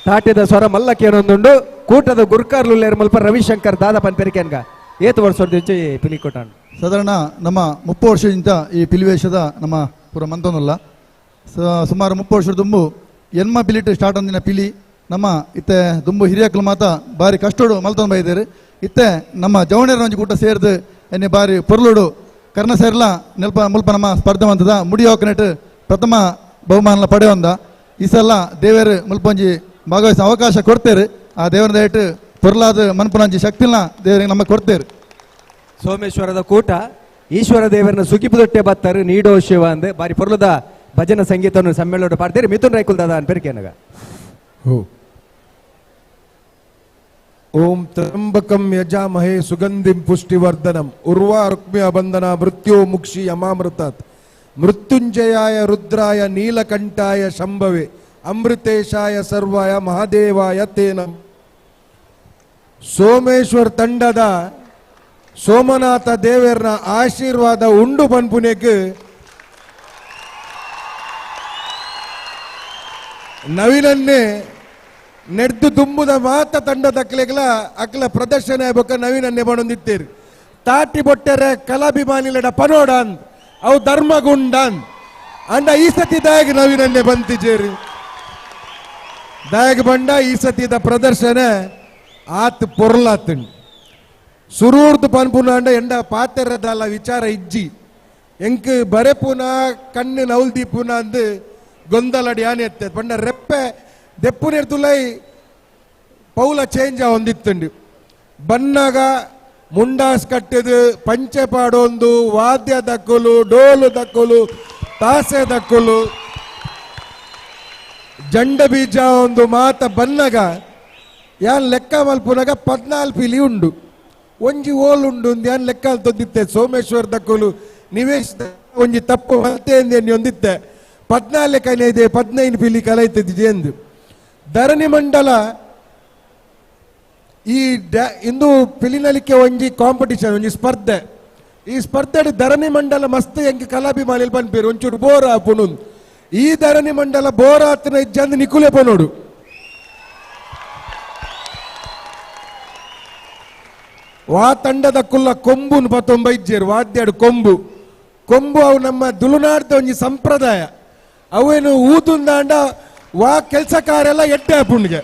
ತಾಟ್ಯದ ಸ್ವರ ಮಲ್ಲಕ್ಕೇನೊಂದುಂಡು ಕೂಟದ ಗುರ್ಕಾರ್ಲು ಮಲ್ಪ ರವಿಶಂಕರ್ ದಾದ ಪನ್ಪೆರಿಕೆನ್ಗ ಏತು ವರ್ಷದ ಪಿಲಿ ಕೊಟ್ಟಾನು. ಸಾಧಾರಣ ನಮ್ಮ 30 ವರ್ಷದಿಂದ ಈ ಪಿಲಿವೇಶದ ನಮ್ಮ ಪೂರ ಮಂತನಲ್ಲ ಸುಮಾರು 30 ವರ್ಷದ ದುಂಬು ಎನ್ಮ ಪಿಲಿಟ್ ಸ್ಟಾರ್ಟ್ ಅಂದಿನ ಪಿಲಿ ನಮ್ಮ ಇತ್ತೆ ದುಂಬು ಹಿರಿಯಕ್ಲು ಮಾತ ಬಾರಿ ಕಷ್ಟೋಡು ಮಲ್ತೊಂದು ಬೈದೇರು. ಇತ್ತೆ ನಮ್ಮ ಜವಣೇರ ಒಂಜಿ ಕೂಟ ಸೇರ್ದು ಎನ್ನೆ ಬಾರಿ ಪೊರ್ಲುಡು ಕರ್ಣ ಸೇರ್ಲ ನೆಲ್ಪ ಮುಲ್ಪ ನಮ್ಮ ಸ್ಪರ್ಧೆ ಮಂತದ ಮುಡಿಯೋಕನೆಟ್ ಪ್ರಥಮ ಬಹುಮಾನ ಪಡೆಯೊಂದ ಈ ಸಲ ದೇವೇರು ಮುಲ್ಪೊಂಜಿ ಭಾಗವಹಿಸ ಅವಕಾಶ ಕೊಡ್ತೇರು. ಆ ದೇವರ ದಯಟ್ಟು ಪೊರ್ಲಾದ ಮನ್ಪುನಂಜಿ ಶಕ್ತಿನ ದೇವರಿಗೆ ನಮಗೆ ಕೊಡ್ತೇರು. ಸೋಮೇಶ್ವರದ ಕೂಟ ಈಶ್ವರ ದೇವರನ್ನ ಸುಗಿಪುದೊಟ್ಟೆ ಬತ್ತಾರೆ ನೀಡೋ ಶಿವ ಅಂದೆ ಬಾರಿ ಪೊರ್ಲದ ಭಜನ ಸಂಗೀತವನ್ನು ಸಮ್ಮೇಳನ ಪಾಡ್ತೀರಿ. ಮಿಥುನ್ ರೈಕುಲ್ ದಾದ ಅನ್ಪೇರಿಕೆನಗ. ಓಂ ತ್ರಂಬಕಂ ಯಜಾಮಹೇ ಸುಗಂಧಿಂ ಪುಷ್ಟಿವರ್ಧನಂ ಉರ್ವಾ ರುಕ್ಮಿಯ ಬಂಧನ ಮೃತ್ಯೋ ಮುಕ್ಷಿ ಯಮಾಮೃತಾತ್ ಮೃತ್ಯುಂಜಯಾಯ ರುದ್ರಾಯ ನೀಲಕಂಠಾಯ ಶಂಭವೆ ಅಮೃತೇಶಾಯ ಸರ್ವಾಯ ಮಹಾದೇವಾಯ ತೇ ನಮಃ. ಸೋಮೇಶ್ವರ ತಂಡದ ಸೋಮನಾಥ ದೇವರನ ಆಶೀರ್ವಾದ ಉಂಡು ಪನ್ಪುನೆಕ್ ನವಿಲನ್ನೇ ನೆಡ್ದು ದುಂಬುದ ಮಾತ ತಂಡದ ಅಕ್ಲೆಗ್ಲ ಅಕ್ಲ ಪ್ರದರ್ಶನ ಆಗ್ಬೇಕ ನವೀನನ್ನೇ ಬಣೊಂದಿತ್ತೇರಿ. ತಾಟಿ ಬೊಟ್ಟೆರೆ ಕಲಾಭಿಮಾನಿಲಡ ಪನೋಡನ್ ಅವು ಧರ್ಮಗುಂಡನ್ ಅಂಡ ಈ ಸತಿ ದಾಯಗ ನವೀನನ್ನೇ ಬಂತಿಜೇರಿ ದಾಯಗ ಬಂಡ ಈ ಸತಿದ ಪ್ರದರ್ಶನ ಆತ್ ಪೊರ್ಲಾತಂಡ್ ಸುರೂರ್ದು ಪನ್ಪುನ ಅಂಡ ಎಂಡ ಪಾತೆರದಲ್ಲ ವಿಚಾರ ಇಜ್ಜಿ ಎಂಕ್ ಬರೆಪುನ ಕಣ್ಣು ನೌಲ್ದೀಪುನ ಅಂದು ಗೊಂದಲಡಿ ಆನೆ ಎತ್ತೆ ಪಂಡ ರೆಪ್ಪೆ ದೆಪ್ಪುನೆರ್ತುಲೈ ಪೌಲ ಚೇಂಜ್ ಹೊಂದಿತ್ತಂಡು ಬನ್ನಾಗ ಮುಂಡಾಸ್ ಕಟ್ಟಿದು ಪಂಚೆ ಪಾಡೊಂದು ವಾದ್ಯ ದಕ್ಕಲು ಡೋಲು ದಕ್ಕಲು ತಾಸೆ ದಕ್ಕಲು ಜಂಡ ಬೀಜ ಒಂದು ಮಾತ ಬನ್ನಗ ಯಾನ್ ಲೆಕ್ಕ ಮಲ್ಪುನಗ 14 ಪಿಲಿ ಉಂಡು ಒಂಜಿ ಓಲು ಉಂಡು ಯಾನ್ ಲೆಕ್ಕ ತೊಂದಿತ್ತೆ ಸೋಮೇಶ್ವರ ದಕ್ಕಲು ನಿವೇಶ್ ಒಂಜಿ ತಪ್ಪು ಮತ್ತೆ ಒಂದಿತ್ತೆ 14 ಕಲೆ ಇದೆ 15 ಪಿಲಿ ಕಲೈತಿದ್ದೆ ಎಂದು ಧರಣಿ ಮಂಡಲ ಈ ಇಂದು ಪಿಲಿನಲಿಕೆ ಒಂಜಿ ಕಾಂಪಿಟಿಷನ್ ಒಂಜಿ ಸ್ಪರ್ಧೆ ಈ ಸ್ಪರ್ಧೆ ಧರಣಿ ಮಂಡಲ ಮಸ್ತ್ ಎಂಕ್ ಕಲಾಭಿಮಾನಿಲ್ ಪನ್ಪೇರು ಒಂಚೂರು ಬೋರ್ ಆಪುನು ಈ ಧರಣಿ ಮಂಡಲ ಬೋರ್ ಆತನ ಇಜ್ಜಂದು ನಿಕುಲೆ ಪನೋಡು ವಾ ತಂಡದ ಕುಲ್ಲ ಕೊಂಬುನ್ ಪತ್ತೊಂಬ ಇಜ್ಜೇರು ವಾದ್ಯಾಡು ಕೊಂಬು ಕೊಂಬು ಅವು ನಮ್ಮ ತುಳುನಾಡ್ದ ಒಂಜಿ ಸಂಪ್ರದಾಯ ಅವೇನು ಊದುಂದಾಂಡ ವಾ ಕೆಲಸ ಕಾರ್ಯ ಎಡ್ಡೆ ಆಪುಂಡಿಗೆ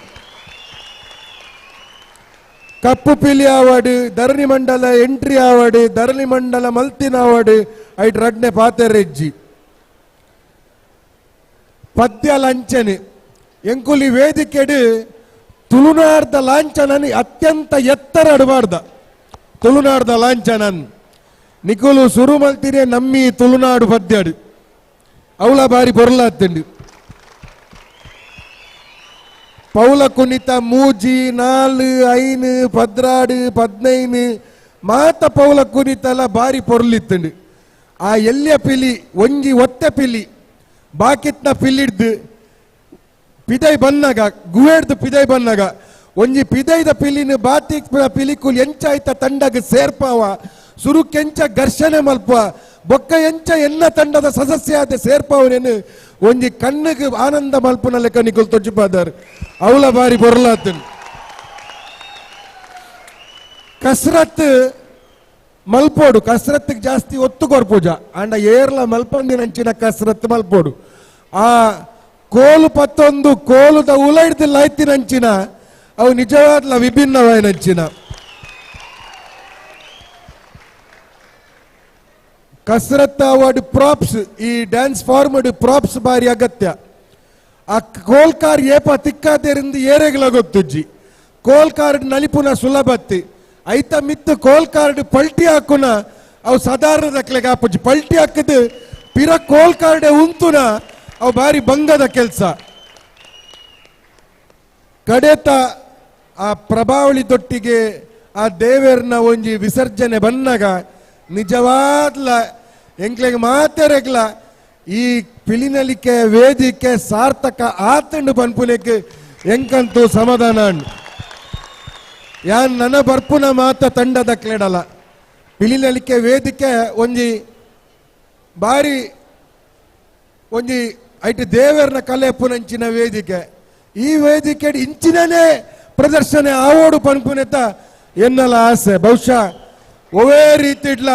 ಕಪ್ಪು ಪಿಲಿ ಆವಡ್ ಧರಣಿ ಮಂಡಲ ಎಂಟ್ರಿ ಆವಡ್ ಧರಣಿ ಮಂಡಲ ಮಲ್ತಿನ ಆವಡ್ ಐಟ್ ರಡ್ನೆ ಪಾತೆರೆಜ್ಜಿ ಪದ್ಯ ಲಾಂಛನೆ ಎಂಕುಲಿ ವೇದಿಕೆಡು ತುಳುನಾಡ್ದ ಲಾಂಛನನ್ ಅತ್ಯಂತ ಎತ್ತರ ಅಡಬಾರ್ದ ತುಳುನಾಡ್ದ ಲಾಂಛನನ್ ನಿಕುಲು ಸುರು ಮಲ್ತಿರೆ ನಮ್ಮಿ ತುಳುನಾಡು ಪದ್ಯಾಡು ಅವಳ ಬಾರಿ ಪೊರ್ಲಾತ್ತಂಡು ಪೌಲ ಕುಣಿತ 3 4 5 14 15 ಮಾತ ಪೌಲ ಕುಣಿತಲ ಬಾರಿ ಪೊರ್ಲಿತ್ತಂಡು ಆ ಎಲ್ಯ ಪಿಲಿ ಒಂಜಿ ಒತ್ತೆ ಪಿಲಿ ಬಾಕಿತ್ನ ಪಿಲಿಡ್ದು ಪಿದೈ ಬನ್ನಾಗ ಗುವೇಡ್ದು ಪಿದೈ ಬನ್ನಾಗ ಒಂಜಿ ಪಿದೈದ ಪಿಲಿನ ಬಾತಿ ಪಿಲಿಕುಲ್ ಎಂಚಾಯ್ತ ತಂಡಗ ಸೇರ್ಪಾವ ಸುರುಕೆಂಚ ಘರ್ಷಣೆ ಮಲ್ಪ ಬೊಕ್ಕ ಎಂಚ ಎನ್ನ ತಂಡದ ಸದಸ್ಯ ಆದ ಸೇರ್ಪಾವನೇನು ಒಂಜಿ ಕಣ್ಣಿಗೆ ಆನಂದ ಮಲ್ಪನ ಲೆಕ್ಕ ನಿಕುಲ್ ತೊಜ್ಜಿಪಾದಾರ್ ಅವಳ ಬಾರಿ ಬೊರ್ಲಾತನ್ ಕಸರತ್ ಮಲ್ಪೋಡು ಕಸರತ್ತಿಗೆ ಜಾಸ್ತಿ ಒತ್ತು ಕೊರ್ಪೂಜ ಅಂಡ ಏರ್ಲ ಮಲ್ಪಂದಿನಂಚಿನ ಕಸರತ್ ಮಲ್ಪೋಡು ಆ ಕೋಲು ಪತ್ತೊಂದು ಕೋಲುದ ಉಲೈಡ್ದು ಲೈತಿನಂಚಿನ ಅವು ನಿಜವಾದ್ಲ ವಿಭಿನ್ನವಾಯಿನಂಚಿನ ಕಸರತ್ ಅವಾರ್ಡ್ ಪ್ರಾಪ್ಸ್ ಈ dance form props ಬಾರಿ ಅಗತ್ಯ ಆ ಕೋಲ್ಕಾರ್ ಏಪ ತಿಕ್ಕಾದೇರಿಂದ ಏರೆಗಳ ಗೊತ್ತುಜ್ಜಿ ಕೋಲ್ಕಾರ್ಡ್ ನಲಿಪುನ ಸುಲಭತ್ತಿ ಐತ ಮಿತ್ತು ಕೋಲ್ಕಾರ್ಡ್ ಪಲ್ಟಿ ಹಾಕುನ ಅವು ಸಾಧಾರಣ ದಕ್ಲೆಗೆ ಆಪುಜ್ಜಿ ಪಲ್ಟಿ ಹಾಕಿದ್ ಪಿರ ಕೋಲ್ಕಾರ್ಡೆ ಉಂತುನ ಅವು ಬಾರಿ ಭಂಗದ ಕೆಲಸ ಕಡೆತ ಆ ಪ್ರಭಾವಳಿ ದೊಟ್ಟಿಗೆ ಆ ದೇವೇರ್ನ ಒಂಜಿ ವಿಸರ್ಜನೆ ಬನ್ನಾಗ ನಿಜವಾದ್ಲ ಎಂಕ್ಲೆಗ್ ಮಾತೆರೆಗ್ಲ ಈ ಪಿಲಿನಲಿಕೆ ವೇದಿಕೆ ಸಾರ್ಥಕ ಆತಂಡು ಪನ್ಪುನೆಕ್ ಎಂಕಂತೂ ಸಮಾಧಾನ ಯಾನ್ ನನ್ನ ಬರ್ಪುನ ಮಾತ ತಂಡದ ಕ್ಲೇಡಲ್ಲ ಪಿಲಿನಲಿಕೆ ವೇದಿಕೆ ಒಂಜಿ ಬಾರಿ ಒಂಜಿ ಐಟ್ ದೇವರ್ನ ಕಲೆ ಪುನಂಚಿನ ವೇದಿಕೆ ಈ ವೇದಿಕೆ ಇಂಚಿನೇ ಪ್ರದರ್ಶನ ಆವೋಡು ಪನ್ಪುನೆತ ಎನ್ನಲ ಆಸೆ ಬಹುಶಃ ಒವೇ ರೀತಿ ಇಡ್ಲ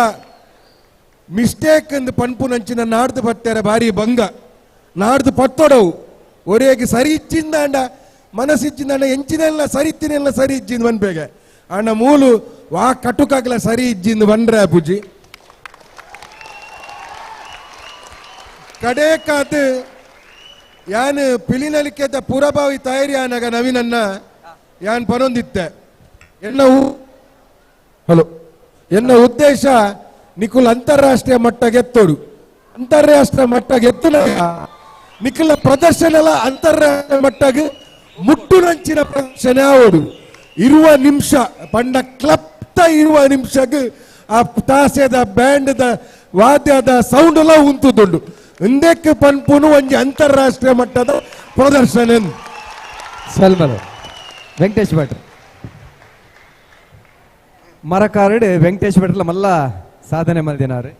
ಮಿಸ್ಟೇಕ್ ಅಂದ್ ಪನ್ಪುನಂಚಿನ ನಾಡ್ದು ಪತ್ತೆರ ಬಾರಿ ಭಂಗ ನಾಡ್ದು ಪತ್ತೊಡವು ಒರೇಗೆ ಸರಿ ಇಚ್ಚಿಂದಾಂಡ ಮನಸ್ಸಿಚ್ಚಿಂದಾಂಡ ಎಂಚಿನೆಲ್ಲ ಸರಿ ಇತ್ತಿನೆಲ್ಲ ಸರಿ ಇಚ್ಚಿಂದ ಬನ್ಬೇಗೆ ಅಣ್ಣ ಮೂಲು ವಾ ಕಟುಕಾಗ್ಲ ಸರಿ ಇಜ್ಜಿಂದ ಬಂದ್ರೆ ಪೂಜಿ ಕಡೇಕಾದ ಯಾನ್ ಪಿಲಿನಲಿಕೆದ ಪೂರಭಾವಿ ತಯಾರಿ ಆನಾಗ ನವೀನನ್ನ ಯಾನ್ ಪನೊಂದಿತ್ತೆ ಎನ್ನ ಹಲೋ ಎನ್ನ ಉದ್ದೇಶ ನಿಕುಲ್ ಅಂತಾರಾಷ್ಟ್ರೀಯ ಮಟ್ಟಗೆತ್ತೋಡು ಅಂತಾರಾಷ್ಟ್ರೀಯ ಮಟ್ಟಗೆತ್ತುನಾಗ ನಿಖಲ ಪ್ರದರ್ಶನ ಅಂತಾರಾಷ್ಟ್ರೀಯ ಮಟ್ಟಗೆ ಮುಟ್ಟುನಂಚಿನ ಪ್ರದರ್ಶನ ಆವೋಡು ಇರುವ ನಿಮಿಷ ಪಂಡ ಕ್ಲಪ್ತ ಇರುವ ನಿಮಿಷಕ್ಕೆ ಆ ತಾಸೆದ ಬ್ಯಾಂಡ್ದ ವಾದ್ಯದ ಸೌಂಡ್ ಎಲ್ಲ ಉಂತುದುಂಡು ಇಂದಕ್ಕೆ ಪನ್ಪುನು ಒಂಜಿ ಅಂತಾರಾಷ್ಟ್ರೀಯ ಮಟ್ಟದ ಪ್ರದರ್ಶನ. ಸಲ್ಮಲ ವೆಂಕಟೇಶ್ ಭಟ್ ಮರಕಾರಡು ವೆಂಕಟೇಶ್ ಭಟ್ಲ ಮಲ್ಲ ಸಾಧನೆ ಮಲ್ದಿನಾರು.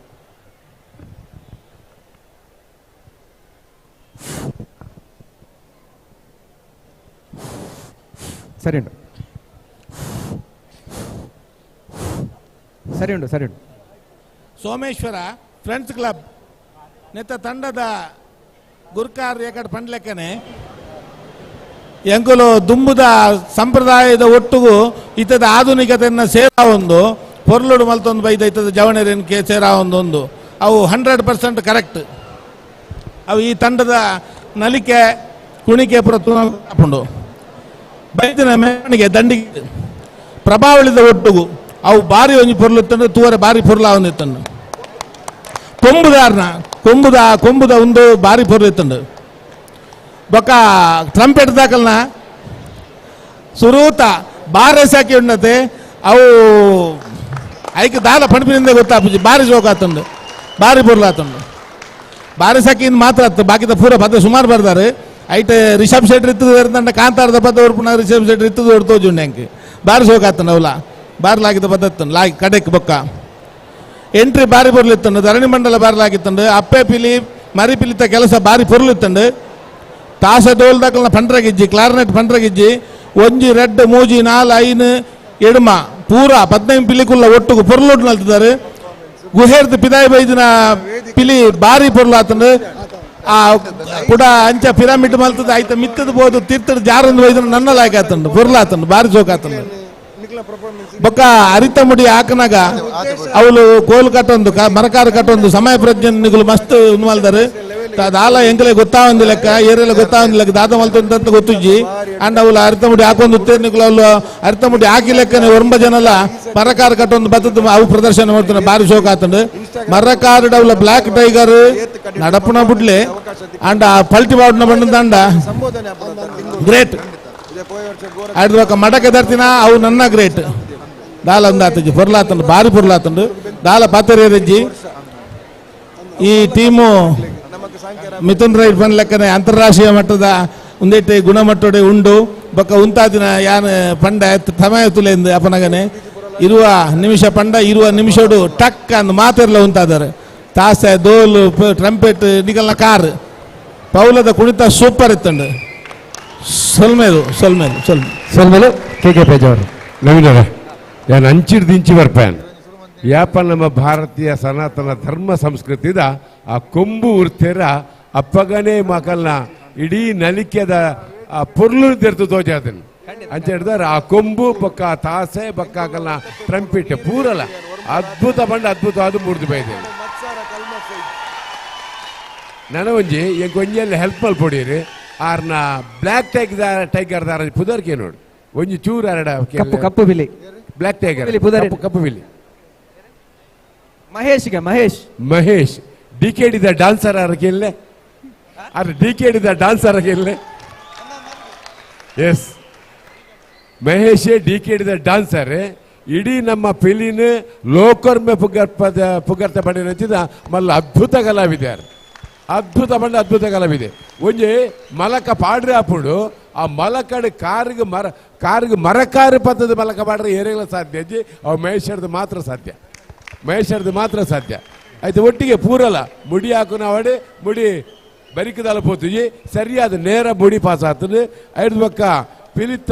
ಸರಿ ಉಂಟು ಸರಿ ಉಂಟು ಸರಿ ಉಂಟು. ಸೋಮೇಶ್ವರ ಫ್ರೆಂಡ್ಸ್ ಕ್ಲಬ್ ನೆತ್ತ ತಂಡದ ಗುರ್ಕಾರ್ ಏಕಡ್ ಪಂಡ್ಲೆಕ್ಕನೆ ಎಂಕುಲು ದುಂಬುದ ಸಂಪ್ರದಾಯದ ಒಟ್ಟುಗು ಇತ್ತದ ಆಧುನಿಕತೆಯನ್ನು ಸೇರಾ ಒಂದು ಪೊರ್ಲುಡು ಮಲ್ತೊಂದು ಬೈದ ಇತ್ತದ ಜವಣೆರೆನ್ಕೆ ಸೇರಾ ಒಂದೊಂದು ಅವು 100% ಕರೆಕ್ಟ್. ಅವು ಈ ತಂಡದ ನಲಿಕೆ ಕುಣಿಕೆ ಪುರ ತುಣುಂಡು ಬೈದಿನ ಮೆರವಣಿಗೆ ದಂಡಿಗೆ ಪ್ರಭಾವಳಿದ ಒಟ್ಟುಗು ಅವು ಬಾರಿ ಒಂಜಿ ಪೊರ್ಲು ತೂವರೆ ಬಾರಿ ಪೊರ್ಲ ಒಂದಿತ್ತಂಡು ಕೊಂಬುದಾರ್ನ ಕೊಂಬುದ ಕೊಂಬುದ ಒಂದು ಬಾರಿ ಪೊರ್ಲು ಇತ್ತಂಡು ಬೊಕ್ಕ ಟ್ರಂಪೆಟ್ ದಾಕಲ್ನ ಸುರೂತ ಬಾರೆ ಸಾಕಿ ಉಣ್ಣತೆ ಅವು ಐಕ್ ದಾಲ ಪಣಪಿನಿಂದ ಗೊತ್ತಾಪುಜಿ ಬಾರಿ ಜೋಕಾತಂಡು ಬಾರಿ ಪೊರ್ಲಾತಂಡು ಬಾರಿ ಸಾಕಿ ಮಾತ್ರ ಆತು ಬಾಕಿದ ಪೂರ ಪದ ಸುಮಾರು ಬರ್ದಾರೆ ಐಟ್ ರಿಷಬ್ ಶೆಟ್ಟಿ ಇತ್ತದ ಕಾಂತಾರದ ಪದ ಉರ್ಪುನ ರಿಷಬ್ ಶೆಟ್ಟಿ ಇತ್ತದ ಹೊಡ್ತೋಜುಂಡೆ ಅಂಕ್ ಬಾರಿ ಸೋಕಾತಂಡು ಅವಲ ಬಾರಿ ಲಾಗಿದ ಪದ್ಧತಿ ಲಾಗಿ ಕಡೆಕ್ ಬೊಕ್ಕ ಎಂಟ್ರಿ ಬಾರಿ ಪೊರ್ಲಿತ್ತಂಡು ಧರಣಿ ಮಂಡಲ ಬಾರಿ ಲಾಗಿತ್ತಂಡು ಅಪ್ಪೆ ಪಿಲಿ ಮರಿ ಪಿಲಿತ ಕೆಲಸ ಬಾರಿ ಪೊರ್ಲಿತ್ತಂಡು ತಾಸ ಡೋಲ್ ದಾಕಲ್ನ ಪಂಡ್ರಗಿಜ್ಜಿ ಕ್ಲಾರ್ನೆಟ್ ಪಂಡ್ರಗಿಜ್ಜಿ ಒಂಜಿ ರೆಡ್ ಮೂಜಿ ನಾಲ್ ಐನು ಎಡ್ಮ ಪೂರ 15 ಪಿಲಿಕುಲ್ಲ ಒಟ್ಟುಗು ಪೊರ್ಲೊಟ್ಟು ನಲ್ತಿದ್ದಾರೆ. ಗುಹೇರ್ದು ಪಿದಾಯಿ ಬೈದಿನ ಪಿಲಿ ಬಾರಿ ಪೊರ್ಲಾತಂಡು ಆ ಕುಡ ಅಂಚ ಪಿರಾಮಿಡ್ ಮಲ್ತದ ಆಯ್ತ ಮಿತ್ತದ ಬೋದು ತೀರ್ಥದ ಜಾರೊಂದು ಬೈದಿನ ನನ್ನ ಲಾಯಕ ಆತಂಡು ಪೊರ್ಲಾತಂಡು ಬಾರಿ ಜೋಕಾತಂಡು. ಬೊಕ್ಕ ಅರಿತ ಮುಡಿ ಹಾಕನಾಗ ಅವಳು ಕೋಲು ಕಟ್ಟೊಂದು ಮರಕಾರು ಕಟ್ಟೊಂದು ಸಮಯ ಪ್ರಜ್ಞೆ ನಿಗುಲು ಮಸ್ತ್ ಮಲ್ದಾರು ದಾಲ ಎಂಕಲೆ ಗೊತ್ತಾವಂದು ಲೆಕ್ಕ ಏರೆಲ್ಲ ಗೊತ್ತಾವಂದು ಲೆಕ್ಕ ದಾದ ಮಲ್ತಂತ ಗೊತ್ತುಜ್ಜಿ ಅಂಡ್ ಅವಳು ಅರಿತ ಮುಡಿ ಹಾಕೊಂದು ನಿಗುಲು ಅವಳು ಅರಿತ ಮುಡಿ ಹಾಕಿ ಲೆಕ್ಕನೆ ಒಂಬ ಜನಲ ಮರಕಾರು ಕಟ್ಟೊಂದು ಬತ್ತದ ಅವು ಪ್ರದರ್ಶನ ಮಾಡ್ತಾನೆ ಬಾರಿ ಶೋಕ್ ಆತಂಡು. ಮರಕಾರು ಅವಳ ಬ್ಲಾಕ್ ಟೈಗರ್ ನಡಪುನ ಬುಡ್ಲೆ ಅಂಡ್ ಆ ಪಲ್ಟಿ ಬಾಡ್ನ ಬಣ್ಣ ದಂಡ ಗ್ರೇಟ್ ಆಯ್ತು ಮಡಕೆ ತರ್ತಿನ ಅವು ನನ್ನ ಗ್ರೇಟ್ ದಾಲ ಒಂದಾತಜ್ಜಿ ಪೊರ್ಲಾತಂಡು ಬಾರಿ ಪೊರ್ಲಾತಂಡು ದಾಲ ಪಾತರೇರಜ್ಜಿ. ಈ ಟೀಮು ಮಿಥುನ್ ರೈ ಲೆಕ್ಕನೆ ಅಂತಾರಾಷ್ಟ್ರೀಯ ಮಟ್ಟದ ಒಂದೇಟೆ ಗುಣಮಟ್ಟೋಡೆ ಉಂಡು ಬೊಕ್ಕ ಉಂತಾದಿನ ಯಾನ್ ಪಂಡ ಸಮಯ ತುಲೆಂದು ಅಪನಗನೆ ಇರುವ ನಿಮಿಷ ಪಂಡ ಇರುವ ನಿಮಿಷೋಡು ಟಕ್ ಅಂದ್ ಮಾತೆರ್ಲ ಉಂತಾದಾರೆ ತಾಸೆ ದೋಲು ಟ್ರಂಪೆಟ್ ನಿಗಲ್ನ ಕಾರ್ ಪೌಲದ ಕುಣಿತ ಸೂಪರ್ ಇತ್ತಂಡು. ಸೊಲ್ಮೇಲು ಸೊಲ್ಮೇಲು ಸೊಲ್ಮೆ ಸೊಲ್ಮೇಲು ಕೆ ಕೆ ಪೇಜಾವರು. ನವೀನರೇ ಯಾನ್ ಅಂಚಿಡ್ದು ಇಂಚಿ ಬರ್ಪೇನ್ ಯಾಪ ನಮ್ಮ ಭಾರತೀಯ ಸನಾತನ ಧರ್ಮ ಸಂಸ್ಕೃತಿದ ಆ ಕೊಂಬು ಉರ್ತೆರ ಅಪ್ಪಗನೇ ಮಕಲ್ನ ಇಡೀ ನಲಿಕೆದ ಆ ಪೊರ್ಲು ತೆರ್ತು ತೋಜಾದನ್ ಅಂತ ಹೇಳಿದಾರೆ. ಆ ಕೊಂಬು ಬೊಕ್ಕ ತಾಸೆ ಬೊಕ್ಕ ಟ್ರಂಪಿಟ್ ಪೂರಲ ಅದ್ಭುತ ಬಂಡ ಅದ್ಭುತ ಅದು ಮೂರ್ದು ಬೈದೆ. ನನ್ನ ಒಂಜಿ ಎಂಕ್ ಒಂಜಿ ಹೆಲ್ಪ್ ಮಲ್ಪೊಡೀರಿ ಆರ್ನ black tiger tiger ದಾರ ಪುದರ್ಕೆ ನೋಡು ಒಂಜಿ ಚೂರು ಅರಡ ಕಪ್ಪು ಕಪ್ಪು ಬಿಲಿ ಬ್ಲ್ಯಾಕ್ ಟೈಗರ್ ಕಪ್ಪು ಬಿಲಿ ಮಹೇಶ್ಗೆ ಮಹೇಶ್ ಮಹೇಶ್ ಡಿ ಕೆ ಡಿದ ಡಾನ್ಸರ್ ಅರಕಿಲ್ಲೆ ಅದು ಡಿ ಕೆ ಡಿದ ಡಾನ್ಸರ್ ಅರಕಿಲ್ಲೆ S Mahesh D K ಡಿದ dancer ಇಡೀ ನಮ್ಮ ಪಿಲಿನ ಲೋಕರ್ಮೆ ಪುಗರ್ಪದ ಪುಗರ್ತ ಪಡೆದ ಮಲ್ಲ ಅದ್ಭುತ ಕಲಾವಿದಾರೆ ಅದ್ಭುತ ಬಂಡ ಅದ್ಭುತ ಕಲಾವಿದೆ. ಒಂಜಿ ಮಲಕ ಪಾಡ್ರೆ ಆಪುಡು ಆ ಮಲಕಡು ಕಾರಿಗೆ ಮರ ಕಾರಿಗೆ ಮರಕಾರು ಪದ್ಧತಿ ಮಲಕ ಪಾಡ್ರೆ ಏರೆಲ್ಲ ಸಾಧ್ಯ ಅಜ್ಜಿ ಅವು ಮಹೇಶ್ವರದ್ದು ಮಾತ್ರ ಸಾಧ್ಯ ಮಹೇಶ್ವರದ್ದು ಮಾತ್ರ ಸಾಧ್ಯ ಆಯ್ತು. ಒಟ್ಟಿಗೆ ಪೂರಲ್ಲ ಮುಡಿ ಹಾಕು ನಾವಡೆ ಮುಡಿ ಬರಿಕದಲ್ಲ ಪೋತುಜಿ ಸರಿಯಾದ ನೇರ ಮುಡಿ ಪಾಸ್ ಆಗ್ತದೆ. ಐದು ಪಕ್ಕ ಪಿಲಿತ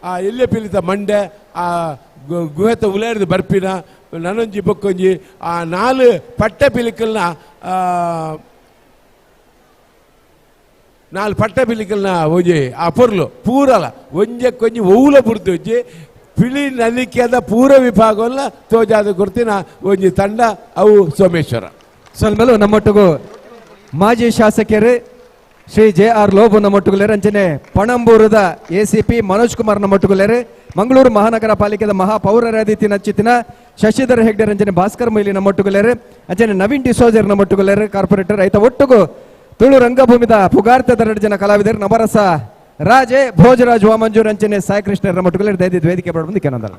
ಆ ಎಲ್ಲೇ ಪಿಲಿತ ಮಂಡೆ ಆ ಗುಹೆತ ಉಲೇರ್ದು ಬರ್ಪಿನ ನನೊಂಜಿ ಬೊಕ್ಕೊಂಜಿ ಆ ನಾಲು ಪಟ್ಟೆ ಪಿಲಿಕಲ್ನ ನಾಲ್ ಪಟ್ಟ ಪಿಲಿಕಲ್ನ ಒಂಜಿ ಆ ಪೊರ್ಲು ಪೂರಲ ಒಂಜೆ ಕೊಂಜಿ ಒವ್ಲ ಬುಡ್ದು ಒಂಜಿ ಪಿಳಿ ನಲಿಕೆದ ಪೂರ ವಿಭಾಗವಲ್ಲ ತೋಜಾದ ಗುರ್ತಿನ ಒಂಜಿ ತಂಡ ಅವು ಸೋಮೇಶ್ವರ. ಸೊಲ್ಮೆಲು ನಮ್ಮೊಟ್ಟಿಗೂ ಮಾಜಿ ಶಾಸಕರು ಶ್ರೀ ಜೆ ಆರ್ ಲೋಬು ನಮ್ಮೊಟ್ಟುಗುಲೇರು, ಅಂಚನೆ ಪಣಂಬೂರದ A C P Manoj Kumar ನಮ್ಮೊಟ್ಟುಗುಲೇರು, Mangaluru ಮಹಾನಗರ ಪಾಲಿಕೆದ ಮಹಾಪೌರರಾದಿತಿ ನಚ್ಚಿತಿನ ಶಶಿಧರ್ ಹೆಗ್ಡೆ ರಂಜನೆ ಭಾಸ್ಕರ್ ಮೊಯ್ಲಿ ನಮ್ಮೊಟ್ಟುಗುಲೇರು, ಅಂಚನೆ ನವೀನ್ ಡಿಸೋಜರ್ ನಮ್ಮೊಟ್ಟುಗುಲೇರು ಕಾರ್ಪೊರೇಟರ್ ರೈತ ಒಟ್ಟುಗು ತುಳು ರಂಗಭೂಮಿದ ಪುಗಾರ್ತದ ಎರಡು ಜನ ಕಲಾವಿದರು ನವರಸ ರಾಜೆ ಭೋಜರಾಜ್ ವಾಮಂಜೂರ್ ಅಂಚನೆ ಸಾಯಿ ಕೃಷ್ಣರ ಮೊಟ್ಟುಗಲೇರು ದಯದಿದ್ದು ವೇದಿಕೆ ಬಂದು ಕೆನಂದಲ್ಲ.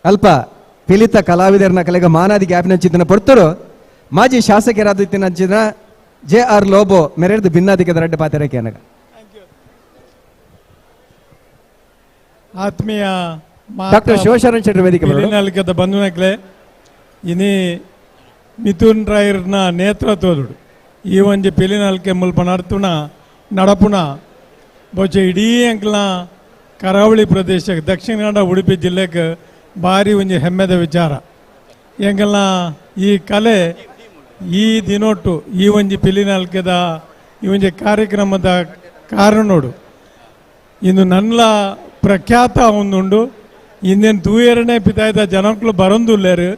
ಅಲ್ಪ ಪಿಲಿತ ಕಲಾವಿದರನ್ನ ಕಲೆಗ ಮಾನಾದಿ ಗ್ಯಾಪ್ನಂಚಿದ್ದನ ಪೊರ್ತರು ಮಾಜಿ ಶಾಸಕರಾದಿತ್ತಿನಂಚಿನ ಜೆ ಆರ್ ಲೋಬೋ ಮೆರೆದು ಭಿನ್ನಾಧಿಕದ ರಡ್ಡ ಪಾತೆರಕ್ಕೆ ಅನಗ. ಆತ್ಮೀಯ ಡಾಕ್ಟರ್ ಶಿವಶರಣ್ ಶೆಟ್ಟಿ ವೇದಿಕೆ ಪಿಲಿನಲಿಕೆದ ಬಂಧುನಕ್ಲೆ ಇನಿ ಮಿಥುನ್ ರಾಯರ್ನ ನೇತೃತ್ವದುಡು ಈ ಒಂಜಿ ಪಿಲಿನಲಿಕೆ ಮುಲ್ಪ ನಡ್ತುನ ನಡಪುನ ಬಹುಶಃ ಇಡೀ ಅಂಕ್ಲ ಕರಾವಳಿ ಪ್ರದೇಶ ದಕ್ಷಿಣ ಕನ್ನಡ ಉಡುಪಿ ಜಿಲ್ಲೆಗೆ ಭಾರಿ ಒಂಜಿ ಹೆಮ್ಮೆದ ವಿಚಾರ. ಎಂಕಲ್ನ ಈ ಕಲೆ ಈ ದಿನೊಟ್ಟು ಈ ಒಂಜಿ ಪಿಲಿನಲ್ಕೆದ ಈ ಒಂಜಿ ಕಾರ್ಯಕ್ರಮದ ಕಾರಣೋಡು ಇಂದು ನನ್ಲ ಪ್ರಖ್ಯಾತ ಒಂದುಂಡು. ಇಂದೇನು ತೂಯರನೇ ಪಿತಾಯ್ದ ಜನಕ್ಕಳು ಬರೊಂದುಲ್ಲೇರು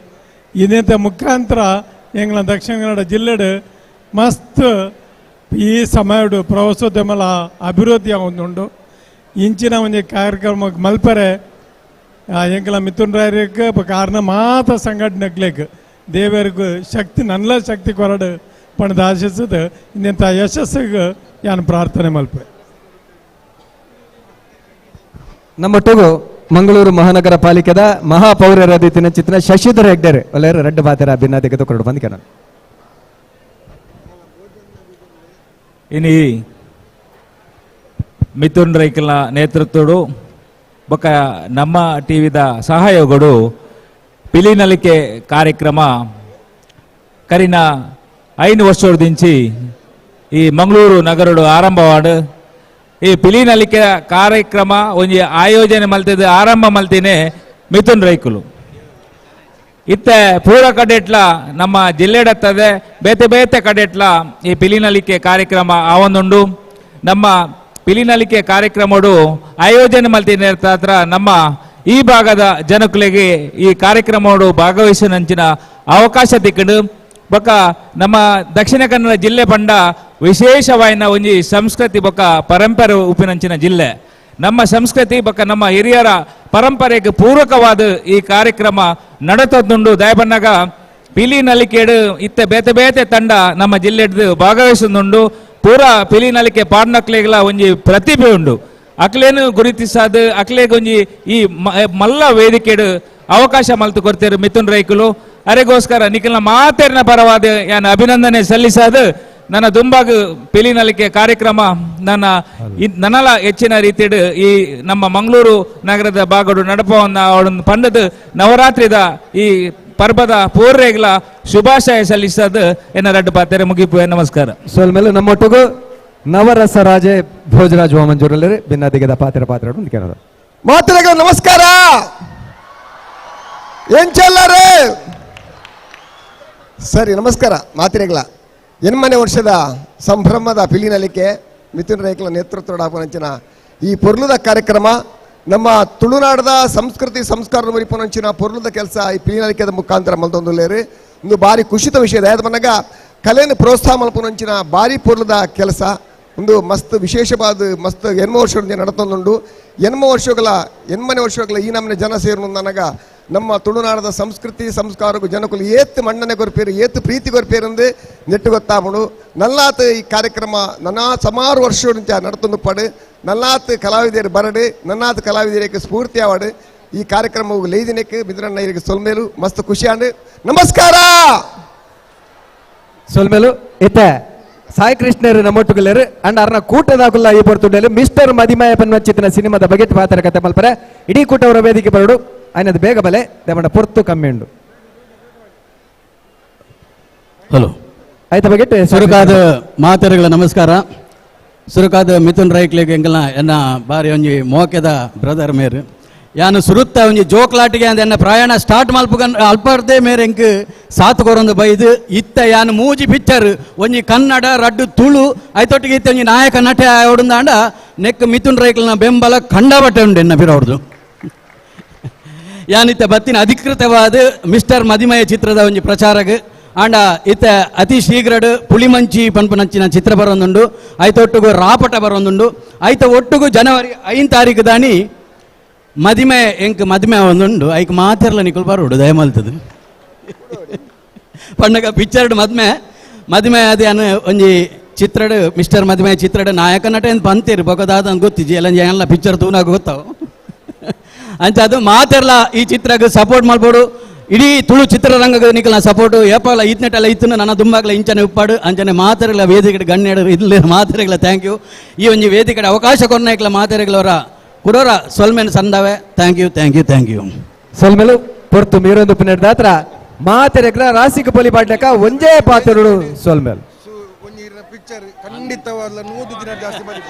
ಇಂದೆಂತ ಮುಖಾಂತರ ಎಂಗ್ಲ ದಕ್ಷಿಣ ಕನ್ನಡ ಜಿಲ್ಲೆಡು ಮಸ್ತ್ ಈ ಸಮಯಡು ಪ್ರವಾಸೋದ್ಯಮಲ ಅಭಿವೃದ್ಧಿ ಒಂದುಂಡು. ಇಂಚಿನ ಒಂಜಿ ಕಾರ್ಯಕ್ರಮ ಮಲ್ಪರೆ ಎಂಕಲ ಮಿಥುನ್ ರಾಯರಿಗೆ ಕಾರಣ ಮಾತ ಸಂಘಟನೆಗ್ಲೇಕ್ ದೇವರಿಗೆ ಶಕ್ತಿ ನನ್ಲ ಶಕ್ತಿ ಕೊರಡು ಪಂಡ್ದ್ ಆಶಿಸದ ಇಂದೆಂತ ಯಶಸ್ಸಿಗೆ ಯಾನ್ ಪ್ರಾರ್ಥನೆ ಮಲ್ಪೆ. ನಮ್ಮೊಟ್ಟಿಗೂ ಮಂಗಳೂರು ಮಹಾನಗರ ಪಾಲಿಕೆದ ಮಹಾಪೌರರ ದಿನ ಚಿತ್ರ ಶಶಿಧರ್ ಹೆಗ್ಡೆರೆ ಒಳ್ಳೆಯ ರಡ್ಡು ಬಾತೆರ ಭಿನ್ನತೆಗೆ ಕೊರಡು ಬಂದ ಕೆನ. ಇನಿ ಮಿಥುನ್ ರೈಕಲ್ನ ನೇತೃತ್ವಡು ಬೊಕ್ಕ ನಮ್ಮ ಟಿವಿದ ಸಹಯೋಗಡು ಪಿಲಿನಲಿಕೆ ಕಾರ್ಯಕ್ರಮ ಕರಿನ 5 ವರ್ಷದಿಂಚಿ ಈ ಮಂಗಳೂರು ನಗರಡು ಆರಂಭವಾಡು. ಈ ಪಿಲಿನಲಿಕೆ ಕಾರ್ಯಕ್ರಮ ಒಂಜಿ ಆಯೋಜನೆ ಮಲ್ತಿದ್ದು ಆರಂಭ ಮಲ್ತಿನೇ ಮಿಥುನ್ ರೈಕುಲು. ಇತ್ತೆ ಪೂರ ಕಡೆಟ್ಲ ನಮ್ಮ ಜಿಲ್ಲೆಡತ್ತದೆ ಬೇತೆ ಬೇತೆ ಕಡೆಟ್ಲ ಈ ಪಿಲಿನಲಿಕೆ ಕಾರ್ಯಕ್ರಮ ಆವೊಂದುಂಡು. ನಮ್ಮ ಪಿಲಿನಲಿಕೆ ಕಾರ್ಯಕ್ರಮಡು ಆಯೋಜನೆ ಮಲ್ತಿನ ಹತ್ರ ನಮ್ಮ ಈ ಭಾಗದ ಜನಕುಲೆಗೆ ಈ ಕಾರ್ಯಕ್ರಮಡು ಭಾಗವಹಿಸಿನಂಚಿನ ಅವಕಾಶ ತಿಕ್ಕಡು. ಬೊಕ್ಕ ನಮ್ಮ ದಕ್ಷಿಣ ಕನ್ನಡ ಜಿಲ್ಲೆ ಪಂಡ ವಿಶೇಷವಾಯಿನ ಒಂಜಿ ಸಂಸ್ಕೃತಿ ಬೊಕ್ಕ ಪರಂಪರೆ ಉಪ್ಪಿನಂಚಿನ ಜಿಲ್ಲೆ. ನಮ್ಮ ಸಂಸ್ಕೃತಿ ಬೊಕ್ಕ ನಮ್ಮ ಹಿರಿಯರ ಪರಂಪರೆಗೆ ಪೂರಕವಾದ ಈ ಕಾರ್ಯಕ್ರಮ ನಡತದ್ದುಂಡು. ದಯಬನ್ನಾಗ ಪಿಲಿ ನಲಿಕೆಡು ಇತ್ತೆ ಬೇತೆ ಬೇತೆ ತಂಡ ನಮ್ಮ ಜಿಲ್ಲೆಡ್ದು ಭಾಗವಹಿಸುಂಡು. ಪೂರ ಪಿಲಿ ನಲಿಕೆ ಪಾಡ್ನಕ್ಲೆಗ್ಲ ಒಂಜಿ ಪ್ರತಿಭೆ ಉಂಡು. ಅಕ್ಲೇನು ಗುರುತಿಸಾದ ಅಕ್ಲೆಗೊಂಜಿ ಈ ಮಲ್ಲ ವೇದಿಕೆಡು ಅವಕಾಶ ಮಲ್ತು ಕೊಡ್ತೇರು ಮಿಥುನ್ ರೈಕುಲು. ಅರೆಗೋಸ್ಕರ ನಿಖಿಲ್ನ ಮಾತೇರಿನ ಪರವಾದ ಯಾನ್ ಅಭಿನಂದನೆ ಸಲ್ಲಿಸಾದ ನನ್ನ ದುಂಬಾಗ ಪಿಲಿನಲಿಕೆ ಕಾರ್ಯಕ್ರಮ ನನ್ನ ನನಲ ಹೆಚ್ಚಿನ ರೀತಿಯಡು ಈ ನಮ್ಮ ಮಂಗಳೂರು ನಗರದ ಭಾಗಡು ನಡಪವನ್ನ ಅವಳನ್ನು ಪಂಡದು ನವರಾತ್ರಿದ ಈ ಪರ್ಬದ ಪೂರ್ರೆಗ್ಲ ಶುಭಾಶಯ ಸಲ್ಲಿಸದು ಎನ್ನ ರಡ್ಡು ಪಾತ್ರೆ ಮುಗಿಪು. ನಮಸ್ಕಾರ. ಸೋಲ್ಮೇಲೆ ನಮ್ಮೊಟ್ಟಿಗೂ ನವರಸ ರಾಜೆ ಭೋಜರಾಜ್ ವಾಮಂಜೂರಲ್ಲಿ ಭಿನ್ನದಿಗದ ಪಾತ್ರೆ ಪಾತ್ರ ಮಾತ್ರೆಗೆ ನಮಸ್ಕಾರ. ಏನ್ ಚೆಲ್ಲಾರೆ ಸರಿ ನಮಸ್ಕಾರ ಮಾತ್ರೆಗಳ. ಎನ್ಮನೆ ವರ್ಷದ ಸಂಭ್ರಮದ ಪಿಲಿನಲಿಕೆ ಮಿಥುನ್ ರೈಕಲ ನೇತೃತ್ವದ ಈ ಪೊರ್ಲುದ ಕಾರ್ಯಕ್ರಮ ನಮ್ಮ ತುಳುನಾಡದ ಸಂಸ್ಕೃತಿ ಸಂಸ್ಕಾರ ಮುರಿಪನಂಚಿನ ಪೊರ್ಲುದ ಕೆಲಸ ಈ ಪಿಲಿನಲಿಕೆದ ಮುಖಾಂತರ ಮಲ್ತೊಂದುಲ್ಲೇರಿ. ಒಂದು ಭಾರಿ ಖುಷಿತ ವಿಷಯ. ದಯದ ಕಲೆಯನ್ನು ಪ್ರೋತ್ಸಾಹ ಮಲ್ಪನಂಚಿನ ಭಾರಿ ಪೊರ್ಲುದ ಕೆಲಸ ಒಂದು ಮಸ್ತ್ ವಿಶೇಷವಾದ ಮಸ್ತ್ ಎನ್ಮ ವರ್ಷ ನಡತೊಂದುಂಡು. ಎನ್ಮ ವರ್ಷಗಳ ಎನ್ಮನೆ ವರ್ಷಗಳ ಈ ನಮ್ಮನೆ ಜನ ಸೇರು ನನಗ ನಮ್ಮ ತುಳುನಾಡದ ಸಂಸ್ಕೃತಿ ಸಂಸ್ಕಾರಕ್ಕೂ ಜನಕ್ಕೂ ಏತ್ ಮಣ್ಣನೆ ಕೊರ್ಪೇರು ಏತ್ ಪ್ರೀತಿ ಕೊರ್ಪೇರಂದು ನೆಟ್ಟು ಗೊತ್ತಾಪುಂಡು. ನಲ್ಲಾತ್ ಈ ಕಾರ್ಯಕ್ರಮ ನನ್ನಾ ಸುಮಾರು ವರ್ಷ ನಡತೊಂದು ಪಡು ನಲ್ಲಾತ್ ಕಲಾವಿದರು ಬರಡು ನನ್ನಾತ್ ಕಲಾವಿದರಿಗೆ ಸ್ಫೂರ್ತಿ ಆವಾಡು. ಈ ಕಾರ್ಯಕ್ರಮವು ಲೈದಿನಕ್ಕೆ ಮಿತ್ರಣ್ಣ ಇವರಿಗೆ ಸೊಲ್ಮೇಲು ಮಸ್ತ್ ಖುಷಿ ಆಂಡು. ನಮಸ್ಕಾರ. ಸೊಲ್ಮೇಲು ಇತ್ತೆ ಸಾಯಿ ಕೃಷ್ಣರು ನಮ್ಮೊಟ್ಟುಗಲೇರು ಅಂಡ್ ಅರ್ನ ಕೂಟದಾಗುಲ್ಲ ಈ ಪೊರ್ತುಂಡೇಲು ಮಿಸ್ಟರ್ ಮದಿಮಯ ಪನ್ವಚಿತನ ಸಿನಿಮಾದ ಬಗೆಟ್ ಪಾತ್ರ ಕತೆ ಮಲ್ಪರೆ ಇಡೀ ಕೂಟವರ ವೇದಿಕೆ ಬರಡು. ಆಯ್ನದು ಬೇಗ ಬಲೆ ದೇವಣ್ಣ ಪೊರ್ತು ಕಮ್ಮಿ ಉಂಡು. ಹಲೋ ಆಯ್ತ ಬಗೆಟ್ ಸುರುಕಾದ ಮಾತೆರುಗಳ ನಮಸ್ಕಾರ. ಸುರುಕಾದ ಮಿಥುನ್ ರೈಕ್ಲೆಗ್ ಎಂಕಲ್ನ ಎನ್ನ ಬಾರಿ ಒಂಜಿ ಮೋಕೆದ ಬ್ರದರ್ ಮೇರು ಯಾನು ಸುರುತ್ತ ಒಂಜಿ ಜೋಕ್ಲಾಟಿಗೆ ಅಂದ ಎನ್ನ ಪ್ರಯಾಣ ಸ್ಟಾರ್ಟ್ ಮಲ್ಪುಗನ್ ಅಲ್ಪರ್ದೇ ಮೇರೆ ಎಂಕ್ ಸಾತ್ ಕೊರೊಂದು ಬೈದು ಇತ್ತ ಯಾನು ಮೂಜಿ ಪಿಕ್ಚರ್ ಒಂಜಿ ಕನ್ನಡ ರಡ್ಡು ತುಳು ಐತೊಟ್ಟಿಗೆ ಇತ್ತ ಒಂಜಿ ನಾಯಕ ನಟೆ ಆವಡುಂದಾಂಡ ನೆಕ್ ಮಿಥುನ್ ರೈಕ್ಲನ ಬೆಂಬಲ ಕಂಡಬಟ್ಟೆ ಉಂಡು ಎನ್ನ ಬಿರೋಡ್ದು. ಯಾನಿತ್ತ ಬತ್ತಿನ ಅಧಿಕೃತವಾದ ಮಿಸ್ಟರ್ ಮದಿಮಯ ಚಿತ್ರದ ಒಂಜಿ ಪ್ರಚಾರಗ್ ಆಂಡ ಇತ್ತ ಅತಿ ಶೀಘ್ರಡ್ ಪುಳಿಮಂಚಿ ಪನ್ಪುನಂಚಿನ ಚಿತ್ರ ಬರೋದುಂಡು. ಐತ ಒಟ್ಟುಗು ರಾಪಟ ಬರೋದುಂಡು. ಐತ ಒಟ್ಟುಗು ಜನವರಿ 5 ತಾರೀಕು ದಾನಿ ಮದಿಮೆ ಎಂಕ್ ಮದಿಮೆ ಒಂದುಂಡು. ಐಕ್ ಮಾತೆರ್ಲ ನಿಕುಲು ಬರೋಡು ದಯಮಲ್ತದು ಪಣ್ಣಗ ಪಿಕ್ಚರ್ಡ್ ಮದ್ಮೆ ಮದಿಮೆ ಅದು ಅನ್ ಒಂಜಿ ಚಿತ್ರಡ್ ಮಿಸ್ಟರ್ ಮದಿಮೆ ಚಿತ್ರಡ್ ನಾಯಕ ನಟ ಏನು ಪಂತೀರು ಬೊಕದಾದ ಗೊತ್ತಿಜಿ ಎಲ್ಲ ಎಲ್ಲ ಪಿಕ್ಚರ್ ತೂನಾಗ ಗೊತ್ತಾವು ಅಂಚ ಅದು ಮಾತೆರ್ಲ ಈ ಚಿತ್ರಕ್ಕೆ ಸಪೋರ್ಟ್ ಮಾಡ್ಬೋಡು. ಇಡೀ ತುಳು ಚಿತ್ರರಂಗಕ್ಕೆ ನಿಕಲ್ನ ಸಪೋರ್ಟು ಏಪಾಗಲ ಈತ್ನೆಟಲ್ಲ ಇತ್ತು ನನ್ನ ದುಂಬಾಗಲ ಇಂಚನೆ ಉಪ್ಪಾಡು ಅಂಚನೆ ಮಾತೆರ್ಲ ವೇದಿಕೆ ಗಣ್ಯಡು ಇಲ್ಲಿ ಮಾತೆರ್ಲ thank you. ಈ ಒಂಜಿ ವೇದಿಕೆ ಅವಕಾಶ ಕೊರ್ನಾಯ್ಕಲ ಮಾತೆರ್ಗಳವರ ಕುಡೋರ ಸೊಲ್ಮೆನ್ ಸಂದವೆ. Thank you thank you thank you. ಸೊಲ್ಮೆಲು ಪೊರ್ತು ಮೀರೊಂದು ಪುನೆಡ್ದಾತ್ರ ಮಾತೆರೆಗ್ಲ ರಾಸಿಕ ಪೊಲಿ ಪಾಡ್ಲಕ ಒಂಜೇ ಪಾತೆರುಡು ಸೊಲ್ಮೆಲ್ ಪಿಕ್ಚರ್ ಖಂಡಿತವಾದ 100 ದಿನ ಜಾಸ್ತಿ ಮಾಡಿ.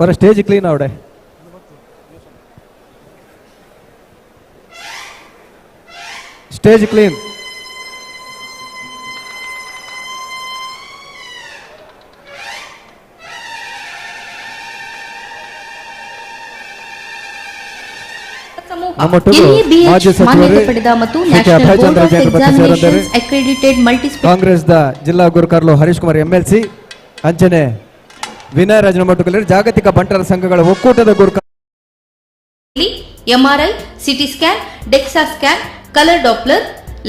ಹೊರ ಸ್ಟೇಜ್ ಕ್ಲೀನ್ ಅವಡೆ. Stage clean. ಮಾನ್ಯತೆ ಪಡೆದ ಮತ್ತು national board of examinations accredited multi Congress the ಜಿಲ್ಲಾ ಗುರುಕರ್ಲು ಹರೀಶ್ ಕುಮಾರ್ ಎಂಎಲ್ಸಿ ಅಂಚನೆ ವಿನಯ ರಾಜನ ಮೊಟ್ಟುಕಲ್ಲೇರು ಜಾಗತಿಕ ಬಂಟರ ಸಂಘಗಳ ಒಕ್ಕೂಟದ ಗುರುಕ MRI, CT scan, DEXA scan, colour Doppler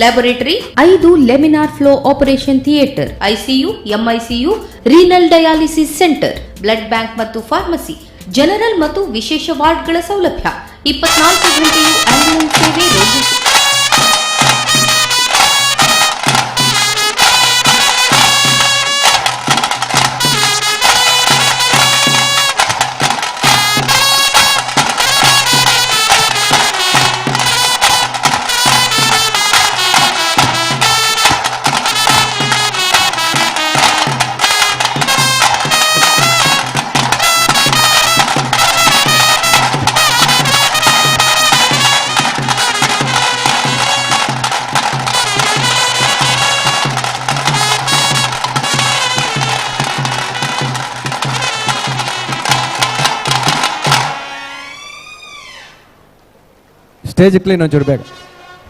laboratory, 5 laminar flow operation theatre, ICU, MICU, renal dialysis centre, blood bank ಮತ್ತು ಫಾರ್ಮಸಿ, ಜನರಲ್ ಮತ್ತು ವಿಶೇಷ ವಾರ್ಡ್ಗಳ ಸೌಲಭ್ಯ, 24 ಗಂಟೆಯೂ ಆಂಬ್ಯುಲೆನ್ಸ್ ಸೇವೆ. ರೋಗಿ ಸ್ಟೇಜ್ ಕ್ಲೀನ್ ಒಂಚೂರು ಬೇಗ.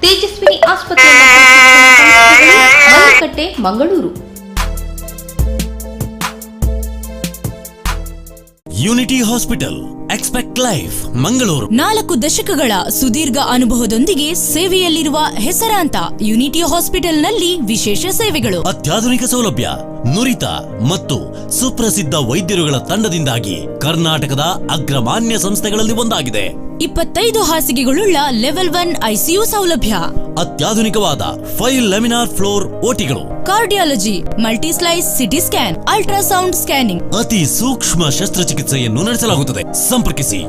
ತೇಜಸ್ವಿನಿ ಆಸ್ಪತ್ರೆ ಮತ್ತು ಶಿಕ್ಷಣ ಸಂಸ್ಥೆಗಳು, Mallakatte, Mangaluru. Unity hospital, expect life, Mangaluru. 4 ದಶಕಗಳ ಸುದೀರ್ಘ ಅನುಭವದೊಂದಿಗೆ ಸೇವೆಯಲ್ಲಿರುವ ಹೆಸರಾಂತ ಯುನಿಟಿ ಹಾಸ್ಪಿಟಲ್ನಲ್ಲಿ ವಿಶೇಷ ಸೇವೆಗಳು, ಅತ್ಯಾಧುನಿಕ ಸೌಲಭ್ಯ, ನುರಿತ ಮತ್ತು ಸುಪ್ರಸಿದ್ಧ ವೈದ್ಯರುಗಳ ತಂಡದಿಂದಾಗಿ ಕರ್ನಾಟಕದ ಅಗ್ರಮಾನ್ಯ ಸಂಸ್ಥೆಗಳಲ್ಲಿ ಒಂದಾಗಿದೆ. 25 ಹಾಸಿಗೆಗಳುಳ್ಳ ಲೆವೆಲ್ 1 ಐಸಿಯು ಸೌಲಭ್ಯ, ಅತ್ಯಾಧುನಿಕವಾದ 5 ಲೆಮಿನಾರ್ floor ಓಟಿಗಳು, cardiology, multislice CT scan, ultrasound scanning, ಅತಿ ಸೂಕ್ಷ್ಮ ಶಸ್ತ್ರಚಿಕಿತ್ಸೆಯನ್ನು ನಡೆಸಲಾಗುತ್ತದೆ. ಸಂಪರ್ಕಿಸಿ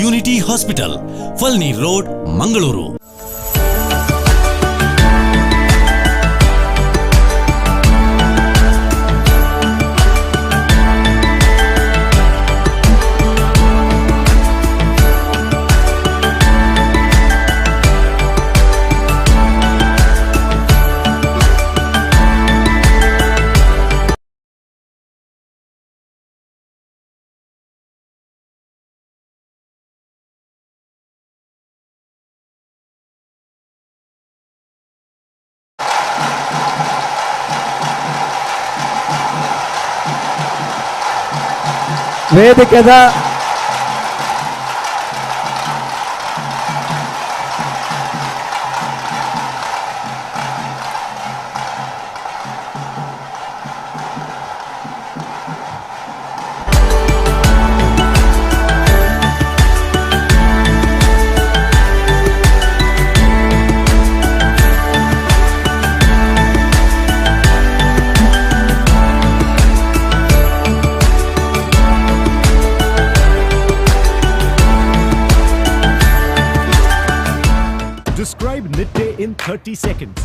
Unity hospital, Palani road, Mangaluru. ವೇದಿಕೆದ Describe Nitte in 30 seconds.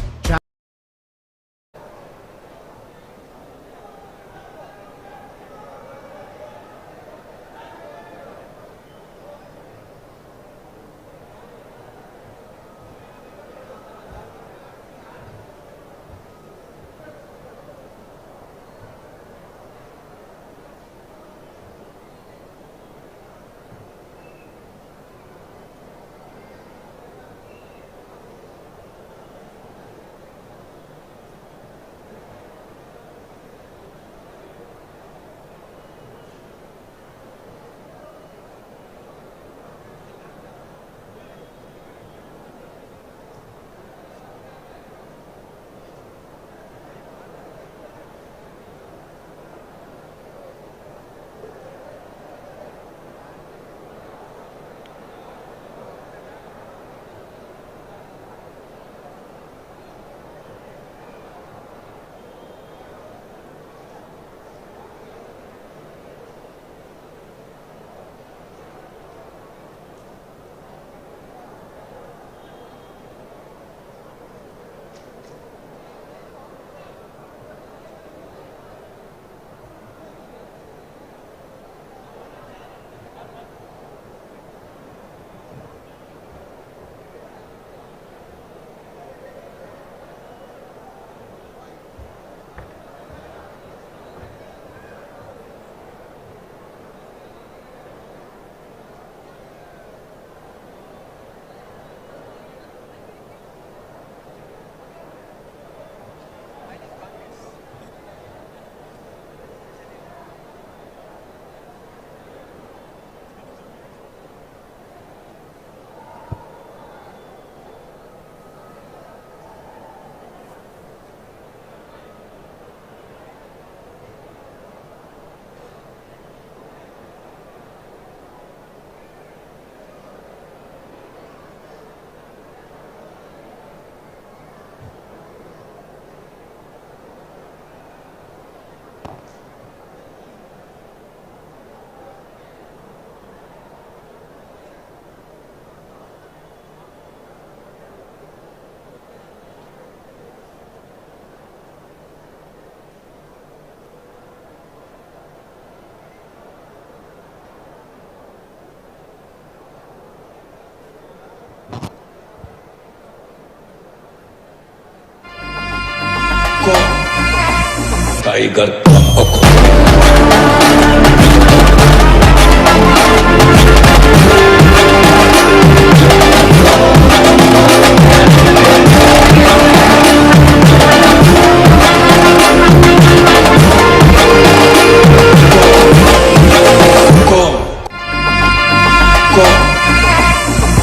Tiger.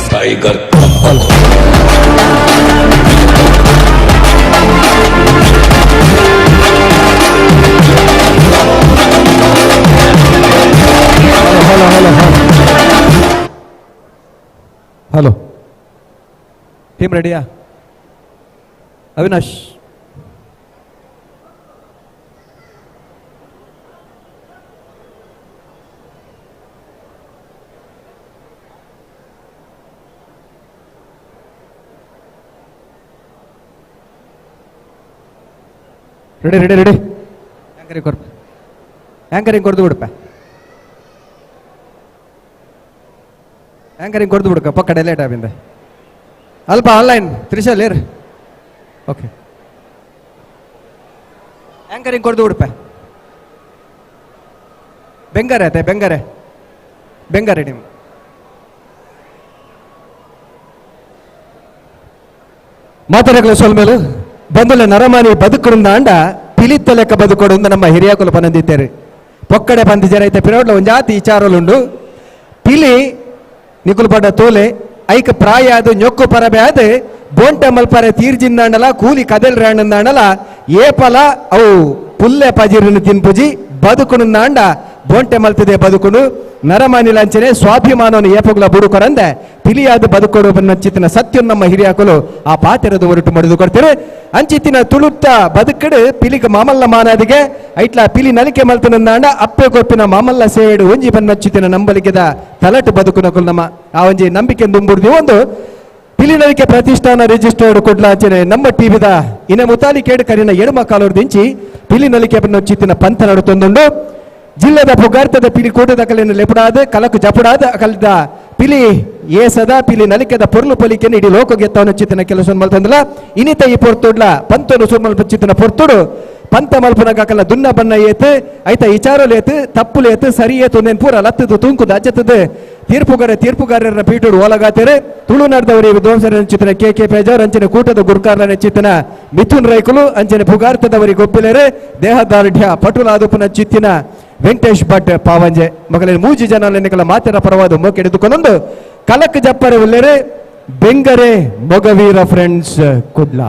Tiger. Hello hello hello team ರೆಡಿಯಾ? Avinash, ready ready ready. Anchoring ಕೊರ್ಪ, anchoring ಕೊರ್ದು ಬಿಡಪ್ಪ, anchoring ಕೊರ್ದು ಬಿಡ್ಕ ಪಕ್ಕಡೆ late ಆಗಿಂದ ಅಲ್ಪ online Trisha lair. Okay, anchoring ಕೊರ್ದು ಬಿಡಪ್ಪ. ಬೆಂಗಾರೆ ಆಯ್ತಾ? ಬೆಂಗಾರೆ ಬೆಂಗಾರೆ ನಿಮ್ಮ ಮಾತಾಡಕಲ ಸೊಲ್ಮೇಲು ಬಂದುಲ ನರಮಾನಿ ಬದುಕುಂದ ಅಂಡ ಪಿಲಿತ್ತ ಲೆಕ್ಕ ಬದುಕೊಡು ನಮ್ಮ ಹಿರಿಯಕುಲು ಪನಂದಿತ್ತೇರು. ಪೊಕ್ಕಡೆ ಬಂದು ಜನ ಐತೆ ಪಿರೋಡ್ಲ ಒಂದು ಜಾತಿ ವಿಚಾರಲುಂಡು. ಪಿಲಿ ನಿಕುಲು ಪಡ್ಡ ತೋಲೆ ಐಕ ಪ್ರಾಯ ಅದು ñೊಕ್ಕು ಪರಬೆ ಅದು ಬೋಂಟೆ ಮಲ್ಪರೆ ತೀರ್ಜಿಂದಾಂಡಲ ಕೂಲಿ ಕದಲ್ ರಾಂಡಂದಾಂಡಲ ಏಪಲ ಅವು ಪುಲ್ಲೆ ಪಜಿರನ್ನು ತಿನ್ಪುಜಿ ಬದುಕುನುಂದಾಂಡ ಬೋಂಟೆ ಮಲ್ತದೆ ಬದುಕುನು ನರಮಾನಿ ಲಾಂಚನೆ ಸ್ವಾಭಿಮಾನವನ್ನು ಏಪಗುಲ ಬುಡುಕೊರಂದೆ ಪಿಲಿಯಾದ ಬದುಕೊಡು ಬನ್ನಂಚಿತ್ತಿನ ಸತ್ಯ ನಮ್ಮ ಹಿರಿಯಾಕಲು ಆ ಪಾತೆರದ ಹೊರಟು ಮಡಿದು ಕೊಡ್ತಾರೆ. ಅಂಚಿತ್ತಿನ ತುಳುತ್ತ ಬದುಕಡು ಪಿಲಿಗೆ ಮಾಮಲ್ಲ ಮಾನಾದಿಗೆ ಐಟ್ಲ ಪಿಲಿ ನಲಿಕೆ ಮಲ್ತನಂದಾಂಡ ಅಪ್ಪೆ ಕೊಪ್ಪಿನ ಮಾಮಲ್ಲ ಸೇವೆಡು ಒಂಜಿ ಬನ್ನಂಚಿತ್ತಿನ ನಂಬಲಿಕೆದ ತಲಟು ಬದುಕುನಕುಲು ನಮ್ಮ ಆ ಒಂಜಿ ನಂಬಿಕೆ ದುಂಬುಡ್ದಿ ಒಂದು ಪಿಲಿ ನಲಿಕೆ ಪ್ರತಿಷ್ಠಾನ ರಿಜಿಸ್ಟರ್ಡ್ ಕೊಡ್ಲಾಂಚನೆ ನಮ್ಮ ಟಿವಿದ ಇನ ಮುತಾಲಿ ಕೇಡು ಕರಿನ ಎಡುಮ ಕಾಲೋರ್ ದಿಂಚಿ ಪಿಲಿ ನಲಿಕೆ ಬನ್ನಂಚಿತ್ತಿನ ಪಂಥ ನಡುತ್ತೊಂದುಂಡು. ಜಿಲ್ಲೆದ ಪುಗಾರ್ತದ ಪಿಲಿ ಕೂಟದ ಕಲೆಯನ್ನು ಲೆಪುಡಾದ ಕಲಕು ಜಪುಡಾದ ಕಲಿದ ಪಿಲಿ ಏಸದ ಪಿಲಿ ನಲಿಕೆದ ಪೊರ್ಲು ಪೊಲಿಕೆನ ಇಡೀ ಲೋಕಗೆತ್ತವನ ಚಿತ್ತಿನ ಕೆಲಸ ಮಲ್ತಂದಲ ಇನಿತ ಈ ಪೊರ್ತುಡ್ಲ ಪಂತನು ಸುರ್ಮಲ್ ಚಿತ್ತಿನ ಪೊರ್ತುಡು ಪಂತ ಮಲ್ಪುನಗ ಕಲ್ಲ ದುನ್ನ ಬನ್ನ ಏತು ಐತ ಇಚಾರಲೇತು ತಪ್ಪುಲೇತು ಸರಿ ಏತು ನೆನ್ ಪೂರ ಲತ್ತದು ತೂಂಕುದ ಅಚ್ಚತ್ತದು ತೀರ್ಪುಗಾರ ತೀರ್ಪುಗಾರರ ಪೀಠುಡು ಓಲಗಾತೇರೆ. ತುಳುನಾಡದವರಿ ವಿದ್ವಾಂಸರ ಚಿತ್ತಿನ ಕೆ ಕೆ ಪೇಜಾರ್ ಅಂಚನೆ ಕೂಟದ ಗುರುಕಾರನ ಚಿತ್ತಿನ ಮಿಥುನ್ ರೈಕುಲು ಅಂಚನೆ ಪುಗಾರ್ತದವರಿ ಗೊಪ್ಪಿಲೇರೆ ದೇಹದಾರ್ಢ್ಯ ಪಟುಲಾದುಪುನ ಚಿತ್ತಿನ ವೆಂಕಟೇಶ್ ಭಟ್ ಪಾವಂಜೆ ಮಗಲಿನ ಮೂಜಿ ಜನ ನೆನಕಲ ಮಾತಿನ ಪರವಾದ ಮೊಕ್ಕೆಡೆದುಕೊಂಡು ಕಲಕ್ ಜಪ್ಪರೆ ಉಲ್ಲೇರೆ ಬೆಂಗರೆ ಮೊಗವೀರ ಫ್ರೆಂಡ್ಸ್ ಕುಡ್ಲ.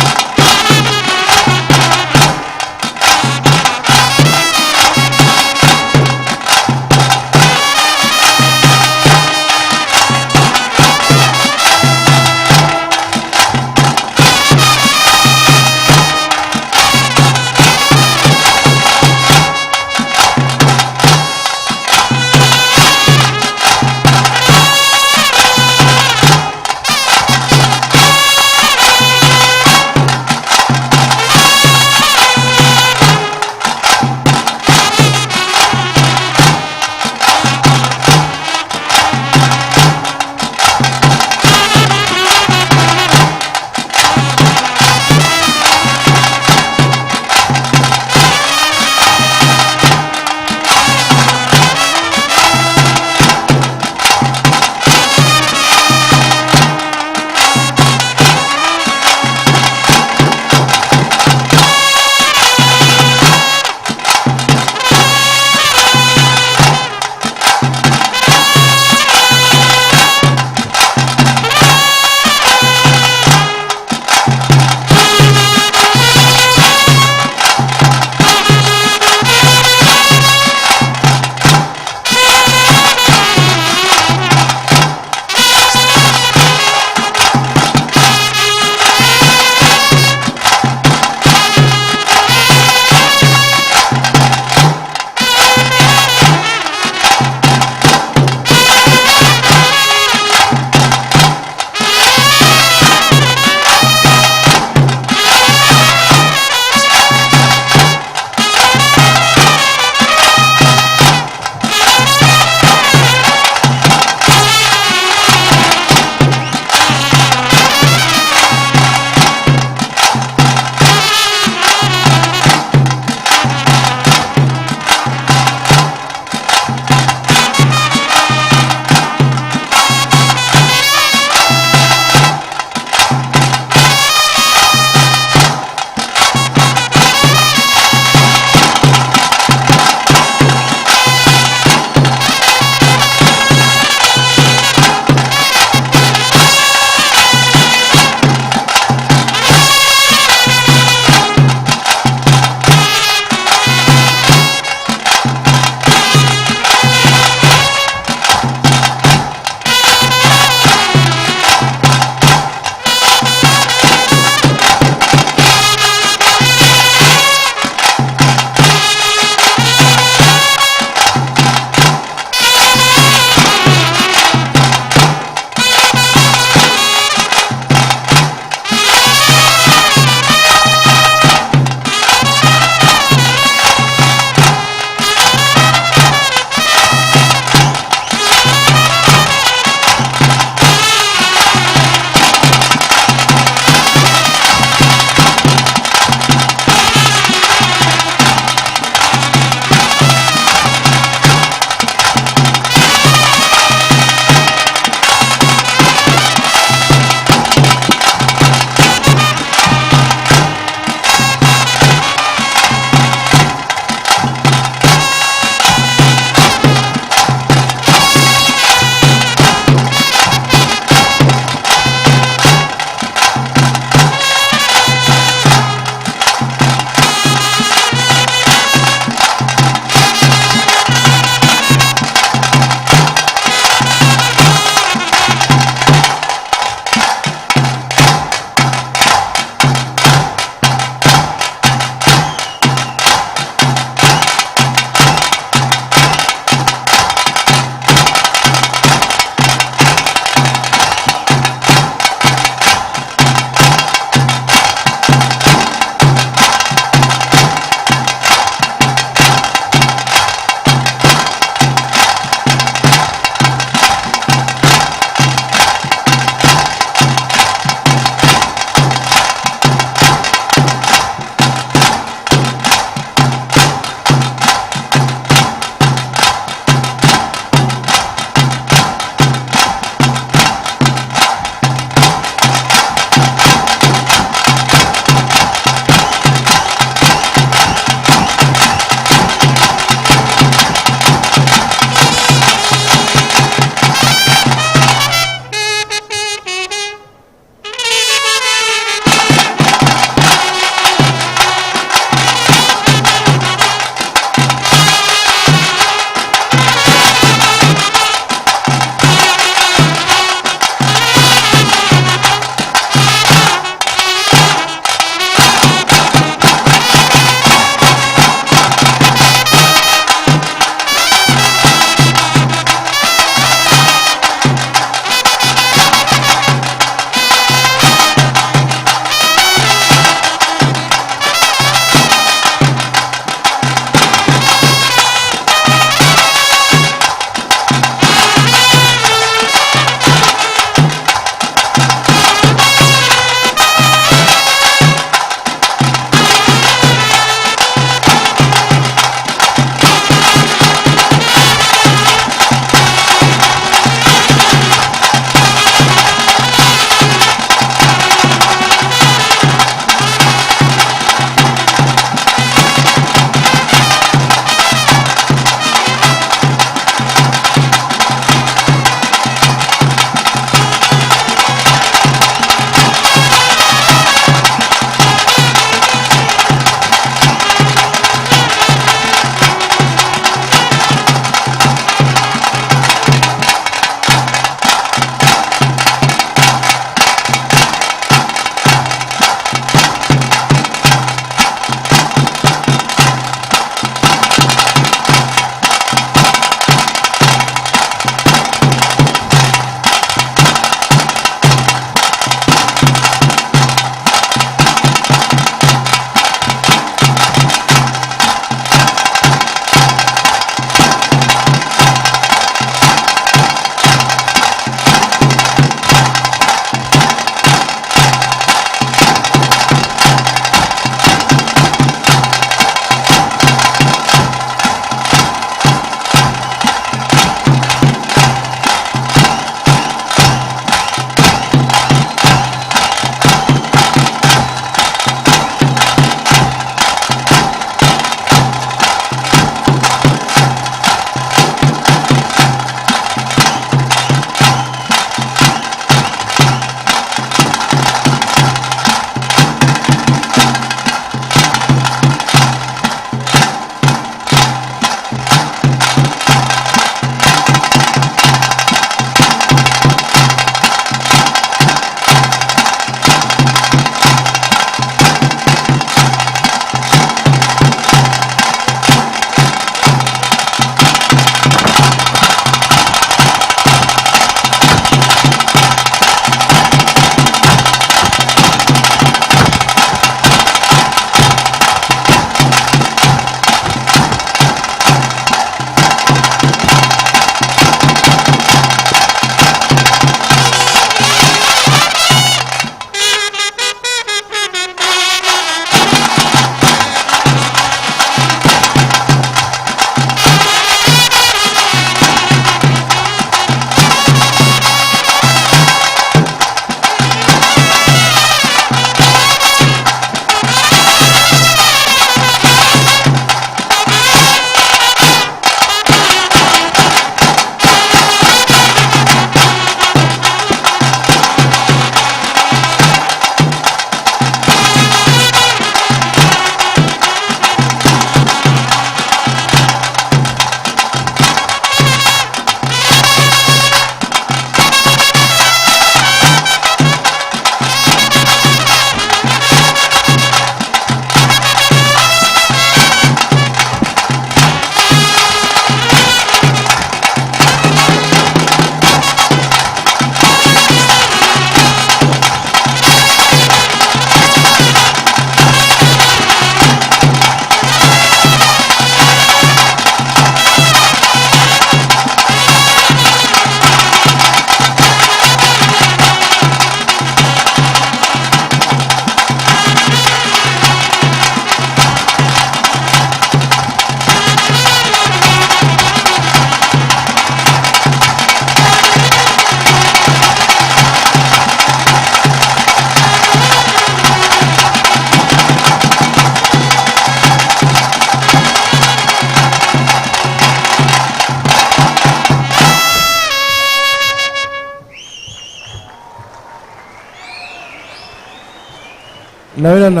ನವೀನಣ್ಣ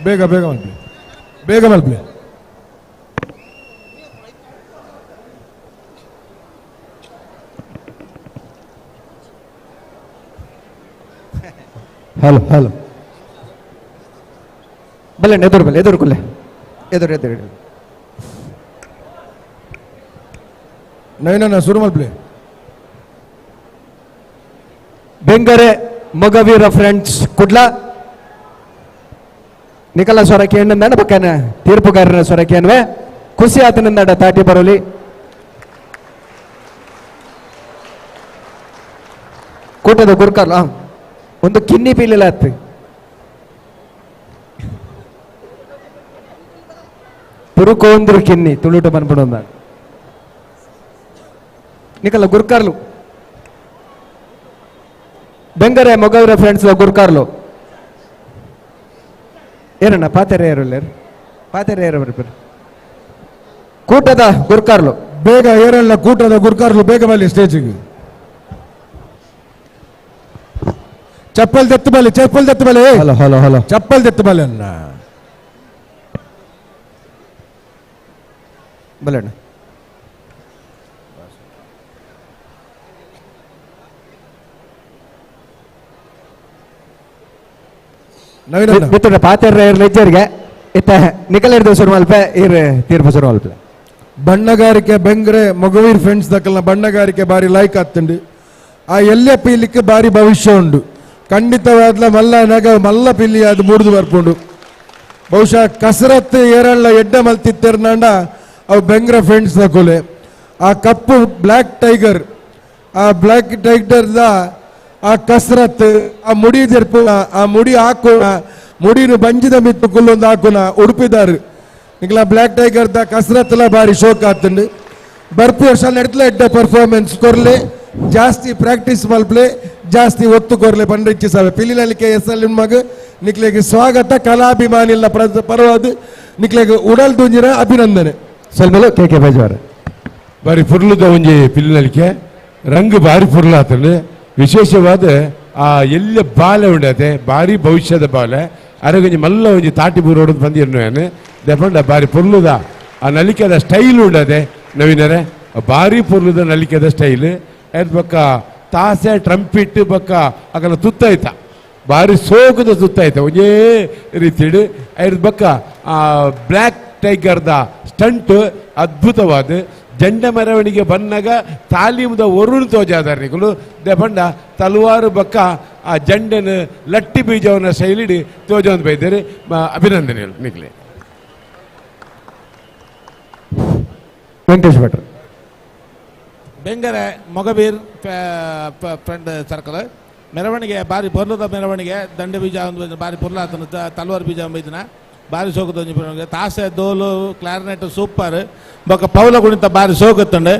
ಬೇಗ ಬೇಗ ಮಲ್ಪಿ, ಬೇಗ ಮಲ್ಪಿ. ಹಲೋ ಹಲೋ ಬಲ್ಲೆ ಎದುರು ಬಲ್ಲೆ, ಎದುರು ಕುಲ್ಲೆ, ಎದುರು ಎದುರು. ನವೀನಣ್ಣ ಶುರು ಮಲ್ಪಿ. ಬೆಂಗರೆ ಮೊಗವೀರ ಫ್ರೆಂಡ್ಸ್ ಕುಡ್ಲ ನಿಕಲ ಸ್ವರಕ್ಕೆ ಹೆಣ್ಣಂದಾಡ ಪಕ್ಕನ ತೀರ್ಪುಗಾರನ ಸ್ವರಕ್ಕೆ ಅನ್ವೆ ಖುಷಿ ಆತನಿಂದಾಡ ತಾಟಿ ಬರೋಲಿ. ಕೂಟದ ಗುರ್ಕರ್ಲ ಒಂದು ಕಿನ್ನಿ ಪೀಲಿಲ್ಲ ಅತ್ತು ತುರುಕೋಂದ್ರು ಕಿನ್ನಿ ತುಳುಟ ಬಂದ್ಬಿಡು ನಿಕಲ ಗುರ್ಕರ್ಲು ಬೆಂಗರೆ ಮೊಗವೀರ ಫ್ರೆಂಡ್ಸ್ ಗುರ್ಕಾರ್ಲು ಏನಣ್ಣ ಪಾತೆರೆ ಏರುಲ್ಲೇರು ಪಾತೆರೆ ಏರು ಬರ್ಬರು ಕೂಟದ ಗುರ್ಕಾರ್ಲು ಬೇಗ ಏರಲ್ಲ, ಕೂಟದ ಗುರ್ಕಾರ್ಲು ಬೇಗ ಬಲ್ಲಿ ಸ್ಟೇಜಿಗೆ. ಚಪ್ಪಲ್ ದತ್ತು ಬಲ್ಲಿ, ಚಪ್ಪಲ್ ದತ್ತು ಬಲ್ಲಿ. Hello hello hello ಚಪ್ಪಲ್ ದತ್ತು ಬಲ್ಲಿ ಅಣ್ಣ. ಬಲ್ಲಣ್ಣ ಮಿತ್ರ ಪಾತೆರ್ರ ಲೆಜ್ಜರ್ಗೆ ಇತ್ತ ನಿಕಲ ಶುರು ಮಲ್ಪೆ ಇರ್ ತೀರ್ಪು ಶುರು ಮಲ್ಪೆ. ಬಣ್ಣಗಾರಿಕೆ ಬೆಂಗ್ರೆ ಮೊಗವೀರ್ ಫ್ರೆಂಡ್ಸ್ ದಕ್ಕಲ್ನ ಬಣ್ಣಗಾರಿಕೆ ಬಾರಿ ಲೈಕ್ ಆಗ್ತುಂಡು. ಆ ಎಲ್ಲೆ ಪೀಲಿಕ್ಕೆ ಬಾರಿ ಭವಿಷ್ಯ ಉಂಡು. ಖಂಡಿತವಾದ್ಲ ಮಲ್ಲ ನಗ ಮಲ್ಲ ಪಿಲ್ಲಿ ಅದು ಮೂಡ್ದು ಬರ್ಪುಂಡು. ಬಹುಶಃ ಕಸರತ್ತು ಏರಳ್ಳ ಎಡ್ಡ ಮಲ್ತಿತ್ತೆರ್ನಾಂಡ ಅವು ಬೆಂಗ್ರೆ ಫ್ರೆಂಡ್ಸ್ ದಕ್ಕುಲೆ. ಆ ಕಪ್ಪು ಬ್ಲ್ಯಾಕ್ ಟೈಗರ್, ಆ ಬ್ಲ್ಯಾಕ್ ಟೈಗರ್ದ ಆ ಕಸರತ್ತು, ಆ ಮುಡಿ ಜರ್ಪುನ, ಆ ಮುಡಿ ಹಾಕುನ, ಮುಡಿನು ಬಂಜಿದ ಮಿತ್ತು ಕುಲ್ಲೊಂದು ಹಾಕುನ ಉಡುಪಿದಾರು ನಿಕ್ಲ ಬ್ಲ್ಯಾಕ್ ಟೈಗರ್ದ ಕಸರತ್ತಲ ಬಾರಿ ಶೋಕ್ ಆತುಂಡು. ಬರ್ಪಿ ವರ್ಷ ನಡತ್ಲ ಎಡ್ಡ ಪರ್ಫಾರ್ಮೆನ್ಸ್ ಕೊರ್ಲೆ, ಜಾಸ್ತಿ ಪ್ರಾಕ್ಟೀಸ್ ಮಲ್ಪ್ಲೆ, ಜಾಸ್ತಿ ಒತ್ತು ಕೊರ್ಲೆ ಪಂಡ್ರಿಚ್ಚಿ ಸಾವೆ ಪಿಲಿನಲಿಕೆ ಎಸ್ ಎಲ್ ಮಗ ನಿಕ್ಲೆಗೆ ಸ್ವಾಗತ. ಕಲಾಭಿಮಾನಿಲ್ಲ ಪರವಾದ ನಿಕ್ಲೆಗೆ ಉಡಲ್ ದುಂಜಿನ ಅಭಿನಂದನೆ. ಸಲ್ಮೇಲು ಕೆ ಕೆ ಬೈಜವಾರ ಬಾರಿ ಪುರ್ಲುದ ಒಂಜಿ ಪಿಲಿನಲಿಕೆ ರಂಗು ಬಾರಿ ಪುರ್ಲ ಆತುಂಡು. ವಿಶೇಷವಾದ ಆ ಎಲ್ಲ ಬಾಲೆ ಉಂಡತೆ ಬಾರಿ ಭವಿಷ್ಯದ ಬಾಲೆ ಅರಗೊಂಜಿ ಮಲ್ಲ ಒಂಜಿ ತಾಟಿ ಬೂರೋಡು ಬಂದಿರ್ನು ದೆಪಂಡ ಬಾರಿ ಪೊರ್ಲುದ ಆ ನಲಿಕೆದ ಸ್ಟೈಲ್ ಉಂಡದೆ ನವೀನರೆ ಬಾರಿ ಪೊರ್ಲುದ ನಲಿಕೆದ ಸ್ಟೈಲ್. ಅದ್ ಬಕ್ಕ ತಾಸೆ ಟ್ರಂಪಿಟ್ ಬಕ್ಕ ಅಕಲ ತುತ್ತಾಯ್ತ ಬಾರಿ ಸೋಕದ ತುತ್ತಾಯ್ತ ಒಂಜೇ ರೀತಿಡು. ಅದ್ರ ಬಕ್ಕ ಆ ಬ್ಲ್ಯಾಕ್ ಟೈಗರ್ದ ಸ್ಟಂಟ್ ಅದ್ಭುತವಾದ. ಜಂಡ ಮೆರವಣಿಗೆ ಬನ್ನಾಗ ತಾಲೀಮದ ಒರುಣ್ ತೋಜಾದಾರ ನಿಕುಲು ದೆಪಂಡ ತಲವಾರು ಬಕ್ಕ ಆ ಜಂಡನ ಲಟ್ಟಿ ಬೀಜವನ್ನ ಶೈಲಿಡಿ ತೋಜೊಂದು ಬೈದರೆ ಅಭಿನಂದನೆ ನಿಕ್ಲೆ. ವೆಂಕಟೇಶ್ ಭಟ್ರು ಬೆಂಗರೆ ಮೊಗಬೀರ್ ಫ್ರೆಂಡ್ ಸರ್ಕಲ್ ಮೆರವಣಿಗೆ ಬಾರಿ ಪೊರ್ಲದ ಮೆರವಣಿಗೆ. ದಂಡ ಬೀಜ ಒಂದು ಬಾರಿ ಪೊರ್ಲ ಆತನ, ತಲವಾರು ಬೀಜ ಬೈದಿನ ಬಾರಿ ಸೋಕದ ಒಂಜಿ ಮೆರವಣಿಗೆ. ತಾಸೆ ಡೋಲು ಕ್ಲಾರಿನೆಟ್ ಸೂಪರ್. ಬೊಕ್ಕ ಪೌಲ ಗುಣಿತ ಬಾರಿ ಸೋಕತ್ತುಂಡು,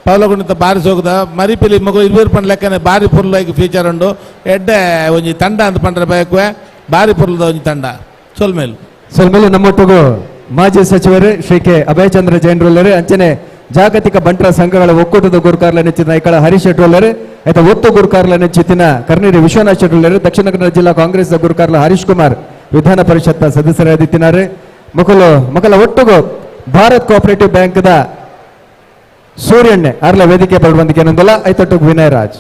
ಪೌಲ ಗುಣಿತ ಬಾರಿ ಸೋಕದ ಮರಿಪಿಲಿ ಮಗು ಇರ್ಬೀರ್ ಪಂಡ ಲೆಕ್ಕನೆ ಬಾರಿ ಪೊರ್ಲ ಫೀಚರ್ ಉಂಡು. ಎಡ್ಡೆ ಒಂಜಿ ತಂಡ ಅಂತ ಪಂಡ್ರೆ ಬಯಕುವೆ ಬಾರಿ ಪೊರ್ಲದ ಒಂಜಿ ತಂಡ. ಸೊಲ್ಮೇಲು ಸೊಲ್ಮೇಲು ನಮ್ಮೊಟ್ಟಿಗೂ ಮಾಜಿ ಸಚಿವರು ಶ್ರೀ ಕೆ ಅಭಯಚಂದ್ರ ಜೈನ್ರುಲ್ಲರು, ಅಂಚನೆ ಜಾಗತಿಕ ಬಂಟರ ಸಂಘಗಳ ಒಕ್ಕೂಟದ ಗುರುಕಾರ್ಲ ನೆಚ್ಚಿನ ಐಕಳ ಹರೀಶ್ ಶೆಟ್ರುಲ್ಲರು, ಆಯ್ತಾ ಒತ್ತು ಗುರುಕಾರ್ಲ ನೆಚ್ಚಿನ ಕರ್ನೀರಿ ವಿಶ್ವನಾಥ್ ಶೆಟ್ರುಲ್ಲರು, ದಕ್ಷಿಣ ಕನ್ನಡ ಜಿಲ್ಲಾ ಕಾಂಗ್ರೆಸ್ ಗುರುಕಾರ್ಲ ಹರೀಶ್ ಕುಮಾರ್ ವಿಧಾನ ಪರಿಷತ್ ಸದಸ್ಯರಾದಿತ್ತಿನಾರು. ಮಕ್ಕಳು ಮಕ್ಕಳ ಒಟ್ಟುಗು ಭಾರತ್ ಕೋಆಪರೇಟಿವ್ ಬ್ಯಾಂಕ್ದ ಸೂರ್ಯಣ್ಣೆ ಅರ್ಲ ವೇದಿಕೆ ಪಡುವಂದಿಕೆ ಏನೊಂದಲ್ಲ ಐತೊಟ್ಟುಗು ವಿನಯ್ ರಾಜ್.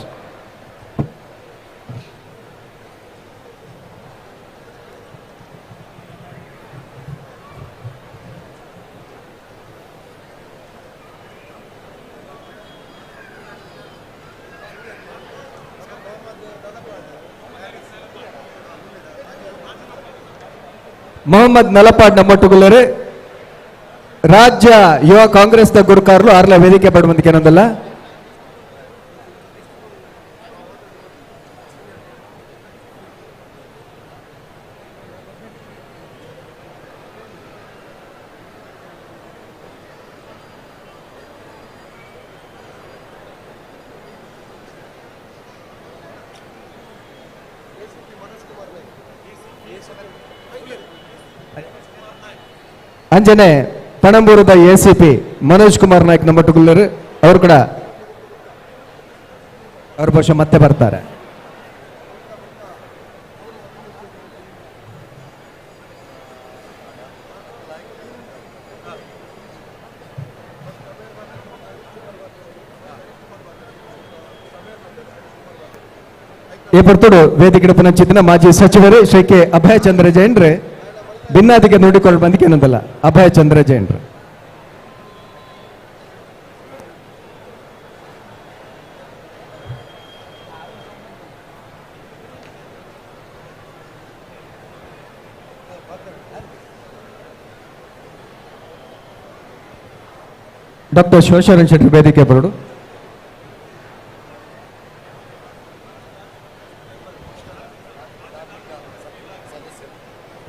ಮೊಹಮ್ಮದ್ ನಲಪಾಡ್ ನಮ್ಮೊಟ್ಟುಗುಲ್ಲರು ರಾಜ್ಯ ಯುವ ಕಾಂಗ್ರೆಸ್ the ಗುರುಕಾರ್ಲು ಆರ್ಲ ವೇದಿಕೆ ಪಡುವಂದಿಕೆ ಏನೊಂದಲ್ಲ. ಅಂಜನೆ ಪಣಂಬೂರದ ಎಸಿಪಿ ಮನೋಜ್ ಕುಮಾರ್ ನಾಯ್ಕ್ ನಮ್ಮೊಟ್ಟುಗುಲ್ಲರು ಅವರು ಕೂಡ ಅವ್ರ ಬಹುಶಃ ಮತ್ತೆ ಬರ್ತಾರೆ. ಈ ಪೊರ್ತುಡು ವೇದಿಕೆ ಪುನಂಚಿತ್ತಿನ ಮಾಜಿ ಸಚಿವರು ಶ್ರೀ ಕೆ ಅಭಯಚಂದ್ರ ಜೈನ್ರೆ ಭಿನ್ನಾದಿಗೆ ನೋಡಿಕೊಳ್ಳ ಬಂದಿಗೆ ಏನಂದಲ್ಲ ಅಭಯಚಂದ್ರ ಜೈನ್ರೆ. ಡಾಕ್ಟರ್ ಶಿವಶರಣ್ ಶೆಟ್ಟಿ ವೇದಿಕೆ ಬರಡು.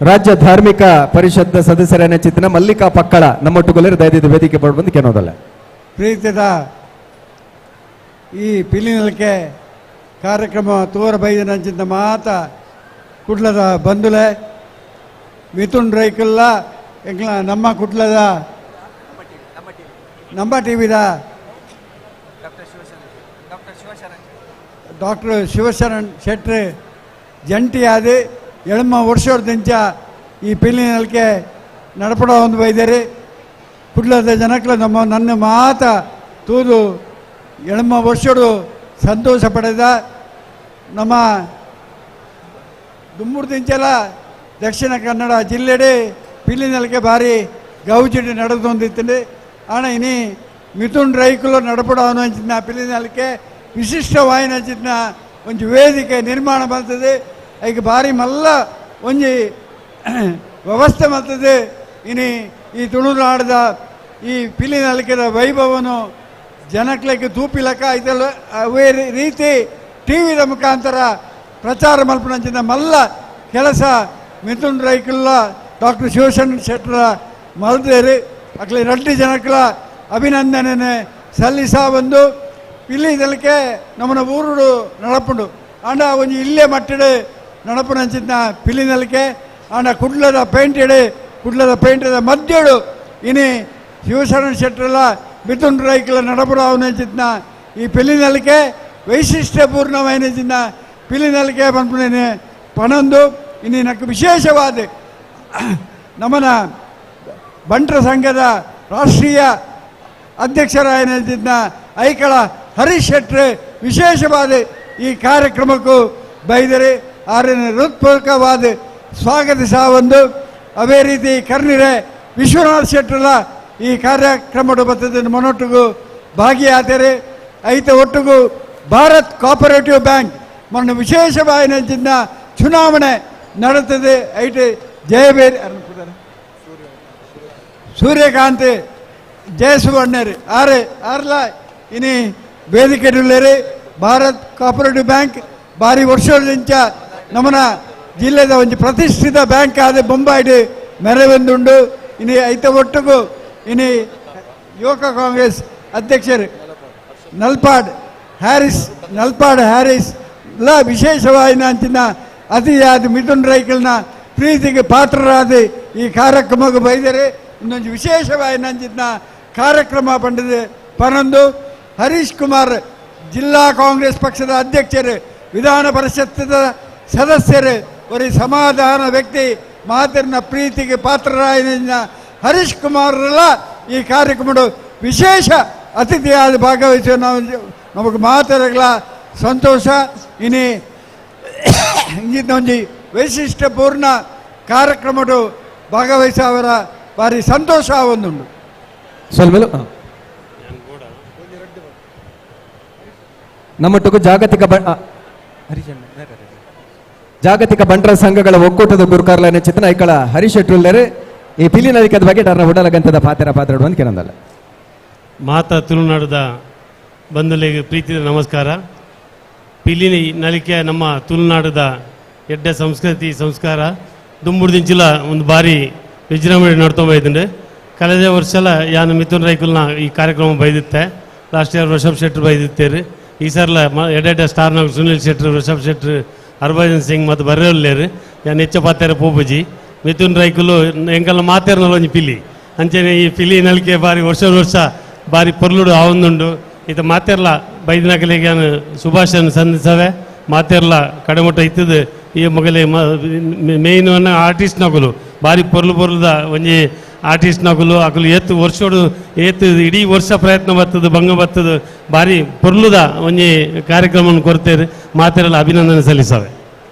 ರಾಜ್ಯ ಧಾರ್ಮಿಕ ಪರಿಷತ್ ಸದಸ್ಯರ ಚಿತ್ತಿನ ಮಲ್ಲಿಕಾ ಪಕ್ಕಳ ನಮ್ಮೊಟ್ಟುಗೊಲ್ಲರು ದಯದಿದ್ದು ವೇದಿಕೆ ಬಂದು ಕೆನೋದಲ್ಲ. ಪ್ರೀತಿದ ಈ ಪಿಲಿನಲ್ಕೆ ಕಾರ್ಯಕ್ರಮ ತೋರ ಬೈದನಂಚಿನ ಮಾತ ಕುಡ್ಲದ ಬಂಧುಲೆ ಮಿಥುನ್ ರೈಕುಲ್ಲ ಎಂಗ್ಲ ನಮ್ಮ ಕುಡ್ಲದ ನಮ್ಮ ಟಿವಿದ ಡಾಕ್ಟರ್ ಶಿವಶರಣ್ ಶೆಟ್ಟಿ ಜಂಟಿಯಾದ ಎಳ್ಮ ವರ್ಷದಿಂಚ ಈ ಪಿಲಿನಲ್ಕೆ ನಡಪಡ ಒಂದು ಬೈದೇರಿ ಕುಡ್ಲದ ಜನಕ್ಲು ನಮ್ಮ ನನ್ನ ಮಾತ ತೂದು ಎಳ್ಮ ವರ್ಷಡು ಸಂತೋಷ ಪಡೆದ ನಮ್ಮ ದುಮ್ಮೂರ್ದಿಂಚೆಲ್ಲ ದಕ್ಷಿಣ ಕನ್ನಡ ಜಿಲ್ಲೆಡೆ ಪಿಲಿನಲ್ಕೆ ಭಾರಿ ಗೌಜಿಡಿ ನಡೆದೊಂದಿತ್ತು. ಆಣ ಇನಿ ಮಿಥುನ್ ರೈಕುಲು ನಡಪಡ ಅಂಚಿನ ಪಿಲಿನಲ್ಕೆ ವಿಶಿಷ್ಟವಾಯಿನಂಚಿನ ಒಂಜಿ ವೇದಿಕೆ ನಿರ್ಮಾಣ ಬರ್ತದೆ. ಈಗ ಭಾರಿ ಮಲ್ಲ ಒಂಜಿ ವ್ಯವಸ್ಥೆ ಮಾಡ್ತದೆ. ಇನಿ ಈ ತುಳುನಾಡದ ಈ ಪಿಲಿನಲ್ಕೆದ ವೈಭವನು ಜನಕ್ಲೆಗೆ ತೂಪಿಲಕ ಇದೆಲ್ಲ ಅವೇ ರೀತಿ ಟಿ ವಿದ ಮುಖಾಂತರ ಪ್ರಚಾರ ಮಲ್ಪನಂಚಿನ ಮಲ್ಲ ಕೆಲಸ ಮಿಥುನ್ ರೈಕುಲ್ಲ ಡಾಕ್ಟರ್ ಶಿವಶರಣ್ ಶೆಟ್ಟರ ಮಲ್ದೇರಿ. ಅಕ್ಲೆ ರಡ್ಡಿ ಜನಕ್ಲ ಅಭಿನಂದನೆ ಸಲ್ಲಿಸ ಬಂದು ಪಿಲಿನಲ್ಕೆ ನಮ್ಮನ ಊರುಡು ನಡಪುಂಡು ಆಂಡ ಒಂಜಿ ಇಲ್ಲೇ ಮಟ್ಟಡೆ ನಡಪುನಂಚಿನ ಪಿಲಿನಲ್ಕೆ ಆಂಡ ಕುಡ್ಲದ ಪೇಂಟೆಡೆ ಕುಡ್ಲದ ಪೇಂಟೆದ ಮಧ್ಯಡು ಇನಿ ಶಿವಶರಣ್ ಶೆಟ್ಟರೆಲ್ಲ ಮಿಥುನ್ ರೈಕುಲ ನಡಪುಡಾವನಂಚಿನ ಈ ಪಿಲಿನಲ್ಕೆ ವೈಶಿಷ್ಟ್ಯಪೂರ್ಣವಾಯಿನಂಚಿನ ಪಿಲಿನಲ್ಕೆ ಪನ್ಪುನೇನೆ ಪಣೊಂದು ಇನಿ ನಕ್ಕು ವಿಶೇಷವಾದ ನಮ್ಮನ ಬಂಟ್ರ ಸಂಘದ ರಾಷ್ಟ್ರೀಯ ಅಧ್ಯಕ್ಷರಾಯನಂಚಿನ ಐಕಳ ಹರೀಶ್ ಶೆಟ್ರೆ ವಿಶೇಷವಾದ ಈ ಕಾರ್ಯಕ್ರಮಕ್ಕೂ ಬೈದರೆ ಆರನ ಹೃತ್ಪೂರ್ವಕವಾದ ಸ್ವಾಗತಿಸ ಒಂದು. ಅದೇ ರೀತಿ ಕರ್ನಿರೆ ವಿಶ್ವನಾಥ್ ಶೆಟ್ಟರೆಲ್ಲ ಈ ಕಾರ್ಯಕ್ರಮದ ಬರ್ತದೆ ಮನೊಟ್ಟಿಗೂ ಭಾಗಿಯಾದರೆ ಐತ ಒಟ್ಟಿಗೂ ಭಾರತ್ ಕೋಆಪರೇಟಿವ್ ಬ್ಯಾಂಕ್ ಮೊನ್ನೆ ವಿಶೇಷವಾಯಿನಂಚಿನ ಚುನಾವಣೆ ನಡೆತದೆ. ಐಟ ಜಯಬೇರಿ ಸೂರ್ಯಕಾಂತ್ ಜಯಸುವರ್ಣರಿ ಆರೆ ಆರ್ಲ ಇನಿ ವೇದಿಕೆ ಭಾರತ್ ಕೋಆಪರೇಟಿವ್ ಬ್ಯಾಂಕ್ ಭಾರಿ ವರ್ಷದಿಂಚ ನಮ್ಮನ ಜಿಲ್ಲೆದ ಒಂಜಿ ಪ್ರತಿಷ್ಠಿತ ಬ್ಯಾಂಕ್ ಆದ ಬೊಂಬಾಯಿಡ್ ಮೆರವೊಂದುಂಡು. ಇನಿ ಐತ ಒಟ್ಟಿಗೂ ಇನಿ ಯುವಕ ಕಾಂಗ್ರೆಸ್ ಅಧ್ಯಕ್ಷರು ನಲ್ಪಾಡ್ ಹ್ಯಾರಿಸ್ ಲ ವಿಶೇಷವಾಯಿನ ಅಂಚಿನ ಅತಿಯಾದ ಮಿಥುನ್ ರೈಕಲ್ನ ಪ್ರೀತಿಗೆ ಪಾತ್ರರಾದ ಈ ಕಾರ್ಯಕ್ರಮಕ್ಕೆ ಬೈದರೆ ಇನ್ನೊಂದು ವಿಶೇಷವಾಯಿನ ಅಂಚಿನ ಕಾರ್ಯಕ್ರಮ ಪಂಡದೆ ಪನೊಂದು. ಹರೀಶ್ ಕುಮಾರ್ ಜಿಲ್ಲಾ ಕಾಂಗ್ರೆಸ್ ಪಕ್ಷದ ಅಧ್ಯಕ್ಷರು ವಿಧಾನ ಪರಿಷತ್ದ ಸದಸ್ಯರು ಒರಿ ಸಮಾಧಾನ ವ್ಯಕ್ತಿ ಮಾತಿನ ಪ್ರೀತಿಗೆ ಪಾತ್ರರಾಯಿನ ಹರೀಶ್ ಕುಮಾರ್ರೆಲ್ಲ ಈ ಕಾರ್ಯಕ್ರಮ ವಿಶೇಷ ಅತಿಥಿಯಾದ ಭಾಗವಹಿಸುವ ನಾವು ನಮಗೆ ಮಾತಾಡಗಳ ಸಂತೋಷ. ಇನಿ ಒಂಜಿ ವೈಶಿಷ್ಟ್ಯಪೂರ್ಣ ಕಾರ್ಯಕ್ರಮಡು ಭಾಗವಹಿಸುವವರ ಭಾರಿ ಸಂತೋಷ ಒಂದುಂಡು. ನಮ್ಮೊಟ್ಟಿಗೂ ಜಾಗತಿಕ ಜಾಗತಿಕ ಬಂಟರ ಸಂಘಗಳ ಒಕ್ಕೂಟದ ಗುರುಕಾರ್ಲನೆ ಚಿತ್ರ ಐಕಳ ಹರೀಶ್ ಶೆಟ್ಟುಲ್ಲರು ಈ ಪಿಲಿನಲಿಕದ ಬಗ್ಗೆ ಡರ್ನ ಉಡಲಗಂತದ ಪಾತ್ರ ಪಾತ್ರ ಅಂತ ಕೇಳಂದಲ್ಲ. ಮಾತಾ ತುಳುನಾಡದ ಬಂಧುಗಳಿಗೆ ಪ್ರೀತಿಯ ನಮಸ್ಕಾರ. ಪಿಲಿನಿ ನಲಿಕೆ ನಮ್ಮ ತುಳುನಾಡದ ಎಡ್ಡೆ ಸಂಸ್ಕೃತಿ ಸಂಸ್ಕಾರ ದುಂಬುಡ್ದಿಂಚಿಲ ಒಂದು ಬಾರಿ ವಿಜೃಂಭಣೆ ನಡ್ಕೊಂಬೈದಂಡೆ. ಕಳೆದ ವರ್ಷಲ ಯಾನು ಮಿಥುನ್ ರೈಕುಲ್ನ ಈ ಕಾರ್ಯಕ್ರಮ ಬೈದಿತ್ತೆ. ಲಾಸ್ಟ್ ಇಯರ್ ಋಷಭ್ ಶೆಟ್ಟರು ಬೈದಿತ್ತೇರಿ. ಈ ಸರ್ಲ ಎಡೆಡ್ಡೆ ಸ್ಟಾರ್ನಾಗ ಸುನಿಲ್ ಶೆಟ್ಟರು ಋಷಭ್ ಶೆಟ್ಟರು ಹರ್ಭಜನ್ ಸಿಂಗ್ ಮತ್ತು ಬರ್ರೇಲ್ಲೇರು ಯಾನ್ ಹೆಚ್ಚ ಪಾತ್ರೆ ಪೋಪುಜಿ. ಮಿಥುನ್ ರೈಕುಲು ಎಂಕಲ್ನ ಮಾತೇರ್ನಲ್ಲ ಒಂಜಿ ಪಿಲಿ ಅಂಚನೆ ಈ ಪಿಲಿ ನಲಿಕೆ ಬಾರಿ ವರ್ಷ ವರ್ಷ ಬಾರಿ ಪೊರ್ಲುಡು ಆವೊಂದುಂಡು. ಇತ ಮಾತೆರ್ಲ ಬೈದಿನಕಲಿಗೆ ಶುಭಾಶಯ ಸಂದಿಸವೆ. ಮಾತೆರ್ಲ ಕಡೆಮುಟ್ಟ ಇತ್ತದು ಈ ಮೊಗಲೆ ಮೇಯ್ನ್ ಆರ್ಟಿಸ್ಟ್ ನಕಲು ಬಾರಿ ಪೊರ್ಲು ಪೊರ್ಲುದ ಒಂಜಿ Artist ನಕುಲು ಅಕುಲು ಏತ್ ವರ್ಷೋಡು ಏತ್ ಇಡೀ ವರ್ಷ ಪ್ರಯತ್ನ ಬರ್ತದೆ ಭಂಗ ಬರ್ತದೆ ಭಾರಿ ಪೊರ್ಲುದ ಒಂಜಿ ಕಾರ್ಯಕ್ರಮವನ್ನು ಕೊರ್ತೇರು ಮಾತೆರೆಲ್ಲ ಅಭಿನಂದನೆ ಸಲ್ಲಿಸವೆ.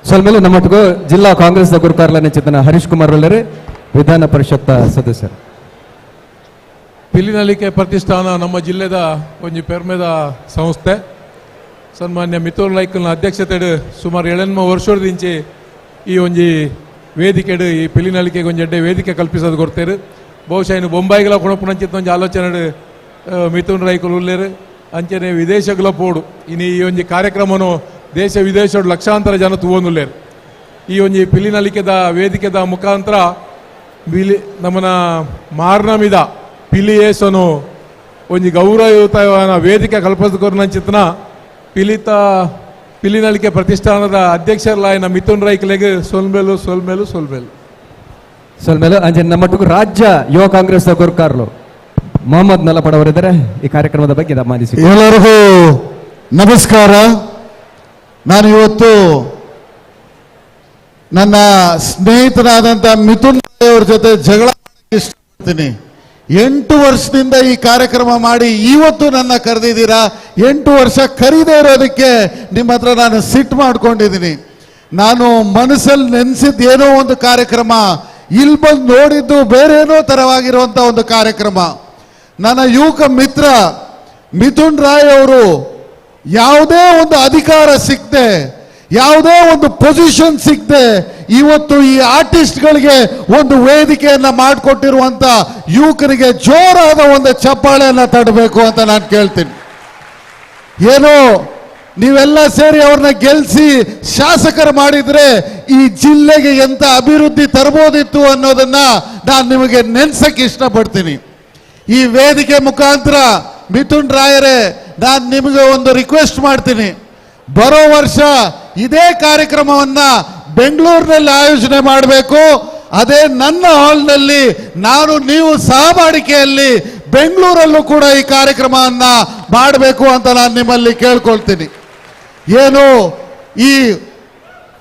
ಸೊಲ್ಮೇಲೆ ನಮ್ಮೊಟ್ಟಿಗೂ ಜಿಲ್ಲಾ ಕಾಂಗ್ರೆಸ್ ಗುರುಕಾರ್ಲನೆ ಚೇತನ ಹರೀಶ್ ಕುಮಾರ್ ಒಳ್ಳೆರೆ ವಿಧಾನ ಪರಿಷತ್ ಸದಸ್ಯರು. ಪಿಲಿನಲಿಕೆ ಪ್ರತಿಷ್ಠಾನ ನಮ್ಮ ಜಿಲ್ಲೆದ ಒಂಜಿ ಪೆರ್ಮೆದ ಸಂಸ್ಥೆ. ಸನ್ಮಾನ್ಯ ಮಿಥುನ್ ಲೈಕಲ್ನ ಅಧ್ಯಕ್ಷತೆಡು ಸುಮಾರು 7 ವರ್ಷದಿಂಚಿ ಈ ಒಂಜಿ ವೇದಿಕೆಡು ಈ ಪಿಲಿನಲಿಕೆಗೆ ಒಂಜಿ ಎಡ್ಡೆ ವೇದಿಕೆ ಕಲ್ಪಿಸೋದು ಕೊಡ್ತೇರು. ಬಹುಶಃ ಇನ್ನು ಬೊಂಬಾಯಿಗಳ ಕೊಣಪುನಂಚಿತ ಒಂಜಿ ಆಲೋಚನೆ ಮಿಥುನ್ ರೈಕುಲು ಉಲ್ಲೇರು. ಅಂಚನೆ ವಿದೇಶಗಳ ಪೋಡು ಇನ್ನು ಈ ಒಂಜಿ ಕಾರ್ಯಕ್ರಮನು ದೇಶ ವಿದೇಶ ಲಕ್ಷಾಂತರ ಜನ ತೂವೊಂದುಲ್ಲೇರು. ಈ ಒಂಜಿ ಪಿಲಿನಲಿಕೆದ ವೇದಿಕೆದ ಮುಖಾಂತರ ಬಿಲಿ ನಮ್ಮನ ಮಾರ್ನಮಿದ ಪಿಲಿಯೇಸನು ಒಂಜಿ ಗೌರವಯುತವಾದ ವೇದಿಕೆ ಕಲ್ಪಿಸಿಕೊರ್ನಂಚಿತನ ಪಿಲಿತ ಪಿಲಿನಲಿಕೆ ಪ್ರತಿಷ್ಠಾನದ ಅಧ್ಯಕ್ಷರಲಾಯನ ಮಿಥುನ್ ರೈಕ್ಲೆಗ್ ಸೊಲ್ಮೇಲು ಸೊಲ್ಮೇಲು ಸೊಲ್ಮೇಲು ಸೊಲ್ಮೇಲು. ಅಂಜನ್ ನಮ್ಮೊಟ್ಟಿಗೂ ರಾಜ್ಯ ಯುವ ಕಾಂಗ್ರೆಸ್ ಗುರುಕಾರ್ಲು ಮೊಹಮ್ಮದ್ ನಲಪಡವರಿದ್ದಾರೆ ಈ ಕಾರ್ಯಕ್ರಮದ ಬಗ್ಗೆ ಮಾನಿಸಿ. ಎಲ್ಲರಿಗೂ ನಮಸ್ಕಾರ. ನಾನು ಇವತ್ತು ನನ್ನ ಸ್ನೇಹಿತರಾದಂಥ ಮಿಥುನ್ ರೈ ಅವ್ರ ಜೊತೆ ಜಗಳ ಮಾಡಕ್ಕೆ ಇಷ್ಟಪಡ್ತೀನಿ. 8 ವರ್ಷದಿಂದ ಈ ಕಾರ್ಯಕ್ರಮ ಮಾಡಿ ಇವತ್ತು ನನ್ನ ಕರೆದಿದ್ದೀರಾ. 8 ವರ್ಷ ಕರೀದೇ ಇರೋದಕ್ಕೆ ನಿಮ್ಮ ಹತ್ರ ನಾನು ಸಿಟ್ಟು ಮಾಡ್ಕೊಂಡಿದ್ದೀನಿ. ನಾನು ಮನಸ್ಸಲ್ಲಿ ನೆನೆಸಿದ್ದು ಏನೋ ಒಂದು ಕಾರ್ಯಕ್ರಮ, ಇಲ್ಲಿ ಬಂದು ನೋಡಿದ್ದು ಬೇರೇನೋ ಥರವಾಗಿರುವಂಥ ಒಂದು ಕಾರ್ಯಕ್ರಮ. ನನ್ನ ಯುವಕ ಮಿತ್ರ ಮಿಥುನ್ ರಾಯ್ ಅವರು ಯಾವುದೇ ಒಂದು ಅಧಿಕಾರ ಸಿಕ್ಕದೆ, ಯಾವುದೇ ಒಂದು ಪೊಸಿಷನ್ ಸಿಕ್ಕದೆ ಇವತ್ತು ಈ ಆರ್ಟಿಸ್ಟ್ಗಳಿಗೆ ಒಂದು ವೇದಿಕೆಯನ್ನು ಮಾಡಿಕೊಟ್ಟಿರುವಂಥ ಯುವಕರಿಗೆ ಜೋರಾದ ಒಂದು ಚಪ್ಪಾಳೆಯನ್ನು ತಡಬೇಕು ಅಂತ ನಾನು ಕೇಳ್ತೀನಿ. ಏನೋ ನೀವೆಲ್ಲ ಸೇರಿ ಅವ್ರನ್ನ ಗೆಲ್ಲಿಸಿ ಶಾಸಕರು ಮಾಡಿದರೆ ಈ ಜಿಲ್ಲೆಗೆ ಎಂಥ ಅಭಿವೃದ್ಧಿ ತರ್ಬೋದಿತ್ತು ಅನ್ನೋದನ್ನ ನಾನು ನಿಮಗೆ ನೆನ್ಸಕ್ಕೆ ಇಷ್ಟಪಡ್ತೀನಿ. ಈ ವೇದಿಕೆ ಮುಖಾಂತರ ಮಿಥುನ್ ರಾಯರೇ, ನಾನು ನಿಮಗೆ ಒಂದು ರಿಕ್ವೆಸ್ಟ್ ಮಾಡ್ತೀನಿ. ಬರೋ ವರ್ಷ ಇದೇ ಕಾರ್ಯಕ್ರಮವನ್ನ ಬೆಂಗಳೂರಿನಲ್ಲಿ ಆಯೋಜನೆ ಮಾಡಬೇಕು. ಅದೇ ನನ್ನ ಹಾಲ್ನಲ್ಲಿ ನಾನು ನೀವು ಸಹಬಾಳಿಕೆಯಲ್ಲಿ ಬೆಂಗಳೂರಲ್ಲೂ ಕೂಡ ಈ ಕಾರ್ಯಕ್ರಮವನ್ನ ಮಾಡಬೇಕು ಅಂತ ನಾನು ನಿಮ್ಮಲ್ಲಿ ಕೇಳ್ಕೊಳ್ತೀನಿ. ಏನು ಈ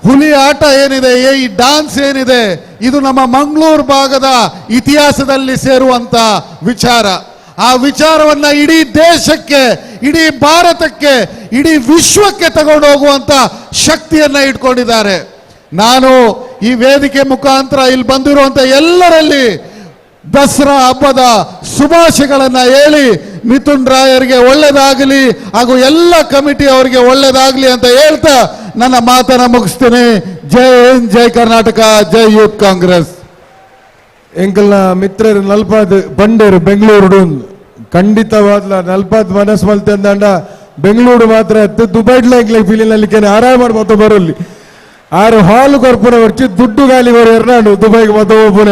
ಹುಲಿ ಆಟ ಏನಿದೆ, ಈ ಡಾನ್ಸ್ ಏನಿದೆ, ಇದು ನಮ್ಮ ಮಂಗಳೂರು ಭಾಗದ ಇತಿಹಾಸದಲ್ಲಿ ಸೇರುವಂತ ವಿಚಾರ. ಆ ವಿಚಾರವನ್ನ ಇಡೀ ದೇಶಕ್ಕೆ, ಇಡೀ ಭಾರತಕ್ಕೆ, ಇಡೀ ವಿಶ್ವಕ್ಕೆ ತಗೊಂಡು ಹೋಗುವಂತ ಶಕ್ತಿಯನ್ನ ಇಟ್ಕೊಂಡಿದ್ದಾರೆ. ನಾನು ಈ ವೇದಿಕೆ ಮುಖಾಂತರ ಇಲ್ಲಿ ಬಂದಿರುವಂತ ಎಲ್ಲರಲ್ಲಿ ದಸರಾ ಹಬ್ಬದ ಶುಭಾಶಯಗಳನ್ನ ಹೇಳಿ ಮಿಥುನ್ ರಾಯರಿಗೆ ಒಳ್ಳೇದಾಗಲಿ ಹಾಗೂ ಎಲ್ಲ ಕಮಿಟಿ ಅವರಿಗೆ ಒಳ್ಳೇದಾಗಲಿ ಅಂತ ಹೇಳ್ತಾ ನನ್ನ ಮಾತನ್ನ ಮುಗಿಸ್ತೀನಿ. ಜೈ ಹಿಂದ್, ಜೈ ಕರ್ನಾಟಕ, ಜೈ ಯೂತ್ ಕಾಂಗ್ರೆಸ್. ಎಂಕಲ್ನ ಮಿತ್ರರು ನಲ್ಪಾದ್ ಬಂಡೇರು ಬೆಂಗಳೂರು ಖಂಡಿತವಾದ್ಲ ನಲ್ಪಾದ್ ಮನಸ್ ಮಲ್ತಂದಾಂಡ ಬೆಂಗಳೂರು ಮಾತ್ರ ಎತ್ತು ದುಬೈಡ್ಲ ಎಂಕ್ಲೆ ಫೀಲಿನಲ್ಲಿ ಆರಾಮ ಮಾಡಿ ಮತ್ತ ಬರೋಲ್ಲಿ ಆರು ಹಾಲು ಕೊರ್ಪುನ ವರ್ಚಿ ದುಡ್ಡು ಗಾಲಿ ಬರೋ ಎರ್ನಾಡು ದುಬೈಗೆ ಮತ್ತ ಹೋಗ್ಪುನ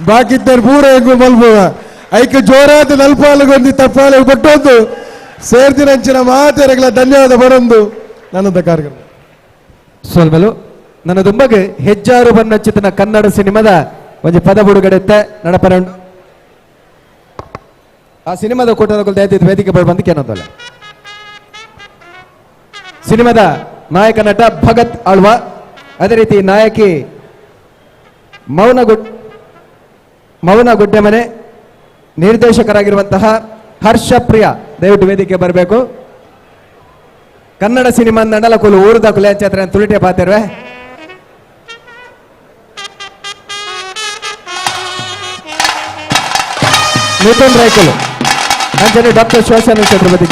ಬಾಕಿದ್ದಾರೆ ಪೂರ ಎಂಕು ಮಲ್ಪುವ ಐಕೆ ಜೋರಾದ ನಲ್ಪಾಲುಗೊಂದು ತಪ್ಪಾಲು ಕೊಟ್ಟೊಂದು ಸೇರ್ದಿನಂಚಿನ ಮಾತೆರೆಗಳ ಧನ್ಯವಾದ ಬರೊಂದು ನನ್ನದ ಕಾರ್ಯಕ್ರಮ. ಸೊಲ್ಮೆಲು ನನ್ನ ದುಂಬಗೆ ಹೆಜ್ಜಾರು ಬನ್ನಚಿತನ ಕನ್ನಡ ಸಿನಿಮಾದ ಒಂಜಿ ಪದ ಬಿಡುಗಡೆ ನಡಪರ ಆ ಸಿನಿಮಾದ ಕೂಟದ ವೇದಿಕೆ ಬಂದು ಕೇನೋದಲ್ಲ. ಸಿನಿಮಾದ ನಾಯಕ ನಟ ಭಗತ್ ಆಳ್ವ, ಅದೇ ರೀತಿ ನಾಯಕಿ ಮೌನ ಗುಡ್ಡೆಮನೆ, ನಿರ್ದೇಶಕರಾಗಿರುವಂತಹ ಹರ್ಷಪ್ರಿಯ ದಯವಿಟ್ಟು ವೇದಿಕೆ ಬರಬೇಕು. ಕನ್ನಡ ಸಿನಿಮಾ ನಡಲಕುಲು ಊರದ ಕುಲೆ ಛತ್ರ ತುಳಿಟೆ ಪಾತಿರ್ವೆ. ಮಿಥುನ್ ರೈಕುಲು ಅಂಚನೆ ಡಾಕ್ಟರ್ ಶಿವಶರಣ ಛತ್ರಪತಿ.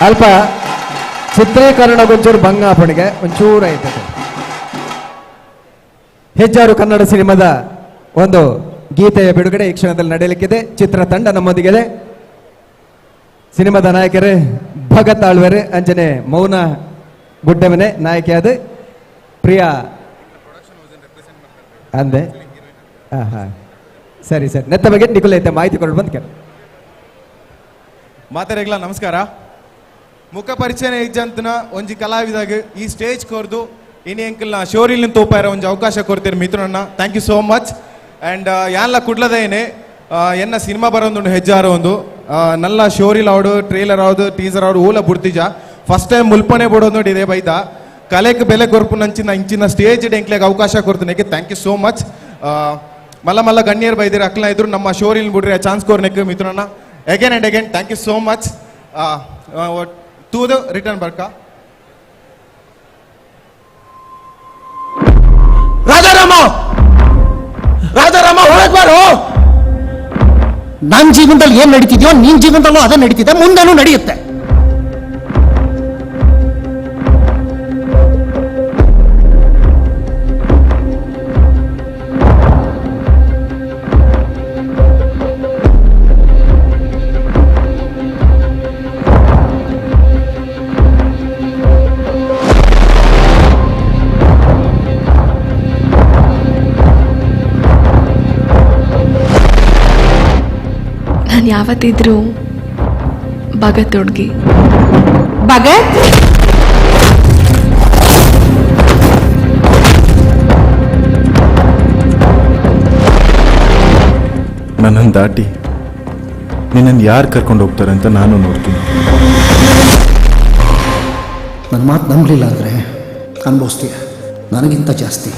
ಅಲ್ಪ ಚಿತ್ರೀಕರಣ ಒಂಚೂರು ಭಂಗಾಪಣಿಗೆ ಒಂಚೂರು ಆಯ್ತದೆ. ಹೆಜ್ಜಾರು ಕನ್ನಡ ಸಿನಿಮಾದ ಒಂದು ಗೀತೆಯ ಬಿಡುಗಡೆ ಈ ಕ್ಷಣದಲ್ಲಿ ನಡೆಯಲಿಕ್ಕಿದೆ. ಚಿತ್ರತಂಡ ನಮ್ಮೊಂದಿಗಿದೆ. ಸಿನಿಮಾದ ನಾಯಕರೇ ಭಗತ್ ಆಳ್ವೆರೆ, ಅಂಜನೆ ಮೌನ ಗುಡ್ಡಮನೆ ನಾಯಕಿಯಾದ ಪ್ರಿಯಾ ಅಂದೆ. ಹಾ ಹಾ ಸರಿ ಸರಿ, ನೆತ್ತ ಬಗ್ಗೆ ನಿಖುಲ್ ಐತೆ ಮಾಹಿತಿ ಕೊಟ್ಟು ಬಂದ್ ಕೇಳ. ಮಾತಾಡಗ್ಲ ನಮಸ್ಕಾರ. ಮುಖ ಪರಿಚಯನ ಇಜ್ಜಂತನ ಒಂಜಿ ಕಲಾವಿದಾಗ ಈ ಸ್ಟೇಜ್ ಕೊರ್ದು ಇನಿ ಅಂಕಲ್ನ ಶೋರಿಲ್ ತೋಪಾರ ಒಂಜಿ ಅವಕಾಶ ಕೊಡ್ತೀರಿ ಮಿತ್ರನನ್ನ, thank you so much. And ಯಾನ್ಲ ಕುಡ್ಲದೇನೆ ಎನ್ನ ಸಿನಿಮಾ ಬರೋದುಂಡು ಹೆಜ್ಜಾರು ಒಂದು ನಲ್ಲ ಶೋರಿಲ್ ಆವಡು, ಟ್ರೇಲರ್ ಆವದು, ಟೀಸರ್ ಆವಡು ಊಲ ಬುಡ್ತಿಜ. ಫಸ್ಟ್ ಟೈಮ್ ಮುಲ್ಪನೆ ಬಿಡೋದು ನೋಡಿ ಇದೇ ಬೈದ ಕಲೆಕ್ ಬೆಲೆ ಕೊರ್ಪು ನಂಚಿನ ಇಂಚಿನ ಸ್ಟೇಜ್ ಎಂಕ್ಲೆಗ್ ಅವಕಾಶ ಕೊಡ್ತೀನಿ, thank you so much. ಮಲ್ಲ ಮಲ್ಲ ಗಣ್ಯರು ಬೈದಿರ ಅಕ್ಲ ಇದ್ರು ನಮ್ಮ ಶೋರಿಲ್ ಬಿಡ್ರಿ ಆ ಚಾನ್ಸ್ ಕೋರ್ನೆಕ್ ಮಿತ್ರನನ್ನ, again and again thank you so much. ತೂದು return ಬರ್ಕ. ರಾಜಾರಾಮ, ರಾಜಾರಾಮ ಹೊರಗೆ ಬಾರೋ. ನನ್ನ ಜೀವನದಲ್ಲಿ ಏನ್ ನಡೀತಿದ್ಯೋ ನಿನ್ ಜೀವನದಲ್ಲೂ ಅದೇ ನಡೀತಿದೆ, ಮುಂದೆನೂ ನಡೆಯುತ್ತೆ. ನಾನು ಯಾವತ್ತಿದ್ರೂ ಭಗತ್ ಹುಡುಗಿ. ಭಗತ್ ನನ್ನನ್ನು ದಾಟಿ ನಿನ್ನನ್ನು ಯಾರು ಕರ್ಕೊಂಡು ಹೋಗ್ತಾರೆ ಅಂತ ನಾನು ನೋಡ್ತೀನಿ. ನನ್ನ ಮಾತು ನಂಬಲಿಲ್ಲ ಅಂದರೆ ಅನುಭವಿಸ್ತೀಯ ನನಗಿಂತ ಜಾಸ್ತಿ.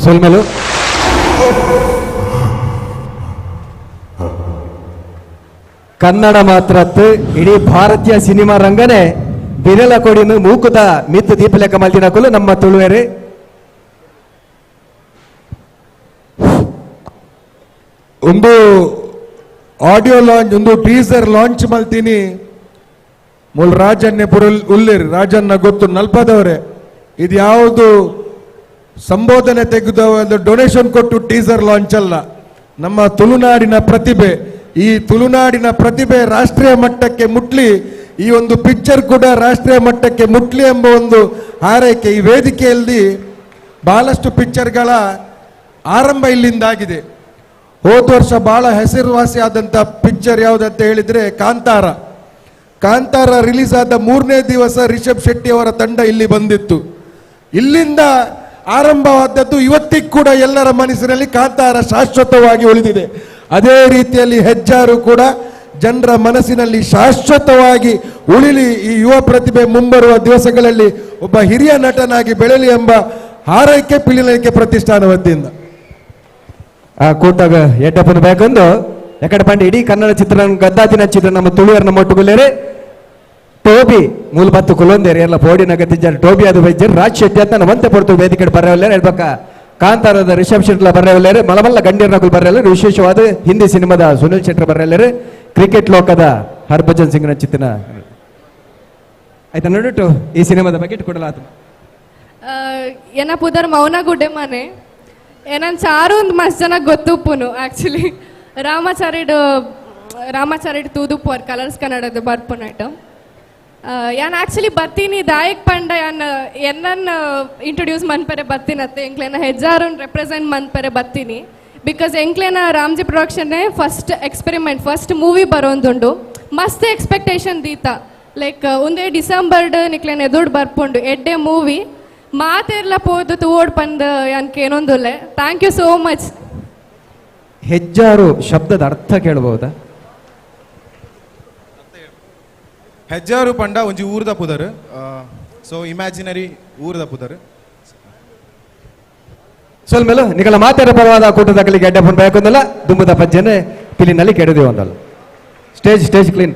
ಸೊಲ್ಮೆಲು ಕನ್ನಡ ಮಾತ್ರ ಇಡೀ ಭಾರತೀಯ ಸಿನಿಮಾ ರಂಗನೆ ಬಿರಲ ಕೊಡಿನ ಮೂಕುದ ಮಿತ್ತು ದೀಪಲೇಖ ಮಲ್ದಿನಕುಲು ನಮ್ಮ ತುಳುವೆರೆ. ಒಂದು ಆಡಿಯೋ ಲಾಂಚ್, ಒಂದು ಟೀಸರ್ ಲಾಂಚ್ ಮಲ್ತೀನಿ. ಮೂಲ ರಾಜನ್ನೇ ಪುರ ಉಲ್ಲಿರ್ ರಾಜನ್ನ ಗೊತ್ತು ನಲ್ಪದವರೇ. ಇದು ಯಾವುದು ಸಂಬೋಧನೆ ತೆಗೆದ ಡೊನೇಷನ್ ಕೊಟ್ಟು ಟೀಸರ್ ಲಾಂಚ್ ಅಲ್ಲ. ನಮ್ಮ ತುಳುನಾಡಿನ ಪ್ರತಿಭೆ, ಈ ತುಳುನಾಡಿನ ಪ್ರತಿಭೆ ರಾಷ್ಟ್ರೀಯ ಮಟ್ಟಕ್ಕೆ ಮುಟ್ಲಿ, ಈ ಒಂದು ಪಿಕ್ಚರ್ ಕೂಡ ರಾಷ್ಟ್ರೀಯ ಮಟ್ಟಕ್ಕೆ ಮುಟ್ಲಿ ಎಂಬ ಒಂದು ಹಾರೈಕೆ. ಈ ವೇದಿಕೆಯಲ್ಲಿ ಬಹಳಷ್ಟು ಪಿಕ್ಚರ್ಗಳ ಆರಂಭ ಇಲ್ಲಿಂದಾಗಿದೆ. ಹೋದ ವರ್ಷ ಬಹಳ ಹೆಸರುವಾಸಿ ಆದಂಥ ಪಿಕ್ಚರ್ ಯಾವುದಂತ ಹೇಳಿದರೆ ಕಾಂತಾರ. ಕಾಂತಾರ ರಿಲೀಸ್ ಆದ ಮೂರನೇ ದಿವಸ ರಿಷಬ್ ಶೆಟ್ಟಿ ಅವರ ತಂಡ ಇಲ್ಲಿ ಬಂದಿತ್ತು. ಇಲ್ಲಿಂದ ಆರಂಭವಾದದ್ದು ಇವತ್ತಿಗೆ ಕೂಡ ಎಲ್ಲರ ಮನಸ್ಸಿನಲ್ಲಿ ಕಾಂತಾರ ಶಾಶ್ವತವಾಗಿ ಉಳಿದಿದೆ. ಅದೇ ರೀತಿಯಲ್ಲಿ ಹೆಜ್ಜಾರು ಕೂಡ ಜನರ ಮನಸ್ಸಿನಲ್ಲಿ ಶಾಶ್ವತವಾಗಿ ಉಳಿಲಿ. ಈ ಯುವ ಪ್ರತಿಭೆ ಮುಂಬರುವ ದಿವಸಗಳಲ್ಲಿ ಒಬ್ಬ ಹಿರಿಯ ನಟನಾಗಿ ಬೆಳೆಯಲಿ ಎಂಬ ಹಾರೈಕೆ ಪಿಲಿನಲಿಕೆ ಪ್ರತಿಷ್ಠಾನ ವತಿಯಿಂದ. ಆ ಕೂಟಾಗ ಎಡ್ಡಪ್ಪನ ಬೇಕಂದು ಯಾಕಡೆ ಪಂಡ ಇಡೀ ಕನ್ನಡ ಚಿತ್ರ ಗದ್ದಾದಿನ ಚಿತ್ರ ನಮ್ಮ ತುಳುವರ್ನ ಮೊಟ್ಟುಗುಲ್ಲೇರೆ ಟೋಬಿ ಮೂಲ ಬತ್ತು ಕುಲೊಂದೇರಿ ಎಲ್ಲ ಪೋಡಿನ ಗತಿಜಾರ ಟೋಬಿ ಅದು ವೈದ್ಯರು ರಾಜ್ ಶೆಟ್ಟಿ ಅಂತ ನಮ್ಮಂತೆ ಪಡ್ತು ವೇದಿಕೆ ಬರವಲ್ಲೇರೆ ಹೇಳ್ಬೇಕ. ಕಾಂತಾರದ ರಿಷಬ್ ಶೆಟ್ಲ ಬರವಲ್ಲೇರೆ, ಮಲಮಲ್ಲ ಗಂಡೀರ್ನಕುಲ್ ಬರಲ್ಲೇರೆ, ವಿಶೇಷವಾದ ಹಿಂದಿ ಸಿನಿಮಾದ ಸುನಿಲ್ ಶೆಟ್ಟರ್ ಬರಲ್ಲೇರೆ, ಕ್ರಿಕೆಟ್ ಲೋಕದ ಹರ್ಭಜನ್ ಸಿಂಗ್ನ ಚಿತ್ರನ ಆಯ್ತಾ ನೋಡಿಟ್ಟು ಈ ಸಿನಿಮಾದ ಬಗ್ಗೆ ಕೊಡಲಾತು. ಏನ ಪುದರ್ ಮೌನ ಗುಡ್ಡೆ ಮನೆ ಏನನ್ ಚಾರು ಒಂದು ಮಸ್ತ್ ಜನ ಗೊತ್ತುಪ್ಪುನು ಆ್ಯಕ್ಚುಲಿ ರಾಮಾಚಾರಿಡ್ ತೂದುಪ್ಪು ಅವ್ರು ಕಲರ್ಸ್ ಕನ್ನಡದ ಬರ್ಪುನಟ್. ಯಾನ್ ಆ್ಯಕ್ಚುಲಿ ಬರ್ತೀನಿ ದಾಯಕ್ ಪಂಡ ಯಾನ್ ಎನ್ನನ್ನು ಇಂಟ್ರೊಡ್ಯೂಸ್ ಮನ್ಪೆರೆ ಬರ್ತೀನತ್ತೆ ಎಂಕ್ಲೇನ ಹೆಜ್ಜಾರನ್ ರೆಪ್ರೆಸೆಂಟ್ ಮನ್ಪೆರೆ ಬರ್ತೀನಿ. Because ಎಂಕ್ಲೇನ Ramji ಪ್ರೊಡಕ್ಷನ್ನೇ first experiment, first movie ಬರೋಂದುಂಡು. ಮಸ್ತ್ ಎಕ್ಸ್ಪೆಕ್ಟೇಷನ್ ದೀತ ಲೈಕ್ ಒಂದೇ ಡಿಸೆಂಬರ್ಡ್ ನಿಕ್ಲೇನ ಎದುರು ಬರ್ಪುಂಡು ಎಡ್ಡೆ ಮೂವಿ ಮಾತೆರ್ಲ ಪೋದು ತೂವೋಡ್ ಪಂದ್ ಯಾನ್ಕೆ ಏನೊಂದುಲ್ಲೆ. Thank you so much. Hejjaru ಶಬ್ದದ ಅರ್ಥ ಕೇಳಬಹುದಾ? ಹೆಜ್ಜಾರು ಪಂಡ ಒಂಜಿ ಊರ್ದ ಪುದರ್, ಸೊ ಇಮ್ಯಾಜಿನರಿ ಊರ್ದ ಪುದರ್. ಸೊಲ್ಮೆಲು ನಿಕಲ ಮಾತೆರ ಪರವಾದ ಕೂಟದ ಕಲಿಗೆ ಅಡ್ಡ ಪುನ್ ಬಯಕೊಂದಲ್ಲ ದುಂಬುದ ಪಜ್ಜನೆ ಪಿಲಿನಲ್ಲಿ ಕೆಡದೆ ಒಂದಲ್ಲ. Stage stage clean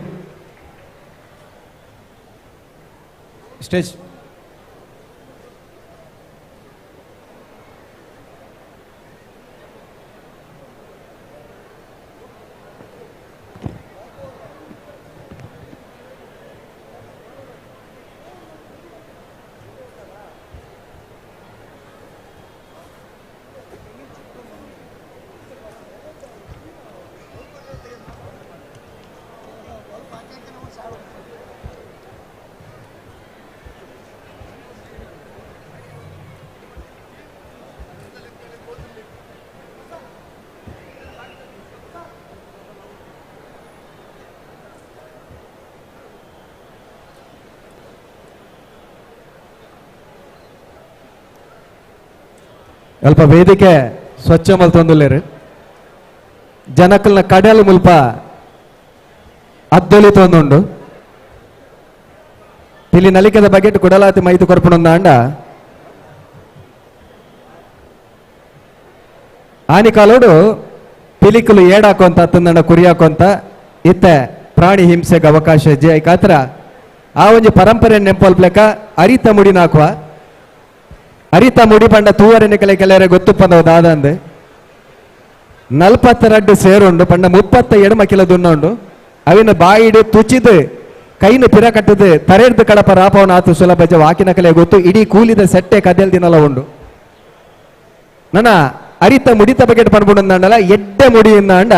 stage. ಅಲ್ಪ ವೇದಿಕೆ ಸ್ವಚ್ಛ ಮಲ್ತೊಂದುಲ್ಲೇರು ಜನಕಲ್ನ ಕಡಲು ಮುಲ್ಪ ಅದ್ದೊಲಿ ತೊಂದುಂಡು. ಪಿಲಿ ನಲಿಕೆದ ಬಗೆಟ್ ಕುಡಲಾತಿ ಮೈತು ಕೊರ್ಪುಣೊಂದಾಂಡ ಆನಿಕಾಲೋಡು ಪಿಲಿಕುಲು ಏಡಾಕೊಂತ ಅತ್ತಂದಂಡ ಕುರಿಯಾಕೊಂತ ಇತ್ತೆ ಪ್ರಾಣಿ ಹಿಂಸೆಗೆ ಅವಕಾಶ ಜೆ ಕಾತ್ರ ಆ ಒಂಜಿ ಪರಂಪರೆ ನೆಂಪಲ್ಪ್ಲೆಕ ಅರಿತ ಮುಡಿ ನಾಕುವ ಅರಿತ ಮುಡಿ ಪಂಡ ತೂವರೆನೆ ಕೆಲ ಕೆಲವರೆ ಗೊತ್ತುಪ್ಪಂದವು ದಾದಂದು 42 ಸೇರುಂಡು ಪಂಡ 37 ಕಿಲೋ ದುನ್ನುಂಡು. ಅವಿನ ಬಾಯಿಡು ತುಚಿದು ಕೈನ ಪಿರ ಕಟ್ಟದು ತರೆಡ್ದು ಕಡಪ ರಾಪವನ ಆತು ಸುಲಭ ವಾಕಿನ ಕಲೆ ಗೊತ್ತು ಇಡೀ ಕೂಲಿದ ಸೆಟ್ಟೆ ಕದೆಲ್ ದಿನಲ ಉಂಡು. ನನ್ನ ಅರಿತ ಮುಡಿತ ಬಗೆಟ್ ಪನ್ಪುಂಡಲ್ಲ ಎಡ್ಡೆ ಮುಡಿಯಿಂದಾಂಡ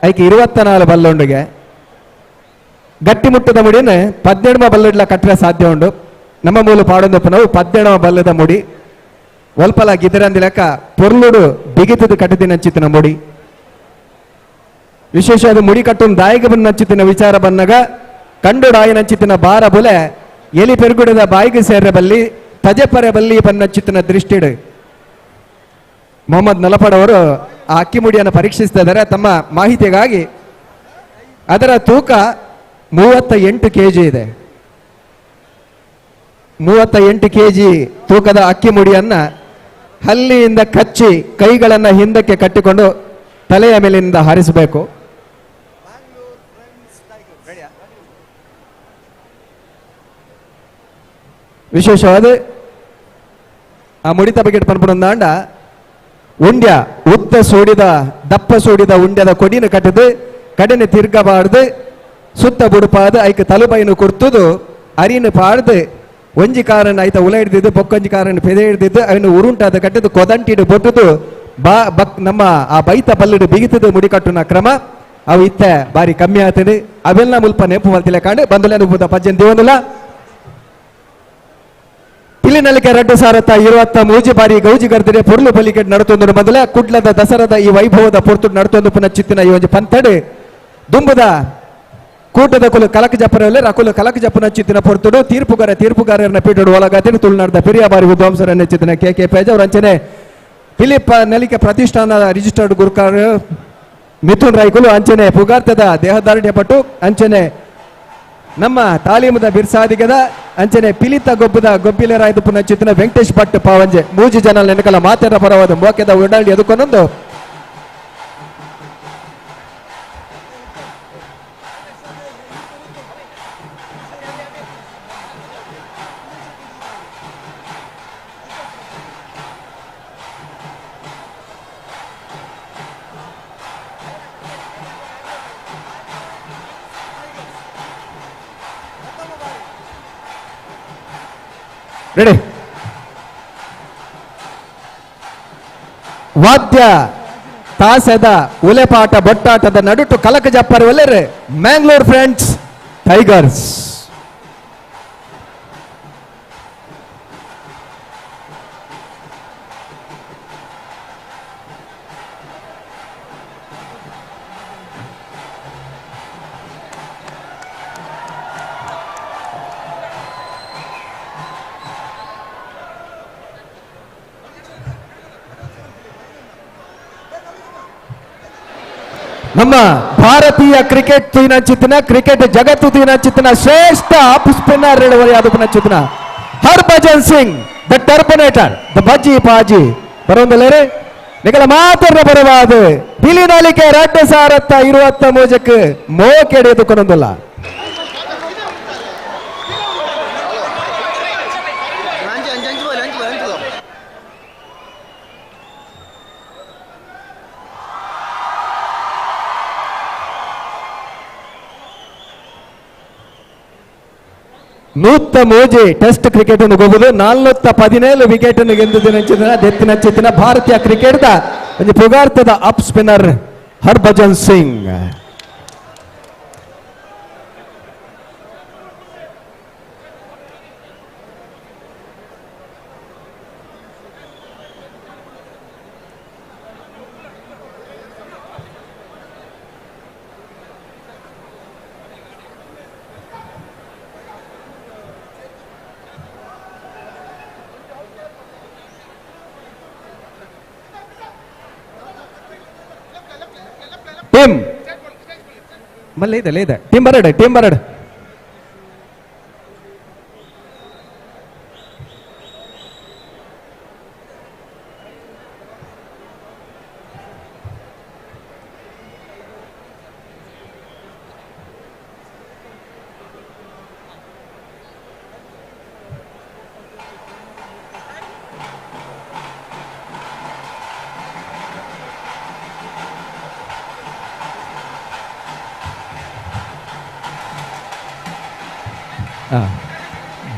ಐಕೆ 24 ಬಲ್ಲುಂಡುಗೆ ಗಟ್ಟಿ ಮುಟ್ಟದ ಮುಡಿನ 17 ಬಲ್ಲುಡ್ಲ ಕಟ್ಟರೆ ಸಾಧ್ಯ ಉಂಡು. ನಮ್ಮ ಮೂಲ ಪಾಡೊಂದಪ್ಪ ನಾವು 17 ಬಲ್ಲದ ಮುಡಿ ಒಲ್ಪಲ ಗಿದರಂದಿ ಲೆಕ್ಕ ಪೊರ್ಲುಡು ಬಿಗಿತದ ಕಟ್ಟದಿನ ಚಿತ್ತಿನ ಮುಡಿ. ವಿಶೇಷ ಅದು ಮುಡಿ ಕಟ್ಟು ದಾಯಿಗೆ ಬಂದ ವಿಚಾರ ಬಂದಾಗ ಕಂಡುಡಾಯಿನ ಚಿತ್ತಿನ ಬಾರ ಬುಲೆ ಎಲಿ ಪೆರುಗುಡದ ಬಾಯಿಗೆ ಸೇರ ಬಲ್ಲಿ ತಜೆಪರೆ ಬಲ್ಲಿ ಬನ್ನ ಚಿತ್ತಿನ ದೃಷ್ಟಿಡು ಮೊಹಮ್ಮದ್ ನಲಪಡ್ ಅವರು ಆ ಅಕ್ಕಿ ಮುಡಿಯನ್ನು ಪರೀಕ್ಷಿಸ್ತಾ ಇದ್ದಾರೆ. ತಮ್ಮ ಮಾಹಿತಿಗಾಗಿ ಅದರ ತೂಕ 38 ಕೆಜಿ ಇದೆ. 38 ಕೆಜಿ ತೂಕದ ಅಕ್ಕಿ ಮುಡಿಯನ್ನ ಹಲ್ಲಿಯಿಂದ ಕಚ್ಚಿ ಕೈಗಳನ್ನು ಹಿಂದಕ್ಕೆ ಕಟ್ಟಿಕೊಂಡು ತಲೆಯ ಮೇಲಿನಿಂದ ಹಾರಿಸಬೇಕು. ವಿಶೇಷವಾದ ಆ ಮುಡಿತ ಬಗೆಟ್ ಪನ್ಪುಣಂದಾಂಡ ಉಂಡ್ಯ ಉದ್ದ ಸೋಡಿದ ದಪ್ಪ ಸೋಡಿದ ಉಂಡ್ಯದ ಕೊಡಿನ ಕಟ್ಟದು ಕಡನೆ ತಿರ್ಗಬಾರ್ದು ಸುತ್ತ ಬುಡುಪಾದ ಐಕ ತಲುಬೈನು ಕೊಡ್ತದು ಅರಿನ ಪಾಡ್ದು ಒಂಜಿ ಕಾರನ್ನು ಐತ ಉಲ ಹಿಡ್ದಿದ್ದು ಬೊಕ್ಕೊಂಜಿ ಕಾರನ್ನು ಪೆದೆ ಹಿಡ್ದಿದ್ದು ಅವನು ಉರುಂಟಾದ ಕಟ್ಟದು ಕೊದಂಟಿಡು ಬೊಟ್ಟುದು ಬಾ ಬಕ್ ನಮ್ಮ ಆ ಬೈತ ಬಲ್ಲಿಡು ಬಿಗಿತದು ಮುಡಿಕಟ್ಟುನ ಕ್ರಮ ಅವು ಇತ್ತೆ ಬಾರಿ ಕಮ್ಮಿ ಆಗ್ತದೆ. ಅವೆಲ್ಲ ಮುಲ್ಪ ನೆಂಪು ಮಲ್ತಿಲ್ಲ ಕಾಂಡು ಬಂದುಲೆ ಅನುಭೂತ ಪಜ್ಜನ್ ದೇವನುಲ ಪಿಲಿನಲಿಕೆ 2023 ಬಾರಿ ಗೌಜಿ ಗರ್ದಿರೆ ಪೊರ್ಲು ಬಲಿಕೆಟ್ ನಡತೊಂದು ಮೊದಲ ಕುಡ್ಲದ ದಸರಾದ ಈ ವೈಭವದ ಪೊರ್ತು ನಡತೊಂದು ಪುನಃ ಚಿತ್ತಿನ ಈ ಒಂಜಿ ಪಂತಡು ದುಂಬುದ ಕೂಟದ ಕುಲು ಕಲಕ ಜಪ್ಪರಲ್ಲಿ ರಕುಲು ಕಲಕ ಜಪ್ಪನ ಚಿತ್ತಿನ ಪೊರ್ತುಡು ತೀರ್ಪುಗಾರ ತೀರ್ಪುಗಾರರನ್ನ ಪೀಠಡು ಒಳಗಾತಿನ ತುಳುನಾಡದ ಪೆರಿಯ ಬಾರಿ ವಿದ್ವಾಂಸರನ್ನ ಚಿತ್ತಿನ ಕೆ ಕೆ ಪೇಜ್ ಅವರ ಅಂಚನೆ ಫಿಲಿಪ್ ನಲಿಕೆ ಪ್ರತಿಷ್ಠಾನ ರಿಜಿಸ್ಟರ್ಡ್ ಗುರುಕಾರ ಮಿಥುನ್ ರೈಕುಲು ಅಂಚನೆ ಪುಗಾರ್ತದ ದೇಹದಾರ್ಢ್ಯ ಪಟ್ಟು ಅಂಚನೆ ನಮ್ಮ ತಾಲೀಮದ ಬಿರ್ಸಾದಿಗದ ಅಂಚನೆ ಪಿಲಿತ ಗೊಬ್ಬದ ಗೊಬ್ಬಿಲರಾಯ್ದು ಪುನಃ ಚಿತ್ತಿನ ವೆಂಕಟೇಶ್ ಭಟ್ ಪಾವಂಜೆ ಮೂಜಿ ಜನ ನೆನಕಲ ಮಾತೆರ ಪರವಾದ ಮೋಕೆದ ಉಡಾಳಿ ಎದುಕೊನೊಂದು ರೆಡಿ ವಾದ್ಯ ತಾಸದ ಉಲೆಪಾಟ ಬೊಟ್ಟಾಟದ ನಡುಟು ಕಲಕ ಜಪ್ಪರ್ ಒಲ್ಲೆರೆ ಮ್ಯಾಂಗ್ಳೂರ್ ಫ್ರೆಂಡ್ಸ್ ಟೈಗರ್ಸ್. ನಮ್ಮ ಭಾರತೀಯ ಕ್ರಿಕೆಟ್ ತುಯಿನಂಚಿತ್ತಿನ ಕ್ರಿಕೆಟ್ ಜಗತ್ತು ತುಯಿನಂಚಿತ್ತಿನ ಶ್ರೇಷ್ಠ ಆಫ್ ಸ್ಪಿನ್ನರ್ ಯಾದಪ್ಪನಂಚಿತ್ತಿನ ಹರ್ಭಜನ್ ಸಿಂಗ್ ದ ಟರ್ಬನೇಟರ್ ದ ಬಜ್ಜಿ ಪಾಜಿ ಬರೋಂದಲ್ಲೇರೆ ನಿಗಲ ಮಾತ್ರ ಬರವಾದ ಪಿಲಿನಲಿಕೆ 2023ಕ್ಕೆ ಮೋಕೆಡೆ ಎದುಕೊಂಡಲ್ಲ. ನೂತ್ತ ಮೂಜಿ ಟೆಸ್ಟ್ ಕ್ರಿಕೆಟ್ ಅನ್ನು ಹೋಗುವುದು 417 ವಿಕೆಟ್ ಅನ್ನು ಗೆದ್ದಿದ್ದು ನಂಚಿನ ದೆತ್ತಿನ ಚಿತ್ತಿನ ಭಾರತೀಯ ಕ್ರಿಕೆಟ್ the ಒಂದು ಪುಗಾರ್ತದ off spinner Harbhajan Singh. Team ಮಲ್ಲ ಇದೆ ಇದೆ ಟೀಮ್ ಬರಡೆ ಟೀಮ್ ಬರಡೆ.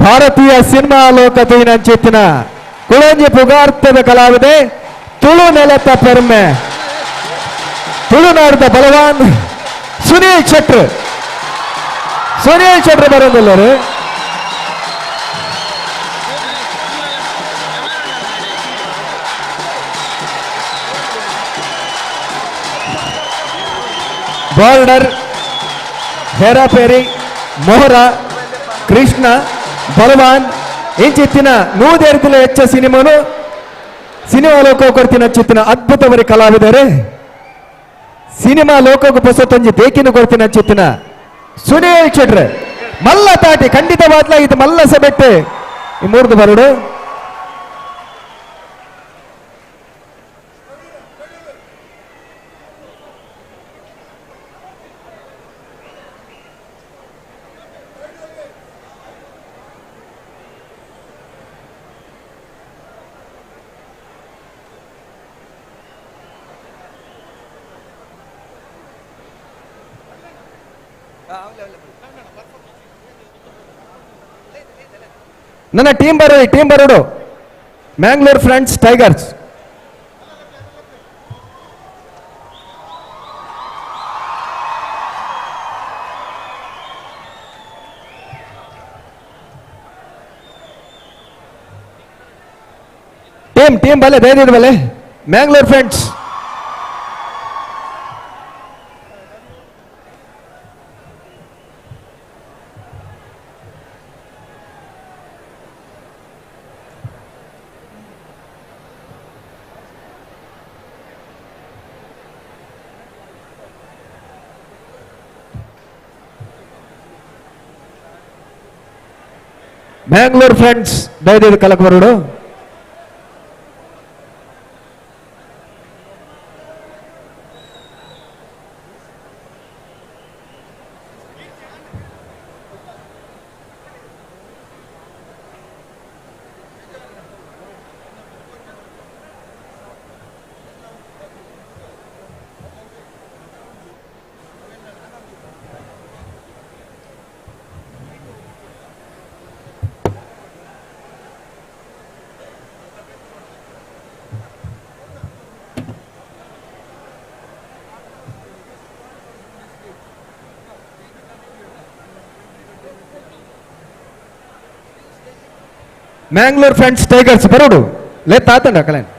ಭಾರತೀಯ ಸಿನಿಮಾ ಲೋಕ ತುಯಿನಂಚಿತ್ತಿನ ಕುಳಂಜಿ ಪುಗಾರ್ತದ ಕಲಾವಿದೆ ತುಳು ನೆಲತ ಪೆರ್ಮೆ ತುಳುನಾಡದ ಬಲವಾನ್ ಸುನೀಲ್ ಶೆಟ್ರು. ಸುನೀಲ್ ಶೆಟ್ರು ಬರೋದಿಲ್ಲರು. ಬಾರ್ಡರ್, ಹೇರಾಪೇರಿ, ಮೊಹರಾ, ಕೃಷ್ಣ, ಬಲವಾನ್ ಇಂಚಿತ್ತಿನ ನೂದೆರತಿಲ ಹೆಚ್ಚ ಸಿನಿಮಾನು ಸಿನಿಮಾ ಲೋಕ ಕೊಡ್ತಿನ ಚಿತ್ತಿನ ಅದ್ಭುತವರಿ ಕಲಾವಿದರೆ ಸಿನಿಮಾ ಲೋಕಕ್ಕೆ ಪೊಸತೊಂಜಿ ದೇಕಿನ ಕೊಡ್ತಿನ ಚಿತ್ತಿನ ಸುನೀಲ್ ಶೆಟ್ರೆ ಮಲ್ಲ ತಾಟಿ ಖಂಡಿತವಾದ್ಲ ಇದು ಮಲ್ಲ ಸೆಬೆಟ್ಟೆ ಈ ಮೂರ್ದು ಬರಡು. ನನ್ನ ಟೀಮ್ ಬರೋದು ಟೀಮ್ ಬರೋಡು Mangalore friends tigers. Team team ಬಲೆ ಧೈರ್ಯ ಬಲೆ ಮ್ಯಾಂಗ್ಳೂರ್ ಫ್ರೆಂಡ್ಸ್. ಮ್ಯಾಂಗ್ಳೂರ್ ಫ್ರೆಂಡ್ಸ್ ದಯದೀವಿ ಕಲಕ್ ಬರೋಡು. ಮ್ಯಾಂಗ್ಳೂರ್ ಫ್ರೆಂಡ್ಸ್ ಟೈಗರ್ಸ್ ಬರೋಡು ಲೇ ತಾತಂಡ ಕಲೆನ್.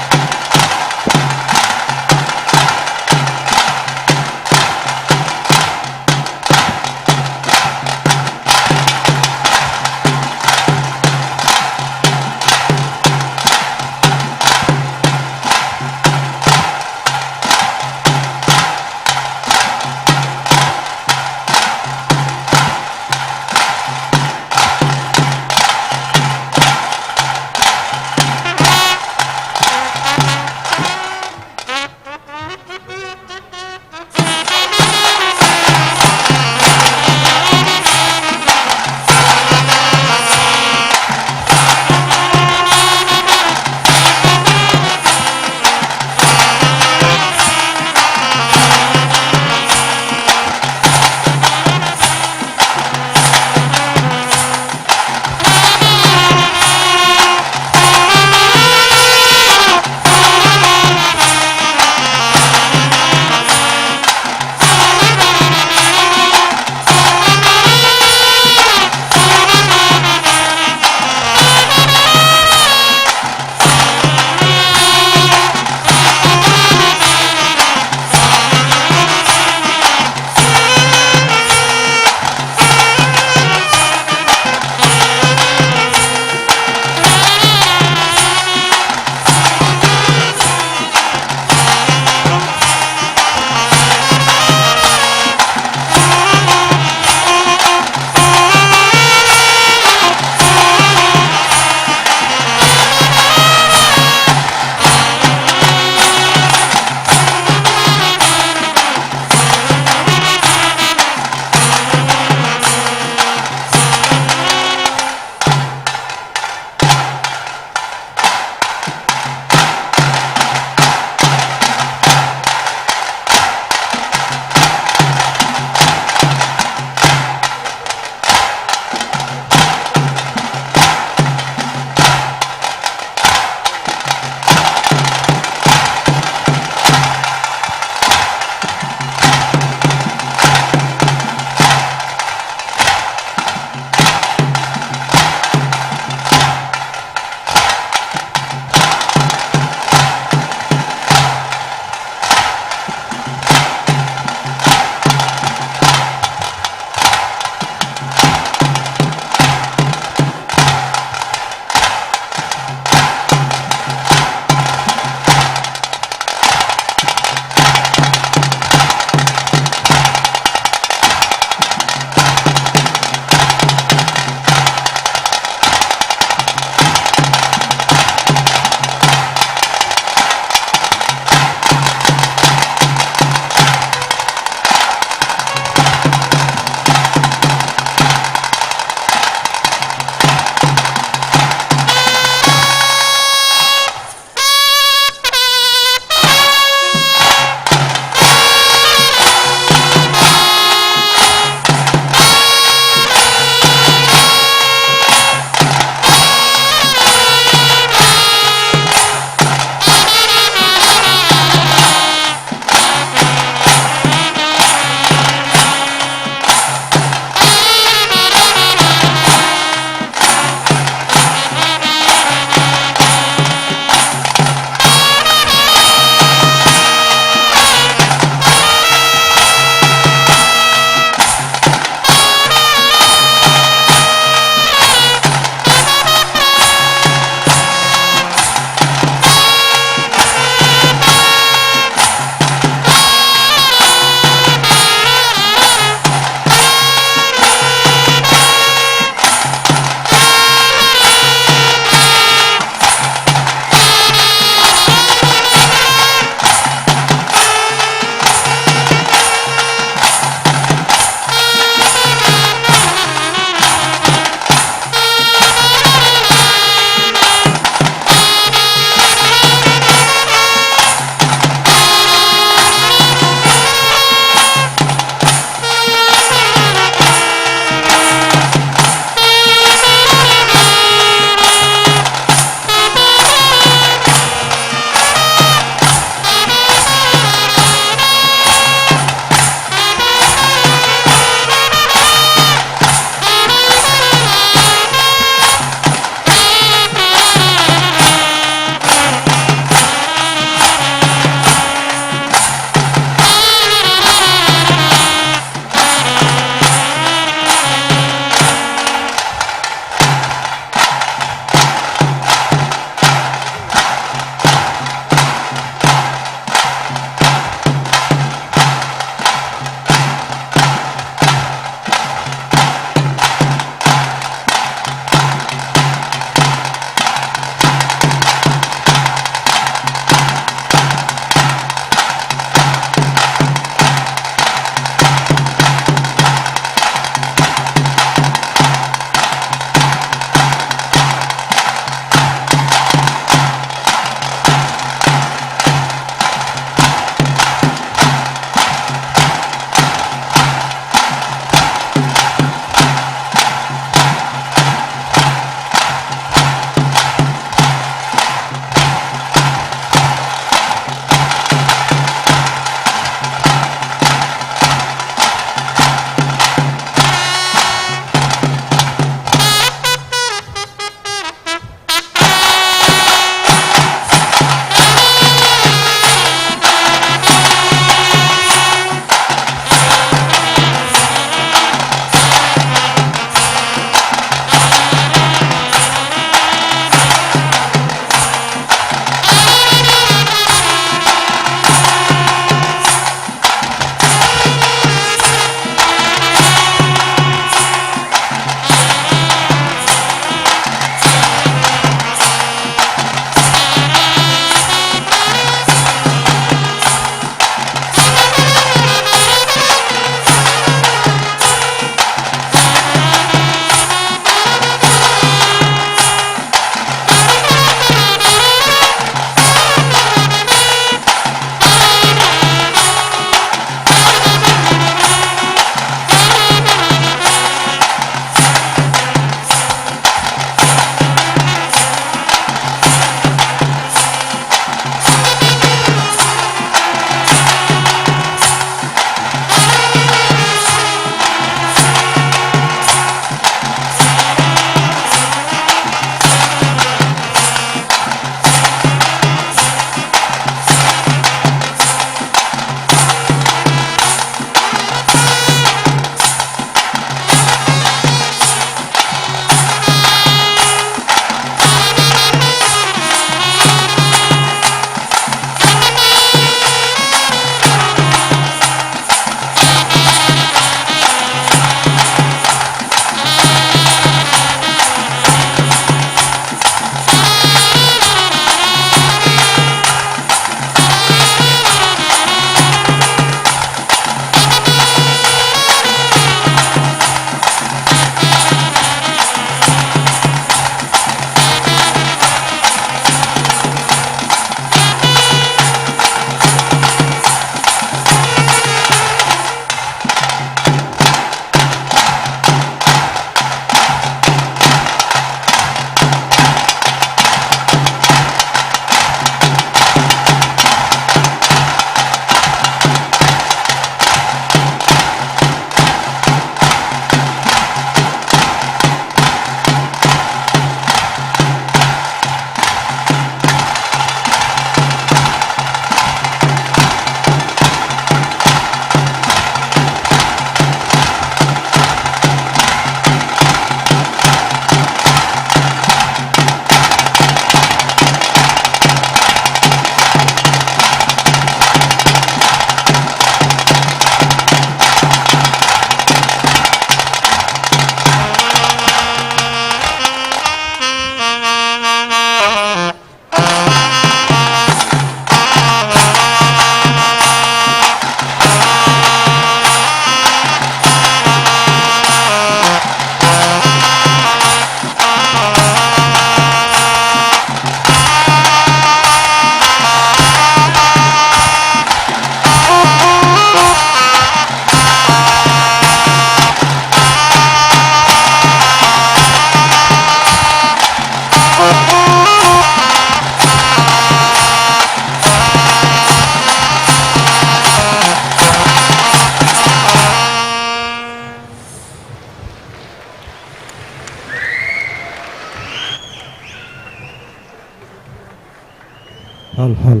ಹಾಲ್ ಹಾಲ್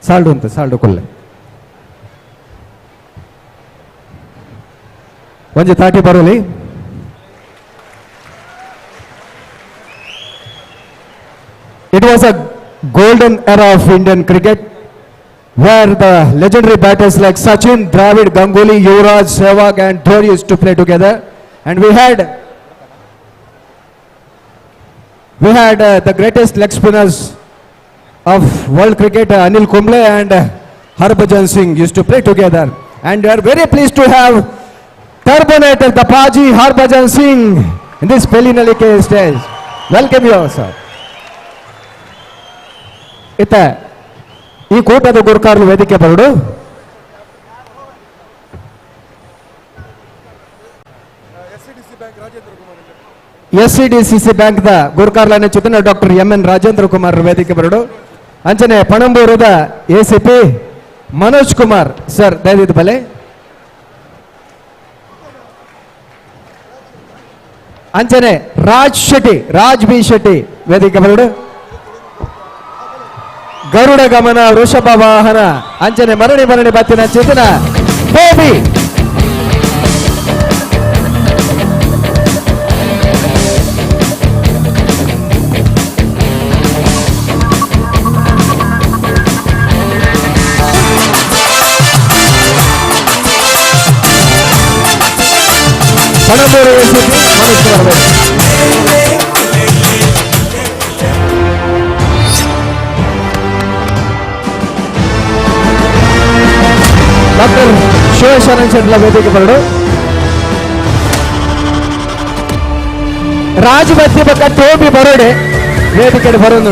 ಸಾಲ್ಡು ಅಂತ ಸಾಲ್ಡು ಕೊಲ್ಲೆ ಒಂಜಿ ತಾಟಿ Baroli. It was a golden era of Indian cricket where the legendary batters like Sachin, Dravid, Ganguly, Yuvraj, Sehwag and Dhoni used to play together, and we had the greatest leg spinners of world cricket, Anil Kumble and Harbhajan Singh used to play together, and we are very pleased to have Turbonator the Paji Harbhajan Singh in this Pelinalike stage. Welcome you all, sir. ಇತ್ತ ಈ ಕೂಟದ ಗುರುಕಾರ್ಲು ವೇದಿಕೆ ಬರಡು. SCDCC bank the ಗುರುಕಾರ್ಲನೆ ಚಿತನ doctor M N Rajendra Kumar ವೇದಿಕೆ ಬರಡು. ಅಂಚನೆ ಪಣಂಬೂರದ ACP Manoj Kumar sir ದಯವಿಟ್ಟು ಬಲೆ. ಅಂಚನೆ ರಾಜ್ ಶೆಟ್ಟಿ, ರಾಜ್ ಬಿ ಶೆಟ್ಟಿ ವೇದಿಕೆ ಬರಡು. ಗರುಡ ಗಮನ ವೃಷಭ ವಾಹನ ಅಂಚನೆ ಮರಣಿ ಮರಣಿ ಬತ್ತಿನ ಚೇತನ baby. Panambur ACP Manoj Kumar ವೇದಿಕೆ. ಡಾಕ್ಟರ್ ಶಿವಶರಣ ಶೆಟ್ಲ ವೇದಿಕೆ ಬರಡು. ರಾಜಬತ್ತಿ ಪಕ್ಕ ಟೋಬಿ ಬರೋಡೆ ವೇದಿಕೆ ಬರೋದು.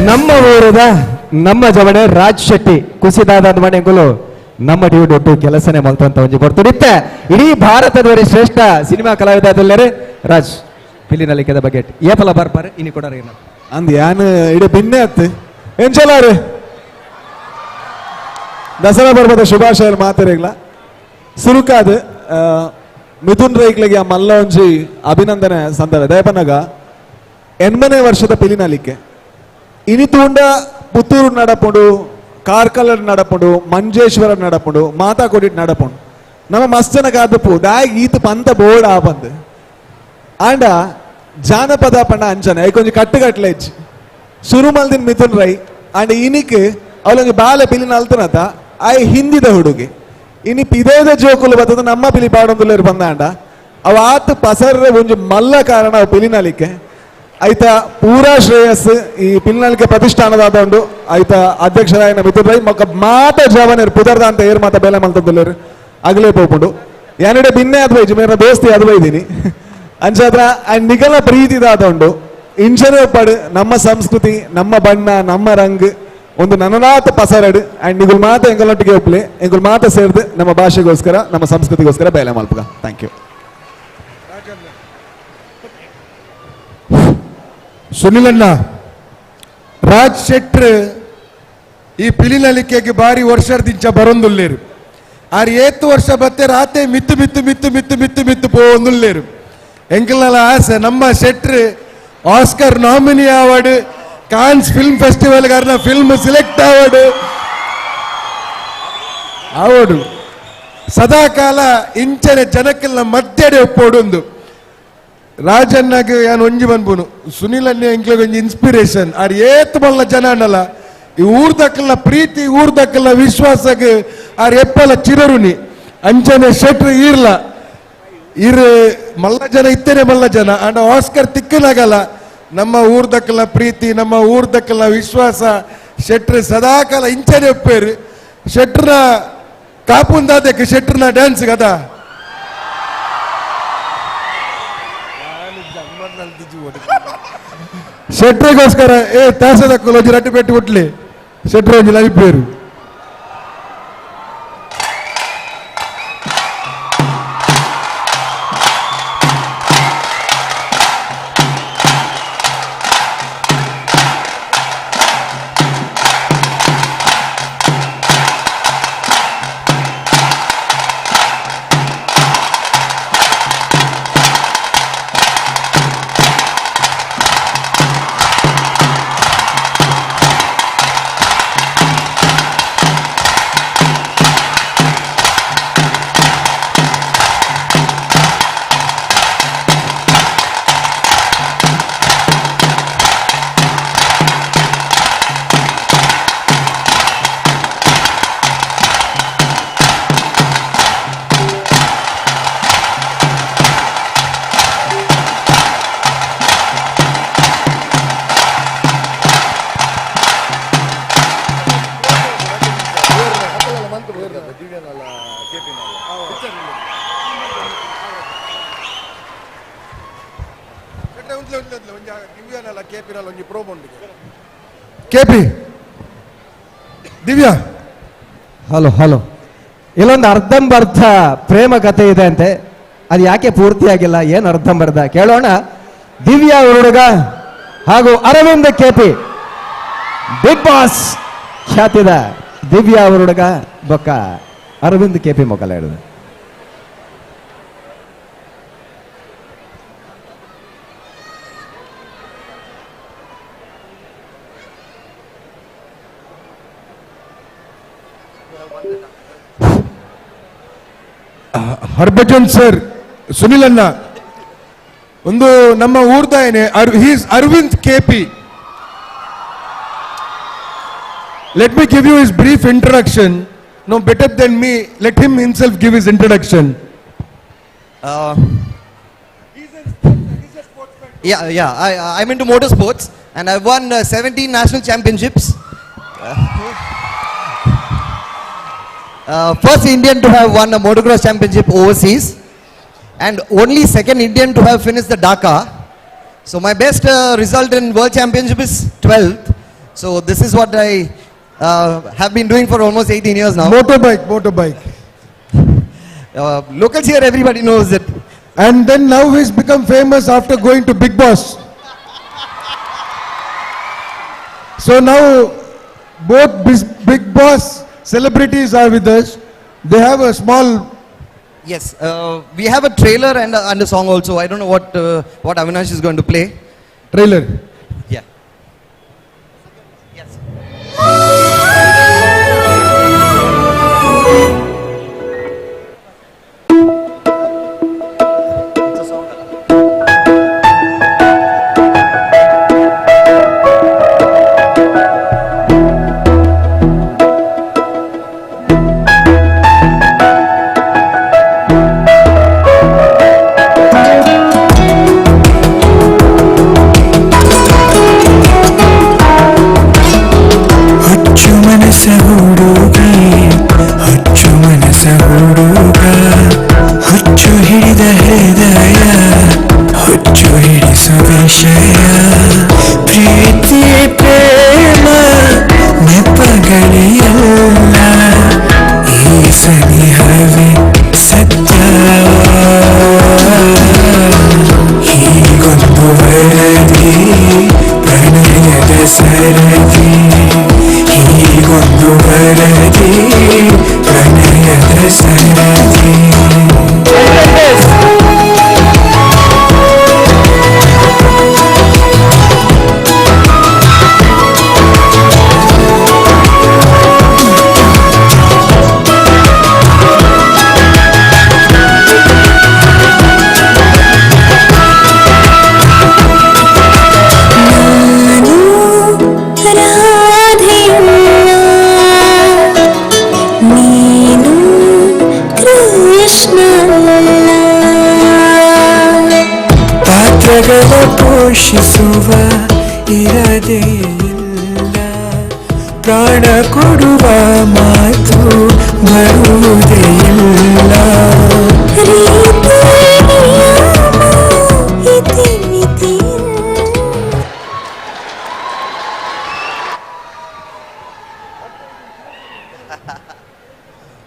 ನಮ್ಮ ಊರದ ನಮ್ಮ ಜವಣೆ ರಾಜ್ ಶೆಟ್ಟಿ ಕುಸಿದಾದ ಮನೆಗಳು ನಮ್ಮ ಡ್ಯೂ ದೊಡ್ಡ ಕೆಲಸನೇ ಮಲ್ತಂತ ಒಂಜಿ ಬರ್ತುಡಿತ್ತೆ. ಇಡೀ ಭಾರತದವರೆ ಶ್ರೇಷ್ಠ ಸಿನಿಮಾ ಕಲಾವಿದ ಅದಲ್ಲರೆ ರಾಜ್ ಪಿಲಿನಲಿಕೆದ ಬಗ್ಗೆ ಏಪಲ ಬರ್ಪಾರೆ ಇನಿ ಕೊಡಾರ ಅಂದ್ ಯಾನ್ ಇಡೀ ಬಿನ್ನೆ ಅತ್ತು ಎಂಚಲಾರು ದಸರಾ ಪರ್ವದ ಶುಭಾಶಯ ಮಾತಿರಗ್ಲ ಸುರುಕಾದ ಮಿಥುನ್ ರೈಕ್ಲಿಗೆ ಆ ಮಲ್ಲ ಒಂಜಿ ಅಭಿನಂದನೆ ಸಂದವೆ ದಯಪನಗ 80ನೇ ವರ್ಷದ ಪಿಲಿನಲಿಕೆ ಇನಿ ತೂಂಡ ಪುತ್ತೂರು ನಡಪುಂಡು, ಕಾರ್ಕಳ ನಡಪುಂಡು, ಮಂಜೇಶ್ವರ ನಡಪುಂಡು, ಮಾತಾ ಕೊಡಿಟ್ ನಡಪುಂಡು. ನಮ್ಮ ಮಸ್ತ್ ಜನ ಕಾದಪ್ಪು ದಾಯ್ ಈತ ಪಂತ ಬೋರ್ಡ್ ಆ ಬಂದು ಆಂಡ ಜಾನಪದ ಪಂಡ ಅಂಚನೆ ಐಕೊಂಜಿ ಕಟ್ಟುಕಟ್ಲೆ ಹೆಚ್ಚು ಸುರುಮಲ್ದಿನ ಮಿಥುನ್ ರೈ ಆಂಡ ಇನಿಕ್ ಅವಳೊಂಜಿ ಬಾಲೆ ಪಿಲಿನ ಅಲ್ತನತ ಆಯ್ ಹಿಂದಿದ ಹುಡುಗಿ ಇನಿ ಪಿದೇದ ಜೋಕುಲು ಬತ್ತದ ನಮ್ಮ ಪಿಲಿ ಪಾಡೊಂದುಲ್ಲೇರು ಬಂದಾಂಡ ಅವ ಆತ ಪಸರ್ರೆ ಒಂಜಿ ಮಲ್ಲ ಕಾರಣ ಅವು ಪಿಲಿನಲಿಕ್ಕೆ ಆಯ್ತ ಪೂರಾ ಶ್ರೇಯಸ್ ಈ ಪಿಲಿನಲಿಕೆ ಪ್ರತಿಷ್ಠಾನದಾದ ಉಂಡು ಆಯ್ತ ಅಧ್ಯಕ್ಷರಾಯನ ಮಿಥುನ್ ರೈ ಮೊಕ್ಕ ಮಾತ ಜವನೇರು ಪುದರ್ದ ಅಂತ ಏರ್ ಮಾತ ಬೇಲೆ ಮಲ್ತಂದುಲ್ಲೇರು ಅಗಲೇ ಪೋಪುಂಡು ಯಾನಿಡೆ ಬಿನ್ನೆ ಅದ್ವೈಜಿ ಮೇರ ದೋಸ್ತಿ ಅದ್ವೈದೀನಿ ಅಂಚಾದ್ರ ಅಂಡ್ ನಿಗಲ ಪ್ರೀತಿದಾದ ಉಂಡು ಇಂಚನೇ ಪಡು ನಮ್ಮ ಸಂಸ್ಕೃತಿ ನಮ್ಮ ಬಣ್ಣ ನಮ್ಮ ರಂಗ್ ಒಂದು ನನನಾಥ ಪಸರಡು ಅಂಡ್ ನಿಗುಲ್ ಮಾತ ಎಂಗಲೊಟ್ಟಿಗೆ ಒಪ್ಲೆ ಎಂಗುಲ್ ಮಾತ ಸೇರ್ದು ನಮ್ಮ ಭಾಷೆಗೋಸ್ಕರ ನಮ್ಮ ಸಂಸ್ಕೃತಿಗೋಸ್ಕರ ಬೇಲೆ ಮಲ್ಪುಗ. Thank you. ಸುನಿಲಣ್ಣ, ರಾಜ್ ಶೆಟ್ರ್ ಈ ಪಿಲಿನಲಿಕೆಗೆ ಬಾರಿ ವರ್ಷದಿಂಚ ಬರೊಂದುಲ್ಲೇರು ಆರ್ ಏತ್ತು ವರ್ಷ ಬತ್ತೆ ರಾತೆ ಮಿತ್ತು ಮಿತ್ತು ಮಿತ್ತು ಮಿತ್ತು ಮಿತ್ತು ಮಿತ್ತು ಪೋವೊಂದುಲ್ಲೇರು ಎಂಕಲ್ನಲ ಆಸೆ ನಮ್ಮ ಶೆಟ್ರ್ Oscar nominee award Cannes film festival ಗಾರ್ನ film select award award ಸದಾಕಾಲ ಇಂಚನೆ ಜನಕ್ಕೆಲ್ಲ ಮಧ್ಯಡೆ ಒಪ್ಪೋಡೊಂದು ರಾಜಣ್ಣಗೆ ಯಾನ್ ಒಂಜಿ ಬನ್ಬುನು ಸುನಿಲ್ ಅಣ್ಣೆ ಎಂಕ್ಲೆಗ್ ಒಂಜಿ ಇನ್ಸ್ಪಿರೇಷನ್ ಆರ್ ಏತ್ ಮಲ್ಲ ಜನ ಅನ್ನಲ್ಲ ಈ ಊರ್ದಕ್ಕೆಲ್ಲ ಪ್ರೀತಿ ಊರ್ದಕ್ಕೆಲ್ಲ ವಿಶ್ವಾಸಕ್ಕೆ ಆರ್ ಎಪ್ಪಲ ಚಿರರುನಿ ಅಂಚನೆ ಶೆಟ್ರ್ ಈರ್ಲ ಇರ್ ಮಲ್ಲ ಜನ ಇತ್ತೇನೆ ಮಲ್ಲ ಜನ ಅಂಡ ಆಸ್ಕರ್ ತಿಕ್ಕನಾಗಲ್ಲ ನಮ್ಮ ಊರ್ದಕ್ಕೆಲ್ಲ ಪ್ರೀತಿ ನಮ್ಮ ಊರ್ದಕ್ಕೆಲ್ಲ ವಿಶ್ವಾಸ ಶೆಟ್ರ್ ಸದಾಕಾಲ ಇಂಚನೆ ಒಪ್ಪೇರು ಶೆಟ್ರ್ನ ಕಾಪುಂದಾದಕ್ಕೆ ಶೆಟ್ರ್ನ ಡ್ಯಾನ್ಸ್ ಕದಾ ಶೆಟ್ರಿಗೋಸ್ಕರ ಏ ತಾಸದಕ್ಕಲು ಒಂಜಿ ರಡ್ಡು ಪೆಟ್ಟು ಹುಟ್ಲಿ ಶೆಟ್ರ್ ಒಂಜಿ ಲೈಪೇರು. KP Divya hello hello, ಇಲ್ಲೊಂದು ಅರ್ಧಂಬರ್ಧ ಪ್ರೇಮ ಕಥೆ ಇದೆ ಅಂತೆ, ಅದು ಯಾಕೆ ಪೂರ್ತಿಯಾಗಿಲ್ಲ, ಏನು ಅರ್ಧಂಬರ್ಧ ಕೇಳೋಣ. ದಿವ್ಯಾ ಹುಡುಗ ಹಾಗೂ Aravind KP, big boss ಖ್ಯಾತಿದ Divya ಹುಡುಗ ಬೊಕ್ಕ ಅರವಿಂದ್ ಕೆಪಿ ಮೊಕಲ ಹಿಡಿದು. ಹರ್ಭಜನ್ ಸರ್, ಸುನಿಲ್ ಅಣ್ಣ ಒಂದು ನಮ್ಮ ಊರ್ದಾಯನೆ, he's Aravind KP. Let me give you his brief introduction. No better than me, let him himself give his introduction. Yeah, I'm into motorsports and I've won 17 national championships. First Indian to have won a motocross championship overseas and only second Indian to have finished the Dakar. So my best result in World Championship is 12th. So this is what I have been doing for almost 18 years now. Motorbike, motorbike. Locals here, everybody knows it. And then now he's become famous after going to Big Boss. So now both Big Boss celebrities are with us. They have a small... Yes, we have a trailer and a song also. I don't know what Avinash is going to play. Trailer. Yeah. Yes. It's a song. ಹುಡುಗಿ ಹುಚ್ಚು ಮನಸ ಹುಡುಗ, ಹುಚ್ಚು ಹಿಡಿದ ಹೃದಯ, ಹುಚ್ಚು ಹಿಡಿಸು ವಿಷಯ, ಪ್ರೀತಿ ಪ್ರೇಮ ನೆಪಗಳಿಯಲ್ಲ, ಈ ಸನಿಹವೇ ಸತ್ಯ. ಹೀಗೊಂದು ವರದಿ ಪ್ರಣಯದ ಸರದಿ, ಹೀಗೊಂದು ವರದಿ ಪ್ರಣಯದ ಸರದಿ. ಪಾತ್ರಗಳ ಪೋಷಿಸುವ ಇರದೇ ಇಲ್ಲ, ಪ್ರಾಣ ಕೊಡುವ ಮಾತು ಬರುವುದೇ ಇಲ್ಲ.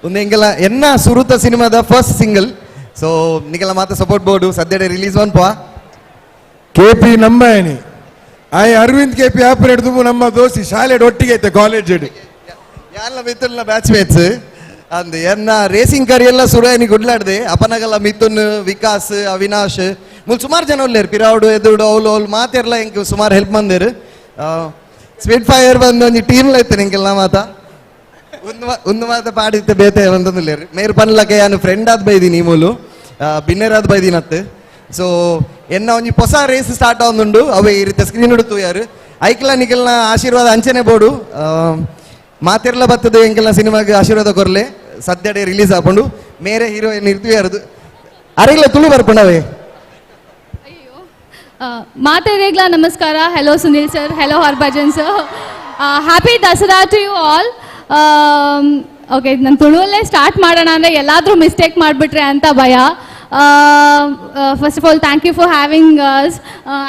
ಒಂದು ಎಂಗೆಲ್ಲ ಎನ್ನ ಸುರುತ ಸಿನಿಮಾದ first single. So ನಿಗೆಲ್ಲ ಮಾತ ಸಪೋರ್ಟ್ ಬೋರ್ಡು ಸದ್ಯಡೆ ರಿಲೀಸ್ ಒನ್ ಪಾ. ಕೆ ಪಿ ನಂಬಾಯಣಿ ಆಯ್ ಅರವಿಂದ್ K P operate ತುಂಬ ನಮ್ಮ ದೋಸ್ತಿ ಶಾಲೆ ಒಟ್ಟಿಗೆ ಐತೆ ಕಾಲೇಜ್ ಯಾಲ್ಲ ಮಿಥುನ್ನ ಬ್ಯಾಚ್ ಮೇಟ್ಸ್ ಅಂದ್ ಎನ್ನ ರೇಸಿಂಗ್ ಕರಿಯೆಲ್ಲ ಸುರಾಯನಿ ಗುಡ್ಲಾಡ್ದೆ ಅಪನಗಲ್ಲ ಮಿಥುನ್, ವಿಕಾಸ್, ಅವಿನಾಶ್ ಮುಲ್ ಸುಮಾರು ಜನ ಉಲ್ಲೇರು ಪಿರಾವುಡು ಎದುಡು ಅವ್ಲು ಅವ್ಲು ಮಾತೆರ್ಲ ಎಂಕ್ ಸುಮಾರು ಹೆಲ್ಪ್ ಮಂದಿರು. ಸ್ಪೀಡ್ ಫೈರ್ ಬಂದು ಒಂಜಿ ಟೀಮ್ ಐತೆ ನಿಂಕೆಲ್ಲ ಮಾತ ಒಂದು ಮಾತ ಪಾಡಿತ್ತೆ ಬೇತೆ ಒಂದೊಂದು ಮೇರ್ ಪನ್ಲಕ್ಕೆ ಯಾನು ಫ್ರೆಂಡ್ ಆದ್ ಬೈದೀನಿ ಮೂಲು ಬಿನ್ನೆರಾದ್ ಬೈದೀನಿ ಅತ್ತು. ಸೊ ಎನ್ನ ಒಂಜಿ ಹೊಸ ರೇಸ್ ಸ್ಟಾರ್ಟ್ ಆವೊಂದುಂಡು ಅವೇ ಈ ರೀತಿ ಸ್ಕ್ರೀನ್ ಉಡುತ್ತು ಯಾರು ಐಕ್ಲ ನಿಖಲ್ನ ಆಶೀರ್ವಾದ ಅಂಚನೆ ಬೋಡು ಮಾತೆರ್ಲ ಬತ್ತದ ಎಂಕೆಲ್ಲ ಸಿನಿಮಾಗೆ ಆಶೀರ್ವಾದ ಕೊರ್ಲೆ ಸದ್ಯಡೆ ರಿಲೀಸ್ ಆಪುಂಡು ಮೇರೆ ಹೀರೋಯಿನ್ ಇರ್ತೀವಿ ಯಾರದು ಅರೆಲ್ಲ ತುಳು ಬರ್ಪುಂಡವೇ. ಮಾತೆರೆಗ್ಲ ನಮಸ್ಕಾರ. Hello Sunil sir, hello Harbhajan sir, happy Dasara to you all. Okay, ನಾನು ತುಳುವಲ್ಲೇ ಸ್ಟಾರ್ಟ್ ಮಾಡೋಣ ಅಂದರೆ ಎಲ್ಲಾದರೂ ಮಿಸ್ಟೇಕ್ ಮಾಡಿಬಿಟ್ರೆ ಅಂತ ಭಯ. First of all thank you for having us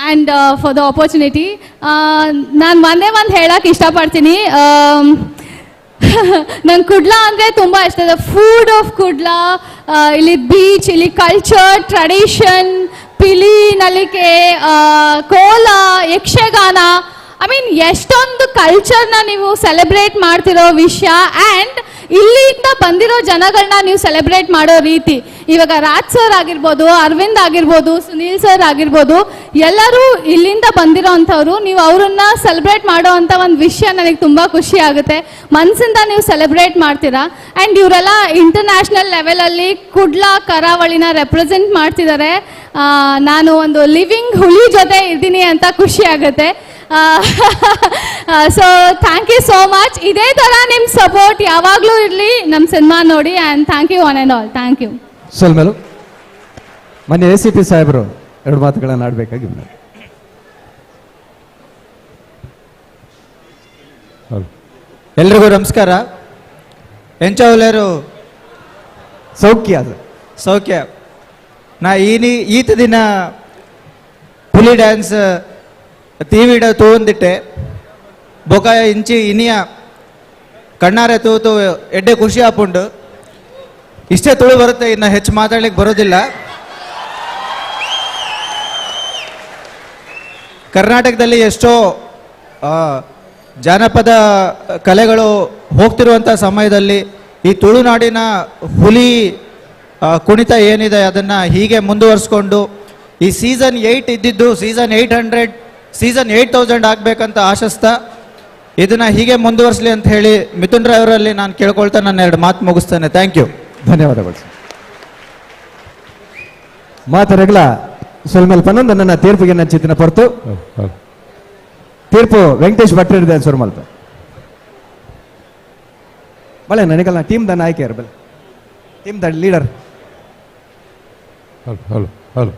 and for the opportunity. ನಾನು ಒಂದೇ ಒಂದು ಹೇಳೋಕ್ಕೆ ಇಷ್ಟಪಡ್ತೀನಿ. ನಂಗೆ ಕುಡ್ಲ ಅಂದರೆ ತುಂಬ ಇಷ್ಟ. The food of Kudla, ಇಲ್ಲಿ ಬೀಚ್, ಇಲ್ಲಿ ಕಲ್ಚರ್, ಟ್ರೆಡಿಷನ್, ಪಿಲಿ ನಲಿಕೆ, ಕೋಲ, ಯಕ್ಷಗಾನ, I mean ಎಷ್ಟೊಂದು ಕಲ್ಚರ್ನ ನೀವು ಸೆಲೆಬ್ರೇಟ್ ಮಾಡ್ತಿರೋ ವಿಷಯ. ಆ್ಯಂಡ್ ಇಲ್ಲಿಂದ ಬಂದಿರೋ ಜನಗಳನ್ನ ನೀವು ಸೆಲೆಬ್ರೇಟ್ ಮಾಡೋ ರೀತಿ, ಇವಾಗ ರಾಜ್ ಸರ್ ಆಗಿರ್ಬೋದು, ಅರವಿಂದ್ ಆಗಿರ್ಬೋದು, ಸುನೀಲ್ ಸರ್ ಆಗಿರ್ಬೋದು, ಎಲ್ಲರೂ ಇಲ್ಲಿಂದ ಬಂದಿರೋ ಅಂಥವ್ರು. ನೀವು ಅವರನ್ನ ಸೆಲೆಬ್ರೇಟ್ ಮಾಡೋ ಅಂಥ ಒಂದು ವಿಷಯ ನನಗೆ ತುಂಬ ಖುಷಿ ಆಗುತ್ತೆ. ಮನಸ್ಸಿಂದ ನೀವು ಸೆಲೆಬ್ರೇಟ್ ಮಾಡ್ತೀರಾ. ಆ್ಯಂಡ್ ಇವರೆಲ್ಲ ಇಂಟರ್ನ್ಯಾಷನಲ್ ಲೆವೆಲಲ್ಲಿ ಕುಡ್ಲ ಕರಾವಳಿನ ರೆಪ್ರೆಸೆಂಟ್ ಮಾಡ್ತಿದ್ದಾರೆ. ನಾನು ಒಂದು ಲಿವಿಂಗ್ ಹುಲಿ ಜೊತೆ ಇದ್ದೀನಿ ಅಂತ ಖುಷಿ ಆಗುತ್ತೆ. So thank you so much. ಇದೇ ಥರ ನಿಮ್ಮ ಸಪೋರ್ಟ್ ಯಾವಾಗಲೂ ಇರಲಿ ನಮ್ಮ ಸಿನಿಮಾ ನೋಡಿ. And thank you one and all. Thank you. ಸೊಲ್ಮೇಲು ಮೊನ್ನೆ A C P ಸಾಹೇಬರು ಎರಡು ಮಾತುಗಳನ್ನು ಆಡಬೇಕಾಗಿ. ಎಲ್ರಿಗೂ ನಮಸ್ಕಾರ. ಎಂಚವಲೇರು ಸೌಖ್ಯ ಅದು ಸೌಖ್ಯ. ನಾ ಈತ ದಿನ ಪುಲಿ ಡ್ಯಾನ್ಸ್ ಟಿವಿಡ ತೂವೊಂದಿಟ್ಟೆ ಬೊಕ ಇಂಚಿ ಇನಿಯ ಕಣ್ಣಾರೆ ತೂತು ಎಡ್ಡೆ ಖುಷಿ ಆಪುಂಡು. ಇಷ್ಟೇ ತುಳು ಬರುತ್ತೆ, ಇನ್ನು ಹೆಚ್ಚು ಮಾತಾಡ್ಲಿಕ್ಕೆ ಬರೋದಿಲ್ಲ. ಕರ್ನಾಟಕದಲ್ಲಿ ಎಷ್ಟೋ ಜಾನಪದ ಕಲೆಗಳು ಹೋಗ್ತಿರುವಂಥ ಸಮಯದಲ್ಲಿ ಈ ತುಳುನಾಡಿನ ಹುಲಿ ಕುಣಿತ ಏನಿದೆ ಅದನ್ನು ಹೀಗೆ ಮುಂದುವರಿಸ್ಕೊಂಡು ಈ ಸೀಸನ್ 8 ಇದ್ದಿದ್ದು ಸೀಸನ್ 800 ಸೀಸನ್ 8000 ಆಗಬೇಕಂತ ಆಶಿಸ್ತಾ ಇದನ್ನು ಹೀಗೆ ಮುಂದುವರಿಸಲಿ ಅಂತ ಹೇಳಿ ಮಿಥುನ್ ರಾಯ್ ಅವರಲ್ಲಿ ನಾನು ಕೇಳ್ಕೊಳ್ತಾ ನನ್ನ ಎರಡು ಮಾತು ಮುಗಿಸ್ತೇನೆ. Thank you. ಧನ್ಯವಾದಗಳು. ಮಾತರಗಳ ಸೊಲ್ಮೇಲ್ ಪನ್ನೊಂದು ನನ್ನ ತೀರ್ಪಿಗೆ ನಂಚಿತ್ತಿನ ಹೊರತು ತೀರ್ಪು ವೆಂಕಟೇಶ್ ಭಟ್ರಿದೆ ಸುರ್ಮಲ್ಪ ಬಳೆ ನನಗಲ್ಲ ಟೀಮ್ the ನಾಯಕಿಯರು ಬಲೆ team the leader. Hello hello hello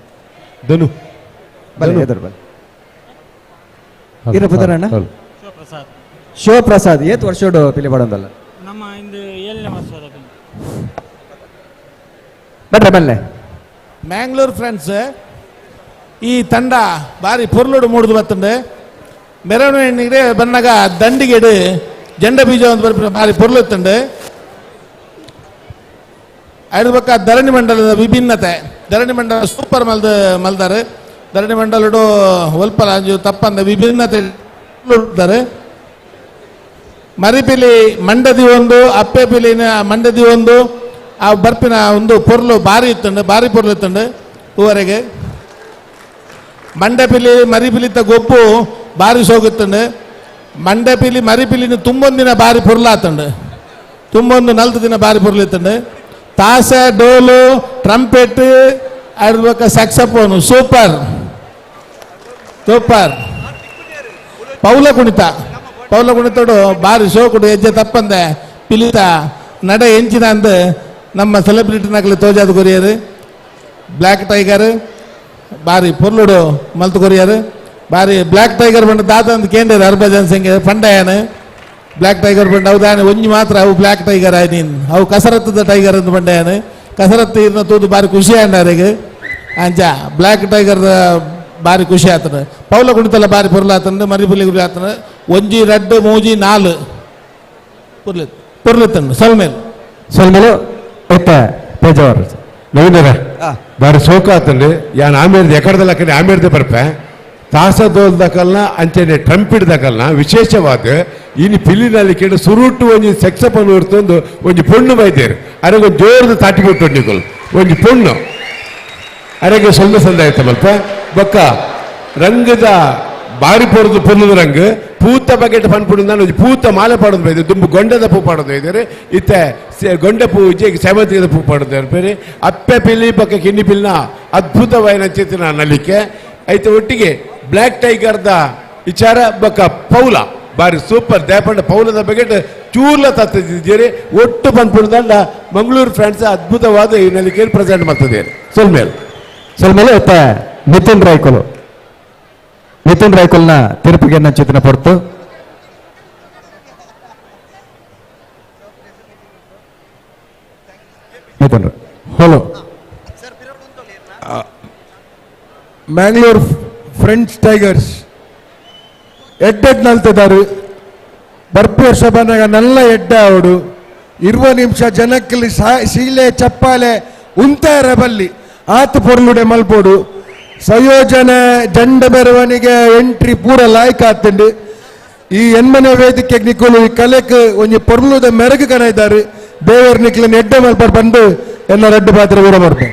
Dhanu ಬಲೆ ಎದುರು ಬಲೆ ಇರ ಪುದರಣ್ಣ ಶಿವಪ್ರಸಾದ್ ಏತ್ ವರ್ಷೋಡು ಪಿಲಿ ಬಡೊಂದಲ್ಲ ನಮ್ಮ ಇಂದು 7ನೇ ವರ್ಷದ ಬಟ್ರೆ ಬಲ್ಲೆ. ಮ್ಯಾಂಗ್ಳೂರ್ ಫ್ರೆಂಡ್ಸ್ ಈ ತಂಡ ಬಾರಿ ಪೊರ್ಲುಡು ಮೂಡ್ದು ಬತ್ತಂಡೆ ಮೆರವಣಿಗೆ ಬಂದಾಗ ದಂಡಿಗೆಡು ಜಂಡ ಬೀಜ ಒಂದು ಬರ್ಪಿನ ಬಾರಿ ಪೊರ್ಲು ಇತ್ತಂಡೆ. ಐದು ಪಕ್ಕ ಧರಣಿ ಮಂಡಲದ ವಿಭಿನ್ನತೆ, ಧರಣಿ ಮಂಡಲ ಸೂಪರ್ ಮಲ್ದ ಮಲ್ದಾರೆ. ಧರಣಿ ಮಂಡಲಡು ಒಲ್ಪಲ ತಪ್ಪಂದ ವಿಭಿನ್ನತೆ ಇದ್ದಾರೆ. ಮರಿಪಿಲಿ ಮಂಡದಿ ಒಂದು, ಅಪ್ಪೆ ಪಿಲಿನ ಮಂಡದಿ ಒಂದು, ಆ ಬರ್ಪಿನ ಒಂದು ಪೊರ್ಲು ಬಾರಿ ಇತ್ತಂಡು, ಬಾರಿ ಪೊರ್ಲು ಇತ್ತಂಡು. ಹೂವರೆಗೆ ಮಂಡಪಿಲಿ ಮರಿಪಿಲಿತ ಗೊಪ್ಪು ಬಾರಿ ಸೋಗುತ್ತಂಡು. ಮಂಡಪಿಲಿ ಮರಿಪಿಲಿನ ತುಂಬೊಂದಿನ ಬಾರಿ ಪೊರ್ಲಾತಂಡು, ತುಂಬೊಂದು 40 ದಿನ ಬಾರಿ ಪೊರ್ಲು ಇತ್ತಂಡು. ತಾಸೆ ಡೋಲು ಟ್ರಂಪೆಟ್ ಅದ್ರ saxophone super super. ಪೌಲ ಕುಣಿತ, ಪೌಲ ಕುಣಿತೋಡು ಬಾರಿ ಸೋಕುಡು ಹೆಜ್ಜೆ ತಪ್ಪಂದೆ ಪಿಲಿತ ನಡೆ ಎಂಚಿನ ಅಂದು ನಮ್ಮ ಸೆಲೆಬ್ರಿಟಿನಾಗಲಿ ತೋಜಾದ ಕೊರಿಯರು. ಬ್ಲ್ಯಾಕ್ ಟೈಗರ್ ಬಾರಿ ಪೊರ್ಲುಡು ಮಲ್ತು ಕೊರಿಯರು. ಬಾರಿ ಬ್ಲ್ಯಾಕ್ ಟೈಗರ್ ಬಂದು ದಾದ ಅಂತ ಕೇಂದ್ರ ಹರ್ಭಜನ್ ಸಿಂಗ್ ಪಂಡಯನ ಬ್ಲ್ಯಾಕ್ ಟೈಗರ್ ಬಂಡ ಅವು ದಾನೆ ಒಂಜಿ ಮಾತ್ರ ಅವು ಬ್ಲ್ಯಾಕ್ ಟೈಗರ್ ಆಯ್ ನೀನು ಅವು ಕಸರತ್ತದ ಟೈಗರ್ ಅಂತ ಬಂಡೆಯಾನು ಕಸರತ್ತು ಇರ್ನ ತೂದು ಬಾರಿ ಖುಷಿ ಆಂಡಾರಿಗೆ ಅಂಚ ಬ್ಲ್ಯಾಕ್ ಟೈಗರ್ ಬಾರಿ ಖುಷಿ ಆತನ ಪೌಲ ಕುಣಿತಲ್ಲ ಬಾರಿ ಪೊರ್ಲಾತನ ಮರಿ ಪುಲಿ ಗುರಿ ಆತನ ಒಂಜಿ ರಡ್ಡು ಮೂಜಿ ನಾಲು ಪೊರ್ಲು ಪೊರ್ಲುತ್ತಂಡು ಸೊಲ್ಮೇಲ್ ಸೊಲ್ಮೇಲು ಎತ್ತ ಪೇಜಾವರ್ ನವೀನರ ಬಾರಿ ಸೋಕ ಆತಂಡು ಯಾನ್ ಆಮೇರ್ದ ಎಕಡದಲ್ಲಕನೆ ಆಮೇರ್ದ ಬರ್ಪೆ ತಾಸದೋಲ್ ದಕಲ್ನ ಅಂಚನೆ ಟ್ರಂಪಿಡ್ ದಕಲ್ನ ವಿಶೇಷವಾದ ಇನಿ ಪಿಲಿನಲ್ಲಿ ಕೇಳು ಸುರುಟು ಒಂಜಿ ಸೆಕ್ಸಪನ್ ಹೊರ್ತೊಂದು ಒಂಜಿ ಪೊಣ್ಣು ಬೈದೇರು ಅರೆಗೆ ಜೋರದ ತಾಟಿ ಕೊಟ್ಟು ನಿಕುಲ್ ಒಂಜಿ ಪೊಣ್ಣು ಅರೆಗೆ ಸೊಲ್ಲ ಸಂದಾಯ್ತ ಮಲ್ಪ ಬೊಕ್ಕ ರಂಗದ ಬಾರಿ ಪೊರ್ದು ಪೊರ್ಲುದ ರಂಗ್ ಪೂತ ಬಕೆಟ್ ಪನ್ಪುಡು ಒಂಜಿ ಪೂತ ಮಾಲೆ ಪಾಡೋದು ಬೈದೆ ದುಂಬು ಗೊಂಡದ ಪೂ ಪಾಡೋದು ಬೈದೇರು ಇತ್ತೆ ಗೊಂಡೆ ಪೂ ಇಜ್ಜೆ ಸೇವಂತಿಗೆದ ಪೂ ಪಾಡೋದು ಬೇರೆ ಅಪ್ಪೆ ಪಿಲಿ ಬೊಕ್ಕ ಕಿನ್ನಿ ಪಿಲಿನ ಅದ್ಭುತವಾಯಿನ ಚೇತನ ನಲಿಕೆ ಐತೆ ಒಟ್ಟಿಗೆ ಬ್ಲ್ಯಾಕ್ ಟೈಗರ್ದ ವಿಚಾರ ಬೊಕ್ಕ ಪೌಲ ಬಾರಿ ಸೂಪರ್ ದೇಪಂಡ ಪೌಲದ ಬಗೆಟ್ ಚೂರ್ಲ ತತ್ತಿದ್ದೀರಿ ಒಟ್ಟು ಪನ್ಪುಡ್ದಂಡ ಮಂಗಳೂರು ಫ್ರೆಂಡ್ಸ್ ಅದ್ಭುತವಾದ ಈ ನಲಿಕೆಯನ್ನು ಪ್ರೆಸೆಂಟ್ ಮಾಡ್ತಿದ್ದೀರಿ ಸೊಲ್ಮೇಲ್ ಸೊಲ್ಮೇಲೆ ಎತ್ತ ಮಿಥುನ್ ರಾಯ್ಕೊಲು ಮಿಥುನ್ ರಾಯ್ಕೊಲ್ನ ತಿರುಪಿಗೆ ಚಿತ್ರ ಪೊರ್ತು Mithun Roy hello Mangalore French tigers ಎಡ್ಡೆಡ್ ನಲ್ತಿದ್ದಾರೆ ಬರ್ಪಿ ವರ್ಷ ಬಂದಾಗ ನಲ್ಲ ಎಡ್ಡ ಅವಡು ಇರುವ ನಿಮಿಷ ಜನಕ್ಕಲ್ಲಿ ಸೀಲೆ ಚಪ್ಪಾಲೆ ಉಂತಾರ ಬಲ್ಲಿ ಆತ ಪೊರ್ಲುಡೆ ಮಲ್ಪೋಡು ಸಂಯೋಜನೆ ಜಂಡ ಮೆರವಣಿಗೆ ಎಂಟ್ರಿ ಪೂರ ಲಾಯ್ಕ್ ಆತಂಡು ಈ ಎನ್ಮನೆ ವೇದಿಕೆ ನಿಕ್ಕಲು ಈ ಕಲೆಕ್ ಒಂಜಿ ಪೊರ್ಲುದ ಮೆರಗು ಕಣ ಇದ್ದಾರೆ ದೇವರು ನಿಕ್ಲಿನ ಎಡ್ಡೆ ಮಲ್ಪಡ್ ಬಂದು ಎಲ್ಲ ರಡ್ಡು ಪಾತ್ರ ಊರ ಮಾಡ್ತಾರೆ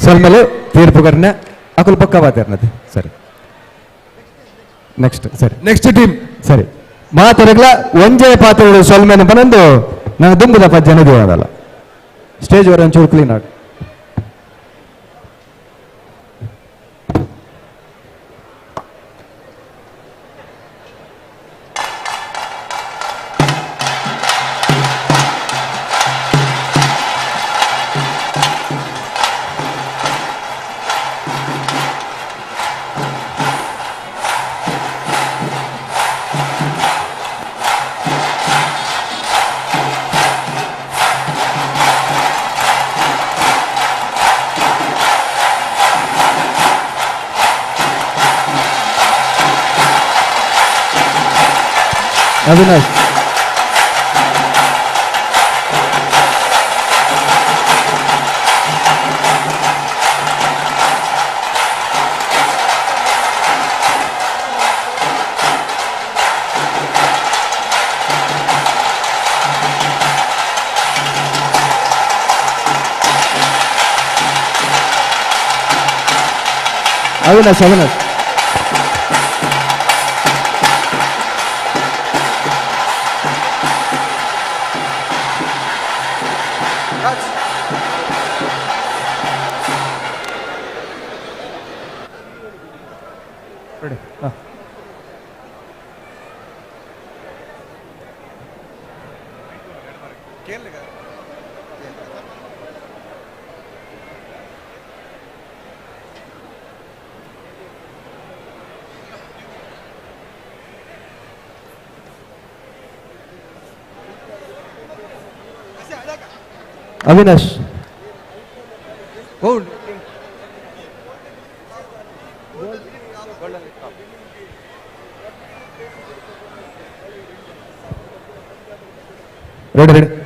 ಸೊಲ್ಮೇಲು ತೀರ್ಪುಗರ್ನ ಅಕುಲ್ ಪಕ್ಕ ಬಾತಿರ್ನದು ಸರಿ ನೆಕ್ಸ್ಟ್ ಸರಿ ನೆಕ್ಸ್ಟ್ ಟೀಮ್ ಸರಿ ಮಾತಾಡಗ್ಲ ಒಂಜೇ ಪಾತ್ರೆಗಳು ಸೊಲ್ಮೇಲೆ ಬನಂದು ನಾನು ದುಂಬುದ ಪಜ್ಜನ ದೇವದಲ್ಲ ಸ್ಟೇಜ್ ವರೆ ಒಂಚೂರು ಕ್ಲೀನ್ ಆಗಿ Avinash Avinash Avinash Avinash ready ready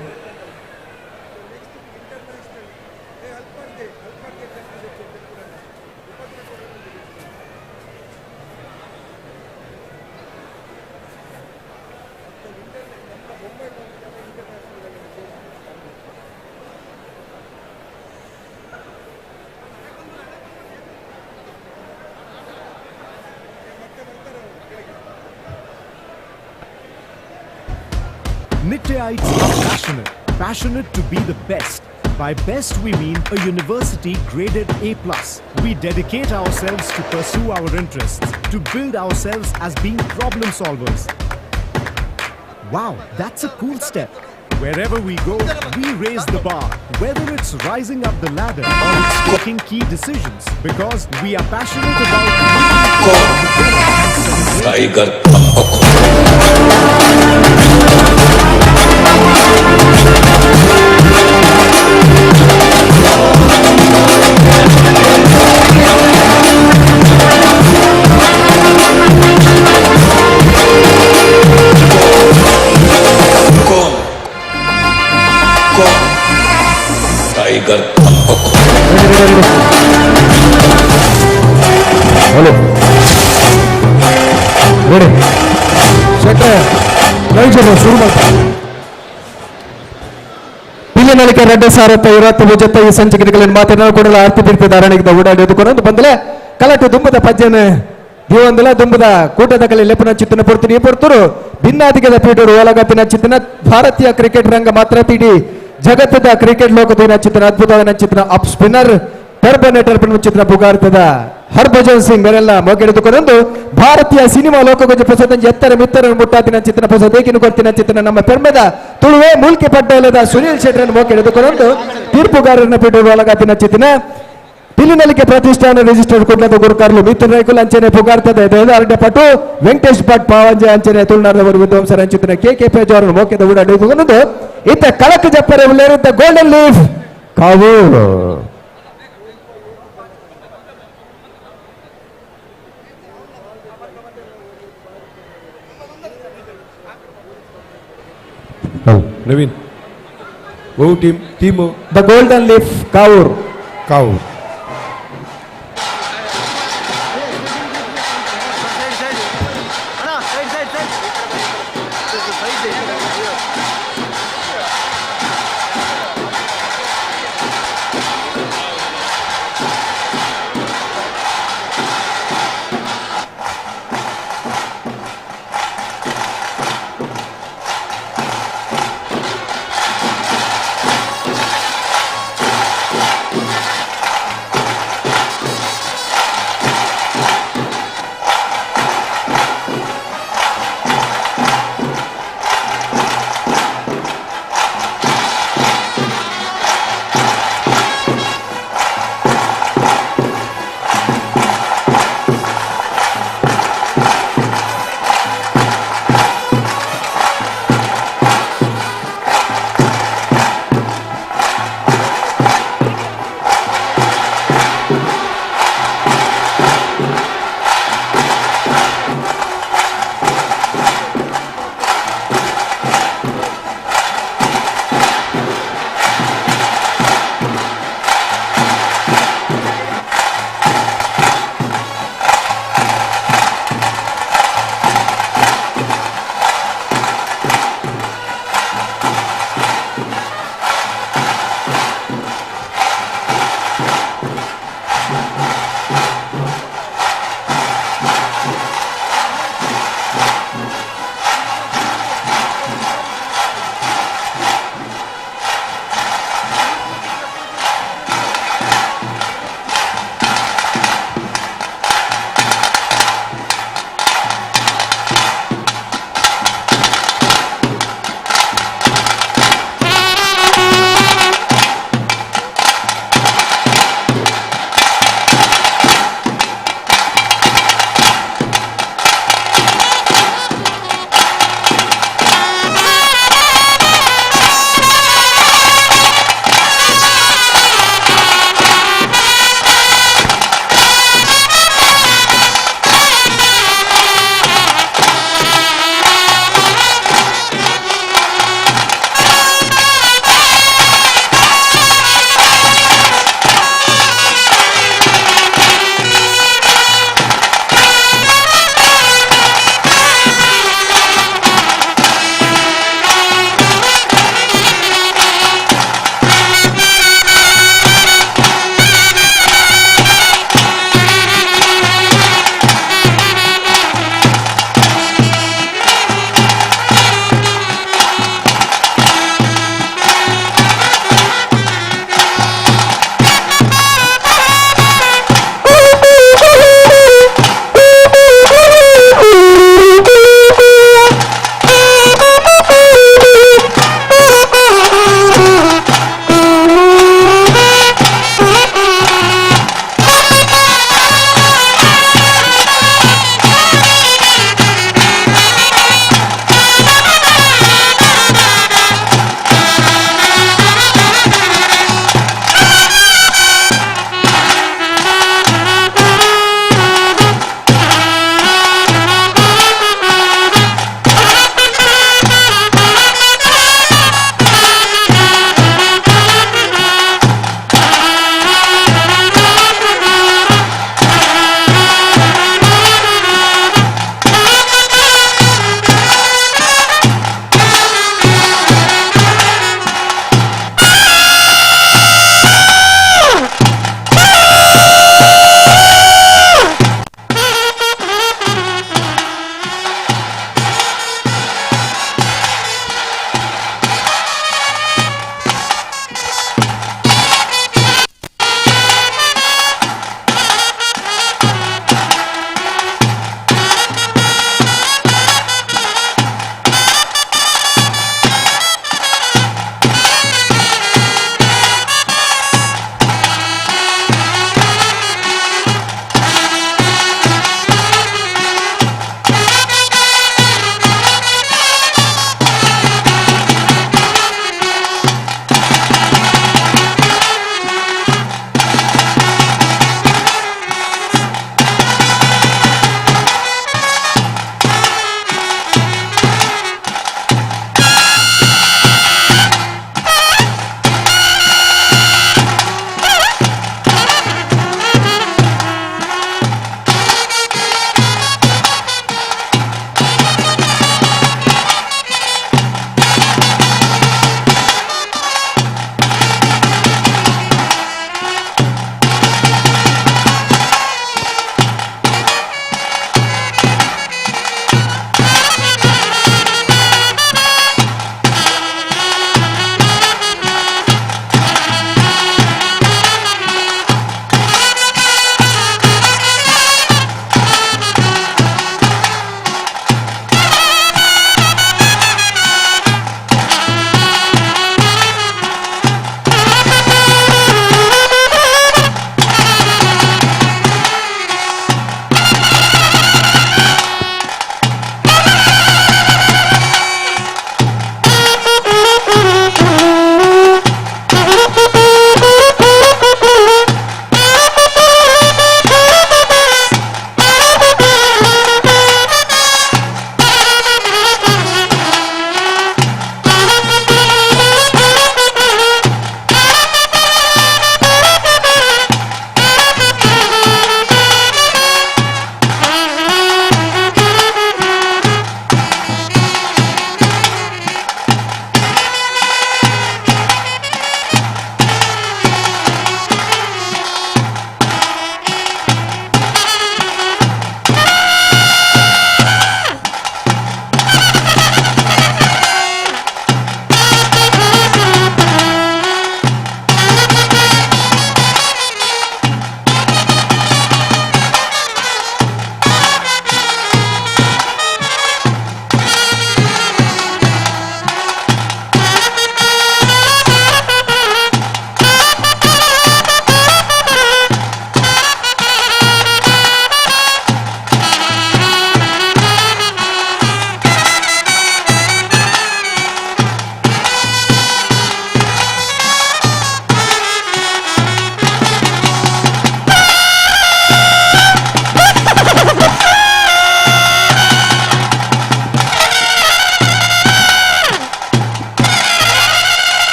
Nittaites are passionate, passionate to be the best. By best we mean a university graded A+. We dedicate ourselves to pursue our interests, to build ourselves as being problem solvers. Wow, that's a cool step. Wherever we go, we raise the bar, whether it's rising up the ladder or it's taking key decisions, because we are passionate about Tiger. Ready hello ready ಶೆಟ್ರೆ light ಶುರು ಮಾಡ್ತಾರೆ. ಪಿಲಿನಲಿಕೆ ರಡ್ಡ ಸಾರತ್ತ ಇರತ್ತ ಭುಜತ್ತ ಈ ಸಂಚಿಕೆಗಳನ್ನು ಮಾತನಾಡ ಕೂಡಲ ಆರ್ತಿ ಬಿಡ್ತ ಧಾರಣೆಗೆ ಓಡಾಡಿ ಎದುಕೊಂಡು ಬಂದಲೆ ಕಲಟು ದುಂಬದ ಪಜ್ಜನ ದೇವಂದಲ ದುಂಬದ ಕೂಟದ ಕಲೆ ಲೆಪನ ಚಿತ್ತನ ಪೊರ್ತುನಿ ಪೊರ್ತುರು ಭಿನ್ನಾಧಿಕದ ಪೀಟರು ಓಲಗತ್ತಿನ ಚಿತ್ತನ ಭಾರತೀಯ ಕ್ರಿಕೆಟ್ ರಂಗ ಮಾತ್ರ ತೀಡಿ ಜಗತ್ತದ ಕ್ರಿಕೆಟ್ ಲೋಕದ ಚಿತ್ತನ ಅದ್ಭುತವಾದ ಚಿತ್ತನ ಅಪ್ ಸ್ಪಿನ್ನರ್ ಟರ್ಬನೇಟರ್ ಚಿತ್ರ ಪುಗಾರ್ತದ ಹರ್ಭಜನ್ ಸಿಂಗ್ ಮೇರೆಲ್ಲ ಮೊಗೆಡೆದುಕೊಂಡು ಭಾರತೀಯ ಸಿನಿಮಾ ಲೋಕಗೊಂಜಿ ಪ್ರಸಾದ ಎತ್ತರ ಮಿತ್ತರ ಮುಟ್ಟಾತಿನ ಚಿತ್ರನ ಪ್ರಸಾದ ಏಕಿನ ಕೊರ್ತಿನ ಚಿತ್ರನ ನಮ್ಮ ಪೆರ್ಮೆದ ತುಳುವೆ ಮೂಲ್ಕೆ ಪಡ್ಡಲದ ಸುನೀಲ್ ಶೆಟ್ಟರನ್ನು ಮೊಗೆಡೆದುಕೊಂಡು ತೀರ್ಪುಗಾರರನ್ನ ಪೀಠ ಒಳಗಾತಿನ ಚಿತ್ರನ ಪಿಲಿನಲಿಕೆ ಪ್ರತಿಷ್ಠಾನ ರಿಜಿಸ್ಟರ್ಡ್ ಕುಡ್ಲದ ಗುರುಕಾರ್ಲು ಮಿಥುನ್ ರೈಕುಲ್ ಅಂಚನೆ ಪುಗಾರ್ತದ ಅರಣ್ಯ ಪಟು ವೆಂಕಟೇಶ್ ಭಟ್ ಪಾವಂಜೆ ಅಂಚನೆ ತುಳುನಾಡದವರು ವಿದ್ವಾಂಸರ ಅಂಚಿತನ ಕೆ ಕೆ ಪೇಜ್ ಅವರನ್ನು ಮೋಕೆದ ಓಡಾಡಿಕೊಂಡು ಇತ್ತ ಕಳಕ ಜಪ್ಪರೆ ಉಳ್ಳೇರಿದ್ದ ಗೋಲ್ಡನ್ ಲೀಫ್ ಕಾವೂರು. ನವೀನ್ ಓ team team the golden leaf Kavoor. Kavoor.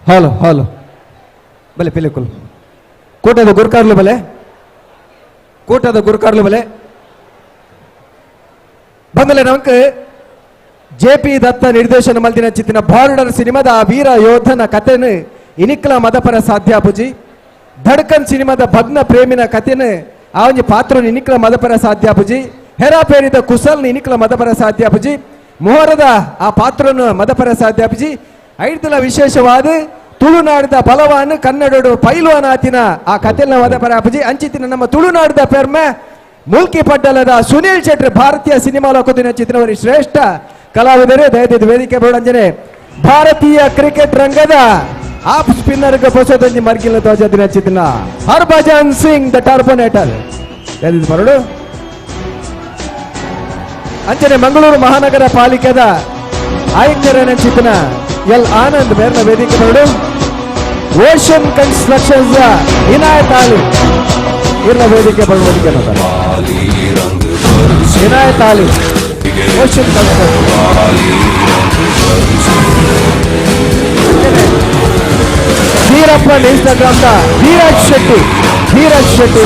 Hello hello ಬಲೆ ಪಿಲಿಕುಲ್ ಕೋಟದ ಗುರ್ಕಾರ್ಲು ಬಲೆ ಕೋಟದ ಗುರ್ಕಾರ್ಲು ಬಲೆ ಬಂದಲೆ ನಮಕ್ ಜೆ ಪಿ ದತ್ತ ನಿರ್ದೇಶನ ಮಲ್ದಿನ ಚಿತ್ತಿನ ಬಾರ್ಡರ್ ಸಿನಿಮಾದ ಆ ವೀರ ಯೋಧನ ಕಥೆನು ಇನಿಕ್ಲ ಮದಪರ ಸಾಧ್ಯ ಪೂಜಿ ಧಡ್ಕನ್ ಸಿನಿಮಾದ ಭಗ್ನ ಪ್ರೇಮಿನ ಕಥೆನು ಆ ಒಂಜಿ ಪಾತ್ರ ಇನಿಕ್ಲ ಮದಪರ ಸಾಧ್ಯ ಪೂಜಿ ಹೆರಾ ಪೇರಿದ ಕುಸಲ್ ಇನಿಕ್ಲ ಮದಪರ ಸಾಧ್ಯ ಪೂಜಿ ಮೊಹರದ ಆ ಪಾತ್ರನು ಮದಪರ ಸಾಧ್ಯ ಪೂಜಿ ಐಡ್ದಲ ವಿಶೇಷವಾದ ತುಳುನಾಡಿದ ಬಲವಾನ್ ಕನ್ನಡೋಡು ಪೈಲ್ವಾನ್ ಆತಿನ ಆ ಕಥೆನ ಮದಪರ ಪೂಜಿ ಅಂಚಿತಿನ ನಮ್ಮ ತುಳುನಾಡಿದ ಪೆರ್ಮೆ ಮುಲ್ಕಿ ಪಡ್ಡಲದ ಸುನೀಲ್ ಶೆಟ್ಟಿ ಭಾರತೀಯ ಸಿನಿಮಾ ಲೋಕದಿನ ಚಿತ್ರವರಿ ಶ್ರೇಷ್ಠ ಕಲಾವಿದರು ದಯದಿದ್ದು ವೇದಿಕೆ ಬೋಡಂಜನೆ ಭಾರತೀಯ ಕ್ರಿಕೆಟ್ ರಂಗದ ಆಫ್ ಸ್ಪಿನ್ನರ್ ಬಸೋದಂಜಿ ಮರ್ಗಿಲ ಧ್ವಜ ಚಿತ್ರ ಹರ್ಭಜನ್ ಸಿಂಗ್ the ಟರ್ಬೊನೇಟರ್ ದಯದಿದ್ದು ಬರಡು. ಅಂಚನೆ ಮಂಗಳೂರು ಮಹಾನಗರ ಪಾಲಿಕೆದ ಆಯುಕ್ತರ ಚಿತ್ರ ಎಲ್ ಆನಂದ್ ಬೇರ್ನ ವೇದಿಕೆ ಬರಡು. ಓಷನ್ ಕನ್ಸ್ಟ್ರಕ್ಷನ್ಸ್ ಇನಾಯತ್ ಆಲಿ ಇರ್ನ ವೇದಿಕೆ ಬರುವುದಕ್ಕೆ Inayat Ali ocean construction. Veerappan Instagram Dheeraj Shetty Dheeraj Shetty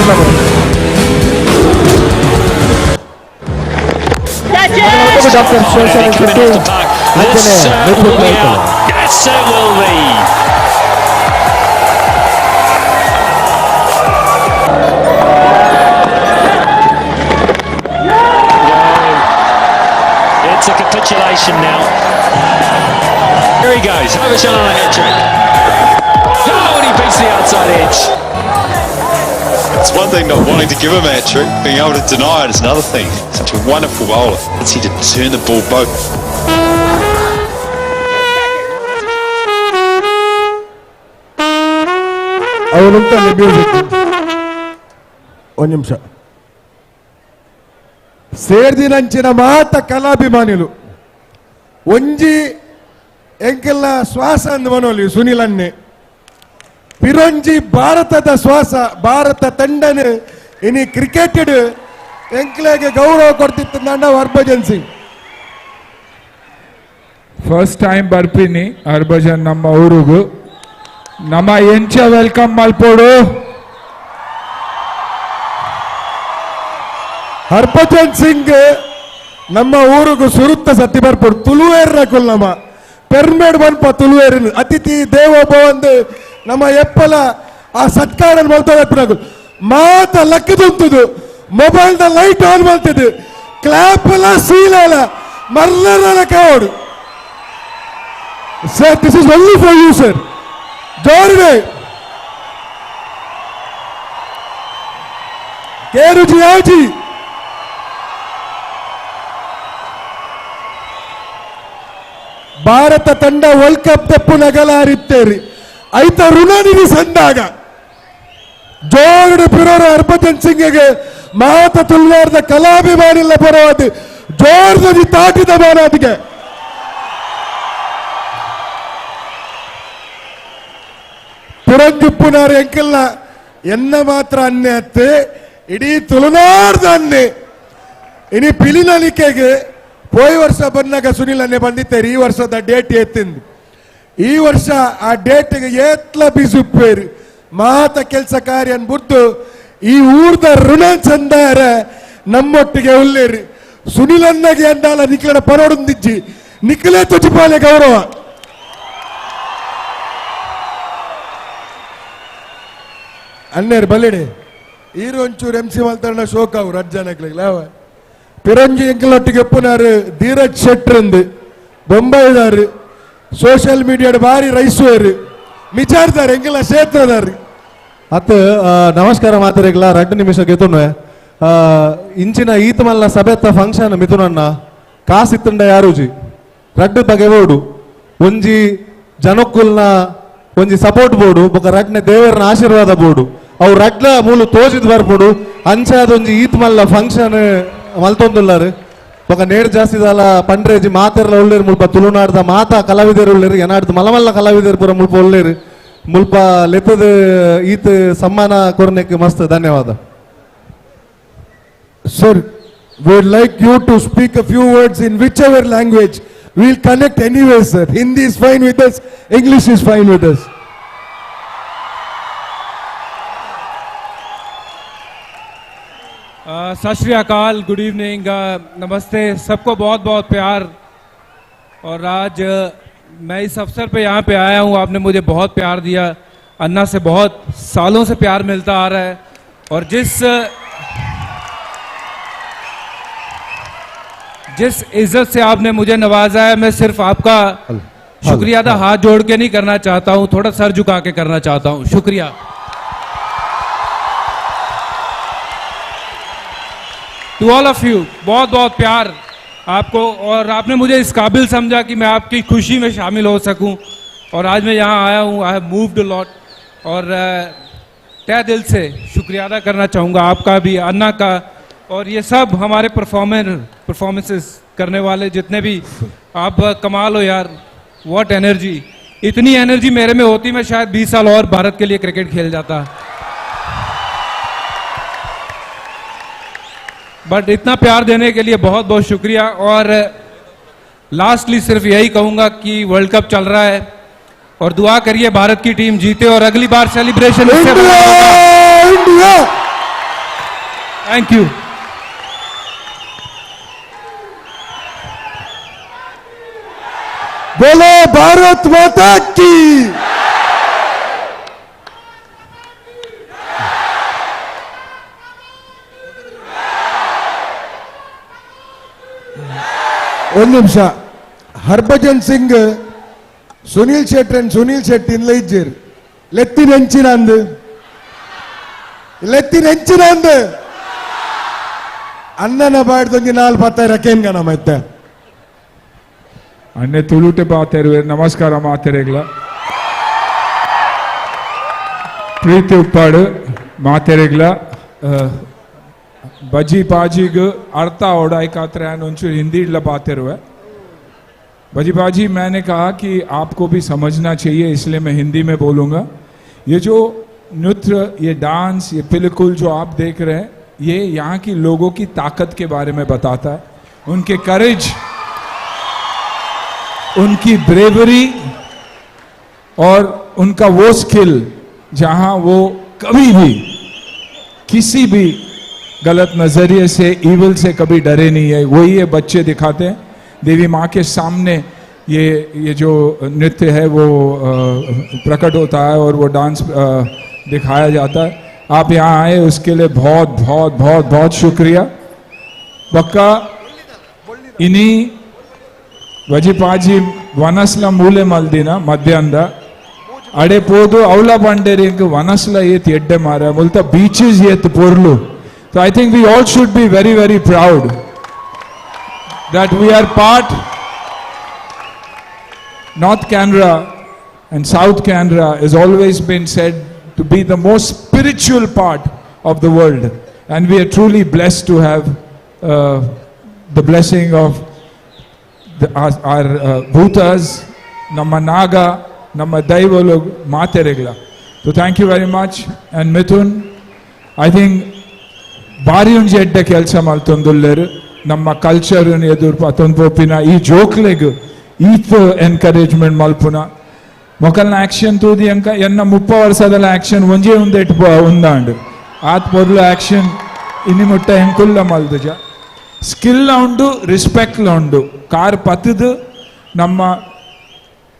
doctor Shoshan Shetty ಅಂಚನೆ Yes, it will be. It's a capitulation now. Here he goes. Overshot on a hat trick. Oh, and he beats the outside edge. It's one thing not wanting to give him a hat trick, being able to deny it is another thing. Such a wonderful bowler. It's he to turn the ball both. ಅವನುಂಟಲ್ಲಿ music ಒಂದು ನಿಮಿಷ ಸೇರ್ದಿನಂಚಿನ ಮಾತ ಕಲಾಭಿಮಾನಿಲು ಒಂಜಿ ಎಂಕೆಲ್ಲ ಶ್ವಾಸ ಅಂದ್ ಮನೋಲಿ ಸುನಿಲ್ ಅನ್ನೆ ಪಿರೊಂಜಿ ಭಾರತದ ಶ್ವಾಸ ಭಾರತ ತಂಡನೆ ಇನಿ ಕ್ರಿಕೆಟೆಡ್ ಎಂಕ್ಲೆಗೆ ಗೌರವ ಕೊಡ್ತಿತ್ತು ನನ್ನ ಹರ್ಭಜನ್ ಸಿಂಗ್. ಫಸ್ಟ್ ಟೈಮ್ ಬರ್ಪಿನಿ ಹರ್ಭಜನ್ ನಮ್ಮ ಊರಿಗೂ ನಮ್ಮ ಎಂಚ welcome ಮಲ್ಪೋಡು. ಹರ್ಭಜನ್ ಸಿಂಗ್ ನಮ್ಮ ಊರಿಗೂ ಸುರುತ್ತ ಸತ್ತಿ ಬರ್ಪೋಡು ತುಳುವೇರ್ನ ಕುಲ್ಲಮ್ಮ ಪೆರ್ಮೇಡ್ ಬನ್ಪ ತುಳುವೇರಿನ ಅತಿಥಿ ದೇವೋಭವ ಒಂದು ನಮ್ಮ ಎಪ್ಪಲ ಆ ಸತ್ಕಾರ ಮಲ್ತೋದು ಮಾತ ಲಕ್ಕದುಂತುದು mobile the light on ಮಾಡ್ತಿದ್ದು clap ಎಲ್ಲ ಸೀಲಲ್ಲ ಮರ್ಲರ ಕಾವಡು. Sir this is only for you sir. ಜೋರಿದೆ ಕೇರುಜಿ Yaji Bharat ತಂಡ ವರ್ಲ್ಡ್ ಕಪ್ ತೆಪ್ಪು ನಗಲಾರಿತ್ತೇರಿ ಐತ ಋಣ ಸಂದಾಗ ಜೋರುಡು ಪಿರೋರು ಹರ್ಭಜನ್ ಸಿಂಗ್ಗೆ ಮಾತ ತುಳುವಾರ್ದ ಕಲಾಭಿಮಾನಿಲ್ಲ ಪರವಾದ ಜೋರ್ದಲ್ಲಿ ತಾಟಿದ ಮಾನಾದಿಗೆ ಪುರಂಜುಪ್ಪುನಾರು ಎಂಕಲ್ಲ ಎನ್ನ ಮಾತ್ರ ಅನ್ನೆ ಅತ್ತೆ ಇಡೀ ತುಳುನಾಡ್ದ ಅನ್ನೆ ಇನಿ ಪಿಲಿನಲಿಕೆಗೆ ಪೋಯ್ ವರ್ಷ ಬಂದಾಗ ಸುನಿಲ್ ಅನ್ನೆ ಬಂದಿತ್ತೇರಿ ಈ ವರ್ಷದ ಡೇಟ್ ಎತ್ತಿಂದು ಈ ವರ್ಷ ಆ ಡೇಟ್ಗೆ ಏತ್ಲ ಬಿಸುಪ್ಪೇರಿ ಮಾತ ಕೆಲಸ ಕಾರ್ಯ ಬಿಟ್ಟು ಈ ಊರ್ದ ಋಣ ಚಂದಾರ ನಮ್ಮೊಟ್ಟಿಗೆ ಉಲ್ಲೇರಿ ಸುನಿಲ್ ಅನ್ನಗೆ ಅಂದಾಲ ನಿಕ್ಲನ ಪರೋಡುಂದಿಜ್ಜಿ ನಿಕ್ಲೇ ತುಚಿಪಾಲೆ ಗೌರವ. ಅನ್ನೇರು ಬಲ್ಲಿಡಿ ಈರು ಒಂಚೂರು ಎಂ ಸಿ ಮಲ್ತಣ್ಣ ಶೋಕ ಅವ್ರು ಅಜ್ಜನಕ್ಲಿಲ್ಲ ಪಿರಂಜಿ ಎಂಕಲೊಟ್ಟಿಗೆ ಎಪ್ಪುನಾರು ಧೀರಜ್ ಶೆಟ್ರಂದು ಬೊಂಬೈದಾರು ಸೋಷಿಯಲ್ ಮೀಡಿಯಾಡ್ ಬಾರಿ ರೈಸುವರು ವಿಚಾರದಾರೆ ಎಂಗೆಲ್ಲ ಕ್ಷೇತ್ರದಾರು. ಅತ್ ನಮಸ್ಕಾರ ಮಾತರಿಗ್ಲ 2 ನಿಮಿಷ ಗೆತುನ್ವೆ ಇಂಚಿನ ಈತ ಮಲ್ಲ ಸಭೆತ್ತ ಫಂಕ್ಷನ್ ಮಿಥುನಣ್ಣ ಕಾಸಿತ್ತಂಡ ಯಾರೂಜಿ ರಡ್ಡು ಬಗೆ ಬೋಡು ಒಂಜಿ ಜನಕ್ಕುಲ್ನ ಒಂಜಿ ಸಪೋರ್ಟ್ ಬೋರ್ಡು ಬೊಕ ರಡ್ನೆ ದೇವರನ ಆಶೀರ್ವಾದ ಬೋರ್ಡು ಅವು ರಡ್ಲ ಮೂಲು ತೋಜಿದ್ ಬರ್ಪೋಡು ಅಂಚಾದ ಒಂಜಿ ಈತ್ ಮಲ್ಲ ಫಂಕ್ಷನ್ ಮಲ್ತೊಂದುಲ್ಲಾರು ಬೊಕ ನೇರ್ ಜಾಸ್ತಿ ದಾಲ ಪಂಡ್ರೇಜಿ ಮಾತೆರ್ಲ ಒಳ್ಳೇರು ಮುಲ್ಪ ತುಳುನಾಡ್ದ ಮಾತಾ ಕಲಾವಿದರು ಒಳ್ಳೇರು ಎನಾಡ್ದ ಮಲಮಲ್ಲ ಕಲಾವಿದರು ಪೂರ ಮುಲ್ಪ ಒಳ್ಳೇರು ಮುಲ್ಪ ಲೆತ್ತದ ಈತ್ ಸಮ್ಮಾನ ಕೊರ್ನೆಕ್ ಮಸ್ತ್ ಧನ್ಯವಾದ. Sir, we would like you to speak a few words in whichever language. We'll connect anyway, sir. Hindi is fine with us, English is fine with us. सत श्री अकाल, good evening, नमस्ते सबको, बहुत बहुत प्यार। और आज मैं इस अवसर पे यहाँ पे आया हूँ, आपने मुझे बहुत प्यार दिया, अन्ना से बहुत सालों से प्यार मिलता आ रहा है। और जिस जिस इज्जत से आपने मुझे नवाजा है, मैं सिर्फ आपका शुक्रिया अदा हाथ जोड़ के नहीं करना चाहता हूँ, थोड़ा सर झुका के करना चाहता हूँ। शुक्रिया to all of you, बहुत बहुत प्यार आपको। और आपने मुझे इस काबिल समझा कि मैं आपकी खुशी में शामिल हो सकूं, और आज मैं यहाँ आया हूँ। I have moved a lot, और तय दिल से शुक्रिया अदा करना चाहूँगा आपका भी, अन्ना का, और ये सब हमारे परफॉर्मेंसेस करने वाले जितने भी, आप कमाल हो यार, what energy. इतनी एनर्जी मेरे में होती, मैं शायद 20 साल और भारत के लिए क्रिकेट खेल जाता, बट इतना प्यार देने के लिए बहुत बहुत शुक्रिया। और लास्टली सिर्फ यही कहूंगा कि वर्ल्ड कप चल रहा है और दुआ करिए भारत की टीम जीते और अगली बार सेलिब्रेशन इससे बड़ा होगा। Thank you. बोलो भारत माता की। ಒಂದು ನಿಮಿಷ, ಹರ್ಭಜನ್ ಸಿಂಗ್ ಸುನೀಲ್ ಶೆಟ್ರನ್ ಸುನೀಲ್ ಶೆಟ್ಟಿ ಇಂದ್ಲ ಇಜ್ಜೇರು ಲೆತ್ತಿನ ಹೆಂಚಿನ ಅಂದು, ಲೆತ್ತಿನ ಹೆಂಚಿನ ಅಂದು ಅಣ್ಣನ ಬಾಡ್ದೊಂಜಿ ನಾಲ್ ಪತ್ತ ರಕೇನ್ಗ ನಮ್ಮ ಇತ್ತೆ ಅಣ್ಣೆ ತುಳುಟೆ ಬಾತೆರುವೆ. ನಮಸ್ಕಾರ ಮಾತೆರೆಗ್ಲ, ಪ್ರೀತಿ ಉಪ್ಪಾಡು ಮಾತೆರೆಗ್ಲ. ಬಜಿ ಬಾಜಿಗ್ ಅರ್ಥ ओडाई ಒಂಚೂರು हिंदी इडला बातेरुवे। बजी बाजी मैंने कहा कि आपको भी समझना चाहिए, इसलिए मैं हिंदी में बोलूँगा। ये जो नृत्य, ये डांस, ये बिल्कुल जो आप देख रहे हैं, ये यहाँ की लोगों की ताकत के बारे में बताता है, उनके करेज, उनकी ब्रेवरी और उनका वो स्किल जहाँ वो कभी भी किसी भी गलत नज़रिए से, ईविल से कभी डरे नहीं है। वही ये बच्चे दिखाते हैं। देवी माँ के सामने ये जो नृत्य है वो प्रकट होता है और वो डांस दिखाया जाता है। आप यहाँ आए उसके लिए बहुत बहुत बहुत बहुत शुक्रिया। पक्का इन्हीं वजिपाजी वनस्ल ಮೂಲೆ ಮಲ್ದಿನ ಮಧ್ಯಾಹ್ನದ ಅಡೆ ಪೋದು ಅವಲ ಬಂಡೇರಿಂಗ್ ವನಸ್ಲ ಏತ್ ಎಡ್ಡೆ ಮಾರ ಮುಲ್ತ ಬೀಚಸ್ ಏತ್ ಪೊರ್ಲು. So I think we all should be very, very proud that we are part North Canara and South Canara has always been said to be the most spiritual part of the world, and we are truly blessed to have the blessing of our bhutas, Namma Naga, Namma Daivalu, Materegla. So thank you very much. And Mithun, I think ಬಾರಿ ಒಂಜಿ ಎಡ್ಡೆ ಕೆಲಸ ಮಲ್ತೊಂದುಲ್ಲೆರ್. ನಮ್ಮ culture ಎದುರು ಪತ್ತೊಂದು ಪೋಪಿನ ಈ ಜೋಕ್ಲೆಗ್ ಈತ್ ಎನ್ಕರೇಜ್ಮೆಂಟ್ ಮಲ್ಪುನ ಮೊಕಲ್ನ ಆಕ್ಷನ್ ತೂದಿ ಅಂಕ ಎನ್ನ 30 ವರ್ಷದಲ್ಲ ಆಕ್ಷನ್ ಒಂಜೇ ಒಂದೆಟ್ ಉಂದಾಂಡ್ ಆತ್ ಪೊರ್ಲು ಆಕ್ಷನ್ ಇನ್ನಿ ಮುಟ್ಟ ಎಂಕುಲ್ಲ ಮಲ್ದುಜ. ಸ್ಕಿಲ್ ಉಂಡು, ರೆಸ್ಪೆಕ್ಟ್ಲ ಉಂಡು. ಕಾರ್ ಪತ್ತದು ನಮ್ಮ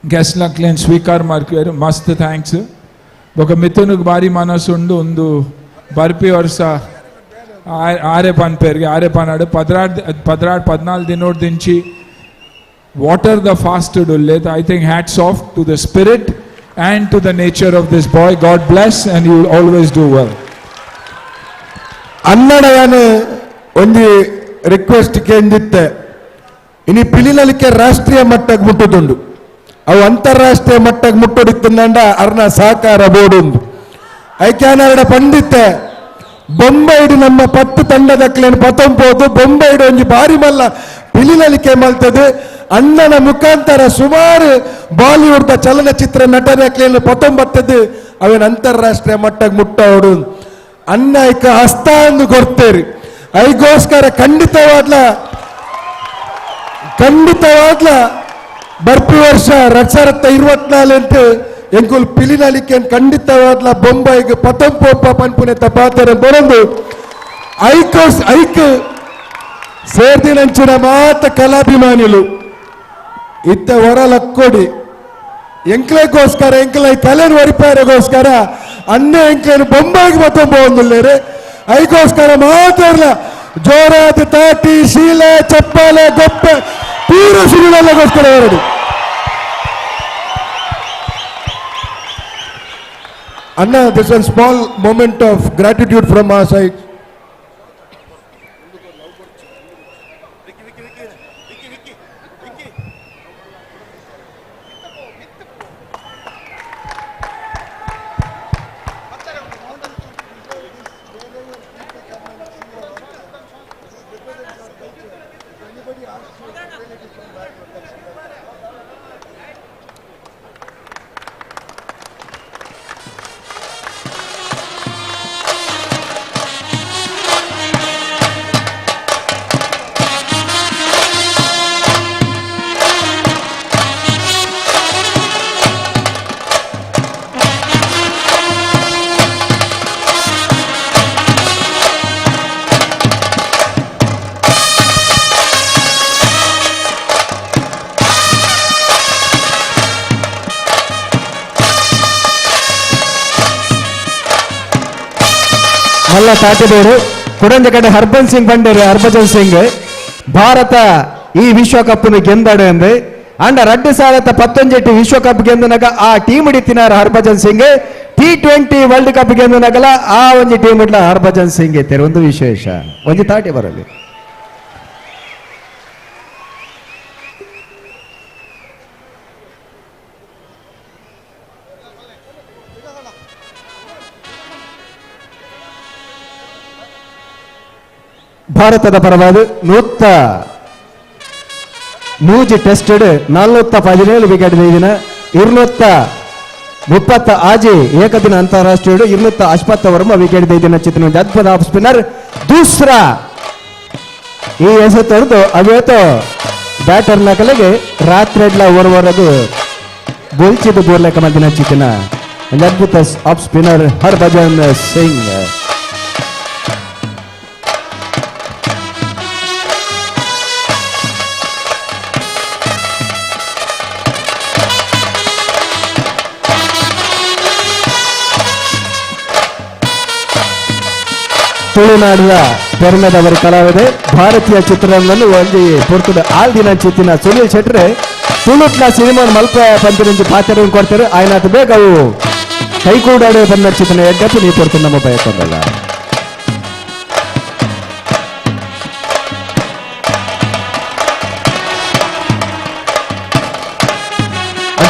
ಗೆಸ್ಟ್ ಲಕ್ಲೇನ್ ಸ್ವೀಕಾರ ಮಾಡ್ಕ್ಯಾರು, ಮಸ್ತ್ thanks. ಬೊಕ ಮಿಥುನ್ಗ್ ಬಾರಿ ಮನಸ್ಸುಂಡು. ಒಂದು ಬರ್ಪಿ ವರ್ಷ ಆರೆ ಪಾನ್ ಪೇರ್ಗೆ ಆರೆ ಪಾನಾಡು 12 14 ದಿನೋಡ್ ದಿಂಚಿ water the fast ಉಲ್ಲೇತ್. I think hats off to the spirit and to the nature of this boy. God bless and you will always do well. ಅನ್ನಡಯಾನ ಒಂಜಿ ರಿಕ್ವೆಸ್ಟ್ ಕೇಂದಿತ್ತೆ, ಇನಿ ಪಿಲಿನಲಿಕೆ ರಾಷ್ಟ್ರೀಯ ಮಟ್ಟಕ್ಕೆ ಮುಟ್ಟುದುಂಡು, ಅವು ಅಂತಾರಾಷ್ಟ್ರೀಯ ಮಟ್ಟಕ್ಕೆ ಮುಟ್ಟುಡಿತ್ತಂಡ ಅರ್ನ ಸಹಕಾರ ಬೋಡುಂಡು. ಐಕ್ಯಾನರಡ ಪಂಡಿತ್ತೆ ಬೊಂಬೈಡು ನಮ್ಮ 10 ತಂಡದಕ್ಲೇನು ಪತ್ತೊಂಬೋದು ಬೊಂಬೈಡು ಒಂಜಿ ಬಾರಿ ಮಲ್ಲ ಪಿಲಿನಲಿಕೆ ಮಲ್ತದೆ. ಅಣ್ಣನ ಮುಖಾಂತರ ಸುಮಾರು ಬಾಲಿವುಡ್ ದ ಚಲನಚಿತ್ರ ನಟನೆಕ್ಲೇನು ಪತ್ತೊಂಬತ್ತದು ಅವೇನು ಅಂತಾರಾಷ್ಟ್ರೀಯ ಮಟ್ಟಕ್ಕೆ ಮುಟ್ಟೋಡು. ಅಣ್ಣ ಐಕ ಹಸ್ತ ಅಂದು ಕೊಡ್ತೇರಿ, ಐಗೋಸ್ಕರ ಖಂಡಿತವಾದ್ಲ ಖಂಡಿತವಾದ್ಲ ಬರ್ಪಿ ವರ್ಷ 2024 ಎಂಕುಲ್ ಪಿಲಿನಲಿಕೆ ಖಂಡಿತವಾದ್ಲ ಬೊಂಬೈಗೆ ಪತಂಪೋಪ ಪನ್ಪುನೆ ತಪಾತರ ಬರೊಂದು ಐಕೋಸ್ ಐಕ್ ಸೇರ್ದಿನಂಚಿನ ಮಾತ ಕಲಾಭಿಮಾನಿಲು ಇತ್ತ ಹೊರ ಲಕ್ಕೋಡಿ ಎಂಕ್ಲೆಗೋಸ್ಕರ ಎಂಕ್ಲೆ ಕಲೆನ್ ವರಿಪಾರಗೋಸ್ಕರ ಅನ್ನ ಎಂಕ್ಲೇನು ಬೊಂಬೈಗೆ ಮತ್ತೊಂಬ ಐಕೋಸ್ಕರ ಮಾತ್ರ ಜೋರಾದ ತಾಟಿ ಶೀಲ ಚಪ್ಪಾಲೆ ಗೊಪ್ಪೆ ಪೂರ ಸುರುಳಗೋಸ್ಕರ ಹೊರಡು. ಅಣ್ಣ, this one small moment of gratitude from our side. ಮಲ್ಲ ತಾಟಿದೇರು ಕುಡಂಜ ಕಡೆ ಹರ್ಬನ್ ಸಿಂಗ್ ಬಂಡೇರು ಹರ್ಭಜನ್ ಸಿಂಗ್ ಭಾರತ ಈ ವಿಶ್ವಕಪ್ ಗೆಂದಾಡು ಎಂದೆ ಅಂಡ 2019 ವಿಶ್ವಕಪ್ ಗೆಂದನಾಗ ಆ ಟೀಮ್ ಹಿಡಿತಿನಾರ Harbhajan Singh. T20 world cup ಗೆಂದನಾಗಲ ಆ ಒಂಜಿ ಟೀಮ್ ಇಡ್ಲ ಹರ್ಭಜನ್ ಸಿಂಗ್ ಇತ್ತೇರು. ಒಂದು ವಿಶೇಷ ಒಂಜಿ ತಾಟಿ ಬರಲಿ. ಭಾರತದ ಪರವಾದ 100 ಟೆಸ್ಟೆಡ್ 417 ವಿಕೆಟ್ ದಿನ 236 ಏಕದಿನ ಅಂತಾರಾಷ್ಟ್ರೀಯ 257 ವಿಕೆಟ್ ದಿನ ಚಿತ್ರ ಅದ್ಭುತ ಆಫ್ ಸ್ಪಿನ್ನರ್ ದೂಸರಾ ಈ ಹೆಸರು ತೊರೆದು ಅವೇತೋ ಬ್ಯಾಟರ್ ನಕಲಿಗೆ ರಾತ್ರಿ ಓರ್ವರೆಗೂ ಬೋಲ್ಚಿದ್ದು ಬೋರ್ಲೆಕ್ಕ ಮಧ್ಯ ಚಿತ್ತಿನ ಒಂದು ಅದ್ಭುತ ಆಫ್ ಸ್ಪಿನ್ನರ್ ಹರ್ಭಜನ್ ಸಿಂಗ್. ತುಳುನಾಡಿನ ಪೆರ್ಮೆದವರು ಕಲಾವಿದೆ ಭಾರತೀಯ ಚಿತ್ರರಂಗವನ್ನು ಒಂಜಿ ಪೊರ್ತುಡು ಆಲ್ದಿನ ಚಿತ್ತಿನ ಸುನೀಲ್ ಶೆಟ್ರೆ ತುಳುಟ್ನ ಸಿನಿಮಾ ಮಲ್ಪ ಪಂತಿನಂಚಿ ಪಾತ್ರವನ್ನು ಕೊಡ್ತಾರೆ. ಆಯ್ನಾತ್ ಬೇಗ ಅವು ಕೈಕೂಡಾಡೆ ಬಂದ ಚಿತ್ತಿನ ಎಡ್ಡಪ್ಪು ನೀ ಪೊರ್ತು ನಮ್ಮ ಬಯಕೊಂಡಲ್ಲ.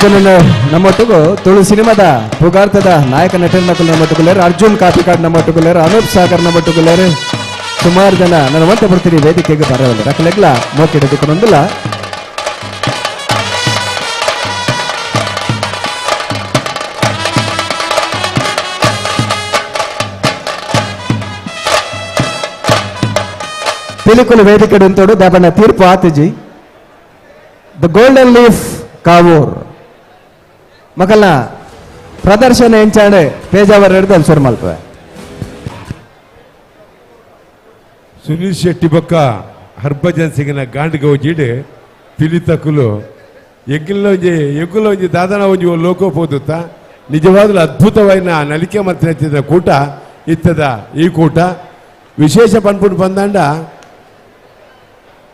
ಅರ್ಜುನನ ನಮ್ಮೊಟ್ಟಿಗೂ ತುಳು ಸಿನಿಮಾದ ಪುಗಾರ್ತದ ನಾಯಕ ನಟನ ಮಕ್ಕಳು ನಮ್ಮೊಟ್ಟುಗುಲ್ಲೇರು, ಅರ್ಜುನ್ ಕಾಪಿಕಾಡ್ ನಮ್ಮೊಟ್ಟುಗುಲ್ಲೇರು, ಅನೂಪ್ ಸಾಗರ್ ನಮ್ಮೊಟ್ಟುಗುಲ್ಲೇರು, ಸುಮಾರು ಜನ ನಾನು ಒಂತೆ ಬರ್ತೀನಿ ವೇದಿಕೆಗೆ ಬರವಲ್ಲ ರಕಲೆಗ್ಲ ಮೋಕಿಡೋದಕ್ಕೊಂದಿಲ್ಲ. ಪಿಲಿಕುಲು ವೇದಿಕೆ ಉಂಟೋಡು ದಾಬಣ್ಣ ತೀರ್ಪು ಆತಿಜಿ. The golden leaf Kavoor ಮಕ್ಕಳ ಪ್ರದರ್ಶನ ಎಂಚಾಣೆ ಪೇಜಾವರ್ ಹಿಡಿದು ಅಲ್ಲಿ ಶುರು ಮಲ್ಪೆ. ಸುನೀಲ್ ಶೆಟ್ಟಿ ಬೊಕ್ಕ ಹರ್ಭಜನ್ ಸಿಂಗ್ನ ಗಾಂಡ್ಗೆ ಹೋಜಿಡು ಪಿಲಿತಕುಲು ಎಂಕುಲೊಂಜಿ ಎಂಕುಲೊಂಜಿ ದಾದನ ಒಂಜಿ ಲೋಕ ಪೋದುತ್ತ ನಿಜವಾಗ್ಲೂ ಅದ್ಭುತವಾಯಿನ ನಲಿಕೆ ಮಲ್ತಿನ ಕೂಟ ಇತ್ತದ. ಈ ಕೂಟ ವಿಶೇಷ ಪನ್ಪುಂಡು ಬಂದಾಂಡ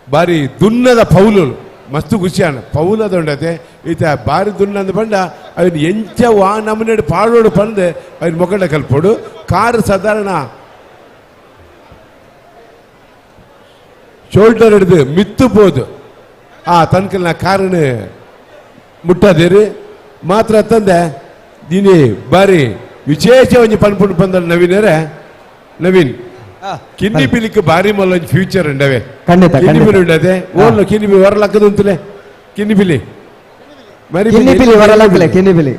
ಬಾರಿ ದುನ್ನದ ಪೌಲು ಮಸ್ತು ಖುಷಿಯಾನ ಪೌಲದೊಂಡತೆ ಈತ ಬಾರಿ ದುನ್ನಂದ ಬಂಡ ಅವನು ಎಂಚ ವಾ ನಮೂನೆ ಪಾಡೋಡು ಪಂದು ಅವನ ಮೊಕಂಡ ಕಲ್ಪೋಡು. ಕಾರು ಸಾಧಾರಣ ಶೋಲ್ಡರ್ ಹಿಡಿದು ಮಿತ್ತು ಪೋದು ಆ ತನಕಲ್ನ ಕಾರನ್ನು ಮುಟ್ಟದೇರಿ ಮಾತ್ರ ತಂದೆ ದಿನಿ ಬಾರಿ ವಿಶೇಷ ಒಂಜಿ ಪನ್ಪುಂಡು ಬಂದ ನವೀನರೇ ನವೀನ್ ಕಿನ್ನಿ ಪಿಲಿಕ್ ಬಾರಿ ಮಲ್ಲ ಒಂಜಿ ಫ್ಯೂಚರ್ ಉಂಡವೆ. ಖಂಡಿತ ಕಿನ್ನಿ ಪಿಲಿ ಉಂಡದೆ ಓಲ್ ಕಿನ್ನಿ ಪಿಲಿ ಹೊರಲಕ್ಕದ ಉಂತಲೆ ಕಿನ್ನಿ ಪಿಲಿ ಮರಿ ಕಿನ್ನಿ ಪಿಲಿ ಹೊರಲಕ್ಕಲೆ ಕಿನ್ನಿ ಪಿಲಿ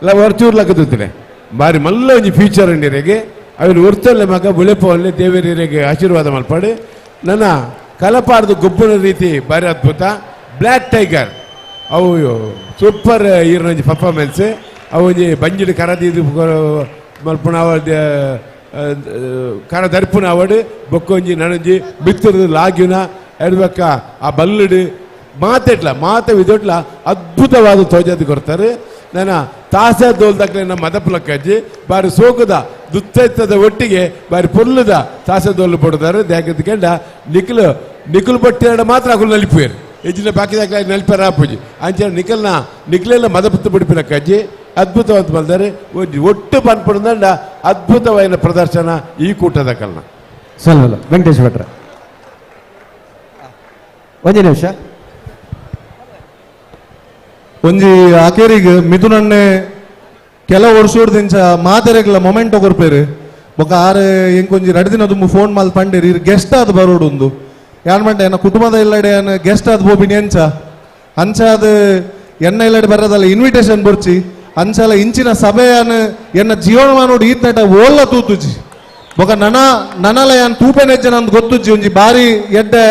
ಇಲ್ಲ ಹೊರಚೂರ್ ಲಕ್ಕದ ಉಂತಲೆ ಬಾರಿ ಮಲ್ಲ ಒಂಜಿ ಫ್ಯೂಚರ್ ಉಂಡಿರೆಗೆ ಅವನು ಒರ್ತಲ್ಲೇ ಮಗ ಬುಳೆಪವಲ್ಲೇ ದೇವರಿಗೆ ಆಶೀರ್ವಾದ ಮಲ್ಪಾಡು. ನನ್ನ ಕಲಪಾರ್ದು ಗೊಬ್ಬನ ರೀತಿ ಬಾರಿ ಅದ್ಭುತ. Black tiger ಅವು ಸೂಪರ್ ಈರ್ನೊಂಜಿ ಪರ್ಫಾರ್ಮೆನ್ಸ್. ಅವು ಒಂಜಿ ಬಂಜಿಡ್ ಕರದೀದು ಮಲ್ಪುನ ಕರ ದರ್ಪುನ ಅವಡು ಬೊಕ್ಕೊಂಜಿ ನನೊಂಜಿ ಬಿತ್ತುರ್ದು ಲಾಗ್ಯುನ ಎಡ್ಬಕ್ಕ ಆ ಬಲ್ಲುಡು ಮಾತೆಟ್ಲ ಮಾತೆ ವಿದೊಟ್ಲ ಅದ್ಭುತವಾದ ತೋಜಾದಿ ಕೊಡ್ತಾರೆ. ನನ್ನ ತಾಸ ದೋಲ್ದಕ್ಲೆ ನಮ್ಮ ಮದಪುಲಕ್ಕಜ್ಜಿ ಬಾರಿ ಸೋಕುದ ದುತ್ತೈತದ ಒಟ್ಟಿಗೆ ಬಾರಿ ಪೊರ್ಲುದ ತಾಸ ದೋಲು ಪಡ್ತಾರೆ. ದ್ಯಾಕಂಡ ನಿಖಲು ನಿಖಲು ಬಟ್ಟಿರಡ ಮಾತ್ರ ಅಕುಲು ನಲಿಪುವೇರು ಎಜ್ಜಿನ ಬಾಕಿದಾಕ ನಲಿಪರ ಆಪುಜಿ ಅಂಚೆ ನಿಖಲ್ನ ನಿಖಲೆಲ್ಲ ಮದಪುತ್ತು ಬಿಡಿಪಿನಕ್ಕಜ್ಜಿ ಅದ್ಭುತವಾದ ಬಂದರೆ ಒಟ್ಟು ಪನ್ಪುಂಡ ಅದ್ಭುತವಾದ ಪ್ರದರ್ಶನ ಈ ಕೂಟದ ಕಲ್ನ. ಸಲ್ವಲ್ಲ ವೆಂಕಟೇಶ್ ಭಟ್ರ ಒಂಜಿ ನಿಮಿಷ. ಒಂಜಿ ಆಕೇರಿಗೆ ಮಿಥುನಣ್ಣೆ ಕೆಲ ವರ್ಷದಿಂಚ ಮಾತೆರೆಗ್ಲ ಮೊಮೆಂಟೋ ಕೊರ್ಪೇರು ಬೊಕ ಆರು ಎಂಕೊಂಜಿ ರಡ್ ದಿನ ದುಂಬು ಫೋನ್ ಮಲ್ ಪಂಡೇರು ಇರ್ ಗೆಸ್ಟ್ ಆದ್ ಬರೋಡುಂದು ಯಾನ್ ಮಂಡೆ ಎನ್ನ ಕುಟುಂಬದ ಇಲ್ಲಡೆ ಏನ್ ಗೆಸ್ಟ್ ಆದ್ ಬೋಬಿನಿ ಅಂಚ ಅಂಚ ಅದು ಎನ್ನ ಇಲ್ಲಡೆ ಬರೋದಲ್ಲ ಇನ್ವಿಟೇಷನ್ ಬರ್ಚಿ ಅಂಚಲ ಇಂಚಿನ ಸಭೆಯನ್ ಎನ್ನ ಜೀವನಮಾನೋಡು ಈತ್ನಟ ಓಲ್ಲ ತೂತುಜಿ ಬೊಕ ನನ ನನಲ ಯಾನ್ ತೂಪೆನೆಜ್ಜ ನಂದು ಗೊತ್ತುಜ್ಜಿ ಒಂಜಿ ಬಾರಿ ಎಡ್ಡೆ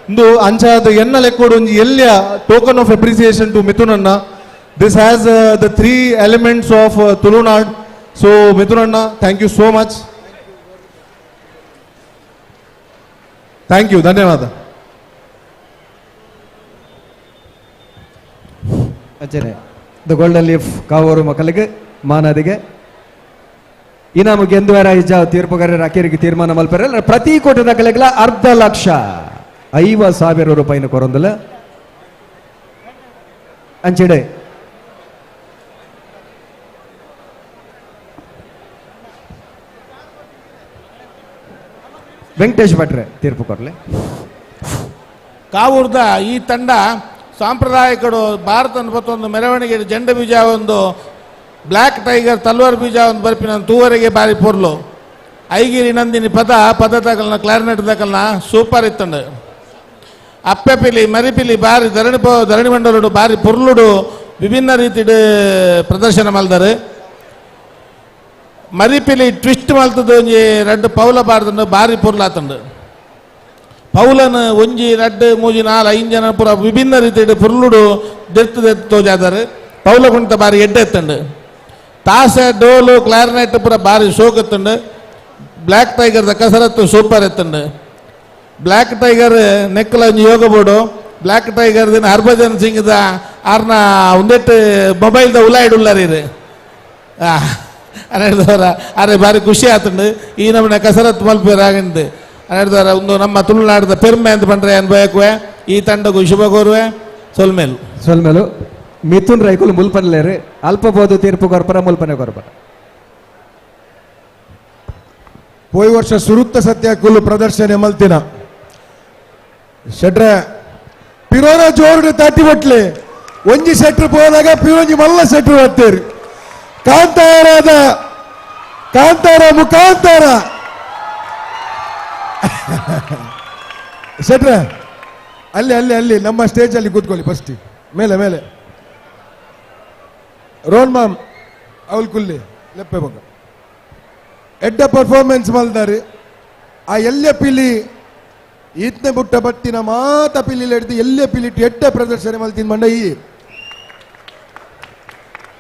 ಇಂದು ಅಂಚಾದ ಎನ್ನ ಲೆಕ್ಕೋಡು ಒಂಜಿ ಎಲ್ಲಿಯ token of appreciation to Mithun ಅಣ್ಣ. This has the three elements of Tulunad. So Mithun ಅಣ್ಣ thank you so much. Thank you, ಧನ್ಯವಾದ. ಅಂಚನೆ ದ ಗೋಲ್ಡನ್ ಲೀಫ್ ಕಾವೂರು ಮಕ್ಕಳಿಗೆ ಮಾನದಿಗೆ ಇನಾಮು ಗೆಂದುವರ ಇಜ್ಜ ತೀರ್ಪುಗಾರರ ಅಕೇರಿಗೆ ತೀರ್ಮಾನ ಮಲ್ಪೆರ ಪ್ರತಿ ಕೋಟದ ಕಲೆಗಳ 5,50,000 ರೂಪಾಯಿನ ಕೊರೊಂದಲ. ಅಂಚೆಡೆ ವೆಂಕಟೇಶ್ ಭಟ್ರೆ ತೀರ್ಪು ಕೊರಲೆ. ಕಾವೂರ್ದ ಈ ತಂಡ ಸಾಂಪ್ರದಾಯಿಕರು ಭಾರತ ಒಂದು ಮೆರವಣಿಗೆ ಜೆಂಡ ಬೀಜ ಒಂದು ಬ್ಲ್ಯಾಕ್ ಟೈಗರ್ ತಲ್ವಾರ್ ಬೀಜ ಒಂದು ಬರ್ಪಿನ ತೂವರೆಗೆ ಬಾರಿ ಪೊರ್ಲು ಐಗಿರಿ ನಂದಿನಿ ಪದ ಪದ ತಗಲ್ನ ಕ್ಲಾರಿನೆಟ್ ತಗಲ್ನ ಸೂಪರ್ ಇತ್ತಂಡು. ಅಪ್ಪೆಪಿಲಿ ಮರಿಪಿಲಿ ಬಾರಿ ಧರಣಿ ಧರಣಿ ಮಂಡಲುಡು ಬಾರಿ ಪೊರ್ಲುಡು ವಿಭಿನ್ನ ರೀತಿಡು ಪ್ರದರ್ಶನ ಮಲ್ದರು. ಮರಿಪಿಲಿ ಟ್ವಿಸ್ಟ್ ಮಲ್ತದ ಒಂಜಿ ರಡ್ಡು ಪೌಲ ಬಾರ್ದಂಡು ಬಾರಿ ಪೊರ್ಲಾತಂಡು. ಪೌಲನ್ ಒಂಜಿ ರಡ್ಡು ಮೂಜಿ ನಾಲ್ ಐದು ಜನ ಪೂರ ವಿಭಿನ್ನ ರೀತಿಡು ಪೊರ್ಲುಡು ದೆತ್ತು ದೆತ್ತು ತೋಜಾದಾರೆ. ಪೌಲ ಕುಣಿತ ಬಾರಿ ಎಡ್ಡೆ ಎತ್ತಂಡು. ತಾಸೆ ಡೋಲು ಕ್ಲಾರಿನೆಟ್ ಪೂರ ಬಾರಿ ಸೋಕತ್ತಂಡು. ಬ್ಲ್ಯಾಕ್ ಟೈಗರ್ದ ಕಸರತ್ತು ಸೂಪರ್ ಎತ್ತಂಡು. ಬ್ಲ್ಯಾಕ್ ಟೈಗರ್ ನೆಕ್ಕಲ ಒಂಜಿ ಯೋಗ ಬೋರ್ಡು ಬ್ಲ್ಯಾಕ್ ಟೈಗರ್ ದಿನ ಹರ್ಭಜನ್ ಸಿಂಗ್ದ ಆರ್ನ ಒಂದೆಟ್ಟು ಮೊಬೈಲ್ದ ಉಲಾಯ್ಡ್ ಉಳ್ಳಾರಿ ಅನ್ನೆಡ್ದವರ ಅರೆ ಬಾರಿ ಖುಷಿ ಆತಂಡು. ಈ ನಮ್ಮನೆ ಕಸರತ್ತು ಮಲ್ಪೇರಾಗಂಡು ಅನ್ನೆಡ್ದವರ ಒಂದು ನಮ್ಮ ತುಳುನಾಡದ ಪೆರ್ಮೆ ಅಂತ ಪಂಡ್ರೆ ಅನ್ಬಯಕುವೆ ಈ ತಂಡಕ್ಕೂ ಶುಭ ಕೋರುವೆ. ಸೊಲ್ಮೇಲು ಸೊಲ್ಮೇಲು ಮಿಥುನ್ ರೈಕುಲು ಮುಲ್ಪನ್ಲೇರು ಅಲ್ಪಬೋದು ತೀರ್ಪು ಕೊರ್ಪರ ಮುಲ್ಪನೆ ಕೊರ್ಪರ. ಪೋಯ್ ವರ್ಷ ಸುರುತ್ತ ಸತ್ಯಕುಲು ಪ್ರದರ್ಶನ ಮಲ್ತಿನ ಶೆಟ್ರೆ ಪಿರೋನ ಜೋರುಡು ತಾಟಿ ಬಟ್ಲೆ ಒಂಜಿ ಶೆಟ್ರು ಪೋದಾಗ ಪಿರೋಂಜಿ ಮಲ್ಲ ಶೆಟ್ರು ಬರ್ತೇರು. ಕಾಂತಾರದ ಕಾಂತಾರ ಮುಖಾಂತರ ಶೆಟ್ರೆ ಅಲ್ಲಿ ಅಲ್ಲಿ ಅಲ್ಲಿ ನಮ್ಮ ಸ್ಟೇಜ್ ಅಲ್ಲಿ ಕೂತ್ಕೊಳ್ಳಿ ಫಸ್ಟ್ ಮೇಲೆ ಮೇಲೆ ರೋನ್ ಮಾಮ್ ಅವಲ್ ಕುಲ್ಲಿ ಲೆಪ್ಪೆ ಬೊಕ್ಕ ಎಡ್ಡ ಪರ್ಫಾರ್ಮೆನ್ಸ್ ಮಲ್ದಾರೆ. ಆ ಎಲ್ಲೆ ಪಿಲಿ ಈತ್ನೆ ಬುಟ್ಟ ಬಟ್ಟಿನ ಮಾತ ಪಿಲಿ ಹಿಡಿದು ಎಲ್ಲೆ ಪಿಲಿ ಎಡ್ಡ ಪ್ರದರ್ಶನ ಮಲ್ತಿನ ಮಂಡ ಈ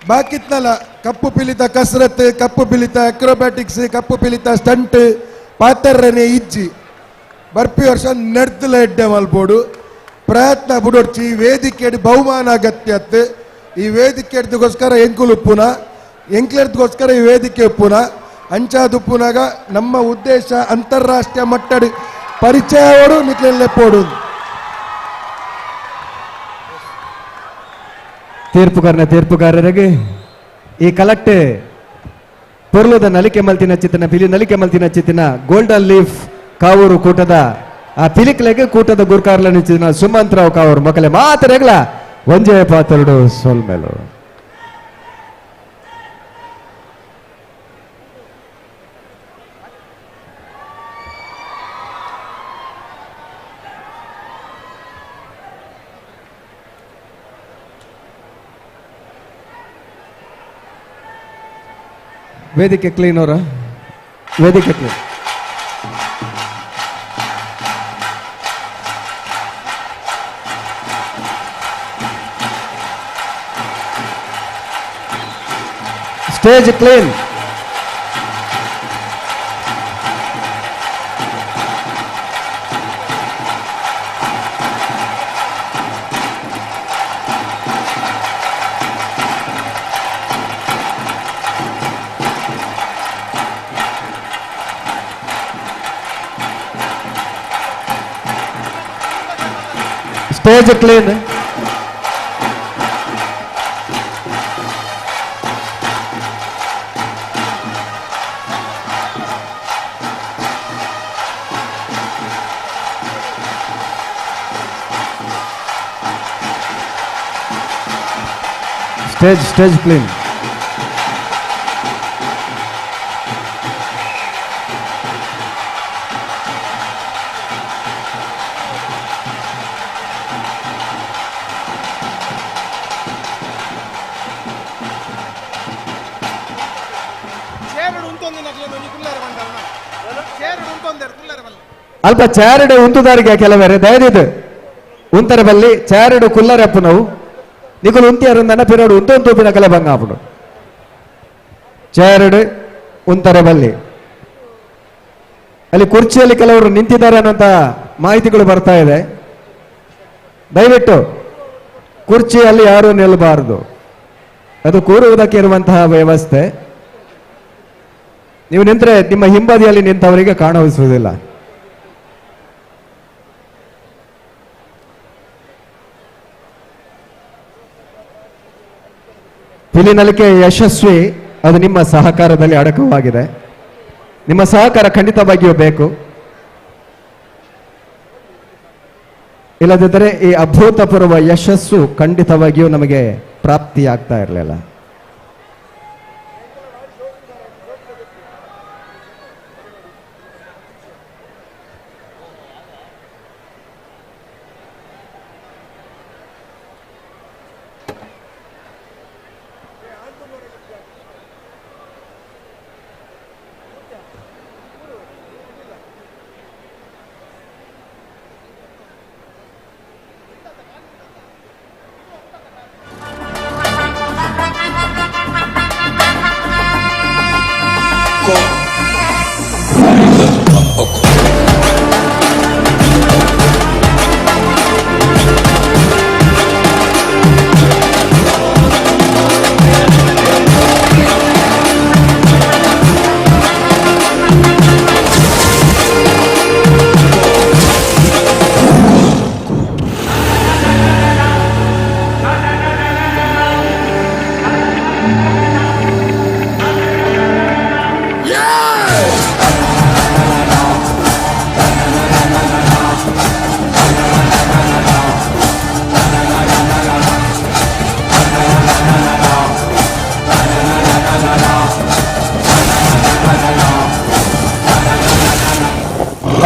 ಬಾಕಿತ್ನಲ್ಲ ಕಪ್ಪು ಪಿಲಿತ ಕಸರತ್ ಕಪ್ಪು ಪಿಲಿತ ಅಕ್ರೋಬ್ಯಾಟಿಕ್ಸ್ ಕಪ್ಪು ಪಿಲಿತ ಸ್ಟಂಟ್ ಪಾತರ್ರನೆ ಇಜ್ಜಿ ಬರ್ಪಿ ವರ್ಷ ನೆಡ್ತಲ ಎಡ್ಡೆ ಮಲ್ಪೋಡು ಪ್ರಯತ್ನ ಬುಡೊಡ್ಚಿ ವೇದಿಕೆ ಬಹುಮಾನ ಅಗತ್ಯತ್. ಈ ವೇದಿಕೆ ಎಡ್ದಕ್ಕೋಸ್ಕರ ಎಂಕುಲು ಉಪ್ಪುನ ಎಂಕ್ಲೆಡ್ದಕ್ಕೋಸ್ಕರ ಈ ವೇದಿಕೆ ಉಪ್ಪುನ ಅಂಚಾದುಪ್ಪುನಾಗ ನಮ್ಮ ಉದ್ದೇಶ ಅಂತಾರಾಷ್ಟ್ರೀಯ ಮಟ್ಟಡಿ ಪರಿಚಯವರು ನಿಕ್ಲೆಲ್ಲೆಪ್ಪೋಡು. ತೀರ್ಪುಗಾರನ ತೀರ್ಪುಗಾರರಿಗೆ ಈ ಕಲಕ್ಟೆ ಪೊರ್ಲುದ ನಲಿಕೆ ಮಲ್ತಿನ ಚಿತ್ತಿನ ಪಿಲಿ ನಲಿಕೆ ಮಲ್ತಿನ ಚಿತ್ತಿನ ಗೋಲ್ಡನ್ ಲೀಫ್ ಕಾವೂರು ಕೂಟದ ಆ ಪಿಲಿಕ್ಲೆಗೆ ಕೂಟದ ಗುರ್ಕಾರ್ಲ ನಿಂಚಿನ ಸುಮಂತರಾವ್ ಕಾವೂರು ಮಕ್ಕಳೆ ಮಾತರೆಗ್ಲ ಒಂಜೆ ಪಾತ್ರಡು ಸೋಲ್ಮೇಲು. ವೇದಿಕೆ ಕ್ಲೀನ್ ಅವರ ವೇದಿಕೆ clean. Stage clean. Stage clean. Stage clean. ಅಲ್ಪ ಚಾರಡು ಉಂತುದಾರಿಗೆ ಕೆಲವರೆ ದಯದಿದ್ದು ಉಂತರ ಬಲ್ಲಿ ಚಾರಡು ಕುಲ್ಲರಪ್ಪು ನಾವು ನಿಕುಲು ಉಂತಿಯಾರು ನನ್ನ ಪಿರಡು ಉಂತೊಂದು ತೂಪಿನ ಕಲೆ ಬಂಗಾಪುಡು ಚಾರಡು ಉಂತರ ಬಲ್ಲಿ ಅಲ್ಲಿ ಕುರ್ಚಿಯಲ್ಲಿ ಕೆಲವರು ನಿಂತಿದ್ದಾರೆ ಅನ್ನೋಂಥ ಮಾಹಿತಿಗಳು ಬರ್ತಾ ಇದೆ. ದಯವಿಟ್ಟು ಕುರ್ಚಿಯಲ್ಲಿ ಯಾರೂ ನಿಲ್ಲಬಾರದು, ಅದು ಕೂರುವುದಕ್ಕೆ ಇರುವಂತಹ ವ್ಯವಸ್ಥೆ. ನೀವು ನಿಂತರೆ ನಿಮ್ಮ ಹಿಂಬದಿಯಲ್ಲಿ ನಿಂತವರಿಗೆ ಕಾಣಿಸುವುದಿಲ್ಲ. ಪಿಲಿನಲಿಕೆ ಯಶಸ್ವಿ, ಅದು ನಿಮ್ಮ ಸಹಕಾರದಲ್ಲಿ ಅಡಕವಾಗಿದೆ. ನಿಮ್ಮ ಸಹಕಾರ ಖಂಡಿತವಾಗಿಯೂ ಬೇಕು. ಇಲ್ಲದಿದ್ದರೆ ಈ ಅಭೂತಪೂರ್ವ ಯಶಸ್ಸು ಖಂಡಿತವಾಗಿಯೂ ನಮಗೆ ಪ್ರಾಪ್ತಿಯಾಗ್ತಾ ಇರಲಿಲ್ಲ.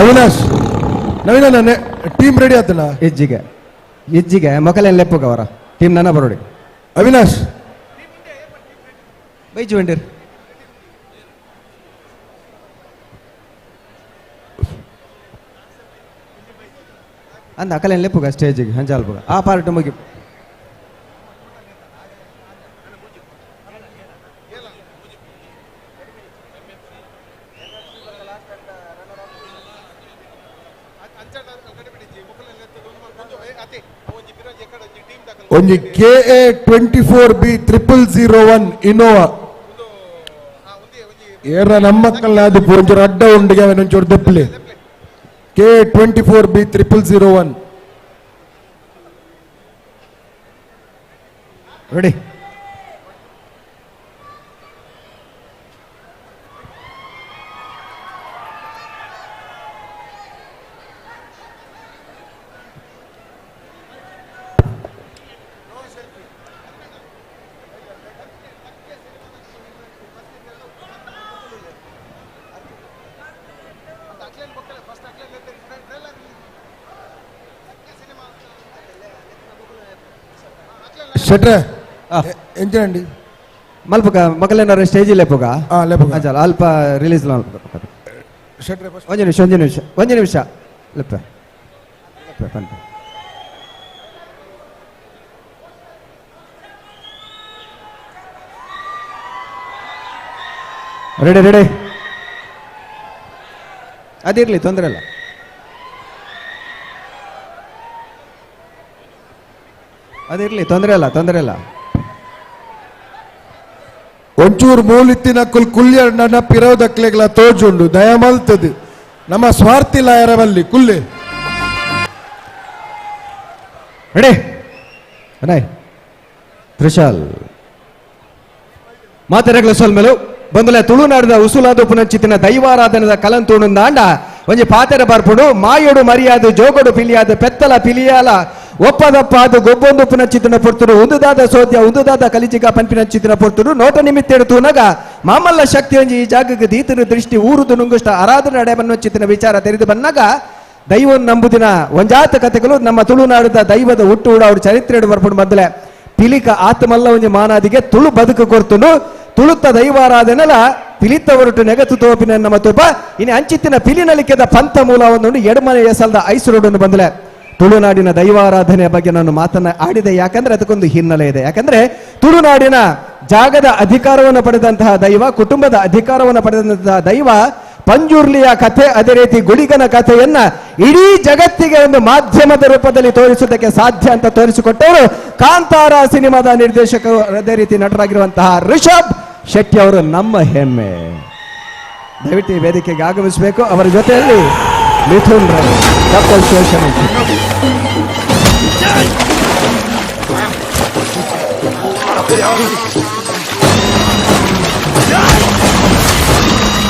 ಅವಿನಾಶ್ ನವೀನ ಟೀಮ್ ರೆಡಿ ಆತಲ್ಲ? ಇಜ್ಜಿಗೆ ಇಜ್ಜಿಗೆ ಮೊಕಲೇನು ಲೆಪ್ಪುಗ ಅವರ ಟೀಮ್ ನನ್ನ ಬರೋಡಿ. ಅವಿನಾಶ್ ಬೈಜು ವೆಂಡಿರ್ ಅಂದ ಅಕಲೇನು ಲೆಪ್ಪುಗ ಸ್ಟೇಜಿಗೆ ಹಂಜಾಲ್ಪುಗ ಆ ಪಾರ್ಟ್ ಮುಗಿ. ಒಂಜಿ KA 24B 0001 Innova ಏರ ನಮ್ಮಕ್ಕಲ್ಲ ಅದು ಒಂಚೂರು ಅಡ್ಡ ಉಂಡಿಗೆ ಅವನ ಒಂಚೂರು ದೆಪ್ಪಲಿ. KA 24B 0001 ready. ಶೆಟ್ರೆ ಎಂಚಂಡಿ ಮಲ್ಪಕ ಮಕ್ಕಳೇನಾರ ಸ್ಟೇಜ್ ಲೆಪ್ಪುಗ ಲೆಪ್ಪುಗ ಅಜಲ್ ಅಲ್ಪ ರಿಲೀಸ್ ಶೆಟ್ರೆ ಒಂಜಿ ನಿಮಿಷ ಒಂಜಿ ನಿಮಿಷ ಒಂಜಿ ನಿಮಿಷ ಲೆಪ್ಪೆ ಲೆಪ್ಪೆ ಪನ್ಪೆ. Ready ready ಅದಿರಲಿ, ತೊಂದರೆ ಇಲ್ಲ. ಅದಿರಲಿ, ತೊಂದರೆ ಇಲ್ಲ, ತೊಂದರೆ ಇಲ್ಲ. ಒಂಚೂರು ಮೂಲಿತ್ತಿನ ಕುಲ್ ಕುಲ್ಯ ನನ್ನ ಪಿರೋದಕ್ಲೆಗ್ಲ ತೋಜುಂಡು ದಯಮಲ್ತದು ನಮ್ಮ ಸ್ವಾರ್ಥಿಲ್ಲ ಎರವಲ್ಲಿ ಕುಲ್ಲೆ. ರೆಡಿ ಅನಾಯ್ ತ್ರಿಶಾಲ್ ಮಾತೆರಗ್ಲ ಸೊಲ್ಮೆಲು ಬಂದಲೆ ತುಳುನಾಡಿದ ಉಸುಲಾದ ಪುನಂಚಿತಿನ ದೈವಾರಾಧನದ ಕಲಂತೂಣುಂದಾಂಡ ಒಂಜಿ ಪಾತೆರ ಬರ್ಪುಡು ಮಾಯೋಡು ಮರಿಯಾದ ಜೋಗೋಡು ಪಿಲಿಯಾದ ಪೆತ್ತಲ ಪಿಲಿಯಾಲ ಒಪ್ಪದಪ್ಪಾದ ಗೊಬ್ಬೊಂದು ಪುನಂಚಿತಿನ ಪೊರ್ತುಡು ಉಂದುದಾದ ಸೋದ್ಯ ಉಂದುದಾದ ಕಲಿಜಿಗ ಪನ್ಪಿನಂಚಿತಿನ ಪೊರ್ತುಡು ನೋಟ ನಿಮಿತ್ತೇಡು ತೂನಗ ಮಾಮಲ್ಲ ಶಕ್ತಿ ಒಂಜಿ ಈ ಜಾಗಕ್ಕೆ ದೀತನ ದೃಷ್ಟಿ ಊರುದು ನುಂಗುಷ್ಟ ಆರಾಧನೆ ಅಡೆ ವಿಚಾರ ತೆರೆದು ಬಂದಾಗ ದೈವನ್ ನಂಬುದಿನ ಒಂಜಾತ ಕತೆಗಳು ನಮ್ಮ ತುಳುನಾಡದ ದೈವದ ಹುಟ್ಟು ಉಡ ಅವ್ರ ಚರಿತ್ರೆ ಬರ್ಪುಡು ಮೊದಲೇ ಪಿಲಿಕ ಆತ್ಮಲ್ಲ ಒಂಜಿ ಮಾನಾದಿಗೆ ತುಳು ಬದುಕು ಕೊರ್ತುಂಡು ತುಳುತ್ತ ದೈವಾರಾಧನೆಲ ಪಿಲಿತ್ತ ಹೊರಟು ನೆಗತು ತೋಪಿನ ನಮ್ಮ ತುಪ ಇನ್ನು ಅಂಚಿತ್ತಿನ ಪಿಲಿನಲಿಕೆದ ಪಂಥ ಮೂಲ ಒಂದುಂಡು ಎಡಮನೆ ಎಸಲ್ದ ಐಸರೋಡನ್ನು ಬಂದಲೆ ತುಳುನಾಡಿನ ದೈವಾರಾಧನೆಯ ಬಗ್ಗೆ ನಾನು ಮಾತನ್ನ ಆಡಿದೆ. ಯಾಕಂದ್ರೆ ಅದಕ್ಕೊಂದು ಹಿನ್ನೆಲೆ ಇದೆ. ಯಾಕಂದ್ರೆ ತುಳುನಾಡಿನ ಜಾಗದ ಅಧಿಕಾರವನ್ನು ಪಡೆದಂತಹ ದೈವ, ಕುಟುಂಬದ ಅಧಿಕಾರವನ್ನು ಪಡೆದಂತಹ ದೈವ ಪಂಜುರ್ಲಿಯ ಕಥೆ, ಅದೇ ರೀತಿ ಗುಳಿಗನ ಕಥೆಯನ್ನ ಇಡೀ ಜಗತ್ತಿಗೆ ಒಂದು ಮಾಧ್ಯಮದ ರೂಪದಲ್ಲಿ ತೋರಿಸುವುದಕ್ಕೆ ಸಾಧ್ಯ ಅಂತ ತೋರಿಸಿಕೊಟ್ಟವರು ಕಾಂತಾರ ಸಿನಿಮಾದ ನಿರ್ದೇಶಕರು, ಅದೇ ರೀತಿ ನಟರಾಗಿರುವಂತಹ ರಿಷಬ್ ಶೆಟ್ಟಿ ಅವರು ನಮ್ಮ ಹೆಮ್ಮೆ. ದಯವಿಟ್ಟು ಈ ವೇದಿಕೆಗೆ ಆಗಮಿಸಬೇಕು. ಅವರ ಜೊತೆಯಲ್ಲಿ ಮಿಥುನ್ ರೈ, ಡಾಕ್ಟರ್ ಶಿವಶರಣ.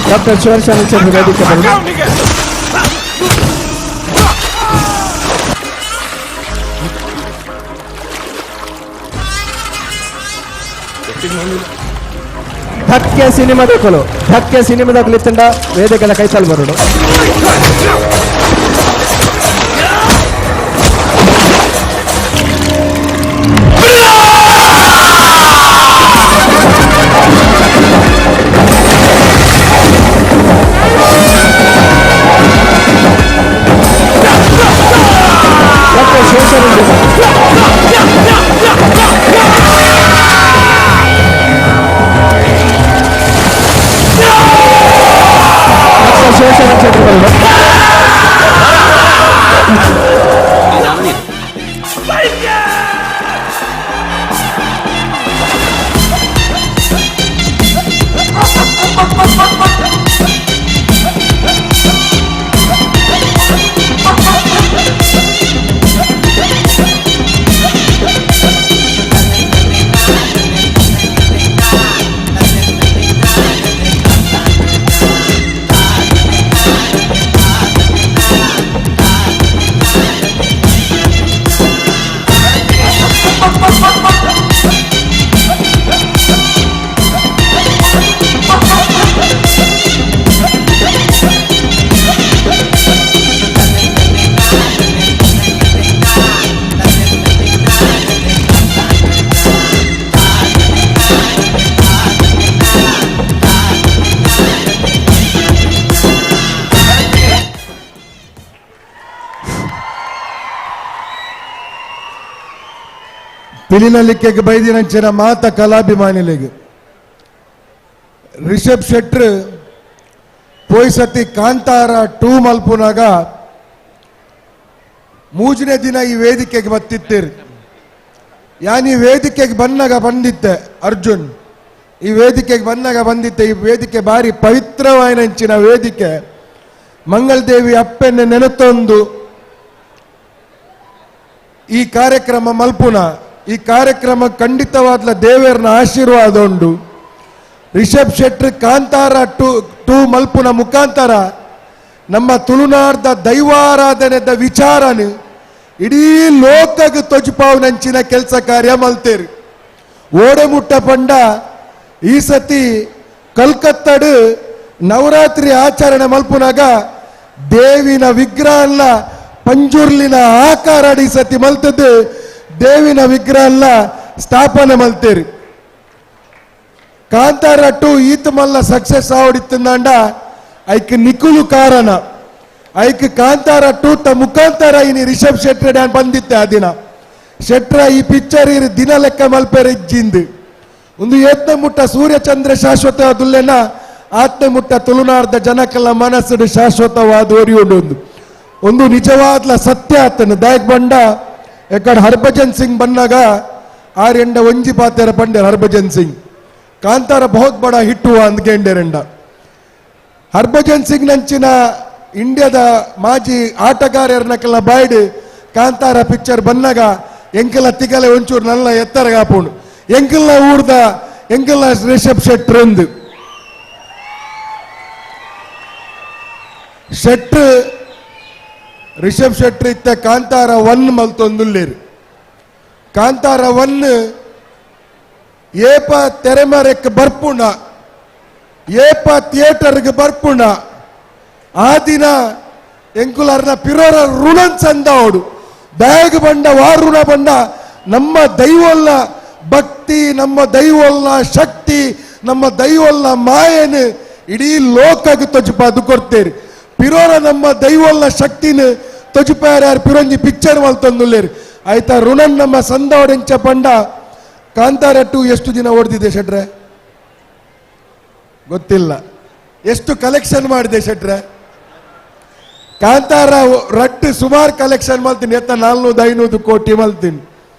ಡಾಕ್ಟರ್ ಶಿವಶರಣ ವೇದಿಕೆ ಬರಲಿ. ಧಕ್ಕೆ ಸಿನಿಮಾದ ಕೊಲು, ಧಕ್ಕೆ ಸಿನಿಮಾದ ಕೊಲಿತ್ತಂಡ ವೇದಿಕೆಲ್ಲ ಕೈಸಲ್ ಬರೋಡು. ಡಾಕ್ಟರ್ ಶಿವಶರಣ ಪಿಲಿನಲಿಕ್ಕೆ ಬೈದಿನಂಚಿನ ಮಾತ ಕಲಾಭಿಮಾನಿಲಿಗೆ ರಿಷಬ್ ಶೆಟ್ರು ಪೋಯ್ಸತಿ ಕಾಂತಾರ 2 ಮಲ್ಪುನಾಗ ಮೂಜನೇ ದಿನ ಈ ವೇದಿಕೆಗೆ ಬತ್ತಿತ್ತೀರಿ. ಯಾನ್ ಈ ವೇದಿಕೆಗೆ ಬಂದಾಗ ಬಂದಿತ್ತೆ ಅರ್ಜುನ್, ಈ ವೇದಿಕೆಗೆ ಬಂದಾಗ ಬಂದಿತ್ತೆ. ಈ ವೇದಿಕೆ ಬಾರಿ ಪವಿತ್ರವಾಯಿನಂಚಿನ ವೇದಿಕೆ. ಮಂಗಳದೇವಿ ಅಪ್ಪೆನ್ನೆ ನೆನತೊಂದು ಈ ಕಾರ್ಯಕ್ರಮ ಮಲ್ಪುನ. ಈ ಕಾರ್ಯಕ್ರಮ ಖಂಡಿತವಾದ ದೇವರನ ಆಶೀರ್ವಾದ ಉಂಡು. ರಿಷಬ್ ಶೆಟ್ರು ಕಾಂತಾರ 2 ಮಲ್ಪುನ ಮುಖಾಂತರ ನಮ್ಮ ತುಳುನಾಡ್ದ ದೈವಾರಾಧನೆದ ವಿಚಾರನ ಇಡೀ ಲೋಕಕ್ಕೆ ತೊಜಪಾವನಂಚಿನ ಕೆಲಸ ಕಾರ್ಯ ಮಲ್ತೇರಿ. ಓಡೆಮುಟ್ಟ ಪಂಡ ಈ ಸತಿ ಕಲ್ಕತ್ತಡು ನವರಾತ್ರಿ ಆಚರಣೆ ಮಲ್ಪುನಾಗ ದೇವಿನ ವಿಗ್ರಹ ಪಂಜುರ್ಲಿನ ಆಕಾರ ಈ ಸತಿ ಮಲ್ತದ್ದು ದೇವಿನ ವಿಗ್ರಹ ಸ್ಥಾಪನೆ ಮಲ್ತೇರಿ. ಕಾಂತಾರ 2 ಈತ ಮಲ್ಲ ಸಕ್ಸಸ್ ಆವಡಿತ್ತಂದಾಂಡ ಐಕ್ ನಿಕುಲು ಕಾರಣ. ಐಕ್ ಕಾಂತಾರ 2 ತ ಮುಖಾಂತರ ಇನಿ ರಿಷಬ್ ಶೆಟ್ಟಿ ಡ್ಯಾನ್ ಬಂದಿತ್ತೆ. ಆ ದಿನ ಶೆಟ್ರ ಈ ಪಿಕ್ಚರ್ ಇರು ದಿನ ಲೆಕ್ಕ ಮಲ್ಪೆರೆ ಇಜ್ಜಿಂದು ಒಂದು ಯತ್ನ ಮುಟ್ಟ ಸೂರ್ಯಚಂದ್ರ ಶಾಶ್ವತ ದುಲ್ಲೆನ ಆತ್ಮ ಮುಟ್ಟ ತುಳುನಾಡ್ದ ಜನಕ್ಕೆಲ್ಲ ಮನಸ್ಸು ಶಾಶ್ವತವಾದ ಒರಿಯುಂಡು. ಒಂದು ಒಂದು ನಿಜವಾದ್ಲ ಸತ್ಯ ಆತನು ದಾಯಕ್ ಬಂಡ ಎಕ್ಕಡ ಹರ್ಭಜನ್ ಸಿಂಗ್ ಬನ್ನಾಗ ಆರೆಂಡ ಒಂಜಿ ಪಾತೆರ ಪಂಡೆರ್ ಹರ್ಭಜನ್ ಸಿಂಗ್ ಕಾಂತಾರ ಬಹುತ್ ಬಡ ಹಿಟ್ಟುವ ಅಂದ್ಕೆಂಡೆರೆಂಡ. ಹರ್ಭಜನ್ ಸಿಂಗ್ ನಂಚಿನ ಇಂಡಿಯಾದ ಮಾಜಿ ಆಟಗಾರರ್ನಕ್ಕೆಲ್ಲ ಬಾಯ್ಡು ಕಾಂತಾರ ಪಿಕ್ಚರ್ ಬನ್ನಾಗ ಎಂಕೆಲ್ಲ ತಿಗಲೆ ಒಂಚೂರು ನಲ್ಲ ಎತ್ತರಗಾಪುಂಡು ಎಂಕೆಲ್ಲ ಊರ್ದ ಎಂಕೆಲ್ಲ ರಿಷಬ್ ಶೆಟ್ರ್ ಎಂದು ಶೆಟ್ರ್ ರಿಷಬ್ ಶೆಟ್ರ್ ಇತ್ತ ಕಾಂತಾರ 1 ಮಲ್ತೊಂದುಲ್ಲೇರು. ಕಾಂತಾರ 1 ಏಪ ತೆರೆಮರೆಕ್ ಬರ್ಪುಣ ಏಪ ಥಿಯೇಟರ್ಗೆ ಬರ್ಪುಣ ಆ ದಿನ ಎಂಕುಲಾರ್ನ ಪಿರೋರ ಋಣನ್ ಸಂದಾವಡು ಬ್ಯಾಗ್ ಬಂಡ ವಾರುಣ ಬಂಡ ನಮ್ಮ ದೈವಲ್ಲ ಭಕ್ತಿ ನಮ್ಮ ದೈವಲ್ಲ ಶಕ್ತಿ ನಮ್ಮ ದೈವಲ್ಲ ಮಾಯನು ಇಡೀ ಲೋಕಕ್ಕೆ ತೊಜಪಾದು ಕೊಡ್ತೇರಿ. ಪಿರೋರ ನಮ್ಮ ದೈವಲ್ಲ ಶಕ್ತಿನ ತೊಜಪಾರ ಯಾರು ಪಿರೋಂಜಿ ಪಿಕ್ಚರ್ ಮಲ್ತೊಂದುಲ್ಲೇರಿ ಆಯ್ತಾ. ಋಣನ್ ನಮ್ಮ ಸಂದಾವಡೆಂಚ ಪಂಡ ಕಾಂತಾರ 2 ಎಷ್ಟು ದಿನ ಓಡ್ದಿದೆ ಶೆಟ್ರೆ ಗೊತ್ತಿಲ್ಲ, ಎಷ್ಟು ಕಲೆಕ್ಷನ್ ಮಾಡಿದೆ ಶೆಟ್ರೆ? ಕಾಂತಾರ ರಟ್ಟು ಸುಮಾರು ಕಲೆಕ್ಷನ್ ಮಾಡ್ತೀನಿ, ಎತ್ತ 400-500 ಕೋಟಿ ಮಲ್ತೀನಿ.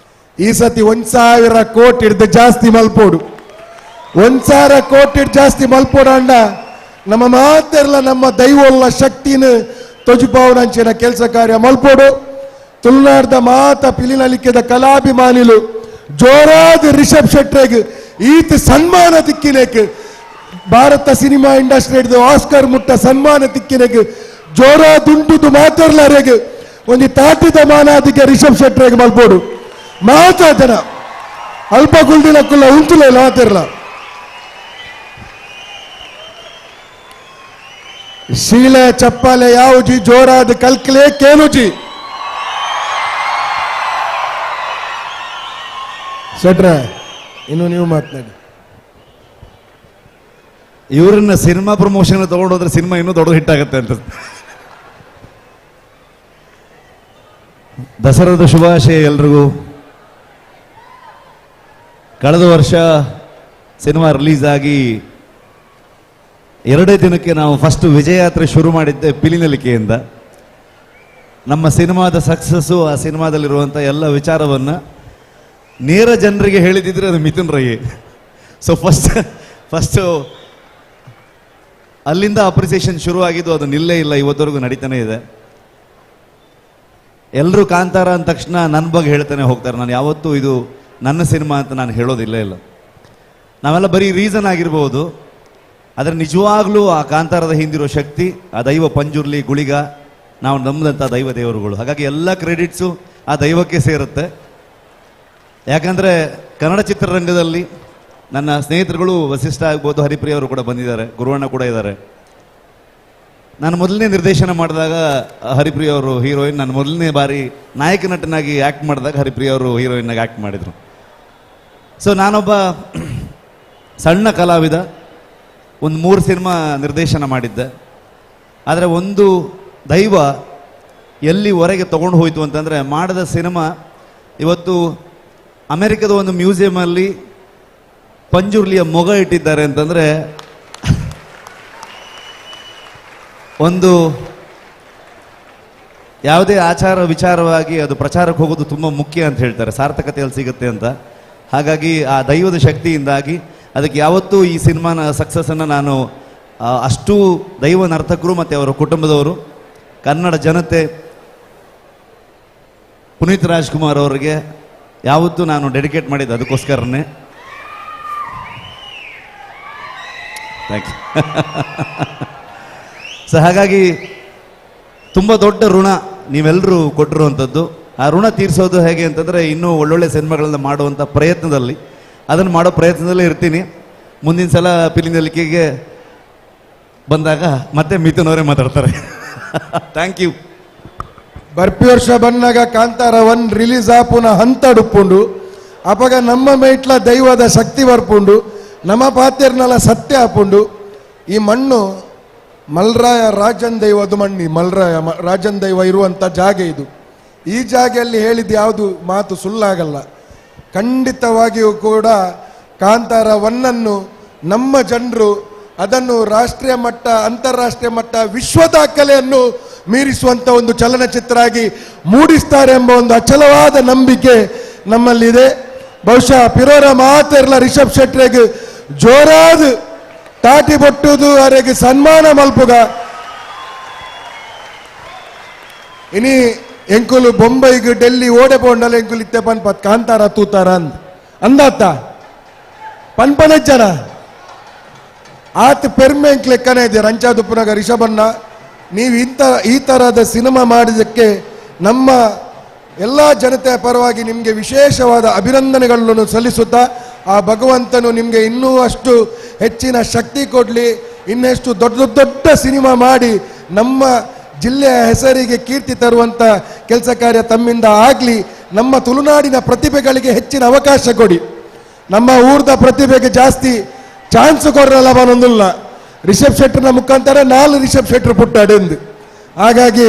ಈ ಸತಿ 1000 ಕೋಟಿ ಹಿಡ್ದು ಜಾಸ್ತಿ ಮಲ್ಪೋಡು, 1000 ಕೋಟಿ ಜಾಸ್ತಿ ಮಲ್ಪೋಡು ಅಂಡ ನಮ್ಮ ಮಾತೆಲ್ಲ ನಮ್ಮ ದೈವಲ್ಲ ಶಕ್ತಿನ ತೊಜುಪಾವನಂಚಿನ ಕೆಲಸ ಕಾರ್ಯ ಮಲ್ಪೋಡು. ತುಳುನಾಡ್ದ ಮಾತ ಪಿಲಿನಲಿಕ್ಕೆದ ಕಲಾಭಿಮಾನಿಲು ಜೋರಾದ ರಿಷಬ್ ಶೆಟ್ರೆಗ್ ಈತ ಸನ್ಮಾನ ತಿಕ್ಕಿನೇಕ್ ಭಾರತ ಸಿನಿಮಾ ಇಂಡಸ್ಟ್ರಿ ಹಿಡಿದು ಆಸ್ಕರ್ ಮುಟ್ಟ ಸನ್ಮಾನ ತಿಕ್ಕಿನೇಕ್ ಜೋರಾದುಂಟುದು ಮಾತಾಡ್ಲಾರೆಗ್ ಒಂದು ತಾಟಿದ ಮಾನಾದಿಗೆ ರಿಷಬ್ ಶೆಟ್ರೆಗ್ ಮಲ್ಪೋಡು. ಮಾತಾ ಜನ ಅಲ್ಪ ಗುಲ್ದಿನಕ್ಕುಲ್ಲ ಉಂಟುಲ ಮಾತಿರಲ್ಲ. ಶೀಲೆ ಚಪ್ಪಾಲೆ ಯಾವುಜಿ ಜೋರಾದ ಕಲ್ಕಲೆ ಕೇನುಜಿ ಶೆಟ್ರೆ ಇನ್ನು ನೀವು ಮಾತನಾಡಿ. ಇವರನ್ನ ಸಿನಿಮಾ ಪ್ರಮೋಷನ್ ತಗೊಂಡೋದ್ರೆ ಸಿನಿಮಾ ಇನ್ನೂ ದೊಡ್ಡ ಹಿಟ್ ಆಗುತ್ತೆ ಅಂತ. ದಸರಾದ ಶುಭಾಶಯ ಎಲ್ರಿಗೂ. ಕಳೆದ ವರ್ಷ ಸಿನಿಮಾ ರಿಲೀಸ್ ಆಗಿ 2 ದಿನಕ್ಕೆ ನಾವು ಫಸ್ಟ್ ವಿಜಯಯಾತ್ರೆ ಶುರು ಮಾಡಿದ್ದೆ ಪಿಲಿನಲಿಕೆಯಿಂದ. ನಮ್ಮ ಸಿನಿಮಾದ ಸಕ್ಸಸ್ಸು, ಆ ಸಿನಿಮಾದಲ್ಲಿರುವಂಥ ಎಲ್ಲ ವಿಚಾರವನ್ನು ನೇರ ಜನರಿಗೆ ಹೇಳಿದಿದ್ರೆ ಅದು ಮಿಥುನ್ ರೈ. ಸೊ ಫಸ್ಟು ಅಲ್ಲಿಂದ ಅಪ್ರಿಸಿಯೇಷನ್ ಶುರುವಾಗಿದ್ದು ಅದು ನಿಲ್ಲೇ ಇಲ್ಲ, ಇವತ್ತವರೆಗೂ ನಡೀತಾನೆ ಇದೆ. ಎಲ್ಲರೂ ಕಾಂತಾರ ಅಂದ ತಕ್ಷಣ ನನ್ನ ಬಗ್ಗೆ ಹೇಳ್ತಾನೆ ಹೋಗ್ತಾರೆ. ನಾನು ಯಾವತ್ತೂ ಇದು ನನ್ನ ಸಿನಿಮಾ ಅಂತ ನಾನು ಹೇಳೋದಿಲ್ಲ ಇಲ್ಲ. ನಾವೆಲ್ಲ ಬರೀ ರೀಸನ್ ಆಗಿರ್ಬೋದು, ಆದರೆ ನಿಜವಾಗ್ಲೂ ಆ ಕಾಂತಾರದ ಹಿಂದಿರೋ ಶಕ್ತಿ ಆ ದೈವ ಪಂಜುರ್ಲಿ ಗುಳಿಗ, ನಾವು ನಂಬಿದಂಥ ದೈವ ದೇವರುಗಳು. ಹಾಗಾಗಿ ಎಲ್ಲ ಕ್ರೆಡಿಟ್ಸು ಆ ದೈವಕ್ಕೆ ಸೇರುತ್ತೆ. ಯಾಕಂದರೆ ಕನ್ನಡ ಚಿತ್ರರಂಗದಲ್ಲಿ ನನ್ನ ಸ್ನೇಹಿತರುಗಳು ವಸಿಷ್ಠ ಆಗ್ಬೋದು, ಹರಿಪ್ರಿಯ ಅವರು ಕೂಡ ಬಂದಿದ್ದಾರೆ, ಗುರುವಣ್ಣ ಕೂಡ ಇದ್ದಾರೆ. ನಾನು ಮೊದಲನೇ ನಿರ್ದೇಶನ ಮಾಡಿದಾಗ ಹರಿಪ್ರಿಯ ಅವರು ಹೀರೋಯಿನ್, ನಾನು ಮೊದಲನೇ ಬಾರಿ ನಾಯಕ ನಟನಾಗಿ ಆ್ಯಕ್ಟ್ ಮಾಡಿದಾಗ ಹರಿಪ್ರಿಯ ಅವರು ಹೀರೋಯಿನ್ನಾಗಿ ಆ್ಯಕ್ಟ್ ಮಾಡಿದರು. ಸೊ ನಾನೊಬ್ಬ ಸಣ್ಣ ಕಲಾವಿದ, ಒಂದು 3 ಸಿನಿಮಾ ನಿರ್ದೇಶನ ಮಾಡಿದ್ದೆ. ಆದರೆ ಒಂದು ದೈವ ಎಲ್ಲಿವರೆಗೆ ತೊಗೊಂಡು ಹೋಯಿತು ಅಂತಂದರೆ, ಮಾಡಿದ ಸಿನಿಮಾ ಇವತ್ತು ಅಮೆರಿಕದ ಒಂದು ಮ್ಯೂಸಿಯಮಲ್ಲಿ ಪಂಜುರ್ಲಿಯ ಮೊಗ ಇಟ್ಟಿದ್ದಾರೆ ಅಂತಂದರೆ, ಒಂದು ಯಾವುದೇ ಆಚಾರ ವಿಚಾರವಾಗಿ ಅದು ಪ್ರಚಾರಕ್ಕೆ ಹೋಗೋದು ತುಂಬ ಮುಖ್ಯ ಅಂತ ಹೇಳ್ತಾರೆ, ಸಾರ್ಥಕತೆಯಲ್ಲಿ ಸಿಗುತ್ತೆ ಅಂತ. ಹಾಗಾಗಿ ಆ ದೈವದ ಶಕ್ತಿಯಿಂದಾಗಿ ಅದಕ್ಕೆ ಯಾವತ್ತೂ ಈ ಸಿನಿಮಾನ ಸಕ್ಸಸ್ಸನ್ನು ನಾನು ಅಷ್ಟು ದೈವ ನರ್ತಕರು ಮತ್ತು ಅವರ ಕುಟುಂಬದವರು, ಕನ್ನಡ ಜನತೆ, ಪುನೀತ್ ರಾಜ್ಕುಮಾರ್ ಅವರಿಗೆ ಯಾವತ್ತೂ ನಾನು ಡೆಡಿಕೇಟ್ ಮಾಡಿದ್ದು ಅದಕ್ಕೋಸ್ಕರನೇ. Thank you. So ಹಾಗಾಗಿ ತುಂಬ ದೊಡ್ಡ ಋಣ ನೀವೆಲ್ಲರೂ ಕೊಟ್ಟಿರುವಂಥದ್ದು. ಆ ಋಣ ತೀರಿಸೋದು ಹೇಗೆ ಅಂತಂದರೆ, ಇನ್ನೂ ಒಳ್ಳೊಳ್ಳೆ ಸಿನಿಮಾಗಳನ್ನು ಮಾಡುವಂಥ ಪ್ರಯತ್ನದಲ್ಲಿ, ಅದನ್ನು ಮಾಡೋ ಪ್ರಯತ್ನದಲ್ಲೇ ಇರ್ತೀನಿ. ಮುಂದಿನ ಸಲ ಪಿಲಿನಲಿಕೆಗೆ ಬಂದಾಗ ಮತ್ತೆ ಮಿಥುನ್ ಅವರೇ ಮಾತಾಡ್ತಾರೆ. Thank you. ಬರ್ಪಿ ವರ್ಷ ಬಂದಾಗ ಕಾಂತಾರ 1 ರಿಲೀಸ್ ಆಪುನ ಹಂತಡುಪ್ಪುಂಡು, ಅಪಗ ನಮ್ಮ ಮೇಟ್ಲ ದೈವದ ಶಕ್ತಿ ಬರ್ಪುಂಡು, ನಮ್ಮ ಪಾತೆರ್ನಲ ಸತ್ಯ ಆಪುಂಡು. ಈ ಮಣ್ಣು ಮಲ್ರಾಯ ರಾಜನ್ ದೈವದ ಮಣ್ಣಿ, ಮಲ್ರಾಯ ರಾಜನ್ ದೈವ ಇರುವಂಥ ಜಾಗೆ ಇದು. ಈ ಜಾಗೆಯಲ್ಲಿ ಹೇಳಿದ ಯಾವುದು ಮಾತು ಸುಳ್ಳಾಗಲ್ಲ. ಖಂಡಿತವಾಗಿಯೂ ಕೂಡ ಕಾಂತಾರ 1 ನಮ್ಮ ಜನರು ಅದನ್ನು ರಾಷ್ಟ್ರೀಯ ಮಟ್ಟ, ಅಂತಾರಾಷ್ಟ್ರೀಯ ಮಟ್ಟ, ವಿಶ್ವ ದಾಖಲೆಯನ್ನು ಮೀರಿಸುವಂಥ ಒಂದು ಚಲನಚಿತ್ರ ಆಗಿ ಮೂಡಿಸ್ತಾರೆ ಎಂಬ ಒಂದು ಅಚಲವಾದ ನಂಬಿಕೆ ನಮ್ಮಲ್ಲಿದೆ. ಬಹುಶಃ ಪಿರೋರ ಮಾತಿರಲ್ಲ ರಿಷಬ್ ಶೆಟ್ಟಿಗೆ ಜೋರಾದ ತಾಟಿ ಬೊಟ್ಟುದು ಅವರಿಗೆ ಸನ್ಮಾನ ಮಲ್ಪುಗ. ಇನಿ ಎಂಕುಲು ಬೊಂಬೈಗೆ ಡೆಲ್ಲಿ ಓಡೆ ಪೋಂಡಲ ಎಂಕುಲು ಇತ್ತೆ ಪನ್ಪತ್ ಕಾಂತಾರ ತೂತಾರ ಅಂದ್ ಅಂದಾತ ಪನ್ಪನಜ್ಜನ ಆತ ಪೆರ್ಮೆ ಎಂಕ್ಲೆಕ್ಕನೇ ಇದೆ. ರಂಚಾದುಪ್ಪನಾಗ ರಿಷಭಣ್ಣ, ನೀವು ಇಂಥ ಈ ಥರದ ಸಿನಿಮಾ ಮಾಡಿದ್ದಕ್ಕೆ ನಮ್ಮ ಎಲ್ಲ ಜನತೆಯ ಪರವಾಗಿ ನಿಮಗೆ ವಿಶೇಷವಾದ ಅಭಿನಂದನೆಗಳನ್ನು ಸಲ್ಲಿಸುತ್ತಾ, ಆ ಭಗವಂತನು ನಿಮಗೆ ಇನ್ನೂ ಅಷ್ಟು ಹೆಚ್ಚಿನ ಶಕ್ತಿ ಕೊಡಲಿ, ಇನ್ನೆಷ್ಟು ದೊಡ್ಡ ದೊಡ್ಡ ಸಿನಿಮಾ ಮಾಡಿ ನಮ್ಮ ಜಿಲ್ಲೆಯ ಹೆಸರಿಗೆ ಕೀರ್ತಿ ತರುವಂಥ ಕೆಲಸ ಕಾರ್ಯ ತಮ್ಮಿಂದ ಆಗಲಿ. ನಮ್ಮ ತುಳುನಾಡಿನ ಪ್ರತಿಭೆಗಳಿಗೆ ಹೆಚ್ಚಿನ ಅವಕಾಶ ಕೊಡಿ. ನಮ್ಮ ಊರ್ದ ಪ್ರತಿಭೆಗೆ ಜಾಸ್ತಿ ಚಾನ್ಸ್ ಕೊಡರಲ್ಲ ಬನ್ನೊಂದಿಲ್ಲ. ರಿಷಬ್ ಶೆಟ್ಟರ್ನ ಮುಖಾಂತರ 4 ರಿಷಬ್ ಶೆಟ್ಟರ್ ಪುಟ್ಟಾಡೆಂದು. ಹಾಗಾಗಿ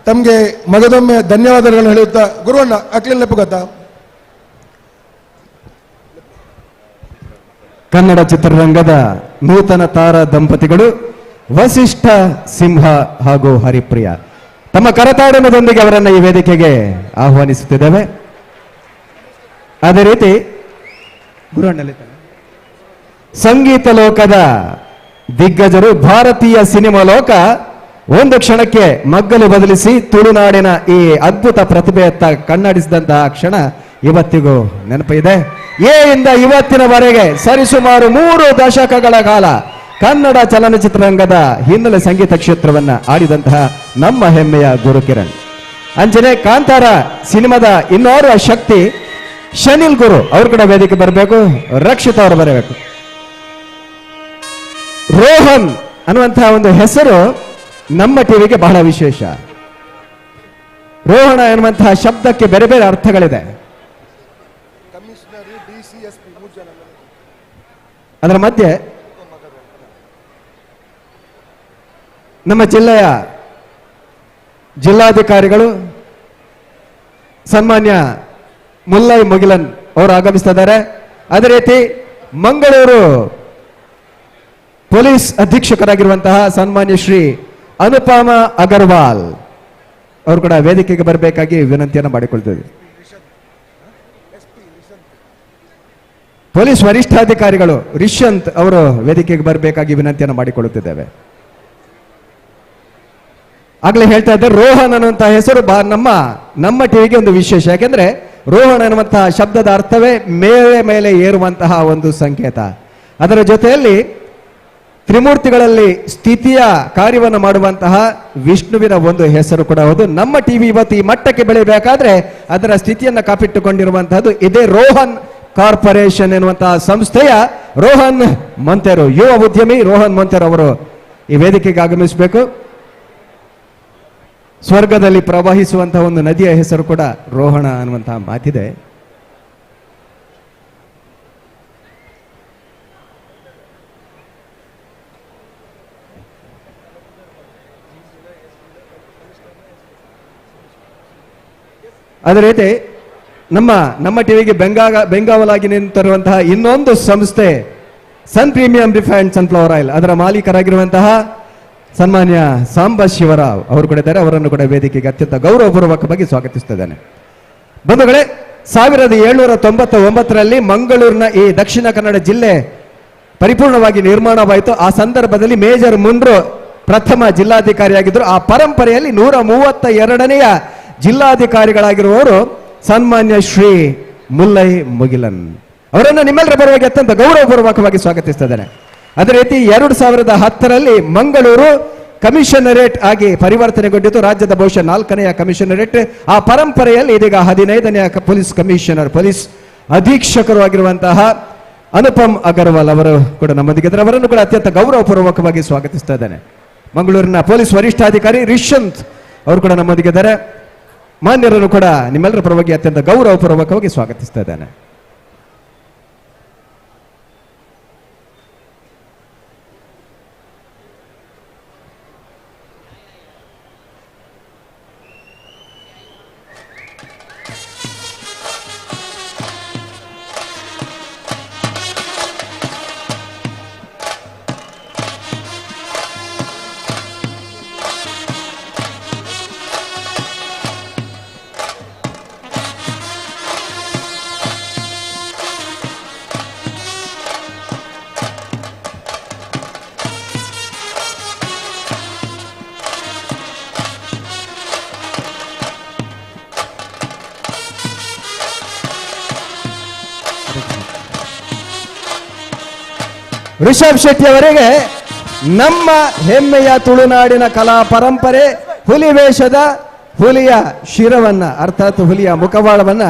ತಮಗೆ ಮಗದೊಮ್ಮೆ ಧನ್ಯವಾದಗಳನ್ನು ಹೇಳುತ್ತಾ, ಗುರುವಣ್ಣ ಅಕ್ಲಿನ್ ಲೆಪ್ಪುಗತ್ತ. ಕನ್ನಡ ಚಿತ್ರರಂಗದ ನೂತನ ತಾರಾ ದಂಪತಿಗಳು ವಸಿಷ್ಠ ಸಿಂಹ ಹಾಗೂ ಹರಿಪ್ರಿಯ ತಮ್ಮ ಕರತಾಡನದೊಂದಿಗೆ ಅವರನ್ನು ಈ ವೇದಿಕೆಗೆ ಆಹ್ವಾನಿಸುತ್ತಿದ್ದೇವೆ. ಅದೇ ರೀತಿ ಗುರುವಣ್ಣಲ್ಲಿ ಸಂಗೀತ ಲೋಕದ ದಿಗ್ಗಜರು, ಭಾರತೀಯ ಸಿನಿಮಾ ಲೋಕ ಒಂದು ಕ್ಷಣಕ್ಕೆ ಮಗ್ಗಲು ಬದಲಿಸಿ ತುಳುನಾಡಿನ ಈ ಅದ್ಭುತ ಪ್ರತಿಭೆಯತ್ತ ಕಣ್ಣಾಡಿಸಿದಂತಹ ಕ್ಷಣ ಇವತ್ತಿಗೂ ನೆನಪಿದೆ. ಎ ಇಂದ ಇವತ್ತಿನವರೆಗೆ ಸರಿಸುಮಾರು 3 ದಶಕಗಳ ಕಾಲ ಕನ್ನಡ ಚಲನಚಿತ್ರರಂಗದ ಹಿನ್ನೆಲೆ ಸಂಗೀತ ಕ್ಷೇತ್ರವನ್ನ ಆಡಿದಂತಹ ನಮ್ಮ ಹೆಮ್ಮೆಯ ಗುರುಕಿರಣ್. ಅಂಜನೆ ಕಾಂತಾರ ಸಿನಿಮಾದ ಇನ್ನೋರ್ವ ಶಕ್ತಿ ಶನಿಲ್ ಗುರು ಅವ್ರ ಕೂಡ ವೇದಿಕೆ ಬರಬೇಕು, ರಕ್ಷಿತ್ ಅವರು ಬರಬೇಕು. ರೋಹನ್ ಅನ್ನುವಂತಹ ಒಂದು ಹೆಸರು ನಮ್ಮ ಟಿವಿಗೆ ಬಹಳ ವಿಶೇಷ. ರೋಹಣ ಎನ್ನುವಂತಹ ಶಬ್ದಕ್ಕೆ ಬೇರೆ ಬೇರೆ ಅರ್ಥಗಳಿದೆ. ಅದರ ಮಧ್ಯೆ ನಮ್ಮ ಜಿಲ್ಲೆಯ ಜಿಲ್ಲಾಧಿಕಾರಿಗಳು ಸನ್ಮಾನ್ಯ ಮುಲ್ಲೈ ಮುಗಿಲನ್ ಅವರು ಆಗಮಿಸ್ತಾ ಇದ್ದಾರೆ. ಅದೇ ರೀತಿ ಮಂಗಳೂರು ಪೊಲೀಸ್ ಅಧೀಕ್ಷಕರಾಗಿರುವಂತಹ ಸನ್ಮಾನ್ಯ ಶ್ರೀ ಅನುಪಮ ಅಗರ್ವಾಲ್ ಅವರು ಕೂಡ ವೇದಿಕೆಗೆ ಬರಬೇಕಾಗಿ ವಿನಂತಿಯನ್ನು ಮಾಡಿಕೊಳ್ತಿದ್ದೀವಿ. ಪೊಲೀಸ್ ವರಿಷ್ಠಾಧಿಕಾರಿಗಳು ರಿಷ್ಯಂತ್ ಅವರು ವೇದಿಕೆಗೆ ಬರಬೇಕಾಗಿ ವಿನಂತಿಯನ್ನು ಮಾಡಿಕೊಳ್ಳುತ್ತಿದ್ದೇವೆ. ಆಗಲೇ ಹೇಳ್ತಾ ಇದ್ದೆ, ರೋಹನ್ ಅನ್ನುವಂತಹ ಹೆಸರು ನಮ್ಮ ನಮ್ಮ ಟಿವಿಗೆ ಒಂದು ವಿಶೇಷ. ಯಾಕೆಂದ್ರೆ ರೋಹನ್ ಅನ್ನುವಂತಹ ಶಬ್ದದ ಅರ್ಥವೇ ಮೇಲೆ ಮೇಲೆ ಏರುವಂತಹ ಒಂದು ಸಂಕೇತ. ಅದರ ಜೊತೆಯಲ್ಲಿ ತ್ರಿಮೂರ್ತಿಗಳಲ್ಲಿ ಸ್ಥಿತಿಯ ಕಾರ್ಯವನ್ನು ಮಾಡುವಂತಹ ವಿಷ್ಣುವಿನ ಒಂದು ಹೆಸರು ಕೂಡ ಹೌದು. ನಮ್ಮ ಟಿವಿ ಇವತ್ತು ಈ ಮಟ್ಟಕ್ಕೆ ಬೆಳೆಯಬೇಕಾದ್ರೆ ಅದರ ಸ್ಥಿತಿಯನ್ನು ಕಾಪಿಟ್ಟುಕೊಂಡಿರುವಂತಹದ್ದು ಇದೇ ರೋಹನ್ ಕಾರ್ಪೊರೇಷನ್ ಎನ್ನುವಂತಹ ಸಂಸ್ಥೆಯ ರೋಹನ್ ಮೊಂತೆರೋ, ಯುವ ಉದ್ಯಮಿ ರೋಹನ್ ಮೊಂತೆರೋ ಅವರು ಈ ವೇದಿಕೆಗೆ ಆಗಮಿಸಬೇಕು. ಸ್ವರ್ಗದಲ್ಲಿ ಪ್ರವಹಿಸುವಂತಹ ಒಂದು ನದಿಯ ಹೆಸರು ಕೂಡ ರೋಹಣ ಅನ್ನುವಂತಹ ಮಾತಿದೆ. ಅದೇ ರೀತಿ ನಮ್ಮ ನಮ್ಮ ಟಿವಿಗೆ ಬೆಂಗಾವಲಾಗಿ ನಿಂತಿರುವಂತಹ ಇನ್ನೊಂದು ಸಂಸ್ಥೆ Sun premium refined sunflower oil, ಅದರ ಮಾಲೀಕರಾಗಿರುವಂತಹ ಸನ್ಮಾನ್ಯ ಸಾಂಬ ಶಿವರಾವ್ ಅವರು ಕೂಡ ಇದ್ದಾರೆ. ಅವರನ್ನು ಕೂಡ ವೇದಿಕೆಗೆ ಅತ್ಯಂತ ಗೌರವಪೂರ್ವಕವಾಗಿ ಸ್ವಾಗತಿಸುತ್ತಿದ್ದೇನೆ. ಬಂಧುಗಳೇ, 1799ರಲ್ಲಿ ಮಂಗಳೂರಿನ ಈ ದಕ್ಷಿಣ ಕನ್ನಡ ಜಿಲ್ಲೆ ಪರಿಪೂರ್ಣವಾಗಿ ನಿರ್ಮಾಣವಾಯಿತು. ಆ ಸಂದರ್ಭದಲ್ಲಿ ಮೇಜರ್ ಮುನ್ರೋ ಪ್ರಥಮ ಜಿಲ್ಲಾಧಿಕಾರಿಯಾಗಿದ್ದರು. ಆ ಪರಂಪರೆಯಲ್ಲಿ 132ನೆಯ ಜಿಲ್ಲಾಧಿಕಾರಿಗಳಾಗಿರುವವರು ಸನ್ಮಾನ್ಯ ಶ್ರೀ ಮುಲ್ಲೈ ಮುಗಿಲನ್ ಅವರನ್ನು ನಿಮ್ಮೆಲ್ಲರ ಪರವಾಗಿ ಅತ್ಯಂತ ಗೌರವಪೂರ್ವಕವಾಗಿ ಸ್ವಾಗತಿಸ್ತಾ ಇದ್ದೇನೆ. ಅದೇ ರೀತಿ 2010ರಲ್ಲಿ ಮಂಗಳೂರು ಕಮಿಷನರೇಟ್ ಆಗಿ ಪರಿವರ್ತನೆಗೊಂಡಿತು. ರಾಜ್ಯದ ಬಹುಶಃ 4ನೆಯ ಕಮಿಷನರೇಟ್. ಆ ಪರಂಪರೆಯಲ್ಲಿ ಇದೀಗ 15ನೆಯ ಪೊಲೀಸ್ ಕಮಿಷನರ್, ಪೊಲೀಸ್ ಅಧೀಕ್ಷಕರು ಆಗಿರುವಂತಹ ಅನುಪಮ್ ಅಗರ್ವಾಲ್ ಅವರು ಕೂಡ ನಮ್ಮೊಂದಿಗಿದ್ದಾರೆ. ಅವರನ್ನು ಕೂಡ ಅತ್ಯಂತ ಗೌರವಪೂರ್ವಕವಾಗಿ ಸ್ವಾಗತಿಸ್ತಾ ಇದ್ದೇನೆ. ಮಂಗಳೂರಿನ ಪೊಲೀಸ್ ವರಿಷ್ಠಾಧಿಕಾರಿ ರಿಷಂತ್ ಅವರು ಕೂಡ ನಮ್ಮೊಂದಿಗಿದ್ದಾರೆ. ಮಾನ್ಯರನ್ನು ಕೂಡ ನಿಮ್ಮೆಲ್ಲರ ಪರವಾಗಿ ಅತ್ಯಂತ ಗೌರವಪೂರ್ವಕವಾಗಿ ಸ್ವಾಗತಿಸ್ತಾ ಇದ್ದೇನೆ. Rishabh Shetty ಅವರಿಗೆ ನಮ್ಮ ಹೆಮ್ಮೆಯ ತುಳುನಾಡಿನ ಕಲಾ ಪರಂಪರೆ ಹುಲಿ ವೇಷದ ಹುಲಿಯ ಶಿರವನ್ನ, ಅರ್ಥಾತ್ ಹುಲಿಯ ಮುಖವಾಳವನ್ನ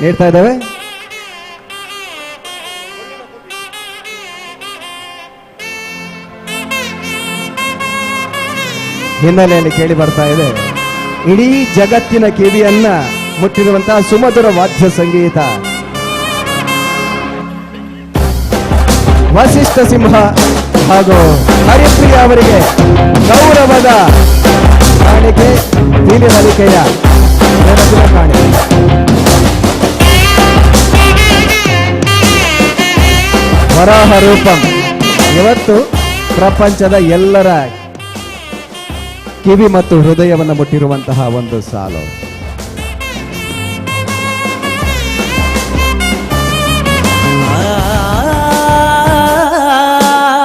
ನೀಡ್ತಾ ಇದ್ದೇವೆ. ಹಿನ್ನೆಲೆಯಲ್ಲಿ ಕೇಳಿ ಬರ್ತಾ ಇದೆ ಇಡೀ ಜಗತ್ತಿನ ಕಿವಿಯನ್ನ ಮುಟ್ಟಿರುವಂತಹ ಸುಮಧುರ ವಾದ್ಯ ಸಂಗೀತ. ವಸಿಷ್ಠ ಸಿಂಹ ಹಾಗೂ ಹರಿಪ್ರಿಯ ಅವರಿಗೆ ಗೌರವದ ಕಾಣಿಕೆ, ಪಿಲಿನಲಿಕೆಯ ನೆನಪಿನ ಕಾಣಿಕೆ. ವರಾಹ ರೂಪಂ ಇವತ್ತು ಪ್ರಪಂಚದ ಎಲ್ಲರ ಕಿವಿ ಮತ್ತು ಹೃದಯವನ್ನು ಮುಟ್ಟಿರುವಂತಹ ಒಂದು ಸಾಲು.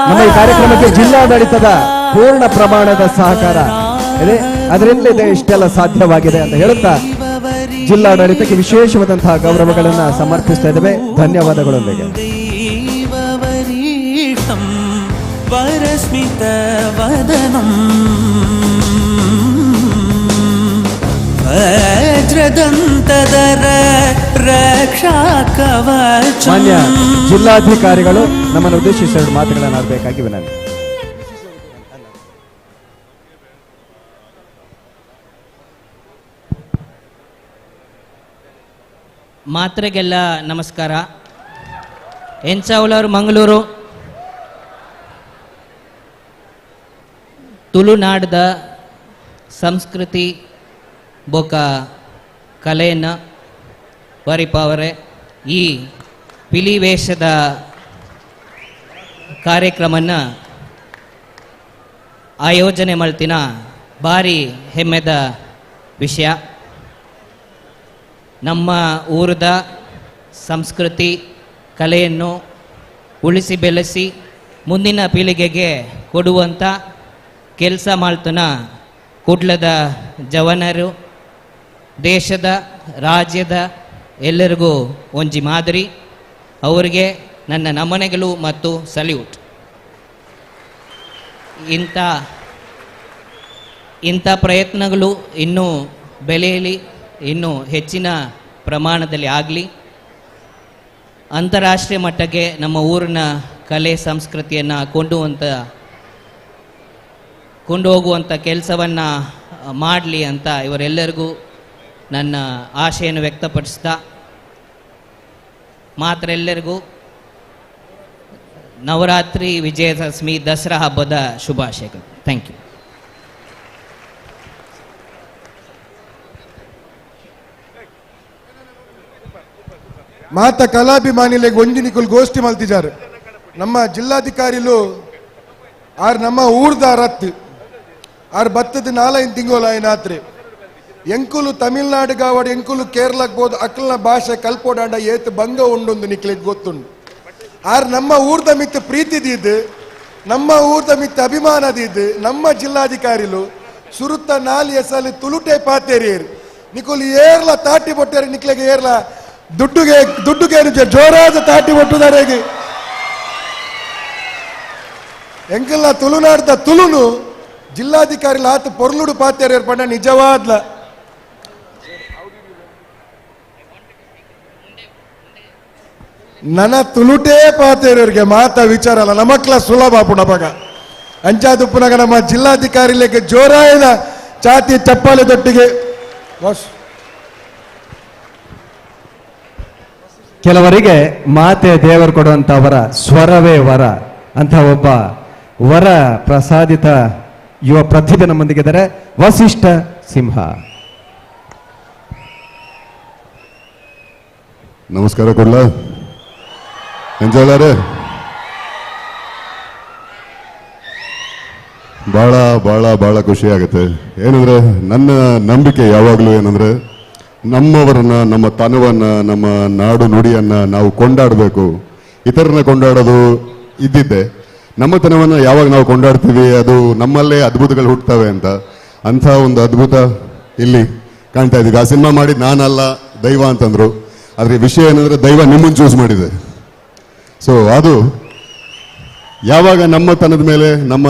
ನಮ್ಮ ಈ ಕಾರ್ಯಕ್ರಮಕ್ಕೆ ಜಿಲ್ಲಾಡಳಿತದ ಪೂರ್ಣ ಪ್ರಮಾಣದ ಸಹಕಾರ ಇದೆ, ಅದರಿಂದ ಇದೆ ಇಷ್ಟೆಲ್ಲ ಸಾಧ್ಯವಾಗಿದೆ ಅಂತ ಹೇಳುತ್ತಾ ಜಿಲ್ಲಾಡಳಿತಕ್ಕೆ ವಿಶೇಷವಾದಂತಹ ಗೌರವಗಳನ್ನು ಸಮರ್ಪಿಸ್ತಾ ಇದ್ದೇವೆ ಧನ್ಯವಾದಗಳೊಂದಿಗೆ. ಮಾನ್ಯ ಜಿಲ್ಲಾಧಿಕಾರಿಗಳು ನಮ್ಮನ್ನು ಉದ್ದೇಶಿಸಿ ಎರಡು ಮಾತುಗಳನ್ನು ಆಡಬೇಕಾಗಿ ವಿನಂತಿ. ಮಾತ್ರೆಗೆಲ್ಲ ನಮಸ್ಕಾರ. ಎಂಚಾವ್ಲವರು ಮಂಗಳೂರು ತುಳುನಾಡದ ಸಂಸ್ಕೃತಿ ಬೊಕ ಕಲೆಯನ್ನು ಪರಿಪಾವರೆ ಈ ಪಿಲಿ ವೇಷದ ಕಾರ್ಯಕ್ರಮನ ಆಯೋಜನೆ ಮಲ್ತಿನ ಭಾರಿ ಹೆಮ್ಮೆದ ವಿಷಯ. ನಮ್ಮ ಊರದ ಸಂಸ್ಕೃತಿ ಕಲೆಯನ್ನು ಉಳಿಸಿ ಬೆಳೆಸಿ ಮುಂದಿನ ಪೀಳಿಗೆಗೆ ಕೊಡುವಂಥ ಕೆಲಸ ಮಾಡ್ತನ ಕುಡ್ಲದ ಜವನರು ದೇಶದ ರಾಜ್ಯದ ಎಲ್ಲರಿಗೂ ಒಂಜಿ ಮಾದರಿ. ಅವರಿಗೆ ನನ್ನ ನಮನಗಳು ಮತ್ತು ಸಲ್ಯೂಟ್. ಇಂಥ ಪ್ರಯತ್ನಗಳು ಇನ್ನೂ ಬೆಳೆಯಲಿ, ಇನ್ನೂ ಹೆಚ್ಚಿನ ಪ್ರಮಾಣದಲ್ಲಿ ಆಗಲಿ. ಅಂತಾರಾಷ್ಟ್ರೀಯ ಮಟ್ಟಕ್ಕೆ ನಮ್ಮ ಊರಿನ ಕಲೆ ಸಂಸ್ಕೃತಿಯನ್ನು ಕೊಂಡೋಗುವಂಥ ಕೆಲಸವನ್ನು ಮಾಡಲಿ ಅಂತ ಇವರೆಲ್ಲರಿಗೂ ನನ್ನ ಆಶೆಯನ್ನು ವ್ಯಕ್ತಪಡಿಸ್ತಾ ಮಾತ್ರ ಎಲ್ಲರಿಗೂ ನವರಾತ್ರಿ, ವಿಜಯದಶಮಿ, ದಸರಾ ಹಬ್ಬದ ಶುಭಾಶಯಗಳು. Thank you. ಮಾತ ಕಲಾಭಿಮಾನಿಲೆಗ್ ಒಂಜಿ ನಿಕುಲ್ ಗೋಷ್ಠಿ ಮಲ್ತಿಜಾರು. ನಮ್ಮ ಜಿಲ್ಲಾಧಿಕಾರಿಲು ಆರ್ ನಮ್ಮ ಊರ್ದ ರತ್ ಆರ್ ಬತ್ತದ 4-5 ತಿಂಗಳು ಆಯ್ನಾತ್ರಿ. ಎಂಕುಲು ತಮಿಳ್ನಾಡು ಗಾವಡ್ ಎಂಕುಲು ಕೇರಳಕ್ಕೆ ಬೋದು ಅಕ್ಲನ ಭಾಷೆ ಕಲ್ಪೋಡಾಂಡ ಏತ್ ಭಂಗ ಉಂಡೊಂದು ನಿಕ್ಲೆಗ್ ಗೊತ್ತುಂಡು. ಆರ್ ನಮ್ಮ ಊರ್ದ ಮಿತ್ತ ಪ್ರೀತಿ ದೀದ್, ನಮ್ಮ ಊರ್ದ ಮಿತ್ತ ಅಭಿಮಾನ ದೀದ್ ನಮ್ಮ ಜಿಲ್ಲಾಧಿಕಾರಿಲು ಸುರುತ್ತ 4 ಎಸಲಿ ತುಳುಟೆ ಪಾತೇರಿಯರು. ನಿಕುಲು ಏರ್ಲ ತಾಟಿ ಬೊಟ್ಟೇರಿ ನಿಕ್ಲೆಗೆ ಏರ್ಲ ದುಡ್ಡುಗೆ ದುಡ್ಡುಗೆ ಜೋರಾದ ತಾಟಿ ಒಟ್ಟುದಾರೆಗೆ. ಎಂಕಲ್ನ ತುಳುನಾಡ್ದ ತುಳುನು ಜಿಲ್ಲಾಧಿಕಾರಿ ಆತ ಪೊರ್ಲುಡು ಪಾತೇರಿಯರ್ ಪಂಡ ನಿಜವಾದ್ಲ ನನ್ನ ತುಳುಟೇ ಪಾತೇರಿಯರಿಗೆ ಮಾತ ವಿಚಾರ ಅಲ್ಲ, ನಮಕ್ಲ ಸುಲಭ ಪುಣಪಗ ಅಂಚಾದುಪ್ಪುನಗ ನಮ್ಮ ಜಿಲ್ಲಾಧಿಕಾರಿಲೆಗೆ ಜೋರಾಯದ ಚಾತಿ ಚಪ್ಪಾಳೆ ತೊಟ್ಟಿಗೆ. ಕೆಲವರಿಗೆ ಮಾತೆ ದೇವರು ಕೊಡುವಂತ ವರ, ಸ್ವರವೇ ವರ ಅಂತ ಒಬ್ಬ ವರ ಪ್ರಸಾದಿತ ಯುವ ಪ್ರತಿಭೆ ನಮ್ಮೊಂದಿಗಿದ್ದಾರೆ, ವಸಿಷ್ಠ ಸಿಂಹ. ನಮಸ್ಕಾರ ಕೊಡ್ಲ ಎಂಜಾಳಾರೆ. ಭಾಳ ಭಾಳ ಭಾಳ ಖುಷಿ ಆಗುತ್ತೆ. ಏನಂದರೆ ನನ್ನ ನಂಬಿಕೆ ಯಾವಾಗಲೂ ಏನಂದರೆ ನಮ್ಮವರನ್ನ, ನಮ್ಮ ತನವನ್ನು, ನಮ್ಮ ನಾಡು ನುಡಿಯನ್ನು ನಾವು ಕೊಂಡಾಡಬೇಕು. ಇತರನ್ನ ಕೊಂಡಾಡೋದು ಇದ್ದಿದ್ದೆ, ನಮ್ಮ ತನವನ್ನು ಯಾವಾಗ ನಾವು ಕೊಂಡಾಡ್ತೀವಿ ಅದು ನಮ್ಮಲ್ಲೇ ಅದ್ಭುತಗಳು ಹುಟ್ಟುತ್ತವೆ ಅಂತ. ಅಂಥ ಒಂದು ಅದ್ಭುತ ಇಲ್ಲಿ ಕಾಣ್ತಾ ಇದ್ದೀವಿ. ಆ ಸಿನಿಮಾ ಮಾಡಿದ್ದು ನಾನಲ್ಲ, ದೈವ ಅಂತಂದರು. ಆದರೆ ವಿಷಯ ಏನಂದರೆ ದೈವ ನಿಮ್ಮನ್ನು ಚೂಸ್ ಮಾಡಿದೆ. ಸೊ ಅದು ಯಾವಾಗ ನಮ್ಮ ತನದ ಮೇಲೆ ನಮ್ಮ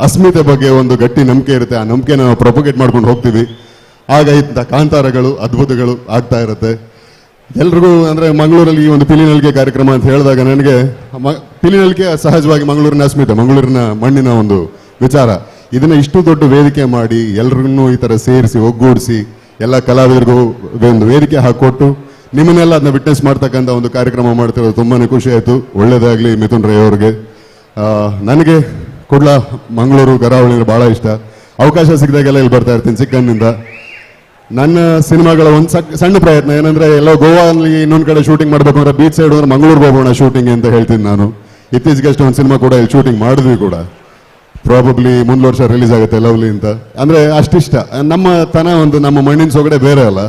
ಅಸ್ಮಿತೆ ಬಗ್ಗೆ ಒಂದು ಗಟ್ಟಿ ನಂಬಿಕೆ ಇರುತ್ತೆ, ಆ ನಂಬಿಕೆನ ನಾವು ಪ್ರೊಪಗೇಟ್ ಮಾಡ್ಕೊಂಡು ಹೋಗ್ತೀವಿ. ಆಗ ಇಂಥ ಕಾಂತಾರಗಳು ಅದ್ಭುತಗಳು ಆಗ್ತಾ ಇರುತ್ತೆ. ಎಲ್ರಿಗೂ ಅಂದರೆ ಮಂಗಳೂರಲ್ಲಿ ಈ ಒಂದು ಪಿಲಿನಲಿಕೆ ಕಾರ್ಯಕ್ರಮ ಅಂತ ಹೇಳಿದಾಗ ನನಗೆ ಪಿಲಿನಲಿಕೆ ಸಹಜವಾಗಿ ಮಂಗಳೂರಿನ ಅಸ್ಮಿತೆ, ಮಂಗಳೂರಿನ ಮಣ್ಣಿನ ಒಂದು ವಿಚಾರ. ಇದನ್ನು ಇಷ್ಟು ದೊಡ್ಡ ವೇದಿಕೆ ಮಾಡಿ ಎಲ್ರನ್ನೂ ಈ ಥರ ಸೇರಿಸಿ ಒಗ್ಗೂಡಿಸಿ ಎಲ್ಲ ಕಲಾವಿದರಿಗೂ ಒಂದು ವೇದಿಕೆ ಹಾಕ್ಕೊಟ್ಟು ನಿಮ್ಮನ್ನೆಲ್ಲ ಅದನ್ನ ವಿಟ್ನೆಸ್ ಮಾಡ್ತಕ್ಕಂಥ ಒಂದು ಕಾರ್ಯಕ್ರಮ ಮಾಡ್ತಿರೋದು ತುಂಬಾ ಖುಷಿ ಆಯಿತು. ಒಳ್ಳೆಯದಾಗಲಿ ಮಿಥುನ್ ರೈ ಅವ್ರಿಗೆ. ನನಗೆ ಕುಡ್ಲ, ಮಂಗಳೂರು ಕರಾವಳಿ ಅಂದರೆ ಭಾಳ ಇಷ್ಟ. ಅವಕಾಶ ಸಿಕ್ಕಿದಾಗೆಲ್ಲ ಇಲ್ಲಿ ಬರ್ತಾ ಇರ್ತೀನಿ ಚಿಕ್ಕಂದಿನಿಂದ. ನನ್ನ ಸಿನಿಮಾಗಳ ಒಂದು ಸಣ್ಣ ಪ್ರಯತ್ನ ಏನಂದರೆ, ಎಲ್ಲೋ ಗೋವಾದಲ್ಲಿ ಇನ್ನೊಂದು ಕಡೆ ಶೂಟಿಂಗ್ ಮಾಡಬೇಕು ಅಂದರೆ ಬೀಚ್ ಸೈಡ್ ಅಂದರೆ ಮಂಗಳೂರಿಗೆ ಹೋಗೋಣ ಶೂಟಿಂಗ್ ಅಂತ ಹೇಳ್ತೀನಿ ನಾನು. ಇತ್ತೀಚೆಗಷ್ಟೇ ಒಂದು ಸಿನಿಮಾ ಕೂಡ ಇಲ್ಲಿ ಶೂಟಿಂಗ್ ಮಾಡಿದ್ವಿ ಕೂಡ, ಪ್ರಾಬಬ್ಲಿ ಮುಂದಿನ ವರ್ಷ ರಿಲೀಸ್ ಆಗುತ್ತೆ ಲವ್ಲಿ ಅಂತ. ಅಂದರೆ ಅಷ್ಟಿಷ್ಟ ನಮ್ಮ ತನ, ಒಂದು ನಮ್ಮ ಮಣ್ಣಿನ ಸೊಗಡೆ ಬೇರೆ ಅಲ್ಲ.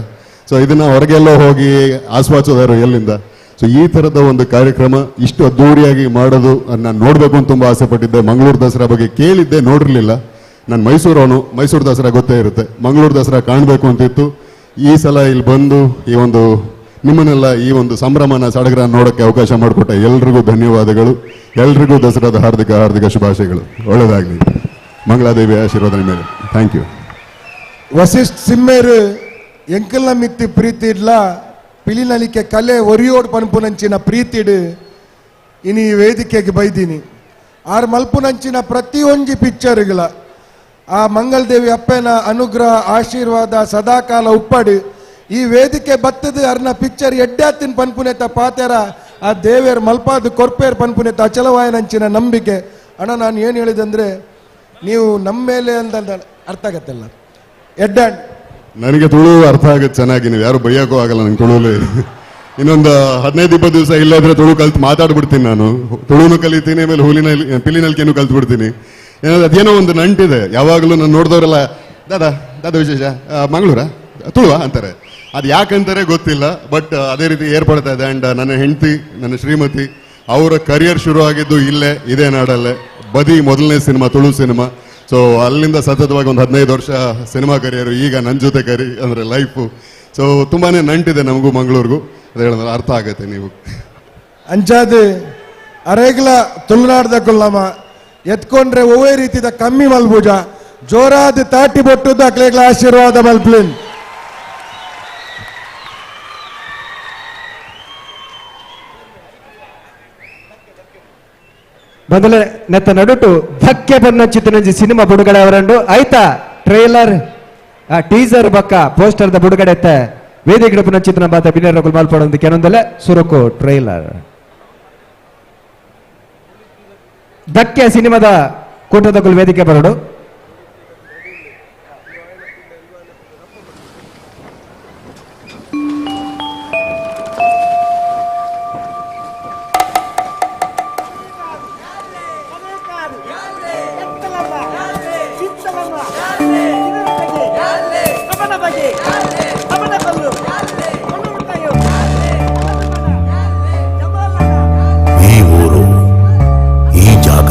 ಸೊ ಇದನ್ನು ಹೊರಗೆಲ್ಲೋ ಹೋಗಿ ಆಸ್ವಾದಿಸೋದಾರು ಎಲ್ಲಿಂದ? ಸೊ ಈ ಥರದ ಒಂದು ಕಾರ್ಯಕ್ರಮ ಇಷ್ಟು ಅದ್ಧೂರಿಯಾಗಿ ಮಾಡೋದು ನಾನು ನೋಡಬೇಕು ಅಂತ ತುಂಬ ಆಸೆ ಪಟ್ಟಿದ್ದೆ. ಮಂಗಳೂರು ದಸರಾ ಬಗ್ಗೆ ಕೇಳಿದ್ದೆ, ನೋಡಿರಲಿಲ್ಲ. ನಾನು ಮೈಸೂರವನು, ಮೈಸೂರು ದಸರಾ ಗೊತ್ತೇ ಇರುತ್ತೆ, ಮಂಗಳೂರು ದಸರಾ ಕಾಣಬೇಕು ಅಂತಿತ್ತು. ಈ ಸಲ ಇಲ್ಲಿ ಬಂದು ಈ ಒಂದು ನಿಮ್ಮನ್ನೆಲ್ಲ ಈ ಒಂದು ಸಂಭ್ರಮನ ಸಡಗರ ನೋಡೋಕ್ಕೆ ಅವಕಾಶ ಮಾಡಿಕೊಟ್ಟ ಎಲ್ರಿಗೂ ಧನ್ಯವಾದಗಳು. ಎಲ್ರಿಗೂ ದಸರಾದ ಹಾರ್ದಿಕ ಹಾರ್ದಿಕ ಶುಭಾಶಯಗಳು. ಒಳ್ಳೆಯದಾಗಲಿ, ಮಂಗಳಾದೇವಿಯ ಆಶೀರ್ವಾದ ಮೇಲೆ. Thank you. Vasishtha ಸಿಮ್ಮೇರು ಎಂಕಲ್ನ ಮಿತ್ತಿ ಪ್ರೀತಿ ಇಡ್ಲ ಪಿಲಿನಲಿಕೆ ಕಲೆ ಒರಿಯೋಡ್ ಪನ್ಪುನಂಚಿನ ಪ್ರೀತಿಡು ಇನಿ ವೇದಿಕೆಗೆ ಬೈದೀನಿ. ಆರ್ ಮಲ್ಪುನಂಚಿನ ಪ್ರತಿಯೊಂಜಿ ಪಿಕ್ಚರ್ಗಳ ಆ ಮಂಗಳದೇವಿ ಅಪ್ಪನ ಅನುಗ್ರಹ ಆಶೀರ್ವಾದ ಸದಾಕಾಲ ಉಪ್ಪಡು. ಈ ವೇದಿಕೆ ಬತ್ತದ ಅರ್ನ ಪಿಕ್ಚರ್ ಎಡ್ಡಾತಿನ ಪನ್ಪುನೆತ ಪಾತೆರ ಆ ದೇವೇರ್ ಮಲ್ಪಾದ ಕೊರ್ಪೇರ್ ಪನ್ಪುನೆತ ಅಚಲವಾಯನಂಚಿನ ನಂಬಿಕೆ. ಅಣ್ಣ, ನಾನು ಏನು ಹೇಳಿದಂದ್ರೆ ನೀವು ನಮ್ಮ ಮೇಲೆ ಅಂತ ಅರ್ಥ ಆಗತ್ತಲ್ಲ ಎಡ್ಡಾಂಡ್. ನನಗೆ ತುಳು ಅರ್ಥ ಆಗುತ್ತೆ ಚೆನ್ನಾಗಿ, ನೀವು ಯಾರು ಬೈಯೋಕ್ಕೂ ಆಗಲ್ಲ ನಂಗೆ ತುಳುಲಿ. ಇನ್ನೊಂದು 15-20 ದಿವಸ ಇಲ್ಲಾದ್ರೆ ತುಳು ಕಲ್ತು ಮಾತಾಡ್ಬಿಡ್ತೀನಿ ನಾನು. ತುಳುನು ಕಲಿತೀನಿ, ಆಮೇಲೆ ಹುಲಿನ ಪಿಲಿನಲ್ಕೇನು ಕಲ್ತ್ಬಿಡ್ತೀನಿ. ಏನಾದ್ರೆ ಅದೇನೋ ಒಂದು ನಂಟಿದೆ. ಯಾವಾಗಲೂ ನಾನು ನೋಡಿದವರೆಲ್ಲ ದಾದಾ ದಾದಾ ವಿಶೇಷ ಮಂಗಳೂರಾ ತುಳುವ ಅಂತಾರೆ. ಅದು ಯಾಕಂತಾರೆ ಗೊತ್ತಿಲ್ಲ, ಬಟ್ ಅದೇ ರೀತಿ ಏರ್ಪಡ್ತಾ ಇದೆ. ಆ್ಯಂಡ್ ನನ್ನ ಹೆಂಡತಿ, ನನ್ನ ಶ್ರೀಮತಿ, ಅವರ ಕರಿಯರ್ ಶುರು ಆಗಿದ್ದು ಇಲ್ಲೇ, ಇದೇ ನಾಡಲ್ಲೇ. ಬದಿ ಮೊದಲನೇ ಸಿನಿಮಾ ತುಳು ಸಿನಿಮಾ. ಸೊ ಅಲ್ಲಿಂದ ಸತತವಾಗಿ ಒಂದು 15 ವರ್ಷ ಸಿನಿಮಾ ಕರಿಯರು, ಈಗ ನನ್ನ ಜೊತೆ ಕರಿ ಅಂದರೆ ಲೈಫು. ಸೊ ತುಂಬಾ ನಂಟಿದೆ ನಮಗೂ ಮಂಗಳೂರಿಗೂ. ಅದು ಹೇಳಿದ್ರೆ ಅರ್ಥ ಆಗುತ್ತೆ ನೀವು. ಅಂಚಾದ ಅರೇಗ್ಲ ತುಳುನಾಡ್ದ ಕೊಲ್ಲಮ್ಮ ಎತ್ಕೊಂಡ್ರೆ ಒವ್ವೇ ರೀತಿದ ಕಮ್ಮಿ ಮಲ್ಪೂಜ ಜೋರಾದ ತಾಟಿ ಬೊಟ್ಟುದ ಅಕ್ಲೆಗ್ಲ ಆಶೀರ್ವಾದ ಮಲ್ಪ್ಲಿನ್. ಮೊದಲೇ ನೆತ್ತ ನಡುಟು ಧಕ್ಕೆ ಬನ್ನ ಚಿತ್ರನಂಜಿ ಸಿನಿಮಾ ಬಿಡುಗಡೆ ಅವರಂಡು ಆಯ್ತಾ ಟ್ರೈಲರ್ ಟೀಸರ್ ಬಕ್ಕ ಪೋಸ್ಟರ್ದ ಬಿಡುಗಡೆ ಎತ್ತ ವೇದಿಕೆ ಪುನಚಿತ್ರನ ಬಾತ ಬಿನರ್ ರಘುಲ್ ಮಾಲ್ಪಡೊಂದು ಕೆನೊಂದಲೆ ಸುರಕು ಟ್ರೈಲರ್ ಧಕ್ಕೆ ಸಿನಿಮಾದ ಕೂಟದ ವೇದಿಕೆ ಬರಡು. ಈ ಊರು, ಈ ಜಾಗ,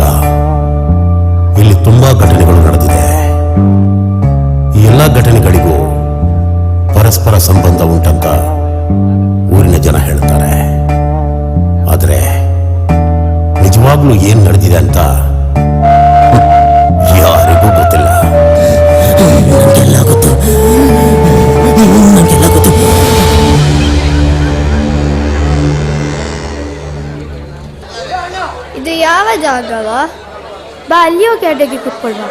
ಇಲ್ಲಿ ತುಂಬಾ ಘಟನೆಗಳು ನಡೆದಿದೆ. ಈ ಎಲ್ಲ ಘಟನೆಗಳಿಗೂ ಪರಸ್ಪರ ಸಂಬಂಧ ಉಂಟಂತ ಊರಿನ ಜನ ಹೇಳ್ತಾರೆ. ಆದರೆ ನಿಜವಾಗ್ಲೂ ಏನ್ ನಡೆದಿದೆ ಅಂತ ಯಾರಿಗೂ ಗೊತ್ತಿಲ್ಲ. ನನಗೆಲ್ಲ ಗೊತ್ತು, ನನಗೆಲ್ಲ ಗೊತ್ತು. ಇದು ಯಾವ ಜಾಗವ? ಬಾ, ಅಲ್ಲಿ ಹೋಗಿ ಅಡ್ಡೆಗೆ ಕೂತ್ಕೊಳ್ವಾ.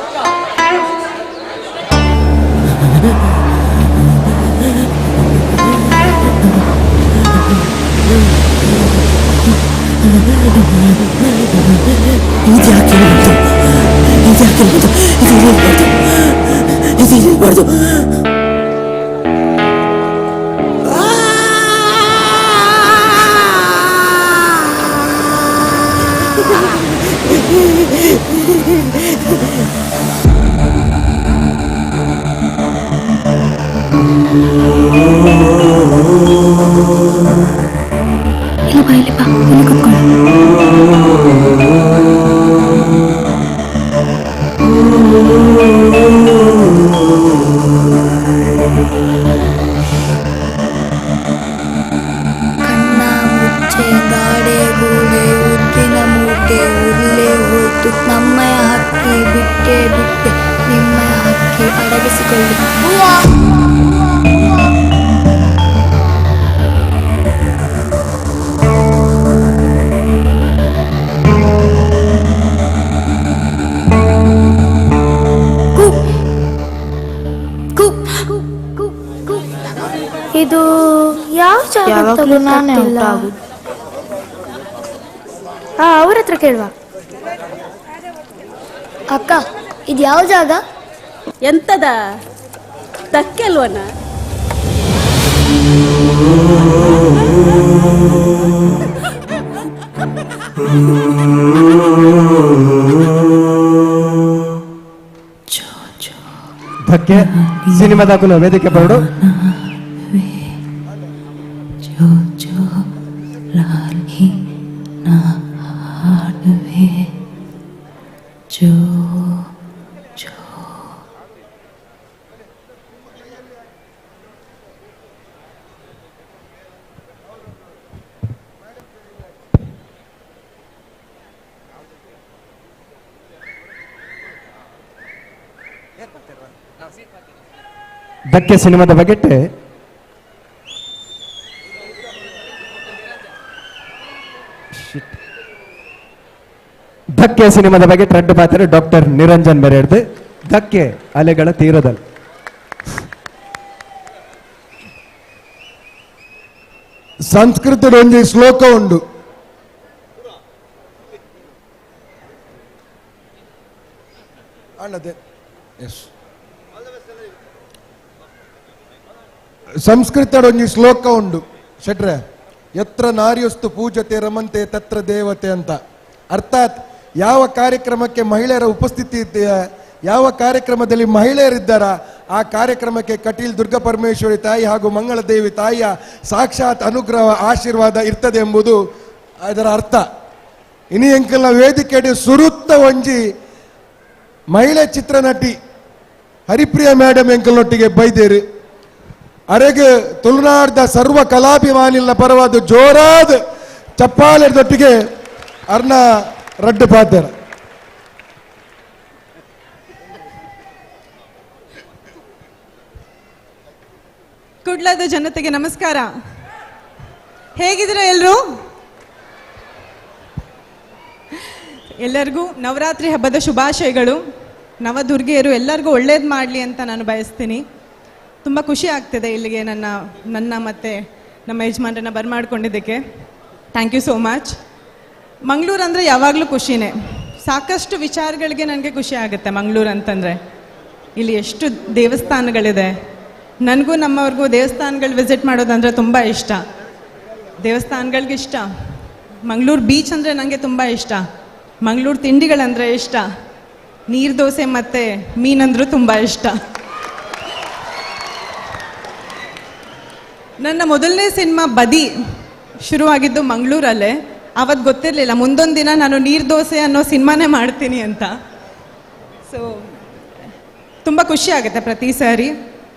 ಇದ್ಯಾಕೆ ಬಂತು? ಇದ್ಯಾಕೆ ಬಂತು? ಇದು ಇರಬಾರ್ದು, ಇದು ಇರಬಾರ್ದು. ಇಲ್ಲಿ ಬಾ, ಇಲ್ಲಿ ಬಾ, ಇಲ್ಲಿ ಕೂತ್ಕೊಳ್ಳು. ಕಣ್ಣ ಮುಚ್ಚೆ ಗಾಡೆ ಗೋಡೆ ಉದ್ದಿನ ಮೂಟೆ ಉರುಳೆ. ಜಾಗ ಅಂತ ಯಾವಾಗ್ಲೂ ನಾನೇ ಗೊತ್ತಾಗ್ತಿಲ್ಲ. ಔಟ್ ಆಗುದು. ಆ ಅವ್ರ ಹತ್ರ ಕೇಳುವ. ಅಕ್ಕ, ಇದು ಯಾವ ಜಾಗ? ಎಂತದ ತಕ್ಕೆ ಅಲ್ವನ? ಧಕ್ಕೆ ಸಿನಿಮಾದಾಕುಲು ವೇದಿಕೆ ಬರಡು. ಧಕ್ಕೆ ಸಿನಿಮಾದ ಬಗೆಟ್ ಧಕ್ಕೆ ಸಿನಿಮಾದ ಬಗ್ಗೆ ರಡ್ಡು ಪಾತ್ರ ಡಾಕ್ಟರ್ ನಿರಂಜನ್ ಬೆರೆಡ್ದು ಧಕ್ಕೆ ಅಲೆಗಳ ತೀರದಲ್ಲಿ. ಸಂಸ್ಕೃತದ ಒಂದು ಶ್ಲೋಕ ಉಂಡು. ಅಲ್ಲದೆ ಎಸ್ ಸಂಸ್ಕೃತದ ಒಂದು ಶ್ಲೋಕ ಉಂಡು ಶೆಟ್ರೆ, ಯತ್ರ ನಾರ್ಯಸ್ತು ಪೂಜತೆ ರಮಂತೆ ತತ್ರ ದೇವತೆ ಅಂತ. ಅರ್ಥಾತ್ ಯಾವ ಕಾರ್ಯಕ್ರಮಕ್ಕೆ ಮಹಿಳೆಯರ ಉಪಸ್ಥಿತಿ ಇದೆಯಾ, ಯಾವ ಕಾರ್ಯಕ್ರಮದಲ್ಲಿ ಮಹಿಳೆಯರಿದ್ದಾರ, ಆ ಕಾರ್ಯಕ್ರಮಕ್ಕೆ ಕಟೀಲ್ ದುರ್ಗಾ ಪರಮೇಶ್ವರಿ ತಾಯಿ ಹಾಗೂ ಮಂಗಳದೇವಿ ತಾಯಿಯ ಸಾಕ್ಷಾತ್ ಅನುಗ್ರಹ ಆಶೀರ್ವಾದ ಇರ್ತದೆ ಎಂಬುದು ಅದರ ಅರ್ಥ. ಇನಿ ಎಂಕಲ್ನ ವೇದಿಕೆಡೆ ಸುರುತ್ತ ಒಂಜಿ ಮಹಿಳೆ ಚಿತ್ರನಟಿ ಹರಿಪ್ರಿಯಾ ಮೇಡಮ್ ಎಂಕಲ್ನೊಟ್ಟಿಗೆ ಬೈದೇರು. ಅರೆಗೆ ತುಳುನಾಡ್ದ ಸರ್ವ ಕಲಾಭಿಮಾನಿಲ್ಲ ಪರವಾದ ಜೋರಾದ ಚಪ್ಪಾಳೆದೊಟ್ಟಿಗೆ ಅರ್ಣ ರಡ್ಡು ಪಾತ್ರ. ಕುಡ್ಲದ ಜನತೆಗೆ ನಮಸ್ಕಾರ. ಹೇಗಿದ್ದೀರಾ ಎಲ್ಲರೂ? ಎಲ್ಲರಿಗೂ ನವರಾತ್ರಿ ಹಬ್ಬದ ಶುಭಾಶಯಗಳು. ನವದುರ್ಗೆಯರು ಎಲ್ಲರಿಗೂ ಒಳ್ಳೇದು ಮಾಡಲಿ ಅಂತ ನಾನು ಬಯಸ್ತೀನಿ. ತುಂಬ ಖುಷಿ ಆಗ್ತಿದೆ ಇಲ್ಲಿಗೆ ನನ್ನ ನನ್ನ ಮತ್ತು ನಮ್ಮ ಯಜಮಾನರನ್ನ ಬರಮಾಡ್ಕೊಂಡಿದ್ದಕ್ಕೆ. Thank you so much. Mangaluru ಅಂದರೆ ಯಾವಾಗಲೂ ಖುಷಿನೇ. ಸಾಕಷ್ಟು ವಿಚಾರಗಳಿಗೆ ನನಗೆ ಖುಷಿ ಆಗುತ್ತೆ ಮಂಗಳೂರು ಅಂತಂದರೆ. ಇಲ್ಲಿ ಎಷ್ಟು ದೇವಸ್ಥಾನಗಳಿದೆ. ನನಗೂ ನಮ್ಮವ್ರಿಗೂ ದೇವಸ್ಥಾನಗಳು ವಿಸಿಟ್ ಮಾಡೋದಂದರೆ ತುಂಬ ಇಷ್ಟ. ದೇವಸ್ಥಾನಗಳಿಗೆ ಇಷ್ಟ. ಮಂಗಳೂರು ಬೀಚ್ ಅಂದರೆ ನನಗೆ ತುಂಬ ಇಷ್ಟ. ಮಂಗಳೂರು ತಿಂಡಿಗಳಂದರೆ ಇಷ್ಟ. ನೀರು ದೋಸೆ ಮತ್ತು ಮೀನಂದರೂ ತುಂಬ ಇಷ್ಟ. ನನ್ನ ಮೊದಲನೇ ಸಿನಿಮಾ ಬದಿ ಶುರುವಾಗಿದ್ದು ಮಂಗಳೂರಲ್ಲೇ. ಆವತ್ತು ಗೊತ್ತಿರಲಿಲ್ಲ ಮುಂದೊಂದು ದಿನ ನಾನು ನೀರು ದೋಸೆ ಅನ್ನೋ ಸಿನಿಮಾನೇ ಮಾಡ್ತೀನಿ ಅಂತ. ಸೊ ತುಂಬ ಖುಷಿ ಆಗುತ್ತೆ ಪ್ರತಿ ಸಾರಿ.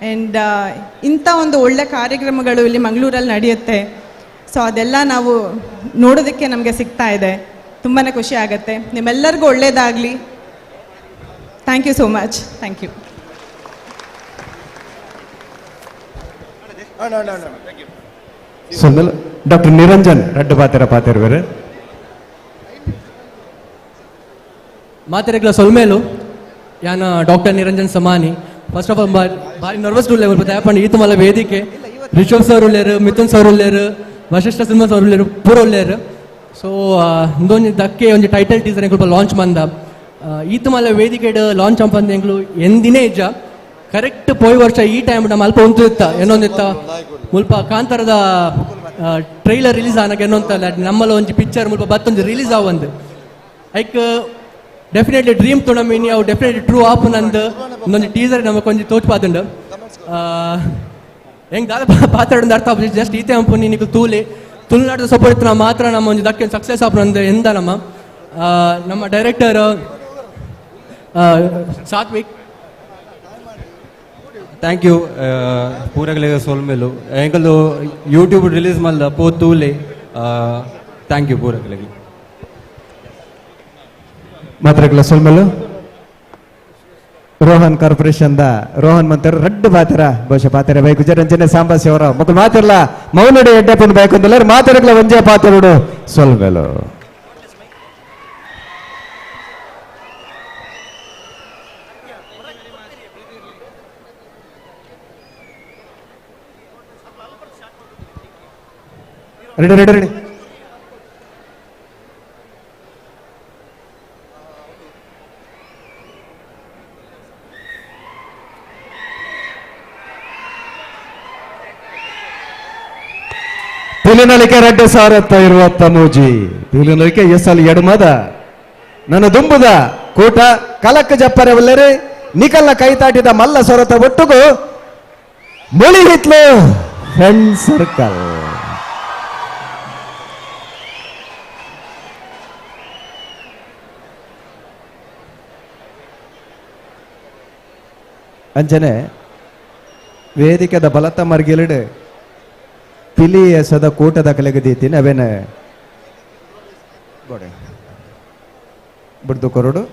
ಆ್ಯಂಡ್ ಇಂಥ ಒಂದು ಒಳ್ಳೆ ಕಾರ್ಯಕ್ರಮಗಳು ಇಲ್ಲಿ ಮಂಗಳೂರಲ್ಲಿ ನಡೆಯುತ್ತೆ. ಸೊ ಅದೆಲ್ಲ ನಾವು ನೋಡೋದಕ್ಕೆ ನಮಗೆ ಸಿಗ್ತಾ ಇದೆ. ತುಂಬಾ ಖುಷಿ ಆಗುತ್ತೆ. ನಿಮ್ಮೆಲ್ಲರಿಗೂ ಒಳ್ಳೆಯದಾಗಲಿ. Thank you so much. Thank you. Doctor Niranjan ರಡ್ಡು ಪಾತ್ರ ಪಾತಿರುವರು. ಮಾತೆರೆಗ್ಲ ಸೊಲ್ಮೇಲು ಯಾನ doctor Niranjan Samani. First of all ಭಾರಿ ನರ್ವಸ್ ಉಲ್ಲೇರು ದಯಪಂಡ ಈತ ಮಲ್ಲ ವೇದಿಕೆ ರಿಷಬ್ ಸರ್ ಉಳ್ಳೇರು, ಮಿಥುನ್ ಸರ್ ಉಳ್ಳೇರು, ವಶಿಷ್ಠ ಸಿಂಹ ಸರ್ ಉಳ್ಳೇರು, ಪೂರ ಉಳ್ಳೇರು. ಸೊ ಇಂದೊಂಜಿ ದಕ್ಕೆ ಒಂಜಿ ಟೈಟಲ್ ಟೀಸರ್ ಎಂಕುಲ್ಪ ಲಾಂಚ್ ಮಂದ ಈತ ಮಲ್ಲ ವೇದಿಕೆಡ್ ಲಾಂಚ್ ಅಂಪಂದ ಎಂಕ್ಲು ಎಂದಿನೇ ಇಜ್ಜ. ಕರೆಕ್ಟ್ ಪೋಯ್ ವರ್ಷ ಈ ಟೈಮ್ ನಮ್ಮ ಅಲ್ಪ ಉಂತಿತ್ತ ಏನೊಂದಿತ್ತ ಮುಲ್ಪ ಕಾಂತಾರದ ಟ್ರೈಲರ್ ರಿಲೀಸ್ ಆನಗ ಏನೊಂತ ನಮ್ಮಲ್ಲ ಒಂಜಿ ಪಿಕ್ಚರ್ ಮುಲ್ಪ ಬತ್ತೊಂಜಿ ರಿಲೀಸ್ ಆವಂದು ಐಕ್ ಡೆಫಿನೆಟ್ಲಿ ಡ್ರೀಮ್ ತುಣಮಿನಿ ಅವು ಡೆಫಿನೆಟ್ಲಿ ಟ್ರೂ ಆಪ್ ನಂದು ಇನ್ನೊಂದು ಟೀಸರ್ ನಮಗೆ ಒಂಜಿ ತೋಚ್ಪಾತುಂಡು. ಹೆಂಗೆ ದಾದ ಪಾತಾಡೊಂದು ಅರ್ಥ ಆಪುಜಿ. ಜಸ್ಟ್ ಈತೆ ಅಂಪುನಿ ನಿಕ್ಲು ತೂಲೆ ತುಳುನಾಡದ ಸಪೋರ್ಟ್ ಇತ್ತು ಮಾತ್ರ ನಮ್ಮ ಒಂಜಿ ದಕ್ಕೆ ಸಕ್ಸಸ್ ಆಪುನಂದು ಎಂದ ನಮ್ಮ ನಮ್ಮ ಡೈರೆಕ್ಟರ್ ಸಾತ್ವಿಕ್. Thank you ಪೂರಗಲಿಗೆ ಸೊಲ್ಮೆಲು ಎಂಕಲ್ದು ಯೂಟ್ಯೂಬ್ ರಿಲೀಸ್ ಮಲ್ದ ಪೋ ತೂಲೆ. Thank you ಪೂರಗಲಿಗೆ. ಮಾತ್ರಗಳ ಸೊಲ್ಮೆಲು. ರೋಹನ್ ಕಾರ್ಪೊರೇಷನ್ the Rohan ಮಂತರು ರಡ್ಡು ಪಾತ್ರ ಬಹುಶಃ ಪಾತ್ರ ಬೈಕು ಜರಂಜನೆ ಸಾಂಬಾಸಿ ಅವರ ಮಕ್ಕಳು ಮಾತಿರಲ್ಲ ಮೌನಡಿ ಎಡ್ಡೆ ಪಂದು ಬೈಕು ಅಂದಲ್ಲ ಮಾತಿರಗ್ಲ ಒಂಜೇ ಪಾತ್ರಡು ಸೊಲ್ಮೆಲು. Ready ready ready. Pilinalike 2023. Pilinalike ಎಸಲ್ ಎಡಮದ ನನ್ನ ದುಂಬುದ ಕೂಟ ಕಲಕ್ಕ ಜಪ್ಪರೆ ಒಲ್ಲೆರೆ ನಿಕಲ್ನ ಕೈತಾಟಿದ ಮಲ್ಲ ಸೊರತ ಒಟ್ಟುಗು ಮುಳಿಹಿತ್ಲು ಫ್ರೆಂಡ್ ಸರ್ಕಲ್. ಅಂಚನೆ ವೇದಿಕೆದ ಬಲತ ಮರ್ಗಿಲಿಡು ಪಿಲಿ ಎಸದ ಕೂಟದ ಕಲೆಗೆ ದೀತೀನಿ ಅವೇನೆ ಗೋಡೆ ಬಿಡ್ದು ಕೊರಡು.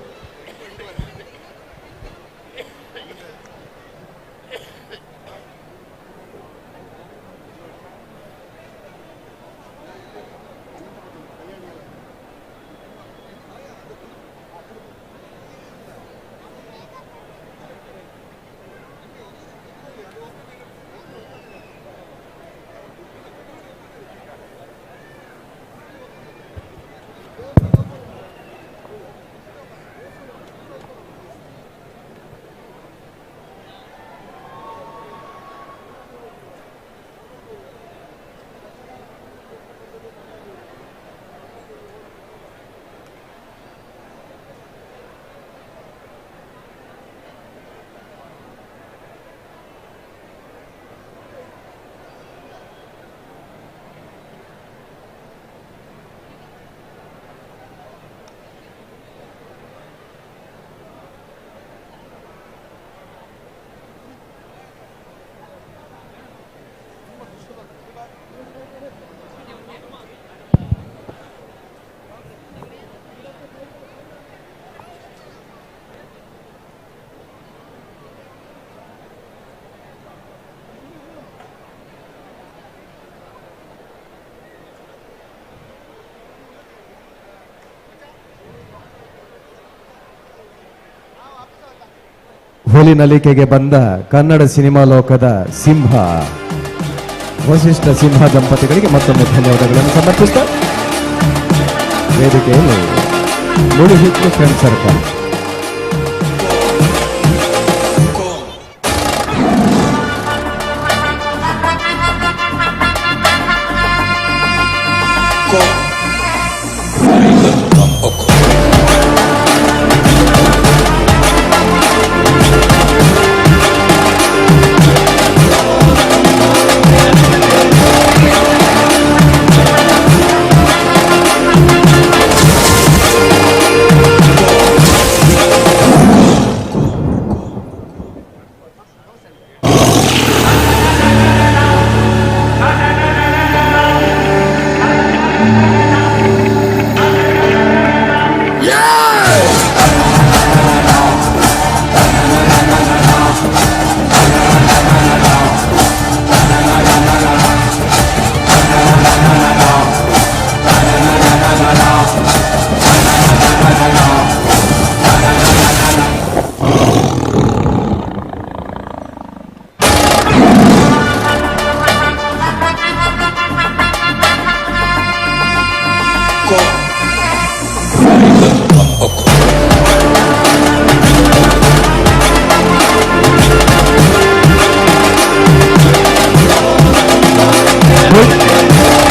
ಹುಲಿ ನಲಿಕೆಗೆ ಬಂದ ಕನ್ನಡ ಸಿನಿಮಾ ಲೋಕದ ಸಿಂಹ ವಸಿಷ್ಠ ಸಿಂಹ ದಂಪತಿಗಳಿಗೆ ಮತ್ತೊಮ್ಮೆ ಧನ್ಯವಾದಗಳನ್ನು ಸಮರ್ಪಿಸ್ತಾ ವೇದಿಕೆಯಲ್ಲಿ Mulihitlu friend circle.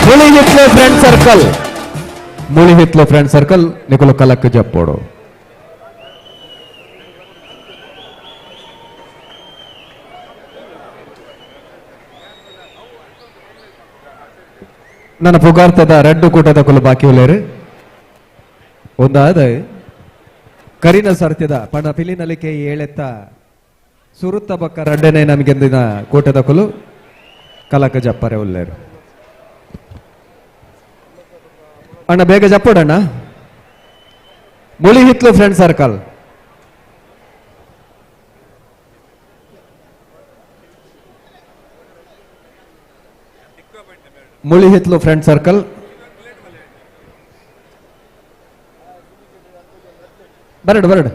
Mulihitlu friend circle, Mulihitlu friend circle ನಿಕುಲು ಕಲಕ್ ಜಪ್ಪೋಡು. ನನ್ನ ಪುಗಾರ್ತದ ರಡ್ಡು ಕೂಟದ ಕುಲು ಬಾಕಿ ಉಲ್ಲೇರು. ಒಂದಾದ ಕರಿನ ಸರ್ತಿದ ಪಣ ಪಿಲಿನಲಿಕೆ ಏಳೆತ್ತ ಸುರುತ್ತ ಬಕ್ಕ ರಡ್ಡನೆ ನಮಗೆಂದಿನ ಕೂಟದ ಕುಲು ಕಲಕ ಜಪ್ಪರೆ ಉಲ್ಲೇರು. ಅಣ್ಣ ಬೇಗ ಜಪ್ಪೋಡಣ್ಣ. Mulihitlu friend circle. Mulihitlu friend circle. ಬರಡು ಬರಡು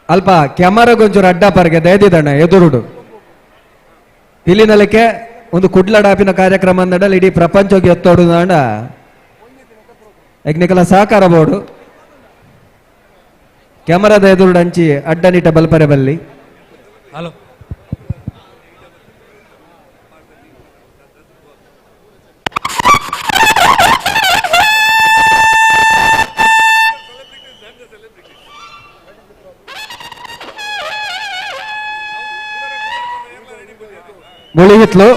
ಅಲ್ಪ ಕ್ಯಾಮರಾಗೊಂಚೂರು ಅಡ್ಡ ಪರ್ಗೆ ದಯದಿದಣ್ಣ ಎದುರುಡು ಪಿಲಿನಲಿಕೆ ಒಂದು ಕುಡ್ಲಡಾಪಿನ ಕಾರ್ಯಕ್ರಮ ಅಂದಡಲ್ ಇಡೀ ಪ್ರಪಂಚಕ್ಕೆ ಎತ್ತೋಡು ನಾಂಡ ಯಜ್ಞಕಲ ಸಹಕಾರ ಬೋರ್ಡು ಕ್ಯಾಮರಾದ ಎದುರು ಅಂಚಿ ಅಡ್ಡನಿಟ ಬಲ್ಪರೆ ಬಲ್ಲಿ. ಹಲೋ ಮುಳಿಹಿತ್ಲು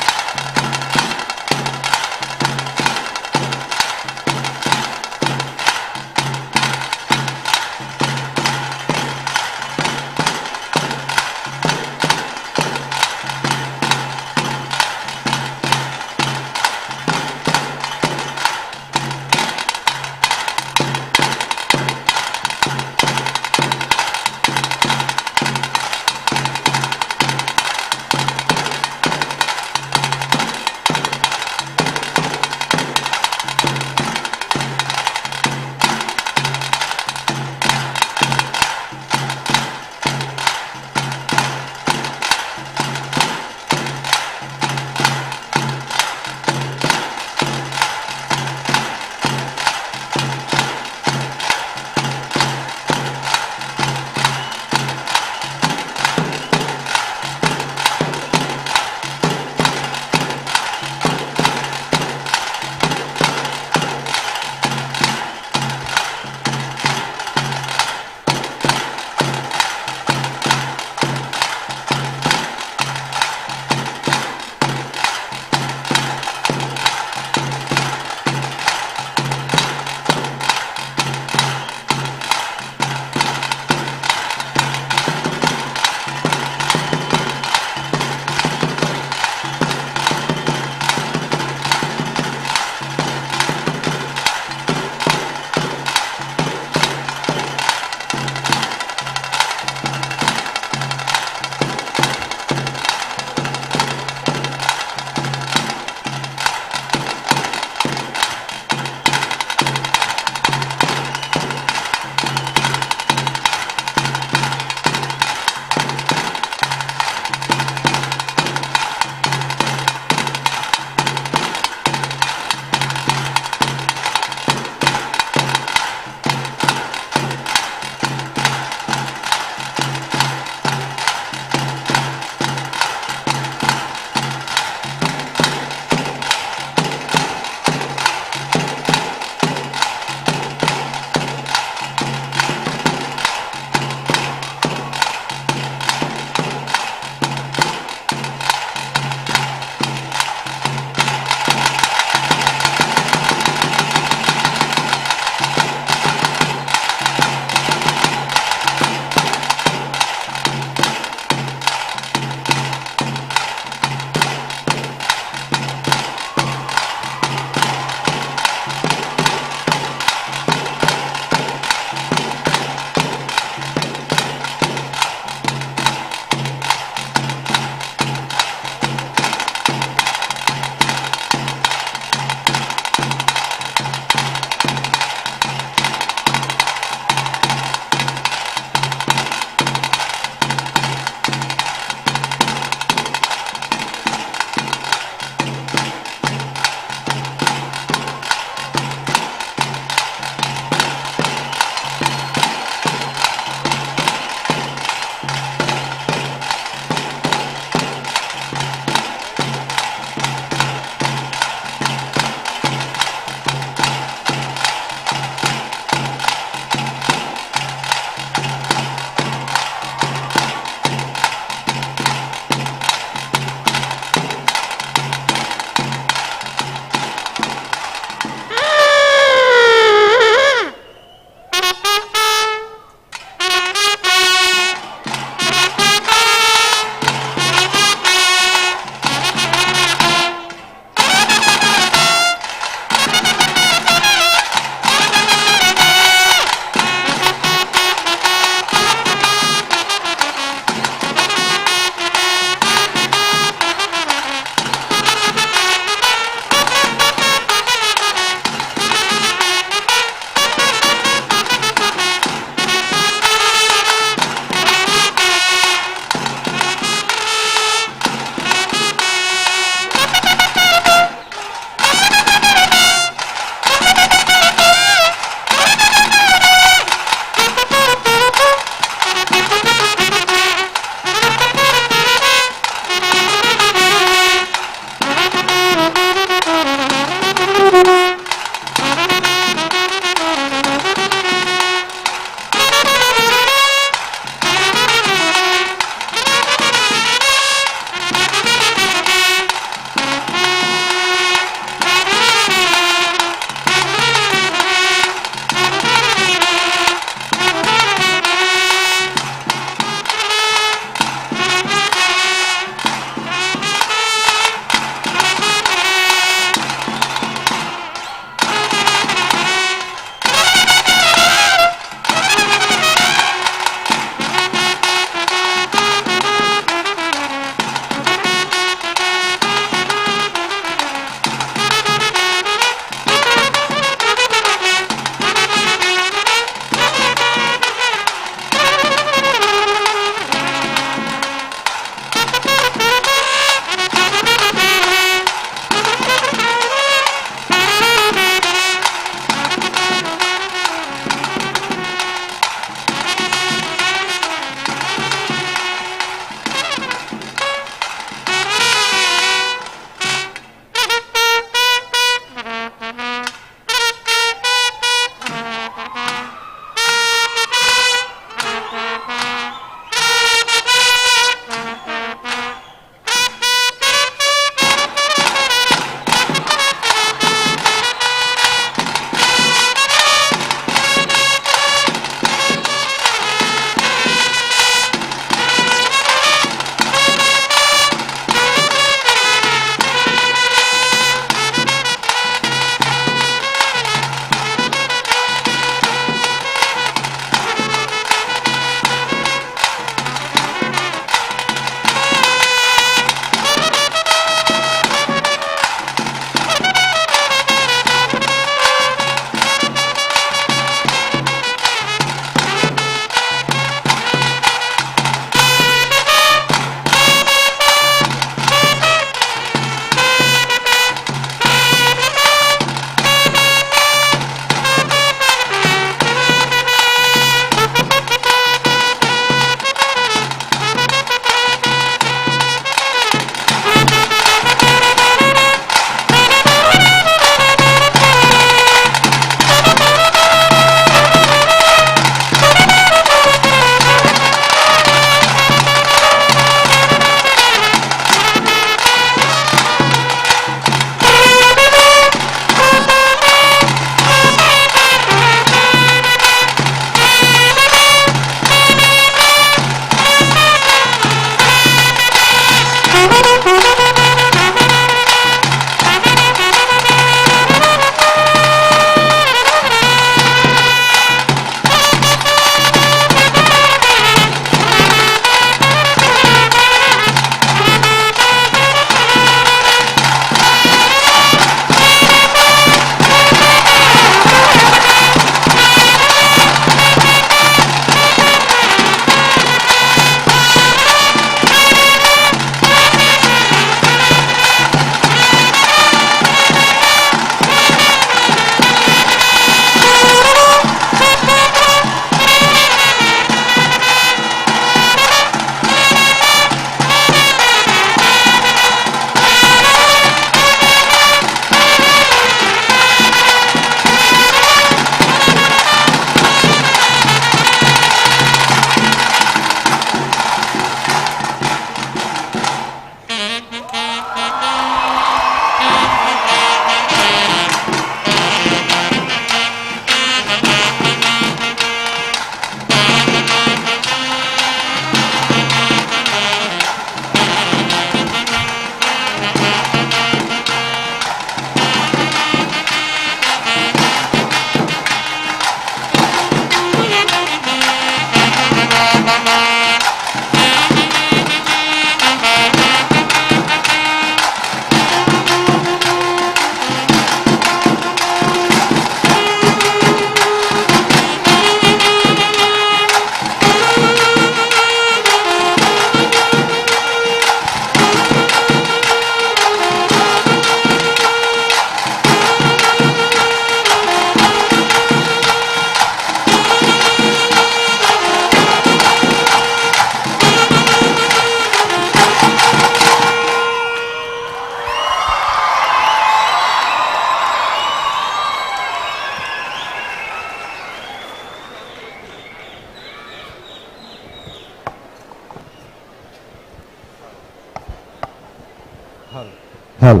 Hall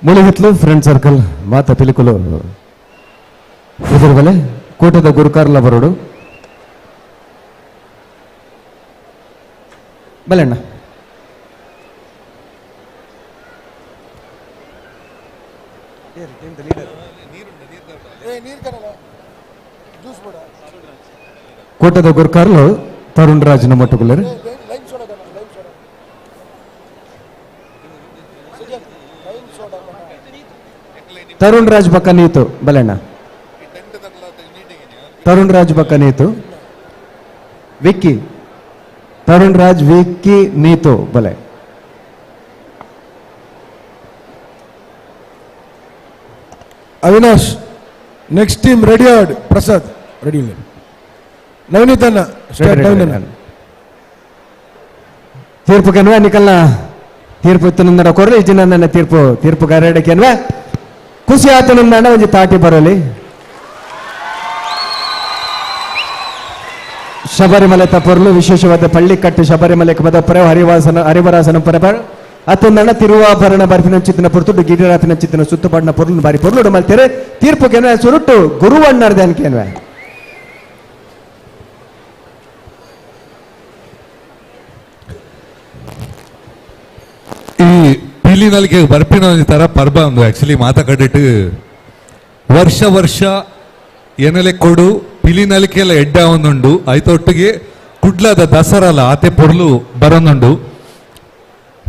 ಮುಳಿಹಿತ್ಲು friend circle ಮಾತ ಪಿಲಿಕುಲು ಎದುರುಬಲೆ ಕೂಟದ ಗುರುಕಾರ್ಲ ಬರೋಡು ಬಲೆಣ್ಣ. ಕೂಟದ ಗುರುಕಾರ್ಲು ತರುಣ್ ರಾಜ್ ನಮ್ಮೊಟ್ಟುಗುಲ್ಲರು. ತರುಣ್ ರಾಜ್ ಬಕ್ಕ ನೀತು ಬಲೆಣ್ಣ. ತರುಣ್ ರಾಜ್ ಬಕ್ಕ ನೀತು ವಿಕ್ಕಿ. ತರುಣ್ ರಾಜ್ ವಿಕ್ಕಿ ನೀತು ಬಲೆ. Avinash next team ready add Prasad ready ಇಲ್ಲ. ನವನೀತ್ ಅಣ್ಣ ಸ್ಟಾರ್ಟ್. ನವೀನ್ ತೀರ್ಪು ಕೆನ್ವೆ ನಿಕಲ್ನ ತೀರ್ಪು ಇತ್ತು ಕೊರ್ಲಿ ಇಜ್ಜಿನ ನನ್ನ ತೀರ್ಪು ತೀರ್ಪು ಕೆನ್ವೆ ಖುಷಿ ಆತನಿಂದ ಒಂಜಿ ತಾಟಿ ಬರಲಿ. ಶಬರಿಮಲೆ ತಪೊರ್ಲು ವಿಶೇಷವಾದ ಪಳ್ಳಿಕಟ್ಟು ಶಬರಿಮಲೆ ಪದಪರ ಹರಿವಾಸನ ಹರಿವರಾಸನ ಪರಪರ ಅತ್ತೊಂದಣ್ಣ ತಿರುವಾಭರಣ ಬರ್ಪಿನ ಚಿತ್ತಿನ ಪೊರ್ತುಡು ಗಿರಿರಾಪಿನ ಚಿತ್ತಿನ ಸುತ್ತುಪಡಿನ ಪೊರ್ಲು ಬಾರಿ ಪೊರ್ಲುಡು ಮಲ್ತೇರೆ ತೀರ್ಪು ಕೆನ್ವೆ ಸುರುಟ್ಟು ಗುರುವಣ್ಣರ್ದೆ ಅನ್ಕೇನ್ವೆ. ಈ ಪಿಲಿನಲ್ಲಿಗೆ ಬರ್ಪಿನ ಒಂಜಿ ತರ ಪರ್ಬ ಒಂದು ಆಕ್ಚುಲಿ ಮಾತಾ ಕಡೆಟ್ ವರ್ಷ ವರ್ಷ ಎನಲೆ ಕೊಡು ಪಿಲಿನಲಿಕೆಲ್ಲ ಎಡ್ಡ ಒಂದುಂಡು ಐತೊಟ್ಟಿಗೆ ಕುಡ್ಲದ ದಸರಾಲ ಆತೆ ಪೊರ್ಲು ಬರೋನುಂಡು.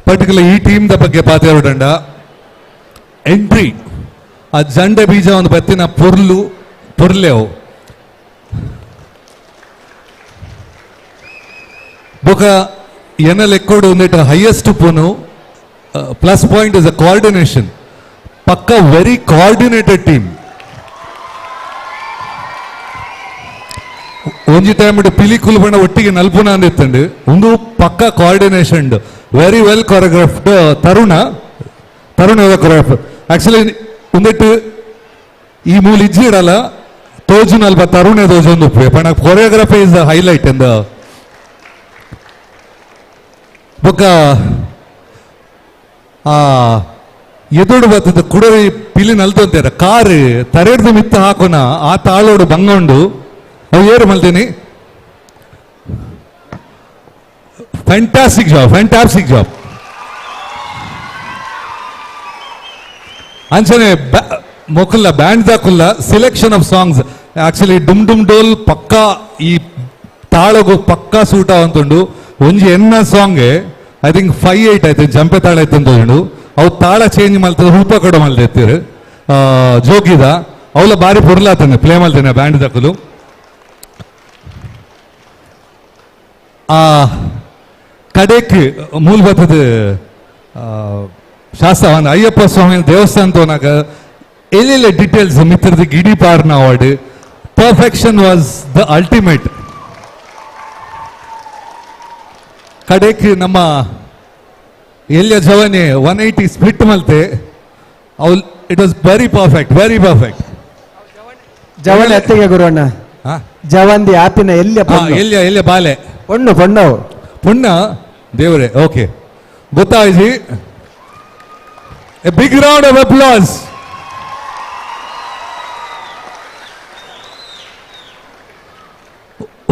ಪರ್ಟಿಕ್ಯುಲರ್ ಈ ಟೀಮ್ the ಬಗ್ಗೆ ಪಾತೆರೊಡಂಡ ಎಂಟ್ರಿ ಆ ಜಂಡೆ ಬೀಜ ಒಂದು ಬತ್ತಿನ ಪೊರ್ಲು ಪೊರ್ಲೆವು ಬೊಕ ಎನಲೆ ಕೊಡು ಒಂದಿಟ್ಟು highest ಪುನು plus point is a coordination. Pakka very coordinated team. ಒಂಜಿ ಟೈಮ್ ಪಿಲಿ ಕುಲ್ಬಣ್ಣ ಒಟ್ಟಿಗೆ ನಲ್ಪುನ ಅಂದಿತ್ತಂಡು ಒಂದು ಪಕ್ಕ coordination very well choreographed. Tarun Tarun choreograph actually ಒಂದಿಟ್ಟು ಈ ಮೂಲ ಇಜ್ಜಿ ಇಡಲ್ಲ ತೋಜು ನಲ್ಪ ತರುಣೆ ತೋಜು ಒಂದು ಪಣ choreography is the highlight ಎಂದ ಬೊಕ್ಕ ಆ ಎದುರು ಬರ್ತದ ಕುಡರಿ ಪಿಲಿ ನಲ್ತಂತೀರ ಕಾರ್ ತರೆಡ್ದು ಮಿತ್ತ ಹಾಕೋಣ ಆ ತಾಳೋಡು ಬಂಗೊಂಡು ಅವು ಏರು ಮಲ್ತೀನಿ. Fantastic job, fantastic job. ಅಂಚನೆ ಮೊಕುಲ್ಲ ಬ್ಯಾಂಡ್ ದಾಕುಲ್ಲ selection of songs actually ಡುಮ್ ಡುಮ್ ಡೋಲ್ ಪಕ್ಕಾ ಈ ತಾಳಗು ಪಕ್ಕಾ ಸೂಟ ಅಂತುಂಡು. ಒಂಜಿ ಎನ್ನ song I think 5-8 ಆಯ್ತು ಜಂಪೆ ತಾಳ ಐತೆ ಅಂತ ಉಂಡು ಅವು ತಾಳ ಚೇಂಜ್ ಮಲ್ತದ ರೂಪ ಕಡೆ ಮಲ್ದಿತ್ತೀರು ಜೋಗಿದ ಅವಲ ಬಾರಿ ಪೊರ್ಲಾತಾನೆ ಪ್ಲೇ ಮಲ್ತೇನೆ ಬ್ಯಾಂಡ್ ದಕ್ಕಲು. ಆ ಕಡೆಕ್ ಮೂಲ ಬತ್ತದ ಶಾಸ್ತ್ರ ಅಯ್ಯಪ್ಪ ಸ್ವಾಮಿ ದೇವಸ್ಥಾನ ತೋನಾಗ ಎಲ್ಲೆಲ್ಲ details ಮಿತ್ರದ ಗಿಡಿ ಪಾರ್ನ award perfection was the ultimate. ಕಡೆಕ್ ನಮ್ಮ ಎಲ್ಲಿಯ ಜವನಿ 180 ಸ್ಪ್ಲಿಟ್ ಮಲ್ತೆ ಅವ್ಲ್ it was very perfect, very perfect. ಜವನಿ ಅತ್ತಿಗೆ ಗುರುವಣ್ಣ ಜವಂದಿ ಆಪಿನ ಎಲ್ಲಿಯ ಎಲ್ಲಿಯ ಎಲ್ಲಿಯ ಬಾಲೆ ಪೊಣ್ಣು ಪೊಣ್ಣು ಪುಣ್ಣ ದೇವರೇ ಓಕೆ ಗೊತ್ತಾಯ್ತು. A big round of applause.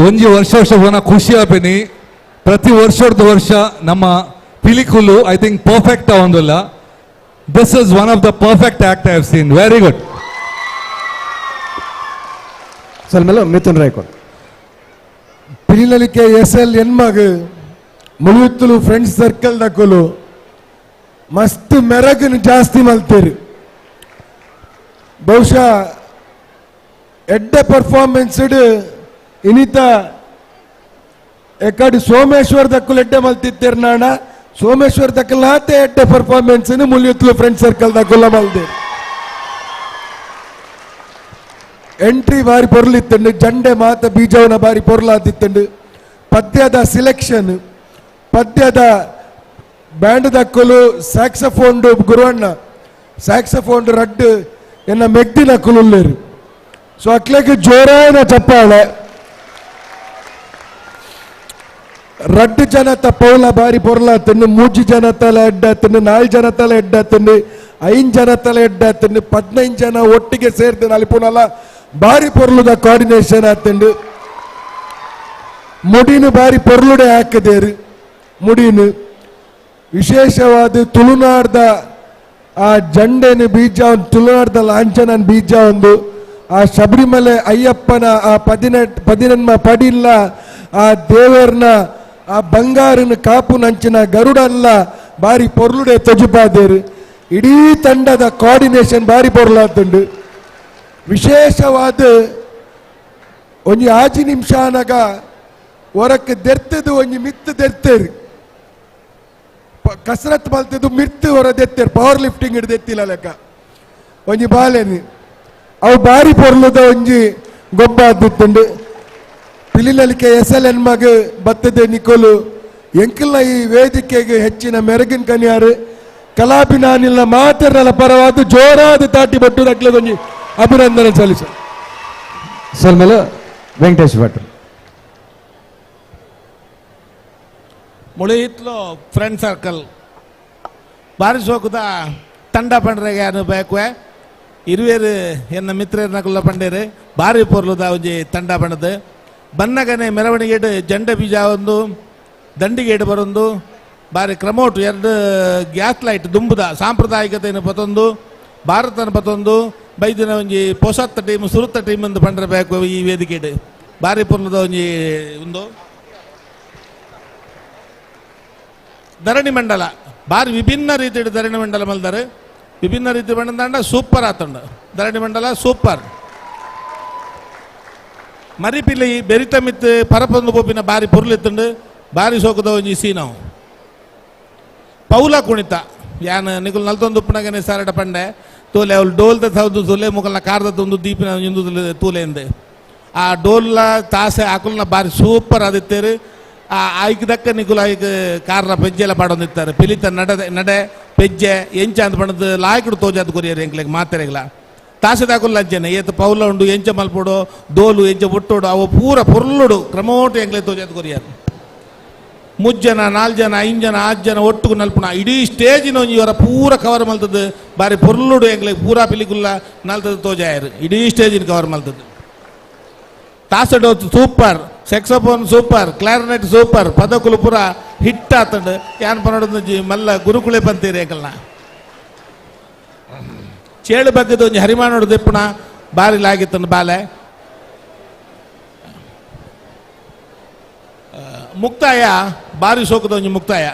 ಒಂಜಿ ವರ್ಷ ವರ್ಷ ಹೋನ ಖುಷಿ ಆಪಿನಿ ಪ್ರತಿ ವರ್ಷದ ವರ್ಷ ನಮ್ಮ ಪಿಲಿಕುಲು I think perfect ಒಂದಲ್ಲ. This is one of the perfect act I have seen. Very good. ಸ್ವಲ್ಪ ಮಿಥುನ್ ರಾಯ್ಕೋಡ್ ಪಿಲಿನಲಿಕೆ ಎಸ್ ಎಲ್ ಎನ್ಮಗ್ ಮುಳುತ್ತಲು ಫ್ರೆಂಡ್ಸ್ ಸರ್ಕಲ್ ದಕ್ಕಲು ಮಸ್ತ್ ಮೆರಗನ್ನು ಜಾಸ್ತಿ ಮಲ್ತೀರಿ. ಬಹುಶಃ ಎಡ್ಡೆ ಪರ್ಫಾರ್ಮೆನ್ಸ್ ಇನ್ನಿತ ಎಕ್ಕಡಿ ಸೋಮೇಶ್ವರ ದಕ್ಕಲು ಎಡ್ಡೆ ಮಲ್ತಿತ್ತೀರ್ ನಾಣ ಸೋಮೇಶ್ವರ ದಕ್ಕಲಾತೆ ಎಡ್ಡೆ ಪರ್ಫಾರ್ಮೆನ್ಸ್ ಮುಲಿಯುತ್ತಲು ಫ್ರೆಂಡ್ ಸರ್ಕಲ್ ದಕ್ಕುಲ್ಲ ಮಲ್ದೆ. ಎಂಟ್ರಿ ಬಾರಿ ಪೊರ್ಲಿತ್ತಂಡು ಜಂಡೆ ಮಾತ ಬೀಜವನ ಬಾರಿ ಪೊರ್ಲಾತಿತ್ತಂಡು. ಪದ್ಯದ ಸಿಲೆಕ್ಷನ್ ಪದ್ಯದ ಬ್ಯಾಂಡ್ ದಕ್ಕಲು ಸ್ಯಾಕ್ಸಫೋನ್ ಗುರುವಣ್ಣ ಸ್ಯಾಕ್ಸಫೋನ್ ರಡ್ಡು ಎನ್ನ ಮೆಗ್ದಿನ ಕುಲುಲ್ಲೇರು. ಸೊ ಅಕ್ಲೆಗ್ ಜೋರಾಯನ ಚಪ್ಪಾಳೆ. ರಡ್ಡು ಜನತ ಪೌಲ ಬಾರಿ ಪೊರ್ಲಾತಂಡು, ಮೂಜಿ ಜನತಲ ಎಡ್ಡಾತಂಡು, 4 ಜನತಲ ಎಡ್ಡಾತಂಡು, 5 ಜನತಲ ಎಡ್ಡಾತಂಡು, 15 ಜನ ಒಟ್ಟಿಗೆ ಸೇರ್ದು ನಲಿಪುನಲ ಬಾರಿ ಪೊರ್ಲುದ ಕೋಆರ್ಡಿನೇಷನ್ ಆತಂಡು. ಮುಡಿನು ಬಾರಿ ಪೊರ್ಲುಡೆ ಹಾಕದೇರು ಮುಡಿನು. ವಿಶೇಷವಾದ ತುಳುನಾಡ್ದ ಆ ಜಂಡೆನ ಬೀಜ, ತುಳುನಾಡ್ದ ಲಾಂಛನ ಬೀಜ ಒಂದು, ಆ ಶಬರಿಮಲೆ ಅಯ್ಯಪ್ಪನ ಆ 18 ಪಡಿಲ್ಲ ಆ ದೇವರ್ನ ಆ ಬಂಗಾರನ ಕಾಪು ನಂಚಿನ ಗರುಡಲ್ಲ ಬಾರಿ ಪೊರ್ಲುಡೆ ತೊಜುಪಾದೇರು. ಇಡೀ ತಂಡದ ಕೋಆರ್ಡಿನೇಷನ್ ಬಾರಿ ಪೊರ್ಲಾತುಂಡು. ವಿಶೇಷವಾದ ಒಂಜಿ 5 ನಿಮಿಷ ಅನಗ ಹೊರಕ್ಕೆ ದೆರ್ತದು ಒಂಜಿ ಮಿತ್ತು ದೆರ್ತೇರು, ಕಸರತ್ ಮಲ್ತದ್ದು ಮಿರ್ತು ಹೊರ ದೆತ್ತೇರು, ಪವರ್ ಲಿಫ್ಟಿಂಗ್ ಹಿಡ್ದೆತ್ತಿಲ್ಲ ಲೆಕ್ಕ ಒಂಜಿ ಬಾಲೆನಿ ಅವು ಬಾರಿ ಪೊರ್ಲುದ ಒಂಜಿ ಗೊಬ್ಬ ಆದಿತ್ತುಂಡು. ಪಿಲಿನಲಿಕೆ ಎಸಲ್ ಎನ್ಮಗ ಬತ್ತದೆ ನಿಕೋಲು ಎಂಕಲ್ನ ಈ ವೇದಿಕೆಗೆ ಹೆಚ್ಚಿನ ಮೆರಗಿನ ಕನಿಯಾರು ಕಲಾಭಿನಾನಿಲ್ನ ಮಾತೆರಲ ಪರವಾದ ಜೋರಾದ ತಾಟಿ ಬಟ್ಟು ದಕ್ಲದೊಂಜಿ ಅಭಿನಂದನೆ ಸಲ್ಲಿಸ. ಸೊಲ್ಮೆಲು ವೆಂಕಟೇಶ್ ಭಟ್. ಮುಳಿಯಿತ್ಲು ಫ್ರೆಂಡ್ ಸರ್ಕಲ್ ಬಾರಿ ಸೋಕುದ ತಂಡ ಪಂಡ್ರೆಗೆ ಅನು ಬೇಕುವೆ ಇರುವೇರು ಎನ್ನ ಮಿತ್ರರ್ನಕುಲ್ಲ ಪಂಡೇರು ಬಾರಿ ಪೊರ್ಲುದ ಒಂಜಿ ತಂಡ ಪಂಡದು. ಬನ್ನಗನೆ ಮೆರವಣಿಗೆಡು ಜಂಡ ಬೀಜ ಒಂದು ದಂಡಿಗೇಡು ಬರೊಂದು ಬಾರಿ ಕ್ರಮೋಟು ಎರಡು ಗ್ಯಾಸ್ ಲೈಟ್ ದುಂಬುದ ಸಾಂಪ್ರದಾಯಿಕತೆಯನ್ನು ಪತೊಂದು ಭಾರತನ ಪತೊಂದು ಬೈದಿನ ಒಂಜಿ ಪೊಸತ್ತ ಟೀಮ್ ಸುರುತ್ತ ಟೀಮ್ ಎಂದು ಪಂಡ್ರೆ ಬೇಕು ಈ ವೇದಿಕೆಡು ಬಾರಿ ಪೊರ್ಲುದ ಒಂಜಿ ಒಂದು ಧರಣಿ ಮಂಡಲ ಬಾರಿ ವಿಭಿನ್ನ ರೀತಿಯ ಧರಣಿ ಮಂಡಲ ಮಲ್ದಾರೆ. ವಿಭಿನ್ನ ರೀತಿ ಮಂಡಲ ಸೂಪರ್ ಆತಂಡು ಧರಣಿ ಮಂಡಲ ಸೂಪರ್. ಮರಿಪಿಲಿ ಬೆರಿತ ಮಿತ್ತು ಪರಪೊಂದು ಪೋಪಿನ ಬಾರಿ ಪೊರ್ಲಿತ್ತುಂಡು ಬಾರಿ ಸೋಕುದ ಒಂಜಿ ಸೀನವು. ಪೌಲ ಕುಣಿತ ಯಾನ್ ನಿಕುಲ್ ನಲ್ತೊಂದು ಉಪ್ಪುನಗನೆ ಸಾರಡ ಪಂಡೆ ತೂಲೆ ಅವಳು ಡೋಲ್ದ ಸೌದು ತೂಲೆ ಮುಗಲ್ನ ಕಾರ್ದ ತಂದು ದೀಪಿನ ಇಂದು ತೂಲೆ ಎಂದೆ ಆ ಡೋಲ್ನ ತಾಸೆ ಆಕುಲ್ನ ಬಾರಿ ಸೂಪರ್ ಆದಿತ್ತೇರು. ಆ ಆಯ್ಕೆ ನಿಕುಲ್ ಆಯ್ಕೆ ಕಾರ್ನ ಪೆಜ್ಜೆಲ್ಲ ಪಾಡೊಂದಿತ್ತಾರೆ. ಪಿಲಿತ ನಡೆ ನಡೆ ಪೆಜ್ಜೆ ಎಂಚ ಅಂತ ಪಂಡದು ಲಾಯ್ಕುಡು ತೋಜಾದ ಕೊರಿಯರು ಎಂಕ್ಲೆಗ್ ಮಾತೆರೆಗ್ಲ ತಾಸೆದಾಕುಲ್ಲ ಅಂಚನೆ ಏತ್ ಪೌಲ ಉಂಡು ಎಂಚ ಮಲ್ಪೊಡು ದೋಲು ಎಂಚ ಬೊಟ್ಟೋಡು ಅವು ಪೂರ ಪೊರ್ಲುಡು ಕ್ರಮೋಟು ಎಂಕ್ಲೆ ತೋಜಾದ ಕೊರಿಯರು. 3 ಜನ 4 ಜನ 5 ಜನ 6 ಜನ ಒಟ್ಟುಗು ನಲ್ಪುಣ ಇಡೀ ಸ್ಟೇಜಿನ ಒಂಜಿ ಇವರ ಪೂರ ಕವರ್ ಮಲ್ತದ್ದು ಬಾರಿ ಪೊರ್ಲುಡು ಎಂಕ್ಲೆಗ್ ಪೂರಾ ಪಿಲಿಕುಲ್ಲ ನಲ್ತದ್ದು ತೋಜಾಯರು ಇಡೀ ಸ್ಟೇಜಿನ ಕವರ್ ಮಲ್ತದ್ದು. ತಾಸೆಡೋ super, saxophone super, clarinet super, ಪದಕುಲು ಪೂರ ಹಿಟ್ ಆತಂಡು. ಯಾನ್ ಪನೊಡೊಂಜಿ ಮಲ್ಲ ಗುರುಕುಲೆ ಪಂತೀರಿ ಎಂಕಲ್ನ ಚೇಳು ಬಗ್ಗದ ಒಂಜಿ ಹರಿಮಾನೋಡು ದೆಪ್ಪುಣ ಬಾರಿ ಲಾಗಿತ್ತಂಡು ಬಾಲೆ. ಮುಕ್ತಾಯ ಬಾರಿ ಸೋಕದ ಒಂಜಿ ಮುಕ್ತಾಯ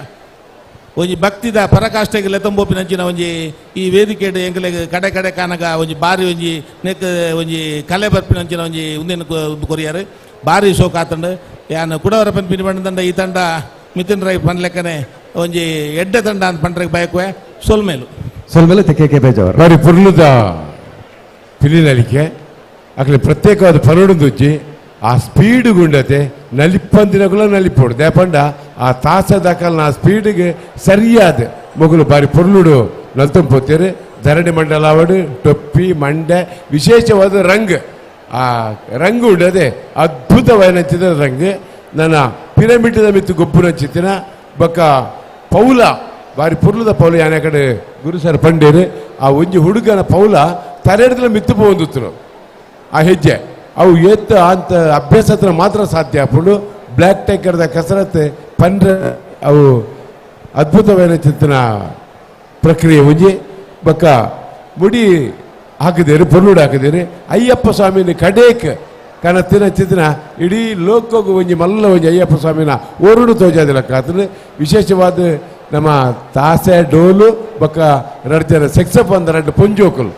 ಒಂಜಿ ಭಕ್ತಿದ ಪರಕಾಷ್ಠೆಗೆ ಲೆತಂಬೋಪಿನಂಚಿನ ಒಂಜಿ ಈ ವೇದಿಕೆಡ್ ಎಂಕಲೆಗ್ ಕಡೆ ಕಡೆ ಕಾನಗ ಒಂಜಿ ಬಾರಿ ಒಂಜಿ ನೆಕ್ ಒಂಜಿ ಕಲೆ ಬರ್ಪಿನಂಚಿನ ಒಂಜಿ ಉಂದೆನ್ ಕೊರಿಯಾರು ಬಾರಿ ಸೋಕ ಆತಂಡು. ಯಾನ್ ಕುಡವರ ಪನ್ಪಿನ ಪಂಡ ಈ ತಂಡ ಮಿಥುನ್ ರೈ ಪನ್ಲೆಕ್ಕನೆ ಒಂಜಿ ಎಡ್ಡೆ ತಂಡ ಅಂತ ಪಂಡ್ರೆಗ್ ಬಯಕುವೆ. ಸೊಲ್ಮೇಲು ಸೊಲ್ಮೇಲು ಕೆ ಕೆ ಬೇಜವರು ಬಾರಿ ಪುರ್ಲುದ ಪಿಲಿನಲಿಕೆ ಅಕಲೆ ಪ್ರತ್ಯೇಕವಾದ ಪನೊಡುಂದುಜ್ಜಿ ಆ ಸ್ಪೀಡ್ ಗುಂಡತೆ ನಲಿಪ್ಪಂದಿನಗುಲ ನಲಿಪೋಡು ದೇಪಂಡ ಆ ತಾಸ ದಾಖಲ್ನ ಆ ಸ್ಪೀಡಿಗೆ ಸರಿಯಾದ ಮೊಗಲು ಬಾರಿ ಪೊರ್ಲುಡು ನಲ್ತೊಂಪೋತೇರು. ಧರಣಿ ಮಂಡಲ ಅವಡು ಟೊಪ್ಪಿ ಮಂಡೆ ವಿಶೇಷವಾದ ರಂಗ್ ಆ ರಂಗು ಉಂಡದೆ ಅದ್ಭುತವಾದ ರಂಗ್. ನನ್ನ ಪಿರಮಿಡ್ದ ಮಿತ್ತು ಗೊಬ್ಬು ನಂಚಿತ್ತಿನ ಬೊಕ್ಕ ಪೌಲ ಬಾರಿ ಪೊರ್ಲುದ ಪೌಲ ಯಾನೆ ಕಡೆ ಗುರು ಸರ್ ಪಂಡೇರು ಆ ಒಂಜಿ ಹುಡುಗನ ಪೌಲ ತರೆಡ್ದಲ ಮಿತ್ತು ಪೋಂದುತ್ತರು ಆ ಹೆಜ್ಜೆ ಅವು ಏತ್ ಅಂತ ಅಭ್ಯಾಸ ಹತ್ರ ಮಾತ್ರ ಸಾಧ್ಯ ಆಪುಂಡು. ಬ್ಲ್ಯಾಕ್ ಟೈಗರ್ದ ಕಸರತ್ತು ಪಂಡ್ರೆ ಅವು ಅದ್ಭುತವಾದ ಚಿಂತನ ಪ್ರಕ್ರಿಯೆ ಒಂಜಿ. ಬೊಕ್ಕ ಮುಡಿ ಹಾಕಿದೇರು ಪೊರ್ಲುಡು ಹಾಕಿದೇರು ಅಯ್ಯಪ್ಪ ಸ್ವಾಮಿನ ಕಡೇಕ್ ಕನತ್ತಿನ ಚಿಂತನ ಇಡೀ ಲೋಕಗೂ ಒಂಜಿ ಮಲ್ಲ ಒಂಜಿ ಅಯ್ಯಪ್ಪ ಸ್ವಾಮಿನ ಓರುಡು ತೋಜಾದಿಲ್ಲ ಆತನ. ವಿಶೇಷವಾದ ನಮ್ಮ ತಾಸೆ ಡೋಲು ಬೊಕ್ಕ 2 ಜನ ಸೆಕ್ಸಪ್ ಅಂದ 2 ಪೊಂಜೋಕುಲು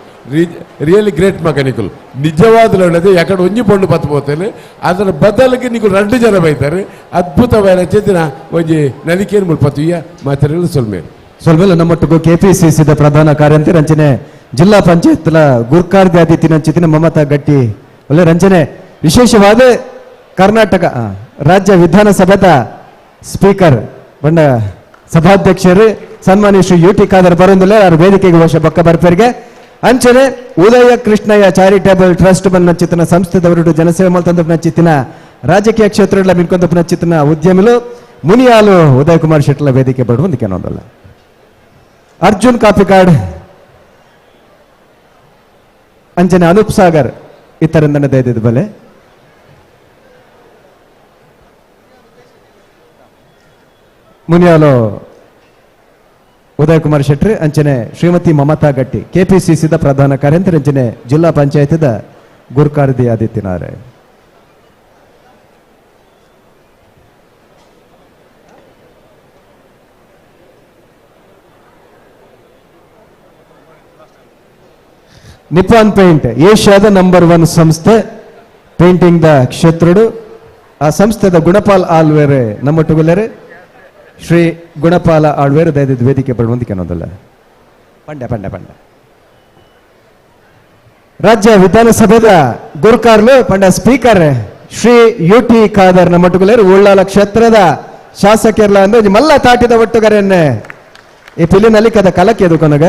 ರಿಯಲಿ ಗ್ರೇಟ್ ಮಗನಿಕುಲು ನಿಜವಾದ ಒಳ್ಳೇದು. ಯಾಕಂದ್ರೆ ಒಂಜಿ ಪೊಂಡು ಪತ್ತು ಪೋತೇನೆ ಅದರ ಬದಲಿಗೆ ನಿಕುಲು 2 ಜನ ಬೈತಾರೆ. ಅದ್ಭುತವಾದ ಚೇತನ ಒಂಜಿ ನಲಿಕೇನು ಮುಲ್ಪತ್ತುಯ್ಯ ಮಾತಾಡಲು ಸೊಲ್ಮೇಲೆ ಸೊಲ್ಮೇಲೆ ನಮ್ಮೊಟ್ಟಿಗೂ ಕೆಪಿಸಿಸಿದ ಪ್ರಧಾನ ಕಾರ್ಯಂತೆ ರಂಚನೆ ಜಿಲ್ಲಾ ಪಂಚಾಯತ್ಲ ಗುರ್ಕಾರ್ದಿ ಆದಿತ್ಯ ನಂಚಿತಿನ ಮಮತಾ ಗಟ್ಟಿ ಒಳ್ಳೆ ರಂಚನೆ ವಿಶೇಷವಾದ ಕರ್ನಾಟಕ ರಾಜ್ಯ ವಿಧಾನಸಭಾದ ಸ್ಪೀಕರ್ ಬಣ್ಣ ಸಭಾಧ್ಯಕ್ಷರು ಸನ್ಮಾನ್ಯ ಶ್ರೀ ಯು ಟಿ ಖಾದರ್ ಬರೋದಿಲ್ಲ ಯಾರು ವೇದಿಕೆಗೆ ವರ್ಷ ಬೊಕ್ಕ ಬರ್ಪೇರಿಗೆ. ಅಂಚನೆ ಉದಯ ಕೃಷ್ಣಯ್ಯ ಚಾರಿಟೇಬಲ್ ಟ್ರಸ್ಟ್ ಬಂದ ಸಂಸ್ಥೆದವರು ಜನಸೇವೆ ಮಲ್ತಂದ ಚಿತ್ತಿನ ರಾಜಕೀಯ ಕ್ಷೇತ್ರಗಳ ಮಿನ್ಕೊಂದ ಚಿತ್ತಿನ ಉದ್ಯಮಿಲು Muniyalu Uday Kumar ಶೆಟ್ಟಲ ವೇದಿಕೆ ಬಡುವಂದು ಕೆನೊಂದಲ್ಲ. ಅರ್ಜುನ್ ಕಾಪಿಕಾಡ್ ಅಂಚನೆ ಅನೂಪ್ ಸಾಗರ್ ಇತರಂದನೆ ದಯದಿದ್ದು ಬಲೆ. ಮುನಿಯಾಲು ಉದಯ್ ಕುಮಾರ್ ಶೆಟ್ಟಿ ಅಂಚನೆ ಶ್ರೀಮತಿ ಮಮತಾ ಗಟ್ಟಿ ಕೆಪಿಸಿಸಿದ ಪ್ರಧಾನ ಕಾರ್ಯಂತರ ಅಂಚನೆ ಜಿಲ್ಲಾ ಪಂಚಾಯತ್ದ ಗುರ್ಕಾರ್ದಿ ಆದಿತ್ಯನಾರೆ. ನಿಪ್ಪಾನ್ ಪೇಂಟ್ ಏಷ್ಯಾದ ನಂಬರ್ 1 ಸಂಸ್ಥೆ ಪೇಂಟಿಂಗ್ the ಕ್ಷೇತ್ರಡು. ಆ ಸಂಸ್ಥೆದ ಗುಣಪಾಲ್ ಆಳ್ವೇರೆ ನಮ್ಮೊಟ್ಟುಗುಲ್ಲರೆ. ಶ್ರೀ ಗುಣಪಾಲ ಆಳ್ವೇರು ದಯದಿದ್ದು ವೇದಿಕೆ ಬರುವಂದಿಕೆ ಅನ್ನೋದಲ್ಲ. ಪಂಡ ಪಂಡ ಪಂಡ ರಾಜ್ಯ ವಿಧಾನಸಭೆದ ಗುರುಕಾರ್ಲು ಪಂಡ speaker Shri U T Khader ನಮ್ಮೊಟ್ಟುಗುಲ್ಲರೆ. Ullal ಕ್ಷೇತ್ರದ ಶಾಸಕರ್ಲ ಅಂದ್ರೆ ಮಲ್ಲ ತಾಟಿದ ಒಟ್ಟುಗರೆನ್ನೆ ಈ ಪಿಲಿನಲ್ಲಿ ಕದ ಕಲಕ್ಕೆ ಅದು ಕೊನಗ.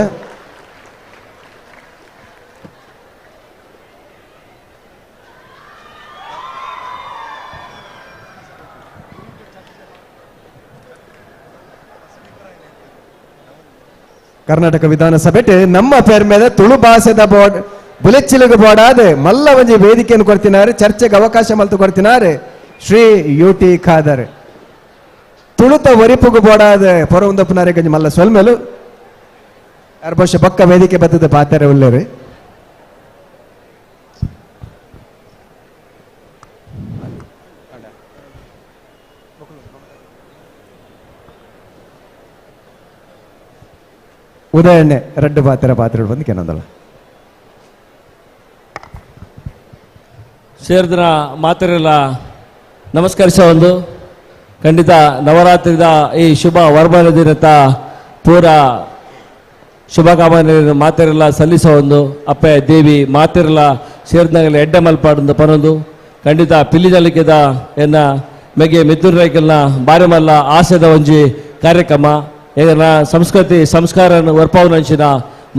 ಕರ್ನಾಟಕ ವಿಧಾನಸಭೆ ನಮ್ಮ ಪೆರ್ಮೆದ ತುಳು ಭಾಷೆದ ಬೋರ್ಡ್ ಬುಲೆಚ್ಚಿಲಿಗೆ ಬೋರ್ಡಾದ ಮಲ್ಲ ಒಂಜಿ ವೇದಿಕೆಯನ್ನು ಕೊಡ್ತಿನಾರೆ, ಚರ್ಚೆಗೆ ಅವಕಾಶ ಮಲ್ತು ಕೊಡ್ತಿನಾರೆ ಶ್ರೀ ಯು ಟಿ ಖಾದರ್. ತುಳುತ ಒರಿಪುಗು ಬೋಡಾದ ಪೊರವುಂದಪ್ಪನಾರೆ ಗಂಜಿ ಮಲ್ಲ ಸೊಲ್ಮೆಲು ಬಹುಶಃ ಪಕ್ಕ ವೇದಿಕೆ ಬತ್ತದ ಪಾತಾರೆ ಉಲ್ಲೇರಿ. ಉದಾಹರಣೆ ರಡ್ಡು ಪಾತ್ರ ಪಾತ್ರ ಬಂದು ಕೆನೊಂದಲ್ಲ. ಸೇರಿದ್ರ ಮಾತಿರಲ್ಲ ನಮಸ್ಕರಿಸ ಒಂದು ಖಂಡಿತ ನವರಾತ್ರಿದ ಈ ಶುಭ ವರ್ಮನ ದಿನದ ಪೂರ ಶುಭಕಾಮನೆ ಮಾತಿರಲ್ಲ ಸಲ್ಲಿಸೋ ಒಂದು ಅಪ್ಪೆ ದೇವಿ ಮಾತಿರಲ್ಲ ಸೇರಿದಾಗಲೇ ಎಡ್ಡೆ ಮಲ್ಪಾಡೊಂದು ಪನೊಂದು ಖಂಡಿತ ಪಿಲ್ಲಿಜಲಿಕೆದ ಎನ್ನ ಮೆಗೆ ಮಿಥುನ್ ರೈಕಲ್ನ ಬಾರಿಮಲ್ಲ ಆಸೆದ ಒಂಜಿ ಕಾರ್ಯಕ್ರಮ. ಏನ ಸಂಸ್ಕೃತಿ ಸಂಸ್ಕಾರ ವರ್ಪವನಂಚಿನ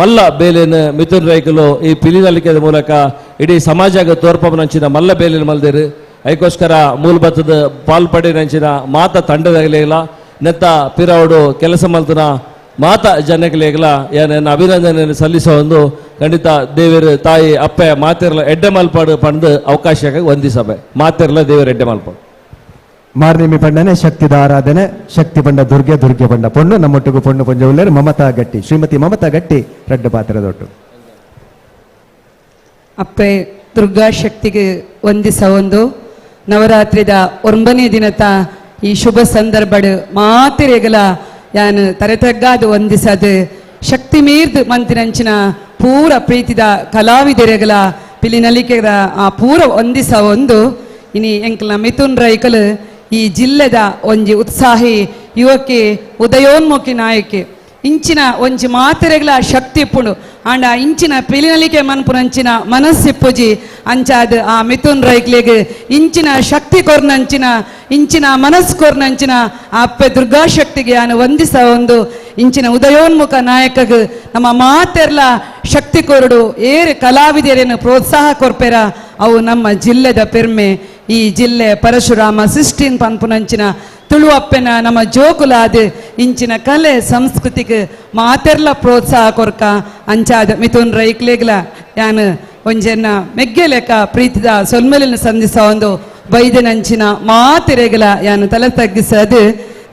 ಮಲ್ಲ ಬೇಲೇನು ಮಿಥುನ್ ರೈಕಲು ಈ ಪಿಲಿನಲಿಕೆದ ಮೂಲಕ ಇಡೀ ಸಮಾಜಕ್ಕೆ ತೋರ್ಪವನಂಚಿನ ಮಲ್ಲ ಬೇಲೇನು ಮಲ್ದಿರು. ಅದಕ್ಕೋಸ್ಕರ ಮೂಲಭತ್ತದ ಪಾಲ್ಪಡಿನಂಚಿನ ಮಾತ ತಂಡದಾಗಲಿಲ್ಲ ನೆತ್ತ ಪಿರವಡು ಕೆಲಸ ಮಲ್ತನ ಮಾತ ಜನಗಳಿಗೆಲ್ಲ ಏನೇನು ಅಭಿನಂದನೆಯನ್ನು ಸಲ್ಲಿಸೋ ಒಂದು ಖಂಡಿತ ದೇವರು ತಾಯಿ ಅಪ್ಪೆ ಮಾತಿರಲ ಎಡ್ಡೆ ಮಲ್ಪಾಡು ಪಂದು ಅವಕಾಶಕ್ಕೆ ವಂದಿಸಬೆ ಮಾತಿರಲ ದೇವರು ಎಡ್ಡೆ ಮಲ್ಪಾಡು. ಮಾರ್ನೇಮಿ ಪಂಡನೆ ಶಕ್ತಿದ ಆರಾಧನೆ ಶಕ್ತಿ ಬಂಡ ದುರ್ಗೆ ದುರ್ಗೆ ಬಂಡ ಪೊಣ್ಣು ನಮ್ಮೊಟ್ಟಿಗೂ ಪೊಣ್ಣು ಪೊಂಜವುಳ್ಳೇರು ಮಮತಾ ಗಟ್ಟಿ ಶ್ರೀಮತಿ ಮಮತಾ ಗಟ್ಟಿ ರಡ್ಡು ಪಾತ್ರದೊಟ್ಟು. ಅಪ್ಪೆ ದುರ್ಗಾ ಶಕ್ತಿಗೆ ವಂದಿಸ ಒಂದು ನವರಾತ್ರಿದ 9ನೇ ದಿನತ ಈ ಶುಭ ಸಂದರ್ಭಡು ಮಾತಿರೆಗಲ ಯಾನು ತರೆತಗ್ಗಾದು ವಂದಿಸದು ಶಕ್ತಿ ಮೀರ್ದು ಮಂತಿನಂಚಿನ ಪೂರ ಪ್ರೀತಿದ ಕಲಾವಿದರೆಗಲ ಪಿಲಿನಲಿಕೆದ ಆ ಪೂರ ವಂದಿಸ ಒಂದು ಇನಿ ಎಂಕಲ್ನ ಮಿಥುನ್ ರೈಕಲ್ ಈ ಜಿಲ್ಲೆದ ಒಂಜಿ ಉತ್ಸಾಹಿ ಯುವಕಿ ಉದಯೋನ್ಮುಖಿ ನಾಯಕಿ ಇಂಚಿನ ಒಂಜಿ ಮಾತೆರೆಗಳ ಶಕ್ತಿ ಇಪ್ಪುಂಡು ಆಂಡ ಇಂಚಿನ ಪಿಲಿನಲಿಕೆ ಮನ್ಪುನಂಚಿನ ಮನಸ್ಸಿಪ್ಪುಜಿ ಅಂಚಾದ ಆ ಮಿಥುನ್ ರೈಕ್ಲೆಗ್ ಇಂಚಿನ ಶಕ್ತಿ ಕೊರ್ನಂಚಿನ ಇಂಚಿನ ಮನಸ್ಸು ಕೊರ್ನಂಚಿನ ಆ ಅಪ್ಪೆ ದುರ್ಗಾಶಕ್ತಿಗೆ ಯಾನು ವಂದಿಸ ಒಂದು ಇಂಚಿನ ಉದಯೋನ್ಮುಖ ನಾಯಕಗ್ ನಮ್ಮ ಮಾತೆರ್ಲ ಶಕ್ತಿ ಕೊರಡು ಏರು ಕಲಾವಿದರೇನು ಪ್ರೋತ್ಸಾಹ ಕೊರ್ಪೆರ ಅವು ನಮ್ಮ ಜಿಲ್ಲೆದ ಪೆರ್ಮೆ. ಈ ಜಿಲ್ಲೆ ಪರಶುರಾಮ ಸಿಸ್ಟೀನ್ ಪನ್ಪುನಂಚಿನ ತುಳುವಪ್ಪೆನ ನಮ್ಮ ಜೋಕುಲಾದ ಇಂಚಿನ ಕಲೆ ಸಂಸ್ಕೃತಿಗೆ ಮಾತೆರ್ಲ ಪ್ರೋತ್ಸಾಹ ಕೊರ್ಕ ಅಂಚಾದ ಮಿಥುನ್ ರೈಕ್ಲೆಗ್ಲ ಯಾನು ಒಂಜೆನ್ನ ಮೆಗ್ಗೆಲೆಕ ಪ್ರೀತಿದ ಸೊಲ್ಮೆಲಿನ ಸಂಧಿಸ ಒಂದು ಬೈದನಂಚಿನ ಮಾತೆರೆಗಲ ಯಾನು ತಲೆ ತಗ್ಗಿಸದು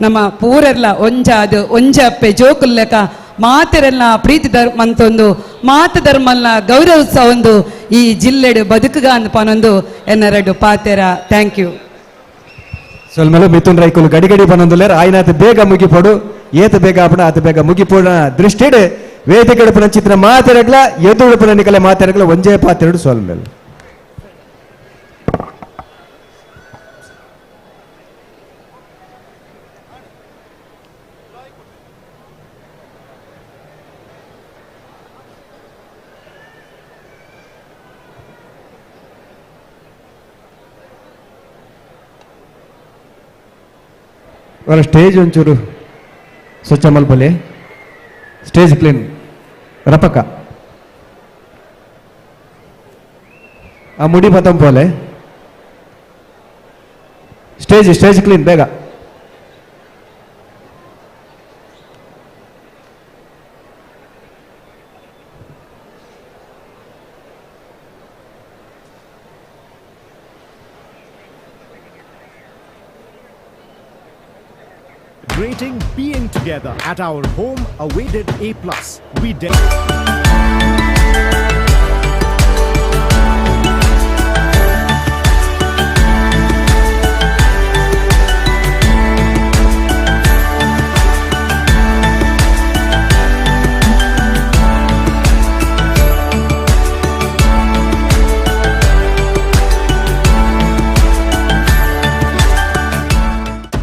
ನಮ್ಮ ಪೂರೆರ್ಲ ಒಂಜಾದ ಒಂಜಪ್ಪೆ ಜೋಕುಲ್ಲೆಕ ಮಾತೆರೆಲ್ಲ ಪ್ರೀತಿ ಧರ್ಮಂತೊಂದು ಮಾತು ಧರ್ಮಲ್ಲ ಗೌರವಿಸ ಒಂದು ಈ ಜಿಲ್ಲೆಡು ಬದುಕುಗ ಪನೊಂದು ಎನ್ನರಡು ಪಾತೆರ. Thank you. ಸೊಲ್ಮೆಲು ಮಿಥುನ್ ರೈಕುಲು ಗಡಿ ಗಡಿ ಪನೊಂದುಲ್ಲೇರು ಆಯ್ನಾತ ಬೇಗ ಮುಗಿಪೋಡು ಏತ ಬೇಗ ಆಪಣ ಆತ ಬೇಗ ಮುಗಿಪೋಡ ದೃಷ್ಟಿಡ್ ವೇದಿಕೆ ಚಿತ್ರ ಮಾತೆರಗ್ಲ ಎದುರುಪುನ ನಿಕಲೆ ಮಾತೆರಗ್ಲ ಒಂಜೇ ಪಾತೆರಡು ಸೊಲ್ಮೆಲು. ಅವರ ಸ್ಟೇಜ್ ಒಂಚೂರು ಸ್ವಚ್ಛ ಮಲ್ಪಲೆ ಸ್ಟೇಜ್ ಕ್ಲೀನ್ ರಪಕ ಆ ಮುಡಿ ಪತಂಪೋಲೆ stage stage clean ಬೇಗ. Celebrating being together at our home awaited A+. We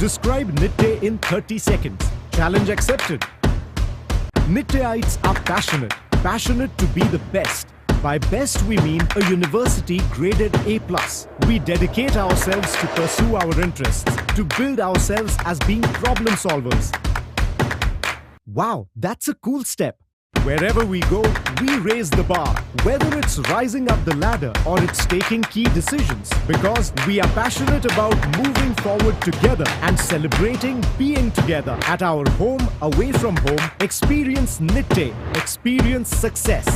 Describe Nitte in 30 seconds. Challenge accepted. Nitteites are passionate, passionate to be the best. By best we mean a university graded A+. We dedicate ourselves to pursue our interests, to build ourselves as being problem solvers. Wow, that's a cool step. Wherever we go, we raise the bar. Whether it's rising up the ladder or it's taking key decisions, because we are passionate about moving forward together and celebrating being together at our home, away from home. Experience Nitte. Experience success.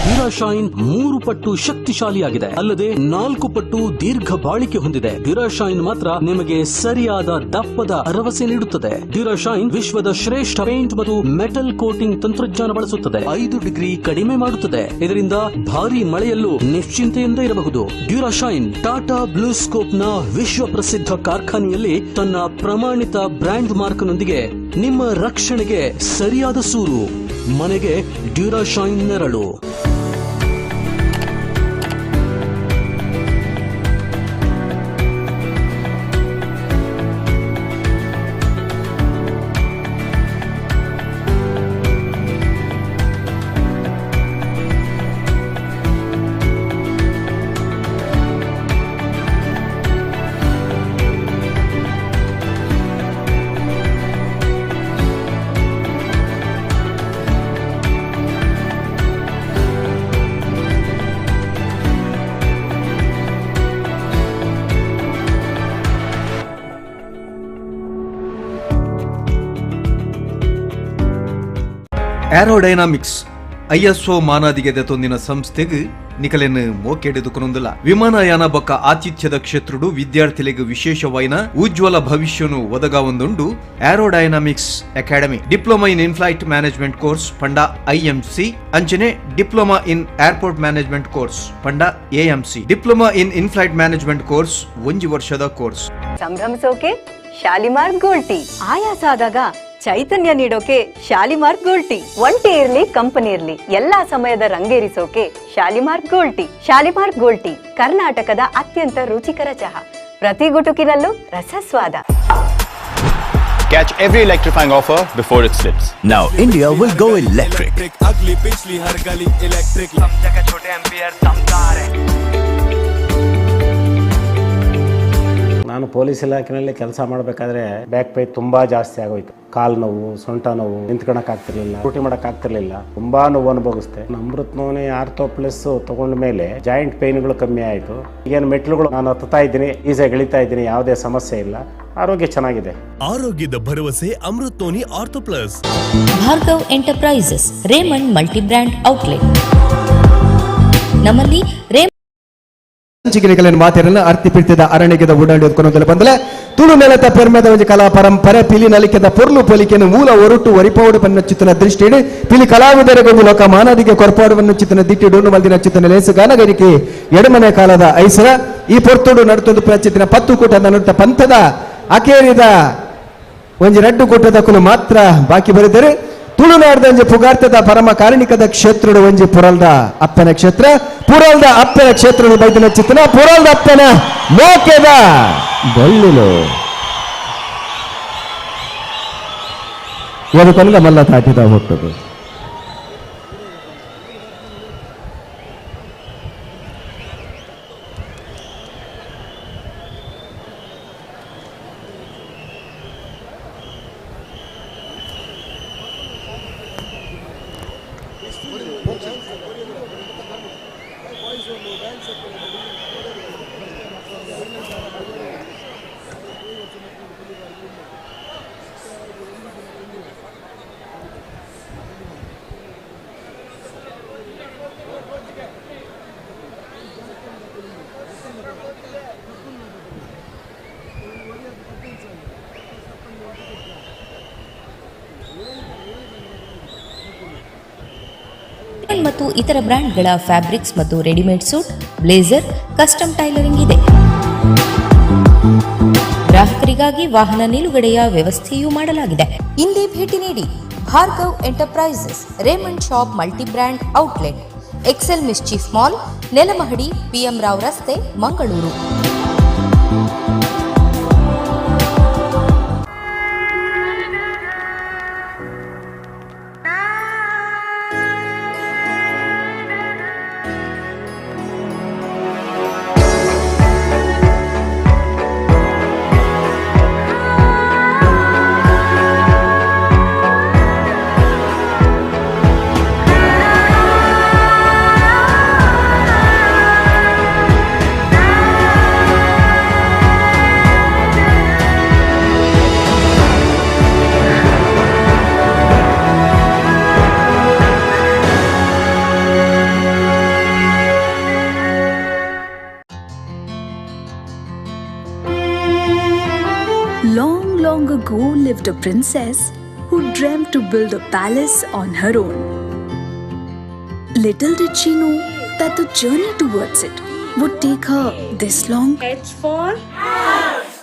Durashine 3 ಪಟ್ಟು ಶಕ್ತಿಶಾಲಿಯಾಗಿದೆ, ಅಲ್ಲದೆ 4 ಪಟ್ಟು ದೀರ್ಘ ಬಾಳಿಕೆ ಹೊಂದಿದೆ. ಡ್ಯೂರಾಶೈನ್ ಮಾತ್ರ ನಿಮಗೆ ಸರಿಯಾದ ದಪ್ಪದ ಭರವಸೆ ನೀಡುತ್ತದೆ. ಡ್ಯೂರಾಶೈನ್ ವಿಶ್ವದ ಶ್ರೇಷ್ಠ ಪೇಂಟ್ ಮತ್ತು ಮೆಟಲ್ ಕೋಟಿಂಗ್ ತಂತ್ರಜ್ಞಾನ ಬಳಸುತ್ತದೆ. 5 ಡಿಗ್ರಿ ಕಡಿಮೆ ಮಾಡುತ್ತದೆ. ಇದರಿಂದ ಭಾರಿ ಮಳೆಯಲ್ಲೂ ನಿಶ್ಚಿಂತೆಯಿಂದ ಇರಬಹುದು. ಡ್ಯೂರಾಶೈನ್ ಟಾಟಾ ಬ್ಲೂ ಸ್ಕೋಪ್ ನ ವಿಶ್ವ ಪ್ರಸಿದ್ಧ ಕಾರ್ಖಾನೆಯಲ್ಲಿ ತನ್ನ ಪ್ರಮಾಣಿತ ಬ್ರ್ಯಾಂಡ್ ಮಾರ್ಕ್ನೊಂದಿಗೆ ನಿಮ್ಮ ರಕ್ಷಣೆಗೆ ಸರಿಯಾದ ಸೂರು. ಮನೆಗೆ ಡ್ಯೂರಾಶೈನ್ ನೆರಳು. ಏರೋಡೈನಾಮಿಕ್ಸ್ ಐಎಸ್ಒ ಮಾನಾದಿಗೆ ತೊಂದಿನ ಸಂಸ್ಥೆಗೆ ನಿಕಲೆನ್ ಮೋಕೆಡೆದುಕೊನೊಂದುಲ ವಿಮಾನಯಾನ ಬೊಕ್ಕ ಆತಿಥ್ಯದ ಕ್ಷೇತ್ರಡು ವಿದ್ಯಾರ್ಥಿಲೆಗ್ ವಿಶೇಷವಾಯಿನ ಉಜ್ವಲ ಭವಿಷ್ಯನು ಒದಗಾವೊಂದುಂಡು aerodynamics academy. Diploma in inflight management course ಪಂಡ ಐಎಂಸಿ, ಅಂಚನೆ diploma in airport management course ಪಂಡ AMC, diploma in inflight management course 1 ವರ್ಷದ ಕೋರ್ಸ್. ಸಂಭ್ರಮಿಸೋಕೆ ಶಾಲಿಮಾರ್ ಗೋಲ್ಡ್ ಟೀ, ಆಯಾಸ ಆದಾಗ ಚೈತನ್ಯ ನೀಡೋಕೆ ಶಾಲಿಮಾರ್ ಗೋಲ್ಡ್ ಟೀ, ಒಂಟಿ ಇರ್ಲಿ ಕಂಪನಿ ಇರ್ಲಿ ಎಲ್ಲಾ ಸಮಯದ ರಂಗೇರಿಸೋಕೆ Shalimar gold tea. Shalimar gold tea ಕರ್ನಾಟಕದ ಅತ್ಯಂತ ರುಚಿಕರ ಚಹಾ, ಪ್ರತಿ ಗುಟುಕಿನಲ್ಲೂ ರಸಸ್ವಾದ. Catch every electrifying offer before it slips. Now India will go electric. अगली पिछली हर गली इलेक्ट्रिक, सब जगह छोटे एम्पियर दमदार है. ನಾನು ಪೊಲೀಸ್ ಇಲಾಖೆಯಲ್ಲಿ ಕೆಲಸ ಮಾಡಬೇಕಾದ್ರೆ ಬ್ಯಾಕ್ ಪೇನ್ ತುಂಬಾ ಜಾಸ್ತಿ ಆಗೋಯ್ತು. ಕಾಲು ನೋವು, ಸೊಂಟ ನೋವು, ನಿಂತ್ಕೊಳಕ್ ಆಗ್ತಿರ್ಲಿಲ್ಲ, ಡ್ಯೂಟಿ ಮಾಡಕ್ ಆಗ್ತಿರ್ಲಿಲ್ಲ, ತುಂಬಾ ನೋವು ಅನುಭವಿಸ್ದೆ. ಅಮೃತ್ ನೋನಿ ಆರ್ಥೋ ಪ್ಲಸ್ ತಗೊಂಡ ಮೇಲೆ ಜಾಯಿಂಟ್ ಪೇನ್ಗಳು ಕಮ್ಮಿ ಆಯಿತು. ಈಗೇನು ಮೆಟ್ಲುಗಳು ನಾನು ಹತ್ತಾ ಇದ್ದೀನಿ, ಈಸಿಯಾಗಿ ಇಳಿತಾ ಇದ್ದೀನಿ, ಯಾವುದೇ ಸಮಸ್ಯೆ ಇಲ್ಲ, ಆರೋಗ್ಯ ಚೆನ್ನಾಗಿದೆ. ಆರೋಗ್ಯದ ಭರವಸೆ Amrut noni ortho plus. Bhargav enterprises, Raymond multi brand outlet. ನಮ್ಮಲ್ಲಿ ಚಿಗಿರಿಕಲಿನ ಮಾತಿರಲ್ಲ ಅರ್ತಿ ಪಿರ್ತಿದ ಅರಣ್ಯದ ಉಡಾಡಿ ಕೊನೊಂದಲ ಬಂದಲೆ ತುಳು ನೆಲತ ಪೆರ್ಮೆದ ಒಂಜಿ ಕಲಾ ಪರಂಪರೆ ಪಿಲಿ ನಲಿಕೆದ ಪೊರ್ಲು ಪೊಲಿಕೆನು ಮೂಲ ಒರಟು ಒರಿಪೌಡು ಪನ್ನ ಚಿತ್ತನ ದೃಷ್ಟಿಡು ಪಿಲಿ ಕಲಾವಿದರಿಗೊಂದು ಲೋಕ ಮಾನದಿಗೆ ಕೊರ್ಪಾಡುವನ್ನು ಚಿತ್ತನ ದಿಟ್ಟಿಡು ಮಲ್ದಿನ ಚಿತ್ತನ ಲೇಸು ಗಾನಗರಿಕೆ ಎಡಮನೆ ಕಾಲದ ಐಸರ ಈ ಪೊರ್ತುಡು ನಡುತ್ತೊಂದು ಪ್ರಚಿತ್ತಿನ 10 ಕೂಟದ ನಡುತ್ತ ಪಂಥದ ಅಕೇರಿದ ಒಂಜಿ ರಡ್ಡು ಕೂಟದ ಕುಲು ಮಾತ್ರ ಬಾಕಿ ಬರೆದರೆ ತುಳುನಾಡದ ಒಂಜಿ ಪುಗಾರ್ತದ ಪರಮ ಕಾರಣಿಕದ ಕ್ಷೇತ್ರದ ಒಂಜಿ ಪುರಲ್ದ ಅಪ್ಪನ ಕ್ಷೇತ್ರ, ಪುರಲ್ದ ಅಪ್ಪನ ಕ್ಷೇತ್ರದ ಬೈದನ ಚಿತ್ತನ ಪುರಲ್ದ ಅಪ್ಪನ ಮೋಕೆದ ಬಳ್ಳಿಲು ಎದಕ್ಕೊಂದ ಮಲ್ಲ ತಾಟಿದ ಹುಟ್ಟದು. ಮತ್ತು ಇತರ ಬ್ರ್ಯಾಂಡ್ಗಳ ಫ್ಯಾಬ್ರಿಕ್ಸ್ ಮತ್ತು readymade suit, blazer, custom tailoring ಇದೆ. ಗ್ರಾಹಕರಿಗಾಗಿ ವಾಹನ ನಿಲುಗಡೆಯ ವ್ಯವಸ್ಥೆಯೂ ಮಾಡಲಾಗಿದೆ. ಇಂದೇ ಭೇಟಿ ನೀಡಿ Bhargav enterprises, Raymond shop multi brand outlet, Excel Mischief mall, Nelamahadi, PM Rao ರಸ್ತೆ, Mangaluru. Long, long ago lived a princess who dreamt to build a palace on her own. Little did she know that the journey towards it would take her this long. H for house.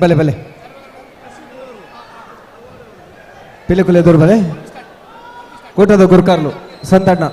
ಬಲೆ ಬಲೆ ಪಿಲಿಕುಲು ಎದುರು ಬಲೆ ಕೂಟದ ಗುರುಕಾರ್ಲು ಸಂತಣ್ಣ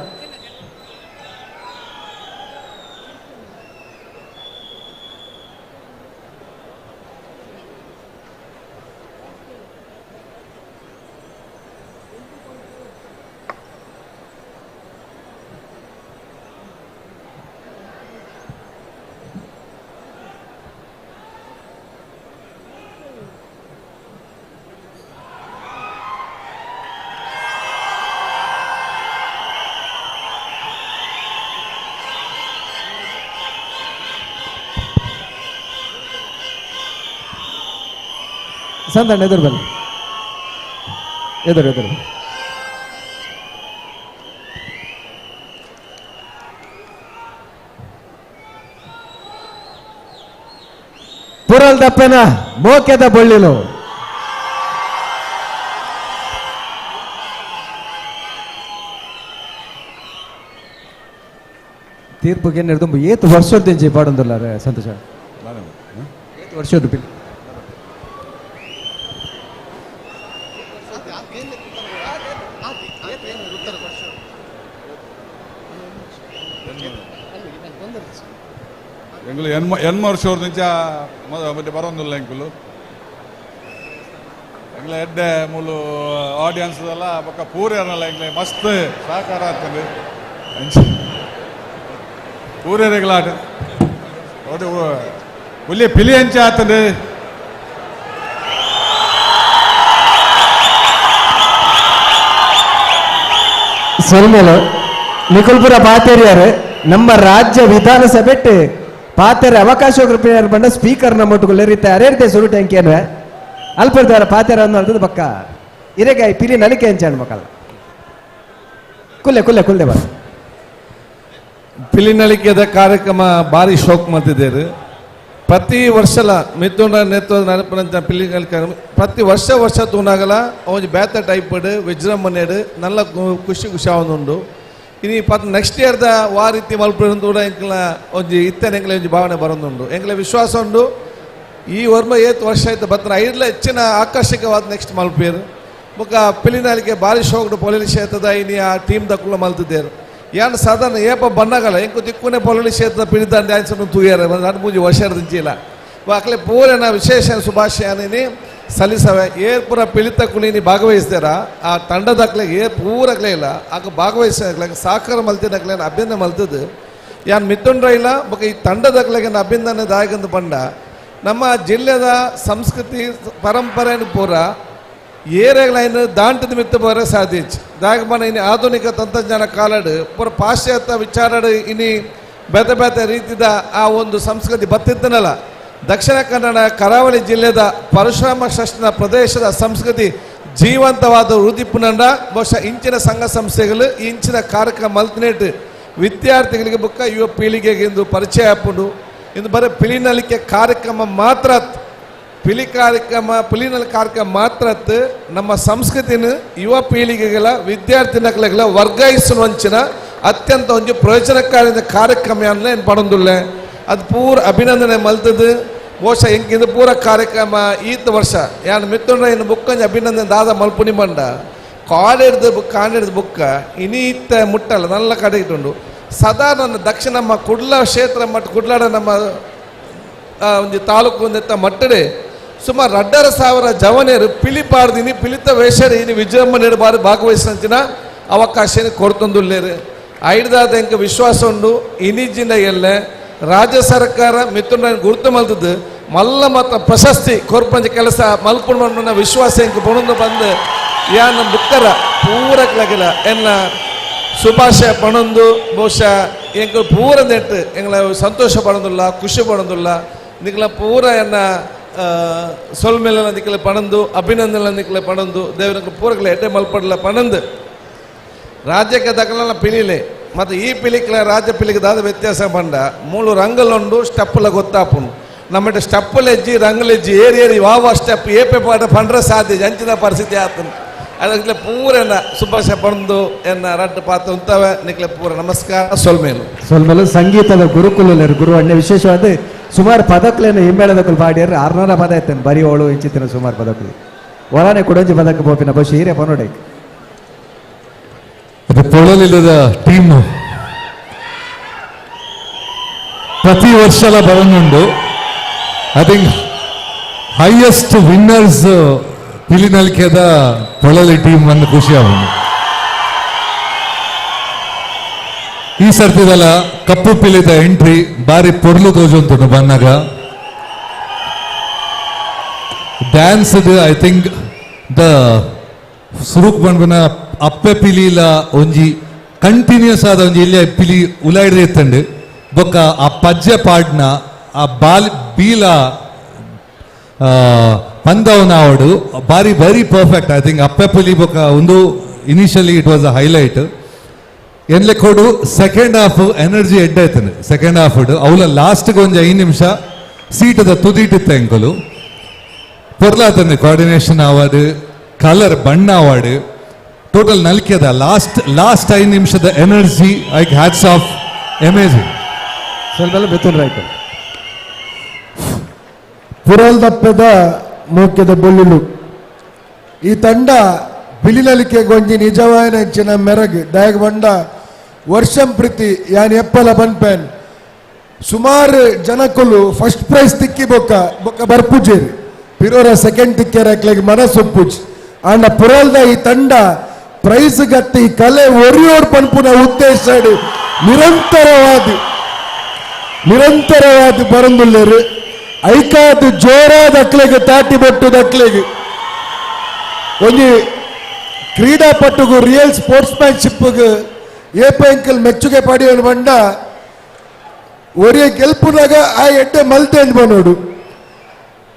ಸಂದಣ್ಣ ಎದುರು ಬನ್ನಿ, ಎದುರು ಎದುರು. ಪುರಲ್ ದಪ್ಪನ ಮೋಕೆದ ಬೊಳ್ಳಿಲು ತೀರ್ಪುಗೆ ನಿರ್ದುಂಬು ಏತ್ ವರ್ಷದ ಪಾಡೊಂದುಲ್ಲಾರೆ ಸಂತೋಷ, ಏತ್ ವರ್ಷದ ಬಿಲ್ ಎಂಗುಲು ಎನ್ಮ ವರ್ಷ ಮತ್ತೆ ಬರೋದಿಲ್ಲ ಎಂಕುಲು ಎಂಗ್ಲ ಎಡ್ಡೆ ಮೂಲು ಆಡಿಯನ್ಸ್ ಎಲ್ಲ ಪಕ್ಕ ಪೂರ್ಯರಲ್ಲ ಎಂಗ್ಲೆ ಮಸ್ತ್ ಸಹಕಾರ ಆಗ್ತದೆ ಪೂರ್ಯರಿಗಳ ಹುಲಿ ಪಿಲಿ ಅಂಚೆ ಆಗ್ತದೆ. ಸೊಲ್ಮೇಲು ನಿಕುಲ್ಪುರ ಪಾತೇರಿಯಾರು ನಮ್ಮ ರಾಜ್ಯ ವಿಧಾನಸಭೆ ಪಾತೆರೆ ಅವಕಾಶ ಕೃಪೆ ಬಂಡ ಸ್ಪೀಕರ್ ನಮ್ಮ ರೀತಿ ಅರೇರ್ತೆ ಸುರು ಟ್ಯಾಂಕಿ ಅನ್ವೆ ಅಲ್ಪರ್ದಾರ ಪಾತೆರ ಅನ್ನೋದು ಪಕ್ಕ ಇರೆಗಾಯಿ ಪಿಲಿ ನಲಿಕೆ ಅಂಚಾಣ ಮಕ್ಕಳ ಕುಲ್ಲೆ ಕುಲ್ಲೆ ಕುಲ್ಲೆ ಬಾ. ಪಿಲಿ ನಲಿಕೆದ ಕಾರ್ಯಕ್ರಮ ಭಾರಿ ಶೋಕ್ ಮಾಡ್ತಿದ್ದೇವೆ ಪ್ರತಿ ವರ್ಷಲ ಮಿಥುನ ನೇತೃತ್ವದ ನಡಪನಂತ ಪಿಲಿ ನಲಿಕೆ ಪ್ರತಿ ವರ್ಷ ವರ್ಷ ತೂನಾಗಲ ಒಂಜಿ ಬೇತ ಟೈಪ್ ವಿಜೃಂಭಣೆ ನಲ್ಲ ಖುಷಿ ಖುಷಿ ಆವೊಂದುಂಡು. ಇನಿ ಪತ್ ನೆಕ್ಸ್ಟ್ ಇಯರ್ದ ವಾ ರೀತಿ ಮಲ್ಪುನ ಎಂಕ್ಲ ಒಂಜಿ ಇತ್ತನೆ ಎಂಕ್ಲ ಒಂಜಿ ಭಾವನೆ ಬರೋದುಂಡು ಎಂಕ್ಲ ವಿಶ್ವಾಸ ಉಂಡು. ಈ ವರ್ಮ ಏತ್ ವರ್ಷ ಆಯ್ತು ಬತ್ತನ ಐಡ್ಲ ಹೆಚ್ಚಿನ ಆಕರ್ಷಕವಾದ ನೆಕ್ಸ್ಟ್ ಮಲ್ಪೇರು ಬೊಕ್ಕ ಪಿಲಿನಾಲಿಕೆ ಭಾರಿ ಶೋಕ್ಡು ಪೊಲೀಸ್ ಕ್ಷೇತ್ರದ ಇನಿ ಆ ಟೀಮ್ ದಕ್ಕುಲ ಮಲ್ತಿದ್ದೇರು. ಯಾನ್ ಸಾಧಾರಣ ಏಪ ಬಣ್ಣಗಲ ಎಂಕು ತಿಕ್ಕುನೆ ಪೊಲೀಸ್ ಕ್ಷೇತ್ರದ ಪಿಡಿದ ಡ್ಯಾನ್ಸ್ ತೂಯಾರ ನಾನು ಮೂಜಿ ವರ್ಷ ದಿಂಚಿಲ್ಲ ಅಕ್ಲೆ ಪೂರನ ವಿಶೇಷ ಶುಭಾಶಯನಿ ಸಲ್ಲಿಸವೆ. ಏರ್ ಪೂರ ಪಿಳಿತ ಕುಳಿನಿ ಭಾಗವಹಿಸ್ತಾರ ಆ ತಂಡದಕ್ಲೆ ಏರ್ ಪೂರಕ್ಲೆ ಇಲ್ಲ ಆಗ ಭಾಗವಹಿಸ್ಲೇ ಸಹಕಾರ ಮಲ್ತಿನಕ್ಲೆ ಅಭಿನಂದನೆ ಮಲ್ತದ್ದು ಯಾನ್ ಮಿಥುನ್ರ ಇಲ್ಲ ಬೊಕ್ಕ ಈ ತಂಡದಕ್ಲೆಗೆ ಅಭಿನಂದನೆ ದಾಯಕಂದು ಬಂಡ ನಮ್ಮ ಜಿಲ್ಲೆದ ಸಂಸ್ಕೃತಿ ಪರಂಪರೆಯನ್ನು ಪೂರ ಏರೆಗಳೈನು ದಾಂಟದ ಮಿತ್ತ ಬರ ಸಾಧ್ಯ ದಾಯಕಬಾನ ಇನಿ ಆಧುನಿಕ ತಂತ್ರಜ್ಞಾನ ಕಾಲಡು ಪೂರ ಪಾಶ್ಚಾತ್ಯ ವಿಚಾರಡು ಇನಿ ಬೇತೆ ಬೇತೆ ರೀತಿದ ಆ ಒಂದು ಸಂಸ್ಕೃತಿ ಬತ್ತಿದ್ದನಲ್ಲ. ದಕ್ಷಿಣ ಕನ್ನಡ ಕರಾವಳಿ ಜಿಲ್ಲೆದ ಪರಶುರಾಮ ಷಷ್ಠನ ಪ್ರದೇಶದ ಸಂಸ್ಕೃತಿ ಜೀವಂತವಾದ ವೃದ್ಧಿಪುನಂಡ ಬಹುಶಃ ಇಂಚಿನ ಸಂಘ ಸಂಸ್ಥೆಗಳು ಇಂಚಿನ ಕಾರ್ಯಕ್ರಮ ಮಲ್ತಿನೇಟ್ ವಿದ್ಯಾರ್ಥಿಗಳಿಗೆ ಬುಕ್ಕ ಯುವ ಪೀಳಿಗೆಗೆ ಇಂದು ಪರಿಚಯ ಆಪುಂಡು. ಇಂದು ಬರೀ ಪಿಲಿನಲಿಕೆ ಕಾರ್ಯಕ್ರಮ ಮಾತ್ರ ಪಿಲಿ ಕಾರ್ಯಕ್ರಮ ಪಿಲಿನಲ್ ಕಾರ್ಯಕ್ರಮ ಮಾತ್ರ ನಮ್ಮ ಸಂಸ್ಕೃತಿನ ಯುವ ಪೀಳಿಗೆಗಳ ವಿದ್ಯಾರ್ಥಿನಕ್ಲೆಗಳ ವರ್ಗಾಯಿಸುವಂಚಿನ ಅತ್ಯಂತ ಒಂದು ಪ್ರಯೋಜನಕಾರಿ ಕಾರ್ಯಕ್ರಮ ಏನು ಪಡೊಂದುಲ್ಲೆ ಅದು ಪೂರ ಅಭಿನಂದನೆ ಮಲ್ತದ್ದು. ಬಹುಶಃ ಎಂಕಿಂದು ಪೂರ ಕಾರ್ಯಕ್ರಮ ಈತ ವರ್ಷ ಯಾನ್ ಮಿತ್ರನ ಇನ್ನು ಬುಕ್ಕಂಜ ಅಭಿನಂದನೆ ದಾದ ಮಲ್ಪುನಿ ಬಂಡ ಕಾಲಿಡ್ದು ಬುಕ್ ಕಾಣಿಡ್ದು ಬುಕ್ಕ ಇನೀತ ಮುಟ್ಟಲ್ಲ ನಲ್ಲ ಕಡೆ ಇಟ್ಟುಂಡು ಸದಾ ನನ್ನ ದಕ್ಷಿಣ ನಮ್ಮ ಕುಡ್ಲ ಕ್ಷೇತ್ರ ಮಟ್ಟ ಕುಡ್ಲಾಡ ನಮ್ಮ ಒಂದು ತಾಲೂಕು ಒಂದೆತ್ತ ಮಟ್ಟಡೆ ಸುಮಾರು 2,500 ಜವನೇರು ಪಿಲಿ ಪಾಡ್ದಿನಿ ಪಿಲಿತ ವೇಷ ಇನಿ ವಿಜೃಂಭಣೆ ಬಾರಿ ಭಾಗವಹಿಸಿನ ಅವಕಾಶ ಕೊಡ್ತಂದುಲ್ಲೇರು. ಐಡ್ದಾದ ಎಂಕ ವಿಶ್ವಾಸ ಉಂಡು ಇನಿಜಿನ ಎಲ್ಲೆ ರಾಜ್ಯ ಸರ್ಕಾರ ಮಿಥುನ ಗುರುತು ಮಲ್ತದ್ದು ಮಲ್ಲ ಮತ್ತ ಪ್ರಶಸ್ತಿ ಕೊರ್ಪಂಚ ಕೆಲಸ ಮಲ್ಪುಣ ವಿಶ್ವಾಸ ಎಂಕ ಪಣೊಂದು ಬಂದು ಯಾನ್ ಬುಕ್ಕರ ಪೂರಕ್ಲಗಿಲ್ಲ ಎನ್ನ ಶುಭಾಶಯ ಪಣೊಂದು ಬಹುಶಃ ಎಂಕ ಪೂರ ನೆಟ್ಟು ಎಂಗ್ಲ ಸಂತೋಷ ಪಡೊಂದುಲ್ಲ ಖುಷಿ ಪಡೊಂದುಲ್ಲ ನಿಕ್ಲ ಪೂರ ಎನ್ನ ಸೊಲ್ಮೇಲೆ ನಿಕ್ಲೆ ಪಣಂದು ಅಭಿನಂದನೆ ನಿಕ್ಲೆ ಪಣಂದು ದೇವರ ಪೂರಕ್ಲೆ ಎಡ್ಡೆ ಮಲ್ಪಡಲ ಪಣಂದು ರಾಜ್ಯಕ್ಕೆ ದಕ್ಕಲ ಪಿಲಿಲೆ ಮತ್ತು ಈ ಪಿಲಿಕ್ಲ ರಾಜ್ಯ ಪಿಲಿಗೆ ದಾದ ವ್ಯತ್ಯಾಸ ಬಂಡ ಮೂಳು ರಂಗಲುಂಡು ಸ್ಟೆಪ್ಪುಲ ಗೊತ್ತಾಪುಂಡು ನಮ್ಮಟ ಸ್ಟೆಪ್ಪುಲೆಜ್ಜಿ ರಂಗಲೆಜ್ಜಿ ಏರಿ ಏರಿ ವಾವ ಸ್ಟೆಪ್ ಏಪೆ ಪಾಠ ಪಂಡ್ರೆ ಸಾಧ್ಯ ಅಂಚಿನ ಪರಿಸ್ಥಿತಿ ಆತನು ಅದಕ್ಕೆ ಪೂರನ ಶುಭಾಶಯ ಪಣಂದು ಎನ್ನ ರಡ್ಡು ಪಾತ್ರ ಉಂತವೆ ನಿಕ್ಲೆ ಪೂರ ನಮಸ್ಕಾರ ಸೊಲ್ಮೇಲು. ಸೊಲ್ಮೇಲು ಸಂಗೀತದ ಗುರುಕುಲ ಗುರು ಅಣ್ಣ ವಿಶೇಷವಾದ ಸುಮಾರು ಪದಕ್ಲೇನು ಹಿಮ್ಮೇಳದಕ್ಕಲು ಪಾಡಿಯರ್ 600 ಪದ ಇತ್ತೇನೆ ಬರೀ ಓಳು ಇಂಚಿತ್ತಿನ ಸುಮಾರು ಪದಕ್ಲು ಒಳನೆ ಕೊಡೊಂಜಿ ಪದಕ್ಕೆ ಪೋಪಿನ ಬಹುಶಃ ಹೀರೆ ಪನೋಡೆ ಪೊಳಲಿಲ್ಲದ ಟೀಮ್ ಪ್ರತಿ ವರ್ಷಲ ಬರನುಂಡು. I think highest winners ಪಿಲಿನಲ್ಕೆದ Polali team ಅನ್ನು ಖುಷಿ ಅವನು. ಈ ಸರ್ತಿದಲ್ಲ ಕಪ್ಪು ಪಿಲಿದ ಎಂಟ್ರಿ ಬಾರಿ ಪೊರ್ಲು ತೋಜುಂಟು ಬನ್ನಾಗ. Dance I think the ಸುರುಕ್ ಬಂಡ್ಬನ ಅಪ್ಪೆ ಪಿಲಿಲ ಒಂಜಿ ಕಂಟಿನ್ಯೂಸ್ ಆದ ಒಂಜಿ ಇಲ್ಲಿ ಪಿಲಿ ಉಲಾಯ್ಡ್ರೆ ಇತ್ತಂಡು ಬೊಕ್ಕ ಆ ಪಜ್ಜೆ ಪಾಡ್ನ ಆ ಬಾಲ್ ಬೀಲ ಪಂದವನ ಅವಡು ಬಾರಿ very perfect. I think ಅಪ್ಪೆ ಪಿಲಿ ಬೊಕ್ಕ ಒಂದು initially it was a highlight. ಎನ್ಲೆ ಕೊಡು second half energy ಎಡ್ಡೆ ಆಯ್ತಾನೆ ಸೆಕೆಂಡ್ ಹಾಫ್ ಅವಳ ಲಾಸ್ಟ್ಗೆ ಒಂಜಿ 5 ನಿಮಿಷ ಸೀಟದ ತುದಿಟ್ಟಿತ್ತ ಎಂಕಲು ಪೊರ್ಲಾತಂದೆ coordination award colour ಬಣ್ಣ ಅವಾರ್ಡ್ ಟೋಟಲ್ ನಲ್ಕೆದ ಲಾಸ್ಟ್ ಲಾಸ್ಟ್ 5 ನಿಮಿಷದ energy I hats off amazing. ಸ್ವಲ್ಪ ಮಿಥುನ್ ರಾಯ್ಕಲ್ ಪುರಲ್ ದಪ್ಪದ ಮೋಕ್ಯದ ಬೊಳ್ಳುಲು ಈ ತಂಡ ಬಿಳಿನಲಿಕೆ ಗೊಂಜಿ ನಿಜವಾಯನ ಹೆಚ್ಚಿನ ಮೆರಗು ದಾಯಗ ಬಂಡ ವರ್ಷಂ ಪ್ರೀತಿ ಯಾನ್ ಎಪ್ಪಲ ಬನ್ಪೇನ್ ಸುಮಾರು ಜನಕ್ಕಲು ಫಸ್ಟ್ ಪ್ರೈಸ್ ತಿಕ್ಕಿ ಬೊಕ್ಕ ಬೊಕ್ಕ ಬರ್ಪುಜೇರಿ ಪಿರೋರ ಸೆಕೆಂಡ್ ತಿಕ್ಕೇರಕ್ಲೆಗ್ ಮನಸ್ಸೊಪ್ಪುಜ್ ಆಂಡ ಪುರಲ್ದ ಈ ತಂಡ ಪ್ರೈಸ್ ಗತ್ತಿ ಕಲೆ ಒರಿಯೋರ್ ಪನ್ಪುನ ಉದ್ದೇಶ ನಿರಂತರವಾದ ನಿರಂತರವಾದ ಬರಂದುಲ್ಲೇರು ಐಕಾದ ಜೋರಾದ ಅಕ್ಲೆಗ್ ತಾಟಿ ಬೊಟ್ಟುದ ಅಕ್ಲೆಗ್ ಒಂಜಿ ಕ್ರೀಡಾಪಟುಗು ರಿಯಲ್ ಸ್ಪೋರ್ಟ್ಸ್ ಮ್ಯಾನ್ಶಿಪ್ಗೆ ಏಪಂಕಲ್ ಮೆಚ್ಚುಗೆ ಪಡೆಯೋನು ಬಂಡ ಒರಿಯ ಗೆಲ್ಪುನಾಗ ಆ ಎಡ್ಡೆ ಮಲ್ತೆ ಬನ್ನೋಡು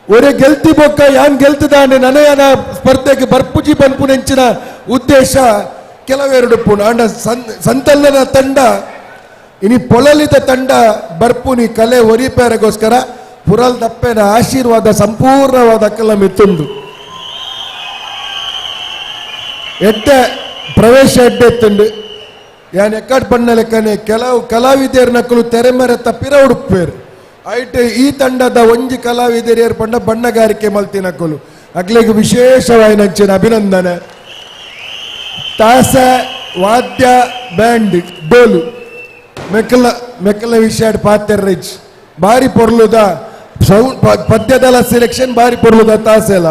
ಒರೆ ಗೆಲ್ತಿ ಬೊಕ್ಕ ಯಾನ್ ಗೆಲ್ತದಾನೆ ನನಯನ ಸ್ಪರ್ಧೆಗೆ ಬರ್ಪುಜಿ ಬನ್ಪುನೆಂಚಿನ ಉದ್ದೇಶ ಕೆಲವೆರಡು ಪುಣ ಅಂಡ ಸಂತಲ್ಲನ ತಂಡ ಇನಿ ಪೊಳಲಿದ ತಂಡ ಬರ್ಪುನಿ ಕಲೆ ಒರಿಪೇರಗೋಸ್ಕರ ಪುರಲ್ ದಪ್ಪೆನ ಆಶೀರ್ವಾದ ಸಂಪೂರ್ಣವಾದ ಕಲಮಿತ್ತುಂದು ಎಡ್ಡೆ ಪ್ರವೇಶ ಎಡ್ಡೆ ಎತ್ತುಂಡು ಯಾನ್ ಎಕ್ಕಡ್ ಬಣ್ಣ ಲೆಕ್ಕನೆ ಕೆಲವು ಕಲಾವಿದರ ನಕಲು ತೆರೆಮರೆ ತಪ್ಪಿರ ಉಡುಪೇರು ಐಟ್ ಈ ತಂಡದ ಒಂಜಿ ಕಲಾವಿದರು ಏರ್ಪಂಡ ಬಣ್ಣಗಾರಿಕೆ ಮಲ್ತಿನಕುಲು ಅಗ್ಲೆಗ್ ವಿಶೇಷವಾಯಿನಂಚಿನ ಅಭಿನಂದನೆ. ತಾಸ ವಾದ್ಯ ಬ್ಯಾಂಡ್ ಡೋಲು ಮೆಕ್ಕಲ ಮೆಕ್ಕಲ ವಿಷಯ ಪಾತೆರ್ ರಿಚ್ ಬಾರಿ ಪೊರ್ಲುದ ಸೌಂಡ್ ಪದ್ಯದಲ ಸೆಲೆಕ್ಷನ್ ಬಾರಿ ಪೊರ್ಲುದ ತಾಸೆಲ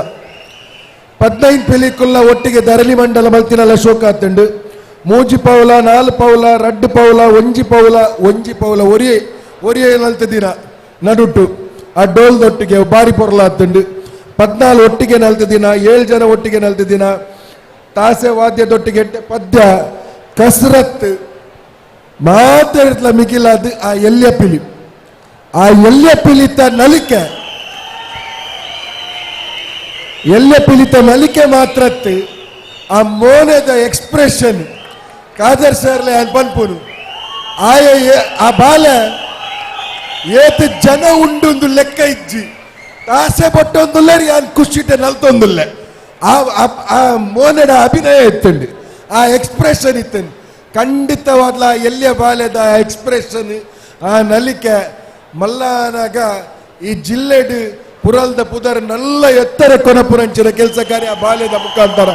15 ಪಿಲಿಕುಲ್ಲ ಒಟ್ಟಿಗೆ ಧರಣಿ ಮಂಡಲ ಮಲ್ತಿನಲ್ಲ ಶೋಕ ಆತಂಡು 3 ಪೌಲ 4 ಪೌಲ 2 ಪೌಲ 1 ಪೌಲ 1 ಪೌಲ ಒರಿಯೆ ಒರಿಯೆ ನಲ್ತದಿನ ನಡುಟು ಆ ಡೋಲ್ದೊಟ್ಟಿಗೆ ಬಾರಿ ಪೊರ್ಲ ಆತಂಡು 14 ಒಟ್ಟಿಗೆ ನಲ್ತದಿನ 7 ಜನ ಒಟ್ಟಿಗೆ ನಲ್ತದಿನ ತಾಸೆ ವಾದ್ಯದೊಟ್ಟಿಗೆ ಪದ್ಯ ಕಸರತ್ ಮಾತಾಡ್ತಲ ಮಿಗಿಲಾದ ಆ ಎಲ್ಯ ಪಿಲಿ ಆ ಎಲ್ಯ ಪಿಲಿತ ನಲಿಕೆ ಎಲ್ಯ ಪಿಲಿತ ನಲಿಕೆ ಮಾತ್ರತ್ತು ಆ ಮೋನೆದ ಎಕ್ಸ್ಪ್ರೆಷನ್ ಖಾದರ್ ಸರ್ಲೆ ಪನ್ಪುನು ಆಯ ಆ ಬಾಲೆ ಏತ್ ಜನ ಉಂಡುಂದು ಲೆಕ್ಕ ಇಜ್ಜಿ ತಾಸೆ ಪಟ್ಟೊಂದುಲ್ಲೆ ಯಾನ್ ಖುಷಿಟೆ ನಲ್ತೊಂದುಲ್ಲೆ ಆ ಮೋನೆಡ ಅಭಿನಯ ಇತ್ತಂಡು ಆ ಎಕ್ಸ್ಪ್ರೆಷನ್ ಇತ್ತಂಡು ಖಂಡಿತವಾದ್ಲ ಎಲ್ಲಿಯ ಬಾಲೆದ ಆ ಎಕ್ಸ್ಪ್ರೆಷನ್ ಆ ನಲಿಕೆ ಮಲ್ಲನಾಗ ಈ ಜಿಲ್ಲೆಡ್ ಪುರಲ್ದ ಪುದರ್ ನಲ್ಲ ಎತ್ತರ ಕೊನಪುರಂಚಿನ ಕೆಲಸ ಕಾರ್ಯ ಆ ಬಾಲ್ಯದ ಮುಖಾಂತರ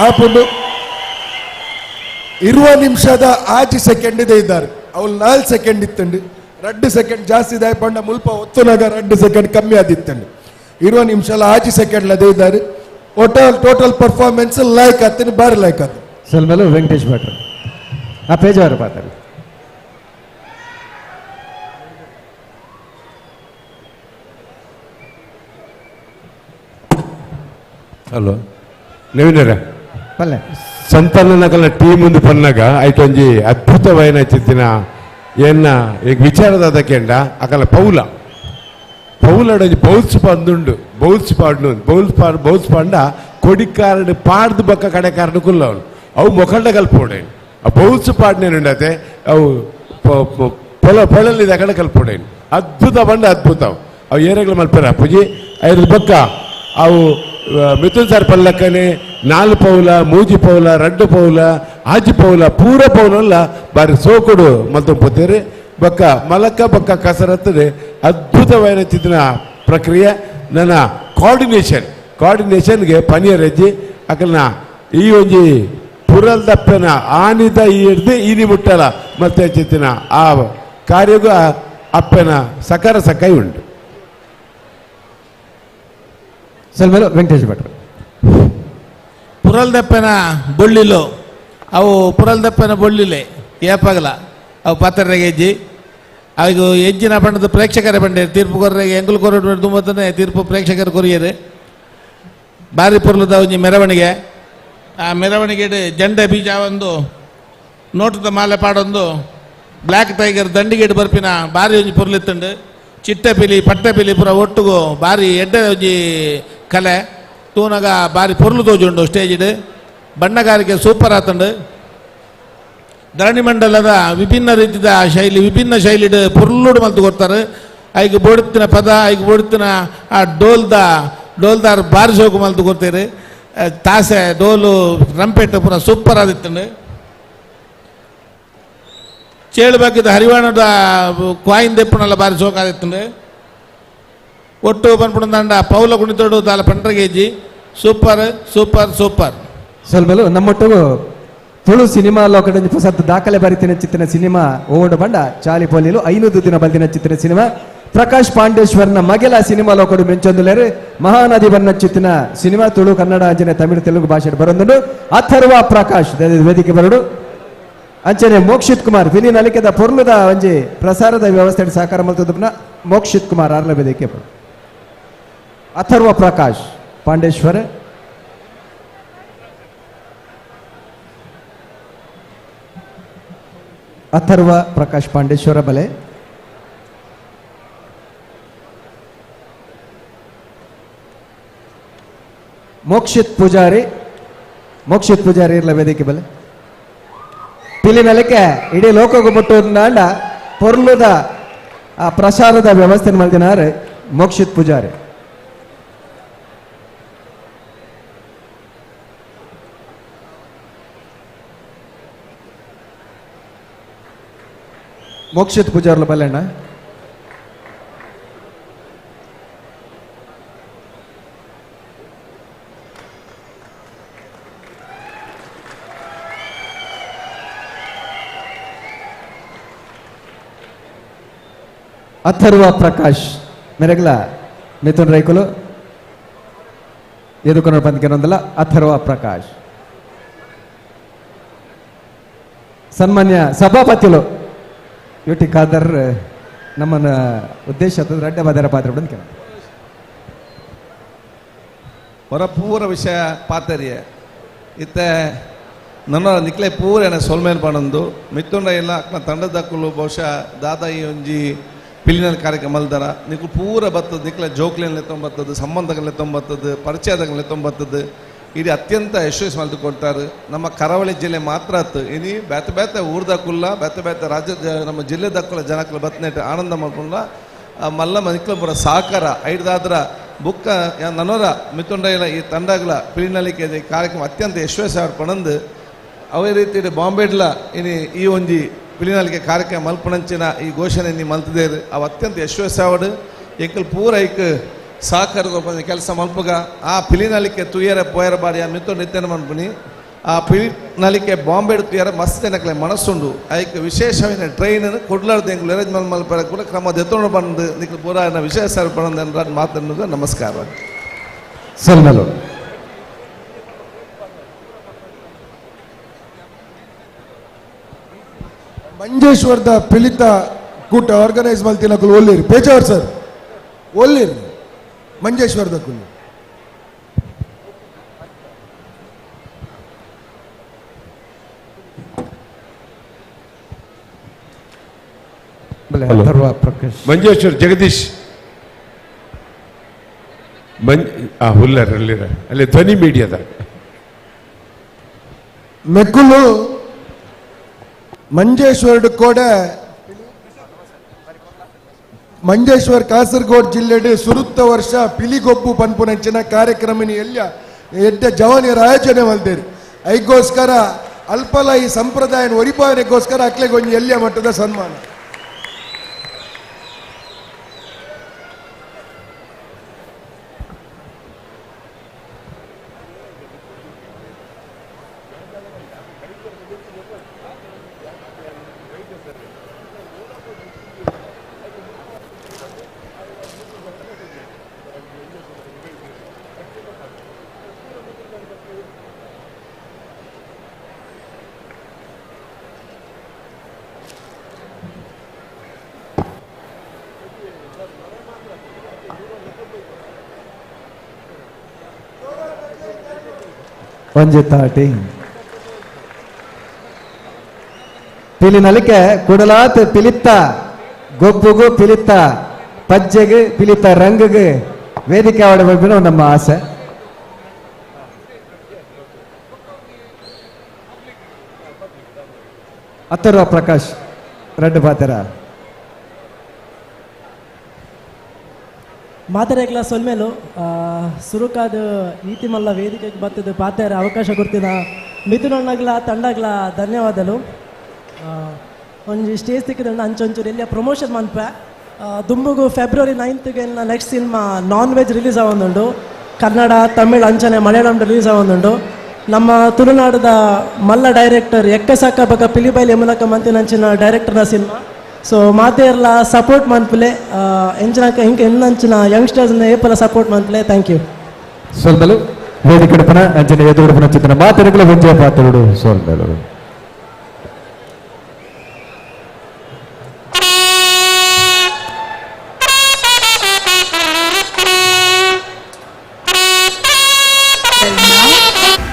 ಆಪುಂಡು. 20 ನಿಮಿಷದ 6 ಸೆಕೆಂಡ್ ಇದೆ ಇದ್ದಾರೆ ಅವಳು 4 ಸೆಕೆಂಡ್ ಇತ್ತಂಡು 2 ಸೆಕೆಂಡ್ ಜಾಸ್ತಿ ಇದೆ ಪಂಡ ಮುಲ್ಪ ಒತ್ತುನಾಗ 2 ಸೆಕೆಂಡ್ ಕಮ್ಮಿ ಆದಿತ್ತಂಡು 20 ನಿಮಿಷ 6 ಸೆಕೆಂಡ್ ಅದೇ ಇದ್ದಾರೆ. Total total performance like ಆತನ ಬಾರಿ ಲೈಕ್ ಆತ. ಸಲ್ಮೇಲೆ ವೆಂಕಟೇಶ್ ಭಟ್ರು ಆ ಪೇಜಾವರ ಪಾತ್ರ ಹಲೋ ನವೀನರ ಪಲ್ಲೆ ಸಂತಾನಕಲ ಟೀಮ್ ಒಂದು ಪನ್ನಾಗ ಐಟೊಂಜಿ ಅದ್ಭುತವಾಯಿನ ಚಿತ್ತಿನ ಎನ್ನ ಈಗ ವಿಚಾರದ ಕೆಂಡ ಅಕಲ ಪೌಲ ಪೌಲಡೊಂಜಿ ಬೌಲ್ಸ್ ಪಂದುಂಡು ಬೌಲ್ಸ್ ಪಾಡ್ನು ಬೌಲ್ಸ್ ಪಾಡ್ ಬೌಲ್ಸ್ ಪಾಂಡ ಕೊಡಿಕಾರಡು ಪಾಡ್ದು ಬಕ್ಕ ಕಡೆಕಾರಡು ಕುಲ್ಲವನು ಅವು ಮೊಖಂಡ ಕಲ್ಪೋಡೆ ಆ ಬೌಲ್ಸ್ ಪಾಡ್ನೇನುಂಡತೆ ಅವು ಪೊಲ ಪೊಳಲಿದ ಕಡೆ ಕಲ್ಪೋಡೇನು ಅದ್ಭುತ ಬಂಡ ಅದ್ಭುತ ಅವು ಏರೆಗಳು ಮಲ್ಪರ ಅಪ್ಪುಜಿ ಐದು ಬಕ್ಕ ಅವು ಮಿಥುನ್ ಸರ್ ಪಲ್ಲಕ್ಕನೆ 4 ಪೌಲ 3 ಪೌಲ 2 ಪೌಲ 6 ಪೌಲ ಪೂರ ಪೌಲಲ್ಲ ಬಾರಿ ಸೋಕುಡು ಮಲ್ತೊಂಪೋತೇರು. ಬೊಕ್ಕ ಮಲಕ ಬೊಕ್ಕ ಕಸರತ್ತದೆ ಅದ್ಭುತವಾದ ಚಿತ್ರ ಪ್ರಕ್ರಿಯೆ. ನನ್ನ ಕೋಆರ್ಡಿನೇಷನ್ ಕೋಆರ್ಡಿನೇಷನ್ಗೆ ಪನಿಯರಜ್ಜಿ ಅಕಲ್ನ ಈ ಒಂಜಿ ಪುರಲ್ದಪ್ಪನ ಆನಿದ ಈ ಹಿಡ್ದು ಇನಿ ಮುಟ್ಟಲ ಮತ್ತೆ ಚಿತ್ತಿನ ಆ ಕಾರ್ಯಗೂ ಅಪ್ಪನ ಸಕಾರ ಸಕಾಯಿ ಉಂಟು. ಸಲ್ಮೇಲು ವೆಂಕಟೇಶ್ ಭಟ್ರು. ಪುರಲ್ದಪ್ಪನ ಬೊಳ್ಳಿಲು ಅವು ಪುರಲ್ದಪ್ಪನ ಬೊಳ್ಳಿಲೆ ಏಪಗಲ ಅವು ಪಾತ್ರೆಗೆ ಹೆಜ್ಜಿ ಅವು ಹೆಜ್ಜಿನ ಬಣ್ಣದ ಪ್ರೇಕ್ಷಕರೇ ಬಂಡೇರು ತೀರ್ಪು ಕೊರ್ರೆಗೆ ಎಂಗುಲು ಕೊರಡು ತುಂಬತ್ತನೆ ತೀರ್ಪು ಪ್ರೇಕ್ಷಕರು ಕೊರಿಯರು. ಬಾರಿ ಪೊರ್ಲುದ ಒಂಜಿ ಮೆರವಣಿಗೆ. ಆ ಮೆರವಣಿಗೆ ಜಂಡೆ ಬೀಜ ಒಂದು ನೋಟದ ಮಾಲೆ ಪಾಡೊಂದು ಬ್ಲ್ಯಾಕ್ ಟೈಗರ್ ದಂಡಿಗೇಡು ಬರ್ಪಿನ ಬಾರಿ ಒಂಜಿ ಪೊರ್ಲಿತ್ತುಂಡು. ಚಿಟ್ಟೆ ಪಿಲಿ ಪಟ್ಟೆ ಪಿಲಿ ಪೂರ ಒಟ್ಟುಗು ಬಾರಿ ಎಡ್ಡೆ ಒಂಜಿ ಕಲೆ ತೂನಗ ಬಾರಿ ಪೊರ್ಲು ತೋಜುಂಡು ಸ್ಟೇಜಿಡ್. ಬಣ್ಣಗಾರಿಕೆ ಸೂಪರ್ ಆತುಂಡು. ಧರಣಿ ಮಂಡಲದ ವಿಭಿನ್ನ ರೀತಿಯ ಶೈಲಿ ವಿಭಿನ್ನ ಶೈಲಿಡ್ ಪೊರ್ಲುಡು ಮಲ್ತು ಕೊಡ್ತಾರೆ. ಐಕ್ ಬೋಡುತ್ತಿನ ಪದ ಐಕ್ ಬೋಡುತ್ತಿನ ಆ ಡೋಲ್ದಾರ್ ಬಾರಿ ಸೋಕು ಮಲ್ತು ಕೊಡ್ತಾರೆ. ತಾಸೆ ಡೋಲು ರಂಪೆಟ್ಟು ಪೂರ ಸೂಪರ್ ಆದಿತ್ತುಂಡು. ಚೇಳು ಬಾಕಿದ ಹರಿವಾಣದ ಕ್ವಾಯಿನ್ ದೆಪ್ಪುನಲ್ಲ ಬಾರಿ ಸೋಕಾದಿತ್ತುಂಡು. ಒಟ್ಟು ಪನ್ಪುಣದಂಡ ಪೌಲ ಕುಣಿತೋಡು ದಾಲ ಪಂಡ್ರ KG super super super. ಸೊಲ್ಮೆಲು ನಮ್ಮೊಟ್ಟಿಗೂ ತುಳು cinema ಲೋಕದ ಹೊಸತು ದಾಖಲೆ ಬರಿತಿನ ಚಿತ್ತಿನ ಸಿನಿಮಾ ಓಡು ಬಂಡ ಚಾಲಿ ಪೋಲಿಲು 500 ದಿನ ಬಲ್ದಿನ ಚಿತ್ತಿನ ಸಿನಿಮಾ ಪ್ರಕಾಶ್ ಪಾಂಡೇಶ್ವರನ ಮಗೆಲ ಸಿನಿಮಾ ಲೋಕಡು ಮೆಂಚೊಂದುಲೇರು ಮಹಾನದಿ ಬನ್ನ ಚಿತ್ತಿನ ಸಿನಿಮಾ ತುಳು ಕನ್ನಡ ಅಂಚನೆ ತಮಿಳು ತೆಲುಗು ಭಾಷೆ ಬರೊಂದುಂಡು. ಅಥರ್ವ ಪ್ರಕಾಶ್ ವೇದಿಕೆ ಬರಡು. ಅಂಚನೆ ಮೋಕ್ಷಿತ್ ಕುಮಾರ್ ಪಿಲಿ ನಲಿಕೆದ ಪೊರ್ಲುದ ಒಂಜಿ ಪ್ರಸಾರದ ವ್ಯವಸ್ಥೆ ಸಹಕಾರ ಮಲ್ತುದುನ ಮೋಕ್ಷಿತ್ ಕುಮಾರ್ ಆರ್ಲ ವೇದಿಕೆ ಬರಡು. ಅಥರ್ವ ಪ್ರಕಾಶ್ ಪಾಂಡೇಶ್ವರ. ಅಥರ್ವ ಪ್ರಕಾಶ್ ಪಾಂಡೇಶ್ವರ ಬಲೆ. ಮೋಕ್ಷಿತ್ ಪೂಜಾರಿ, ಮೋಕ್ಷಿತ್ ಪೂಜಾರಿ ಇರ್ಲ ವೇದಿಕೆ ಬಲೆ. ಪಿಲಿನಲಿಕೆ ಇಡೀ ಲೋಕಗೂ ಮುಟ್ಟುವುದಾಂಡ ಪೊರ್ಲುದ ಆ ಪ್ರಸಾರದ ವ್ಯವಸ್ಥೆ ಮಲ್ದಿನಾರೆ ಮೋಕ್ಷಿತ್ ಪೂಜಾರಿ. ಮೋಕ್ಷಿತ್ ಪೂಜಾರ್ಲ ಬಲ್ಲೆಣ್ಣ. ಅಥರ್ವ ಪ್ರಕಾಶ್ ಮೆರಗ್ಲ ಮಿಥುನ್ ರೈಕುಲು ಎದುಕೊಂಡು ಬಂದ್ಕೆನೊಂದಲ್ಲ ಅಥರ್ವ ಪ್ರಕಾಶ್. ಸನ್ಮಾನ್ಯ ಸಭಾಪತಿಲು ಯುಟಿ ಖಾದರ್ ನಮ್ಮನ್ನ ಉದ್ದೇಶ ಅಡ್ಡ ಬಾದರ ಪಾತ್ರ ಬಂದ್ಕೆ ಹೊರ ಪೂರ ವಿಷಯ ಪಾತರಿಯ ಇತ್ತೆ ನನ್ನ ನಿಕ್ಲೆ ಪೂರ ಏನ ಸೊಲ್ಮೇಲ್ ಪಣಂದು ಮಿತ್ತುಂಡ ಇಲ್ಲ ಅಕ್ನ ತಂಡದಕ್ಕಲು ಬಹುಶಃ ದಾದಾ ಈ ಒಂಜಿ ಪಿಲಿನಲ್ ಕಾರ್ಯಕ್ರಮ ಅಲ್ದಾರ ನಿಕ್ಲು ಪೂರ ಬತ್ತದ ನಿಕ್ಲೆ ಜೋಕ್ಲೆನ್ ತೊಂಬತ್ತದು ಸಂಬಂಧಗಳನ್ನ ತೊಂಬತ್ತದು ಪರಿಚಯದಗಳನ್ನ ತೊಂಬತ್ತದು ಇದು ಅತ್ಯಂತ ಯಶಸ್ವಿ ಮಲ್ತು ಕೊಡ್ತಾರೆ. ನಮ್ಮ ಕರಾವಳಿ ಜಿಲ್ಲೆ ಮಾತ್ರ ಆತು ಇನಿ ಬೇತೆ ಬೇತೆ ಊರ್ದಕ್ಕುಲ್ಲ ಬೇತೆ ಬೇತೆ ರಾಜ್ಯ ನಮ್ಮ ಜಿಲ್ಲೆದಕ್ಕುಲ್ಲ ಜನಕ್ಕಲ್ಲ ಬತ್ತನೇಟ್ ಆನಂದ ಮಲ್ಪುಲ್ಲ ಮಲ್ಲ ಮನಿಕ್ಲ ಪೂರ ಸಹಕಾರ ಐಡ್ದಾದ್ರ ಬುಕ್ಕ ನನೋರ ಮಿತ್ತುಂಡ ಇಲ್ಲ ಈ ತಂಡಗಳ ಪಿಲಿನಲಿಕೆ ಕಾರ್ಯಕ್ರಮ ಅತ್ಯಂತ ಯಶಸ್ವಿ ಪಣಂದು ಅವೇ ರೀತಿ ಬಾಂಬೆಡ್ಲ ಇನಿ ಈ ಒಂಜಿ ಪಿಲಿನಲಿಕೆ ಕಾರ್ಯಕ್ರಮ ಮಲ್ಪಣಂಚಿನ ಈ ಘೋಷಣೆ ನೀ ಮಲ್ತದೇರು ಅವು ಅತ್ಯಂತ ಯಶಸ್ವಿ ಎಂಕಲ್ ಪೂರ ಐಕ್ ಸಹಕಾರ ಕೆಲಸ ಮಲ್ಪಗ ಆ ಪಿಲಿನಲಿಕೆ ತುಯರ ಪೋಯರ ಬಾರಿ ಆ ಮಿತ್ತು ನಿತ್ಯನ ಮನ್ಪುನಿ ಆ ಪಿಲಿನಲಿಕೆ ಬಾಂಬೆ ತುಯರ ಮಸ್ತ್ ಜನಕ್ಲೆ ಮನಸ್ಸುಂಡು ಐಕ್ ವಿಶೇಷವಾದ ಟ್ರೈನ್ ಕೊಡ್ಲಾರ್ದು ಎಂಕುಲು ಅರೇಂಜ್ ಮಲ್ಪರ ಕೂಡ ಕ್ರಮ ದೆತ್ತೊಂಡು ಬಂದು ನಿಕ್ಲು ಪೂರ ವಿಶೇಷ ಪಣಂದು ಮಾತನ್ನು ನಮಸ್ಕಾರ. ಸಲ್ಮಲು ಮಂಜೇಶ್ವರದ ಪಿಲಿತ ಕೂಟ ಆರ್ಗನೈಸ್ ಮಲ್ತಿನಕುಲು ಒಲ್ಲಿರಿ ಪೇಜಾವರ್ ಸರ್ ಒಲ್ಲಿರಿ ಮಂಜೇಶ್ವರದ ಕುಲು. ಮಂಜೇಶ್ವರ್ ಜಗದೀಶ್ ಹುಲ್ಲರ್ ಅಲ್ಲಿರ ಅಲ್ಲಿ ಧ್ವನಿ ಮೀಡಿಯಾದ ಮೆಕ್ಕುಲು ಮಂಜೇಶ್ವರ ಕೂಡ ಮಂಜೇಶ್ವರ್ ಕಾಸರಗೋಡ್ ಜಿಲ್ಲೆಡ್ ಸುರುತ್ತ ವರ್ಷ ಪಿಲಿಗೊಬ್ಬು ಪನ್ಪುನಂಚಿನ ಕಾರ್ಯಕ್ರಮ ಎಲ್ಲ ಎಡ್ಡ ಜವಾನಿಯರ ಆಯೋಜನೆ ಮಲ್ದೇರಿ. ಐಗೋಸ್ಕರ ಅಲ್ಪಲ ಈ ಸಂಪ್ರದಾಯ ಒರಿಪಾವನೆಗೋಸ್ಕರ ಅಕ್ಲೆಗೊಂಜಿ ಎಲ್ಯ ಮಟ್ಟದ ಸನ್ಮಾನ. ಒಂಜಿ ತಾಟಿ ಪಿಲಿನಲಿಕೆ ಕುಡಲಾತ್ ಪಿಲಿತ್ತ ಗೊಬ್ಬುಗು ಪಿಲಿತ್ತ ಪಜ್ಜೆಗೆ ಪಿಲಿತ್ತ ರಂಗಗೆ ವೇದಿಕೆ ಆಡಬೇಕು ನಮ್ಮ ಆಸೆ. ಅತ್ತರ್ವ ಪ್ರಕಾಶ್ ರೆಡ್ ಪಾತ್ರ ಮಾತೆರೆಗ್ಲ ಸೊಲ್ಮೇಲು ಸುರುಕಾದ ಈತಿ ಮಲ್ಲ ವೇದಿಕೆಗೆ ಬತ್ತದ ಪಾತೆರ ಅವಕಾಶ ಕೊಡ್ತಿನ ಮಿಥುನಣ್ಣಗ್ಲ ತಂಡಗ್ಲ ಧನ್ಯವಾದಲು. ಒಂಜಿ ಸ್ಟೇಜ್ ತಿಕ್ಕಿದ ಅಂಚೊಂಚೂರು ಎಲ್ಲಿಯ ಪ್ರಮೋಷನ್ ಮನ್ಪೆ ದುಂಬುಗು ಫೆಬ್ರವರಿ 9ಗೆ next cinema non veg release ಆವೊಂದುಂಡು. ಕನ್ನಡ ತಮಿಳ್ ಅಂಚನೆ ಮಲಯಾಳಂ ರಿಲೀಸ್ ಆವೊಂದುಂಡು. ನಮ್ಮ ತುಳುನಾಡದ ಮಲ್ಲ ಡೈರೆಕ್ಟರ್ ಎಕ್ಕ ಸಾಕ ಬಕ ಪಿಲಿಬೈಲ್ ಯಮುನಕ ಮಂತಿನಂಚಿನ ಡೈರೆಕ್ಟರ್ನ ಸಿನಿಮಾ. ಸೊ ಮಾತೆರ್ಲ ಸಪೋರ್ಟ್ ಮನ್ಪುಲೆ ಎಂಚಿನಕ ಇಂಕ ಇನ್ನಂಚಿನ ಯಂಗ್ಸ್ಟರ್ಸ್ನ ಏಪಲ ಸಪೋರ್ಟ್ ಮನ್ಪುಲೆ. Thank you. ಸೊಲ್ಮೆಲು ವೇದಿಕೆ ಪನ ಅಂಚನೆ ಎದುರುಪನ ಚಿತ್ರ ಮಾತೆರ್ಗಳ ಒಂಜೆ ಪಾತ್ರಡು ಸೊಲ್ಮೆಲು.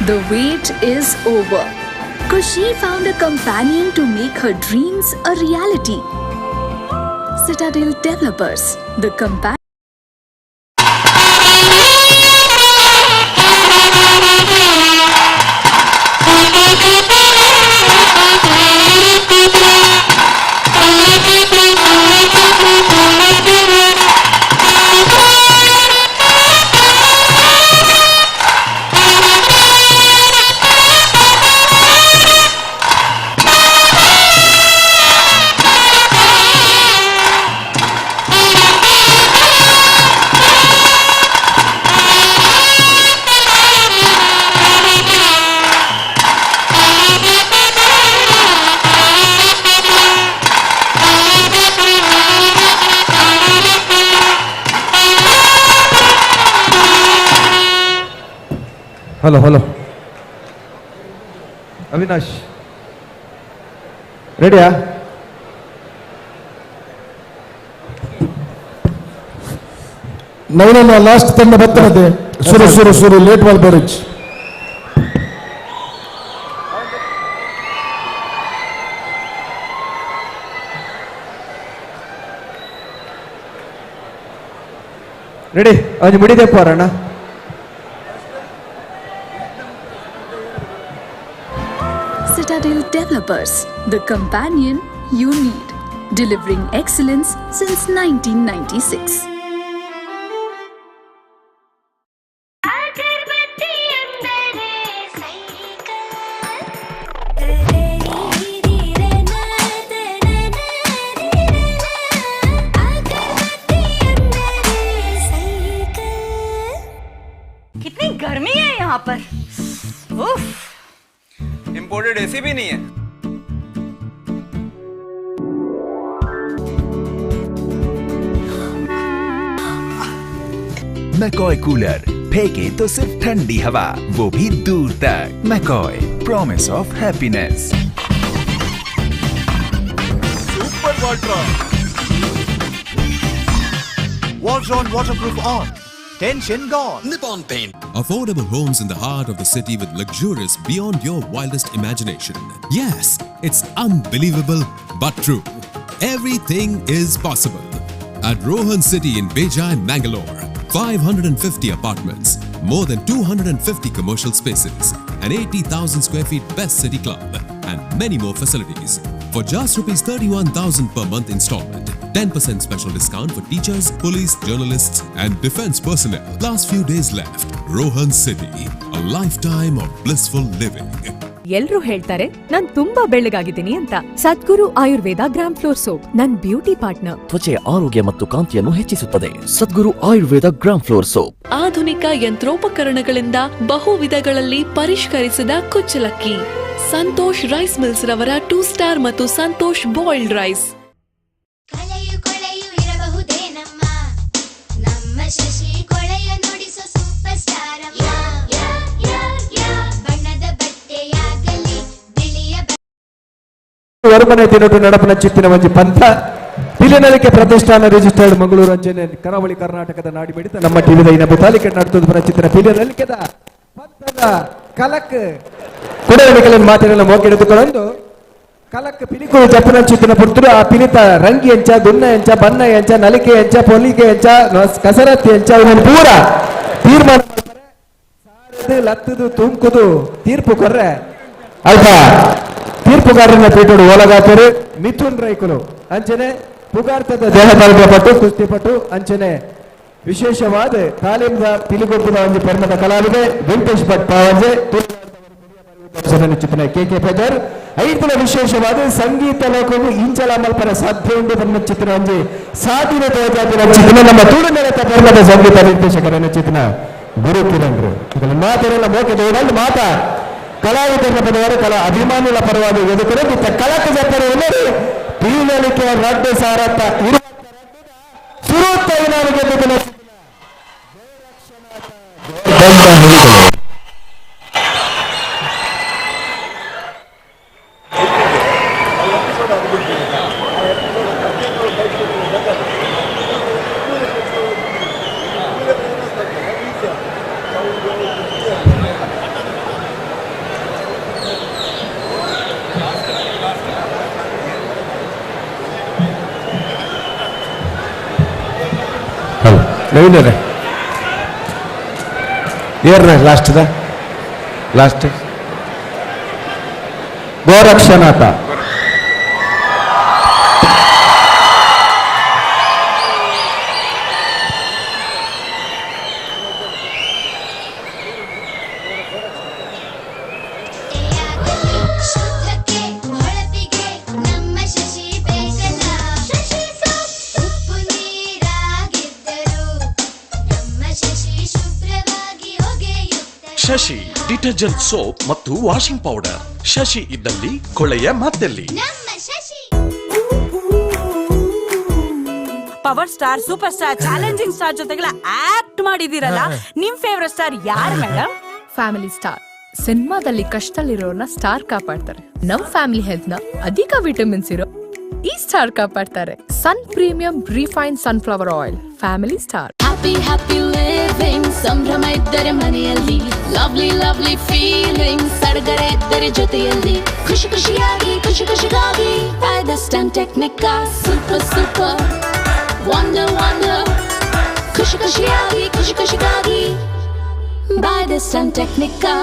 The wait is over. Kushi found a companion to make her dreams a reality. Citadel Developers, the companion. Hello hello Avinash ರೆಡಿಯಾ? Naveen last ತಂಡ ಬರ್ತದೆ. ಸುರು ಸುರು ಸುರು ಲೇಟ್ ಬಾಲ್ ಬೇರಿಜ್. ರೆಡಿ ಅವನು ಮುಡಿದೆ ಪೋರಣ್ಣ. Citadel Developers, the companion you need, delivering excellence since 1996. कितनी गर्मी है यहाँ पर। उफ। इंपोर्टेड एसी भी नहीं है। मैकॉय कूलर फेंके तो सिर्फ ठंडी हवा, वो भी दूर तक। McCoy, promise of happiness. Super water Walltron waterproof on. Tension gone. Nippon Paint. Affordable homes in the heart of the city with luxurious beyond your wildest imagination. Yes, it's unbelievable but true. Everything is possible. At Rohan City in Bejai, Mangalore, 550 apartments, more than 250 commercial spaces, an 80,000 square feet best city club, and many more facilities. For just rupees 31,000 per month installment, 10% special discount for teachers, police, journalists, and defense personnel. Last few days left. Rohan City, a lifetime of blissful living. ಎಲ್ರೂ ಹೇಳ್ತಾರೆ non ತುಂಬಾ ಬೆಳ್ಳಗಾಗಿದ್ದೀನಿ ಅಂತ. Sadguru Ayurveda gram flour soap ನನ್ beauty partner. ತ್ವಚೆಯ ಆರೋಗ್ಯ ಮತ್ತು ಕಾಂತಿಯನ್ನು ಹೆಚ್ಚಿಸುತ್ತದೆ Sadguru Ayurveda gram flour soap. ಆಧುನಿಕ ಯಂತ್ರೋಪಕರಣಗಳಿಂದ ಬಹು ವಿಧಗಳಲ್ಲಿ ಪರಿಷ್ಕರಿಸಿದ ಕುಚ್ಚಲಕ್ಕಿ ಸಂತೋಷ್ ರೈಸ್ ಮಿಲ್ಸ್ ರವರ 2 ಸ್ಟಾರ್ ಮತ್ತು ಸಂತೋಷ್ ಬಾಯ್ಲ್ಡ್ ರೈಸ್. ವರ್ಮನೆ ತಿನ್ನೋಟು ನಡಪನ ಚಿತ್ತಿನ ಒಂಜಿ ಪಂಥ ಪಿಲಿನಲಿಕೆ ಪ್ರತಿಷ್ಠಾನ ರಿಜಿಸ್ಟರ್ಡ್ ಮಂಗಳೂರು ಅಂಜನೆ ಕರಾವಳಿ ಕರ್ನಾಟಕದ ನಾಡಿ ಮಿಡಿತ ನಮ್ಮ ಟಿವಿದ ಇನ ಬುತಾಲಿಕೆ ನಡ್ತದ ಪನ ಚಿತ್ತಿನ ಪಿಲಿನಲಿಕೆದ ಪಂಥ. ಕಲಕ್ ಕುಡವಣಿಕೆಗಳನ್ನು ಮಾತಿನ ಮೋಕೆಡೆದುಕೊಂಡು ಕಲಕ್ ಪಿಲಿಕುಲು ಜಪ್ಪನಂಚಿತ್ತಿನ ಪುರ್ತುಡು ಆ ಪಿಲಿತ ರಂಗಿ ಎಂಚ ದುನ್ನ ಎಂಚ ಬನ್ನ ಎಂಚ ನಲಿಕೆ ಎಂಚ ಪೊಲಿಕೆ ಎಂಚ ಕಸರತ್ತಿ ಎಂಚ ಇವನ್ ಪೂರ ತೀರ್ಮಾನ ಮಾಡ್ತಾರೆ. ಸಾರದು ಲತ್ತದು ತುಮ್ಕುದು ತೀರ್ಪು ಕೊರ್ರೆ ಅಲ್ಪ ತೀರ್ಪುಗಾರನ ಪೀಠೋಡು ಓಲಗಾತರು ಮಿಥುನ್ ರೈಕುಲು ಅಂಚನೆ ಪುಗಾರ್ತದ ದೇಹ ಪಟ್ಟು ಕುಸ್ತಿಪಟ್ಟು ಅಂಚನೆ ವಿಶೇಷವಾದ ತಾಲೀಮ್ದ ಪಿಲಿಗೊಬ್ಬದ ಒಂದು ಪೆರ್ಮದ ಕಲಾವಿದೆ ವೆಂಕಟೇಶ್ ಭಟ್ ಪಾವಂಜೆ ಚಿತ್ರನ ಕೆ ಕೆ ಪೆದರ್ ಐದನ ವಿಶೇಷವಾದ ಸಂಗೀತ ಲೋಕವು ಇಂಚಲ ಮಲ್ಪರ ಸಾಧ್ಯ ಉಂಡು ಬನ್ನ ಚಿತ್ರ ಒಂಜಿ ಸಾಧಿನ ತೋಜಾದಿನ ಚಿತ್ರ ನಮ್ಮ ತುಳುನೆಲತ ಪೆರ್ಮದ ಸಂಗೀತ ನಿರ್ದೇಶಕರನ್ನ ಚಿತ್ರ ಗುರು ಕಿರಣ್ ಮಾತೆಲ್ಲ ಮೋಕೆ ದೇವರಲ್ಲಿ ಮಾತಾ ಕಲಾವಿದರ ಪದವರು ಕಲಾ ಅಭಿಮಾನಿಗಳ ಪರವಾಗಿ ಎದುಕರೆ ಇತ್ತ ಕಲಕ ಜಪ್ಪರು ಪಿಲಿನಲಿಕೆ ರಡ್ಡು ಸಾರತ್ತ ಸುರುತ್ತ ಇನಾರು ಗೆದ್ದಿದ್ದನ ನವೀನ್ ಏರ್ನ ಲಾಸ್ಟ್ ಲಾಸ್ಟ್ ಗೋರಕ್ಷನಾಥ. ಶಶಿ ಡಿಟರ್ಜೆಂಟ್ ಸೋಪ್ ಮತ್ತು ವಾಷಿಂಗ್ ಪೌಡರ್. ಶಶಿ ಇದ್ದಲ್ಲಿ ಕೊಳೆಯ ಮತ್ತೆಲ್ಲಿ. Power star, super star, challenging star ಜೊತೆಗೆಲ್ಲ ಆಕ್ಟ್ ಮಾಡಿದಿರಲ್ಲ, ನಿಮ್ ಫೇವರೇಟ್ ಸ್ಟಾರ್ ಯಾರು ಮೇಡಮ್? Family star. ಸಿನಿಮಾದಲ್ಲಿ ಕಷ್ಟದಲ್ಲಿರೋರ್ನ ಸ್ಟಾರ್ ಕಾಪಾಡ್ತಾರೆ. ನಮ್ ಫ್ಯಾಮಿಲಿ ಹೆಲ್ತ್ ನ ಅಧಿಕ ವಿಟಮಿನ್ಸ್ ಇರೋ ಈ star ಕಾಪಾಡ್ತಾರೆ. Sun premium refine sunflower oil, family star. Happy happy living, ಸಂಭ್ರಮ ಇದ್ದರೆ ಮನೆಯಲ್ಲಿ, ಲವ್ಲಿ ಲವ್ಲಿ ಫೀಲಿಂಗ್, ಸಡಗರ ಇದ್ದರೆ ಜೊತೆಯಲ್ಲಿ, ಖುಷಿ ಖುಷಿಯಾಗಿ ಖುಷಿ ಖುಷಿಗಾಗಿ Rajasthan Technica, super super wonder wonder, ಖುಷಿ ಖುಷಿಯಾಗಿ ಖುಷಿ ಖುಷಿಗಾಗಿ ರಾಜಸ್ಥಾನ್ ಟೆಕ್ನಿಕಾ.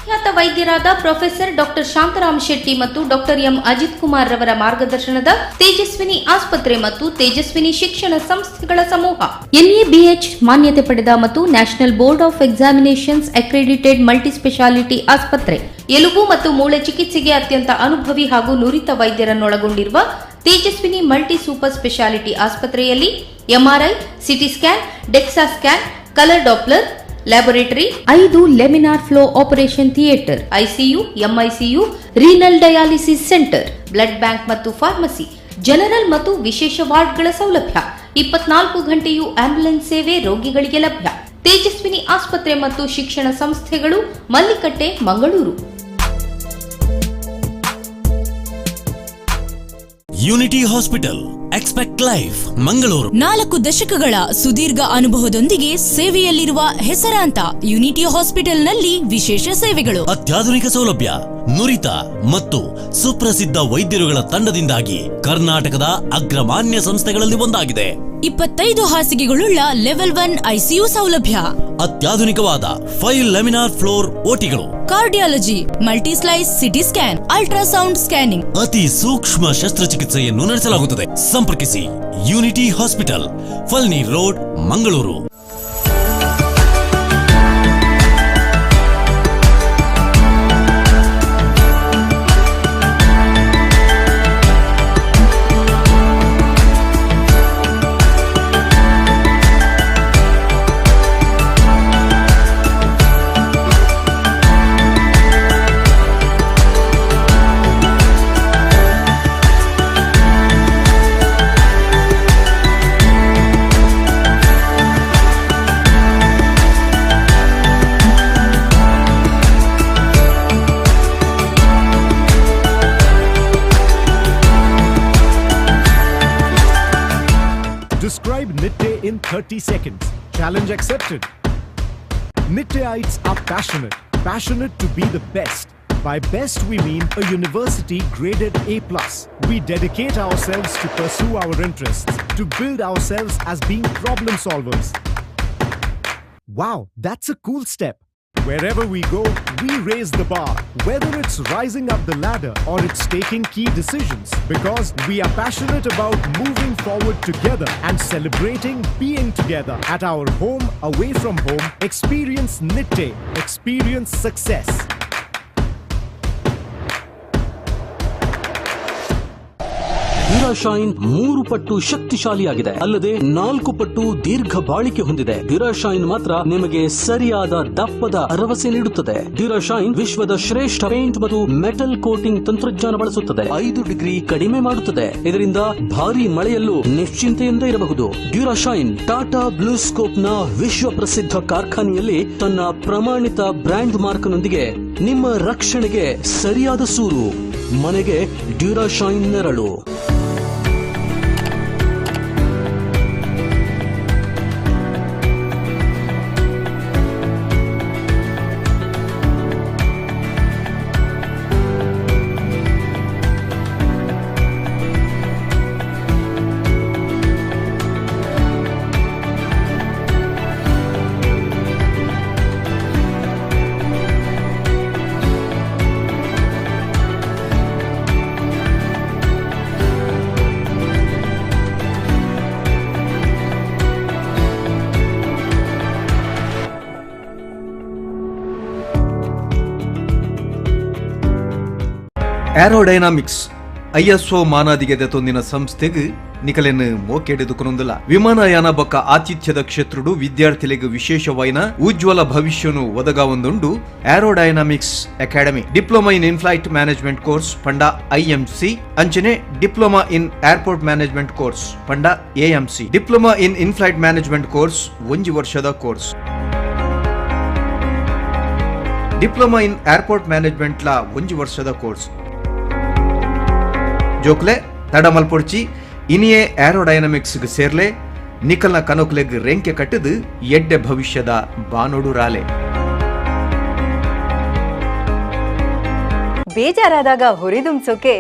ಖ್ಯಾತ ವೈದ್ಯರಾದ ಪ್ರೊಫೆಸರ್ ಡಾಕ್ಟರ್ ಶಾಂತರಾಮ್ ಶೆಟ್ಟಿ ಮತ್ತು ಡಾಕ್ಟರ್ ಎಂ ಅಜಿತ್ ಕುಮಾರ್ ರವರ ಮಾರ್ಗದರ್ಶನದ ತೇಜಸ್ವಿನಿ ಆಸ್ಪತ್ರೆ ಮತ್ತು ತೇಜಸ್ವಿನಿ ಶಿಕ್ಷಣ ಸಂಸ್ಥೆಗಳ ಸಮೂಹ ಎನ್ಎಬಿಎಚ್ ಮಾನ್ಯತೆ ಪಡೆದ ಮತ್ತು national board of examinations accredited multi speciality ಆಸ್ಪತ್ರೆ. ಎಲುಬು ಮತ್ತು ಮೂಳೆ ಚಿಕಿತ್ಸೆಗೆ ಅತ್ಯಂತ ಅನುಭವಿ ಹಾಗೂ ನುರಿತ ವೈದ್ಯರನ್ನೊಳಗೊಂಡಿರುವ ತೇಜಸ್ವಿನಿ ಮಲ್ಟಿ ಸೂಪರ್ ಸ್ಪೆಷಾಲಿಟಿ ಆಸ್ಪತ್ರೆಯಲ್ಲಿ MRI, CT scan, DEXA scan, colour Doppler laboratory, 5 laminar flow operation theatre, ICU, MICU, renal dialysis centre, blood bank ಮತ್ತು ಫಾರ್ಮಸಿ, ಜನರಲ್ ಮತ್ತು ವಿಶೇಷ ವಾರ್ಡ್ಗಳ ಸೌಲಭ್ಯ, 24 ಗಂಟೆಯೂ ಆಂಬ್ಯುಲೆನ್ಸ್ ಸೇವೆ ರೋಗಿಗಳಿಗೆ ಲಭ್ಯ. ತೇಜಸ್ವಿನಿ ಆಸ್ಪತ್ರೆ ಮತ್ತು ಶಿಕ್ಷಣ ಸಂಸ್ಥೆಗಳು, Mallikatte, Mangaluru. Unity hospital, expect life, Mangaluru. 4 ದಶಕಗಳ ಸುದೀರ್ಘ ಅನುಭವದೊಂದಿಗೆ ಸೇವೆಯಲ್ಲಿರುವ ಹೆಸರಾಂತ ಯುನಿಟಿ ಹಾಸ್ಪಿಟಲ್ನಲ್ಲಿ ವಿಶೇಷ ಸೇವೆಗಳು, ಅತ್ಯಾಧುನಿಕ ಸೌಲಭ್ಯ, ನುರಿತ ಮತ್ತು ಸುಪ್ರಸಿದ್ಧ ವೈದ್ಯರುಗಳ ತಂಡದಿಂದಾಗಿ ಕರ್ನಾಟಕದ ಅಗ್ರಮಾನ್ಯ ಸಂಸ್ಥೆಗಳಲ್ಲಿ ಒಂದಾಗಿದೆ. 25 ಹಾಸಿಗೆಗಳುಳ್ಳ ಲೆವೆಲ್ 1 ಐಸಿಯು ಸೌಲಭ್ಯ, ಅತ್ಯಾಧುನಿಕವಾದ 5 ಲೆಮಿನಾರ್ floor ಓಟಿಗಳು, cardiology, multi slice CT scan, ultrasound scanning, ಅತಿ ಸೂಕ್ಷ್ಮ ಶಸ್ತ್ರಚಿಕಿತ್ಸೆಯನ್ನು ನಡೆಸಲಾಗುತ್ತದೆ. ಸಂಪರ್ಕಿಸಿ unity hospital, Palani road, Mangaluru. Describe Nitte in 30 seconds. Challenge accepted. Nitteites are passionate, Passionate to be the best. By best we mean a university graded A+. We dedicate ourselves to pursue our interests, to build ourselves as being problem solvers. Wow, that's a cool step. Wherever we go, we raise the bar, whether it's rising up the ladder or it's taking key decisions, because we are passionate about moving forward together and celebrating being together at our home, away from home. Experience Nitte, experience success. Durashine 3 ಪಟ್ಟು ಶಕ್ತಿಶಾಲಿಯಾಗಿದೆ, ಅಲ್ಲದೆ 4 ಪಟ್ಟು ದೀರ್ಘ ಬಾಳಿಕೆ ಹೊಂದಿದೆ. ಡ್ಯೂರಾಶೈನ್ ಮಾತ್ರ ನಿಮಗೆ ಸರಿಯಾದ ದಪ್ಪದ ಭರವಸೆ ನೀಡುತ್ತದೆ. ಡ್ಯೂರಾಶೈನ್ ವಿಶ್ವದ ಶ್ರೇಷ್ಠ ಪೇಂಟ್ ಮತ್ತು ಮೆಟಲ್ ಕೋಟಿಂಗ್ ತಂತ್ರಜ್ಞಾನ ಬಳಸುತ್ತದೆ. 5 ಡಿಗ್ರಿ ಕಡಿಮೆ ಮಾಡುತ್ತದೆ. ಇದರಿಂದ ಭಾರಿ ಮಳೆಯಲ್ಲೂ ನಿಶ್ಚಿಂತೆಯಿಂದ ಇರಬಹುದು. ಡ್ಯೂರಾಶೈನ್ ಟಾಟಾ ಬ್ಲೂ ಸ್ಕೋಪ್ ನ ವಿಶ್ವ ಪ್ರಸಿದ್ಧ ಕಾರ್ಖಾನೆಯಲ್ಲಿ ತನ್ನ ಪ್ರಮಾಣಿತ ಬ್ರ್ಯಾಂಡ್ ಮಾರ್ಕ್ನೊಂದಿಗೆ ನಿಮ್ಮ ರಕ್ಷಣೆಗೆ ಸರಿಯಾದ ಸೂರು. ಮನೆಗೆ ಡ್ಯೂರಾಶೈನ್ ನೆರಳು. ಏರೋಡೈನಾಮಿಕ್ಸ್ ಐಎಸ್ಒ ಮಾನಾದಿಗೆ ತೊಂದಿನ ಸಂಸ್ಥೆಗೆ ನಿಕಲೆನ್ ಮೋಕೆಡೆದುಕೊಂದಿಲ್ಲ. ವಿಮಾನಯಾನ ಬೊಕ್ಕ ಆತಿಥ್ಯದ ಕ್ಷೇತ್ರಡು ವಿದ್ಯಾರ್ಥಿಲೆಗ್ ವಿಶೇಷವಾಯಿನ ಉಜ್ವಲ ಭವಿಷ್ಯನು ಒದಗಾವೊಂದುಂಡು aerodynamics academy. Diploma in inflight management course ಪಂಡ ಐಎಂಸಿ, ಅಂಚನೆ diploma in airport management course ಪಂಡ AMC, diploma in inflight management course ಒಂಜಿ ವರ್ಷದ course, diploma in airport management ಲಾ ಒಂಜಿ ವರ್ಷದ ಕೋರ್ಸ್. ಜೋಕ್ಲೆ ತಡಮಲ್ಪೊಡ್ಚಿ ಇನಿಯೇ ಏರೋಡೈನಮಿಕ್ಸ್ ಸೇರ್ಲೆ ನಿಕಲ್ನ ಕನೋಕ್ಲೆಗ್ ರೆಂಕೆ ಕಟ್ಟದು ಎಡ್ಡೆ ಭವಿಷ್ಯದ ಬಾನೋಡು ರಾಲೆ. ಬೇಜಾರಾದಾಗ ಹುರಿದುಂಬಿಸೋಕೆ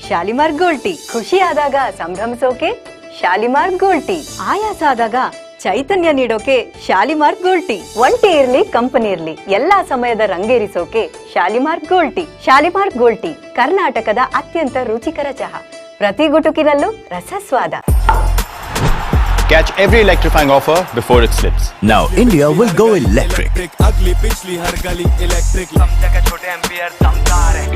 ಶಾಲಿಮಾರ್ ಗೋಲ್ಡ್ ಟೀ, ಖುಷಿಯಾದಾಗ ಸಂಭ್ರಮಿಸೋಕೆ ಶಾಲಿಮಾರ್ ಗೋಲ್ಡ್ ಟೀ, ಆಯಾಸ ಆದಾಗ ಚೈತನ್ಯ ನೀಡೋಕೆ ಶಾಲಿಮಾರ್ ಗೋಲ್ಡ್ ಟೀ, ಒಂಟಿ ಇರ್ಲಿ ಕಂಪನಿ ಇರ್ಲಿ ಎಲ್ಲಾ ಸಮಯದ ರಂಗೇರಿಸೋಕೆ Shalimar gold tea. Shalimar gold tea ಕರ್ನಾಟಕದ ಅತ್ಯಂತ ರುಚಿಕರ ಚಹಾ, ಪ್ರತಿ ಗುಟುಕಿನಲ್ಲೂ ರಸಸ್ವಾದ. Catch every electrifying offer before it slips. Now India will go electric. अगली पिछली हर गली इलेक्ट्रिक, सब जगह छोटे एम्पियर दमदार है.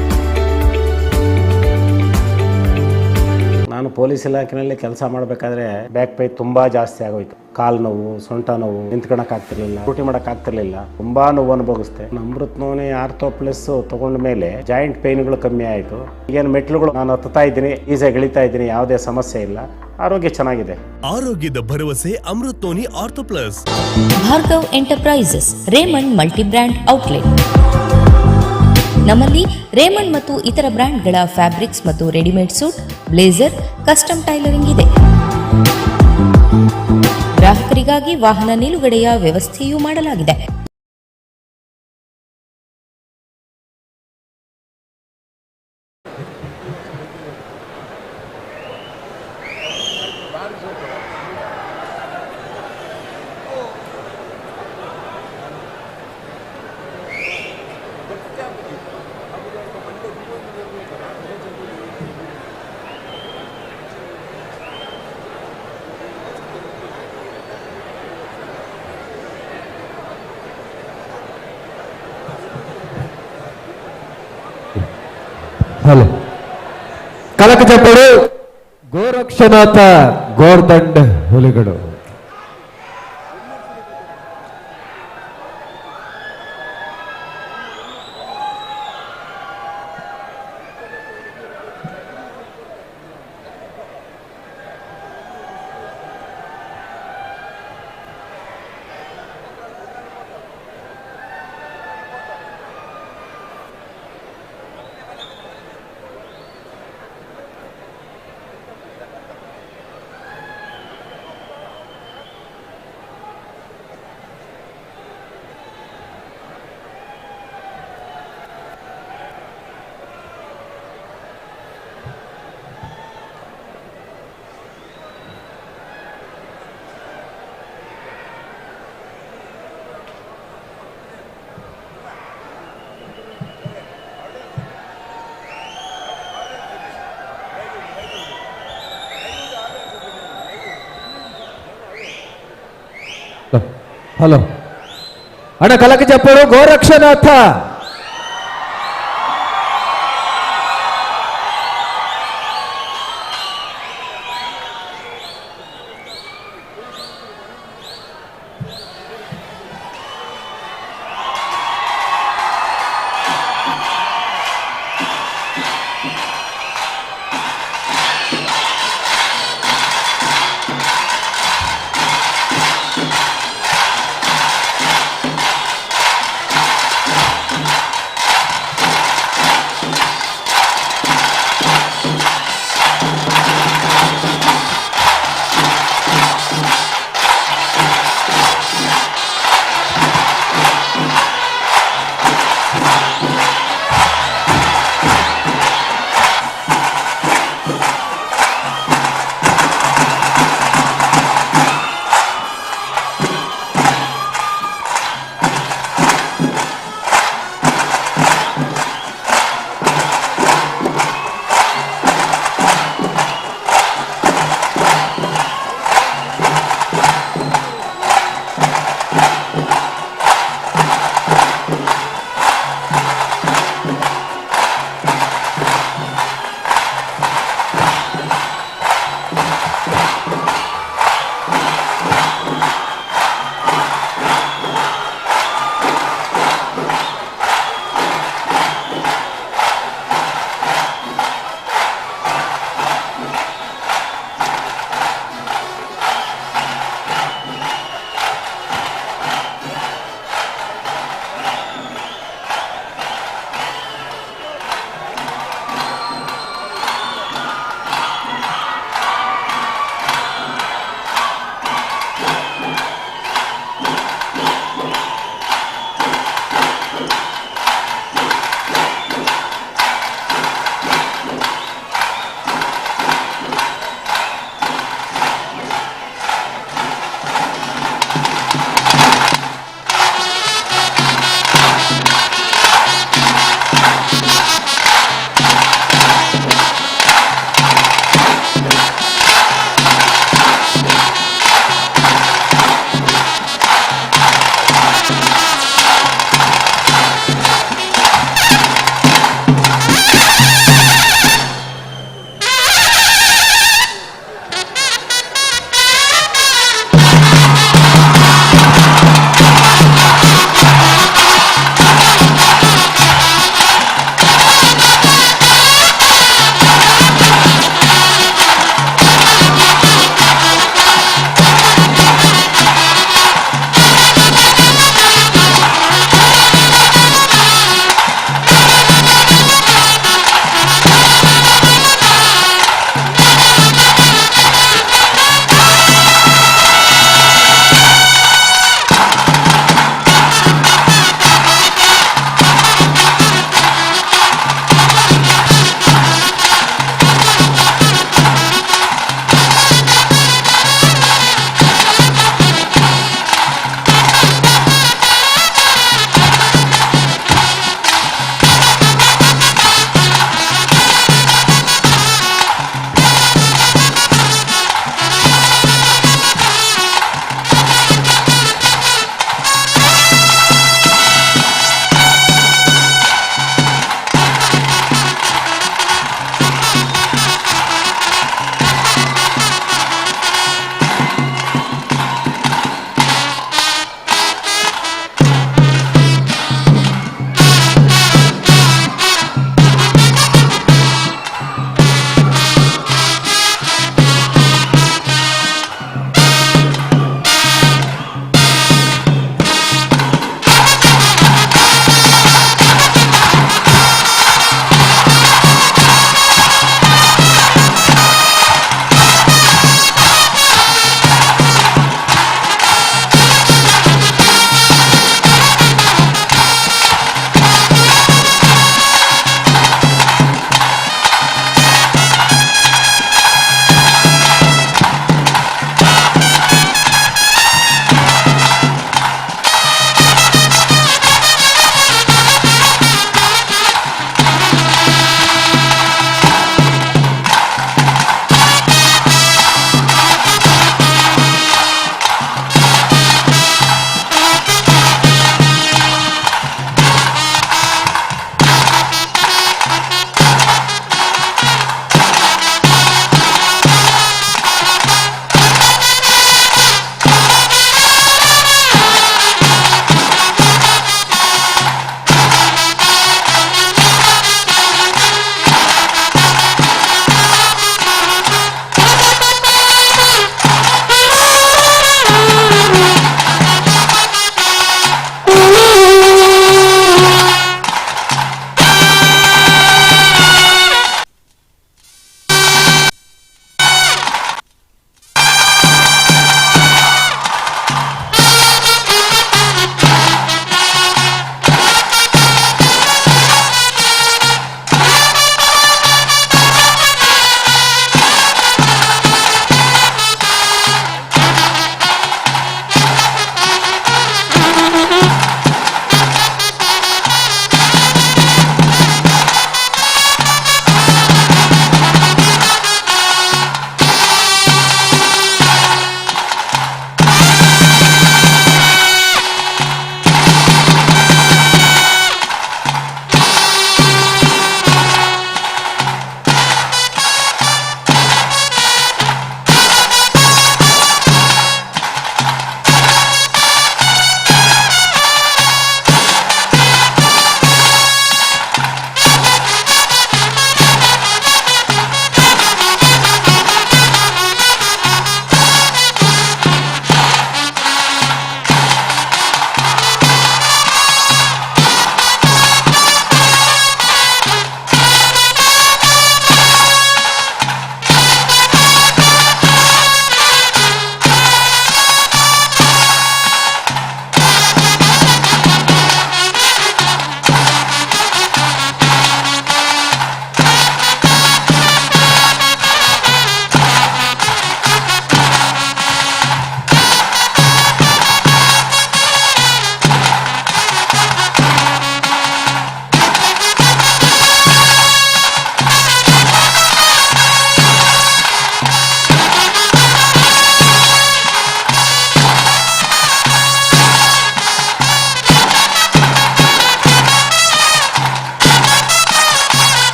ನಾನು ಪೊಲೀಸ್ ಇಲಾಖೆಯಲ್ಲಿ ಕೆಲಸ ಮಾಡಬೇಕಾದ್ರೆ ಬ್ಯಾಕ್ ಪೇನ್ ತುಂಬಾ ಜಾಸ್ತಿ ಆಗೋಯ್ತು. ಕಾಲು ನೋವು, ಸೊಂಟ ನೋವು, ನಿಂತ್ಕೊಳಕ್ ಆಗ್ತಿರ್ಲಿಲ್ಲ, ಡ್ಯೂಟಿ ಮಾಡಕ್ ಆಗ್ತಿರ್ಲಿಲ್ಲ, ತುಂಬಾ ನೋವು ಅನುಭವಿಸ್ದೆ. ಅಮೃತ್ ನೋನಿ ಆರ್ಥೋ ಪ್ಲಸ್ ತಗೊಂಡ ಮೇಲೆ ಜಾಯಿಂಟ್ ಪೇನ್ಗಳು ಕಮ್ಮಿ ಆಯಿತು. ಈಗೇನು ಮೆಟ್ಲುಗಳು ನಾನು ಹತ್ತಾ ಇದ್ದೀನಿ, ಈಸಿಯಾಗಿ ಇಳಿತಾ ಇದ್ದೀನಿ, ಯಾವುದೇ ಸಮಸ್ಯೆ ಇಲ್ಲ, ಆರೋಗ್ಯ ಚೆನ್ನಾಗಿದೆ. ಆರೋಗ್ಯದ ಭರವಸೆ Amrut noni ortho plus. Bhargav enterprises, Raymond multi brand outlet. ನಮ್ಮಲ್ಲಿ ರೇಮಂಡ್ ಮತ್ತು ಇತರ ಬ್ರ್ಯಾಂಡ್ಗಳ ಫ್ಯಾಬ್ರಿಕ್ಸ್ ಮತ್ತು readymade suit, blazer, custom tailoring ಇದೆ. ಗ್ರಾಹಕರಿಗಾಗಿ ವಾಹನ ನಿಲುಗಡೆಯ ವ್ಯವಸ್ಥೆಯೂ ಮಾಡಲಾಗಿದೆ. ಹಲೋ ಕಲಕಚಪ್ಪಡು ಗೋರಕ್ಷನಾಥ ಗೋರ್ದಂಡ್ ಹುಲಿಗಳು. ಹಲೋ ಅಣ್ಣ, ಕಲಕ ಚಪ್ಪಡು ಗೋರಕ್ಷನಾಥ.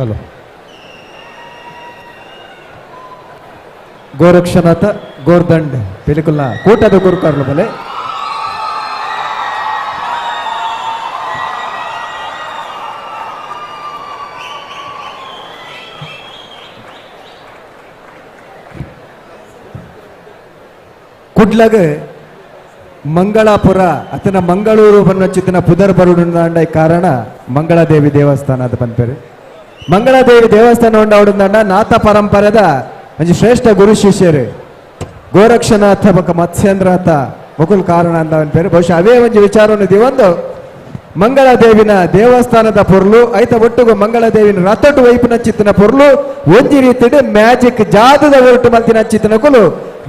Hello Gorakshanatha ಗೋರ್ದಂಡ್ ಪಿಲಿಕುಲ್ಲ ಕೂಟದ ಗುರುಕಾರ್ಲು ಬಲೆ ಕುಡ್ಲಗ ಮಂಗಳಾಪುರ ಅತನ ಮಂಗಳೂರು ಬನ್ನಚಿತ್ತಿನ ಪುದರ್ ಬರುಡುಂಡ ಕಾರಣ ಮಂಗಳಾದೇವಿ ದೇವಸ್ಥಾನ ಅದು ಪನ್ಪೇರು. ಮಂಗಳಾದೇವಿ ದೇವಸ್ಥಾನ ಉಂಡಾವುಡುಂಡ ನಾಥ ಪರಂಪರೆದ ಒಂಜಿ ಶ್ರೇಷ್ಠ ಗುರು ಶಿಷ್ಯರು ಗೋರಕ್ಷನಾಥ ಬೊಕ್ಕ ಮತ್ಸ್ಯೇಂದ್ರನಾಥ ಮುಕುಲ್ ಕಾರಣ ಅಂತ ಪನ್ಪೇರು. ಬಹುಶಃ ಅವೇ ಒಂಜಿ ವಿಚಾರವನ್ನು ದಿವೊಂದು ಮಂಗಳಾದೇವಿನ ದೇವಸ್ಥಾನದ ಪೊರ್ಲು ಐತ ಒಟ್ಟುಗು ಮಂಗಳಾದೇವಿನ ರಥಟು ವೈಪುನ ಚಿತ್ತಿನ ಪೊರ್ಲು ಒಂಜಿ ರೀತಿಡ್ ಮ್ಯಾಜಿಕ್ ಜಾದದ ಒರಟು ಮಲ್ತಿನ ಚಿತ್ತಿನ ಕುಲು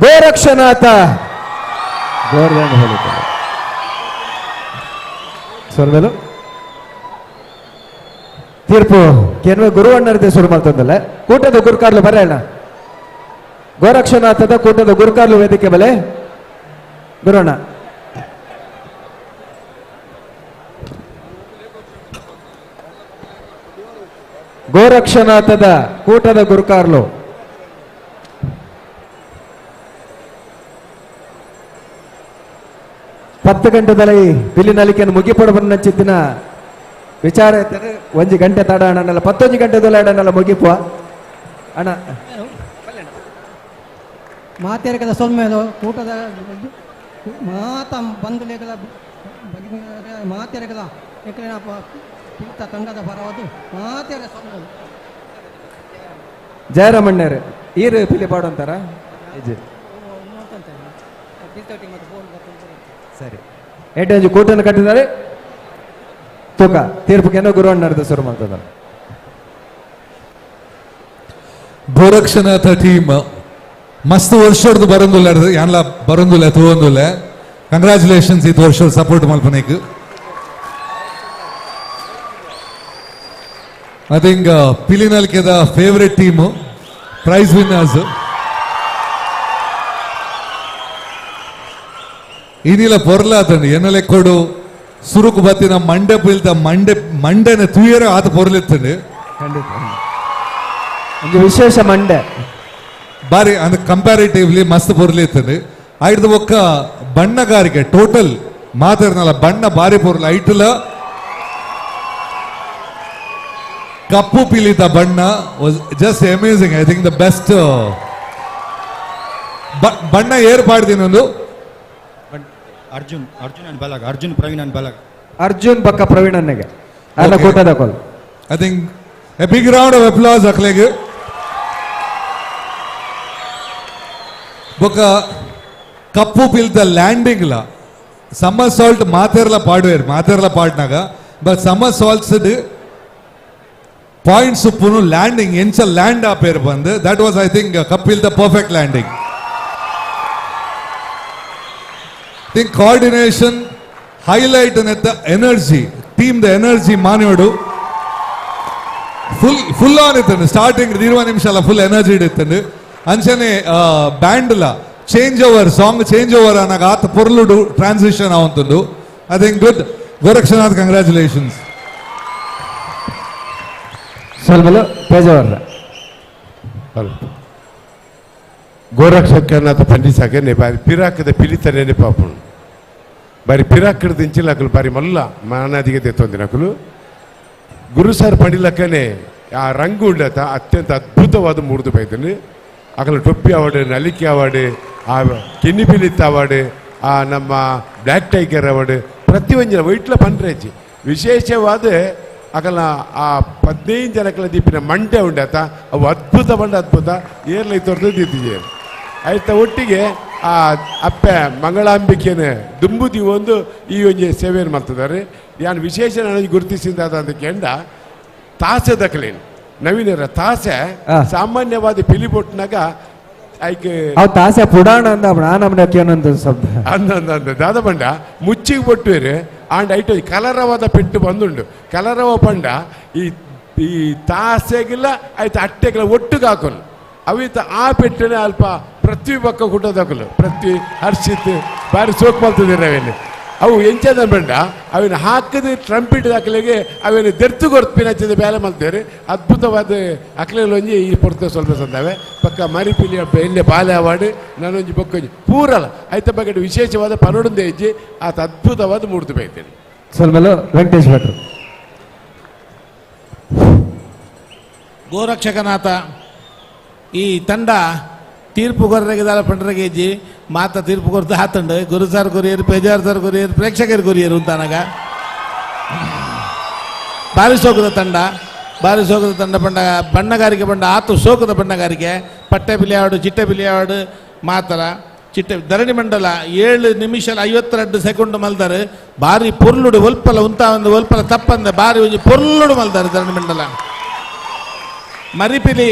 ಗೋರಕ್ಷನಾಥ ಗೋರ್ದಂಡ ಹೇಳಿದ್ದಾರೆ. ಸ್ವರ್ಮೇಲು ತೀರ್ಪು ಕೆನ್ವೆ ಗುರುವಣ್ಣರದೇ ಶುರು ಮಾಡ್ತಂದಲ್ಲ ಕೂಟದ ಗುರುಕಾರ್ಲು ಬರಲ್ಲ ಗೋರಕ್ಷನಾಥದ ಕೂಟದ ಗುರುಕಾರ್ಲು ವೇದಿಕೆ ಬಲೆ ಗುರುವಣ್ಣ ಗೋರಕ್ಷನಾಥದ ಕೂಟದ ಗುರುಕಾರ್ಲು 10 ಗಂಟೆದಲ್ಲಿ ಬಿಲ್ಲಿನಲಿಕೆಯನ್ನು ಮುಗಿಪಡಬನ್ನ ಚಿತ್ತಿನ ವಿಚಾರ ಇರ್ತದೆ. 1 ಗಂಟೆ ತಡ ಅಣ್ಣನಲ್ಲ 11 ಗಂಟೆದಲ್ಲಿ ಅಣ್ಣನಲ್ಲ ಮುಗಿಪುವ ಅಣ್ಣ ಮಾತೇರಿಕದ ಸೊಲ್ಮೇಲು ಕೂಟದ ಮಾತ ಬಂಧುಲೇಖದ ಮಾತೇರಿಕದ ಏಕಲೇನ ತೀರ್ಥ ತಂಡದ ಪರವಾದ ಮಾತೇರ ಸೊಲ್ಮೇಲು ಜಯರಾಮಣ್ಣರು ಈರು ಪಿಲಿ ಪಾಡು ಅಂತಾರ ಸರಿ ಏಟಂಜಿ ಕೂಟನ್ನು ಕಟ್ಟಿದ್ದಾರೆ ತೂಕ ತೀರ್ಪುಕೇನೋ ಗುರುವಣ್ಣರದ್ದು ಶುರು ಮಾಡ್ತಿದ್ದಾರೆ. ಗೋರಕ್ಷನಾಥ ಟೀಮ್ ಮಸ್ತ್ ವರ್ಷದ ಬರಂದುಲ್ಲ ಯಾನ್ಲ ಬರಂದುಲ್ಲ ತೂವೊಂದುಲ್ಲ. ಕಂಗ್ರ್ಯಾಚುಲೇಷನ್ಸ್ ಇದು ವರ್ಷ ಸಪೋರ್ಟ್ ಮಲ್ಪನೇಕ್. I think ಪಿಲಿನಲ್ಕೆದ favourite team prize winners. ಇನಿಲ ಪೊರ್ಲಾತಂಡು ಎನ್ನಲೆ ಕೊಡು ಸುರುಕು ಬತ್ತಿನ ಮಂಡೆ ಬೀಳ್ತ ಮಂಡೆ ಮಂಡೆನ ತೂಯರ ಆತ ಪೊರ್ಲಿತ್ತಂಡು. ಖಂಡಿತ ಒಂದು ವಿಶೇಷ ಮಂಡೆ ಬಾರಿ ಅಂದ್ರೆ ಕಂಪ್ಯಾರಿಟಿವ್ಲಿ ಮಸ್ತ್ ಪೊರ್ಲಿತ್ತಂಡು. ಐಡ್ದ ಒಕ್ಕ ಬಣ್ಣಗಾರಿಕೆ ಟೋಟಲ್ ಮಾತಾಡ್ನಲ್ಲ ಬಣ್ಣ ಬಾರಿ ಪೊರ್ಲ ಐಟಲ ಕಪ್ಪು ಪಿಲಿತ ಬಣ್ಣ was just amazing. I think the best ಬಣ್ಣ ಏರ್ಪಾಡ್ತೀನಿ ಒಂದು ಅರ್ಜುನ್ ಅರ್ಜುನ್ ಅಂಡ್ ಬಲಗ ಅರ್ಜುನ್ ಪ್ರವೀಣ್ ಅಂಡ್ ಬಲಗ ಅರ್ಜುನ್ ಬಕ್ಕ ಪ್ರವೀಣ್ ಅನ್ನಗೆ ಅಲ್ಲ ಕೂಟದ ಕೋಲ್. I think a big round of applause ಅಕ್ಲೆಗ್. ಬೊಕ್ಕ ಕಪ್ಪು ಪಿಲ್ತ ಲ್ಯಾಂಡಿಂಗ್ ಲ ಸಮ್ಮರ್ ಸಾಲ್ಟ್ ಮಾತೇರ್ಲ ಪಾಡುವೇರು ಮಾತೇರ್ಲ ಪಾಡ್ನಾಗ but summer salts points ಉಪ್ಪುನು landing ಎಂಚ ಲ್ಯಾಂಡ್ ಆಪೇರ್ ಬಂದು that was I think Kapil the perfect landing. Think coordination highlight ನೆತ್ತ energy team the energy ಮಾನ್ಯೋಡು full full on ಇತ್ತಂಡು. Starting 20 ನಿಮಿಷ ಅಲ್ಲ ಫುಲ್ ಎನರ್ಜಿ ಇತ್ತಂಡು. ಅಂಚನೆ ಬ್ಯಾಂಡ್ಲ change over song change over ಅನ್ನಾಗ ಆತ ಪೊರ್ಲುಡು ಟ್ರಾನ್ಸಿಷನ್ ಆವಂತಂದು. I think good Gorakshanath congratulations. ಸ್ವಲ್ಪಲು ಪೇಜಾವರ ಗೋರಕ್ಷಕನಾಥ ಪಂಡಿಸಾಗೆ ಬಾರಿ ಪಿರಾಕದ ಪಿಲಿತನೇನೆ ಪಾಪುನು ಬಾರಿ ಪಿರಾಕದ ದಿಂಚಿಲಕಲು ಬಾರಿ ಮಲ್ಲ ಮಾನಾದಿಗೆ ತೆತ್ತೊಂದಿನಕಲು ಗುರು ಸರ್ ಪಂಡಿಲಕ್ಕನೆ ಆ ರಂಗು ಉಂಡತ ಅತ್ಯಂತ ಅದ್ಭುತವಾದ ಮೂರ್ದು ಬೈತನು. ಅಕಲ ಟೊಪ್ಪಿ ಅವಾರ್ಡ್ ನಲಿಕೆ ಅವಾರ್ಡ್ ಆ ಕಿನ್ನಿ ಪಿಲಿತ ಅವಾರ್ಡ್ ಆ ನಮ್ಮ black tiger award ಪ್ರತಿಯೊಂದಿನ ವೈಟ್ಲ ಪಂಡ್ರೇಜಿ ವಿಶೇಷವಾದ ಅಕಲ ಆ 15 ಜನಕಲ ದೀಪಿನ ಮಂಡೆ ಉಂಡತ ಅವು ಅದ್ಭುತ ಬಂಡ ಅದ್ಭುತ ಏರ್ಲೈ ತೋರ್ದು ದೀತಿಜೆ ಆಯ್ತ ಒಟ್ಟಿಗೆ ಆ ಅಪ್ಪೆ ಮಂಗಳಾಂಬಿಕೆನ ದುಂಬುದಿ ಒಂದು ಈ ಒಂಜಿ ಸೇವೆಯನ್ನು ಮಾಡ್ತಿದ್ದಾರೆ. ಯಾನು ವಿಶೇಷ ನನಗೆ ಗುರುತಿಸಿದ ಅಂತ ಕೆಂಡ ತಾಸೆ ದಕಲೇನು ನವೀನರ ತಾಸೆ ಸಾಮಾನ್ಯವಾದ ಪಿಲಿ ಬೊಟ್ನಾಗ ಐಕೆ ಅವು ತಾಸೆ ಪುಡಾಣ ಅಂದ ನಮ್ಮನೆ ಕೇನೊಂದು ಶಬ್ದ ಅಂದ ಅಂದ ದಾದ ಬಂಡ ಮುಚ್ಚಿಗೆ ಬೊಟ್ಟುವೇರು ಆಂಡ್ ಐಟು ಕಲರವಾದ ಪೆಟ್ಟು ಬಂದುಂಡು ಕಲರವ ಪಂಡ ಈ ಈ ತಾಸೆಗಿಲ್ಲ ಆಯ್ತು ಅಟ್ಟೆಗಿಲ್ಲ ಒಟ್ಟಿಗೆ ಹಾಕೋನು ಅವಿತ ಆ ಪೆಟ್ಟನೆ ಅಲ್ಪ ಪೃಥ್ವಿ ಪಕ್ಕ ಕುಟ್ಟೋದಾಕಲು ಪೃಥ್ವಿ ಹರ್ಷಿತ್ ಬಾರಿ ಸೋಕ್ ಮಲ್ತದೆ ನಾವೇನು. ಅವು ಎಂಚದ ಬಂಡ ಅವಿನ ಹಾಕದ ಟ್ರಂಪಿಟ್ ದಾಖಲೆಗೆ ಅವೇನು ದೆರ್ತು ಕೊರ್ಪಿನಚ್ಚದ ಬೇಲೆ ಮಲ್ತೇವೆ ಅದ್ಭುತವಾದ ಅಕ್ಲೆಲೊಂಜಿ ಈ ಪೊರ್ತು ಸ್ವಲ್ಪ ಸಂದವೆ ಪಕ್ಕ ಮರಿಪಿಲಿ ಎಲ್ಲೆ ಬಾಲೆ ಅವಾರ್ಡ್ ನಾನೊಂಜಿ ಬೊಕ್ಕೊಂಜಿ ಪೂರಲ ಐತ ಬಗ್ಗೆ ವಿಶೇಷವಾದ ಪನೊಡೊಂದು ಹೆಜ್ಜೆ ಆತ ಅದ್ಭುತವಾದ ಮೂರ್ತಿ ಬೈತೇನೆ. ಸೊಲ್ಮೆಲು ವೆಂಕಟೇಶ್ ಭಟ್ರು. ಗೋರಕ್ಷಕನಾಥ ಈ ತಂಡ ತೀರ್ಪು ಕೊರ್ರೆಗೆ ದಾಲ ಪಂಡ್ರೆಗೆ ಇಜ್ಜಿ ಮಾತ ತೀರ್ಪು ಕೊರ್ದು ಆತಂಡು ಗುರು sir courier Pejar sir courier ಪ್ರೇಕ್ಷಕರು ಕೊರಿಯರು ಅಂತಾನಾಗ ಬಾರಿ ಸೋಕದ ತಂಡ ಬಾರಿ ಸೋಕದ ತಂಡ ಪಂಡ ಬಣ್ಣಗಾರಿಕೆ ಪಂಡ ಆತು ಸೋಕದ ಬಣ್ಣಗಾರಿಕೆ ಪಟ್ಟೆ ಪಿಲಿಯಾಡು ಚಿಟ್ಟೆ ಪಿಲಿಯಾಡು ಮಾತರ ಚಿಟ್ಟೆ ಧರಣಿ ಮಂಡಲ 7 ನಿಮಿಷ 52 ಸೆಕೆಂಡ್ ಮಲ್ದಾರೆ ಬಾರಿ ಪೊರ್ಲುಡು ಒಲ್ಪಲ ಉಂತ ಒಂದು ಒಲ್ಪಲ ತಪ್ಪಂದೆ ಬಾರಿ ಒಂಜಿ ಪೊರ್ಲುಡು ಮಲ್ದಾರೆ ಧರಣಿ ಮಂಡಲ. ಮರಿಪಿಲಿ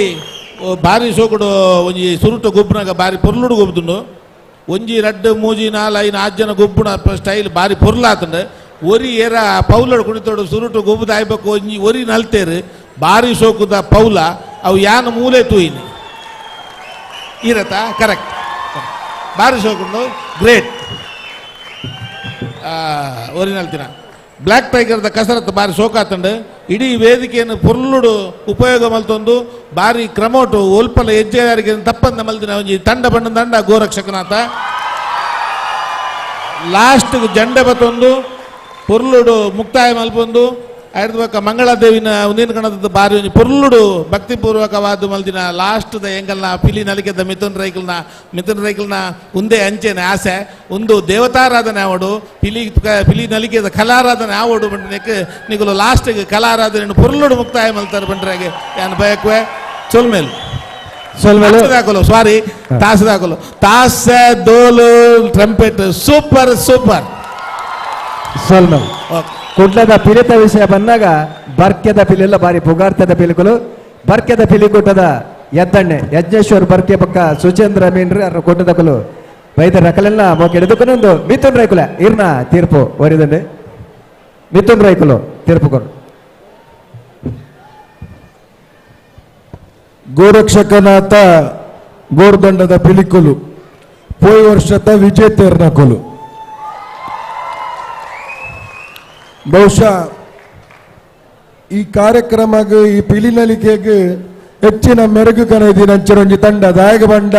ಬಾರಿ ಸೋಕುಡು ಒಂಜಿ ಸುರುಟು ಗೊಬ್ಬನಾಗ ಬಾರಿ ಪೊರ್ಲುಡು ಗೊಬ್ಬುದುಂಡು ಒಂಜಿ ರಡ್ಡು ಮೂಜಿ ನಾಲ್ ಐನು ಆರು ಜನ ಗೊಬ್ಬುನ ಸ್ಟೈಲ್ ಬಾರಿ ಪೊರ್ಲಾತುಂಡು ಒರಿ ಏರ ಪೌಲಡು ಕುಣಿತೋಡು ಸುರುಟು ಗೊಬ್ಬುದ ಆಯ್ಬೇಕು ಒಂಜಿ ಒರಿ ನಲ್ತೇರು ಬಾರಿ ಸೋಕುದ ಪೌಲ ಅವು ಯಾನ ಮೂಲೆ ತೂಯಿನಿ ಇರತ್ತ ಕರೆಕ್ಟ್ ಬಾರಿ ಸೋಕುಂಡು ಗ್ರೇಟ್ ಒರಿ ನಲ್ತಿನ. ಬ್ಲ್ಯಾಕ್ ಟೈಗರ್ದ ಕಸರತ್ತು ಬಾರಿ ಸೋಕಾತಂಡು ಇಡೀ ವೇದಿಕೆಯನ್ನು ಪೊರ್ಲುಡು ಉಪಯೋಗ ಮಲ್ತೊಂದು ಬಾರಿ ಕ್ರಮೋಟು ಒಲ್ಪಲ ಹೆಜ್ಜೆಗಾರಿಕೆ ತಪ್ಪಂದ ಮಲ್ದಿನ ಒಂಜಿ ತಂಡ ಬಣ್ಣ ತಂಡ ಗೋರಕ್ಷಕನಾಥ ಲಾಸ್ಟ್ ಜಂಡೆ ಬತ್ತೊಂದು ಪೊರ್ಲುಡು ಮುಕ್ತಾಯ ಮಲ್ಪೊಂದು ಐದು ಬೊಕ್ಕ ಮಂಗಳಾದೇವಿನ ಒಂದಿನ ಕಣದ ಬಾರಿ ಒಂಜಿ ಪೊರ್ಲುಡು ಭಕ್ತಿಪೂರ್ವಕವಾದ ಮಲ್ದಿನ ಲಾಸ್ಟ್ದ ಎಂಗಲ್ನ ಪಿಲಿ ನಲಿಕೆದ ಮಿಥುನ್ ರೈಕಲ್ನ ಉಂದೆ ಅಂಚೆನೆ ಆಸೆ ಒಂದು ದೇವತಾರಾಧನೆ ಆವಡು ಪಿಲಿ ಪಿಲಿ ನಲಿಕೆದ ಕಲಾರಾಧನೆ ಆವಡು ಬಂಡ ನಿಗುಲು ಲಾಸ್ಟ್ಗೆ ಕಲಾರಾಧನೆ ಪೊರ್ಲುಡು ಮುಕ್ತಾಯ ಮಲ್ತಾರೆ ಬಂಡ್ರಾಗೆ ಯಾನ್ ಬಯಕುವೆ ಚೊಲ್ಮೇಲು ಸೊಲ್ಮೇಲು ಸಾರಿ ತಾಸದಾಕಲು ತಾಸೆ ಡೋಲು trumpet super super ಸೊಲ್ಮೇಲು. ಕುಡ್ಲದ ಪಿಲಿತ ವಿಷಯ ಬಂದಾಗ ಬರ್ಕೆದ ಪಿಲಿಲ್ಲ ಬಾರಿ ಪುಗಾರ್ತದ ಪಿಲಿಕುಲು ಬರ್ಕೆದ ಪಿಲಿಕೂಟದ ಎದ್ದಣ್ಣೆ ಯಜ್ಞೇಶ್ವರ್ ಬರ್ಕೆ ಪಕ್ಕ ಸುಚೇಂದ್ರ ಮೀನ್ರಿ ಅರ ಕೊಟ್ಟದಕಲು ವೈದ್ಯ ರಕಲೆಲ್ಲ ಮೋಕೆಡುದಕ್ಕನೊಂದು ಮಿಥುನ್ ರೈಕುಲ ಇರ್ನ ತೀರ್ಪು ಒರಿದಂಡೆ ಮಿಥುನ್ ರೈಕುಲು ತೀರ್ಪು ಕೊರು. ಗೋರಕ್ಷಕನಾಥ ಗೋರ್ದಂಡದ ಪಿಲಿಕುಲು ಪೋಯ್ ವರ್ಷದ ವಿಜೇತರ್ನಕುಲು ಬಹುಶಃ ಈ ಕಾರ್ಯಕ್ರಮಕ್ಕೆ ಈ ಪಿಲಿನಲಿಕೆಗೆ ಹೆಚ್ಚಿನ ಮೆರುಗು ಕನೈದಿನ ಅಂಚಿನ ತಂಡ ದಾಯಕ ಬಂಡ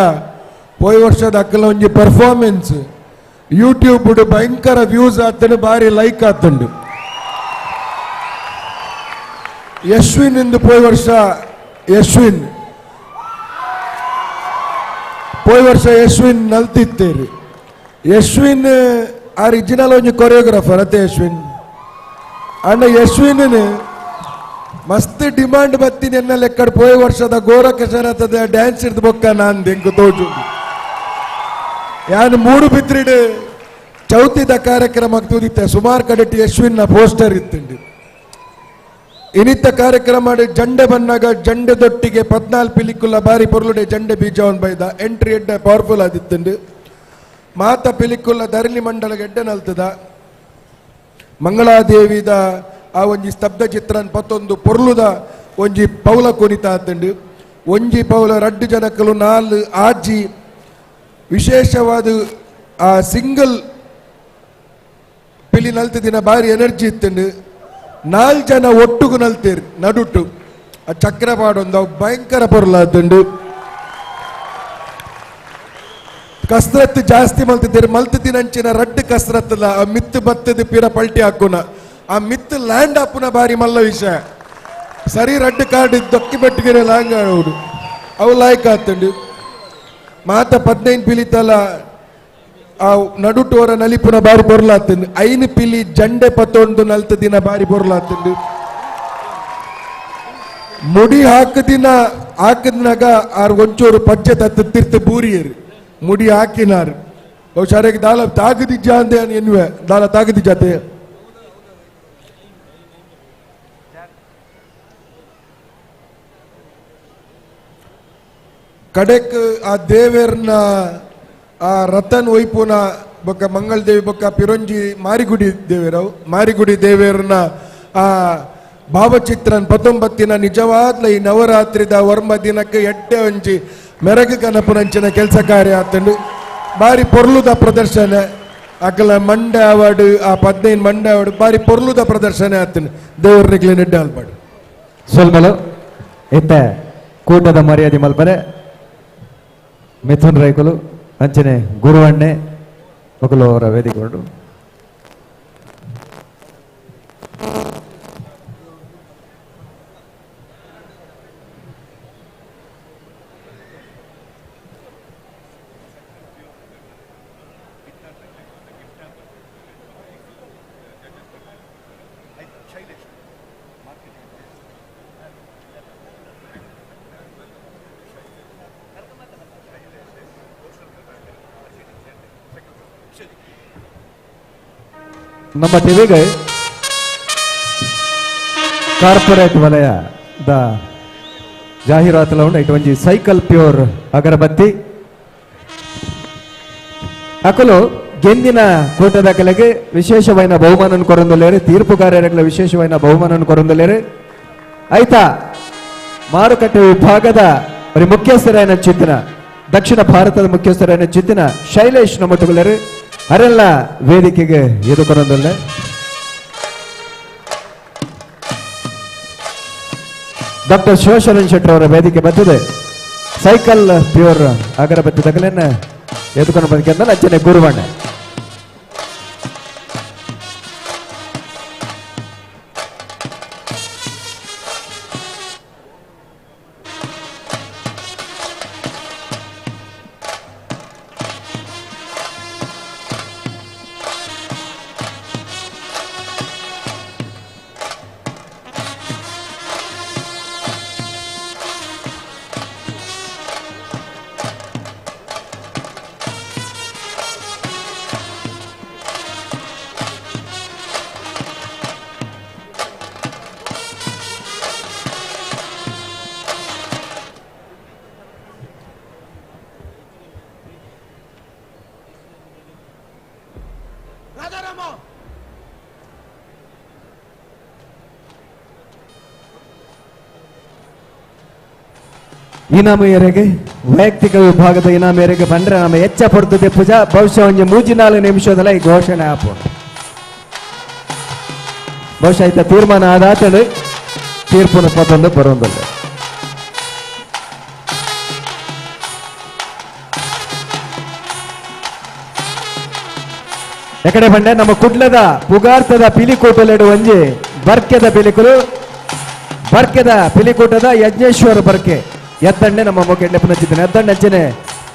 ಪೋಯ್ ವರ್ಷದ ಅಕ್ಕಲ ಒಂಜಿ ಪರ್ಫಾರ್ಮೆನ್ಸ್ ಯೂಟ್ಯೂಬ್ ಭಯಂಕರ ವ್ಯೂಸ್ ಆತಂಡು ಬಾರಿ ಲೈಕ್ ಆತಂಡು. ಯಶ್ವಿನ್ ಎಂದು ಪೋಯ್ ವರ್ಷ ಯಶ್ವಿನ್ ಪೋಯ್ ವರ್ಷ ಯಶ್ವಿನ್ ನಲ್ತಿತ್ತೇರಿ ಯಶ್ವಿನ್ ಒರಿಜಿನಲ್ ಒಂಜಿ ಕೊರಿಯೋಗ್ರಾಫರ್ ಅತ್ತೆ ಯಶ್ವಿನ್ ಅಣ್ಣ ಯಶ್ವಿನ್ ಮಸ್ತ್ ಡಿಮಾಂಡ್ ಬತ್ತೀನಿ ಎನ್ನ ಲೆಕ್ಕಡ್ ಪೋಯ್ ವರ್ಷದ ಗೋರಖಶನತದ ಡ್ಯಾನ್ಸ್ ಹಿಡ್ದು ಬೊಕ್ಕ ನಾನ್ ದೆಂಕು ತೋಜು ಯಾನು ಮೂಡು ಬಿತ್ರಿಡ್ ಚೌತಿದ ಕಾರ್ಯಕ್ರಮಕ್ಕೆ ತೂದಿತ್ತೆ ಸುಮಾರು ಕಡೆಟ್ ಯಶ್ವಿನ್ನ ಪೋಸ್ಟರ್ ಇತ್ತುಂಡು. ಇನಿತ್ತ ಕಾರ್ಯಕ್ರಮ ಜಂಡೆ ಬನ್ನಾಗ ಜಂಡೆ ದೊಟ್ಟಿಗೆ 14 ಪಿಲಿಕುಲ್ಲ ಬಾರಿ ಪೊರ್ಲುಡೆ ಜಂಡೆ ಬೀಜವನ್ ಬೈದ ಎಂಟ್ರಿ ಎಡ್ಡೆ ಪವರ್ಫುಲ್ ಆದಿತ್ತುಂಡು. ಮಾತ ಪಿಲಿಕುಲ್ಲ ಧರಣಿ ಮಂಡಲ ಎಡ್ಡೆ ನಲ್ತದ ಮಂಗಳಾದೇವಿದ ಆ ಒಂಜಿ ಸ್ತಬ್ಧ ಚಿತ್ರನ್ ಪತ್ತೊಂದು ಪೊರ್ಲುದ ಒಂಜಿ ಪೌಲ ಕುಣಿತ ಆತಂಡು. ಒಂಜಿ ಪೌಲ ರಡ್ಡು ಜನಕಲು ನಾಲ್ ಆಜಿ ವಿಶೇಷವಾದ ಆ ಸಿಂಗಲ್ ಪಿಲಿ ನಲ್ತ ದಿನ ಬಾರಿ ಎನರ್ಜಿ ಇತ್ತಂಡು. 4 ಜನ ಒಟ್ಟುಗು ನಲ್ತೇರು ನಡುಟು ಆ ಚಕ್ರ ಪಾಡೊಂದು ಅವು ಭಯಂಕರ ಪೊರ್ಲಾತುಂಡು. ಕಸರತ್ತು ಜಾಸ್ತಿ ಮಲ್ತಿದ್ದೀರಿ ಮಲ್ತಿದ್ದಿನಂಚಿನ ರಡ್ಡು ಕಸರತ್ತಲ್ಲ ಆ ಮಿತ್ತು ಬತ್ತದ ಪಿರ ಪಲ್ಟಿ ಹಾಕುನ ಆ ಮಿತ್ತು ಲ್ಯಾಂಡ್ ಹಾಕುನ ಬಾರಿ ಮಲ್ಲ ವಿಷಯ ಸರಿ ರಡ್ಡು ಕಾರ್ಡ್ ದೊಕ್ಕಿ ಬೆಟ್ಟಿಗೆ ಲ್ಯಾಂಗ್ ಆಡೋಡು ಅವು ಲಾಯ್ಕ್ ಆತುಂಡು. ಮಾತ 15 ಪಿಲಿತಲ ಆ ನಡುಟೋರ ನಲಿಪುನ ಬಾರಿ ಪೊರ್ಲಾತುಂಡು. 5 ಪಿಲಿ ಜಂಡೆ ಪತ್ತೊಂದು ನಲ್ತ ದಿನ ಬಾರಿ ಪೊರ್ಲಾತುಂಡು. ಮುಡಿ ಹಾಕದಿನ ಹಾಕಿದ್ನಾಗ ಆರು ಒಂಚೂರು ಪಚ್ಚೆ ತತ್ತು ತಿರ್ತು ಬೂರಿಯರು ಮುಡಿ ಹಾಕಿನಾರು ಬಹುಶಃ ದಾಲ ತಾಗದಿಜ್ಜ ಅಂದೆ ಎನ್ನುವೆ ದಾಲ ತಾಗದಿಜ್ಜಾತೆ ಕಡೆಕ್ ಆ ದೇವೇರ್ನ ಆ ರತನ್ ಒಯ್ಪುನ ಬೊಕ್ಕ ಮಂಗಳದೇವಿ ಬೊಕ್ಕ ಪಿರೊಂಜಿ ಮಾರಿಗುಡಿ ದೇವೇರವು ಮಾರಿಗುಡಿ ದೇವೇರ್ನ ಆ ಭಾವಚಿತ್ರನ್ 19 ನಿಜವಾದ್ಲ ಈ ನವರಾತ್ರಿದ ವರ್ಮ ದಿನಕ್ಕೆ ಎಡ್ಡೆ ಒಂಜಿ ಮೆರಗು ಕನಪುನಂಚಿನ ಕೆಲಸ ಕಾರ್ಯ ಆತಂಡು. ಬಾರಿ ಪೊರ್ಲುದ ಪ್ರದರ್ಶನ. ಅಕಲ ಮಂಡೆ ಅವಾರ್ಡ್ ಆ 15 ಮಂಡೆ ಅವಾರ್ಡ್ ಬಾರಿ ಪೊರ್ಲುದ ಪ್ರದರ್ಶನ ಆತನ ದೇವರ್ನಿಕ್ಲೆ ನೆಡ್ಡೆ ಅಲ್ಪಾಡು ಸೊಲ್ಮಲು ಇತ್ತ ಕೂಟದ ಮರ್ಯಾದೆ ಮಲ್ಪರೆ ಮಿಥುನ್ ರೈಕುಲು ಅಂಚನೆ ಗುರುವಣ್ಣೆ ఒకಲು ಅವರ ವೇದಿಕೆ. ನಮ್ಮ ಟಿವಿಗೆ ಕಾರ್ಪೊರೇಟ್ ವಲಯದ ಜಾಹೀರಾತುಲ ಉಂಡು. ಇಟ್ಟು ಒಂಜಿ ಸೈಕಲ್ ಪ್ಯೂರ್ ಅಗರಬತ್ತಿ ಅಕಲು ಗೆಂದಿನ ಕೂಟದ ಕಲೆಗೆ ವಿಶೇಷವಾದ ಬಹುಮಾನ ಕೊರೊಂದುಲ್ಲೇರು, ತೀರ್ಪುಗಾರರ ವಿಶೇಷವಾದ ಬಹುಮಾನ ಕೊರೊಂದುಲ್ಲೇರು. ಆಯ್ತಾ ಮಾರುಕಟ್ಟೆ ವಿಭಾಗದ ಮುಖ್ಯಸ್ಥರಾಯನ ಚಿತ್ತಿನ ದಕ್ಷಿಣ ಭಾರತದ ಮುಖ್ಯಸ್ಥರಾಯನ ಚಿತ್ತಿನ ಶೈಲೇಶ್ ನಮ್ಮೊಟ್ಟುಗುಲ್ಲೇರು ಅರೆಲ್ಲ ವೇದಿಕೆಗೆ ಎದುಕೊರೊಂದುಲ್ಲೆ. ಡಾಕ್ಟರ್ ಶಿವಶರಣ್ ಶೆಟ್ಟರ್ ಅವರ ವೇದಿಕೆ ಬರ್ತದೆ. ಸೈಕಲ್ ಪ್ಯೂರ್ ಅಗರಬತ್ತಿ ತಗಲನ್ನ ಎದುಕೊಂಡು ಬಂದ ಅಂಚನೆ ಗುರುವಣ್ಣ. ಇನಾಮು ಮೇರೆಗೆ ವೈಯಕ್ತಿಕ ವಿಭಾಗದ ಇನಾಮು ಮೇರೆಗೆ ಬಂದ್ರೆ ನಮ್ಮ ಹೆಚ್ಚ ಪಡ್ತದೆ ಪೂಜಾ. ಬಹುಶಃ ಒಂಜಿ 3-4 ನಿಮಿಷದಲ್ಲ ಈ ಘೋಷಣೆ ಆಪು. ಬಹುಶಃ ಆಯ್ತಾ ತೀರ್ಮಾನ ಆದಾತಳು ತೀರ್ಪುನ ಪತ್ತೊಂದು ಬರೋದಿಲ್ಲ. ಎಕಡೆ ಬಂಡೆ ನಮ್ಮ ಕುಡ್ಲದ ಪುಗಾರ್ತದ ಪಿಲಿಕೋಟಲೆಡು ಒಂಜಿ ಬರ್ಕೆದ ಪಿಲಿಕುಲು, ಬರ್ಕೆದ ಪಿಲಿಕೂಟದ ಯಜ್ಞೇಶ್ವರ ಬರ್ಕೆ ಎತ್ತಣ್ಣೆ ನಮ್ಮ ಮೊಕೆಡ್ಲೆ ಪುನಚಿದ್ದೇನೆ. ಎತ್ತಣ್ಣೆ ಅಂಚನೆ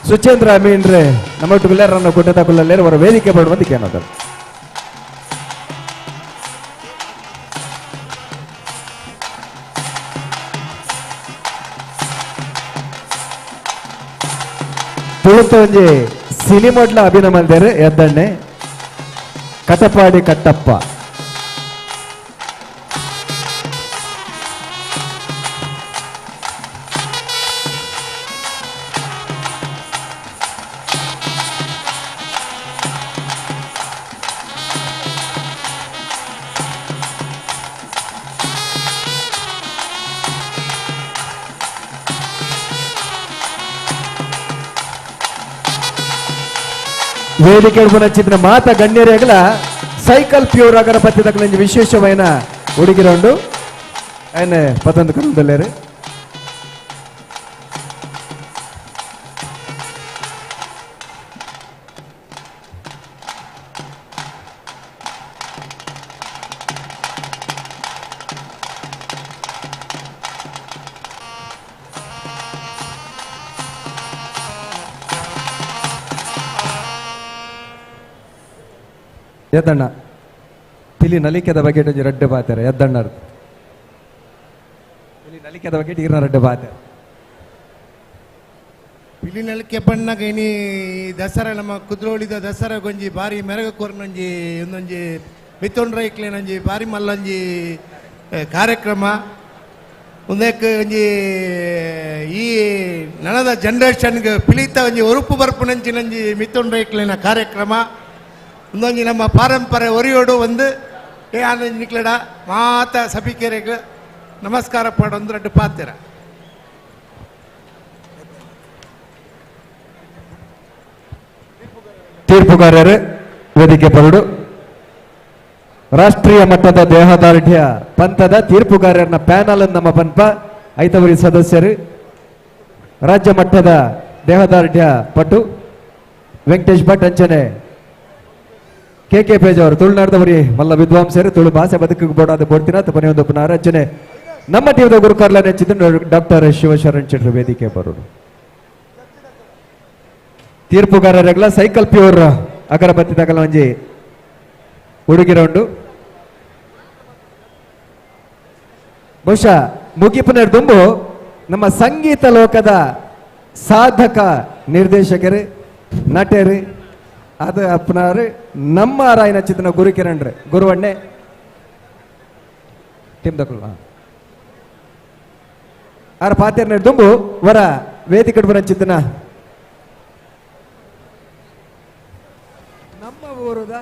ಸುಚೇಂದ್ರ ಮೀನ್ರೆ ನಮ್ಮ ಗುಡ್ಡದ ಕುಲ್ಲಲ್ಲೇರು ಅವರ ವೇದಿಕೆ ಬರುವಂತ ಏನದು. ತುಳುತ ಒಂಜಿ ಸಿನಿಮೊಡ್ಲ ಅಭಿನಮಲ್ದೇರು ಎದ್ದಣ್ಣೆ ಕಟಪಾಡಿ ಕಟ್ಟಪ್ಪ. ವೇದಿಕೆ ಪುನಚಿತ್ತಿನ ಮಾತ ಗಣ್ಯರೇಗಲ ಸೈಕಲ್ ಪ್ಯೂರ್ ಅಗರಬತ್ತಿ ತಕ್ಕಲಂಜಿ ವಿಶೇಷమైన ಉಡುಗಿರೋಂಡು ఆయన ಪತ್ತೊಂದು ಕನ್ನಡದಲ್ಲೇರು. ಎದ್ದಣ್ಣ ಪಿಲಿ ನಲಿಕೆದ ಬಗ್ಗೆ ಒಂಜಿ ರಡ್ಡೆ ಬಾತಾರೆ. ಎದ್ದಣ್ಣ ಪಿಲಿ ನಲಿಕೆದ ಬಗ್ಗೆ ಈರ್ನ ರಡ್ಡೆ ಬಾತೆ. ಪಿಲಿ ನಲಿಕೆ ಪಣ್ಣಗ ಇನಿ ದಸರಾ ನಮ್ಮ ಕುದ್ರೋಳಿದ ದಸರಾ ಗೊಂಜಿ ಬಾರಿ ಮೆರಗ ಕೊರ್ನೊಂಜಿ ಒಂದೊಂಜಿ ಮಿತ್ತೊಂಡ್ರೈಕ್ಲೇನೊಂಜಿ ಬಾರಿ ಮಲ್ಲೊಂಜಿ ಕಾರ್ಯಕ್ರಮ ಒಂದಕ್ಕೆ ಒಂಜಿ ಈ ನನದ ಜನರೇಷನ್ಗೆ ಪಿಲಿತ ಒಂಜಿ ಒರುಪು ಬರ್ಪುನಂಚಿನಂಜಿ ಮಿತ್ತೊಂಡ್ರೈಕ್ಲೇನ ಕಾರ್ಯಕ್ರಮ ಒಂದೊಂಜಿ ನಮ್ಮ ಪಾರಂಪರೆ ಒರಿಯೋಡು ಒಂದು ಏ ಆನಂದ್ ನಿಕ್ಲಡ ಮಾತ ಸಭಿಕೆರೆಗೆ ನಮಸ್ಕಾರ ಪಾಡೊಂದು ರಡ್ಡು ಪಾತಿರ. ತೀರ್ಪುಗಾರರು ವೇದಿಕೆ ಬರಡು. ರಾಷ್ಟ್ರೀಯ ಮಟ್ಟದ ದೇಹದಾರ್ಢ್ಯ ಪಂಥದ ತೀರ್ಪುಗಾರರನ್ನ ಪ್ಯಾನಲ್ ನಮ್ಮ ಪನ್ಪ ಐತವರಿ ಸದಸ್ಯರು, ರಾಜ್ಯ ಮಟ್ಟದ ದೇಹದಾರ್ಢ್ಯ ಪಟು ವೆಂಕಟೇಶ್ ಭಟ್ ಅಂಚನೆ ಕೆ ಕೆ ಪೇಜ್ ಅವರು ತುಳುನಾಡದವರಿ ಮಲ್ಲ ವಿದ್ವಾಂಸರು, ತುಳು ಭಾಷೆ ಬದುಕಿಗೆ ಬೋಡಾದ ಬೋಡ್ತಿನ ತಪ್ಪನೆ ಒಂದು ಅಂಚನೆ ನಮ್ಮ ಟೀಮದ ಗುರುಕಾರ್ಲ ನೆಚ್ಚಿದ ಡಾಕ್ಟರ್ ಶಿವಶರಣ್ ಶೆಟ್ಟರು ವೇದಿಕೆ ಬರೋದು. ತೀರ್ಪುಗಾರರೆಲ್ಲ ಸೈಕಲ್ ಪ್ಯೂರ್ ಅಗರಬತ್ತಿ ತಗಲ ಒಂಜಿ ಉಡುಗಿರೌಂಡು. ಬಹುಶಃ ಮುಗಿಪುನ ದುಂಬು ನಮ್ಮ ಸಂಗೀತ ಲೋಕದ ಸಾಧಕ ನಿರ್ದೇಶಕರು ನಟರು ಅದು ಅಪ್ಪನಾರು ನಮ್ಮ ರಾಯನ ಚಿತ್ರನ ಗುರುಕಿರಣ್ರಿ ಗುರುವಣ್ಣೆ ಟೀಮ್ ದಕ್ಕಲ್ವಾ ಆರ ಪಾತೇರ್ನ ದುಂಬು ವರ ವೇದಿಕೆ ಚಿತ್ರನ ನಮ್ಮ ಊರದ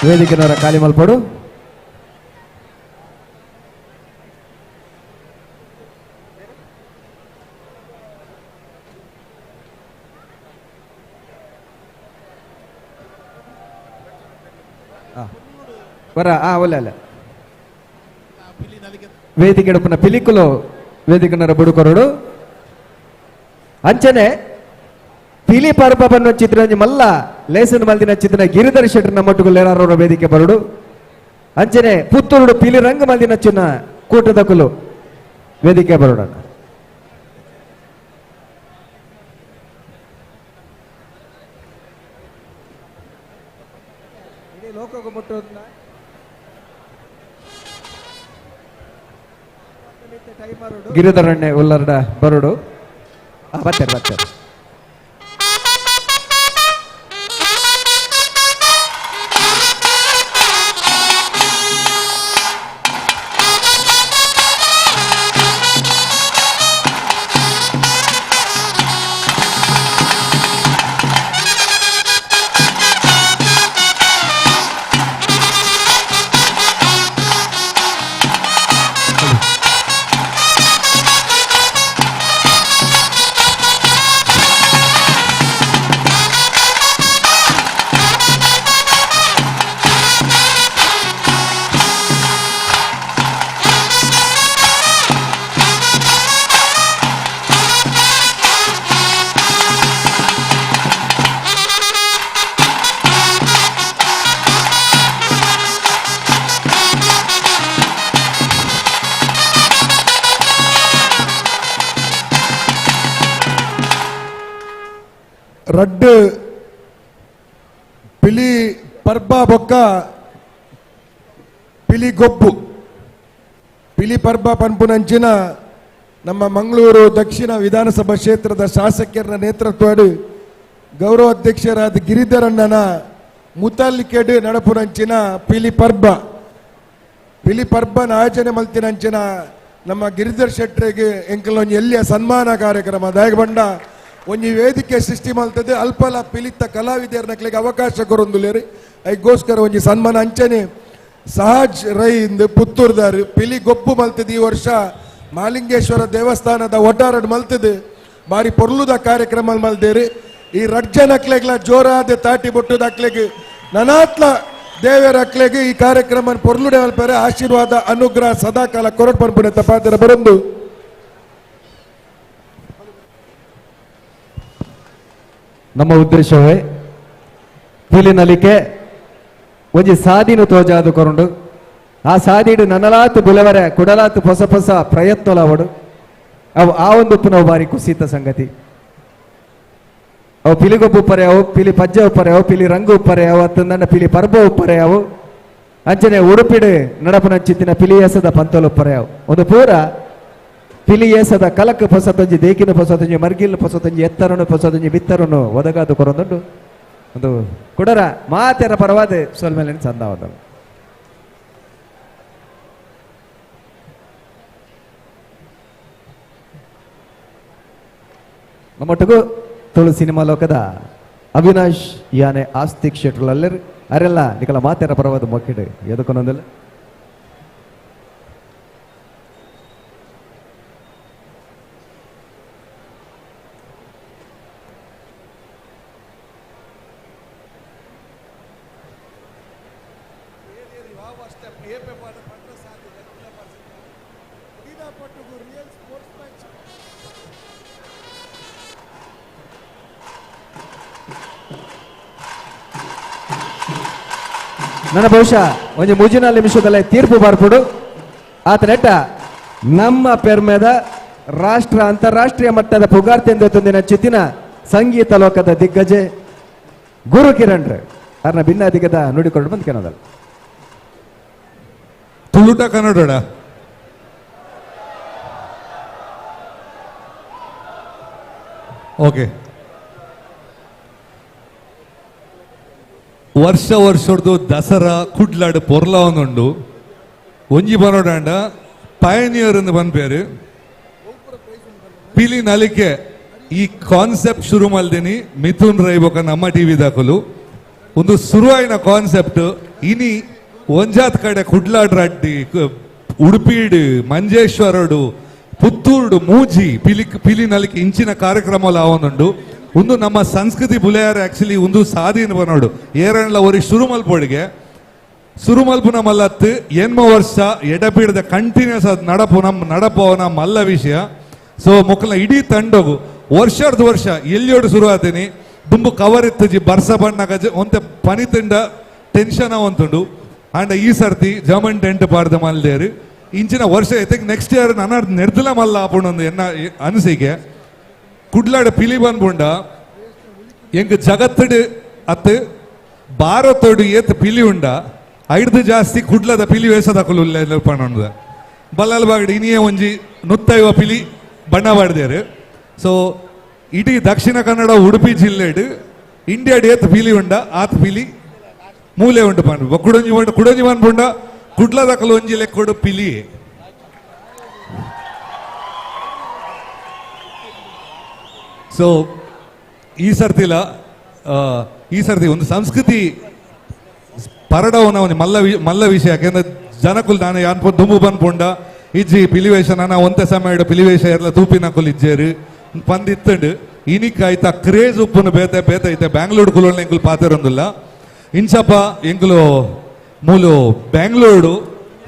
ವೇದಿಕೆನವರ ಖಾಲಿ ಮಲ್ಪಡು. ಬರ ಒಳ್ಳೆ ಅಲ್ಲ ವೇದಿಕೆ ಪಿಲಿಕುಲು ವೇದಿಕೆನವರ ಬುಡುಕೊರಡು. ಅಂಚನೆ ಪಿಲಿ ಪರ್ಬ ಬನ್ನ ಚಿತ್ರ ಮಲ್ಲ ಲೇಸನ್ ಮಲ್ದಿನ ಚಿತ್ರ ಗಿರಿಧರ್ ಶೆಟ್ಟರ್ ನಮ್ಮೊಟ್ಟುಗು ವೇದಿಕೆ ಬರುಡು. ಅಂಚನೆ ಪುತ್ತೂರುಡು ಪಿಲಿ ರಂಗ ಮಲ್ದಿನ ಚಿನ್ನ ಕೂಟದಕುಲು ವೇದಿಕೆ ಬರೋಣ. ಗಿರಿಧರಣ್ಣೆ ಉಲ್ಲರ್ಡ ಬರುಡು. ಬರ್ತಾರೆ ಬರ್ತಾರೆ. ರಡ್ಡ್ ಪಿಲಿ ಪರ್ಬ ಬೊಕ್ಕ ಪಿಲಿ ಗೊಬ್ಬು. ಪಿಲಿ ಪರ್ಬ ಪನ್ಪುನಂಚಿನ ನಮ್ಮ ಮಂಗಳೂರು ದಕ್ಷಿಣ ವಿಧಾನಸಭಾ ಕ್ಷೇತ್ರದ ಶಾಸಕರ ನೇತೃತ್ವಡ್ ಗೌರವ ಅಧ್ಯಕ್ಷರಾದ ಗಿರಿಧರಣ್ಣನ ಮುತಾಲಿಕೆಡ್ ನಡಪುನಂಚಿನ ಪಿಲಿ ಪರ್ಬ. ಪಿಲಿ ಪರ್ಬನ ಆಯೋಜನೆ ಮಲ್ತಿನಂಚಿನ ನಮ್ಮ ಗಿರಿಧರ್ ಶೆಟ್ಟರಿಗೆ ಎಂಕಲ್ ಎಲ್ಲಿಯ ಸನ್ಮಾನ ಕಾರ್ಯಕ್ರಮ ದಾಯಕ ಬಂಡ ಒಂಜಿ ವೇದಿಕೆ ಸೃಷ್ಟಿ ಮಾಡ್ತದೆ. ಅಲ್ಪಲ ಪಿಲಿತ ಕಲಾವಿದರ್ನಕ್ಲಿಗೆ ಅವಕಾಶ ಕೊರೊಂದುಲೇರಿ ಐಗೋಸ್ಕರ ಒಂಜಿ ಸನ್ಮಾನ ಅಂಚನೆ ಸಹಜ್ ರೈ ಇಂದು ಪುತ್ತೂರ್ದಾರು ಪಿಲಿ ಗೊಬ್ಬು ಮಲ್ತದೆ. ಈ ವರ್ಷ ಮಾಲಿಂಗೇಶ್ವರ ದೇವಸ್ಥಾನದ ಒಟ್ಟಾರಡ್ ಮಲ್ತದೆ ಬಾರಿ ಪೊರ್ಲುದ ಕಾರ್ಯಕ್ರಮ ಮಲ್ದೇರಿ. ಈ ರಡ್ಜನಕ್ಲೆಗ್ಲ ಜೋರಾದ ತಾಟಿ ಬೊಟ್ಟುದ ಅಕ್ಲೆಗ್ ನನಾತ್ಲ ದೇವರ ಅಕ್ಲೆಗ್ ಈ ಕಾರ್ಯಕ್ರಮ ಪೊರ್ಲುಡೆ ಮಲ್ಪರೆ ಆಶೀರ್ವಾದ ಅನುಗ್ರಹ ಸದಾಕಾಲ ಕೊರಟ್ ಪನ್ಪುನೆ ತಪಾತರ ಬರೊಂದು. ನಮ್ಮ ಉದ್ದೇಶವೇ ಪಿಲಿ ನಲಿಕೆ ಒಂಜಿ ಸಾದಿನ ತೋಜಾದು ಕೊರುಂಡು. ಆ ಸಾದಿಡು ನನಲಾತು ಬುಲವರೆ ಕುಡಲಾತು ಹೊಸ ಹೊಸ ಪ್ರಯತ್ನಲಾವಡು ಅವು ಆ ಒಂದು ಉಪ್ಪು ಬಾರಿ ಕುಸಿತ ಸಂಗತಿ. ಅವು ಪಿಲಿಗೊಬ್ಬು ಉಪ್ಪರೆ ಅವು ಪಿಲಿ ಪಜ್ಜೆ ಉಪ್ಪರೆ ಅವು ಪಿಲಿ ರಂಗು ಉಪ್ಪರೆ ಅವು ಅತ್ತಂದಣ್ಣ ಪಿಲಿ ಪರ್ಬ ಉಪ್ಪರೆ ಅವು ಅಂಚನೆ ಉಡುಪಿಡು ನಡಪನಂಚಿತ್ತಿನ ಪಿಲಿ ಎಸದ ಪಂತಲು ಉಪ್ಪರೆ ಅವು ಒಂದು ಪೂರ ಪಿಲಿಯೇಸದ ಕಲಕ್ ಪೊಸತೊಂಜಿ ದೇಕಿನ ಪೊಸತೊಂಜಿ ಮರ್ಗಿಲ್ ಪೊಸತೊಂಜಿ ಎತ್ತರನು ಪೊಸತೊಂಜಿ ಬಿತ್ತರನು ಒದಗಾದು ಕೊರೊಂದುಂಡು ಒಂದು ಕುಡರ ಮಾತೆರ ಪರವಾದ ಸೊಲ್ಮೆಲೆ ಸಂದಾವದ ನಮ್ಮೊಟ್ಟಿಗೂ ತುಳು ಸಿನಿಮಾ ಲೋಕದ ಅವಿನಾಶ್ ಯಾನೆ ಆಸ್ತಿ ಕ್ಷೇತ್ರದಲ್ಲಿ ಅರೆಲ್ಲ ನಿಕಲ ಮಾತೆರ ಪರವಾದ ಮೊಕ್ಕಿಡು ಎದಕ್ಕೊಂದೊಂದಿಲ್ಲ. ನನ್ನ ಬಹುಶಃ ಒಂದು ಮುಜಿನ ನಿಮಿಷದಲ್ಲೇ ತೀರ್ಪು ಬರ್ಪುಡು ಆತನೆಟ್ಟ ನಮ್ಮ ಪೆರ್ಮೆದ ರಾಷ್ಟ್ರ ಅಂತಾರಾಷ್ಟ್ರೀಯ ಮಟ್ಟದ ಪುಗಾರ್ತೆಂದು ತುಂದಿನ ಚಿತ್ತಿನ ಸಂಗೀತ ಲೋಕದ ದಿಗ್ಗಜೆ ಗುರು ಕಿರಣ್ ಅರ್ನ ಭಿನ್ನಾಧಿಕದ ನುಡಿಕೊಂಡು ಬಂದು ಕೆನದಲ್ಲ. ತುಳುಟ ಕನ್ನಡ ಓಕೆ. ವರ್ಷ ವರ್ಷದ್ದು ದಸರಾ ಕುಡ್ಲಾಡು ಪೊರ್ಲ ಒಂದುಂಡು ಒಂಜಿ ಬರೋಡಾಂಡ ಪಯನಿಯರ್ ಎಂದು ಬಂದ್ಪೇರು ಪಿಲಿ ನಲಿಕೆ ಈ ಕಾನ್ಸೆಪ್ಟ್ ಶುರು ಮಲ್ದಿನಿ ಮಿಥುನ್ ರೈ ಬೊಕ ನಮ್ಮ ಟಿವಿ ದಾಖಲು ಒಂದು ಶುರುವಾಯಿನ ಕಾನ್ಸೆಪ್ಟ್ ಇನಿ ಒಂಜಾತ್ ಕಡೆ ಕುಡ್ಲಾಡ್ ರಡ್ಡಿ ಉಡುಪಿಡು ಮಂಜೇಶ್ವರಡು ಪುತ್ತೂರುಡು ಮೂಜಿ ಪಿಲಿ ಪಿಲಿ ನಲಿಕೆ ಇಂಚಿನ ಕಾರ್ಯಕ್ರಮ ಆವೊಂದುಂಡು ಒಂದು ನಮ್ಮ ಸಂಸ್ಕೃತಿ ಬುಲೆಯಾರ ಆಕ್ಚುಲಿ ಒಂದು ಸಾಧೀನ ಬನ್ನೋಡು ಏರಣ್ಲ ಒರಿ ಸುರುಮಲ್ಪೊಡಿಗೆ ಸುರುಮಲ್ಪು ನಮ್ಮಲ್ಲತ್ತು ಎನ್ಮ ವರ್ಷ ಎಡಬಿಡದ ಕಂಟಿನ್ಯೂಸ್ ಅದು ನಡಪು ನಮ್ಮ ನಡಪೋ ನಮ್ಮ ಅಲ್ಲ ವಿಷಯ. ಸೊ ಮೊಕ್ಕಲ ಇಡೀ ತಂಡೋಗು ವರ್ಷದ ವರ್ಷ ಎಲ್ಲಿಯೋಡು ಶುರು ಆತೀನಿ ದುಂಬು ಕವರ್ ಇತ್ತಜಿ ಬರ್ಸ ಬಣ್ಣ ಗಜ ಒಂತೆ ಪನಿ ತಂಡ ಟೆನ್ಷನ್ ಅವಂತುಂಡು ಅಂಡ್ ಈ ಸರ್ತಿ ಜರ್ಮನ್ ಟೆಂಟ್ ಪಾಡ್ದ ಮಲ್ದೇರು ಇಂಚಿನ ವರ್ಷ ಐತೆ ನೆಕ್ಸ್ಟ್ ಇಯರ್ ನನ್ನ ನೆರ್ದಲ ಮಲ್ಲ ಆಪುಂಡು ಎನ್ನ ಅನಿಸಿಕೆ. ಕುಡ್ಲಾಡ ಪಿಲಿ ಬಂದ್ಬುಂಡ ಎಂಗ್ ಜಗತ್ತಡು ಅತ್ತು ಭಾರತೋಡು ಏತ್ ಪಿಲಿ ಉಂಡ ಐಡ್ದು ಜಾಸ್ತಿ ಕುಡ್ಲದ ಪಿಲಿ ವೇಷದಕಲು ಪಣ್ಣುಂಡ ಬಲ್ಲಲ್ ಬಾಗಡಿ ಇನಿಯೇ ಒಂಜಿ ನುತ್ತೈವ ಪಿಲಿ ಬಣ್ಣ ಬಾಡ್ದೇರು. ಸೊ ಇಡೀ ದಕ್ಷಿಣ ಕನ್ನಡ ಉಡುಪಿ ಜಿಲ್ಲೆಡು ಇಂಡಿಯಾಡ್ ಏತ್ ಪಿಲಿ ಉಂಡ ಆತ್ ಪಿಲಿ ಮೂಲೆ ಉಂಡು ಪಂಡು ಕುಡೊಂಜಿ ಉಂಡು ಕುಡೊಂಜಿ ಬಂದ್ಬುಂಡ ಕುಡ್ಲದಕಲು ಒಂಜಿ ಲೆಕ್ಕೊಡು ಪಿಲಿ. ಸೊ ಈ ಸರ್ತಿಲ ಈ ಸರ್ತಿ ಒಂದು ಸಂಸ್ಕೃತಿ ಪರಡವನ ಒಂದು ಮಲ್ಲ ಮಲ್ಲ ವಿಷಯ. ಯಾಕೆಂದ್ರೆ ಜನಕುಲ್ ನಾನು ಯಾನ್ ದುಂಬು ಬಂದ್ಪುಂಡ ಇಜ್ಜಿ ಪಿಲಿವೇಶ ನಾನು ಒಂತೆ ಸಮಯ ಪಿಲಿವೇಶ ಎಲ್ಲ ತೂಪಿನಕುಲ್ ಇಜ್ಜೇರು ಪಂದಿತ್ತಂಡು ಇನಿಕ್ ಆಯ್ತಾ ಕ್ರೇಜ್ ಉಪ್ಪುನು ಬೇತೆ ಬೇತೆ ಐತೆ ಬ್ಯಾಂಗ್ಳೂರು ಕುಲೋಣ ಎಂಕುಲು ಪಾತಿರೊಂದಿಲ್ಲ ಇಂಚಪ್ಪ ಎಂಕುಲು ಮೂಲು ಬ್ಯಾಂಗ್ಳೂರು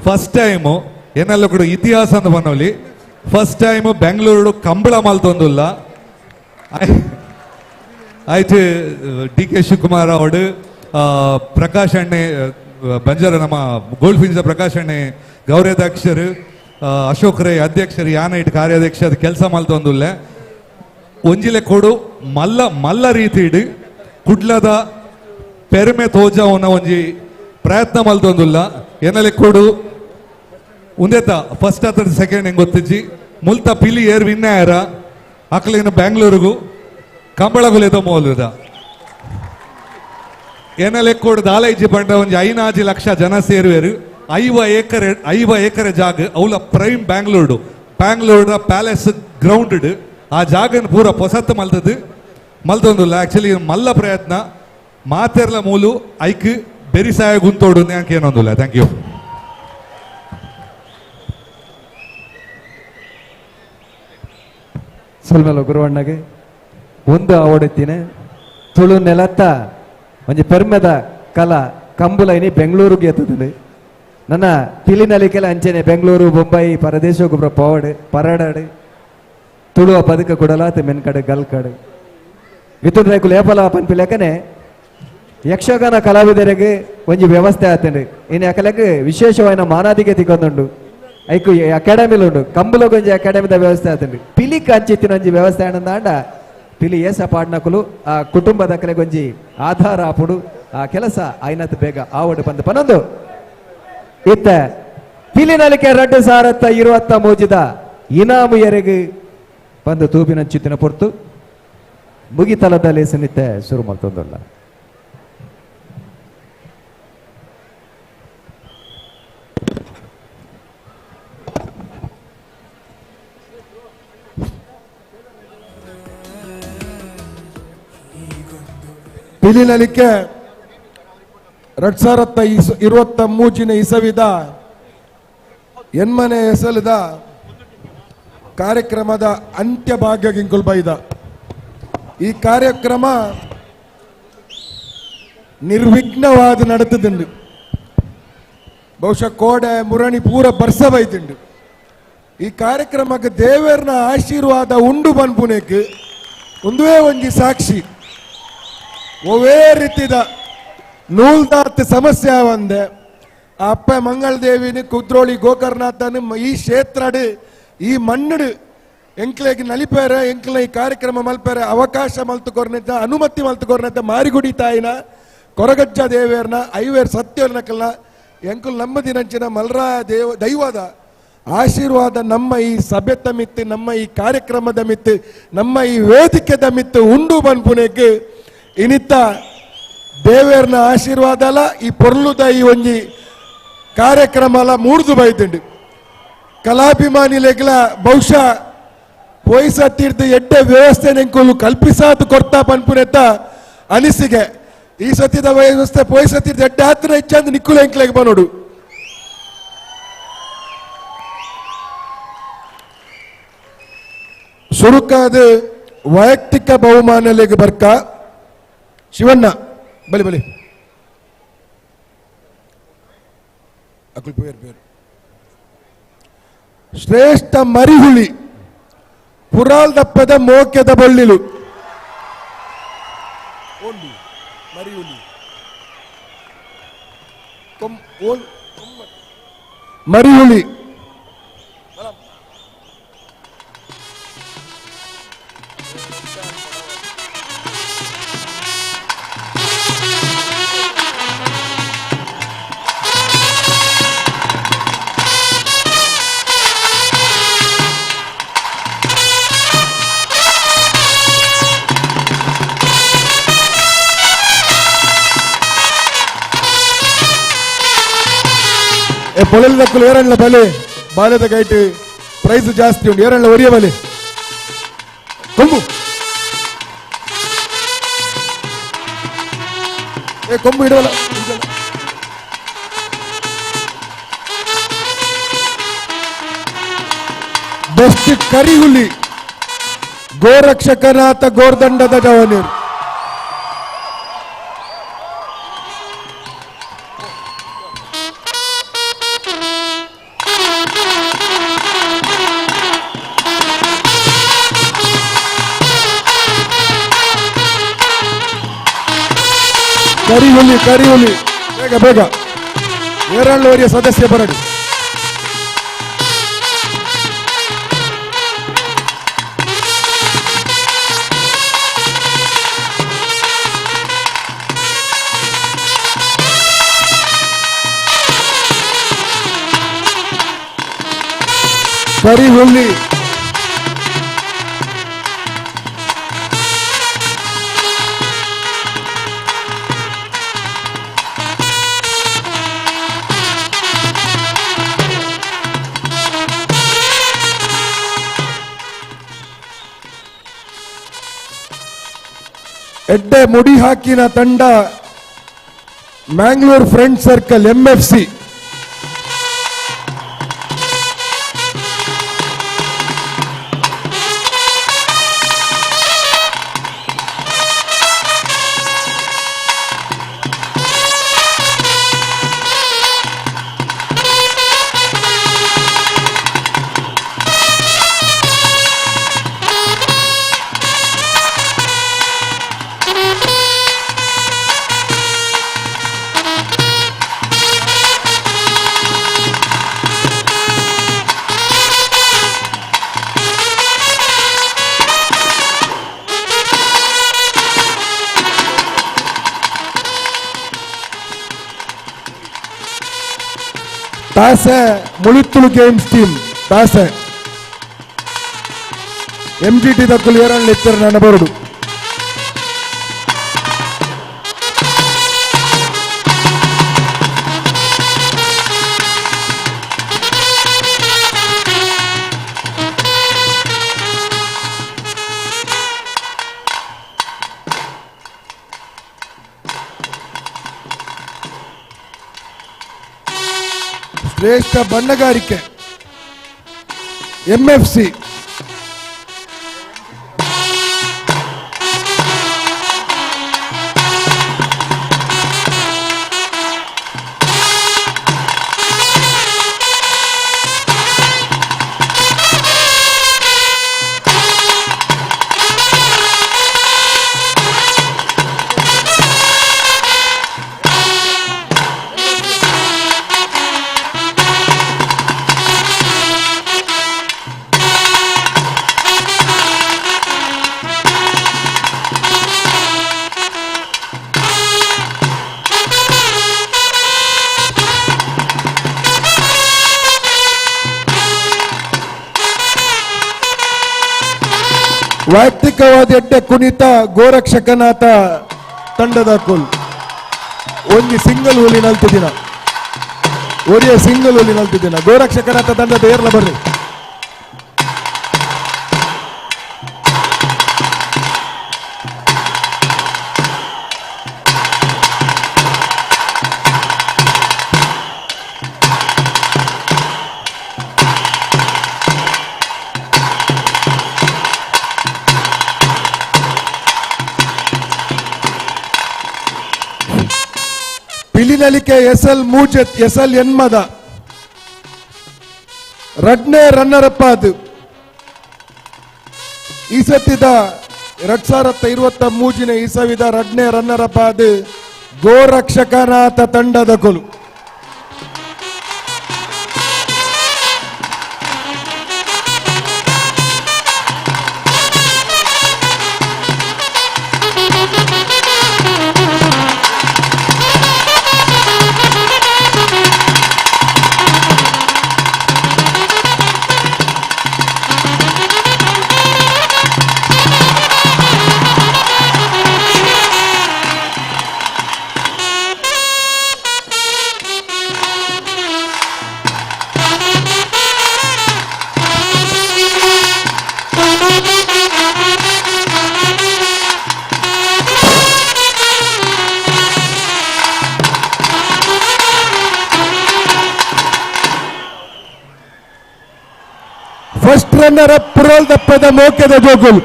ಫಸ್ಟ್ ಟೈಮು ಏನೆಲ್ಲ ಕೂಡ ಇತಿಹಾಸ ಅಂತ ಬನ್ನೋಲಿ ಫಸ್ಟ್ ಟೈಮು ಬ್ಯಾಂಗ್ಳೂರು ಕಂಬಳ ಮಲ್ತೊಂದಿಲ್ಲ. ಆಯ್ತು ಡಿ ಕೆ ಶಿವಕುಮಾರ್ ಅವರು ಪ್ರಕಾಶ್ ಅಣ್ಣೆ ಬಂಜಾರ ನಮ್ಮ ಗೋಲ್ಡ್ ಫಿನ್ಸ್ ಪ್ರಕಾಶ್ ಅಣ್ಣೆ ಗೌರವಾಧ್ಯಕ್ಷರು ಅಶೋಕ್ ರೈ ಅಧ್ಯಕ್ಷರು ಯಾನೈಟ್ ಕಾರ್ಯಾಧ್ಯಕ್ಷ ಅದು ಕೆಲಸ ಮಲ್ತೊಂದುಲ್ಲೆ ಒಂಜಿಲೆ ಕೊಡು ಮಲ್ಲ ಮಲ್ಲ ರೀತಿಡು ಕುಡ್ಲದ ಪೆರ್ಮೆ ತೋಜವನ ಒಂಜಿ ಪ್ರಯತ್ನ ಮಲ್ತೊಂದುಲ್ಲ ಏನಲೆ ಕೊಡು ಉಂದೇತ ಫಸ್ಟ್ ಆತ ಸೆಕೆಂಡ್ ಹೆಂಗ್ ಗೊತ್ತಿಜ್ಜಿ ಮುಲ್ತ ಪಿಲಿ ಏರ್ ವಿನ್ನಾಯರ ಅಕ್ಲೇನು ಬ್ಯಾಂಗ್ಳೂರಿಗೂ ಕಂಬಳಗುಲೇದ ಮೋಲುದ ಏನಲೆ ಕೊಡು ದಾಲೈಜಿ ಬಂಡ ಒಂಜಿ 5 ಲಕ್ಷ ಜನ ಸೇರುವೆರು 5 ಎಕರೆ ಜಾಗ ಅವಲ ಪ್ರೈಮ್ ಬ್ಯಾಂಗ್ಳೂರು ಬ್ಯಾಂಗ್ಳೂರ್ದ ಪ್ಯಾಲೇಸ್ ಗ್ರೌಂಡ್ ಆ ಜಾಗನ ಪೂರ ಪೊಸತ್ತು ಮಲ್ತದ್ದು ಮಲ್ತೊಂದುಲ್ಲ. ಆಕ್ಚುಲಿ ಮಲ್ಲ ಪ್ರಯತ್ನ ಮಾತೆರ್ಲ ಮೂಲು ಐಕ್ ಬೆರಿಸಾಯ ಗುಂತೋಡು ಏನೊಂದುಲ್ಲ. Thank you. ಸೊಲ್ಮೆಲ ಗುರುವಣ್ಣಗೆ ಒಂದು ಅವಡುತ್ತೀನಿ ತುಳು ನೆಲತ್ತ ಒಂಜಿ ಪೆರ್ಮೆದ ಕಲಾ ಕಂಬುಲೈನಿ ಬೆಂಗಳೂರಿಗೆ ಎತ್ತುತ್ತದೆ ನನ್ನ ಪಿಲಿನಲಿಕೆಲ್ಲ ಅಂಚೆನೆ ಬೆಂಗಳೂರು ಬೊಂಬೈ ಪರದೇಶ ಗೊಬ್ಬರ ಪವಾಡು ಪರಡಾಡು ತುಳುವ ಬದುಕ ಕೊಡಲಾತ ಮೆನ್ಕಡೆ ಗಲ್ಕಡೆ ಮಿಥುನ್ ರೈಕುಲು ಏಪಲ ಪನ್ಪಿಲೆಕ್ಕನೆ ಯಕ್ಷಗಾನ ಕಲಾವಿದರಿಗೆ ಒಂಜಿ ವ್ಯವಸ್ಥೆ ಆತಂಡು ಇನ್ನು ಅಕಲಕ್ಕೆ ವಿಶೇಷವಾದ ಮಾನಾದಿಗೆ ತಿಕ್ಕೊಂದುಂಡು ಐಕು ಅಕಾಡೆಮಿಲು ಉಂಡು ಕಂಬುಲಗ್ ಒಂಜಿ ಅಕಾಡೆಮಿದ ವ್ಯವಸ್ಥೆ ಆತಂಡು ಪಿಲಿ ಕಂಚಿತ್ತಿನ ಒಂಜಿ ವ್ಯವಸ್ಥೆ ಆನಂದಾಂಡ ಪಿಲಿ ಏಸ ಪಾಡ್ನಕುಲು ಆ ಕುಟುಂಬದ ಒಂಜಿ ಆಧಾರ ಆಪುಡು ಆ ಕೆಲಸ ಐನತ್ ಬೇಗ ಆವಡು ಬಂದು ಪನೊಂದು ಇತ್ತ ಪಿಲಿನಲಿಕೆ 2023 ಜಿದ ಇನಾಮು ಎರೆಗೆ ಬಂದು ತೂಪಿನ ಚಿತ್ತಿನ ಪೊರ್ತು ಮುಗಿತಲದ ಲೇಸನಿತ್ತೆ ಶುರು ಮಲ್ತೊಂದುಲ್ಲ. ಪಿಲಿನಲಿಕ್ಕೆ 2023 ಇಸವಿದ ಎನ್ಮನೆ ಎಸಲದ ಕಾರ್ಯಕ್ರಮದ ಅಂತ್ಯ ಭಾಗ್ಯ ಬೈದ ಈ ಕಾರ್ಯಕ್ರಮ ನಿರ್ವಿಘ್ನವಾದ ನಡೆತದುಂಡು. ಬಹುಶಃ ಕೋಡೆ ಮುರಣಿ ಪೂರ ಬರ್ಸ ಬೈದುಂಡು. ಈ ಕಾರ್ಯಕ್ರಮಕ್ಕೆ ದೇವರನ ಆಶೀರ್ವಾದ ಉಂಡು ಬನ್ಪುನೇಕ್ ಒಂದುವೇ ಒಂಜಿ ಸಾಕ್ಷಿ. ಒವೇ ರೀತಿದ ನೂಲ್ದಾತ್ ಸಮಸ್ಯೆ ಒಂದೆ ಅಪ್ಪ ಮಂಗಳದೇವಿನ ಕುದ್ರೋಳಿ ಗೋಕರ್ಣಾಥನ ಈ ಕ್ಷೇತ್ರಡು ಈ ಮಣ್ಣು ಎಂಕ್ಲೆಗ್ ನಲಿಪೇರೆ ಎಂಕ್ಲ ಈ ಕಾರ್ಯಕ್ರಮ ಮಲ್ಪೇರೆ ಅವಕಾಶ ಮಲ್ತುಕೊರ್ನೆತ್ತ ಅನುಮತಿ ಮಲ್ತುಕೊರ್ನೆತ್ತ ಮಾರಿಗುಡಿ ತಾಯಿನ ಕೊರಗಜ್ಜ ದೇವೇರ್ನ ಐವೇರ್ ಸತ್ಯರ್ನಕಲ್ನ ಎಂಕುಲ್ ನಮ್ಮ ದಿನಂಚಿನ ಮಲ್ರಾಯ ದೇವ ದೈವದ ಆಶೀರ್ವಾದ ನಮ್ಮ ಈ ಸಭೆತ ಮಿತ್ತು ನಮ್ಮ ಈ ಕಾರ್ಯಕ್ರಮದ ಮಿತ್ತು ನಮ್ಮ ಈ ವೇದಿಕೆದ ಮಿತ್ತು ಉಂಡು ಬನ್ಪುನೆಗ್ ಇನಿತ್ತ ದೇವೇರ್ನ ಆಶೀರ್ವಾದ ಅಲ್ಲ ಈ ಪೊರ್ಲುದ ಈ ಒಂಜಿ ಕಾರ್ಯಕ್ರಮ ಅಲ್ಲ ಮೂಡ್ದು ಬೈದುಂಡು. ಕಲಾಭಿಮಾನಿಲೆಗ್ಲ ಬಹುಶಃ ಪೋಯಿಸ ತೀರ್ದು ಎಡ್ಡೆ ವ್ಯವಸ್ಥೆ ನೆಂಕುಲು ಕಲ್ಪಿಸಾದು ಕೊರ್ತಾ ಪನ್ಪುನೆತ್ತ ಅನಿಸಿಗೆ ಈ ಸತಿದ ವ್ಯವಸ್ಥೆ ಪೋಯಿಸ ತೀರ್ದು ಎಡ್ಡೆ ಆತ್ರ ಇಚ್ಛಂದು ನಿಕ್ಕುಲು ಎಂಕ್ಲೆಗ್ ಬನೋಡು. ಸುರುಕಾದ ವೈಯಕ್ತಿಕ ಬಹುಮಾನಲೆಗ್ ಬರ್ಕ ಶಿವಣ್ಣ ಬಲಿ ಬಲಿ ಅಕುಲ್ ಪೇರ್ ಪೇರ್ ಶ್ರೇಷ್ಠ ಮರಿಹುಳಿ ಪುರಾಲ್ ದಪ್ಪದ ಮೋಕ್ಯದ ಬಳ್ಳಿಲು ಮರಿಹುಳಿ ಮರಿಹುಳಿ ಪೊಲದಕ್ಕಲು ಏರಣ್ಣ ಬಲೆ ಬಾಲ್ಯದ ಗೈಟ್ ಪ್ರೈಸ್ ಜಾಸ್ತಿ ಉಂಟು ಏರಣ್ಣ ಒರಿಯ ಬಲೆ ಕೊಂಬು ಏ ಕೊಂಬು ಇಡವಲ್ಲ. ಬೆಸ್ಟ್ ಕರಿಹುಲಿ ಗೋರಕ್ಷಕನಾಥ ಗೋರ್ದಂಡದ ಜವನೀರ್. ಕರಿಹುಲಿ ಕರಿಹುಲಿ ಬೇಗ ಬೇಗ ಏರಳ್ಳೋರಿಯ ಸದಸ್ಯ ಬರಡಿ. ಕರಿಹುಲಿ ಎಡ್ಡೆ ಮುಡಿ ಹಾಕಿನ ತಂಡ Mangalore friend circle MFC. ತಾಸೆ ಮುಳಿತ್ತುಳು ಗೇಮ್ಸ್ ಟೀಮ್ ತಾಸೆ. ಎಂ ಜಿ ಟಿ ದಕ್ಕುಲು ಏರಳ್ಳಿ ಇತ್ತರ ನನ್ನ ಬರುಡು. ಶ್ರೇಷ್ಠ ಬಣ್ಣಗಾರಿಕೆ ಎಂಎಫ್ಸಿ ವೈಯಕ್ತಿಕವಾದ ಎಡ್ಡೆ ಕುಣಿತ ಗೋರಕ್ಷಕನಾಥ ತಂಡದ ಕೋಲ್ ಒಂಜಿ ಸಿಂಗಲ್ ಹುಲಿ ನಲ್ತಿದಿನ ಒರಿಯ ಸಿಂಗಲ್ ಹುಲಿ ನಲ್ತಿದಿನ ಗೋರಕ್ಷಕನಾಥ ತಂಡದ ಏರ್ಲ ಬರ್ರಿ. ಪಿಲಿನಲಿಕೆ ಎಸ್ ಎಲ್ ಮೂಜೆ ಎಸ್ ಎಲ್ ಎನ್ಮದ ರಡ್ನೇ ರನ್ನರ್ ಅಪ್ ಅದು ಈ ಸತ್ತಿದ 2023 ಇಸವಿದ ರಡ್ನೇ ರನ್ನರ್ ಅಪ್ ಅದು ಗೋರಕ್ಷಕನಾಥ ತಂಡದ ಕೊಲು. ಫಸ್ಟ್ ರನ್ನರ್ ಅಪ್ ಪುರೋಲ್ ದಪ್ಪದ ಮೋಕೆದ ಜೋಗುಲ್.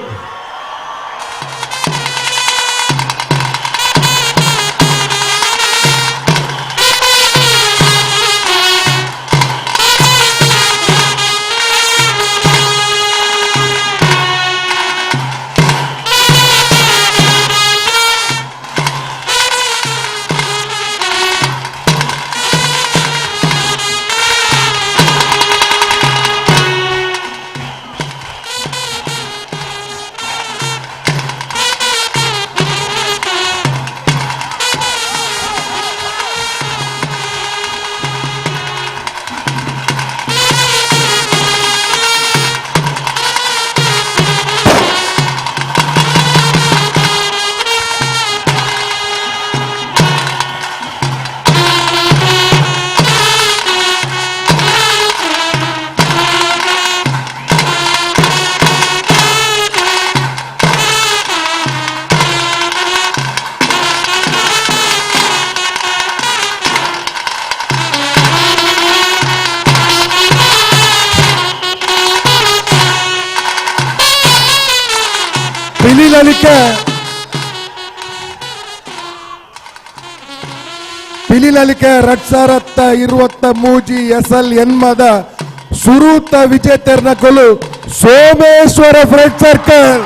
ಪಿಲಿಲಲಿಕೆ 2023 ಎಸ್ ಎಲ್ ಎನ್ಮದ ಸುರೂತ ವಿಜೇತರ್ನ ಕೊಲು ಸೋಮೇಶ್ವರ ಫ್ರೆಂಡ್ ಸರ್ಕಲ್.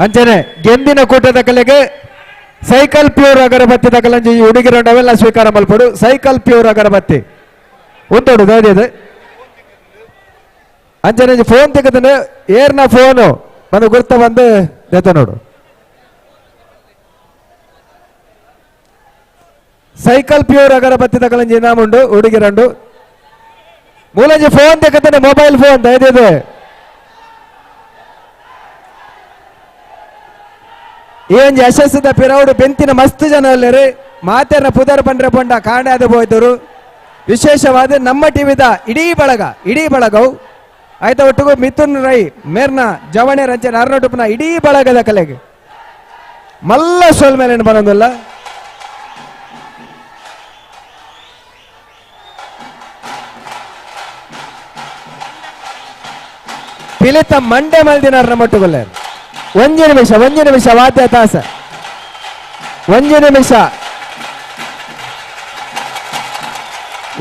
ಅಂಚನೆ ಗೆಂದಿನ ಕೂಟದ ಕಲೆಗೆ ಸೈಕಲ್ ಪ್ಯೂರ್ ಅಗರಬತ್ತಿ ತಕಲಂಜಿ ಈ ಹುಡುಗಿರಂಡ ಅವೆಲ್ಲ ಸ್ವೀಕಾರ ಮಲ್ಪಡು. ಸೈಕಲ್ ಪ್ಯೂರ್ ಅಗರಬತ್ತಿ ಉಂಟೋಡು ದಯದಿದೆ. ಅಂಚನೆ ಫೋನ್ ತೆಗೆದ್ರೆ ಏರ್ನ ಫೋನು ಬಂದು ಗುರ್ತ ಬಂದು ದೇತ ನೋಡು. ಸೈಕಲ್ ಪ್ಯೂರ್ ಅಗರಬತ್ತಿ ತಕಲಂಜಿ ಇನಾಮುಂಡು ಹುಡುಗಿರಂಡು. ಮೂಲಂಜಿ ಫೋನ್ ತೆಗೆದ್ರೆ ಮೊಬೈಲ್ ಫೋನ್ ದಯದಿದೆ. ಏನ್ ಯಶಸ್ಸದ ಪಿರೌಡು ಬೆಂತಿನ ಮಸ್ತ್ ಜನ ಅಲ್ಲರಿ ಮಾತೆರ್ನ ಪುದರ್ ಪಂಡ್ರೆ ಪಂಡ ಕಾಣಾದ ಹೋಯ್ತರು. ವಿಶೇಷವಾದ ನಮ್ಮ ಟಿವಿದ ಇಡೀ ಬಳಗ, ಇಡೀ ಬಳಗವು ಆಯ್ತಾ ಒಟ್ಟಿಗೂ ಮಿಥುನ್ ರೈ ಮೇರ್ನ ಜವಣೆ ರಂಚನೆ ಅರ್ನಟುಪ್ನ ಇಡೀ ಬಳಗದ ಕಲೆಗೆ ಮಲ್ಲ ಸೋಲ್ ಮೇಲೆ ಬರೋದಿಲ್ಲ. ಪಿಲಿತ ಮಂಡೆ ಮಲ್ದಿನ ಮಟ್ಟುಗೊಲ್ಲ. ಒಂಜಿ ನಿಮಿಷ, ಒಂಜಿ ನಿಮಿಷ ವಾದ್ಯ ತಾಸ, ಒಂಜಿ ನಿಮಿಷ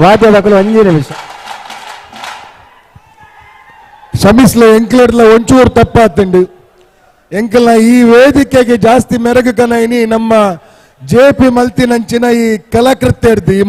ವಾದ್ಯ ದಾಖಲು, ಒಂಜಿ ನಿಮಿಷ. ಕ್ಷಮಿಸ್ಲ ಎಂಕ್ಲೆಡ್ಲ ಒಂಚೂರು ತಪ್ಪಾತಂಡು. ಎಂಕಲ್ನ ಈ ವೇದಿಕೆಗೆ ಜಾಸ್ತಿ ಮೆರಗು ಕನೈನಿ ನಮ್ಮ ಜೆ ಪಿ ಮಲ್ತಿನಂಚಿನ ಈ ಕಲಾಕೃತ್ಯ ಈ